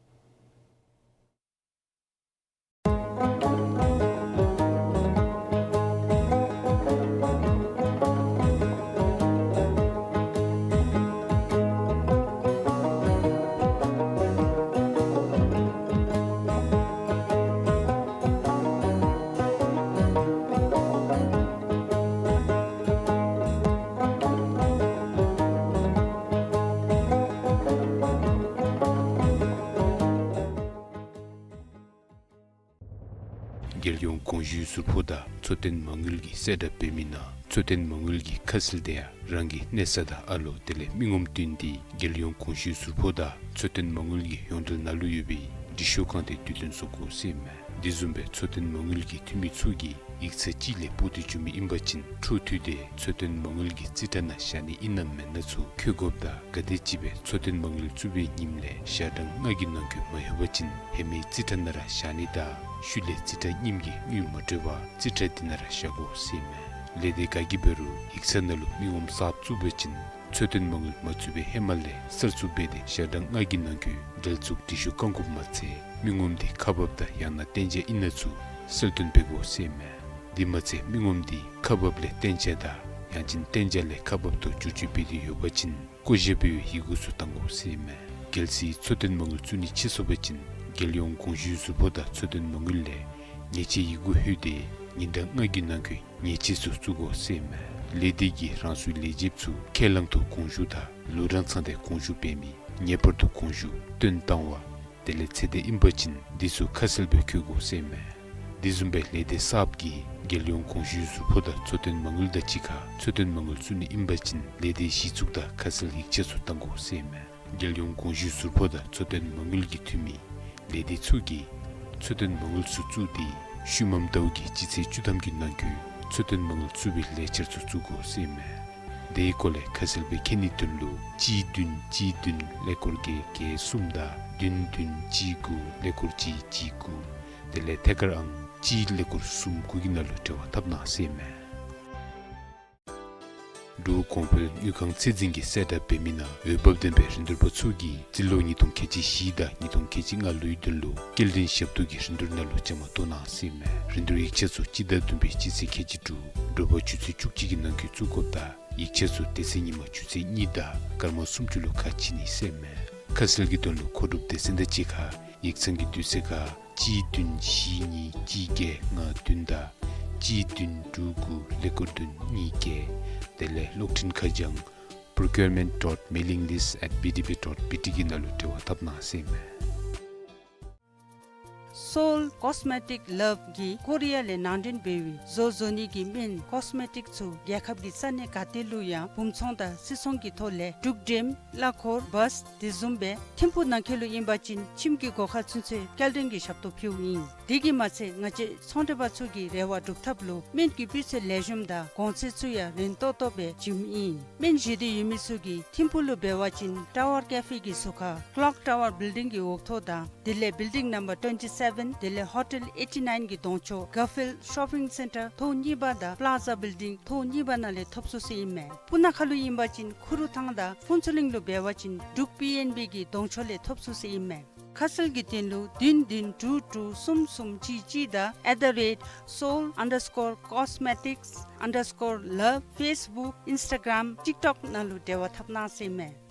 རྒྱལ་ཡོངས་གོང་ཞུས་ཟུར་ཕོགས་དང་འཚོ་རྟེན་མ་དངུལ་གྱིས་གསལ་བསྒྲགས་འབད་མི་ནང་འཚོ་རྟེན་མ་དངུལ་གྱི་ཁ་གསལ་དེ་ཡང་རང་གི་གནས་ས་དང་ཨ་ལོ་དེ་ལས་མི་ངོམ་བསྟུན་ཏེ་རྒྱལ་ཡོངས་གོང་ཞུས་ཟུར་ཕོགས་དང་འཚོ་རྟེན་མ་དངུལ་གྱི་ཡོངས་འབྲེལ་ནང་ལུ་ཡོད་པའི་འབྲི་ཤོག་ཁང་དེ་དུས་སྟོན་བཟོ་དགོ་ཟེར་ཨིན་མས། དེ་བཟུམ་སྦེ་འཚོ་རྟེན་མ་དངུལ་གྱི་འཐུས་མི་ཚུ་གིས་ཡིག་ཚང་ཅིག་ལས་སྤོ་སྟེ་འགྱོ་མི་ཨིན་པ་ཅིན་འཕྲོ་མཐུད་དེ་འཚོ་རྟེན་མ་དངུལ་གྱི་རྩིས་ཁྲ་ནང་བཞག་ནི་ཨིན་ན་མེན་ན་ཚུ་འཁོད་དགོཔ་དང་ག་དེམ་ཅིག་སྦེ་འཚོ་རྟེན་མ་དངུལ་བཙུགས་པའི་ཉིནམ་ལས་ཞག་གྲངས་ལྔ་གི་ནང་འཁོད་མ་ཡོད་པ་ཅིན་ཧེ་མའི་རྩིས་ཁྲ་ནང་ར་བཞག་ནི་དང་ཤུལ་ལས་རྩིས་ཁྲ་རྙིངམ་གྱི་དངུལ་མ་སྤྲོད་པར་རྩིས་ཁྲ་དེ་ནང་ར་བཞག་དགོ་ཟེར་ཨིན་མས། ལས་སྡེ་ག་གིས་འབད་རུང་ཡིག་ཚང་ནང་ལུ་མི་ངོམ་གསརཔ་བཙུགས་པ་ཅིན་འཚོ་རྟེན་མ་དངུལ་མ་བཙུགས་པའི་ཧེ་མ་ལས་གསར་བཙུགས་འབད་དེ་ཞག་གྲངས་ལྔ་གི་ནང་འཁོད་འབྲེལ་འཛུགས་འབྲི་ཤོག་བཀང་དགོཔ་མ་ཚད་མི་ངོམ་དེ་ཁག་འབགཔ་དང་ཡང་ན་གཏན་འཇགས་ཨིན་ན་ཚུ་གསལ་སྟོན་འབད་དགོ་ཟེར་ཨིན་མས། དེ་མ་ཚད་མི་ངོམ་དེ་ཁག་འབགཔ་ལས་གཏན་འཇགས་དང་ཡང་ཅིན་གཏན་འཇགས་ལས་ཁག་འབགཔ་དུ་བསྒྱུར་བཅོས་འབད་དེ་ཡོད་པ་ཅིན་བཀོད་བཞག་པའི་ཡི་གུ་ཚུ་བཏང་དགོ་ཟེར་ཨིན་མས། གལ་སྲིད་འཚོ་རྟེན་མ་དངུལ་བཙུགས་ནི་ཆད་སོང་པ་ཅིན་རྒྱལ་ཡོངས་གོང་ཞུས་ཟུར་ཕོགས་དང་འཚོ་རྟེན་མ་དངུལ་ལས་ཉེས་ཆད་ཡི་གུ་ལྷོད་དེ་ཉིན་གྲངས་ལྔ་གི་ནང་འཁོད་ཉེས་ཆད་ཚུ་བཙུགས་དགོ་ཟེར་ཨིན་མས། ལས་སྡེ་གིས་རང་སོའི་ལས་བྱེདཔ་ཚུ་ཁས་བླངས་ཐོག་གོང་ཞུ་དང་ལོ་གྲངས་ཚང་སྟེ་གོང་ཞུ་འབད་མི་ངེས་པར་དུ་གོང་ཞུ་བཏོན་བཏང་བ་དེ་ལས་ཚེ་འདས་ཨིན་པ་ཅིན་དེ་ཚུ་ཁ་གསལ་སྦེ་འཁོད་དགོ་ཟེར་ཨིན་མས། དེ་བཟུམ་སྦེ་ལས་སྡེ་གསརཔ་གིས་རྒྱལ་ཡོངས་གོང་ཞུས་ཟུར་ཕོགས་དང་འཚོ་རྟེན་མ་དངུལ་དང་གཅིག་ཁར་འཚོ་རྟེན་མ་དངུལ་བཙུགས་ནི་ཨིན་པ་ཅིན་ལས་སྡེ་གཞི་བཙུགས་དང་ཁ་གསལ་ཡིག་ཆ་ཚུ་བཏང་དགོ་ཟེར་ཨིན་མས། རྒྱལ་ཡོངས་གོང་ཞུས་ཟུར་ཕོགས་དང་འཚོ་རྟེན་མ་དངུལ་གྱི་འཐུས་མི་ལས་སྡེ་ཚུ་གིས་འཚོ་རྟེན་མ་དངུལ་ཚུ་བཙུགས་ཏེ་ཤུལ་མམ་ཟླཝ་གི་སྤྱི་ཚེས་བཅུ་ཐམ་གྱི་ནང་འཁོད་འཚོ་རྟེན་མ་དངུལ་བཙུགས་པའི་ལས་འཆར་ཚུ་བཙུགས་དགོ་ཟེར་ཨིན་མས། དེའི་སྐོར་ལས་ཁ་གསལ་སྦེ་མཁྱེན་ནིའི་དོན་ལུ་གཅིག་བདུན་གཅིག་བདུན་ཀླད་ཀོར་བརྒྱད་བརྒྱད་གསུམ་དང་བདུན་བདུན་གཅིག་དགུ་ཀླད་ཀོར་གཅིག་གཅིག་དགུ་དེ་ལས་ཐད་ཀར་ཨང་གཅིག་ཀླད་ཀོར་གསུམ་དགུ་གི་ནང་ལུ་འབྲེལ་བ་འཐབ་གནང་ཟེར་ཨིན་མས། འབྲུག་གོང་འཕེལ་དངུལ་ཁང་ཚད་འཛིན་གྱིས་གསལ་བསྒྲགས་འབད་མི་ནང་འོས་འབབ་ལྡན་པའི་རིན་བསྡུར་པ་ཚུ་གིས་རྩིས་ལོ་ཉིས་སྟོང་ཁལ་གཅིག་བཞི་དང་ཉིས་སྟོང་ཁལ་གཅིག་ལྔ་ལོའི་དོན་ལུ་སྐྱེལ་འདྲེན་ཞབས་ཏོག་གི་རིན་བསྡུར་ནང་ལུ་བཅའ་མར་གཏོགས་གནང་ཟེར་ཨིན་མས། རིན་བསྡུར་ཡིག་ཆ་ཚུ་སྤྱི་ཟླ་བདུན་པའི་སྤྱི་ཚེས་ཁལ་གཅིག་དྲུག་དྲོ་པ་ཆུ་ཚོད་བཅུ་གཅིག་གི་ནང་འཁོད་བཙུགས་དགོཔ་དང་ཡིག་ཆ་ཚུ་དེ་ཚེ་ཉིན་མ་ཆུ་ཚོད་གཉིས་དང་སྐར་མ་སུམ་ཅུ་ལུ་ཁ་ཕྱེ་ནི་ཟེར་ཨིན་མས། ཁ་གསལ་གྱི་དོན་ལུ་མཁོ་སྒྲུབ་སྡེ་ཚན་དང་གཅིག་ཁར་ཡིག་ཚང་གི་དུས་ཚོད་ཁར་གཅིག་བདུན་བཞི་གཉིས་གཅིག་བརྒྱད་ལྔ་བདུན་དང་གཅིག་བདུན་དྲུག་དགུ་ཀླད་ཀོར་བདུན་གཉིས་བརྒྱད་དེ་ལས་གློག་འཕྲིན་ཁ་བྱང་procurement dot mailing list at B D B dot B T གི་ནང་ལུ་འབྲེལ་བ་འཐབ་གནང་ཟེར་ཨིན་མས། Seoul Cosmetic Love གིས་ཀོ་རི་ཡ་ལས་ནང་འདྲེན་འབད་བའི་བཟོ་བཟོ་ནི་གི་སྨན་ཀོས་མེ་ཊིཀ་ཚུ་རྒྱལ་ཁབ་ཀྱི་ས་གནས་ག་ཏེ་ལུ་ཡང་སྦུང་ཚོང་དང་སིལ་ཚོང་གི་ཐོག་ལས་འབྲུག་འགྲེམས་གླ་འཁོར་བཱས་དེ་བཟུམ་སྦེ་ཐིམ་ཕུག་ནང་འཁོད་ལུ་ཨིན་པ་ཅིན་ཁྱིམ་གྱི་སྒོ་ཁར་ཚུན་ཚོད་སྐྱེལ་འདྲེན་གྱི་ཞབས་ཏོག་ཕུལཝ་ཨིན། དེ་གིས་མ་ཚད་ང་བཅས་ཚོང་འབྲེལ་པ་ཚུ་གི་རེ་བ་སྒྲུབ་ཐབས་ལུ་སྨན་གྱི་སྤུས་ཚད་ལེགས་ཤོམ་དང་གོང་ཚད་ཚུ་ཡང་རན་ཏོག་ཏོ་སྦེ་བྱིནམ་ཨིན། སྨན་བཞེས་འདོད་ཡོད་མི་ཚུ་གིས་ཐིམ་ཕུག་ལུ་འབད་བ་ཅིན་Tower Cafe གི་ཟུར་ཁར་Clock Tower Building གི་འོག་ཐོག་དང་དེ་ལས་Building Number twenty seven དེ་ལས་Hotel eighty nine གི་གདོང་ཕྱོགས་Garfield Shopping Centre ཐོག་གཉིས་པ་དང་Plaza Building ཐོག་གཉིས་པ་ནང་ལས་ཐོབ་ཚུགས་ཟེར་ཨིན་མས། སྤུ་ན་ཁ་ལུ་ཨིན་པ་ཅིན་ཁུ་རུ་ཐང་དང་ཕུན་ཚོགས་གླིང་ལུ་འབད་བ་ཅིན་འབྲུག་པི་ཨེན་བི་གི་གདོང་ཕྱོགས་ལས་ཐོབ་ཚུགས་ཟེར་ཨིན་མས། ཁ་གསལ་གྱི་དོན་ལུ་བདུན་བདུན་དྲུག་དྲུག་གསུམ་གསུམ་གཅིག་གཅིག་དང་at the rate seoul underscore cosmetics underscore love Facebook Instagram TikTok ནང་ལུ་འབྲེལ་བ་འཐབ་གནང་ཟེར་ཨིན་མས།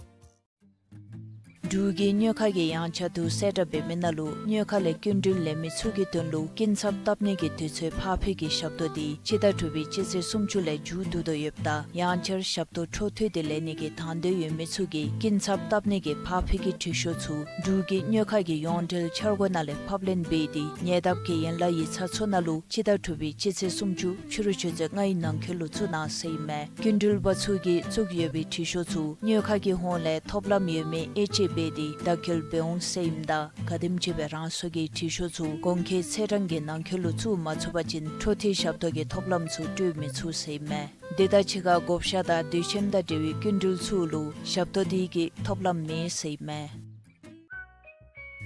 འབྲུག་གི་གཉོས་མཁར་གྱི་ཡངས་ཆག་དུས་གསལ་བསྒྲགས་འབད་མི་ནང་ལུ་གཉོས་མཁར་ལས་སྐྱིན་འགྲུལ་ལེན་མི་ཚུ་གི་དོན་ལུ་སྐྱིན་ཚབ་བཏབ་ནི་གི་དུས་ཚོད་ཕར་འཕུལ་གྱི་ཞབས་ཏོག་དེ་སྤྱི་ཟླ་དྲུག་པའི་སྤྱི་ཚེས་སུམ་ཅུ་ལས་མཇུག་བསྡུ་དོ་ཡོདཔ་ད་ཡང་བསྐྱར་ཞབས་ཏོག་འཕྲོ་མཐུད་དེ་ལེན་ནི་གི་དང་འདོད་ཡོད་མི་ཚུ་གིས་སྐྱིན་ཚབ་བཏབ་ནི་གི་ཕར་འཕུལ་གྱི་འབྲི་ཤོག་ཚུ་འབྲུག་གི་གཉོས་མཁར་གྱི་ཡོངས་འབྲེལ་འཆར་སྒོ་ནང་ལས་ཕབ་ལེན་འབད་དེ་ཉེ་འདབས་ཀྱི་ཡན་ལག་ཡིག་ཚང་ཚུ་ནང་ལུ་སྤྱི་ཟླ་དྲུག་པའི་སྤྱི་ཚེས་སུམ་ཅུ་ཕྱི་རུ་ཆུ་ཚོད་ལྔའི་ནང་འཁོད་ལུ་བཙུགས་གནང་ཟེར་ཨིན་མས། སྐྱིན་འགྲུལ་པ་ཚུ་གིས་བཙུགས་ཡོད་པའི་འབྲི་ཤོག་ཚུ་གཉོས་མཁར་གྱི་ཧོངས་ལས་ཐོབ་ལམ་ཡོད་མི་དབྱེ་དཔྱད་འབད་དེ་བརྡ་འཁྱོལ་འབད་འོང་ཟེར་ཨིནམ་ད་ག་དེམ་ཅིག་སྦེ་རང་སོ་གི་འབྲི་ཤོག་ཚུ་གོང་འཁོད་ཚེས་གྲངས་ཀྱི་ནང་འཁོད་ལུ་བཙུགས་མ་ཚུགས་པ་ཅིན་འཕྲོ་མཐུད་ཞབས་ཏོག་གི་ཐོབ་ལམ་ཚུ་སྤྲོད་མི་ཚུགས་ཟེར་ཨིན་མས། དེ་དང་གཅིག་ཁར་བགོ་བཤའ་དང་དུས་ཆེན་དང་འབྲེལ་བའི་སྐྱིན་འགྲུལ་ཚུ་ལུ་ཞབས་ཏོག་དེ་གི་ཐོབ་ལམ་མེད་ཟེར་ཨིན་མས།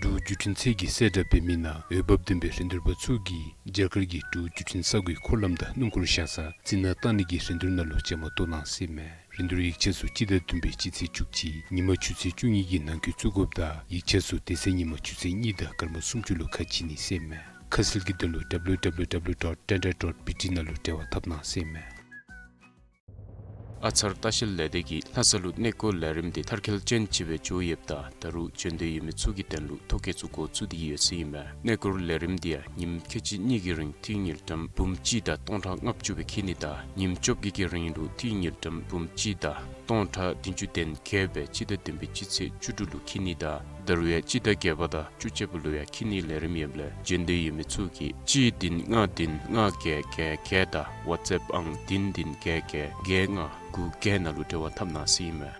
འབྲུག་བརྒྱུད་འཕྲིན་ཚད་ཀྱིས་གསལ་བསྒྲགས་འབད་མི་ནང་འོས་འབབ་ལྡན་པའི་རིན་བསྡུར་པ་ཚུ་གིས་རྒྱ་གར་གྱི་འབྲུག་བརྒྱུད་འཕྲིན་གསར་འགོད་འཁོར་ལམ་དང་སྣུམ་འཁོར་བཞག་ས་རྩི་ནག་བཏང་ནི་གི་རིན་བསྡུར་ནང་ལུ་བཅའ་མར་གཏོགས་གནང་ཟེར་ཨིན་མས། རིན་བསྡུར་ཡིག་ཆ་ཚུ་སྤྱི་ཟླ་བདུན་པའི་སྤྱི་ཚེས་བཅུ་གཅིག་ཉིན་མ་ཆུ་ཚོད་བཅུ་གཉིས་ཀྱི་ནང་འཁོད་བཙུགས་དགོཔ་ད་ཡིག་ཆ་ཚུ་དེ་ཚེ་ཉིན་མ་ཆུ་ཚོད་གཉིས་དང་སྐར་མ་སུམ་ཅུ་ལུ་ཁ་ཕྱེ་ནི་ཟེར་ཨིན་མས། ཁ་གསལ་གྱི་དོན་ལུ་W W W dot tender dot B T ནང་ལུ་འབྲེལ་བ་འཐབ་གནང་ཟེར་ཨིན་མས། ཨ་ཚར་ལྟ་བཤལ་ལས་སྡེ་གིས་ལྷ་ས་ལུ་གནས་སྐོར་ལས་རིམ་དེ་མཐར་འཁྱོལ་ཅན་ཅིག་སྦེ་འགྱོ་ཡོདཔ་ད་ད་རུང་འབྱོན་འདོད་ཡོད་མི་ཚུ་གི་དོན་ལུ་ཐོ་བཀོད་ཚུ་འགོ་བཙུགས་ཏེ་ཡོད་ཟེར་ཨིན་མས། གནས་སྐོར་ལས་རིམ་དེ་ཡང་ཉིནམ་ཁལ་གཅིག་གཉིས་ཀྱི་རིང་ཏི་རུ་དངུལ་ཀྲམ་འབུམ་གཅིག་དང་སྟོང་ཕྲག་ལྔ་བཅུ་སྦེ་འཁྱིད་ནི་དང་ཉིནམ་བཅོ་བརྒྱད་ཀྱི་རིང་ལུ་ཏི་རུ་དངུལ་ཀྲམ་འབུམ་གཅིག་དང་སྟོང་ཕྲག་བདུན་ཅུ་དོན་བརྒྱད་སྦེ་སྤྱི་ཟླ་བདུན་པའི་སྤྱི་ཚེས་བཅུ་དྲུག་ལུ་འཁྱིད་ནི་དང་ ད་རུང་ཡང་སྤྱི་ཟླ་བརྒྱད་པ་དང་བཅུ་གཅིག་པ་ལུ་ཡང་འཁྱིད་ནིའི་ལས་རིམ་ཡོདཔ་ལས་འབྱོན་འདོད་ཡོད་མི་ཚུ་གིས་གཅིག་བདུན་ལྔ་བདུན་ལྔ་བརྒྱད་བརྒྱད་བརྒྱད་དང་ཝཊས་ཨེཔ་ཨང་བདུན་བདུན་བརྒྱད་བརྒྱད་བརྒྱད་ལྔ་དགུ་བརྒྱད་ནང་ལུ་འབྲེལ་བ་འཐབ་གནང་ཟེར་ཨིན་མས།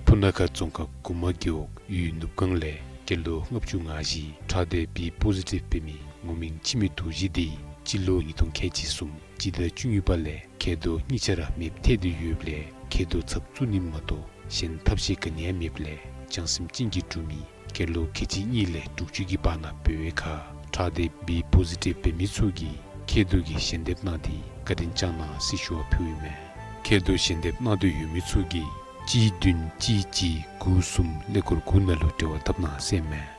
སྤུ་ན་ཁ་རྫོང་ཁག་གུ་མ་རྒེད་འོག་ཡུལ་ནུབ་སྒང་ལས་སྐྱེས་ལོ་ལྔ་བཅུ་ང་བཞི་ཁྲག་སྡེ་བི་པོ་ཟི་ཊིབ་འབད་མི་ངོ་མིང་འཆི་མེད་རྡོ་རྗེ་དེ་སྤྱི་ལོ་ཉིས་སྟོང་ཁལ་གཅིག་གསུམ་སྤྱི་ཟླ་བཅུ་གཉིས་པ་ལས་མཁལ་རྡོག་གཉིས་ཆ་ར་མེདཔ་ཐལ་ཏེ་ཡོདཔ་ལས་མཁལ་རྡོག་ཚབ་བཙུགས་ནི་མ་གཏོགས་གཞན་ཐབས་ཤེས་ག་ནི་ཡང་མེདཔ་ལས་བྱང་སེམས་ཅན་གྱིས་གྲུབ་མི་སྐྱེས་ལོ་ཁལ་གཅིག་གཉིས་ལས་དྲུག་ཅུ་གི་བར་ན་འབད་བའི་ཁར་ཁྲག་སྡེ་བི་པོ་ཟི་ཊིབ་འབད་མི་ཚུ་གིས་མཁལ་རྡོག་གི་ཞལ་འདེབས་གནང་སྟེ་བཀའ་དྲིན་བསྐྱངས་གནང་ཟེར་ཞུ་བ་ཕུལཝ་ཨིན་མས། མཁལ་རྡོག་ཞལ་འདེབས་གནང་འདོད་ཡོད་མི་ཚུ་གིས་གཅིག་བདུན་གཅིག་གཅིག་དགུ་གསུམ་ཀླད་ཀོར་དགུ་ནང་ལུ་འབྲེལ་བ་འཐབ་གནང་ཟེར་ཨིན་མས།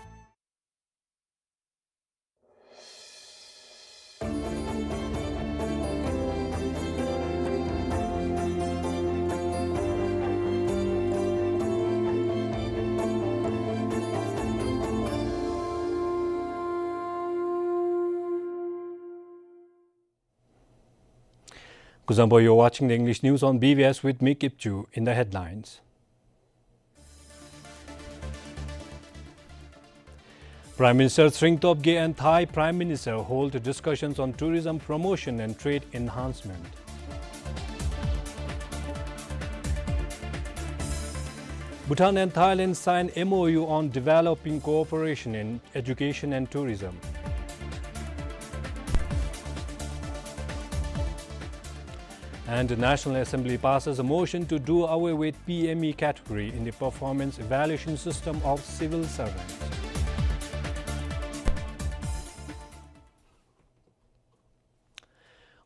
Kuzuzangpo, you're watching the English news on B B S with me, Kipchu. In the headlines, Prime Minister Tshering Tobgay and Thai Prime Minister hold discussions on tourism promotion and trade enhancement. Bhutan and Thailand sign M O U on developing cooperation in education and tourism. And the National Assembly passes a motion to do away with P M E category in the performance evaluation system of civil servants.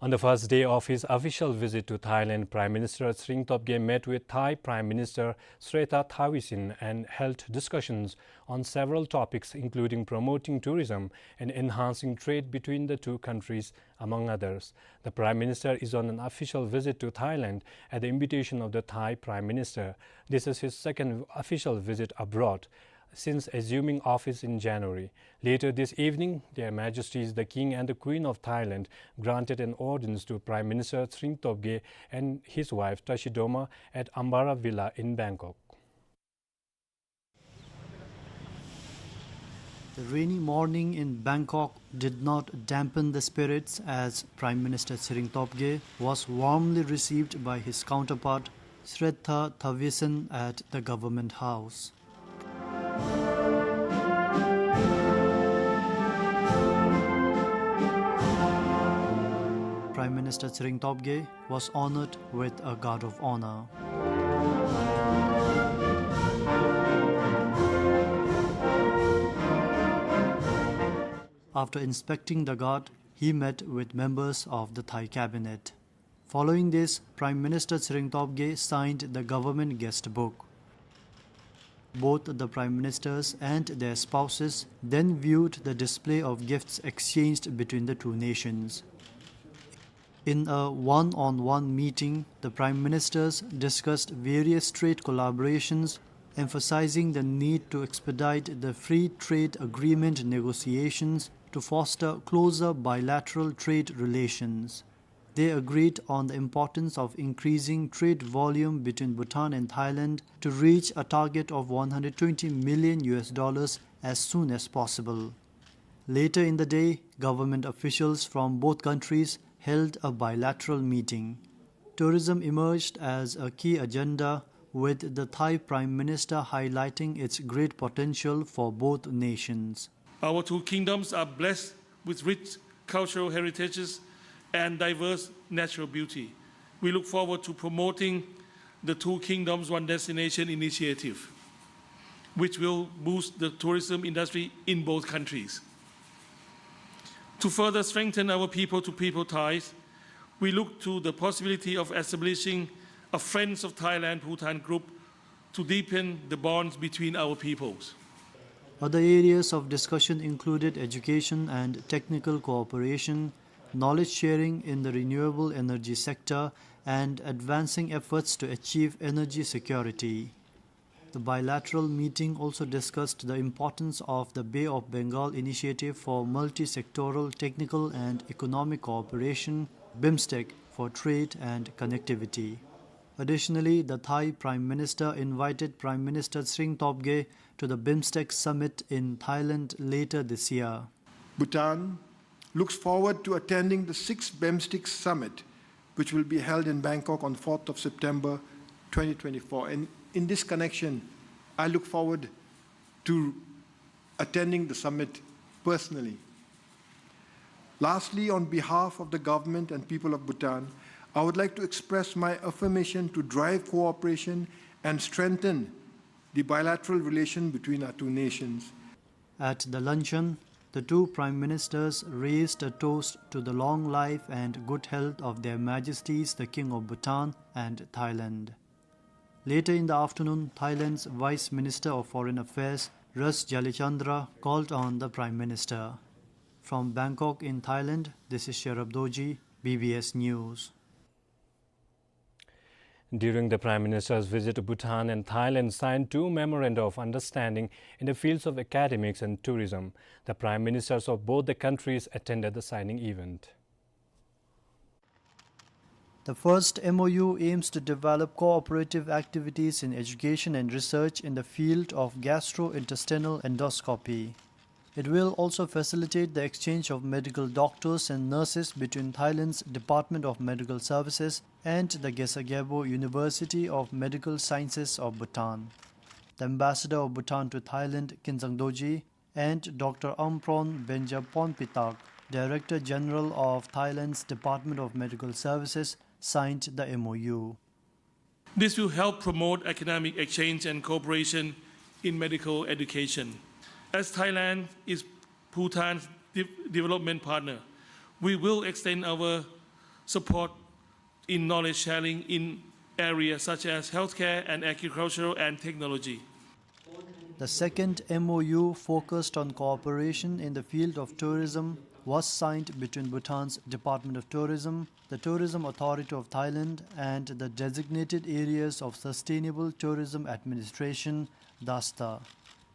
On the first day of his official visit to Thailand, Prime Minister Tshering Tobgay met with Thai Prime Minister Srettha Thavisin and held discussions on several topics, including promoting tourism and enhancing trade between the two countries, among others. The Prime Minister is on an official visit to Thailand at the invitation of the Thai Prime Minister. This is his second official visit abroad since assuming office in January. Later this evening, Their Majesties the King and the Queen of Thailand granted an audience to Prime Minister Tshering Tobgay and his wife Tashidoma at Ambara Villa in Bangkok. The rainy morning in Bangkok did not dampen the spirits, as Prime Minister Tshering Tobgay was warmly received by his counterpart Srettha Thavisin at the Government House. Prime Minister Tshering Tobgay was honored with a guard of honor. After inspecting the guard, he met with members of the Thai cabinet. Following this, Prime Minister Tshering Tobgay signed the government guest book. Both the Prime Ministers and their spouses then viewed the display of gifts exchanged between the two nations. In a one-on-one meeting, the Prime Ministers discussed various trade collaborations, emphasizing the need to expedite the free trade agreement negotiations to foster closer bilateral trade relations. They agreed on the importance of increasing trade volume between Bhutan and Thailand to reach a target of one hundred twenty million U S dollars as soon as possible. Later in the day, government officials from both countries held a bilateral meeting. Tourism emerged as a key agenda, with the Thai Prime Minister highlighting its great potential for both nations. Our two kingdoms are blessed with rich cultural heritages and diverse natural beauty. We look forward to promoting the Two Kingdoms, One Destination initiative, which will boost the tourism industry in both countries. To further strengthen our people-to-people ties, we look to the possibility of establishing a Friends of Thailand Bhutan group to deepen the bonds between our peoples. Other areas of discussion included education and technical cooperation, knowledge sharing in the renewable energy sector, and advancing efforts to achieve energy security. The bilateral meeting also discussed the importance of the Bay of Bengal Initiative for Multi-Sectoral Technical and Economic Cooperation, BIMSTEC, for trade and connectivity. Additionally, the Thai Prime Minister invited Prime Minister Tshering Tobgay to the BIMSTEC summit in Thailand later this year. Bhutan looks forward to attending the sixth BIMSTEC summit, which will be held in Bangkok on fourth of September twenty twenty-four. And in this connection, I look forward to attending the summit personally. Lastly, on behalf of the government and people of Bhutan, I would like to express my affirmation to drive cooperation and strengthen the bilateral relation between our two nations. At the luncheon, the two prime ministers raised a toast to the long life and good health of Their Majesties the King of Bhutan and Thailand. Later in the afternoon, Thailand's Vice Minister of Foreign Affairs, Ras Jalichandra, called on the Prime Minister. From Bangkok in Thailand, this is Sherab Dorji, B B S News. During the Prime Minister's visit, Bhutan and Thailand signed two memoranda of understanding in the fields of academics and tourism. The Prime Ministers of both the countries attended the signing event. The first M O U aims to develop cooperative activities in education and research in the field of gastrointestinal endoscopy. It will also facilitate the exchange of medical doctors and nurses between Thailand's Department of Medical Services and the Khesar Gyalpo University of Medical Sciences of Bhutan. The ambassador of Bhutan to Thailand, Kinzang Dorji, and Doctor Amphronh Benjapon Pitak, Director General of Thailand's Department of Medical Services, signed the M O U. This will help promote economic exchange and cooperation in medical education. As Thailand is Bhutan's de-, development partner, we will extend our support in knowledge sharing in areas such as healthcare and agricultural and technology. The second M O U focused on cooperation in the field of tourism was signed between Bhutan's Department of Tourism, the Tourism Authority of Thailand, and the Designated Areas of Sustainable Tourism Administration, DASTA.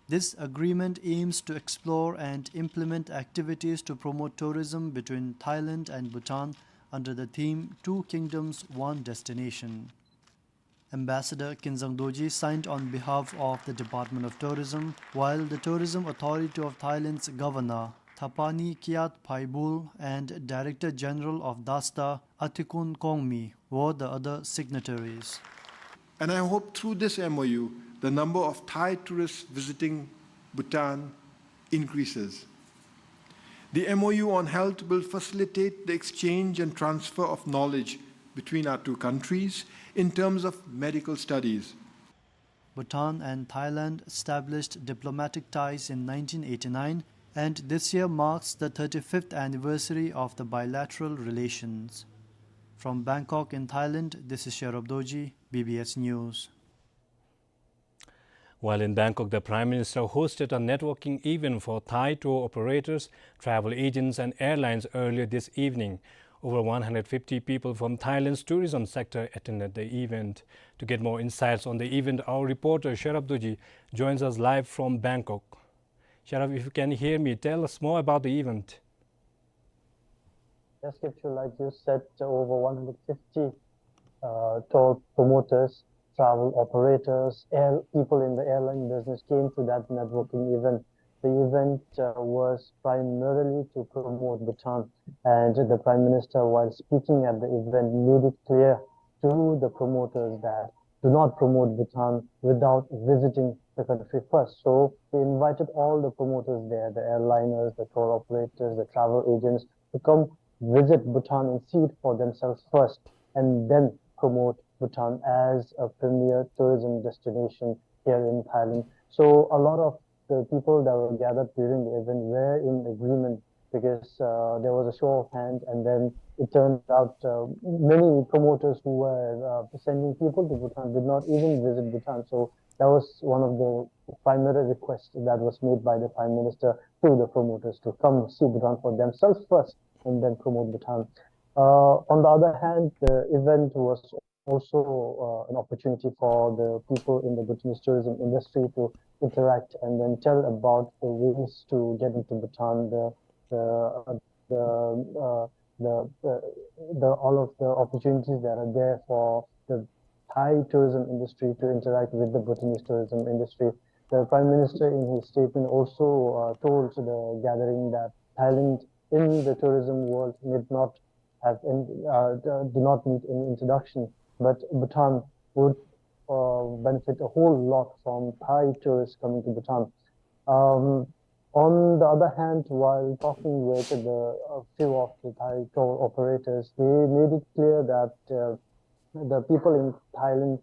This agreement aims to explore and implement activities to promote tourism between Thailand and Bhutan under the theme Two Kingdoms, One Destination. Ambassador Kinzang Dorji signed on behalf of the Department of Tourism, while the Tourism Authority of Thailand's Governor, Thapani Kyaat Phaibool, and Director General of DASTA, Athikun Kongmi, were the other signatories. And I hope through this M O U, the number of Thai tourists visiting Bhutan increases. The M O U on health will facilitate the exchange and transfer of knowledge between our two countries in terms of medical studies. Bhutan and Thailand established diplomatic ties in nineteen eighty-nine, and this year marks the thirty-fifth anniversary of the bilateral relations. From Bangkok in Thailand, this is Sherab Dorji, B B S News. While in Bangkok, the Prime Minister hosted a networking event for Thai tour operators, travel agents, and airlines earlier this evening. Over one hundred fifty people from Thailand's tourism sector attended the event. To get more insights on the event, our reporter Sherab Dorji joins us live from Bangkok. Sherab, if you can hear me, tell us more about the event. Yes, Kipchul, like you said, over one hundred fifty, uh, tour promoters, travel operators, air, people in the airline business came to that networking event. The event, uh, was primarily to promote Bhutan, and the Prime Minister, while speaking at the event, made it clear to the promoters that do not promote Bhutan without visiting the country first. So we invited all the promoters there, the airliners, the tour operators, the travel agents, to come visit Bhutan and see it for themselves first, and then promote Bhutan as a premier tourism destination here in Thailand. So a lot of the people that were gathered during the event were in agreement, because, uh, there was a show of hands, and then it turned out, uh, many promoters who were, uh, sending people to Bhutan did not even visit Bhutan. So that was one of the primary requests that was made by the Prime Minister to the promoters, to come see Bhutan for themselves first and then promote Bhutan. Uh, on the other hand, the event was also, uh, an opportunity for the people in the Bhutanese tourism industry to interact and then tell about the ways to get into Bhutan, the, the, uh, the, the, uh, the, all of the opportunities that are there for the Thai tourism industry, to interact with the Bhutanese tourism industry. The Prime Minister, in his statement, also, uh, told the gathering that Thailand in the tourism world need not have in, uh, d-, do not need any introduction, but Bhutan would, uh, benefit a whole lot from Thai tourists coming to Bhutan. Um, on the other hand, while talking with the, a few of the Thai tour operators, they made it clear that, uh, the people in Thailand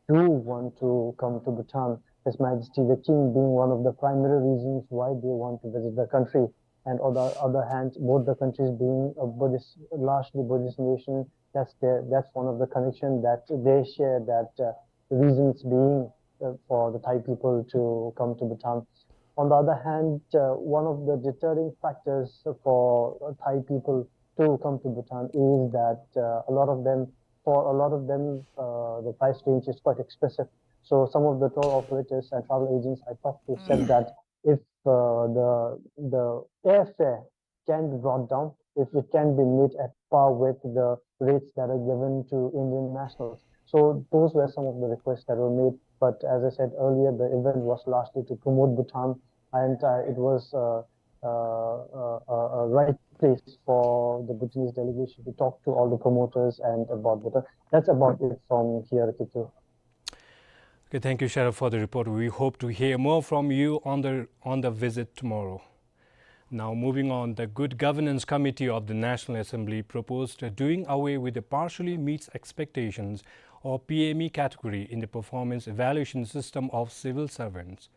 do want to come to Bhutan, His Majesty the King being one of the primary reasons why they want to visit the country. And on the other hand, both the countries being a Buddhist, largely Buddhist nation, that's their, that's one of the connection that they share, that, uh, reasons being, uh, for the Thai people to come to Bhutan. On the other hand, uh, one of the deterring factors for, uh, Thai people to come to Bhutan is that, uh, a lot of them, for a lot of them, uh, the price range is quite expensive. So some of the tour operators and travel agents I talked to said that if, uh, the, the airfare can be brought down, if it can be made at par with the rates that are given to Indian nationals. So those were some of the requests that were made. But as I said earlier, the event was largely to promote Bhutan, and, uh, it was, uh, uh, uh, uh, a right place for the Bhutanese delegation to talk to all the promoters and about Bhutan. That's about it from here, Kitu. Okay, thank you, Sharaf, for the report. We hope to hear more from you on the, on the visit tomorrow. Now, moving on, the Good Governance Committee of the National Assembly proposed, uh, doing away with the partially meets expectations, or P M E category, in the performance evaluation system of civil servants.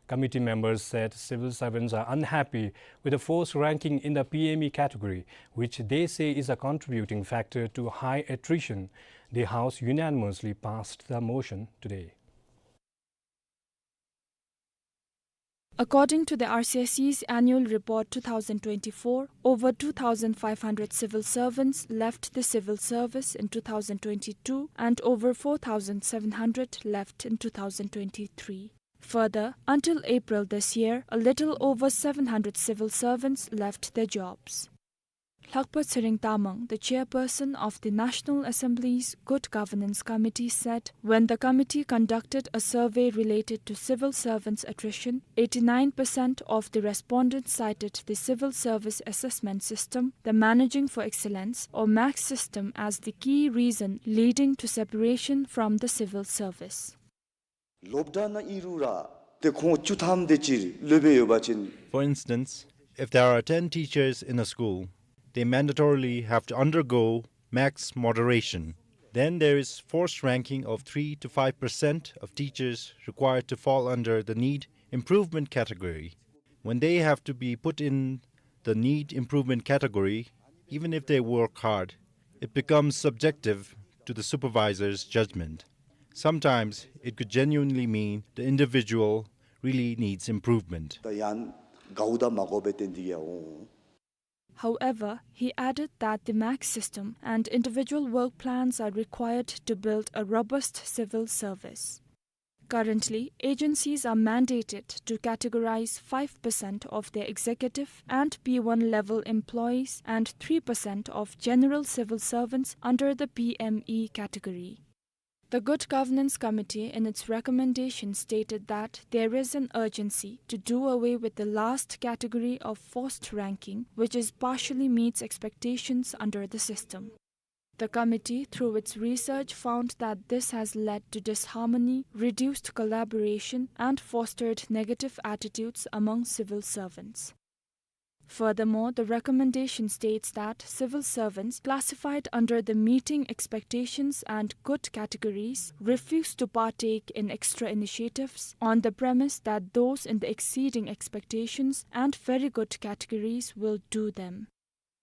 Committee members said civil servants are unhappy with the forced ranking in the P M E category, which they say is a contributing factor to high attrition. The House unanimously passed the motion today. According to the R C S E's annual report two thousand twenty-four, over two thousand five hundred civil servants left the civil service in two thousand twenty-two and over four thousand seven hundred left in two thousand twenty-three. Further, until April this year, a little over seven hundred civil servants left their jobs. Lakpa Tshering Tamang, the chairperson of the National Assembly's Good Governance Committee, said when the committee conducted a survey related to civil servants' attrition, eighty-nine percent of the respondents cited the civil service assessment system, the Managing for Excellence or MAX system, as the key reason leading to separation from the civil service. སློབ་གྲྭ་ནང་ཨིན་རུང་ར་ཏེ་ཁོང་བཅུ་ཐམ་དེ་ཅིག་སློབ་དཔོན་ཡོད་པ་ཅིན། For instance, if there are ten teachers in a school, they mandatorily have to undergo max moderation. Then there is forced ranking of three to five percent of teachers required to fall under the need improvement category. When they have to be put in the need improvement category, even if they work hard, it becomes subjective to the supervisor's judgment. Sometimes it could genuinely mean the individual really needs improvement. ད་ཡང་དགའཝ་ད་མ་དགོ་པའི་ཏེ་འདི་ཡ་འོང་། However, he added that the MAX system and individual work plans are required to build a robust civil service. Currently, agencies are mandated to categorize five percent of their executive and P one level employees and three percent of general civil servants under the P M E category. The Good Governance Committee, in its recommendation, stated that there is an urgency to do away with the last category of forced ranking, which is partially meets expectations under the system. The committee, through its research, found that this has led to disharmony, reduced collaboration, and fostered negative attitudes among civil servants. Furthermore, the recommendation states that civil servants classified under the meeting expectations and good categories refuse to partake in extra initiatives on the premise that those in the exceeding expectations and very good categories will do them.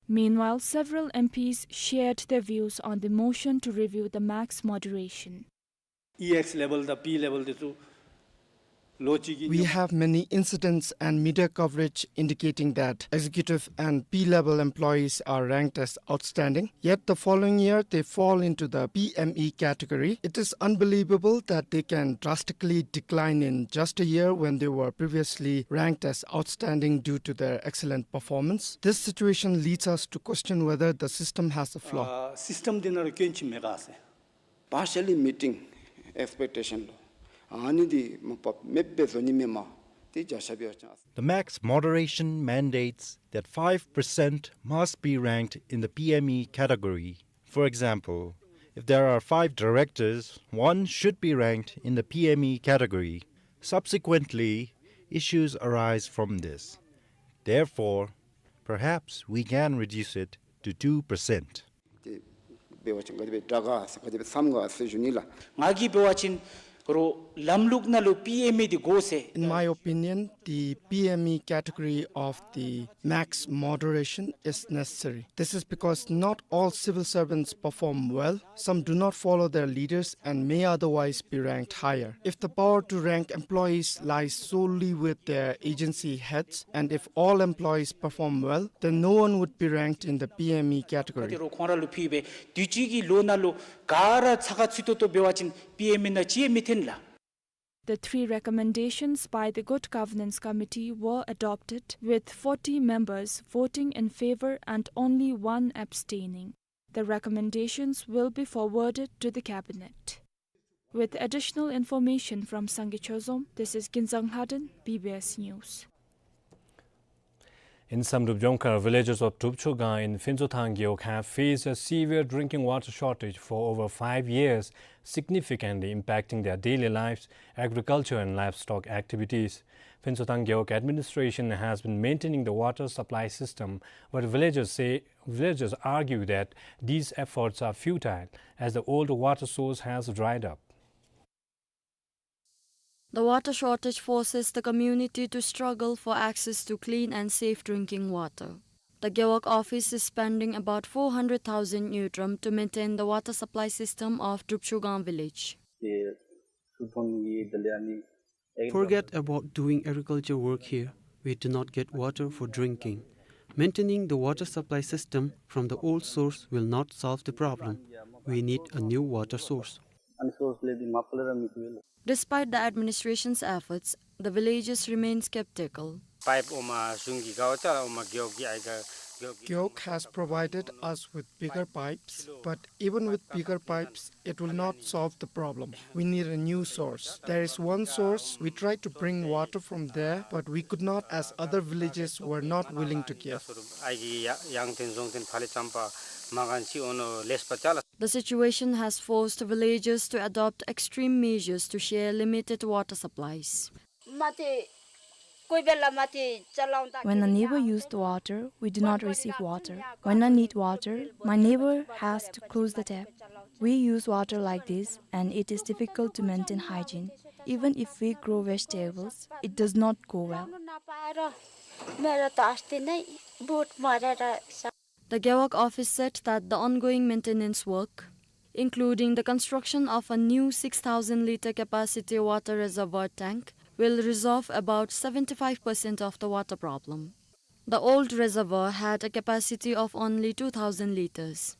Meanwhile, several M Ps shared their views on the motion to review the max moderation. E X level དང་P level དེ་ཚུ་ལོ་གཅིག་གི། We have many incidents and media coverage indicating that executive and P level employees are ranked as outstanding, yet the following year they fall into the P M E category. It is unbelievable that they can drastically decline in just a year when they were previously ranked as outstanding due to their excellent performance. This situation leads us to question whether the system has a flaw. ཨ་སིསི་ཊམ་འདི་ནང་ལུ་སྐྱོན་ཅིག་མེད་ག་ཟེར། Partially meeting expectation ལུ་ཨ་ནི་འདི་མ་པ་མེདཔ་སྦེ་བཟོ་ནི་མེན་མས། ཏེ་བྱ་བཞག་འབད་བ་ཅིན། The max moderation mandates that five percent must be ranked in the P M E category. For example, if there are five directors, one should be ranked in the P M E category. Subsequently, issues arise from this. Therefore, perhaps we can reduce it to two percent. ཏེ་འབད་བ་ཅིན་ག་དེ་སྦེ་དྲག་ག་ཟེར་ག་དེ་སྦེ་བསམ་ག་ཟེར་ཞུ་ནི་ལགས། ང་གིས་འབད་བ་ཅིན་རོགས་ལམ་ལུགས་ནང་ལུ་P M E འདི་དགོ་ཟེར། In my opinion, the P M E category of the max moderation is necessary. This is because not all civil servants perform well. Some do not follow their leaders and may otherwise be ranked higher. If the power to rank employees lies solely with their agency heads, and if all employees perform well, then no one would be ranked in the P M E category. ཏེ་རོགས་ཁོང་ར་ལུ་ཕུལ་སྦེ་དུས་ཅི་གི་ལོ་ནང་ལུ་ག་ར་ཚགས་ཚུད་ཏོག་ཏོ་འབད་བ་ཅིན་P M E ནང་ཅིག་མི་ཐོན་ལགས། The three recommendations by the Good Governance Committee were adopted, with forty members voting in favor and only one abstaining. The recommendations will be forwarded to the cabinet. With additional information from Sangay Chozom, this is Kinzang Haden, B B S News. In Samdrup Jongkhar, villagers of Drupchogang in Phuntshothang Gewog have faced a severe drinking water shortage for over five years, significantly impacting their daily lives, agriculture and livestock activities. Phuntshothang Gewog administration has been maintaining the water supply system, but villagers say, villagers argue that these efforts are futile as the old water source has dried up. The water shortage forces the community to struggle for access to clean and safe drinking water. The Gewog office is spending about four hundred thousand ngultrum to maintain the water supply system of Drupchogang village. Forget about doing agriculture work here. We do not get water for drinking. Maintaining the water supply system from the old source will not solve the problem. We need a new water source. Despite the administration's efforts, the villagers remain skeptical. Pipe oma sungi gao chala oma Gewog gi ai ga Gewog gi. Gewog has provided us with bigger pipes, but even with bigger pipes, it will not solve the problem. We need a new source. There is one source. We tried to bring water from there, but we could not, as other villages were not willing to give. Ai gi ya-, yangten zongten phale champa magan si ono lespa chala. The situation has forced villagers to adopt extreme measures to share limited water supplies. When a neighbor used water, we do not receive water. When I need water, my neighbor has to close the tap. We use water like this, and it is difficult to maintain hygiene. Even if we grow vegetables, it does not go well. The Gewog office said that the ongoing maintenance work, including the construction of a new six thousand litre capacity water reservoir tank, will resolve about seventy-five percent of the water problem. The old reservoir had a capacity of only two thousand litres.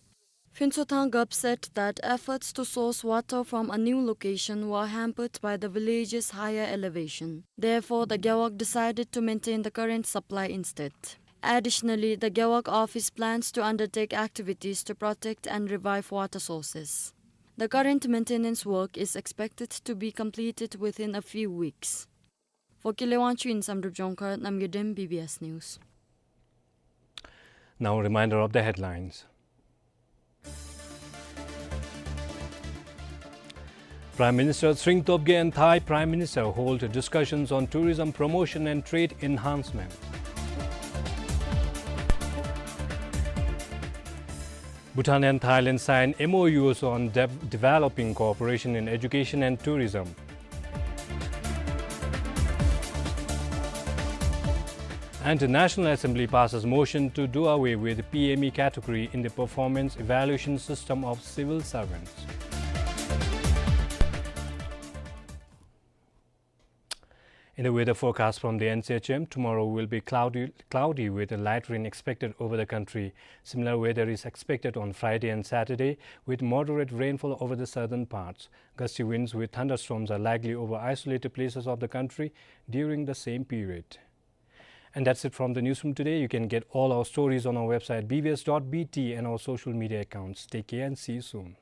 Phuntshothang Gewog said that efforts to source water from a new location were hampered by the village's higher elevation. Therefore, the Gewog decided to maintain the current supply instead. Additionally, the Gewog office plans to undertake activities to protect and revive water sources. The current maintenance work is expected to be completed within a few weeks. For Kile Wangchuk in Samdrup Jongkhar, Namgay Dem, B B S News. Now, a reminder of the headlines. Prime Minister Tshering Tobgay and Thai Prime Minister hold discussions on tourism promotion and trade enhancement. Bhutan and Thailand sign M O Us on dev-, developing cooperation in education and tourism. And the National Assembly passes motion to do away with P M E category in the performance evaluation system of civil servants. In the weather forecast from the N C H M, tomorrow will be cloudy, cloudy with a light rain expected over the country. Similar weather is expected on Friday and Saturday, with moderate rainfall over the southern parts. Gusty winds with thunderstorms are likely over isolated places of the country during the same period. And that's it from the newsroom today. You can get all our stories on our website B B S dot B T and our social media accounts. Take care and see you soon.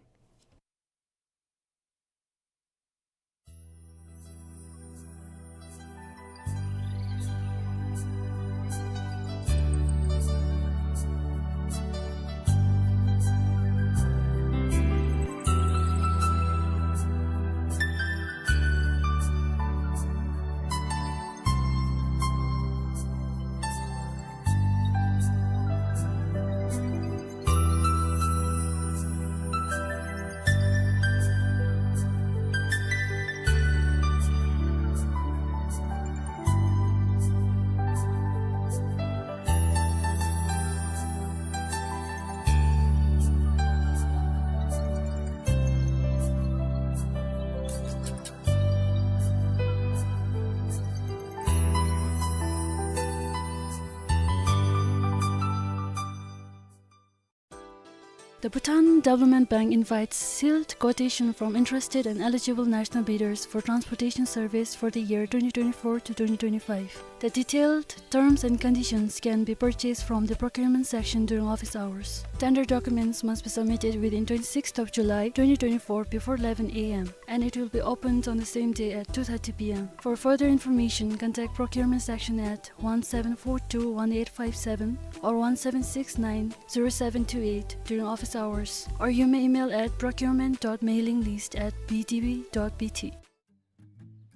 The Bhutan Development Bank invites sealed quotation from interested and eligible national bidders for transportation service for the year twenty twenty-four to twenty twenty-five. The detailed terms and conditions can be purchased from the procurement section during office hours. Tender documents must be submitted within twenty-sixth of July twenty twenty-four before eleven A M, and it will be opened on the same day at two thirty P M. For further information, contact procurement section at one seven four two one eight five seven or one seven six nine zero seven two eight during office hours, or you may email at procurement dot mailing list at B D B dot B T.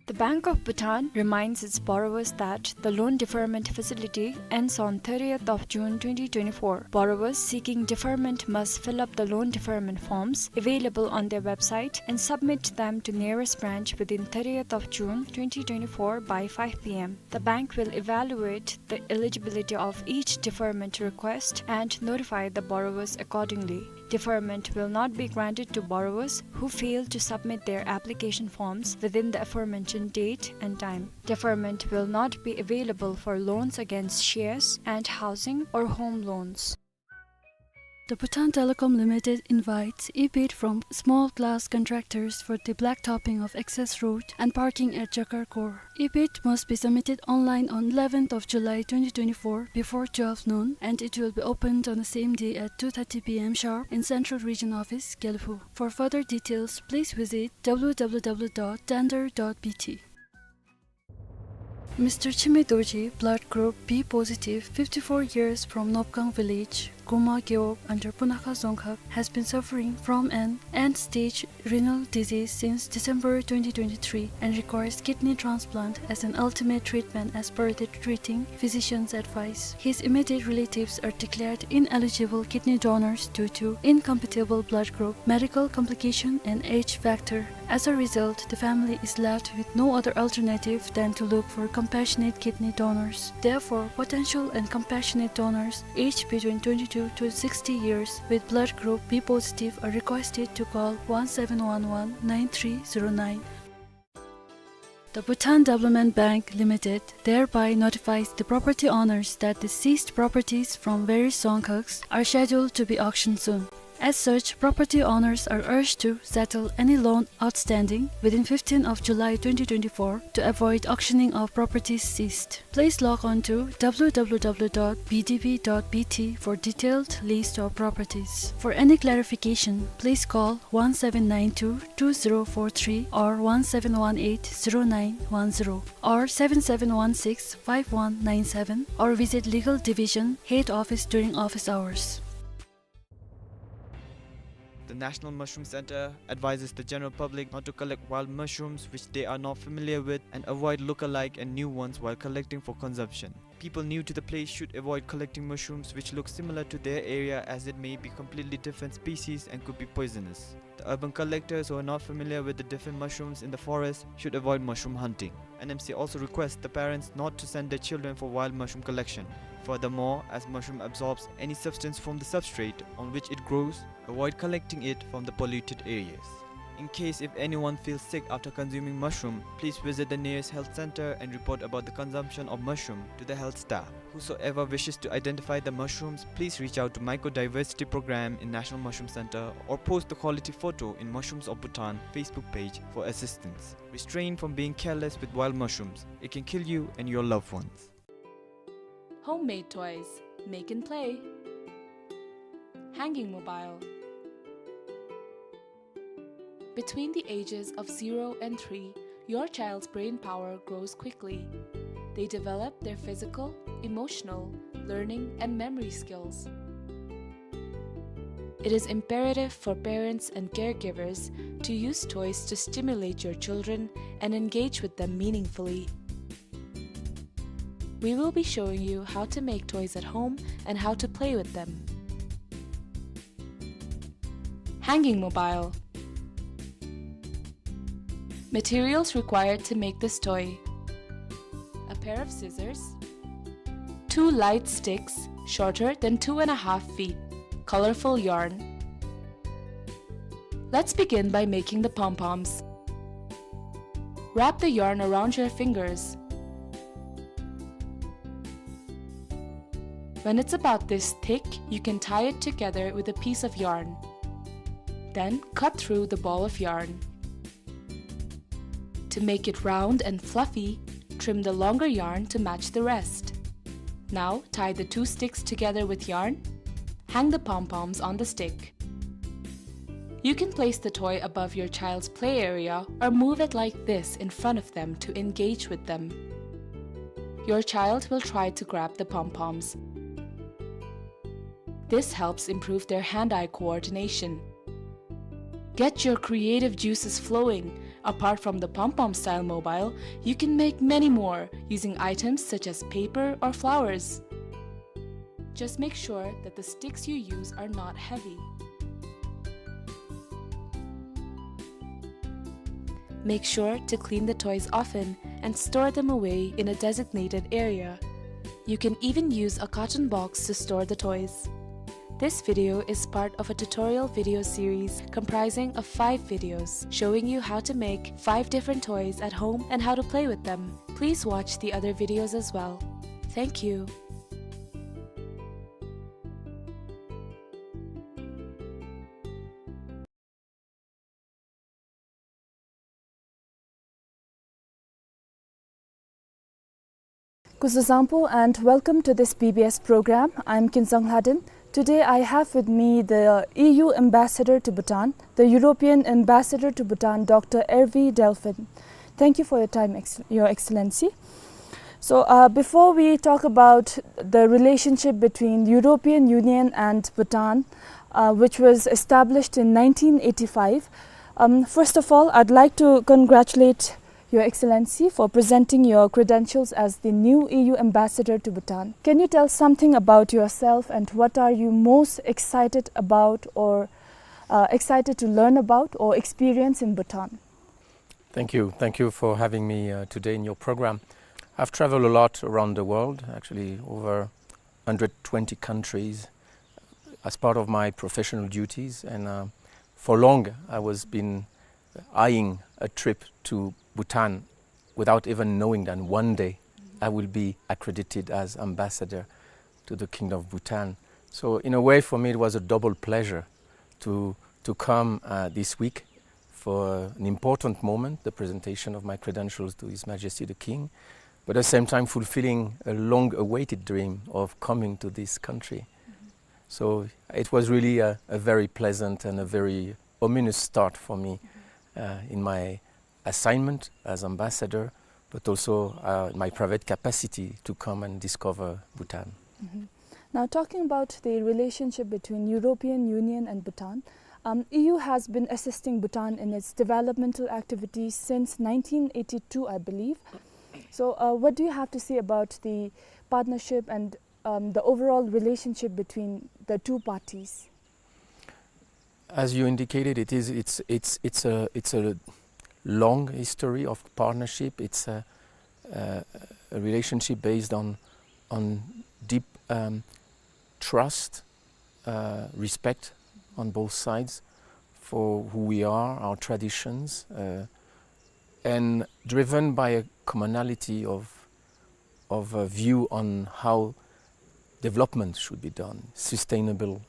The Bank of Bhutan reminds its borrowers that the loan deferment facility ends on thirtieth of June twenty twenty-four. Borrowers seeking deferment must fill up the loan deferment forms available on their website and submit them to nearest branch within thirtieth of June twenty twenty-four by five P M. The bank will evaluate the eligibility of each deferment request and notify the borrowers accordingly. Deferment will not be granted to borrowers who fail to submit their application forms within the aforementioned date and time. Deferment will not be available for loans against shares and housing or home loans. The Bhutan Telecom Limited invites e-bid from small class contractors for the blacktopping of access road and parking at Jakar Core. E-bid must be submitted online on eleventh of July twenty twenty-four before twelve noon, and it will be opened on the same day at two thirty P M sharp in Central Region Office, Gelephu. For further details, please visit W W W dot tender dot B T. Mister Chime Dorji, blood group B positive, fifty-four years, from Nopgang village, Guma Gewog, under Punakha Dzongkhag, has been suffering from an end-stage renal disease since December twenty twenty-three and requires kidney transplant as an ultimate treatment as per the treating physician's advice. His immediate relatives are declared ineligible kidney donors due to incompatible blood group, medical complication, and age factor. As a result, the family is left with no other alternative than to look for compassionate kidney donors. Therefore, potential and compassionate donors aged between twenty-two to sixty years with blood group B positive are requested to call one seven one one nine three zero nine. The Bhutan Development Bank Limited thereby notifies the property owners that the seized properties from various Dzongkhags are scheduled to be auctioned soon. As such, property owners are urged to settle any loan outstanding within fifteenth of July twenty twenty-four to avoid auctioning of properties seized. Please log on to W W W dot B D B dot B T for detailed list of properties. For any clarification, please call one seven nine two two zero four three or one seven one eight zero nine one zero or seven seven one six five one nine seven, or visit Legal Division Head Office during office hours. The National Mushroom Center advises the general public not to collect wild mushrooms which they are not familiar with and avoid look-alike and new ones while collecting for consumption. People new to the place should avoid collecting mushrooms which look similar to their area, as it may be completely different species and could be poisonous. The urban collectors who are not familiar with the different mushrooms in the forest should avoid mushroom hunting. N M C also requests the parents not to send their children for wild mushroom collection. Furthermore, as mushroom absorbs any substance from the substrate on which it grows, avoid collecting it from the polluted areas. In case if anyone feels sick after consuming mushroom, please visit the nearest health center and report about the consumption of mushroom to the health staff. Whosoever wishes to identify the mushrooms, please reach out to Mycodiversity Program in National Mushroom Center or post the quality photo in Mushrooms of Bhutan Facebook page for assistance. Restrain from being careless with wild mushrooms. It can kill you and your loved ones. Homemade toys. Make and play. Hanging mobile. Between the ages of zero and three, your child's brain power grows quickly. They develop their physical, emotional, learning, and memory skills. It is imperative for parents and caregivers to use toys to stimulate your children and engage with them meaningfully. We will be showing you how to make toys at home and how to play with them. Hanging mobile. Materials required to make this toy: a pair of scissors, two light sticks shorter than two and a half feet, colorful yarn. Let's begin by making the pom-poms. Wrap the yarn around your fingers. When it's about this thick, you can tie it together with a piece of yarn. Then cut through the ball of yarn. To make it round and fluffy, trim the longer yarn to match the rest. Now tie the two sticks together with yarn. Hang the pom-poms on the stick. You can place the toy above your child's play area or move it like this in front of them to engage with them. Your child will try to grab the pom-poms. This helps improve their hand-eye coordination. Get your creative juices flowing. Apart from the pom-pom style mobile, you can make many more using items such as paper or flowers. Just make sure that the sticks you use are not heavy. Make sure to clean the toys often and store them away in a designated area. You can even use a carton box to store the toys. This video is part of a tutorial video series comprising of five videos showing you how to make five different toys at home and how to play with them. Please watch the other videos as well. Thank you. Kuzuzangpo and welcome to this B B S program. I'm Kinzang Lhaden. Today I have with me the E U ambassador to Bhutan, the European ambassador to Bhutan, Doctor Hervé Delphin. Thank you for your time, Ex-, Your Excellency. So, uh, before we talk about the relationship between European Union and Bhutan, uh, which was established in nineteen eighty-five, um, first of all, I'd like to congratulate Your Excellency for presenting your credentials as the new E U ambassador to Bhutan. Can you tell something about yourself and what are you most excited about or, uh, excited to learn about or experience in Bhutan? Thank you. Thank you for having me, uh, today in your program. I've traveled a lot around the world, actually over hundred twenty countries as part of my professional duties, and, uh, for long I was been eyeing a trip to Bhutan without even knowing that one day I will be accredited as ambassador to the Kingdom of Bhutan. So in a way, for me, it was a double pleasure to, to come, uh, this week for an important moment, the presentation of my credentials to His Majesty the King, but at the same time fulfilling a long-awaited dream of coming to this country. So it was really a, a very pleasant and a very ominous start for me, uh, in my assignment as ambassador, but also, uh, my private capacity to come and discover Bhutan. Mhm. Now, talking about the relationship between European Union and Bhutan, um, E U has been assisting Bhutan in its developmental activities since nineteen eighty-two, I believe. So, uh, what do you have to say about the partnership and, um, the overall relationship between the two parties? As you indicated, it is, it's, it's, it's a, it's a long history of partnership. It's a, a, a relationship based on, on deep, um, trust, uh, respect on both sides for who we are, our traditions, uh, and driven by a commonality of, of a view on how development should be done, sustainable,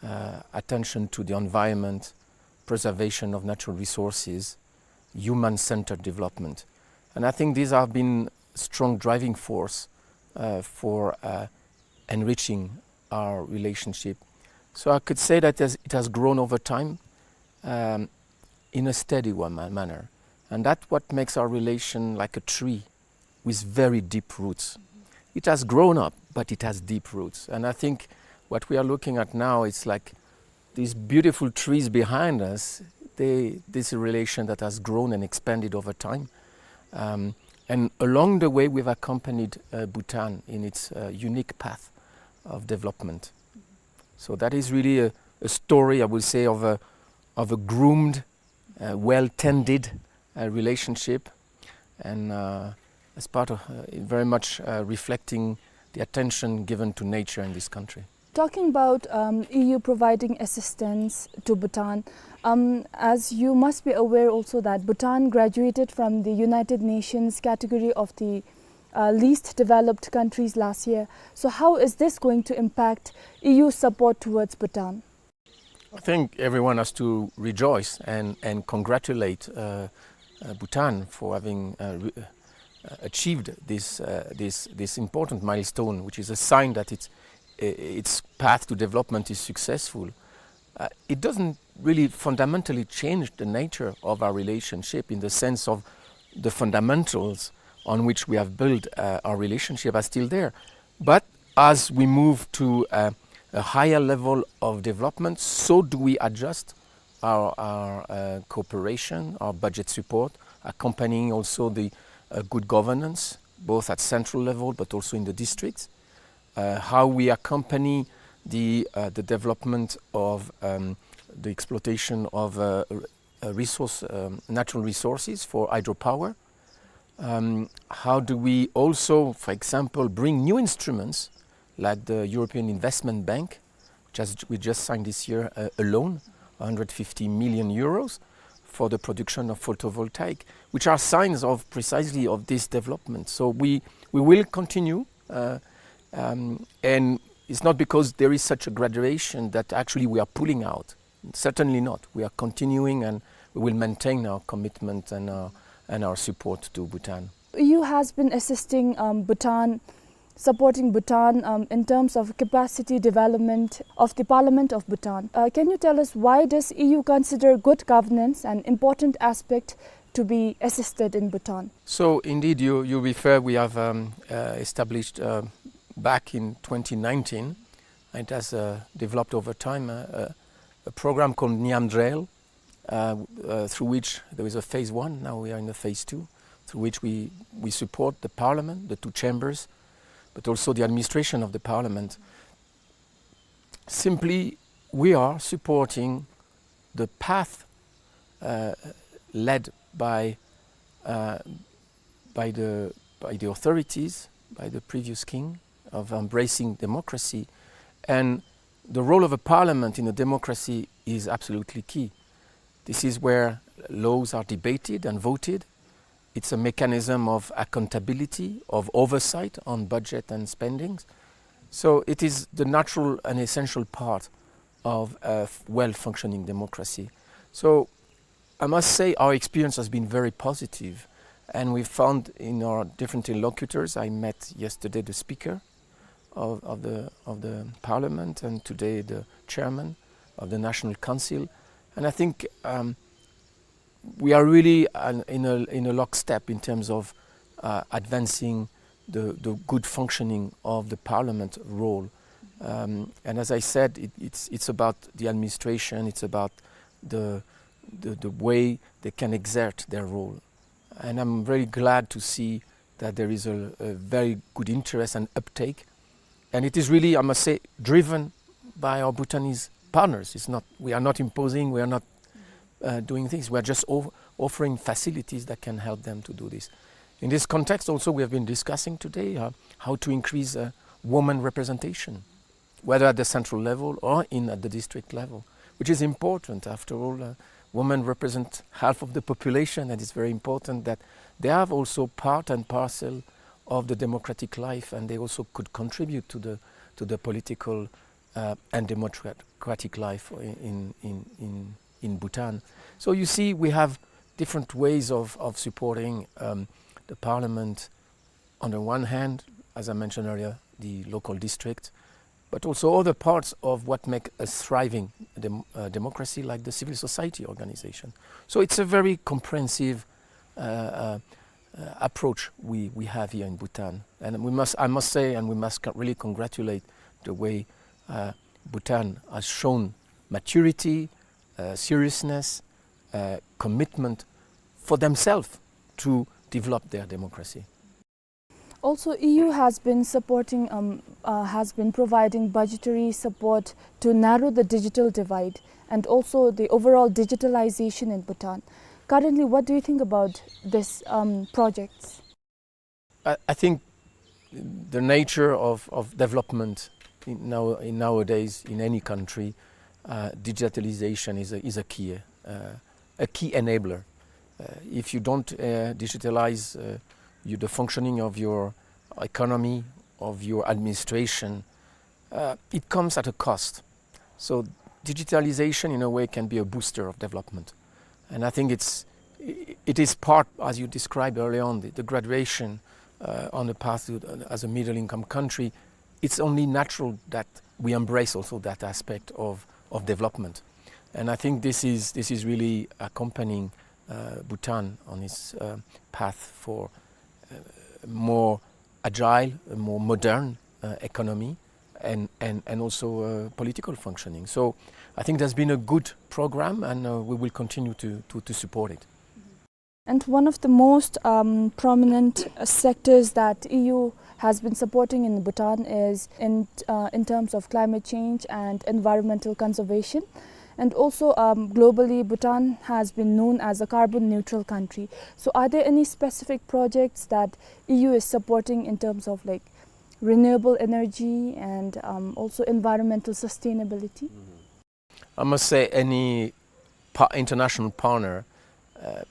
uh, attention to the environment, preservation of natural resources, human-centered development. And I think these have been strong driving force, uh, for, uh, enriching our relationship. So I could say that as it has grown over time, um, in a steady one ma-, manner. And that's what makes our relation like a tree with very deep roots. It has grown up, but it has deep roots. And I think what we are looking at now is like these beautiful trees behind us, they, this is a relation that has grown and expanded over time. Um, and along the way, we've accompanied, uh, Bhutan in its, uh, unique path of development. So that is really a, a story, I would say, of a, of a groomed, uh, well-tended, uh, relationship, and, uh, as part of, uh, very much, uh, reflecting the attention given to nature in this country. Talking about, um, E U providing assistance to Bhutan, um, as you must be aware also that Bhutan graduated from the United Nations category of the uh, least developed countries last year. So how is this going to impact E U support towards Bhutan? I think everyone has to rejoice and, and congratulate, uh, uh, Bhutan for having, uh, re-, uh, achieved this, uh, this, this important milestone, which is a sign that its, uh, its path to development is successful. Uh, it doesn't really fundamentally change the nature of our relationship in the sense of the fundamentals on which we have built, uh, our relationship are still there. But as we move to, uh, a higher level of development, so do we adjust our, our, uh, cooperation, our budget support, accompanying also the, uh, good governance, both at central level but also in the districts. Uh, how we accompany the, uh, the development of, um, the exploitation of, uh, r-, uh, resource, um, natural resources for hydropower. Um, how do we also, for example, bring new instruments like the European Investment Bank, which has, we just signed this year, uh, a loan, hundred fifty million euros, for the production of photovoltaic, which are signs of precisely of this development. So we, we will continue, uh, um, and it's not because there is such a graduation that actually we are pulling out. Certainly not. We are continuing and we will maintain our commitment and our, and our support to Bhutan. E U has been assisting, um, Bhutan, supporting Bhutan, um, in terms of capacity development of the Parliament of Bhutan. Uh, can you tell us, why does E U consider good governance an important aspect to be assisted in Bhutan? So indeed, you, you refer, we have, um, uh, established, uh, back in twenty nineteen, it has, uh, developed over time, uh, a, a program called Niamdrel, uh, uh, through which there is a phase one, now we are in the phase two, through which we, we support the parliament, the two chambers, but also the administration of the parliament. Simply, we are supporting the path, uh, led by, uh, by the, by the authorities, by the previous king, of embracing democracy. And the role of a parliament in a democracy is absolutely key. This is where laws are debated and voted. It's a mechanism of accountability, of oversight on budget and spendings. So it is the natural and essential part of a f-, well-functioning democracy. So I must say our experience has been very positive, and we found in our different interlocutors, I met yesterday the speaker of, of the, of the parliament, and today the chairman of the National Council. And I think, um, we are really, uh, in a, in a lockstep in terms of, uh, advancing the, the good functioning of the parliament role. Um, and as I said, it, it's, it's about the administration, it's about the, the, the way they can exert their role. And I'm very glad to see that there is a, a very good interest and uptake. And it is really, I must say, driven by our Bhutanese partners. It's not, we are not imposing, we are not, uh, doing things. We are just o-, offering facilities that can help them to do this. In this context also, we have been discussing today, uh, how to increase, uh, woman representation, whether at the central level or in, at the district level, which is important. After all, uh, women represent half of the population, and it's very important that they have also part and parcel of the democratic life, and they also could contribute to the, to the political, uh, and democratic life in, in, in, in Bhutan. So you see, we have different ways of, of supporting, um, the parliament on the one hand, as I mentioned earlier, the local district, but also other parts of what make a thriving dem-, uh, democracy, like the civil society organization. So it's a very comprehensive, uh, uh, uh, approach we, we have here in Bhutan. And we must, I must say, and we must co-, really congratulate the way, uh, Bhutan has shown maturity, uh, seriousness, uh, commitment for themselves to develop their democracy. Also, E U has been supporting, um, uh, has been providing budgetary support to narrow the digital divide and also the overall digitalization in Bhutan. Currently, what do you think about this, um, projects? I, I think the nature of, of development in now, in nowadays in any country, uh, digitalization is a, is a key, uh, a key enabler. Uh, if you don't, uh, digitalize, uh, you, the functioning of your, economy, of your administration, uh, it comes at a cost. So digitalization, in a way, can be a booster of development. And I think it's, i-, it is part, as you described earlier on, the, the graduation, uh, on the path to, as a middle-income country. It's only natural that we embrace also that aspect of, of development. And I think this is, this is really accompanying, uh, Bhutan on its, uh, path for, uh, more agile, a more modern, uh, economy and, and, and also, uh, political functioning. So I think there's been a good program, and, uh, we will continue to, to, to support it. And one of the most, um, prominent, uh, sectors that E U has been supporting in Bhutan is in, uh, in terms of climate change and environmental conservation. And also, um, globally, Bhutan has been known as a carbon neutral country. So are there any specific projects that E U is supporting in terms of, like, renewable energy and, um, also environmental sustainability? I must say, any pa-, international partner, uh,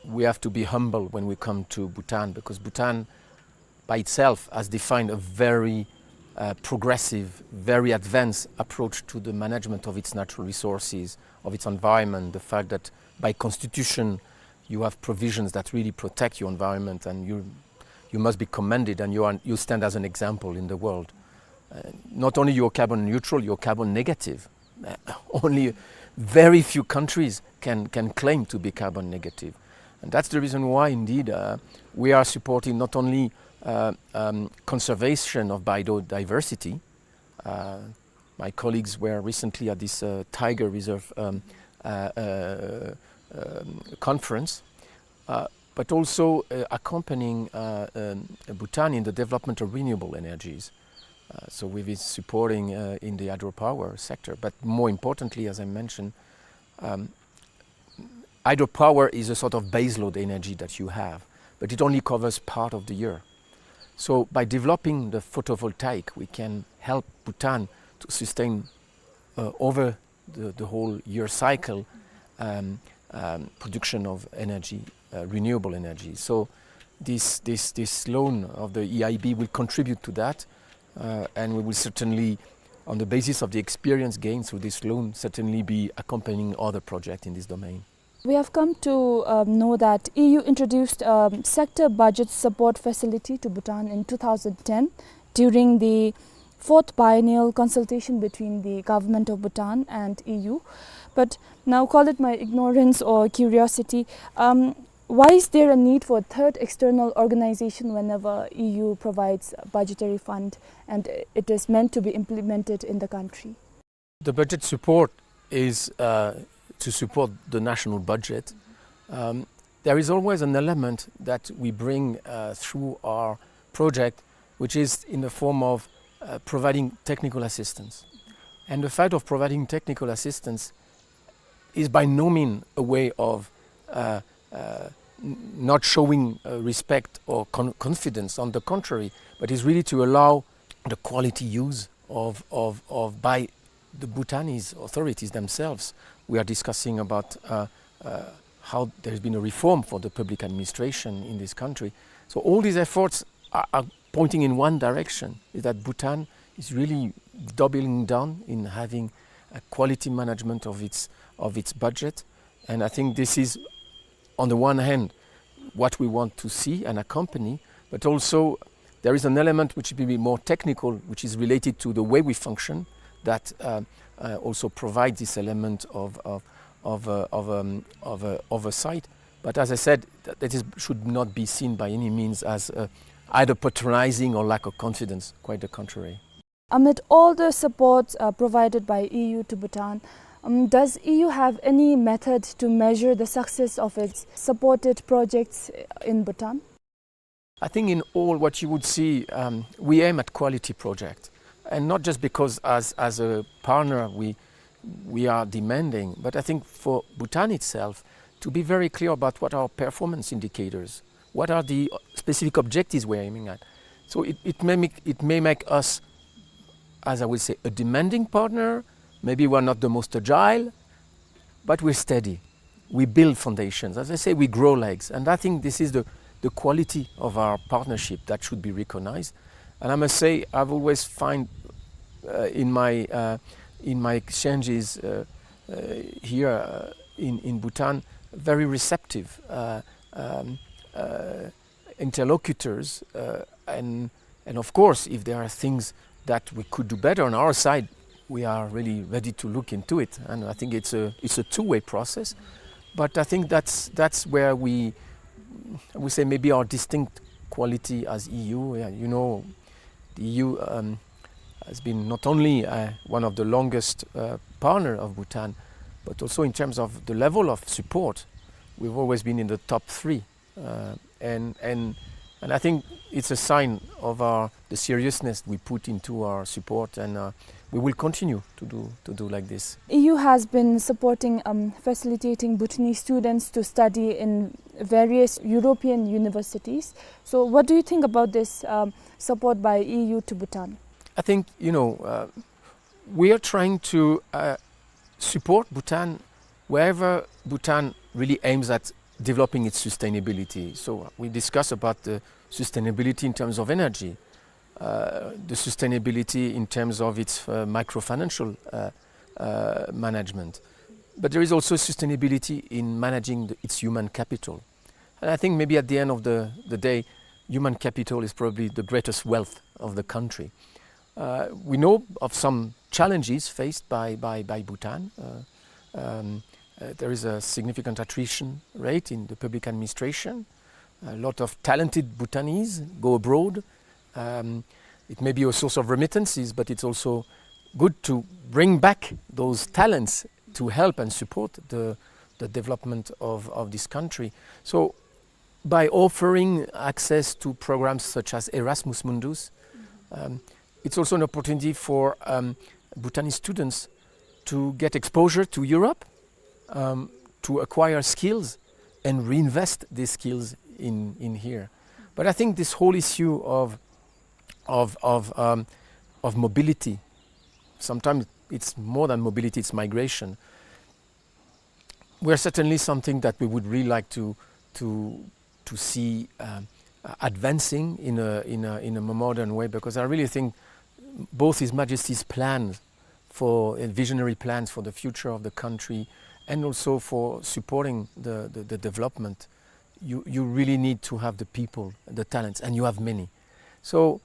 we have to be humble when we come to Bhutan, because Bhutan by itself has defined a very, uh, progressive, very advanced approach to the management of its natural resources, of its environment. The fact that by constitution you have provisions that really protect your environment, and you, you must be commended, and you are, you stand as an example in the world. Uh, not only you're carbon neutral, you're carbon negative. Uh, only very few countries can, can claim to be carbon negative. And that's the reason why, indeed, uh, we are supporting not only, uh, um, conservation of biodiversity. Uh, my colleagues were recently at this, uh, tiger reserve, um, uh, uh, um, conference, uh, but also, uh, accompanying, uh, um, Bhutan in the development of renewable energies. Uh, so we've been supporting, uh, in the hydropower sector, but more importantly, as I mentioned, um, hydropower is a sort of baseload energy that you have, but it only covers part of the year. So by developing the photovoltaic, we can help Bhutan to sustain, uh, over the, the whole year cycle, um, um, production of energy, uh, renewable energy. So this, this, this loan of the E I B will contribute to that, uh, and we will certainly, on the basis of the experience gained through this loan, certainly be accompanying other projects in this domain. We have come to, um, know that E U introduced, um, sector budget support facility to Bhutan in two thousand ten during the fourth biennial consultation between the government of Bhutan and E U. But now, call it my ignorance or curiosity, um, why is there a need for a third external organization whenever E U provides budgetary fund and it is meant to be implemented in the country? The budget support is, uh, to support the national budget. Um, there is always an element that we bring, uh, through our project, which is in the form of, uh, providing technical assistance. And the fact of providing technical assistance is by no means a way of, uh, uh, n-, not showing, uh, respect or con-, confidence. On the contrary, but is really to allow the quality use of, of, of by the Bhutanese authorities themselves. We are discussing about, uh, uh, how there's been a reform for the public administration in this country. So all these efforts are, are pointing in one direction, is that Bhutan is really doubling down in having a quality management of its, of its budget. And I think this is, on the one hand, what we want to see and accompany, but also there is an element which will be more technical, which is related to the way we function, that, uh, uh, also provides this element of, of, of, uh, of, um, of, uh, oversight. But as I said, th-, that is, should not be seen by any means as, uh, either patronizing or lack of confidence, quite the contrary. Amid all the support, uh, provided by E U to Bhutan, um, does E U have any method to measure the success of its supported projects in Bhutan? I think in all what you would see, um, we aim at quality project, and not just because as, as a partner we, we are demanding, but I think for Bhutan itself to be very clear about what our performance indicators, what are the specific objectives we're aiming at. So it, it may make, it may make us, as I would say, a demanding partner. Maybe we're not the most agile, but we're steady. We build foundations. As I say, we grow legs. And I think this is the, the quality of our partnership that should be recognized. And I must say, I've always find, uh, in my, uh, in my exchanges, uh, uh, here, uh, in, in Bhutan, very receptive, uh, um, uh, interlocutors, uh, and, and of course, if there are things that we could do better on our side, we are really ready to look into it. And I think it's a, it's a two-way process. But I think that's, that's where we, we say maybe our distinct quality as E U. Yeah, you know, the E U, um, has been not only, uh, one of the longest, uh, partner of Bhutan, but also in terms of the level of support, we've always been in the top three. Uh, and, and, and I think it's a sign of our, the seriousness we put into our support, and, uh, we will continue to do, to do like this. E U has been supporting, um, facilitating Bhutanese students to study in various European universities. So what do you think about this, um, support by E U to Bhutan? I think, you know, uh, we are trying to, uh, support Bhutan wherever Bhutan really aims at developing its sustainability. So we discuss about the sustainability in terms of energy, uh, the sustainability in terms of its, uh, microfinancial, uh, uh, management. But there is also sustainability in managing the, its human capital. And I think maybe at the end of the, the day, human capital is probably the greatest wealth of the country. Uh, we know of some challenges faced by, by, by Bhutan. Uh, um, uh, there is a significant attrition rate in the public administration. A lot of talented Bhutanese go abroad. Um, it may be a source of remittances, but it's also good to bring back those talents to help and support the, the development of, of this country. So by offering access to programs such as Erasmus Mundus, um, it's also an opportunity for, um, Bhutanese students to get exposure to Europe, um, to acquire skills and reinvest these skills in, in here. But I think this whole issue of, of, of, um, of mobility, sometimes it's more than mobility, it's migration. We're certainly something that we would really like to, to, to see, um, uh, advancing in a, in a, in a more modern way, because I really think both His Majesty's plans for, uh, visionary plans for the future of the country and also for supporting the, the, the development, you, you really need to have the people, the talents, and you have many. So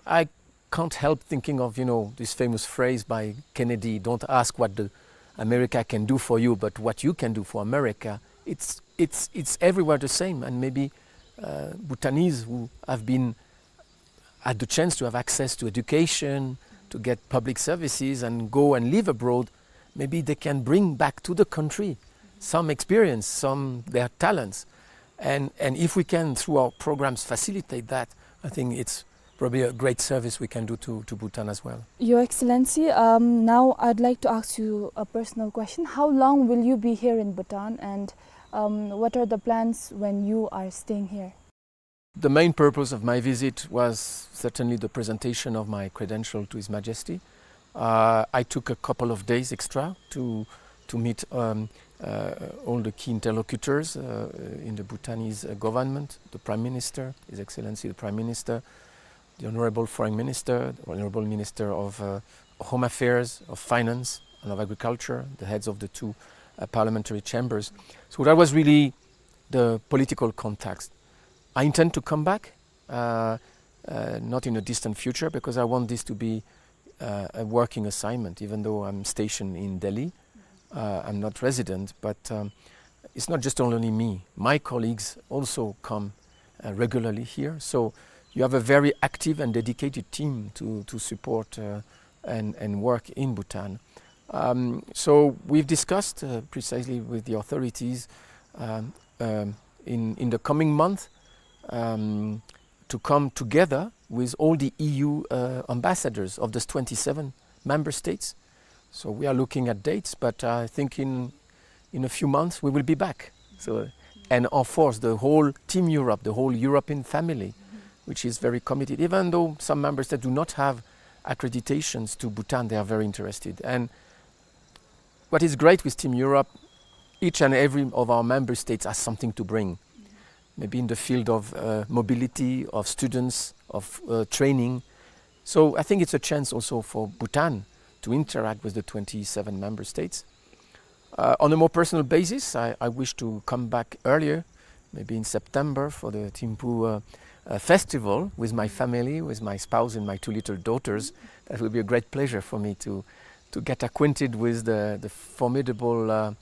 I can't help thinking of, you know, this famous phrase by Kennedy, "Don't ask what the America can do for you, but what you can do for America." It's, it's, it's everywhere the same, and maybe, uh, Bhutanese who have been, had the chance to have access to education, to get public services and go and live abroad, maybe they can bring back to the country some experience, some their talents. And, and if we can, through our programs, facilitate that, I think it's probably a great service we can do to, to Bhutan as well. Your Excellency, um, now I'd like to ask you a personal question. How long will you be here in Bhutan, and, um, what are the plans when you are staying here? The main purpose of my visit was certainly the presentation of my credential to His Majesty. Uh, I took a couple of days extra to, to meet, um, uh, all the key interlocutors, uh, in the Bhutanese, uh, government, the Prime Minister, His Excellency the Prime Minister, the Honorable Foreign Minister, the Honorable Minister of, uh, Home Affairs, of Finance, and of Agriculture, the heads of the two, uh, parliamentary chambers. So that was really the political context. I intend to come back, uh, uh, not in a distant future, because I want this to be, uh, a working assignment, even though I'm stationed in Delhi. Uh, I'm not resident, but, um, it's not just only me. My colleagues also come, uh, regularly here. So you have a very active and dedicated team to, to support, uh, and, and work in Bhutan. Um, so we've discussed, uh, precisely with the authorities, um, um, in, in the coming month, um, to come together with all the E U, uh, ambassadors of the twenty-seven member states. So we are looking at dates, but I think in, in a few months we will be back. So, and of course, the whole Team Europe, the whole European family, which is very committed, even though some member states do not have accreditations to Bhutan, they are very interested. And what is great with Team Europe, each and every of our member states has something to bring. maybe in the field of, uh, mobility, of students, of, uh, training. So I think it's a chance also for Bhutan to interact with the twenty-seven member states. Uh, on a more personal basis, I, I wish to come back earlier, maybe in September, for the Thimphu, uh, uh, festival with my family, with my spouse and my two little daughters. That would be a great pleasure for me to, to get acquainted with the, the formidable, uh,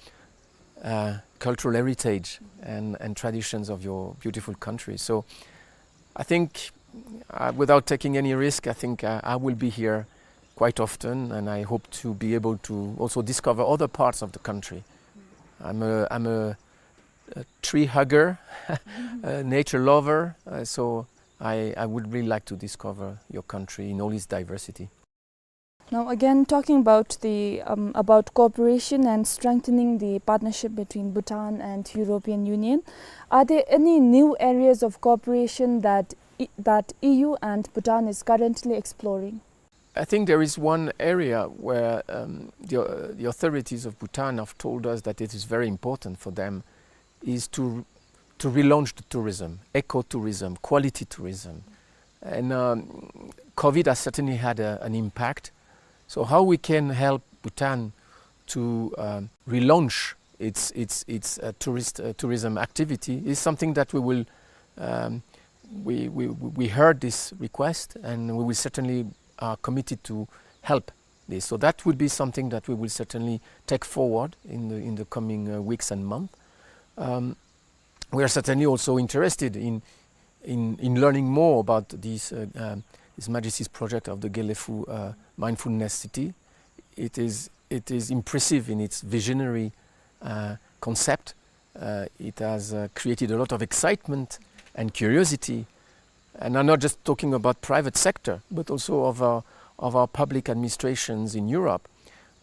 uh, cultural heritage and, and traditions of your beautiful country. So I think, uh, without taking any risk, I think, uh, I will be here quite often, and I hope to be able to also discover other parts of the country. I'm a, I'm a, a tree hugger, a nature lover, uh, so I, I would really like to discover your country in all its diversity. Now, again, talking about the, um, about cooperation and strengthening the partnership between Bhutan and European Union, are there any new areas of cooperation that E-, that E U and Bhutan is currently exploring? I think there is one area where, um, the, uh, the authorities of Bhutan have told us that it is very important for them, is to, to relaunch the tourism, ecotourism, quality tourism. And, um, COVID has certainly had a, an impact. So how we can help Bhutan to, um, relaunch its, its, its, uh, tourist, uh, tourism activity is something that we will, um, we, we, we heard this request, and we will certainly are committed to help this. So that would be something that we will certainly take forward in the, in the coming, uh, weeks and months. Um, we are certainly also interested in, in, in learning more about this, uh, um, His Majesty's project of the Gelephu, uh, Mindfulness City. It is, it is impressive in its visionary, uh, concept. Uh, it has, uh, created a lot of excitement and curiosity. And I'm not just talking about private sector, but also of our, of our public administrations in Europe.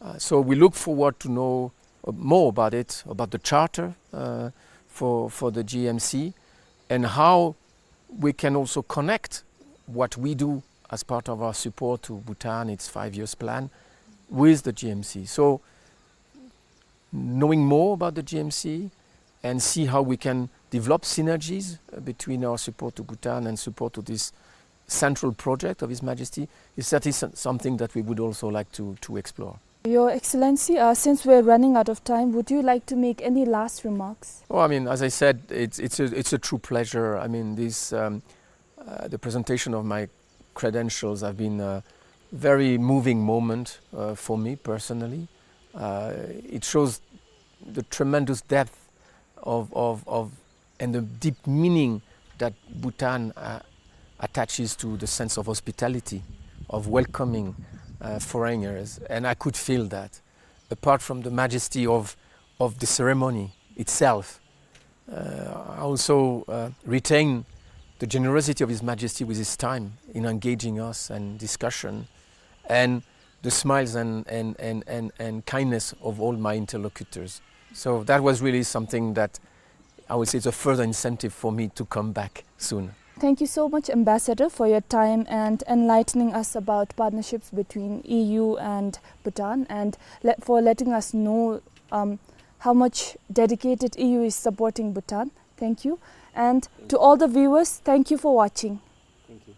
Uh, so we look forward to know, uh, more about it, about the charter, uh, for, for the G M C, and how we can also connect what we do as part of our support to Bhutan, its five years plan, with the G M C. So knowing more about the G M C and see how we can develop synergies, uh, between our support to Bhutan and support to this central project of His Majesty is certainly some-, something that we would also like to, to explore. Your Excellency, uh, since we're running out of time, would you like to make any last remarks? Oh, I mean, as I said, it's, it's a, it's a true pleasure. I mean, this, um, uh, the presentation of my credentials have been a very moving moment, uh, for me personally. Uh, it shows the tremendous depth of, of, of, and the deep meaning that Bhutan, uh, attaches to the sense of hospitality, of welcoming, uh, foreigners, and I could feel that. Apart from the majesty of, of the ceremony itself, uh, I also, uh, retain the generosity of His Majesty with his time in engaging us and discussion, and the smiles and, and, and, and, and kindness of all my interlocutors. So that was really something that I would say it's a further incentive for me to come back soon. Thank you so much, Ambassador, for your time and enlightening us about partnerships between E U and Bhutan, and le-, for letting us know, um, how much dedicated E U is supporting Bhutan. Thank you. And to all the viewers, thank you for watching. Thank you.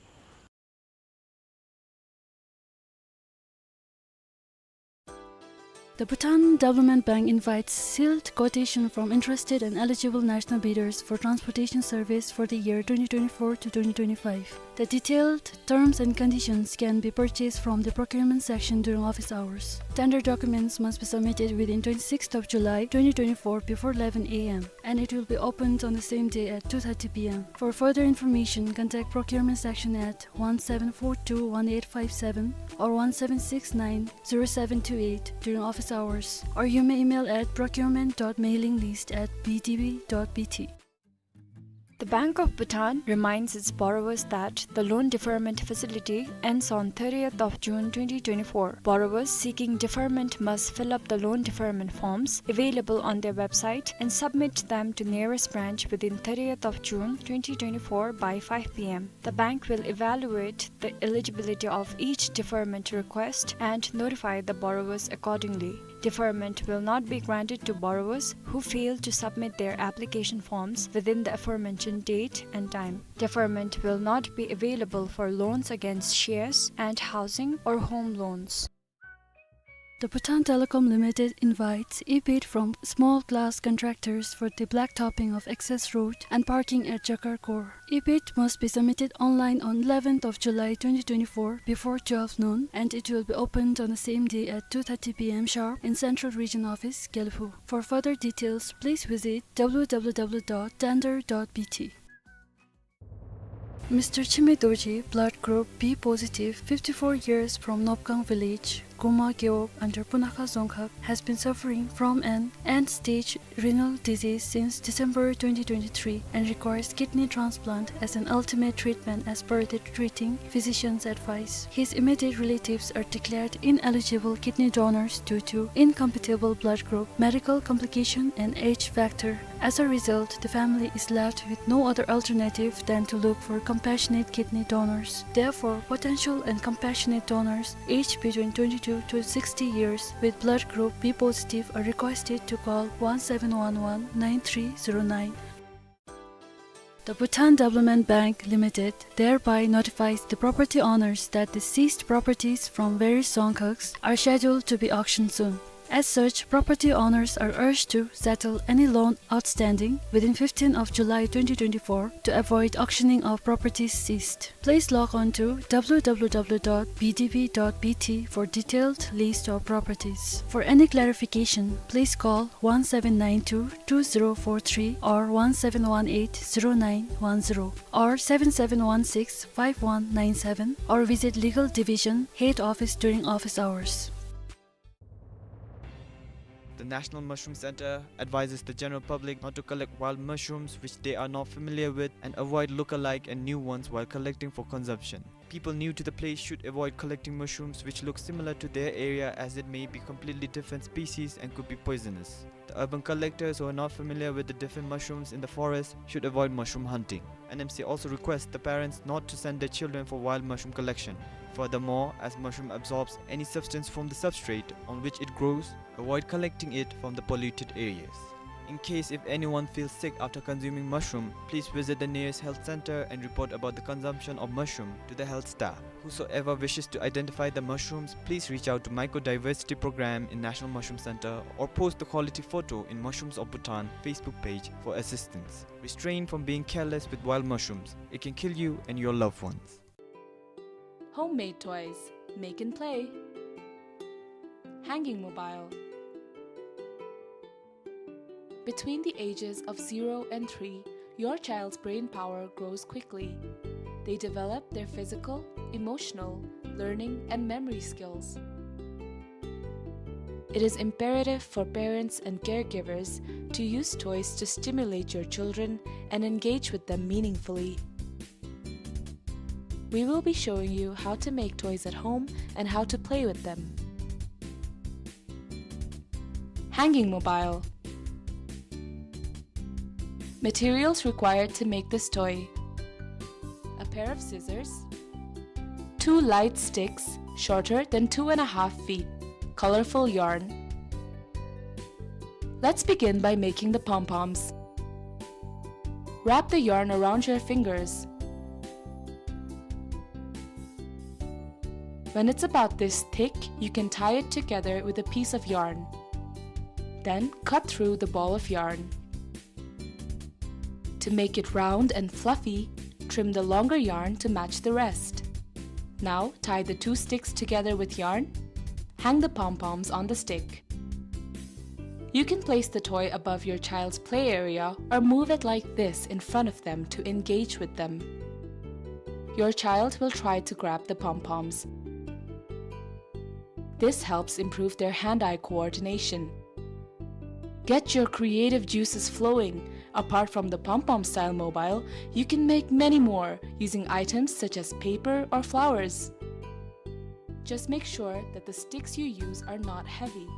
The Bhutan Development Bank invites sealed quotation from interested and eligible national bidders for transportation service for the year twenty twenty-four to twenty twenty-five. The detailed terms and conditions can be purchased from the procurement section during office hours. Tender documents must be submitted within twenty-sixth of July twenty twenty-four before eleven A M, and it will be opened on the same day at two thirty P M. For further information, contact procurement section at one seven four two one eight five seven or one seven six nine zero seven two eight during office hours, or you may email at procurement dot mailing list at B D B dot B T. The Bank of Bhutan reminds its borrowers that the loan deferment facility ends on thirtieth of June twenty twenty-four. Borrowers seeking deferment must fill up the loan deferment forms available on their website and submit them to nearest branch within thirtieth of June twenty twenty-four by five P M. The bank will evaluate the eligibility of each deferment request and notify the borrowers accordingly. Deferment will not be granted to borrowers who fail to submit their application forms within the aforementioned date and time. Deferment will not be available for loans against shares and housing or home loans. The Bhutan Telecom Limited invites e-bid from small glass contractors for the blacktopping of access road and parking at Jakar Core. E-bid must be submitted online on eleventh of July twenty twenty-four before twelve noon, and it will be opened on the same day at two thirty p m sharp in Central Region Office, Gelephu. For further details, please visit w w w dot tender dot b t. Mister Chime Dorji, blood group B positive, fifty-four years, from Nopgang village, Guma Gewog, under Punakha Dzongkhag, has been suffering from an end-stage renal disease since December twenty twenty-three and requires kidney transplant as an ultimate treatment as per the treating physician's advice. His immediate relatives are declared ineligible kidney donors due to incompatible blood group, medical complication, and age factor. As a result, the family is left with no other alternative than to look for compassionate kidney donors. Therefore, potential and compassionate donors aged between twenty-two to sixty years with blood group B positive are requested to call one seven one one nine three zero nine. The Bhutan Development Bank Limited thereby notifies the property owners that the seized properties from various Dzongkhags are scheduled to be auctioned soon. As such, property owners are urged to settle any loan outstanding within fifteenth of July twenty twenty-four to avoid auctioning of properties seized. Please log on to w w w dot b d b dot b t for detailed list of properties. For any clarification, please call one seven nine two two zero four three or one seven one eight zero nine one zero or seven seven one six five one nine seven or visit Legal Division Head Office during office hours. The National Mushroom Center advises the general public not to collect wild mushrooms which they are not familiar with and avoid look-alike and new ones while collecting for consumption. People new to the place should avoid collecting mushrooms which look similar to their area, as it may be completely different species and could be poisonous. The urban collectors who are not familiar with the different mushrooms in the forest should avoid mushroom hunting. N M C also requests the parents not to send their children for wild mushroom collection. Furthermore, as mushroom absorbs any substance from the substrate on which it grows, avoid collecting it from the polluted areas. In case if anyone feels sick after consuming mushroom, please visit the nearest health center and report about the consumption of mushroom to the health staff. Whosoever wishes to identify the mushrooms, please reach out to Mycodiversity Program in National Mushroom Center or post the quality photo in Mushrooms of Bhutan Facebook page for assistance. Restrain from being careless with wild mushrooms. It can kill you and your loved ones. Homemade toys. Make and play. Hanging mobile. Between the ages of zero and three, your child's brain power grows quickly. They develop their physical, emotional, learning, and memory skills. It is imperative for parents and caregivers to use toys to stimulate your children and engage with them meaningfully. We will be showing you how to make toys at home and how to play with them. Hanging mobile. Materials required to make this toy: a pair of scissors, two light sticks shorter than two and a half feet, colorful yarn. Let's begin by making the pom-poms. Wrap the yarn around your fingers. When it's about this thick, you can tie it together with a piece of yarn. Then cut through the ball of yarn. To make it round and fluffy, trim the longer yarn to match the rest. Now tie the two sticks together with yarn. Hang the pom-poms on the stick. You can place the toy above your child's play area or move it like this in front of them to engage with them. Your child will try to grab the pom-poms. This helps improve their hand-eye coordination. Get your creative juices flowing. Apart from the pom-pom style mobile, you can make many more using items such as paper or flowers. Just make sure that the sticks you use are not heavy.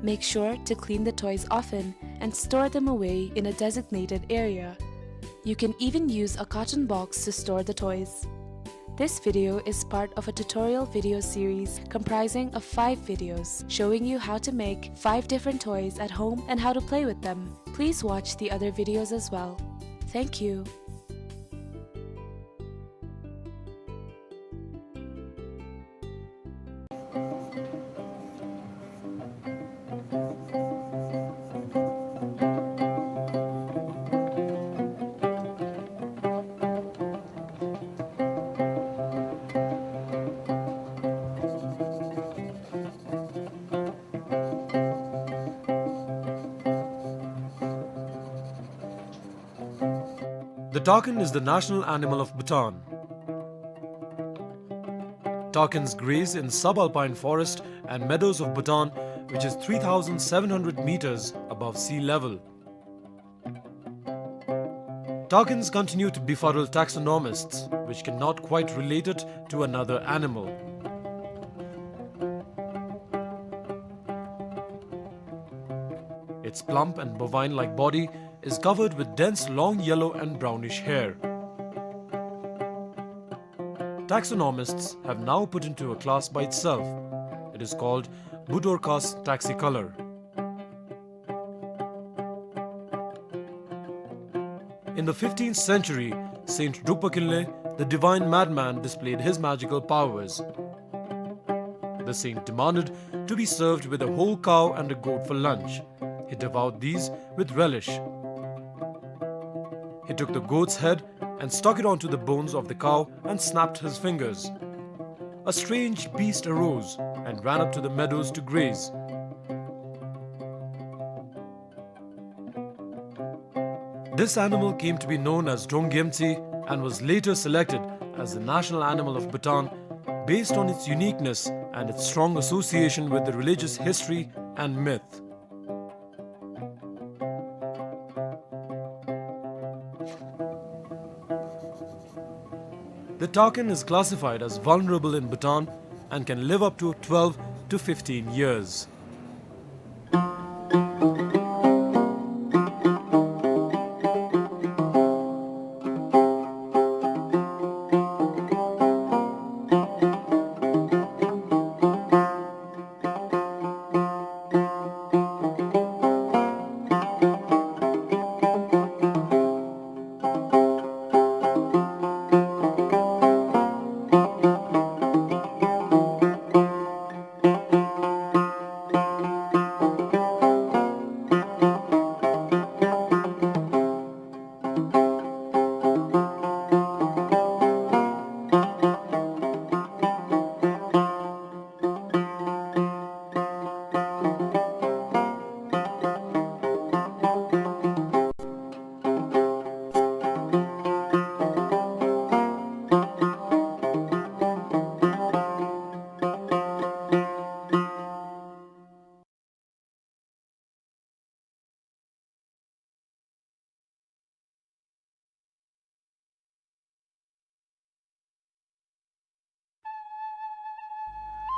Make sure to clean the toys often and store them away in a designated area. You can even use a carton box to store the toys. This video is part of a tutorial video series comprising of five videos showing you how to make five different toys at home and how to play with them. Please watch the other videos as well. Thank you. The takin is the national animal of Bhutan. Takins graze in subalpine forest and meadows of Bhutan, which is three thousand seven hundred meters above sea level. Takins continue to befuddle taxonomists, which cannot quite relate it to another animal. Its plump and bovine-like body is covered with dense long yellow and brownish hair. Taxonomists have now put into a class by itself. It is called Budorcas taxicolor. In the fifteenth century, Saint Drukpa Kinley, the divine madman, displayed his magical powers. The saint demanded to be served with a whole cow and a goat for lunch. He devoured these with relish. He took the goat's head and stuck it onto the bones of the cow and snapped his fingers. A strange beast arose and ran up to the meadows to graze. This animal came to be known as Drong Gyemtsi and was later selected as the national animal of Bhutan based on its uniqueness and its strong association with the religious history and myth. The takin is classified as vulnerable in Bhutan and can live up to twelve to fifteen years.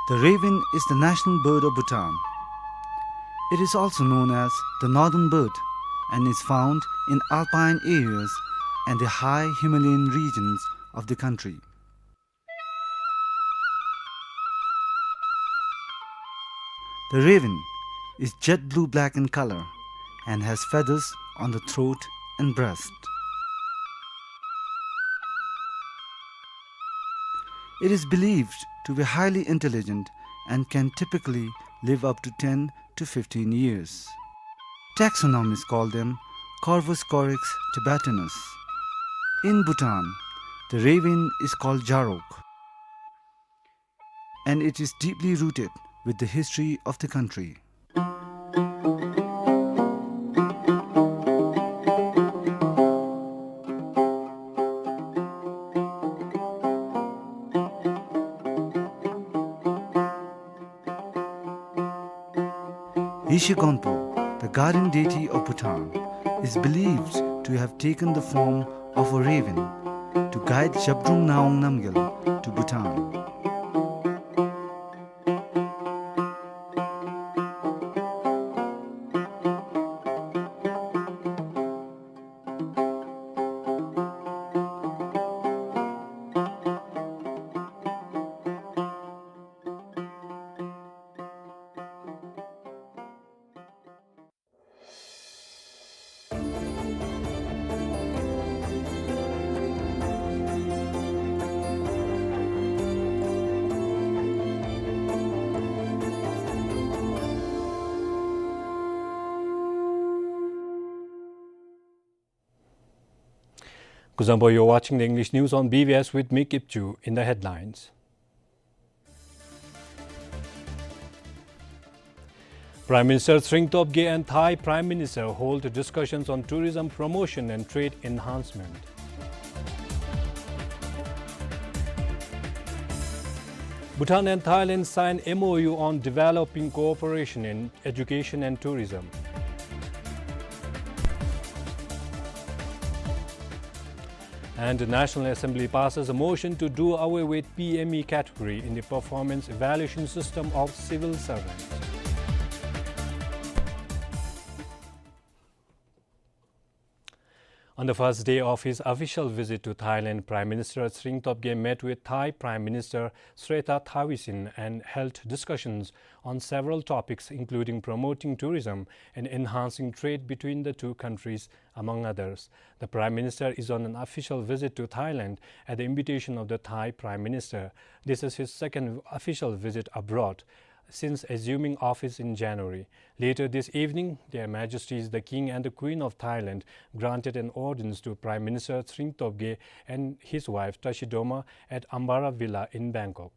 The raven is the national bird of Bhutan. It is also known as the northern bird and is found in alpine areas and the high Himalayan regions of the country. The raven is jet blue-black in color and has feathers on the throat and breast. It is believed to be highly intelligent and can typically live up to ten to fifteen years. Taxonomists call them Corvus corax tibetanus. In Bhutan, the raven is called Jarok, and it is deeply rooted with the history of the country. Yeshe Gonpo, the guardian deity of Bhutan, is believed to have taken the form of a raven to guide Zhabdrung Ngawang Namgyal to Bhutan. Kuzuzangpo, you're watching the English news on B B S with me, Kipchu. In the headlines, Prime Minister Tshering Tobgay and Thai Prime Minister hold discussions on tourism promotion and trade enhancement. Bhutan and Thailand sign M O U on developing cooperation in education and tourism. And the National Assembly passes a motion to do away with P M E category in the performance evaluation system of civil servants. On the first day of his official visit to Thailand, Prime Minister Tshering Tobgay met with Thai Prime Minister Srettha Thavisin and held discussions on several topics, including promoting tourism and enhancing trade between the two countries, among others. The Prime Minister is on an official visit to Thailand at the invitation of the Thai Prime Minister. This is his second official visit abroad since assuming office in January. Later this evening, Their Majesties the King and the Queen of Thailand granted an audience to Prime Minister Tshering Tobgay and his wife Tashidoma at Ambara Villa in Bangkok.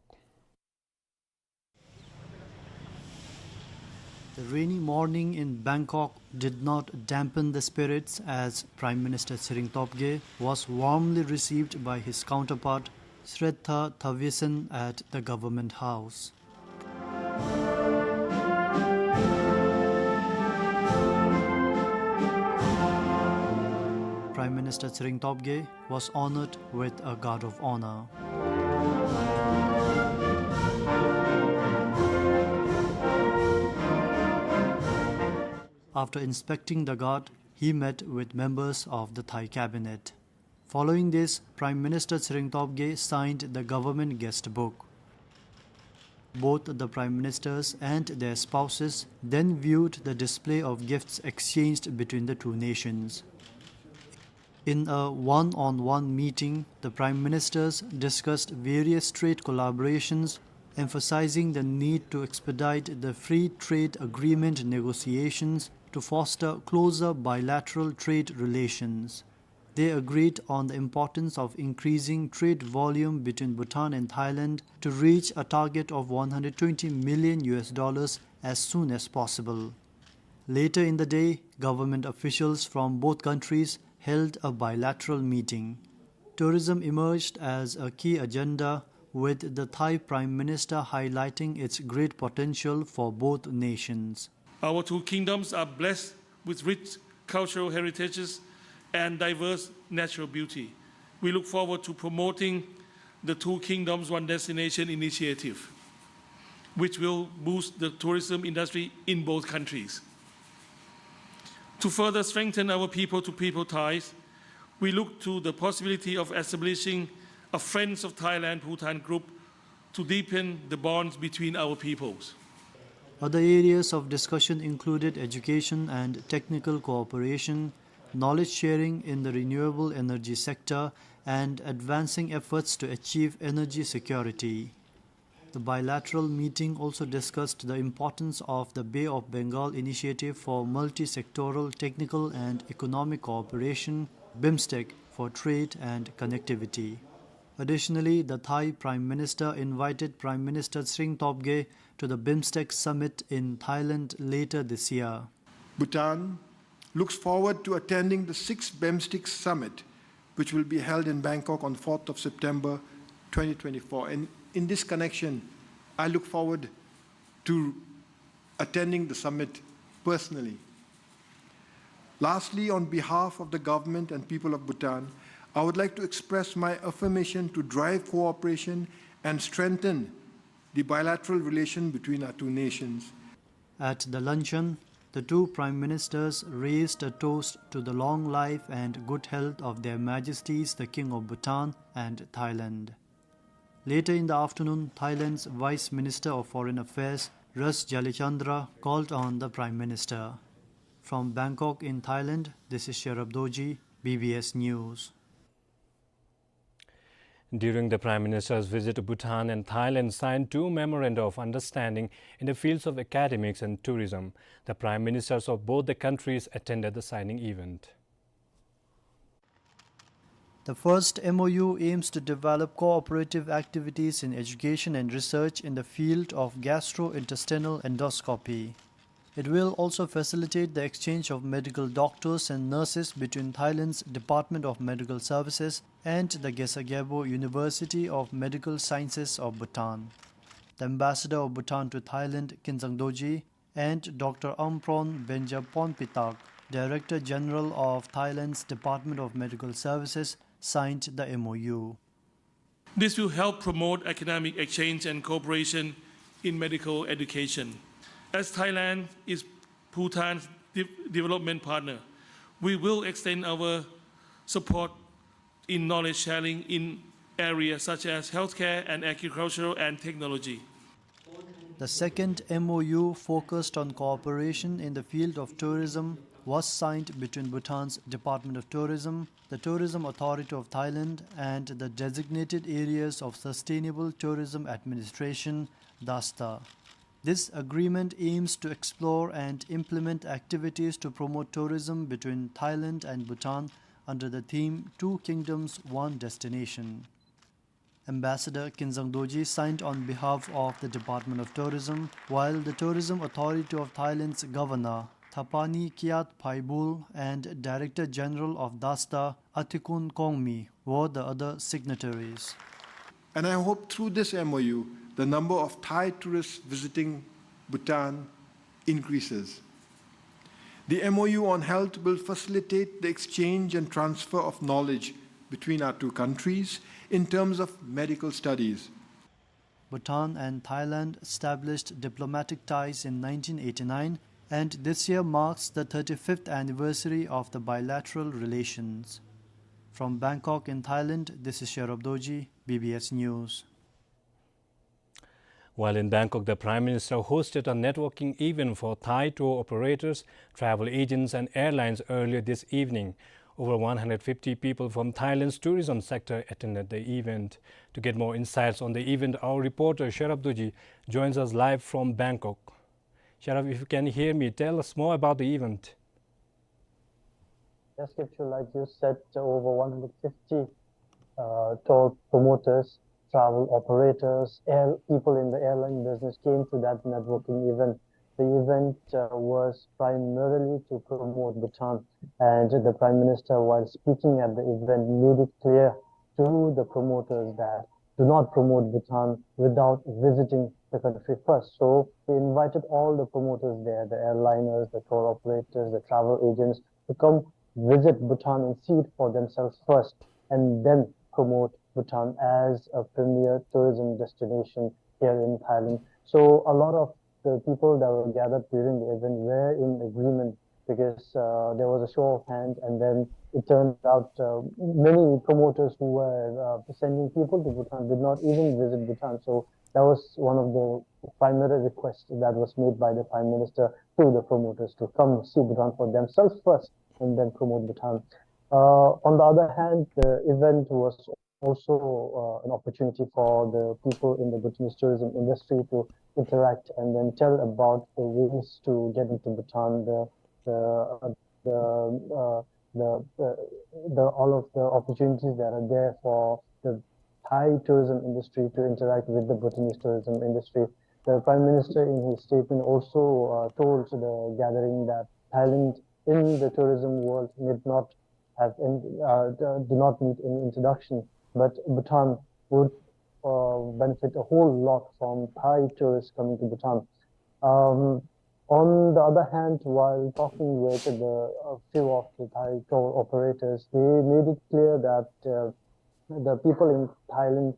The rainy morning in Bangkok did not dampen the spirits, as Prime Minister Tshering Tobgay was warmly received by his counterpart Srettha Thavisin at the Government House. Prime Minister Tshering Tobgay was honored with a guard of honor. After inspecting the guard, he met with members of the Thai cabinet. Following this, Prime Minister Tshering Tobgay signed the government guest book. Both the Prime Ministers and their spouses then viewed the display of gifts exchanged between the two nations. In a one-on-one meeting, the Prime Ministers discussed various trade collaborations, emphasizing the need to expedite the free trade agreement negotiations to foster closer bilateral trade relations. They agreed on the importance of increasing trade volume between Bhutan and Thailand to reach a target of one hundred twenty million U S dollars as soon as possible. Later in the day, government officials from both countries held a bilateral meeting. Tourism emerged as a key agenda, with the Thai Prime Minister highlighting its great potential for both nations. Our two kingdoms are blessed with rich cultural heritages and diverse natural beauty. We look forward to promoting the Two Kingdoms, One Destination initiative, which will boost the tourism industry in both countries. To further strengthen our people-to-people ties, we look to the possibility of establishing a Friends of Thailand Bhutan group to deepen the bonds between our peoples. Other areas of discussion included education and technical cooperation, knowledge sharing in the renewable energy sector, and advancing efforts to achieve energy security. The bilateral meeting also discussed the importance of the Bay of Bengal Initiative for multi-sectoral technical and economic cooperation, BIMSTEC, for trade and connectivity. Additionally, the Thai Prime Minister invited Prime Minister Tshering Tobgay to the BIMSTEC summit in Thailand later this year. Bhutan looks forward to attending the sixth BIMSTEC summit, which will be held in Bangkok on fourth of September twenty twenty-four. And in this connection, I look forward to attending the summit personally. Lastly, on behalf of the government and people of Bhutan, I would like to express my affirmation to drive cooperation and strengthen the bilateral relation between our two nations. At the luncheon, the two prime ministers raised a toast to the long life and good health of Their Majesties the King of Bhutan and Thailand. Later in the afternoon, Thailand's Vice Minister of Foreign Affairs, Ras Jalichandra, called on the Prime Minister. From Bangkok in Thailand, this is Sherab Dorji, B B S News. During the Prime Minister's visit, Bhutan and Thailand signed two memoranda of understanding in the fields of academics and tourism. The Prime Ministers of both the countries attended the signing event. The first M O U aims to develop cooperative activities in education and research in the field of gastrointestinal endoscopy. It will also facilitate the exchange of medical doctors and nurses between Thailand's Department of Medical Services and the Khesar Gyalpo University of Medical Sciences of Bhutan. The ambassador of Bhutan to Thailand, Khinzang Dorji, and Doctor Amphronh Benjapon Pitak, Director General of Thailand's Department of Medical Services, signed the M O U. This will help promote economic exchange and cooperation in medical education. As Thailand is Bhutan's de- development partner, we will extend our support in knowledge sharing in areas such as healthcare and agricultural and technology. The second M O U focused on cooperation in the field of tourism was signed between Bhutan's Department of Tourism, the Tourism Authority of Thailand, and the Designated Areas of Sustainable Tourism Administration, DASTA. This agreement aims to explore and implement activities to promote tourism between Thailand and Bhutan under the theme Two Kingdoms, One Destination. Ambassador Khinzang Dorji signed on behalf of the Department of Tourism, while the Tourism Authority of Thailand's Governor, Thapani Kyath Phaibul, and Director General of DASTA, Athikun Kongmi, were the other signatories. And I hope through this M O U, the number of Thai tourists visiting Bhutan increases. The M O U on health will facilitate the exchange and transfer of knowledge between our two countries in terms of medical studies. Bhutan and Thailand established diplomatic ties in nineteen eighty-nine, and this year marks the thirty-fifth anniversary of the bilateral relations. From Bangkok in Thailand, this is Sherab Dorji, B B S News. While in Bangkok, the Prime Minister hosted a networking event for Thai tour operators, travel agents, and airlines earlier this evening. Over one hundred fifty people from Thailand's tourism sector attended the event. To get more insights on the event, our reporter Sherab Dorji joins us live from Bangkok. Sherab, if you can hear me, tell us more about the event. Yes, Kipchul, like you said, over one hundred fifty uh, tour promoters, travel operators, air, people in the airline business came to that networking event. The event uh, was primarily to promote Bhutan, and the Prime Minister, while speaking at the event, made it clear to the promoters that do not promote Bhutan without visiting the country first. So he invited all the promoters there, the airliners, the tour operators, the travel agents, to come visit Bhutan and see it for themselves first, and then promote Bhutan as a premier tourism destination here in Thailand. So a lot of the people that were gathered during the event were in agreement, because uh, there was a show of hands, and then it turned out uh, many promoters who were uh, sending people to Bhutan did not even visit Bhutan. So that was one of the primary requests that was made by the Prime Minister to the promoters, to come see Bhutan for themselves first and then promote Bhutan. Uh, on the other hand, the event was also uh, an opportunity for the people in the Bhutanese tourism industry to interact and then tell about the ways to get into Bhutan, the the uh, the, uh, the the all of the opportunities that are there for the Thai tourism industry to interact with the Bhutanese tourism industry. The Prime Minister, in his statement, also uh, told the gathering that Thailand in the tourism world need not have any, uh, do not need any introduction, but Bhutan would uh, benefit a whole lot from Thai tourists coming to Bhutan. Um, on the other hand, while talking with the a few of the Thai tour operators, they made it clear that uh, the people in Thailand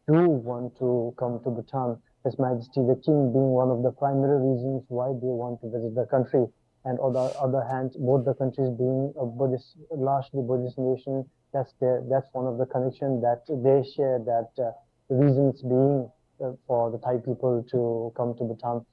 do want to come to Bhutan, His Majesty the King being one of the primary reasons why they want to visit the country. And on the other hand, both the countries being a Buddhist, largely Buddhist nation, that's their, that's one of the connection that they share, that uh, reasons being uh, for the Thai people to come to Bhutan.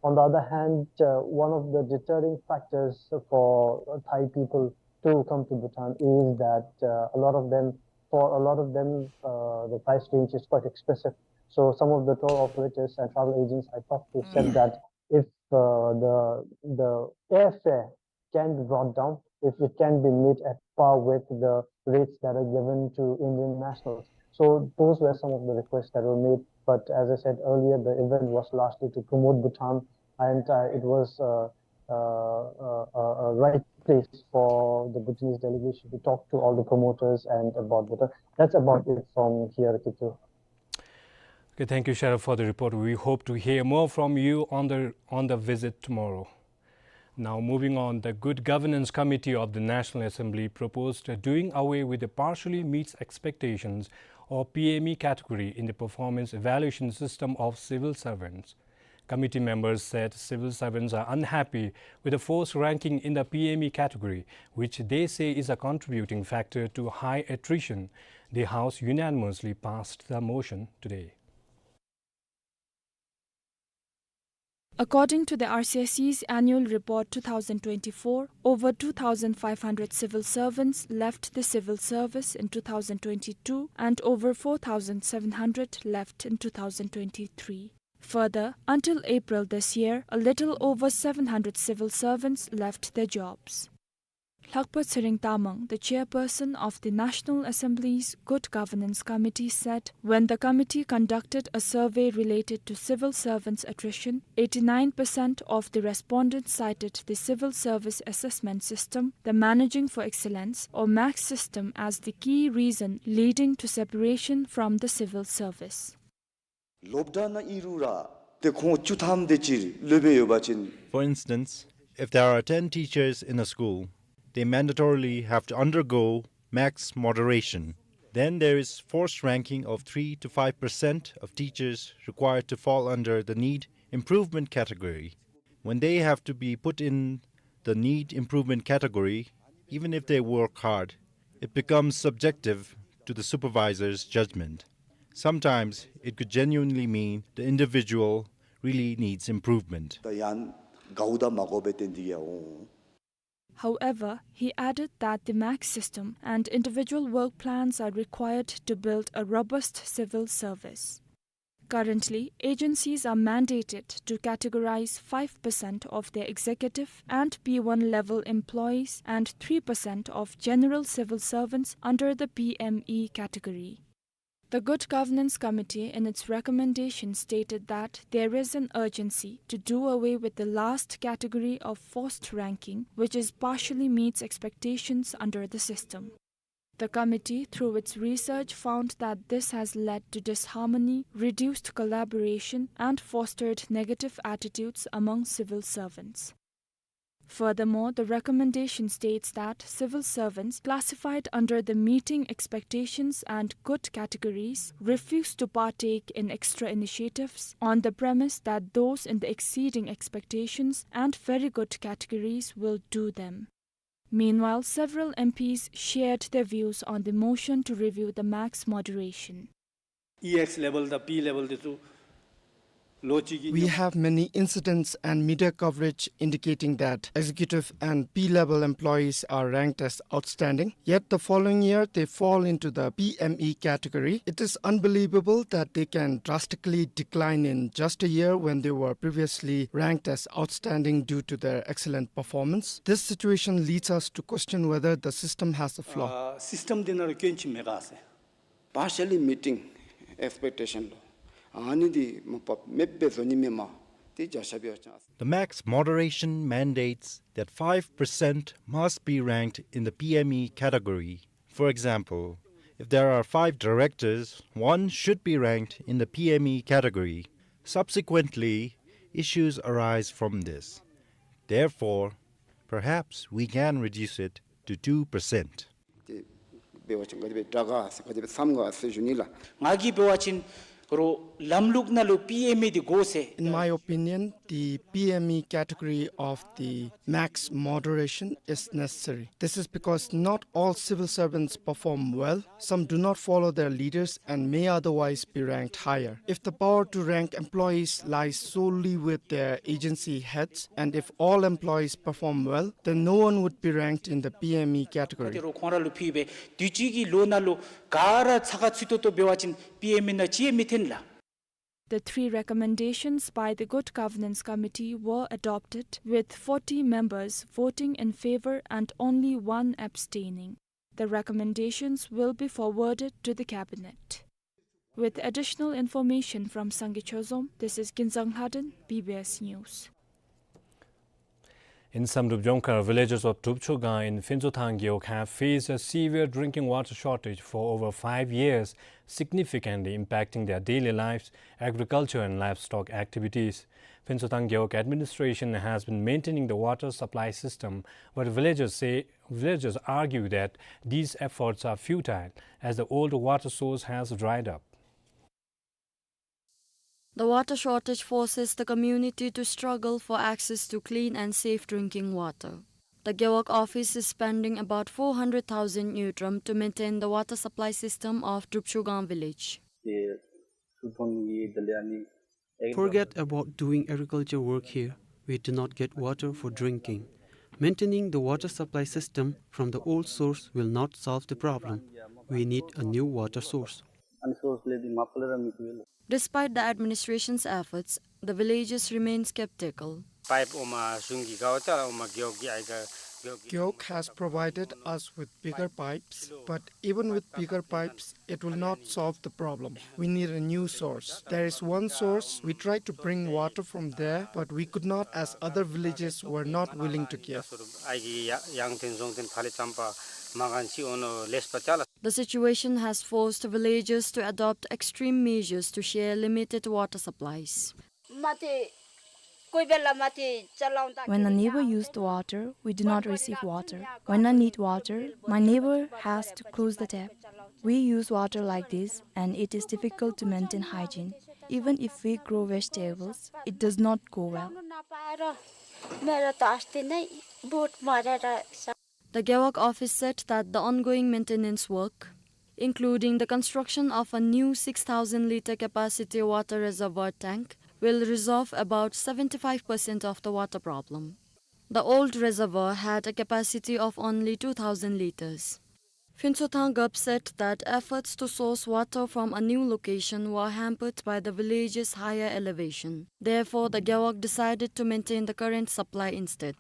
On the other hand, uh, one of the deterring factors for Thai people to come to Bhutan is that uh, a lot of them, for a lot of them, uh, the price range is quite expensive. So some of the tour operators and travel agents I talked to said that if uh, the the airfare can be brought down, if it can be made at par with the rates that are given to Indian nationals. So those were some of the requests that were made. But as I said earlier, the event was largely to promote Bhutan, and uh, it was uh, uh, uh, uh, a right place for the Bhutanese delegation to talk to all the promoters and about Bhutan. That's about it from here, Kitu. Okay, thank you, Sharif, for the report. We hope to hear more from you on the, on the visit tomorrow. Now, moving on, the Good Governance Committee of the National Assembly proposed doing away with the partially meets expectations, or P M E category, in the performance evaluation system of civil servants. Committee members said civil servants are unhappy with the forced ranking in the P M E category, which they say is a contributing factor to high attrition. The House unanimously passed the motion today. According to the R C S C's annual report two thousand twenty-four, over two thousand five hundred civil servants left the civil service in two thousand twenty-two and over four thousand seven hundred left in two thousand twenty-three. Further, until April this year, a little over seven hundred civil servants left their jobs. Lakpa Tshering Tamang, the chairperson of the National Assembly's Good Governance Committee, said when the committee conducted a survey related to civil servants' attrition, eighty-nine percent of the respondents cited the Civil Service Assessment System, the Managing for Excellence or MACS system, as the key reason leading to separation from the civil service. སློབ་གྲྭ་ནང་ཨིན་རུང་ར་ཏེ་ཁོང་བཅུ་ཐམ་དེ་ཅིག་སློབ་སྦེ་ཡོད་པ་ཅིན། For instance, if there are ten teachers in a school, they mandatorily have to undergo MACS moderation. Then there is forced ranking of three to five percent of teachers required to fall under the need improvement category. When they have to be put in the need improvement category, even if they work hard, it becomes subjective to the supervisor's judgment. Sometimes it could genuinely mean the individual really needs improvement. ད་ཡང་དགའཝ་ད་མ་དགའཝ་སྦེ་ཏེ་འདི་ཡང་འོང་། However, he added that the MACS system and individual work plans are required to build a robust civil service. Currently, agencies are mandated to categorize five percent of their executive and P one level employees and three percent of general civil servants under the P M E category. The Good Governance Committee, in its recommendation, stated that there is an urgency to do away with the last category of forced ranking, which is partially meets expectations under the system. The committee, through its research, found that this has led to disharmony, reduced collaboration, and fostered negative attitudes among civil servants. Furthermore, the recommendation states that civil servants classified under the meeting expectations and good categories refuse to partake in extra initiatives on the premise that those in the exceeding expectations and very good categories will do them. Meanwhile, several M Ps shared their views on the motion to review the MACS moderation. E X level དང་P level དེ་ཚུ་ལོ་གཅིག་གི། We have many incidents and media coverage indicating that executive and P level employees are ranked as outstanding. Yet the following year, they fall into the P M E category. It is unbelievable that they can drastically decline in just a year when they were previously ranked as outstanding due to their excellent performance. This situation leads us to question whether the system has a flaw. ཨ་སིསི་ཊམ་འདི་ནང་ལུ་སྐྱོན་ཅིག་མེད་ག་ཟེར། Partially meeting expectation ལོ། ཨ་ནི་འདི་མ་པ་མེདཔ་སྦེ་བཟོ་ནི་མེན་མས། ཏེ་བྱ་བཞག་སྦེ་ཡོད་ཅིན། The MACS moderation mandates that five percent must be ranked in the P M E category. For example, if there are five directors, one should be ranked in the P M E category. Subsequently, issues arise from this. Therefore, perhaps we can reduce it to two percent. ཏེ་འབད་བ་ཅིན་ག་དེ་སྦེ་དྲག་ག་ཟེར་ག་དེ་སྦེ་བསམ་ག་ཟེར་ཞུ་ནི་ལགས། ང་གིས་འབད་བ་ཅིན་རོགས་ལམ་ལུགས་ནང་ལུ་P M E འདི་དགོ་ཟེར། In my opinion, the P M E category of the MACS moderation is necessary. This is because not all civil servants perform well. Some do not follow their leaders and may otherwise be ranked higher. If the power to rank employees lies solely with their agency heads, and if all employees perform well, then no one would be ranked in the P M E category. ཏེ་རོགས་ཁོང་ར་ལུ་ཕུལ་སྦེ་དུས་ཅི་གི་ལོ་ནང་ལུ་ག་ར་ཚགས་ཚུད་ཏོག་ཏོ་འབད་བ་ཅིན་P M E ནང་ཅིག་མི་ཐོན་ལགས། The three recommendations by the Good Governance Committee were adopted, with forty members voting in favor and only one abstaining. The recommendations will be forwarded to the cabinet. With additional information from Sangay Chozom, this is Kinzang Lhaden, B B S News. In Samdrup Jongkhar, villagers of Drupchogang in Phuntshothang Gewog have faced a severe drinking water shortage for over five years, significantly impacting their daily lives, agriculture and livestock activities. Phuntshothang Gewog administration has been maintaining the water supply system, but villagers say, villagers argue that these efforts are futile as the old water source has dried up. The water shortage forces the community to struggle for access to clean and safe drinking water. The Gewog office is spending about four hundred thousand ngultrum to maintain the water supply system of Drupchogang village. Forget about doing agriculture work here. We do not get water for drinking. Maintaining the water supply system from the old source will not solve the problem. We need a new water source. Despite the administration's efforts, the villagers remain skeptical. Pipe oma sungi gao ta oma Gewog gi ai ga Gewog gi. Gewog has provided us with bigger pipes, but even with bigger pipes, it will not solve the problem. We need a new source. There is one source. We tried to bring water from there, but we could not, as other villages were not willing to give. Ai gi ya-, yang ten zong ten phale champa magan si ono lespa chala. The situation has forced villagers to adopt extreme measures to share limited water supplies. When a neighbor used water, we do not receive water. When I need water, my neighbor has to close the tap. We use water like this, and it is difficult to maintain hygiene. Even if we grow vegetables, it does not go well. The Gewog office said that the ongoing maintenance work, including the construction of a new six thousand litre capacity water reservoir tank, will resolve about seventy-five percent of the water problem. The old reservoir had a capacity of only two thousand litres. Phuntshothang Gewog said that efforts to source water from a new location were hampered by the village's higher elevation. Therefore, the Gewog decided to maintain the current supply instead.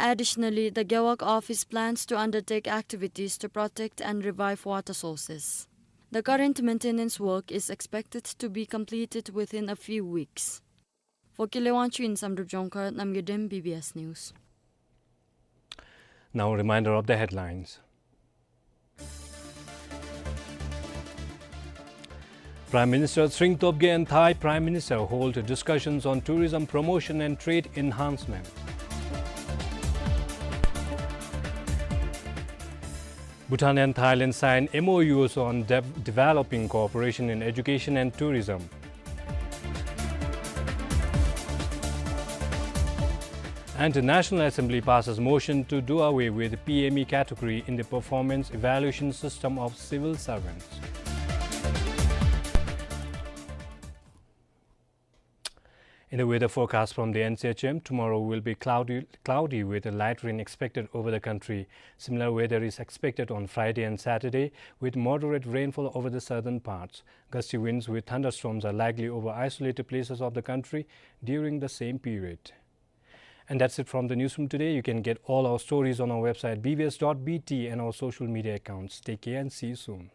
Additionally, the Gewog office plans to undertake activities to protect and revive water sources. The current maintenance work is expected to be completed within a few weeks. For Kile Wangchuk in Samdrup Jongkhar, Namgay Dem, B B S News. Now, a reminder of the headlines. Prime Minister Tshering Tobgay and Thai Prime Minister hold discussions on tourism promotion and trade enhancement. Bhutan and Thailand sign M O Us on dev-, developing cooperation in education and tourism. And the National Assembly passes motion to do away with P M E category in the performance evaluation system of civil servants. In the weather forecast from the N C H M, tomorrow will be cloudy, cloudy with a light rain expected over the country. Similar weather is expected on Friday and Saturday, with moderate rainfall over the southern parts. Gusty winds with thunderstorms are likely over isolated places of the country during the same period. And that's it from the newsroom today. You can get all our stories on our website B B S dot B T and our social media accounts. Take care and see you soon.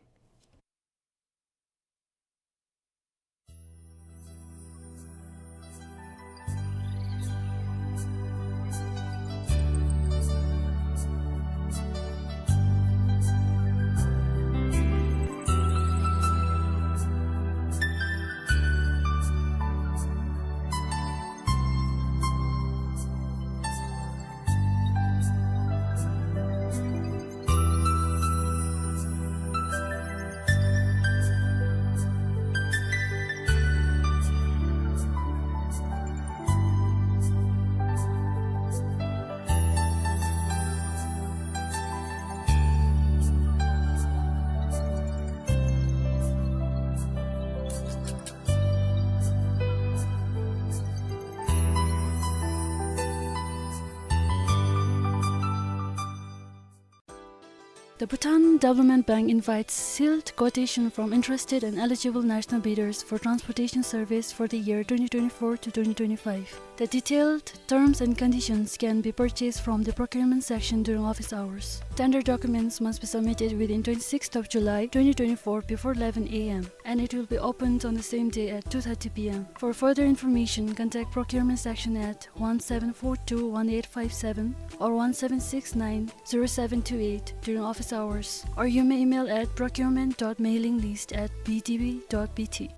The Bhutan Development Bank invites sealed quotation from interested and eligible national bidders for transportation service for the year twenty twenty-four to twenty twenty-five. The detailed terms and conditions can be purchased from the procurement section during office hours. Tender documents must be submitted within twenty-sixth of July twenty twenty-four before eleven A M, and it will be opened on the same day at two thirty P M. For further information, contact procurement section at one seven four two one eight five seven or one seven six nine zero seven two eight during office hours, or you may email at procurement dot mailing list at B D B dot B T.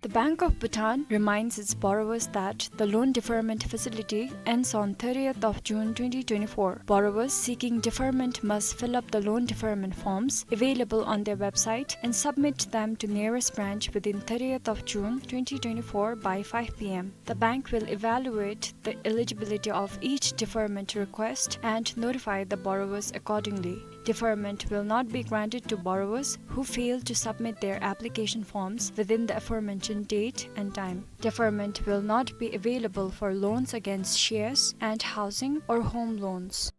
The Bank of Bhutan reminds its borrowers that the loan deferment facility ends on thirtieth of June twenty twenty-four. Borrowers seeking deferment must fill up the loan deferment forms available on their website and submit them to nearest branch within thirtieth of June twenty twenty-four by five P M. The bank will evaluate the eligibility of each deferment request and notify the borrowers accordingly. Deferment will not be granted to borrowers who fail to submit their application forms within the aforementioned date and time. Deferment will not be available for loans against shares and housing or home loans.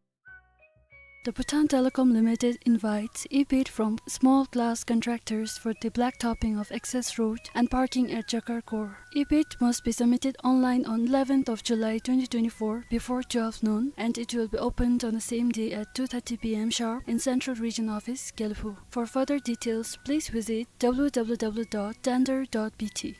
The Bhutan Telecom Limited invites e-bid from small class contractors for the blacktopping of access road and parking at Jakar Core. E-bid must be submitted online on eleventh of July twenty twenty-four before twelve noon, and it will be opened on the same day at two thirty P M sharp in Central Region Office, Gelephu. For further details, please visit W W W dot tender dot B T.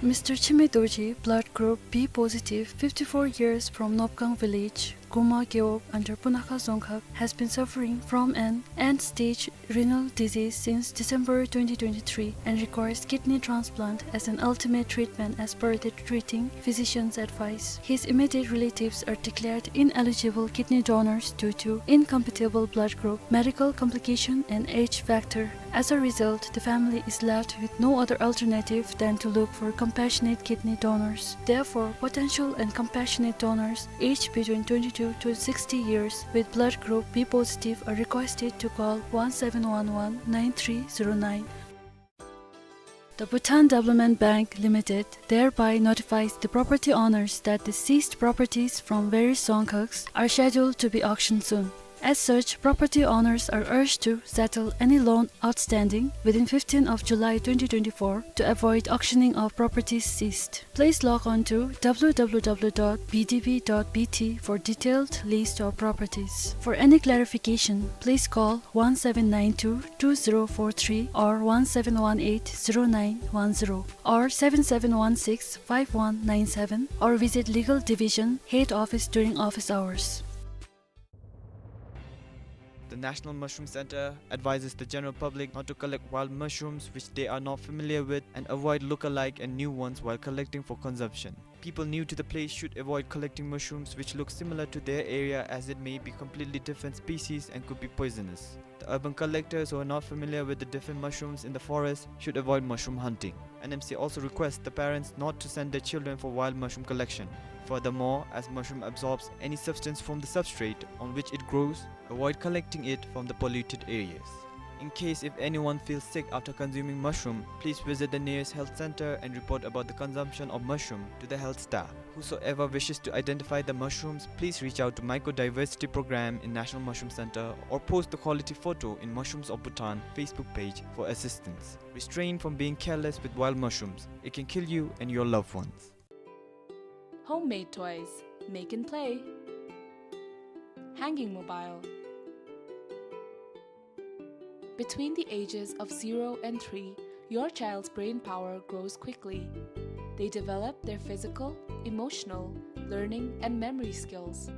Mister Chime Dorji, blood group B positive, fifty-four years, from Nopkang village, Guma Gewog, under Punakha Dzongkhag, has been suffering from an end-stage renal disease since December twenty twenty-three and requires kidney transplant as an ultimate treatment as per the treating physician's advice. His immediate relatives are declared ineligible kidney donors due to incompatible blood group, medical complication, and age factor. As a result, the family is left with no other alternative than to look for compassionate kidney donors. Therefore, potential and compassionate donors aged between twenty-two to sixty years with blood group B positive are requested to call one seven one one nine three zero nine. The Bhutan Development Bank Limited thereby notifies the property owners that the seized properties from various Dzongkhags are scheduled to be auctioned soon. As such, property owners are urged to settle any loan outstanding within fifteenth of July twenty twenty-four to avoid auctioning of properties seized. Please log on to W W W dot B D B dot B T for detailed list of properties. For any clarification, please call one seven nine two two zero four three or one seven one eight zero nine one zero or seven seven one six five one nine seven or visit Legal Division Head Office during office hours. The National Mushroom Center advises the general public not to collect wild mushrooms which they are not familiar with and avoid look-alike and new ones while collecting for consumption. People new to the place should avoid collecting mushrooms which look similar to their area, as it may be completely different species and could be poisonous. The urban collectors who are not familiar with the different mushrooms in the forest should avoid mushroom hunting. N M C also requests the parents not to send their children for wild mushroom collection. Furthermore, as mushroom absorbs any substance from the substrate on which it grows, avoid collecting it from the polluted areas. In case if anyone feels sick after consuming mushroom, please visit the nearest health center and report about the consumption of mushroom to the health staff. Whosoever wishes to identify the mushrooms, please reach out to Mycodiversity Program in National Mushroom Center or post the quality photo in Mushrooms of Bhutan Facebook page for assistance. Restrain from being careless with wild mushrooms. It can kill you and your loved ones. Homemade toys. Make and play. Hanging mobile. Between the ages of zero and three, your child's brain power grows quickly. They develop their physical, emotional, learning, and memory skills.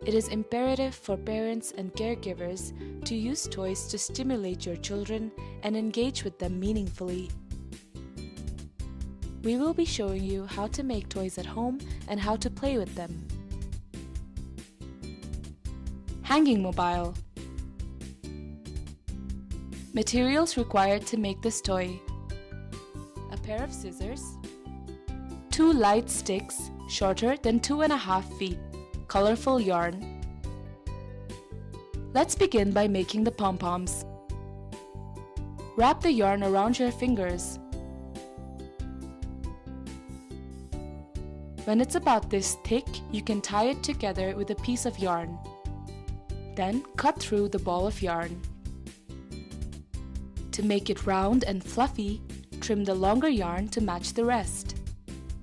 It is imperative for parents and caregivers to use toys to stimulate your children and engage with them meaningfully. We will be showing you how to make toys at home and how to play with them. Hanging mobile. Materials required to make this toy: a pair of scissors, two light sticks shorter than two and a half feet, colorful yarn. Let's begin by making the pom-poms. Wrap the yarn around your fingers. When it's about this thick, you can tie it together with a piece of yarn. Then cut through the ball of yarn. To make it round and fluffy, Trim the longer yarn to match the rest.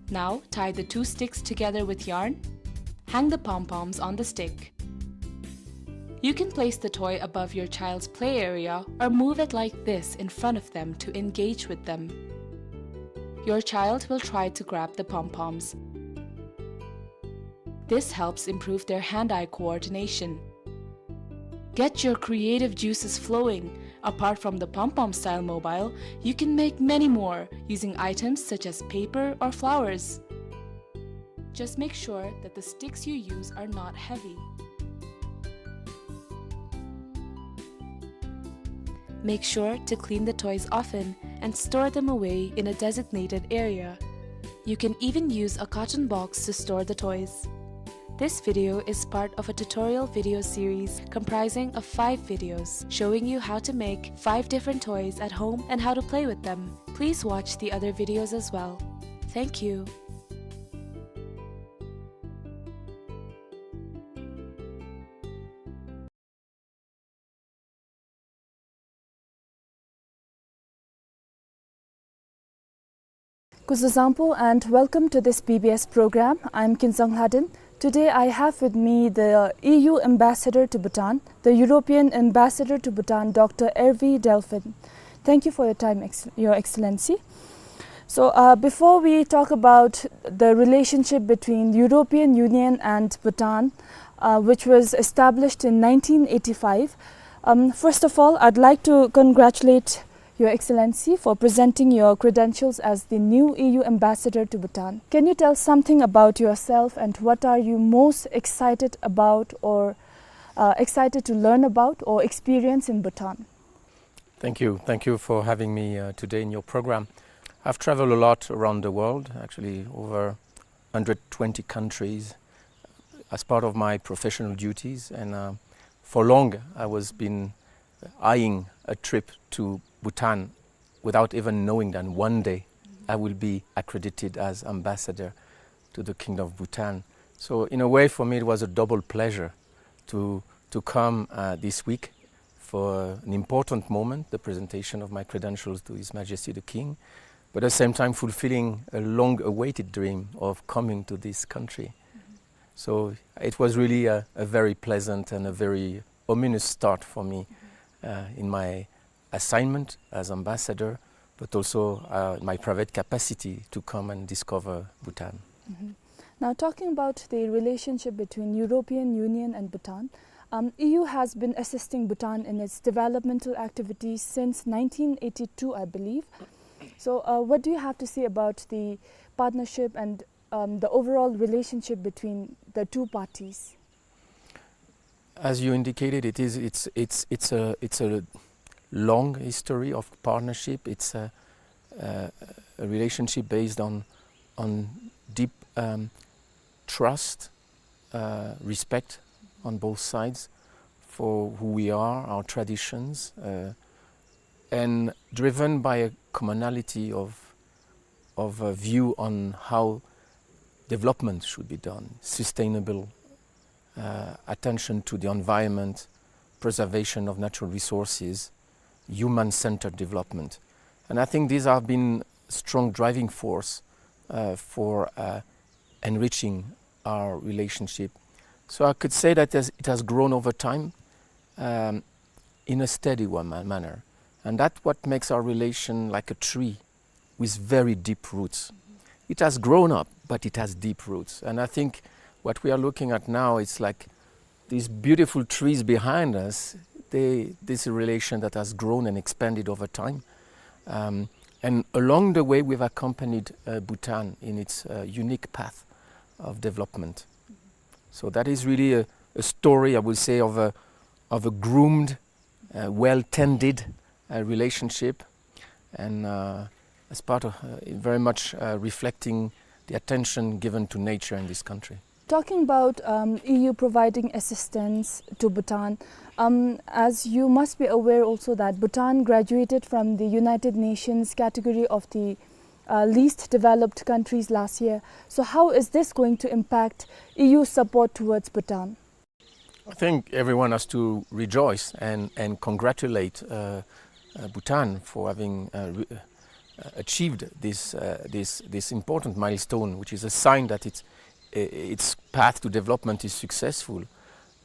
Now, tie the two sticks together with yarn. Hang the pom-poms on the stick. You can place the toy above your child's play area or move it like this in front of them to engage with them. Your child will try to grab the pom-poms. This helps improve their hand-eye coordination. Get your creative juices flowing. Apart from the pom-pom style mobile, you can make many more using items such as paper or flowers. Just make sure that the sticks you use are not heavy. Make sure to clean the toys often and store them away in a designated area. You can even use a carton box to store the toys. This video is part of a tutorial video series comprising of five videos showing you how to make five different toys at home and how to play with them. Please watch the other videos as well. Thank you. Kuzuzangpo and welcome to this B B S program. I'm Kinzang Lhaden. Today I have with me the E U ambassador to Bhutan, the European ambassador to Bhutan, Doctor Hervé Delphin. Thank you for your time, Ex-, Your Excellency. So, uh, before we talk about the relationship between European Union and Bhutan, uh, which was established in nineteen eighty-five, um, first of all, I'd like to congratulate Your Excellency for presenting your credentials as the new E U ambassador to Bhutan. Can you tell something about yourself and what are you most excited about or, uh, excited to learn about or experience in Bhutan? Thank you. Thank you for having me, uh, today in your program. I've traveled a lot around the world, actually over hundred twenty countries as part of my professional duties, and, uh, for long I was been eyeing a trip to Bhutan without even knowing that one day I will be accredited as ambassador to the Kingdom of Bhutan. So in a way, for me, it was a double pleasure to, to come, uh, this week for an important moment, the presentation of my credentials to His Majesty the King, but at the same time fulfilling a long-awaited dream of coming to this country. So it was really a, a very pleasant and a very ominous start for me, uh, in my assignment as ambassador, but also, uh, my private capacity to come and discover Bhutan. Mm-hmm. Now, talking about the relationship between European Union and Bhutan, um, E U has been assisting Bhutan in its developmental activities since nineteen eighty-two, I believe. So, uh, what do you have to say about the partnership and, um, the overall relationship between the two parties? As you indicated, it is, it's, it's, it's a, it's a long history of partnership. It's a, a, a relationship based on, on deep, um, trust, uh, respect on both sides for who we are, our traditions, uh, and driven by a commonality of, of a view on how development should be done, sustainable, uh, attention to the environment, preservation of natural resources, human-centered development. And I think these have been strong driving force, uh, for, uh, enriching our relationship. So I could say that as it has grown over time, um, in a steady one ma-, manner. And that's what makes our relation like a tree with very deep roots. It has grown up, but it has deep roots. And I think what we are looking at now is like these beautiful trees behind us, they, this relation that has grown and expanded over time. Um, and along the way, we've accompanied, uh, Bhutan in its, uh, unique path of development. So that is really a, a story, I would say, of a, of a groomed, uh, well-tended, uh, relationship, and, uh, as part of, uh, very much, uh, reflecting the attention given to nature in this country. Talking about, um, E U providing assistance to Bhutan, um, as you must be aware also that Bhutan graduated from the United Nations category of the, uh, least developed countries last year. So how is this going to impact E U support towards Bhutan? I think everyone has to rejoice and, and congratulate, uh, uh, Bhutan for having, uh, re-, uh, uh, achieved this, uh, this, this important milestone, which is a sign that it's, i-, its path to development is successful,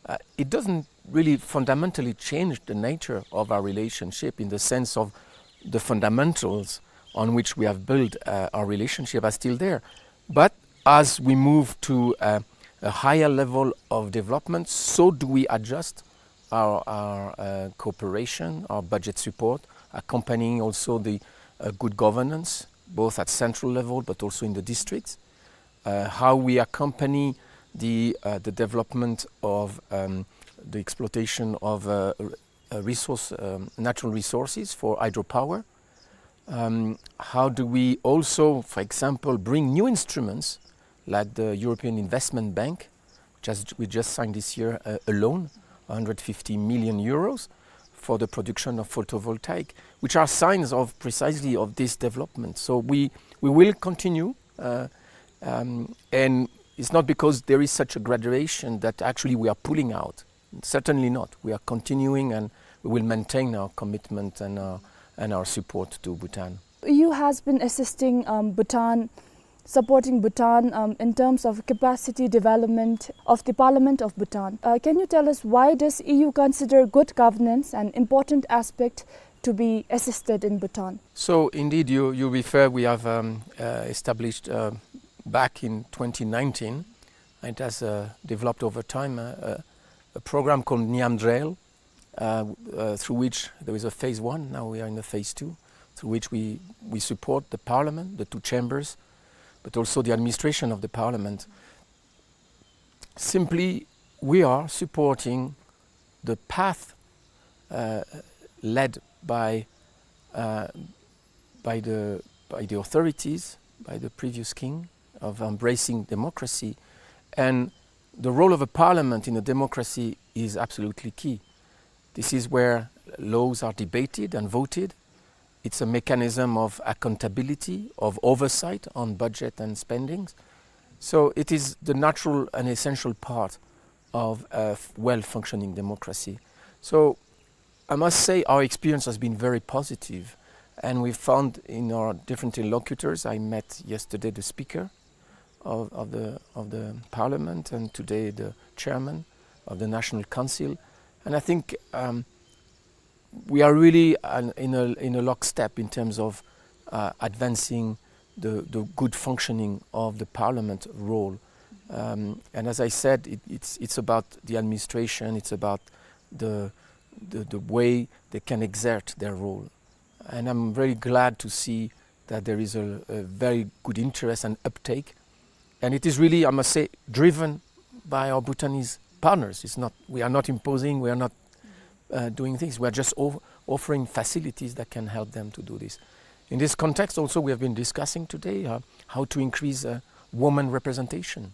uh, it doesn't really fundamentally change the nature of our relationship in the sense of the fundamentals on which we have built, uh, our relationship are still there. But as we move to, uh, a higher level of development, so do we adjust our, our, uh, cooperation, our budget support, accompanying also the, uh, good governance, both at central level but also in the districts. Uh, how we accompany the, uh, the development of, um, the exploitation of, uh, r-, uh, resource, um, natural resources for hydropower. Um, how do we also, for example, bring new instruments like the European Investment Bank, which has, we just signed this year, uh, a loan, hundred fifty million euros, for the production of photovoltaic, which are signs of precisely of this development. So we, we will continue, uh, um, and it's not because there is such a graduation that actually we are pulling out. Certainly not. We are continuing and we will maintain our commitment and our, and our support to Bhutan. E U has been assisting, um, Bhutan, supporting Bhutan, um, in terms of capacity development of the Parliament of Bhutan. Uh, can you tell us, why does E U consider good governance an important aspect to be assisted in Bhutan? So indeed, you, you refer, we have, um, uh, established, uh, back in twenty nineteen, and it has, uh, developed over time, uh, a, a program called Nyamdrel, uh, uh, through which there is a phase one, now we are in the phase two, through which we, we support the parliament, the two chambers, but also the administration of the parliament. Simply, we are supporting the path, uh, led by, uh, by the, by the authorities, by the previous king, of embracing democracy. And the role of a parliament in a democracy is absolutely key. This is where laws are debated and voted. It's a mechanism of accountability, of oversight on budget and spendings. So it is the natural and essential part of a f-, well-functioning democracy. So I must say our experience has been very positive, and we found in our different interlocutors, I met yesterday the speaker of, of the, of the parliament, and today the chairman of the National Council. And I think, um, we are really an, in a, in a lockstep in terms of, uh, advancing the, the good functioning of the parliament role. Um, and as I said, it, it's, it's about the administration, it's about the, the, the way they can exert their role. And I'm very glad to see that there is a, a very good interest and uptake. And it is really, I must say, driven by our Bhutanese partners. It's not, we are not imposing, we are not, uh, doing things. We are just of-, offering facilities that can help them to do this. In this context also, we have been discussing today, uh, how to increase, uh, woman representation,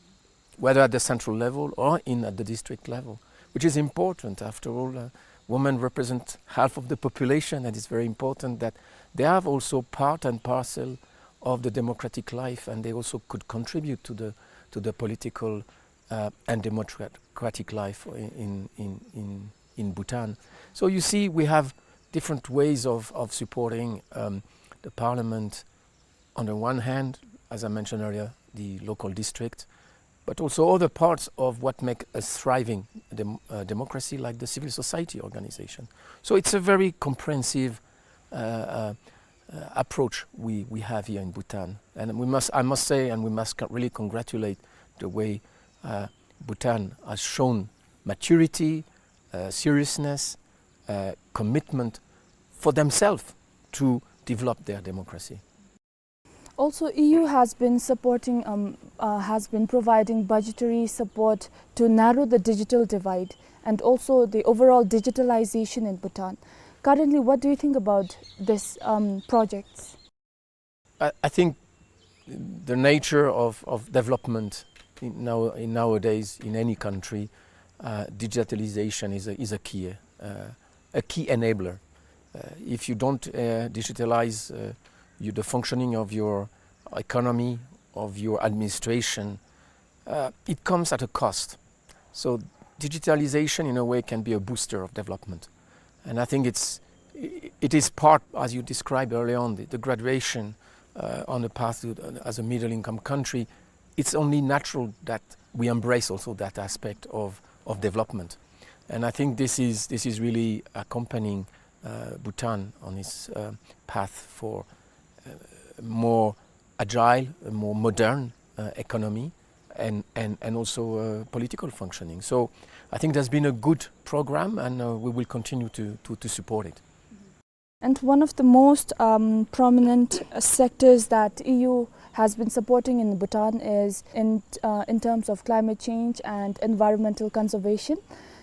whether at the central level or in, at the district level, which is important. After all, uh, women represent half of the population, and it's very important that they have also part and parcel of the democratic life, and they also could contribute to the, to the political, uh, and democratic life in, in, in, in Bhutan. So you see, we have different ways of, of supporting, um, the parliament. On the one hand, as I mentioned earlier, the local district, but also other parts of what make a thriving dem-, uh, democracy, like the civil society organization. So it's a very comprehensive, uh, uh, uh, approach we, we have here in Bhutan. And we must, I must say, and we must co-, really congratulate the way, uh, Bhutan has shown maturity, uh, seriousness, uh, commitment for themselves to develop their democracy. Also, E U has been supporting, um, uh, has been providing budgetary support to narrow the digital divide and also the overall digitalization in Bhutan. Currently, what do you think about this, um, projects? I, I think the nature of, of development in now, in nowadays in any country, uh, digitalization is a, is a key, uh, a key enabler. Uh, if you don't, uh, digitalize, uh, you, the functioning of your economy, of your administration, uh, it comes at a cost. So digitalization, in a way, can be a booster of development. And I think it's, i-, it is part, as you described earlier on, the, the graduation, uh, on the path to, uh, as a middle income country. It's only natural that we embrace also that aspect of, of development. And I think this is, this is really accompanying, uh, Bhutan on its, uh, path for, uh, more agile, a more modern, uh, economy and, and, and also, uh, political functioning. So I think there's been a good program and, uh, we will continue to, to, to support it. And one of the most, um, prominent, uh, sectors that E U has been supporting in Bhutan is in, uh, in terms of climate change and environmental conservation.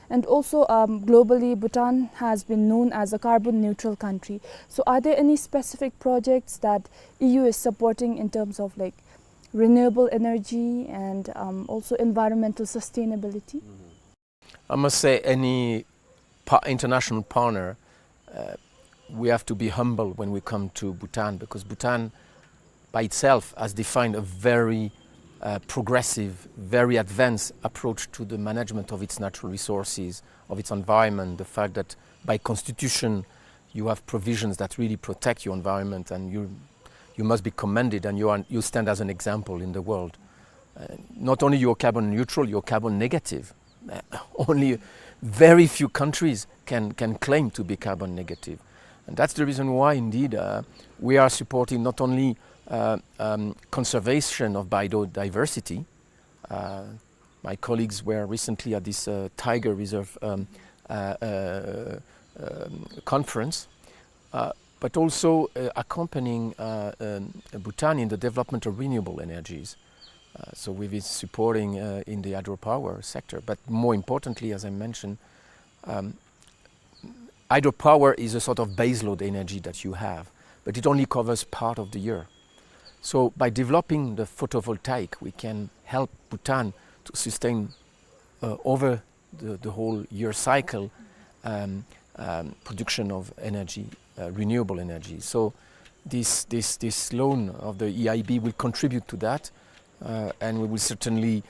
And also, um, globally, Bhutan has been known as a carbon neutral country. So are there any specific projects that E U is supporting in terms of, like, renewable energy and, um, also environmental sustainability? I must say, any pa-, international partner, uh, we have to be humble when we come to Bhutan, because Bhutan by itself has defined a very, uh, progressive, very advanced approach to the management of its natural resources, of its environment. The fact that by constitution you have provisions that really protect your environment, and you, you must be commended, and you are, you stand as an example in the world. Uh, not only you're carbon neutral, you're carbon negative. Uh, only very few countries can, can claim to be carbon negative. And that's the reason why, indeed, uh, we are supporting not only, uh, um, conservation of biodiversity. Uh, my colleagues were recently at this, uh, tiger reserve, um, uh, uh, um, conference, uh, but also, uh, accompanying, uh, um, Bhutan in the development of renewable energies. Uh, so we've been supporting, uh, in the hydropower sector, but more importantly, as I mentioned, um, hydropower is a sort of baseload energy that you have, but it only covers part of the year. So by developing the photovoltaic, we can help Bhutan to sustain, uh, over the, the whole year cycle, um, um, production of energy, uh, renewable energy. So this, this, this loan of the E I B will contribute to that, uh, and we will certainly,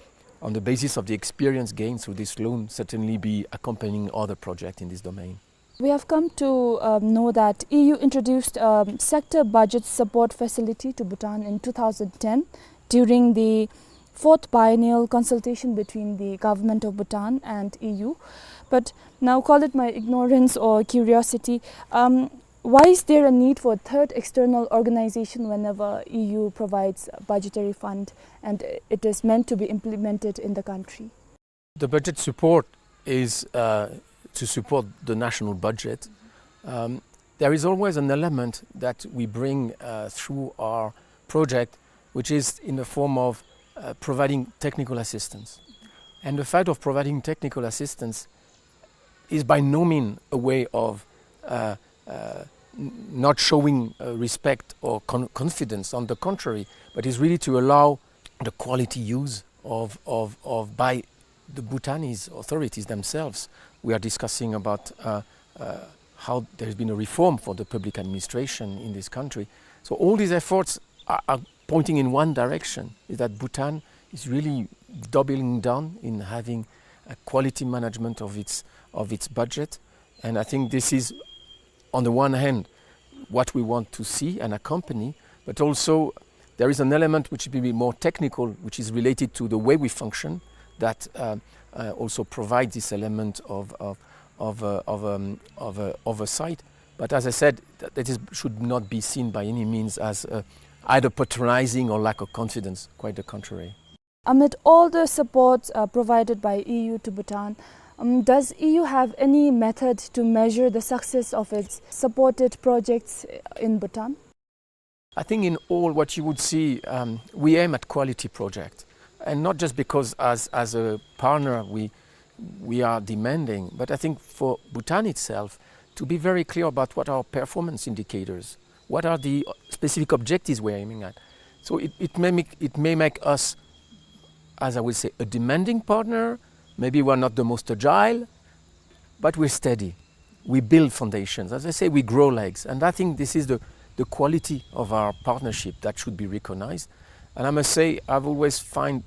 on the basis of the experience gained through this loan, certainly be accompanying other projects in this domain. We have come to, um, know that E U introduced, um, sector budget support facility to Bhutan in two thousand ten during the fourth biennial consultation between the government of Bhutan and E U. But now, call it my ignorance or curiosity, um, why is there a need for a third external organization whenever E U provides a budgetary fund and it is meant to be implemented in the country? The budget support is, uh, to support the national budget. Um, there is always an element that we bring, uh, through our project, which is in the form of, uh, providing technical assistance. And the fact of providing technical assistance is by no means a way of, uh, uh, n-, not showing, uh, respect or con-, confidence. On the contrary, but is really to allow the quality use of, of, of by the Bhutanese authorities themselves. We are discussing about, uh, uh, how there has been a reform for the public administration in this country. So all these efforts are, are pointing in one direction, is that Bhutan is really doubling down in having a quality management of its, of its budget. And I think this is, on the one hand, what we want to see and accompany, but also there is an element which will be more technical, which is related to the way we function, that, uh, uh, also provides this element of, of, of, uh, of, um, of, uh, oversight. But as I said, th-, that is, should not be seen by any means as, uh, either patronizing or lack of confidence, quite the contrary. Amid all the support, uh, provided by E U to Bhutan, um, does E U have any method to measure the success of its supported projects in Bhutan? I think in all what you would see, um, we aim at quality project, and not just because as, as a partner we, we are demanding, but I think for Bhutan itself to be very clear about what our performance indicators, what are the specific objectives we're aiming at. So it, it may make, it may make us, as I would say, a demanding partner. Maybe we're not the most agile, but we're steady. We build foundations. As I say, we grow legs. And I think this is the, the quality of our partnership that should be recognized. And I must say, I've always find,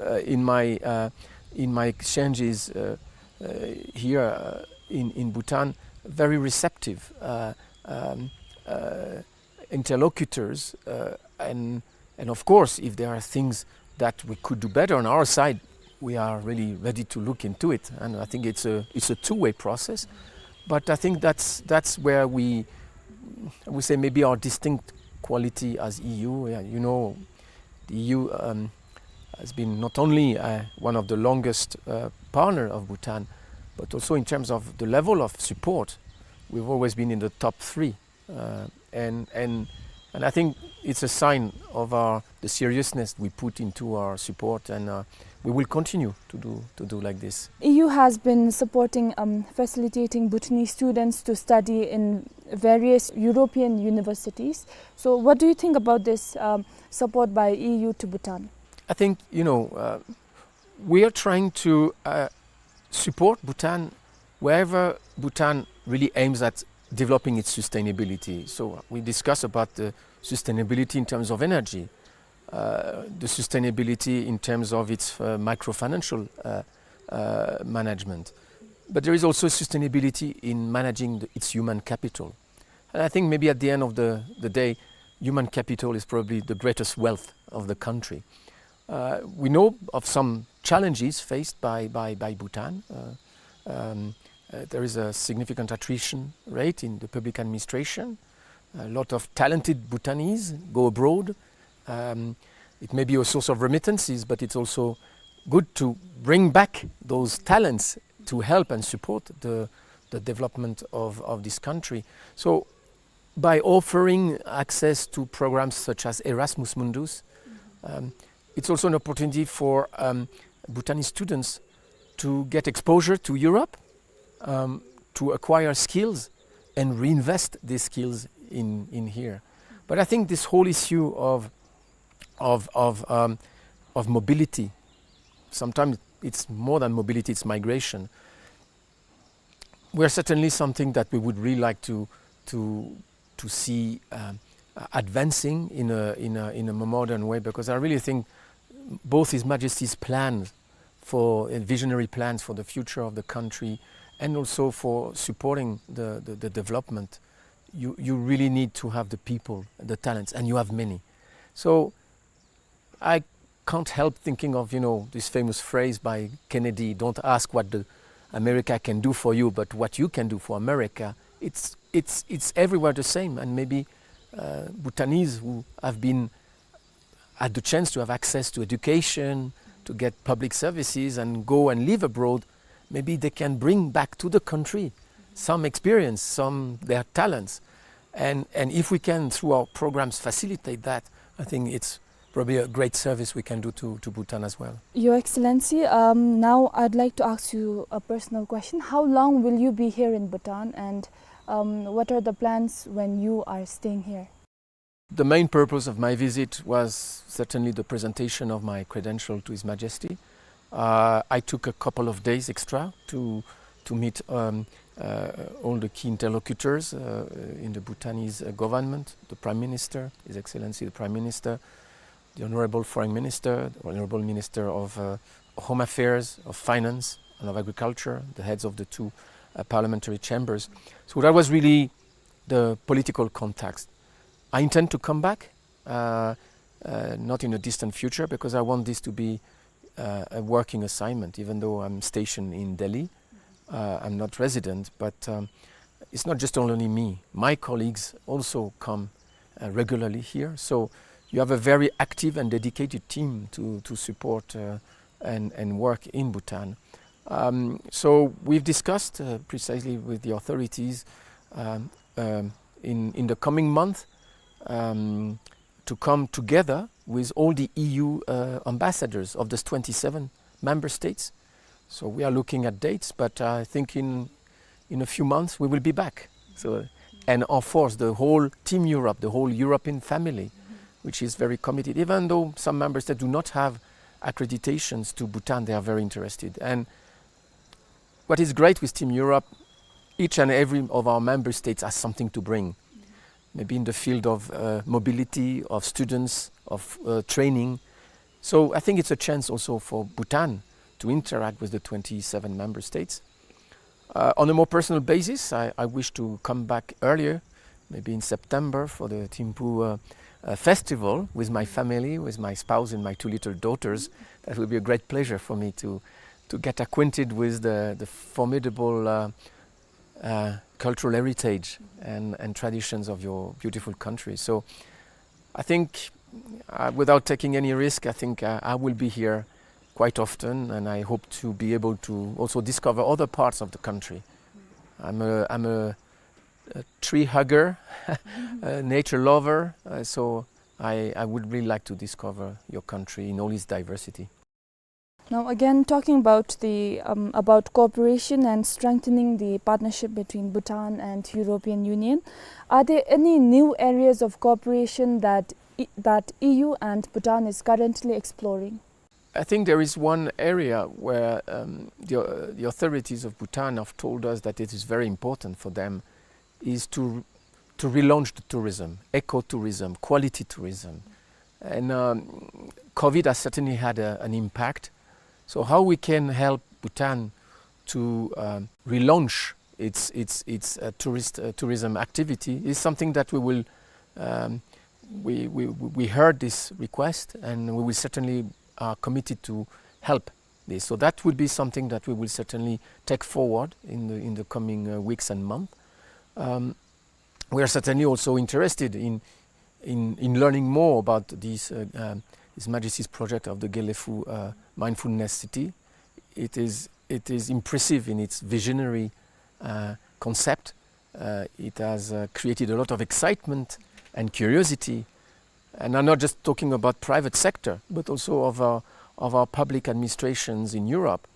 uh, in my, uh, in my exchanges, uh, uh, here, uh, in, in Bhutan, very receptive, uh, um, uh, interlocutors, uh, and, and of course, if there are things that we could do better on our side, we are really ready to look into it. And I think it's a, it's a two-way process. But I think that's, that's where we, we say maybe our distinct quality as E U. Yeah, you know, the E U, um, has been not only, uh, one of the longest, uh, partner of Bhutan, but also in terms of the level of support, we've always been in the top three. Uh, and, and, and I think it's a sign of our, the seriousness we put into our support, and, uh, we will continue to do, to do like this. E U has been supporting, um, facilitating Bhutanese students to study in various European universities. So what do you think about this, um, support by E U to Bhutan? I think, you know, uh, we are trying to, uh, support Bhutan wherever Bhutan really aims at developing its sustainability. So we discuss about the sustainability in terms of energy, uh, the sustainability in terms of its, uh, microfinancial, uh, uh, management. But there is also sustainability in managing the, its human capital. And I think maybe at the end of the, the day, human capital is probably the greatest wealth of the country. Uh, we know of some challenges faced by, by, by Bhutan. Uh, um, uh, there is a significant attrition rate in the public administration. A lot of talented Bhutanese go abroad. Um, it may be a source of remittances, but it's also good to bring back those talents to help and support the, the development of, of this country. So by offering access to programs such as Erasmus Mundus, um, it's also an opportunity for, um, Bhutanese students to get exposure to Europe, um, to acquire skills and reinvest these skills in, in here. But I think this whole issue of, of, of, um, of mobility, sometimes it's more than mobility, it's migration. Were certainly something that we would really like to, to, to see, um, uh, advancing in a, in a, in a more modern way, because I really think both His Majesty's plans for, uh, visionary plans for the future of the country and also for supporting the, the, the development, you, you really need to have the people, the talents, and you have many. So I can't help thinking of, you know, this famous phrase by Kennedy, "Don't ask what the America can do for you, but what you can do for America." It's, it's, it's everywhere the same, and maybe, uh, Bhutanese who have been, had the chance to have access to education, to get public services, and go and live abroad, maybe they can bring back to the country some experience, some their talents. And, and if we can, through our programs, facilitate that, I think it's probably a great service we can do to, to Bhutan as well. Your Excellency, um, now I'd like to ask you a personal question. How long will you be here in Bhutan, and, um, what are the plans when you are staying here? The main purpose of my visit was certainly the presentation of my credential to His Majesty. Uh, I took a couple of days extra to, to meet, um, uh, all the key interlocutors, uh, in the Bhutanese, uh, government, the Prime Minister, His Excellency the Prime Minister, the Honorable Foreign Minister, the Honorable Minister of, uh, Home Affairs, of Finance, and of Agriculture, the heads of the two, uh, parliamentary chambers. So that was really the political context. I intend to come back, uh, uh, not in a distant future, because I want this to be, uh, a working assignment, even though I'm stationed in Delhi. Uh, I'm not resident, but, um, it's not just only me. My colleagues also come, uh, regularly here. So you have a very active and dedicated team to, to support, uh, and, and work in Bhutan. Um, so we've discussed, uh, precisely with the authorities, um, um, in, in the coming month, um, to come together with all the E U, uh, ambassadors of the twenty-seven member states. So we are looking at dates, but I think in, in a few months we will be back. So, and of course, the whole Team Europe, the whole European family, which is very committed, even though some member states do not have accreditations to Bhutan, they are very interested. And what is great with Team Europe, each and every of our member states has something to bring. Maybe in the field of, uh, mobility, of students, of, uh, training. So I think it's a chance also for Bhutan to interact with the twenty-seven member states. Uh, on a more personal basis, I, I wish to come back earlier, maybe in September, for the Thimphu, uh, uh, festival with my family, with my spouse and my two little daughters. That will be a great pleasure for me to, to get acquainted with the, the formidable, uh, uh, cultural heritage and, and traditions of your beautiful country. So I think, uh, without taking any risk, I think, uh, I will be here quite often, and I hope to be able to also discover other parts of the country. I'm a, I'm a, a tree hugger, a nature lover, uh, so I, I would really like to discover your country in all its diversity. Now, again, talking about the, um, about cooperation and strengthening the partnership between Bhutan and European Union, are there any new areas of cooperation that E-, that E U and Bhutan is currently exploring? I think there is one area where, um, the, uh, the authorities of Bhutan have told us that it is very important for them, is to, to relaunch the tourism, eco-tourism, quality tourism. And, um, COVID has certainly had a, an impact. So how we can help Bhutan to, um, relaunch its, its, its, uh, tourist, uh, tourism activity is something that we will, um, we, we, we heard this request, and we will certainly are committed to help this. So that would be something that we will certainly take forward in the, in the coming, uh, weeks and month. Um, we are certainly also interested in, in, in learning more about this, uh, um, His Majesty's project of the Gelephu, uh, Mindfulness City. It is, it is impressive in its visionary, uh, concept. Uh, it has, uh, created a lot of excitement and curiosity. And I'm not just talking about private sector, but also of our, of our public administrations in Europe.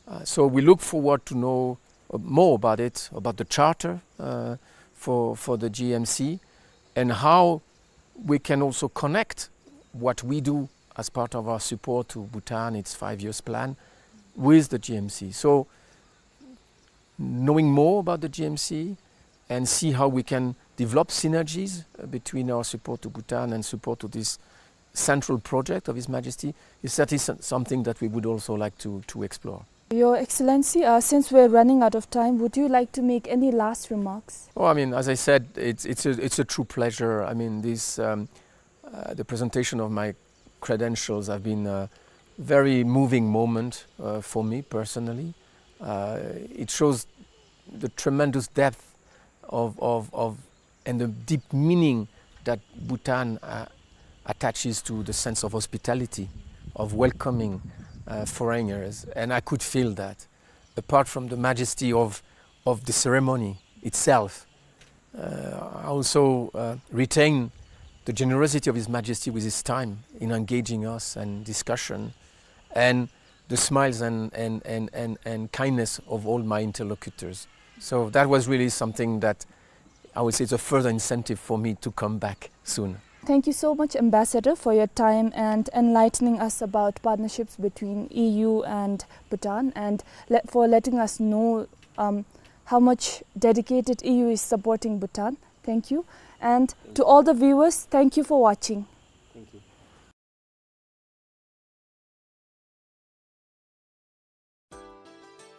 Uh, so we look forward to know, uh, more about it, about the charter, uh, for, for the G M C, and how we can also connect what we do as part of our support to Bhutan, its five years plan, with the G M C. So knowing more about the G M C and see how we can develop synergies, uh, between our support to Bhutan and support to this central project of His Majesty is, that is some-, something that we would also like to, to explore. Your Excellency, uh, since we're running out of time, would you like to make any last remarks? Oh, I mean, as I said, it's, it's a, it's a true pleasure. I mean, this, um, uh, the presentation of my credentials have been a very moving moment, uh, for me personally. Uh, it shows the tremendous depth of, of, of, and the deep meaning that Bhutan, uh, attaches to the sense of hospitality, of welcoming, uh, foreigners. And I could feel that, apart from the majesty of, of the ceremony itself. Uh, I also, uh, retain the generosity of His Majesty with his time in engaging us and discussion, and the smiles and, and, and, and, and kindness of all my interlocutors. So that was really something that I would say is a further incentive for me to come back soon. Thank you so much, Ambassador, for your time and enlightening us about partnerships between E U and Bhutan, and le-, for letting us know, um, how much dedicated E U is supporting Bhutan. Thank you. And to all the viewers, thank you for watching. Thank you.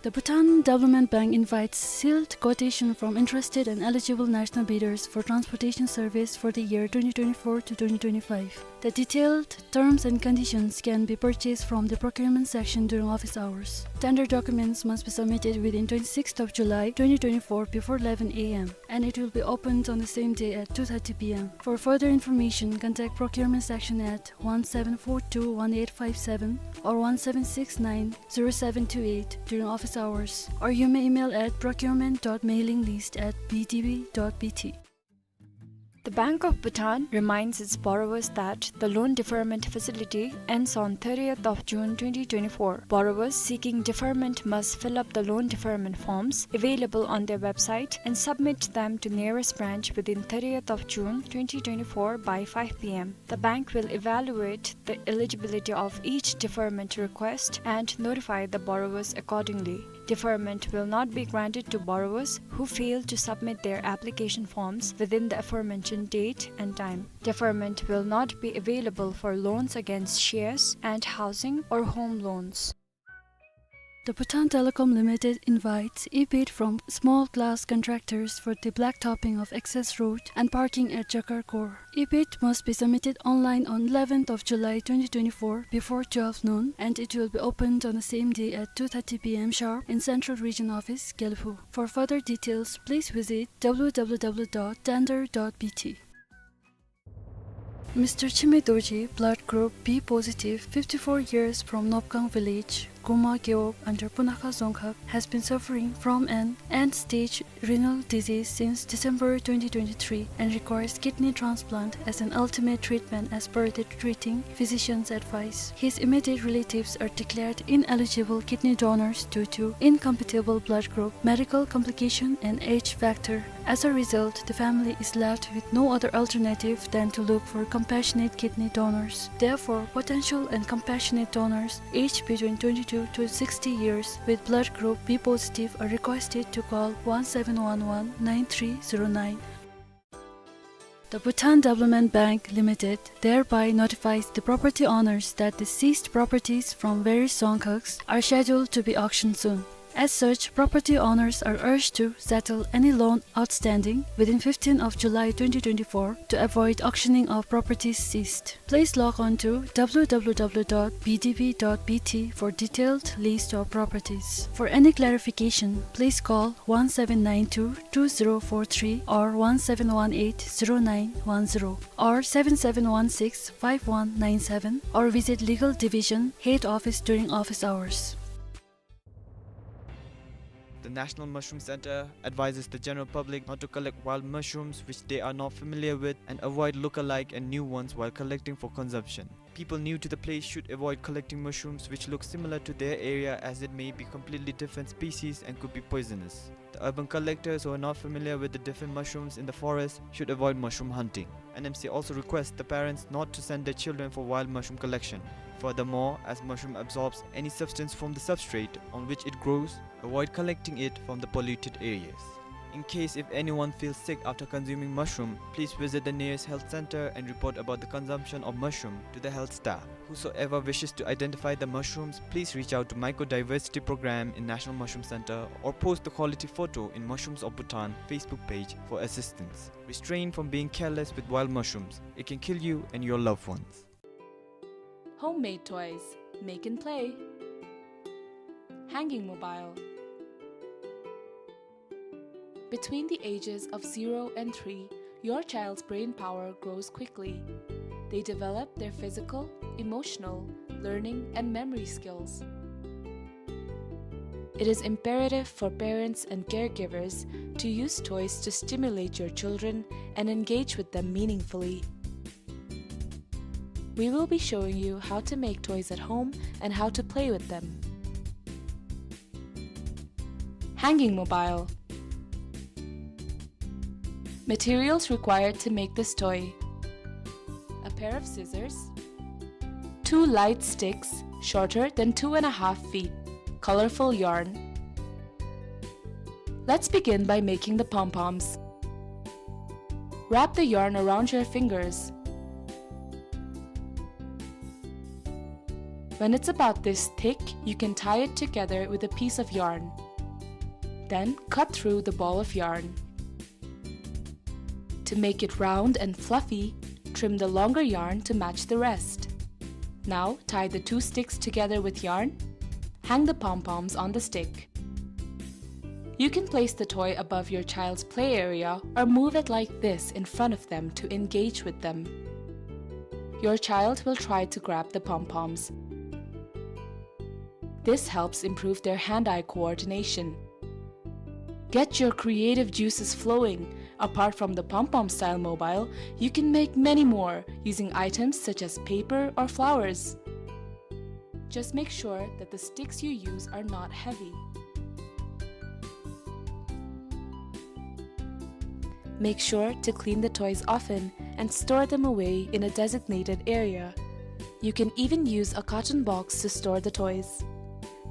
The Bhutan Development Bank invites sealed quotation from interested and eligible national bidders for transportation service for the year twenty twenty-four to twenty twenty-five. The detailed terms and conditions can be purchased from the procurement section during office hours. Tender documents must be submitted within twenty-sixth of July twenty twenty-four before eleven A M, and it will be opened on the same day at two thirty P M. For further information, contact procurement section at one seven four two one eight five seven or one seven six nine zero seven two eight during office hours, or you may email at procurement dot mailing list at B D B dot B T. The Bank of Bhutan reminds its borrowers that the loan deferment facility ends on thirtieth of June twenty twenty-four. Borrowers seeking deferment must fill up the loan deferment forms available on their website and submit them to nearest branch within thirtieth of June twenty twenty-four by five P M. The bank will evaluate the eligibility of each deferment request and notify the borrowers accordingly. Deferment will not be granted to borrowers who fail to submit their application forms within the aforementioned date and time. Deferment will not be available for loans against shares and housing or home loans. The Bhutan Telecom Limited invites e-bid from small glass contractors for the blacktopping of access road and parking at Jakar Core. E-bid must be submitted online on eleventh of July twenty twenty-four before twelve noon, and it will be opened on the same day at two thirty p m sharp in Central Region Office, Gelephu. For further details, please visit w w w dot tender dot b t. Mister Chime Dorji, blood group B positive, fifty-four years, from Nopkang village, Guma Gewog under Punakha Dzongkhag, has been suffering from an end-stage renal disease since December twenty twenty-three and requires kidney transplant as an ultimate treatment as per the treating physician's advice. His immediate relatives are declared ineligible kidney donors due to incompatible blood group, medical complication, and age factor. As a result, the family is left with no other alternative than to look for compassionate kidney donors. Therefore, potential and compassionate donors aged between twenty-two to sixty years with blood group B positive are requested to call one seven one one nine three zero nine. The Bhutan Development Bank Limited thereby notifies the property owners that the seized properties from various Dzongkhags are scheduled to be auctioned soon. As such, property owners are urged to settle any loan outstanding within fifteenth of July twenty twenty-four to avoid auctioning of properties seized. Please log on to w w w dot b d b dot b t for detailed list of properties. For any clarification, please call one seven nine two two zero four three or one seven one eight zero nine one zero or seven seven one six five one nine seven or visit Legal Division Head Office during office hours. The National Mushroom Center advises the general public not to collect wild mushrooms which they are not familiar with and avoid look-alike and new ones while collecting for consumption. People new to the place should avoid collecting mushrooms which look similar to their area, as it may be completely different species and could be poisonous. The urban collectors who are not familiar with the different mushrooms in the forest should avoid mushroom hunting. N M C also requests the parents not to send their children for wild mushroom collection. Furthermore, as mushroom absorbs any substance from the substrate on which it grows, avoid collecting it from the polluted areas. In case if anyone feels sick after consuming mushroom, please visit the nearest health center and report about the consumption of mushroom to the health staff. Whosoever wishes to identify the mushrooms, please reach out to Mycodiversity Program in National Mushroom Center or post the quality photo in Mushrooms of Bhutan Facebook page for assistance. Restrain from being careless with wild mushrooms. It can kill you and your loved ones. Homemade toys. Make and play. Hanging mobile. Between the ages of zero and three, your child's brain power grows quickly. They develop their physical, emotional, learning, and memory skills. It is imperative for parents and caregivers to use toys to stimulate your children and engage with them meaningfully. We will be showing you how to make toys at home and how to play with them. Hanging mobile. Materials required to make this toy: a pair of scissors, two light sticks shorter than two and a half feet, colorful yarn. Let's begin by making the pom-poms. Wrap the yarn around your fingers. When it's about this thick, you can tie it together with a piece of yarn. Then cut through the ball of yarn. To make it round and fluffy, trim the longer yarn to match the rest. Now tie the two sticks together with yarn. Hang the pom-poms on the stick. You can place the toy above your child's play area or move it like this in front of them to engage with them. Your child will try to grab the pom-poms. This helps improve their hand-eye coordination. Get your creative juices flowing. Apart from the pom-pom style mobile, you can make many more using items such as paper or flowers. Just make sure that the sticks you use are not heavy. Make sure to clean the toys often and store them away in a designated area. You can even use a carton box to store the toys.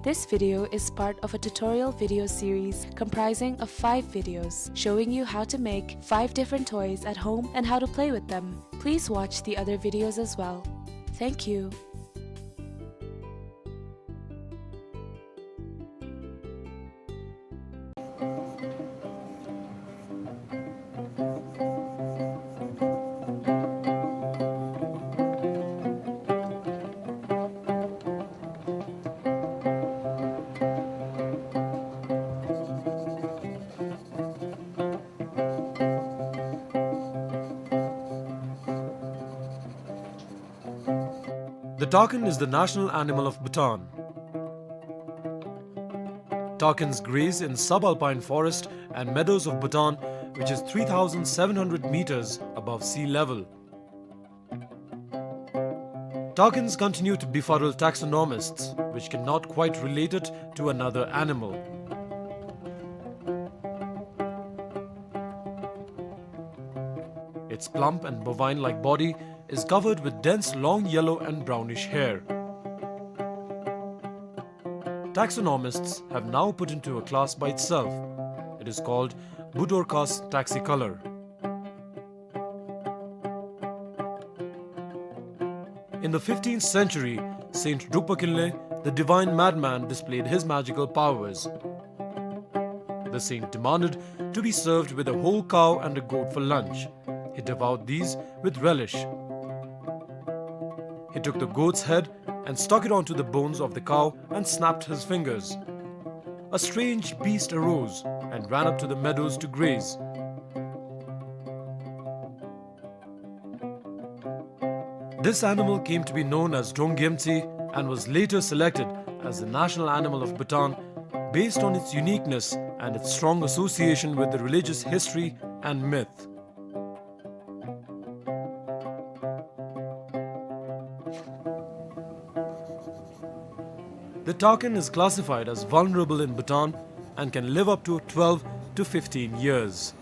This video is part of a tutorial video series comprising of five videos showing you how to make five different toys at home and how to play with them. Please watch the other videos as well. Thank you. The takin is the national animal of Bhutan. Takins graze in subalpine forest and meadows of Bhutan, which is three thousand seven hundred meters above sea level. Takins continue to befuddle taxonomists, which cannot quite relate it to another animal. Its plump and bovine-like body is covered with dense long yellow and brownish hair. Taxonomists have now put into a class by itself. It is called Budorcas taxicolor. In the fifteenth century, Saint Drukpa Kinley, the divine madman, displayed his magical powers. The saint demanded to be served with a whole cow and a goat for lunch. He devoured these with relish. He took the goat's head and stuck it onto the bones of the cow and snapped his fingers. A strange beast arose and ran up to the meadows to graze. This animal came to be known as Drongyemtsi and was later selected as the national animal of Bhutan based on its uniqueness and its strong association with the religious history and myth. The takin is classified as vulnerable in Bhutan and can live up to twelve to fifteen years.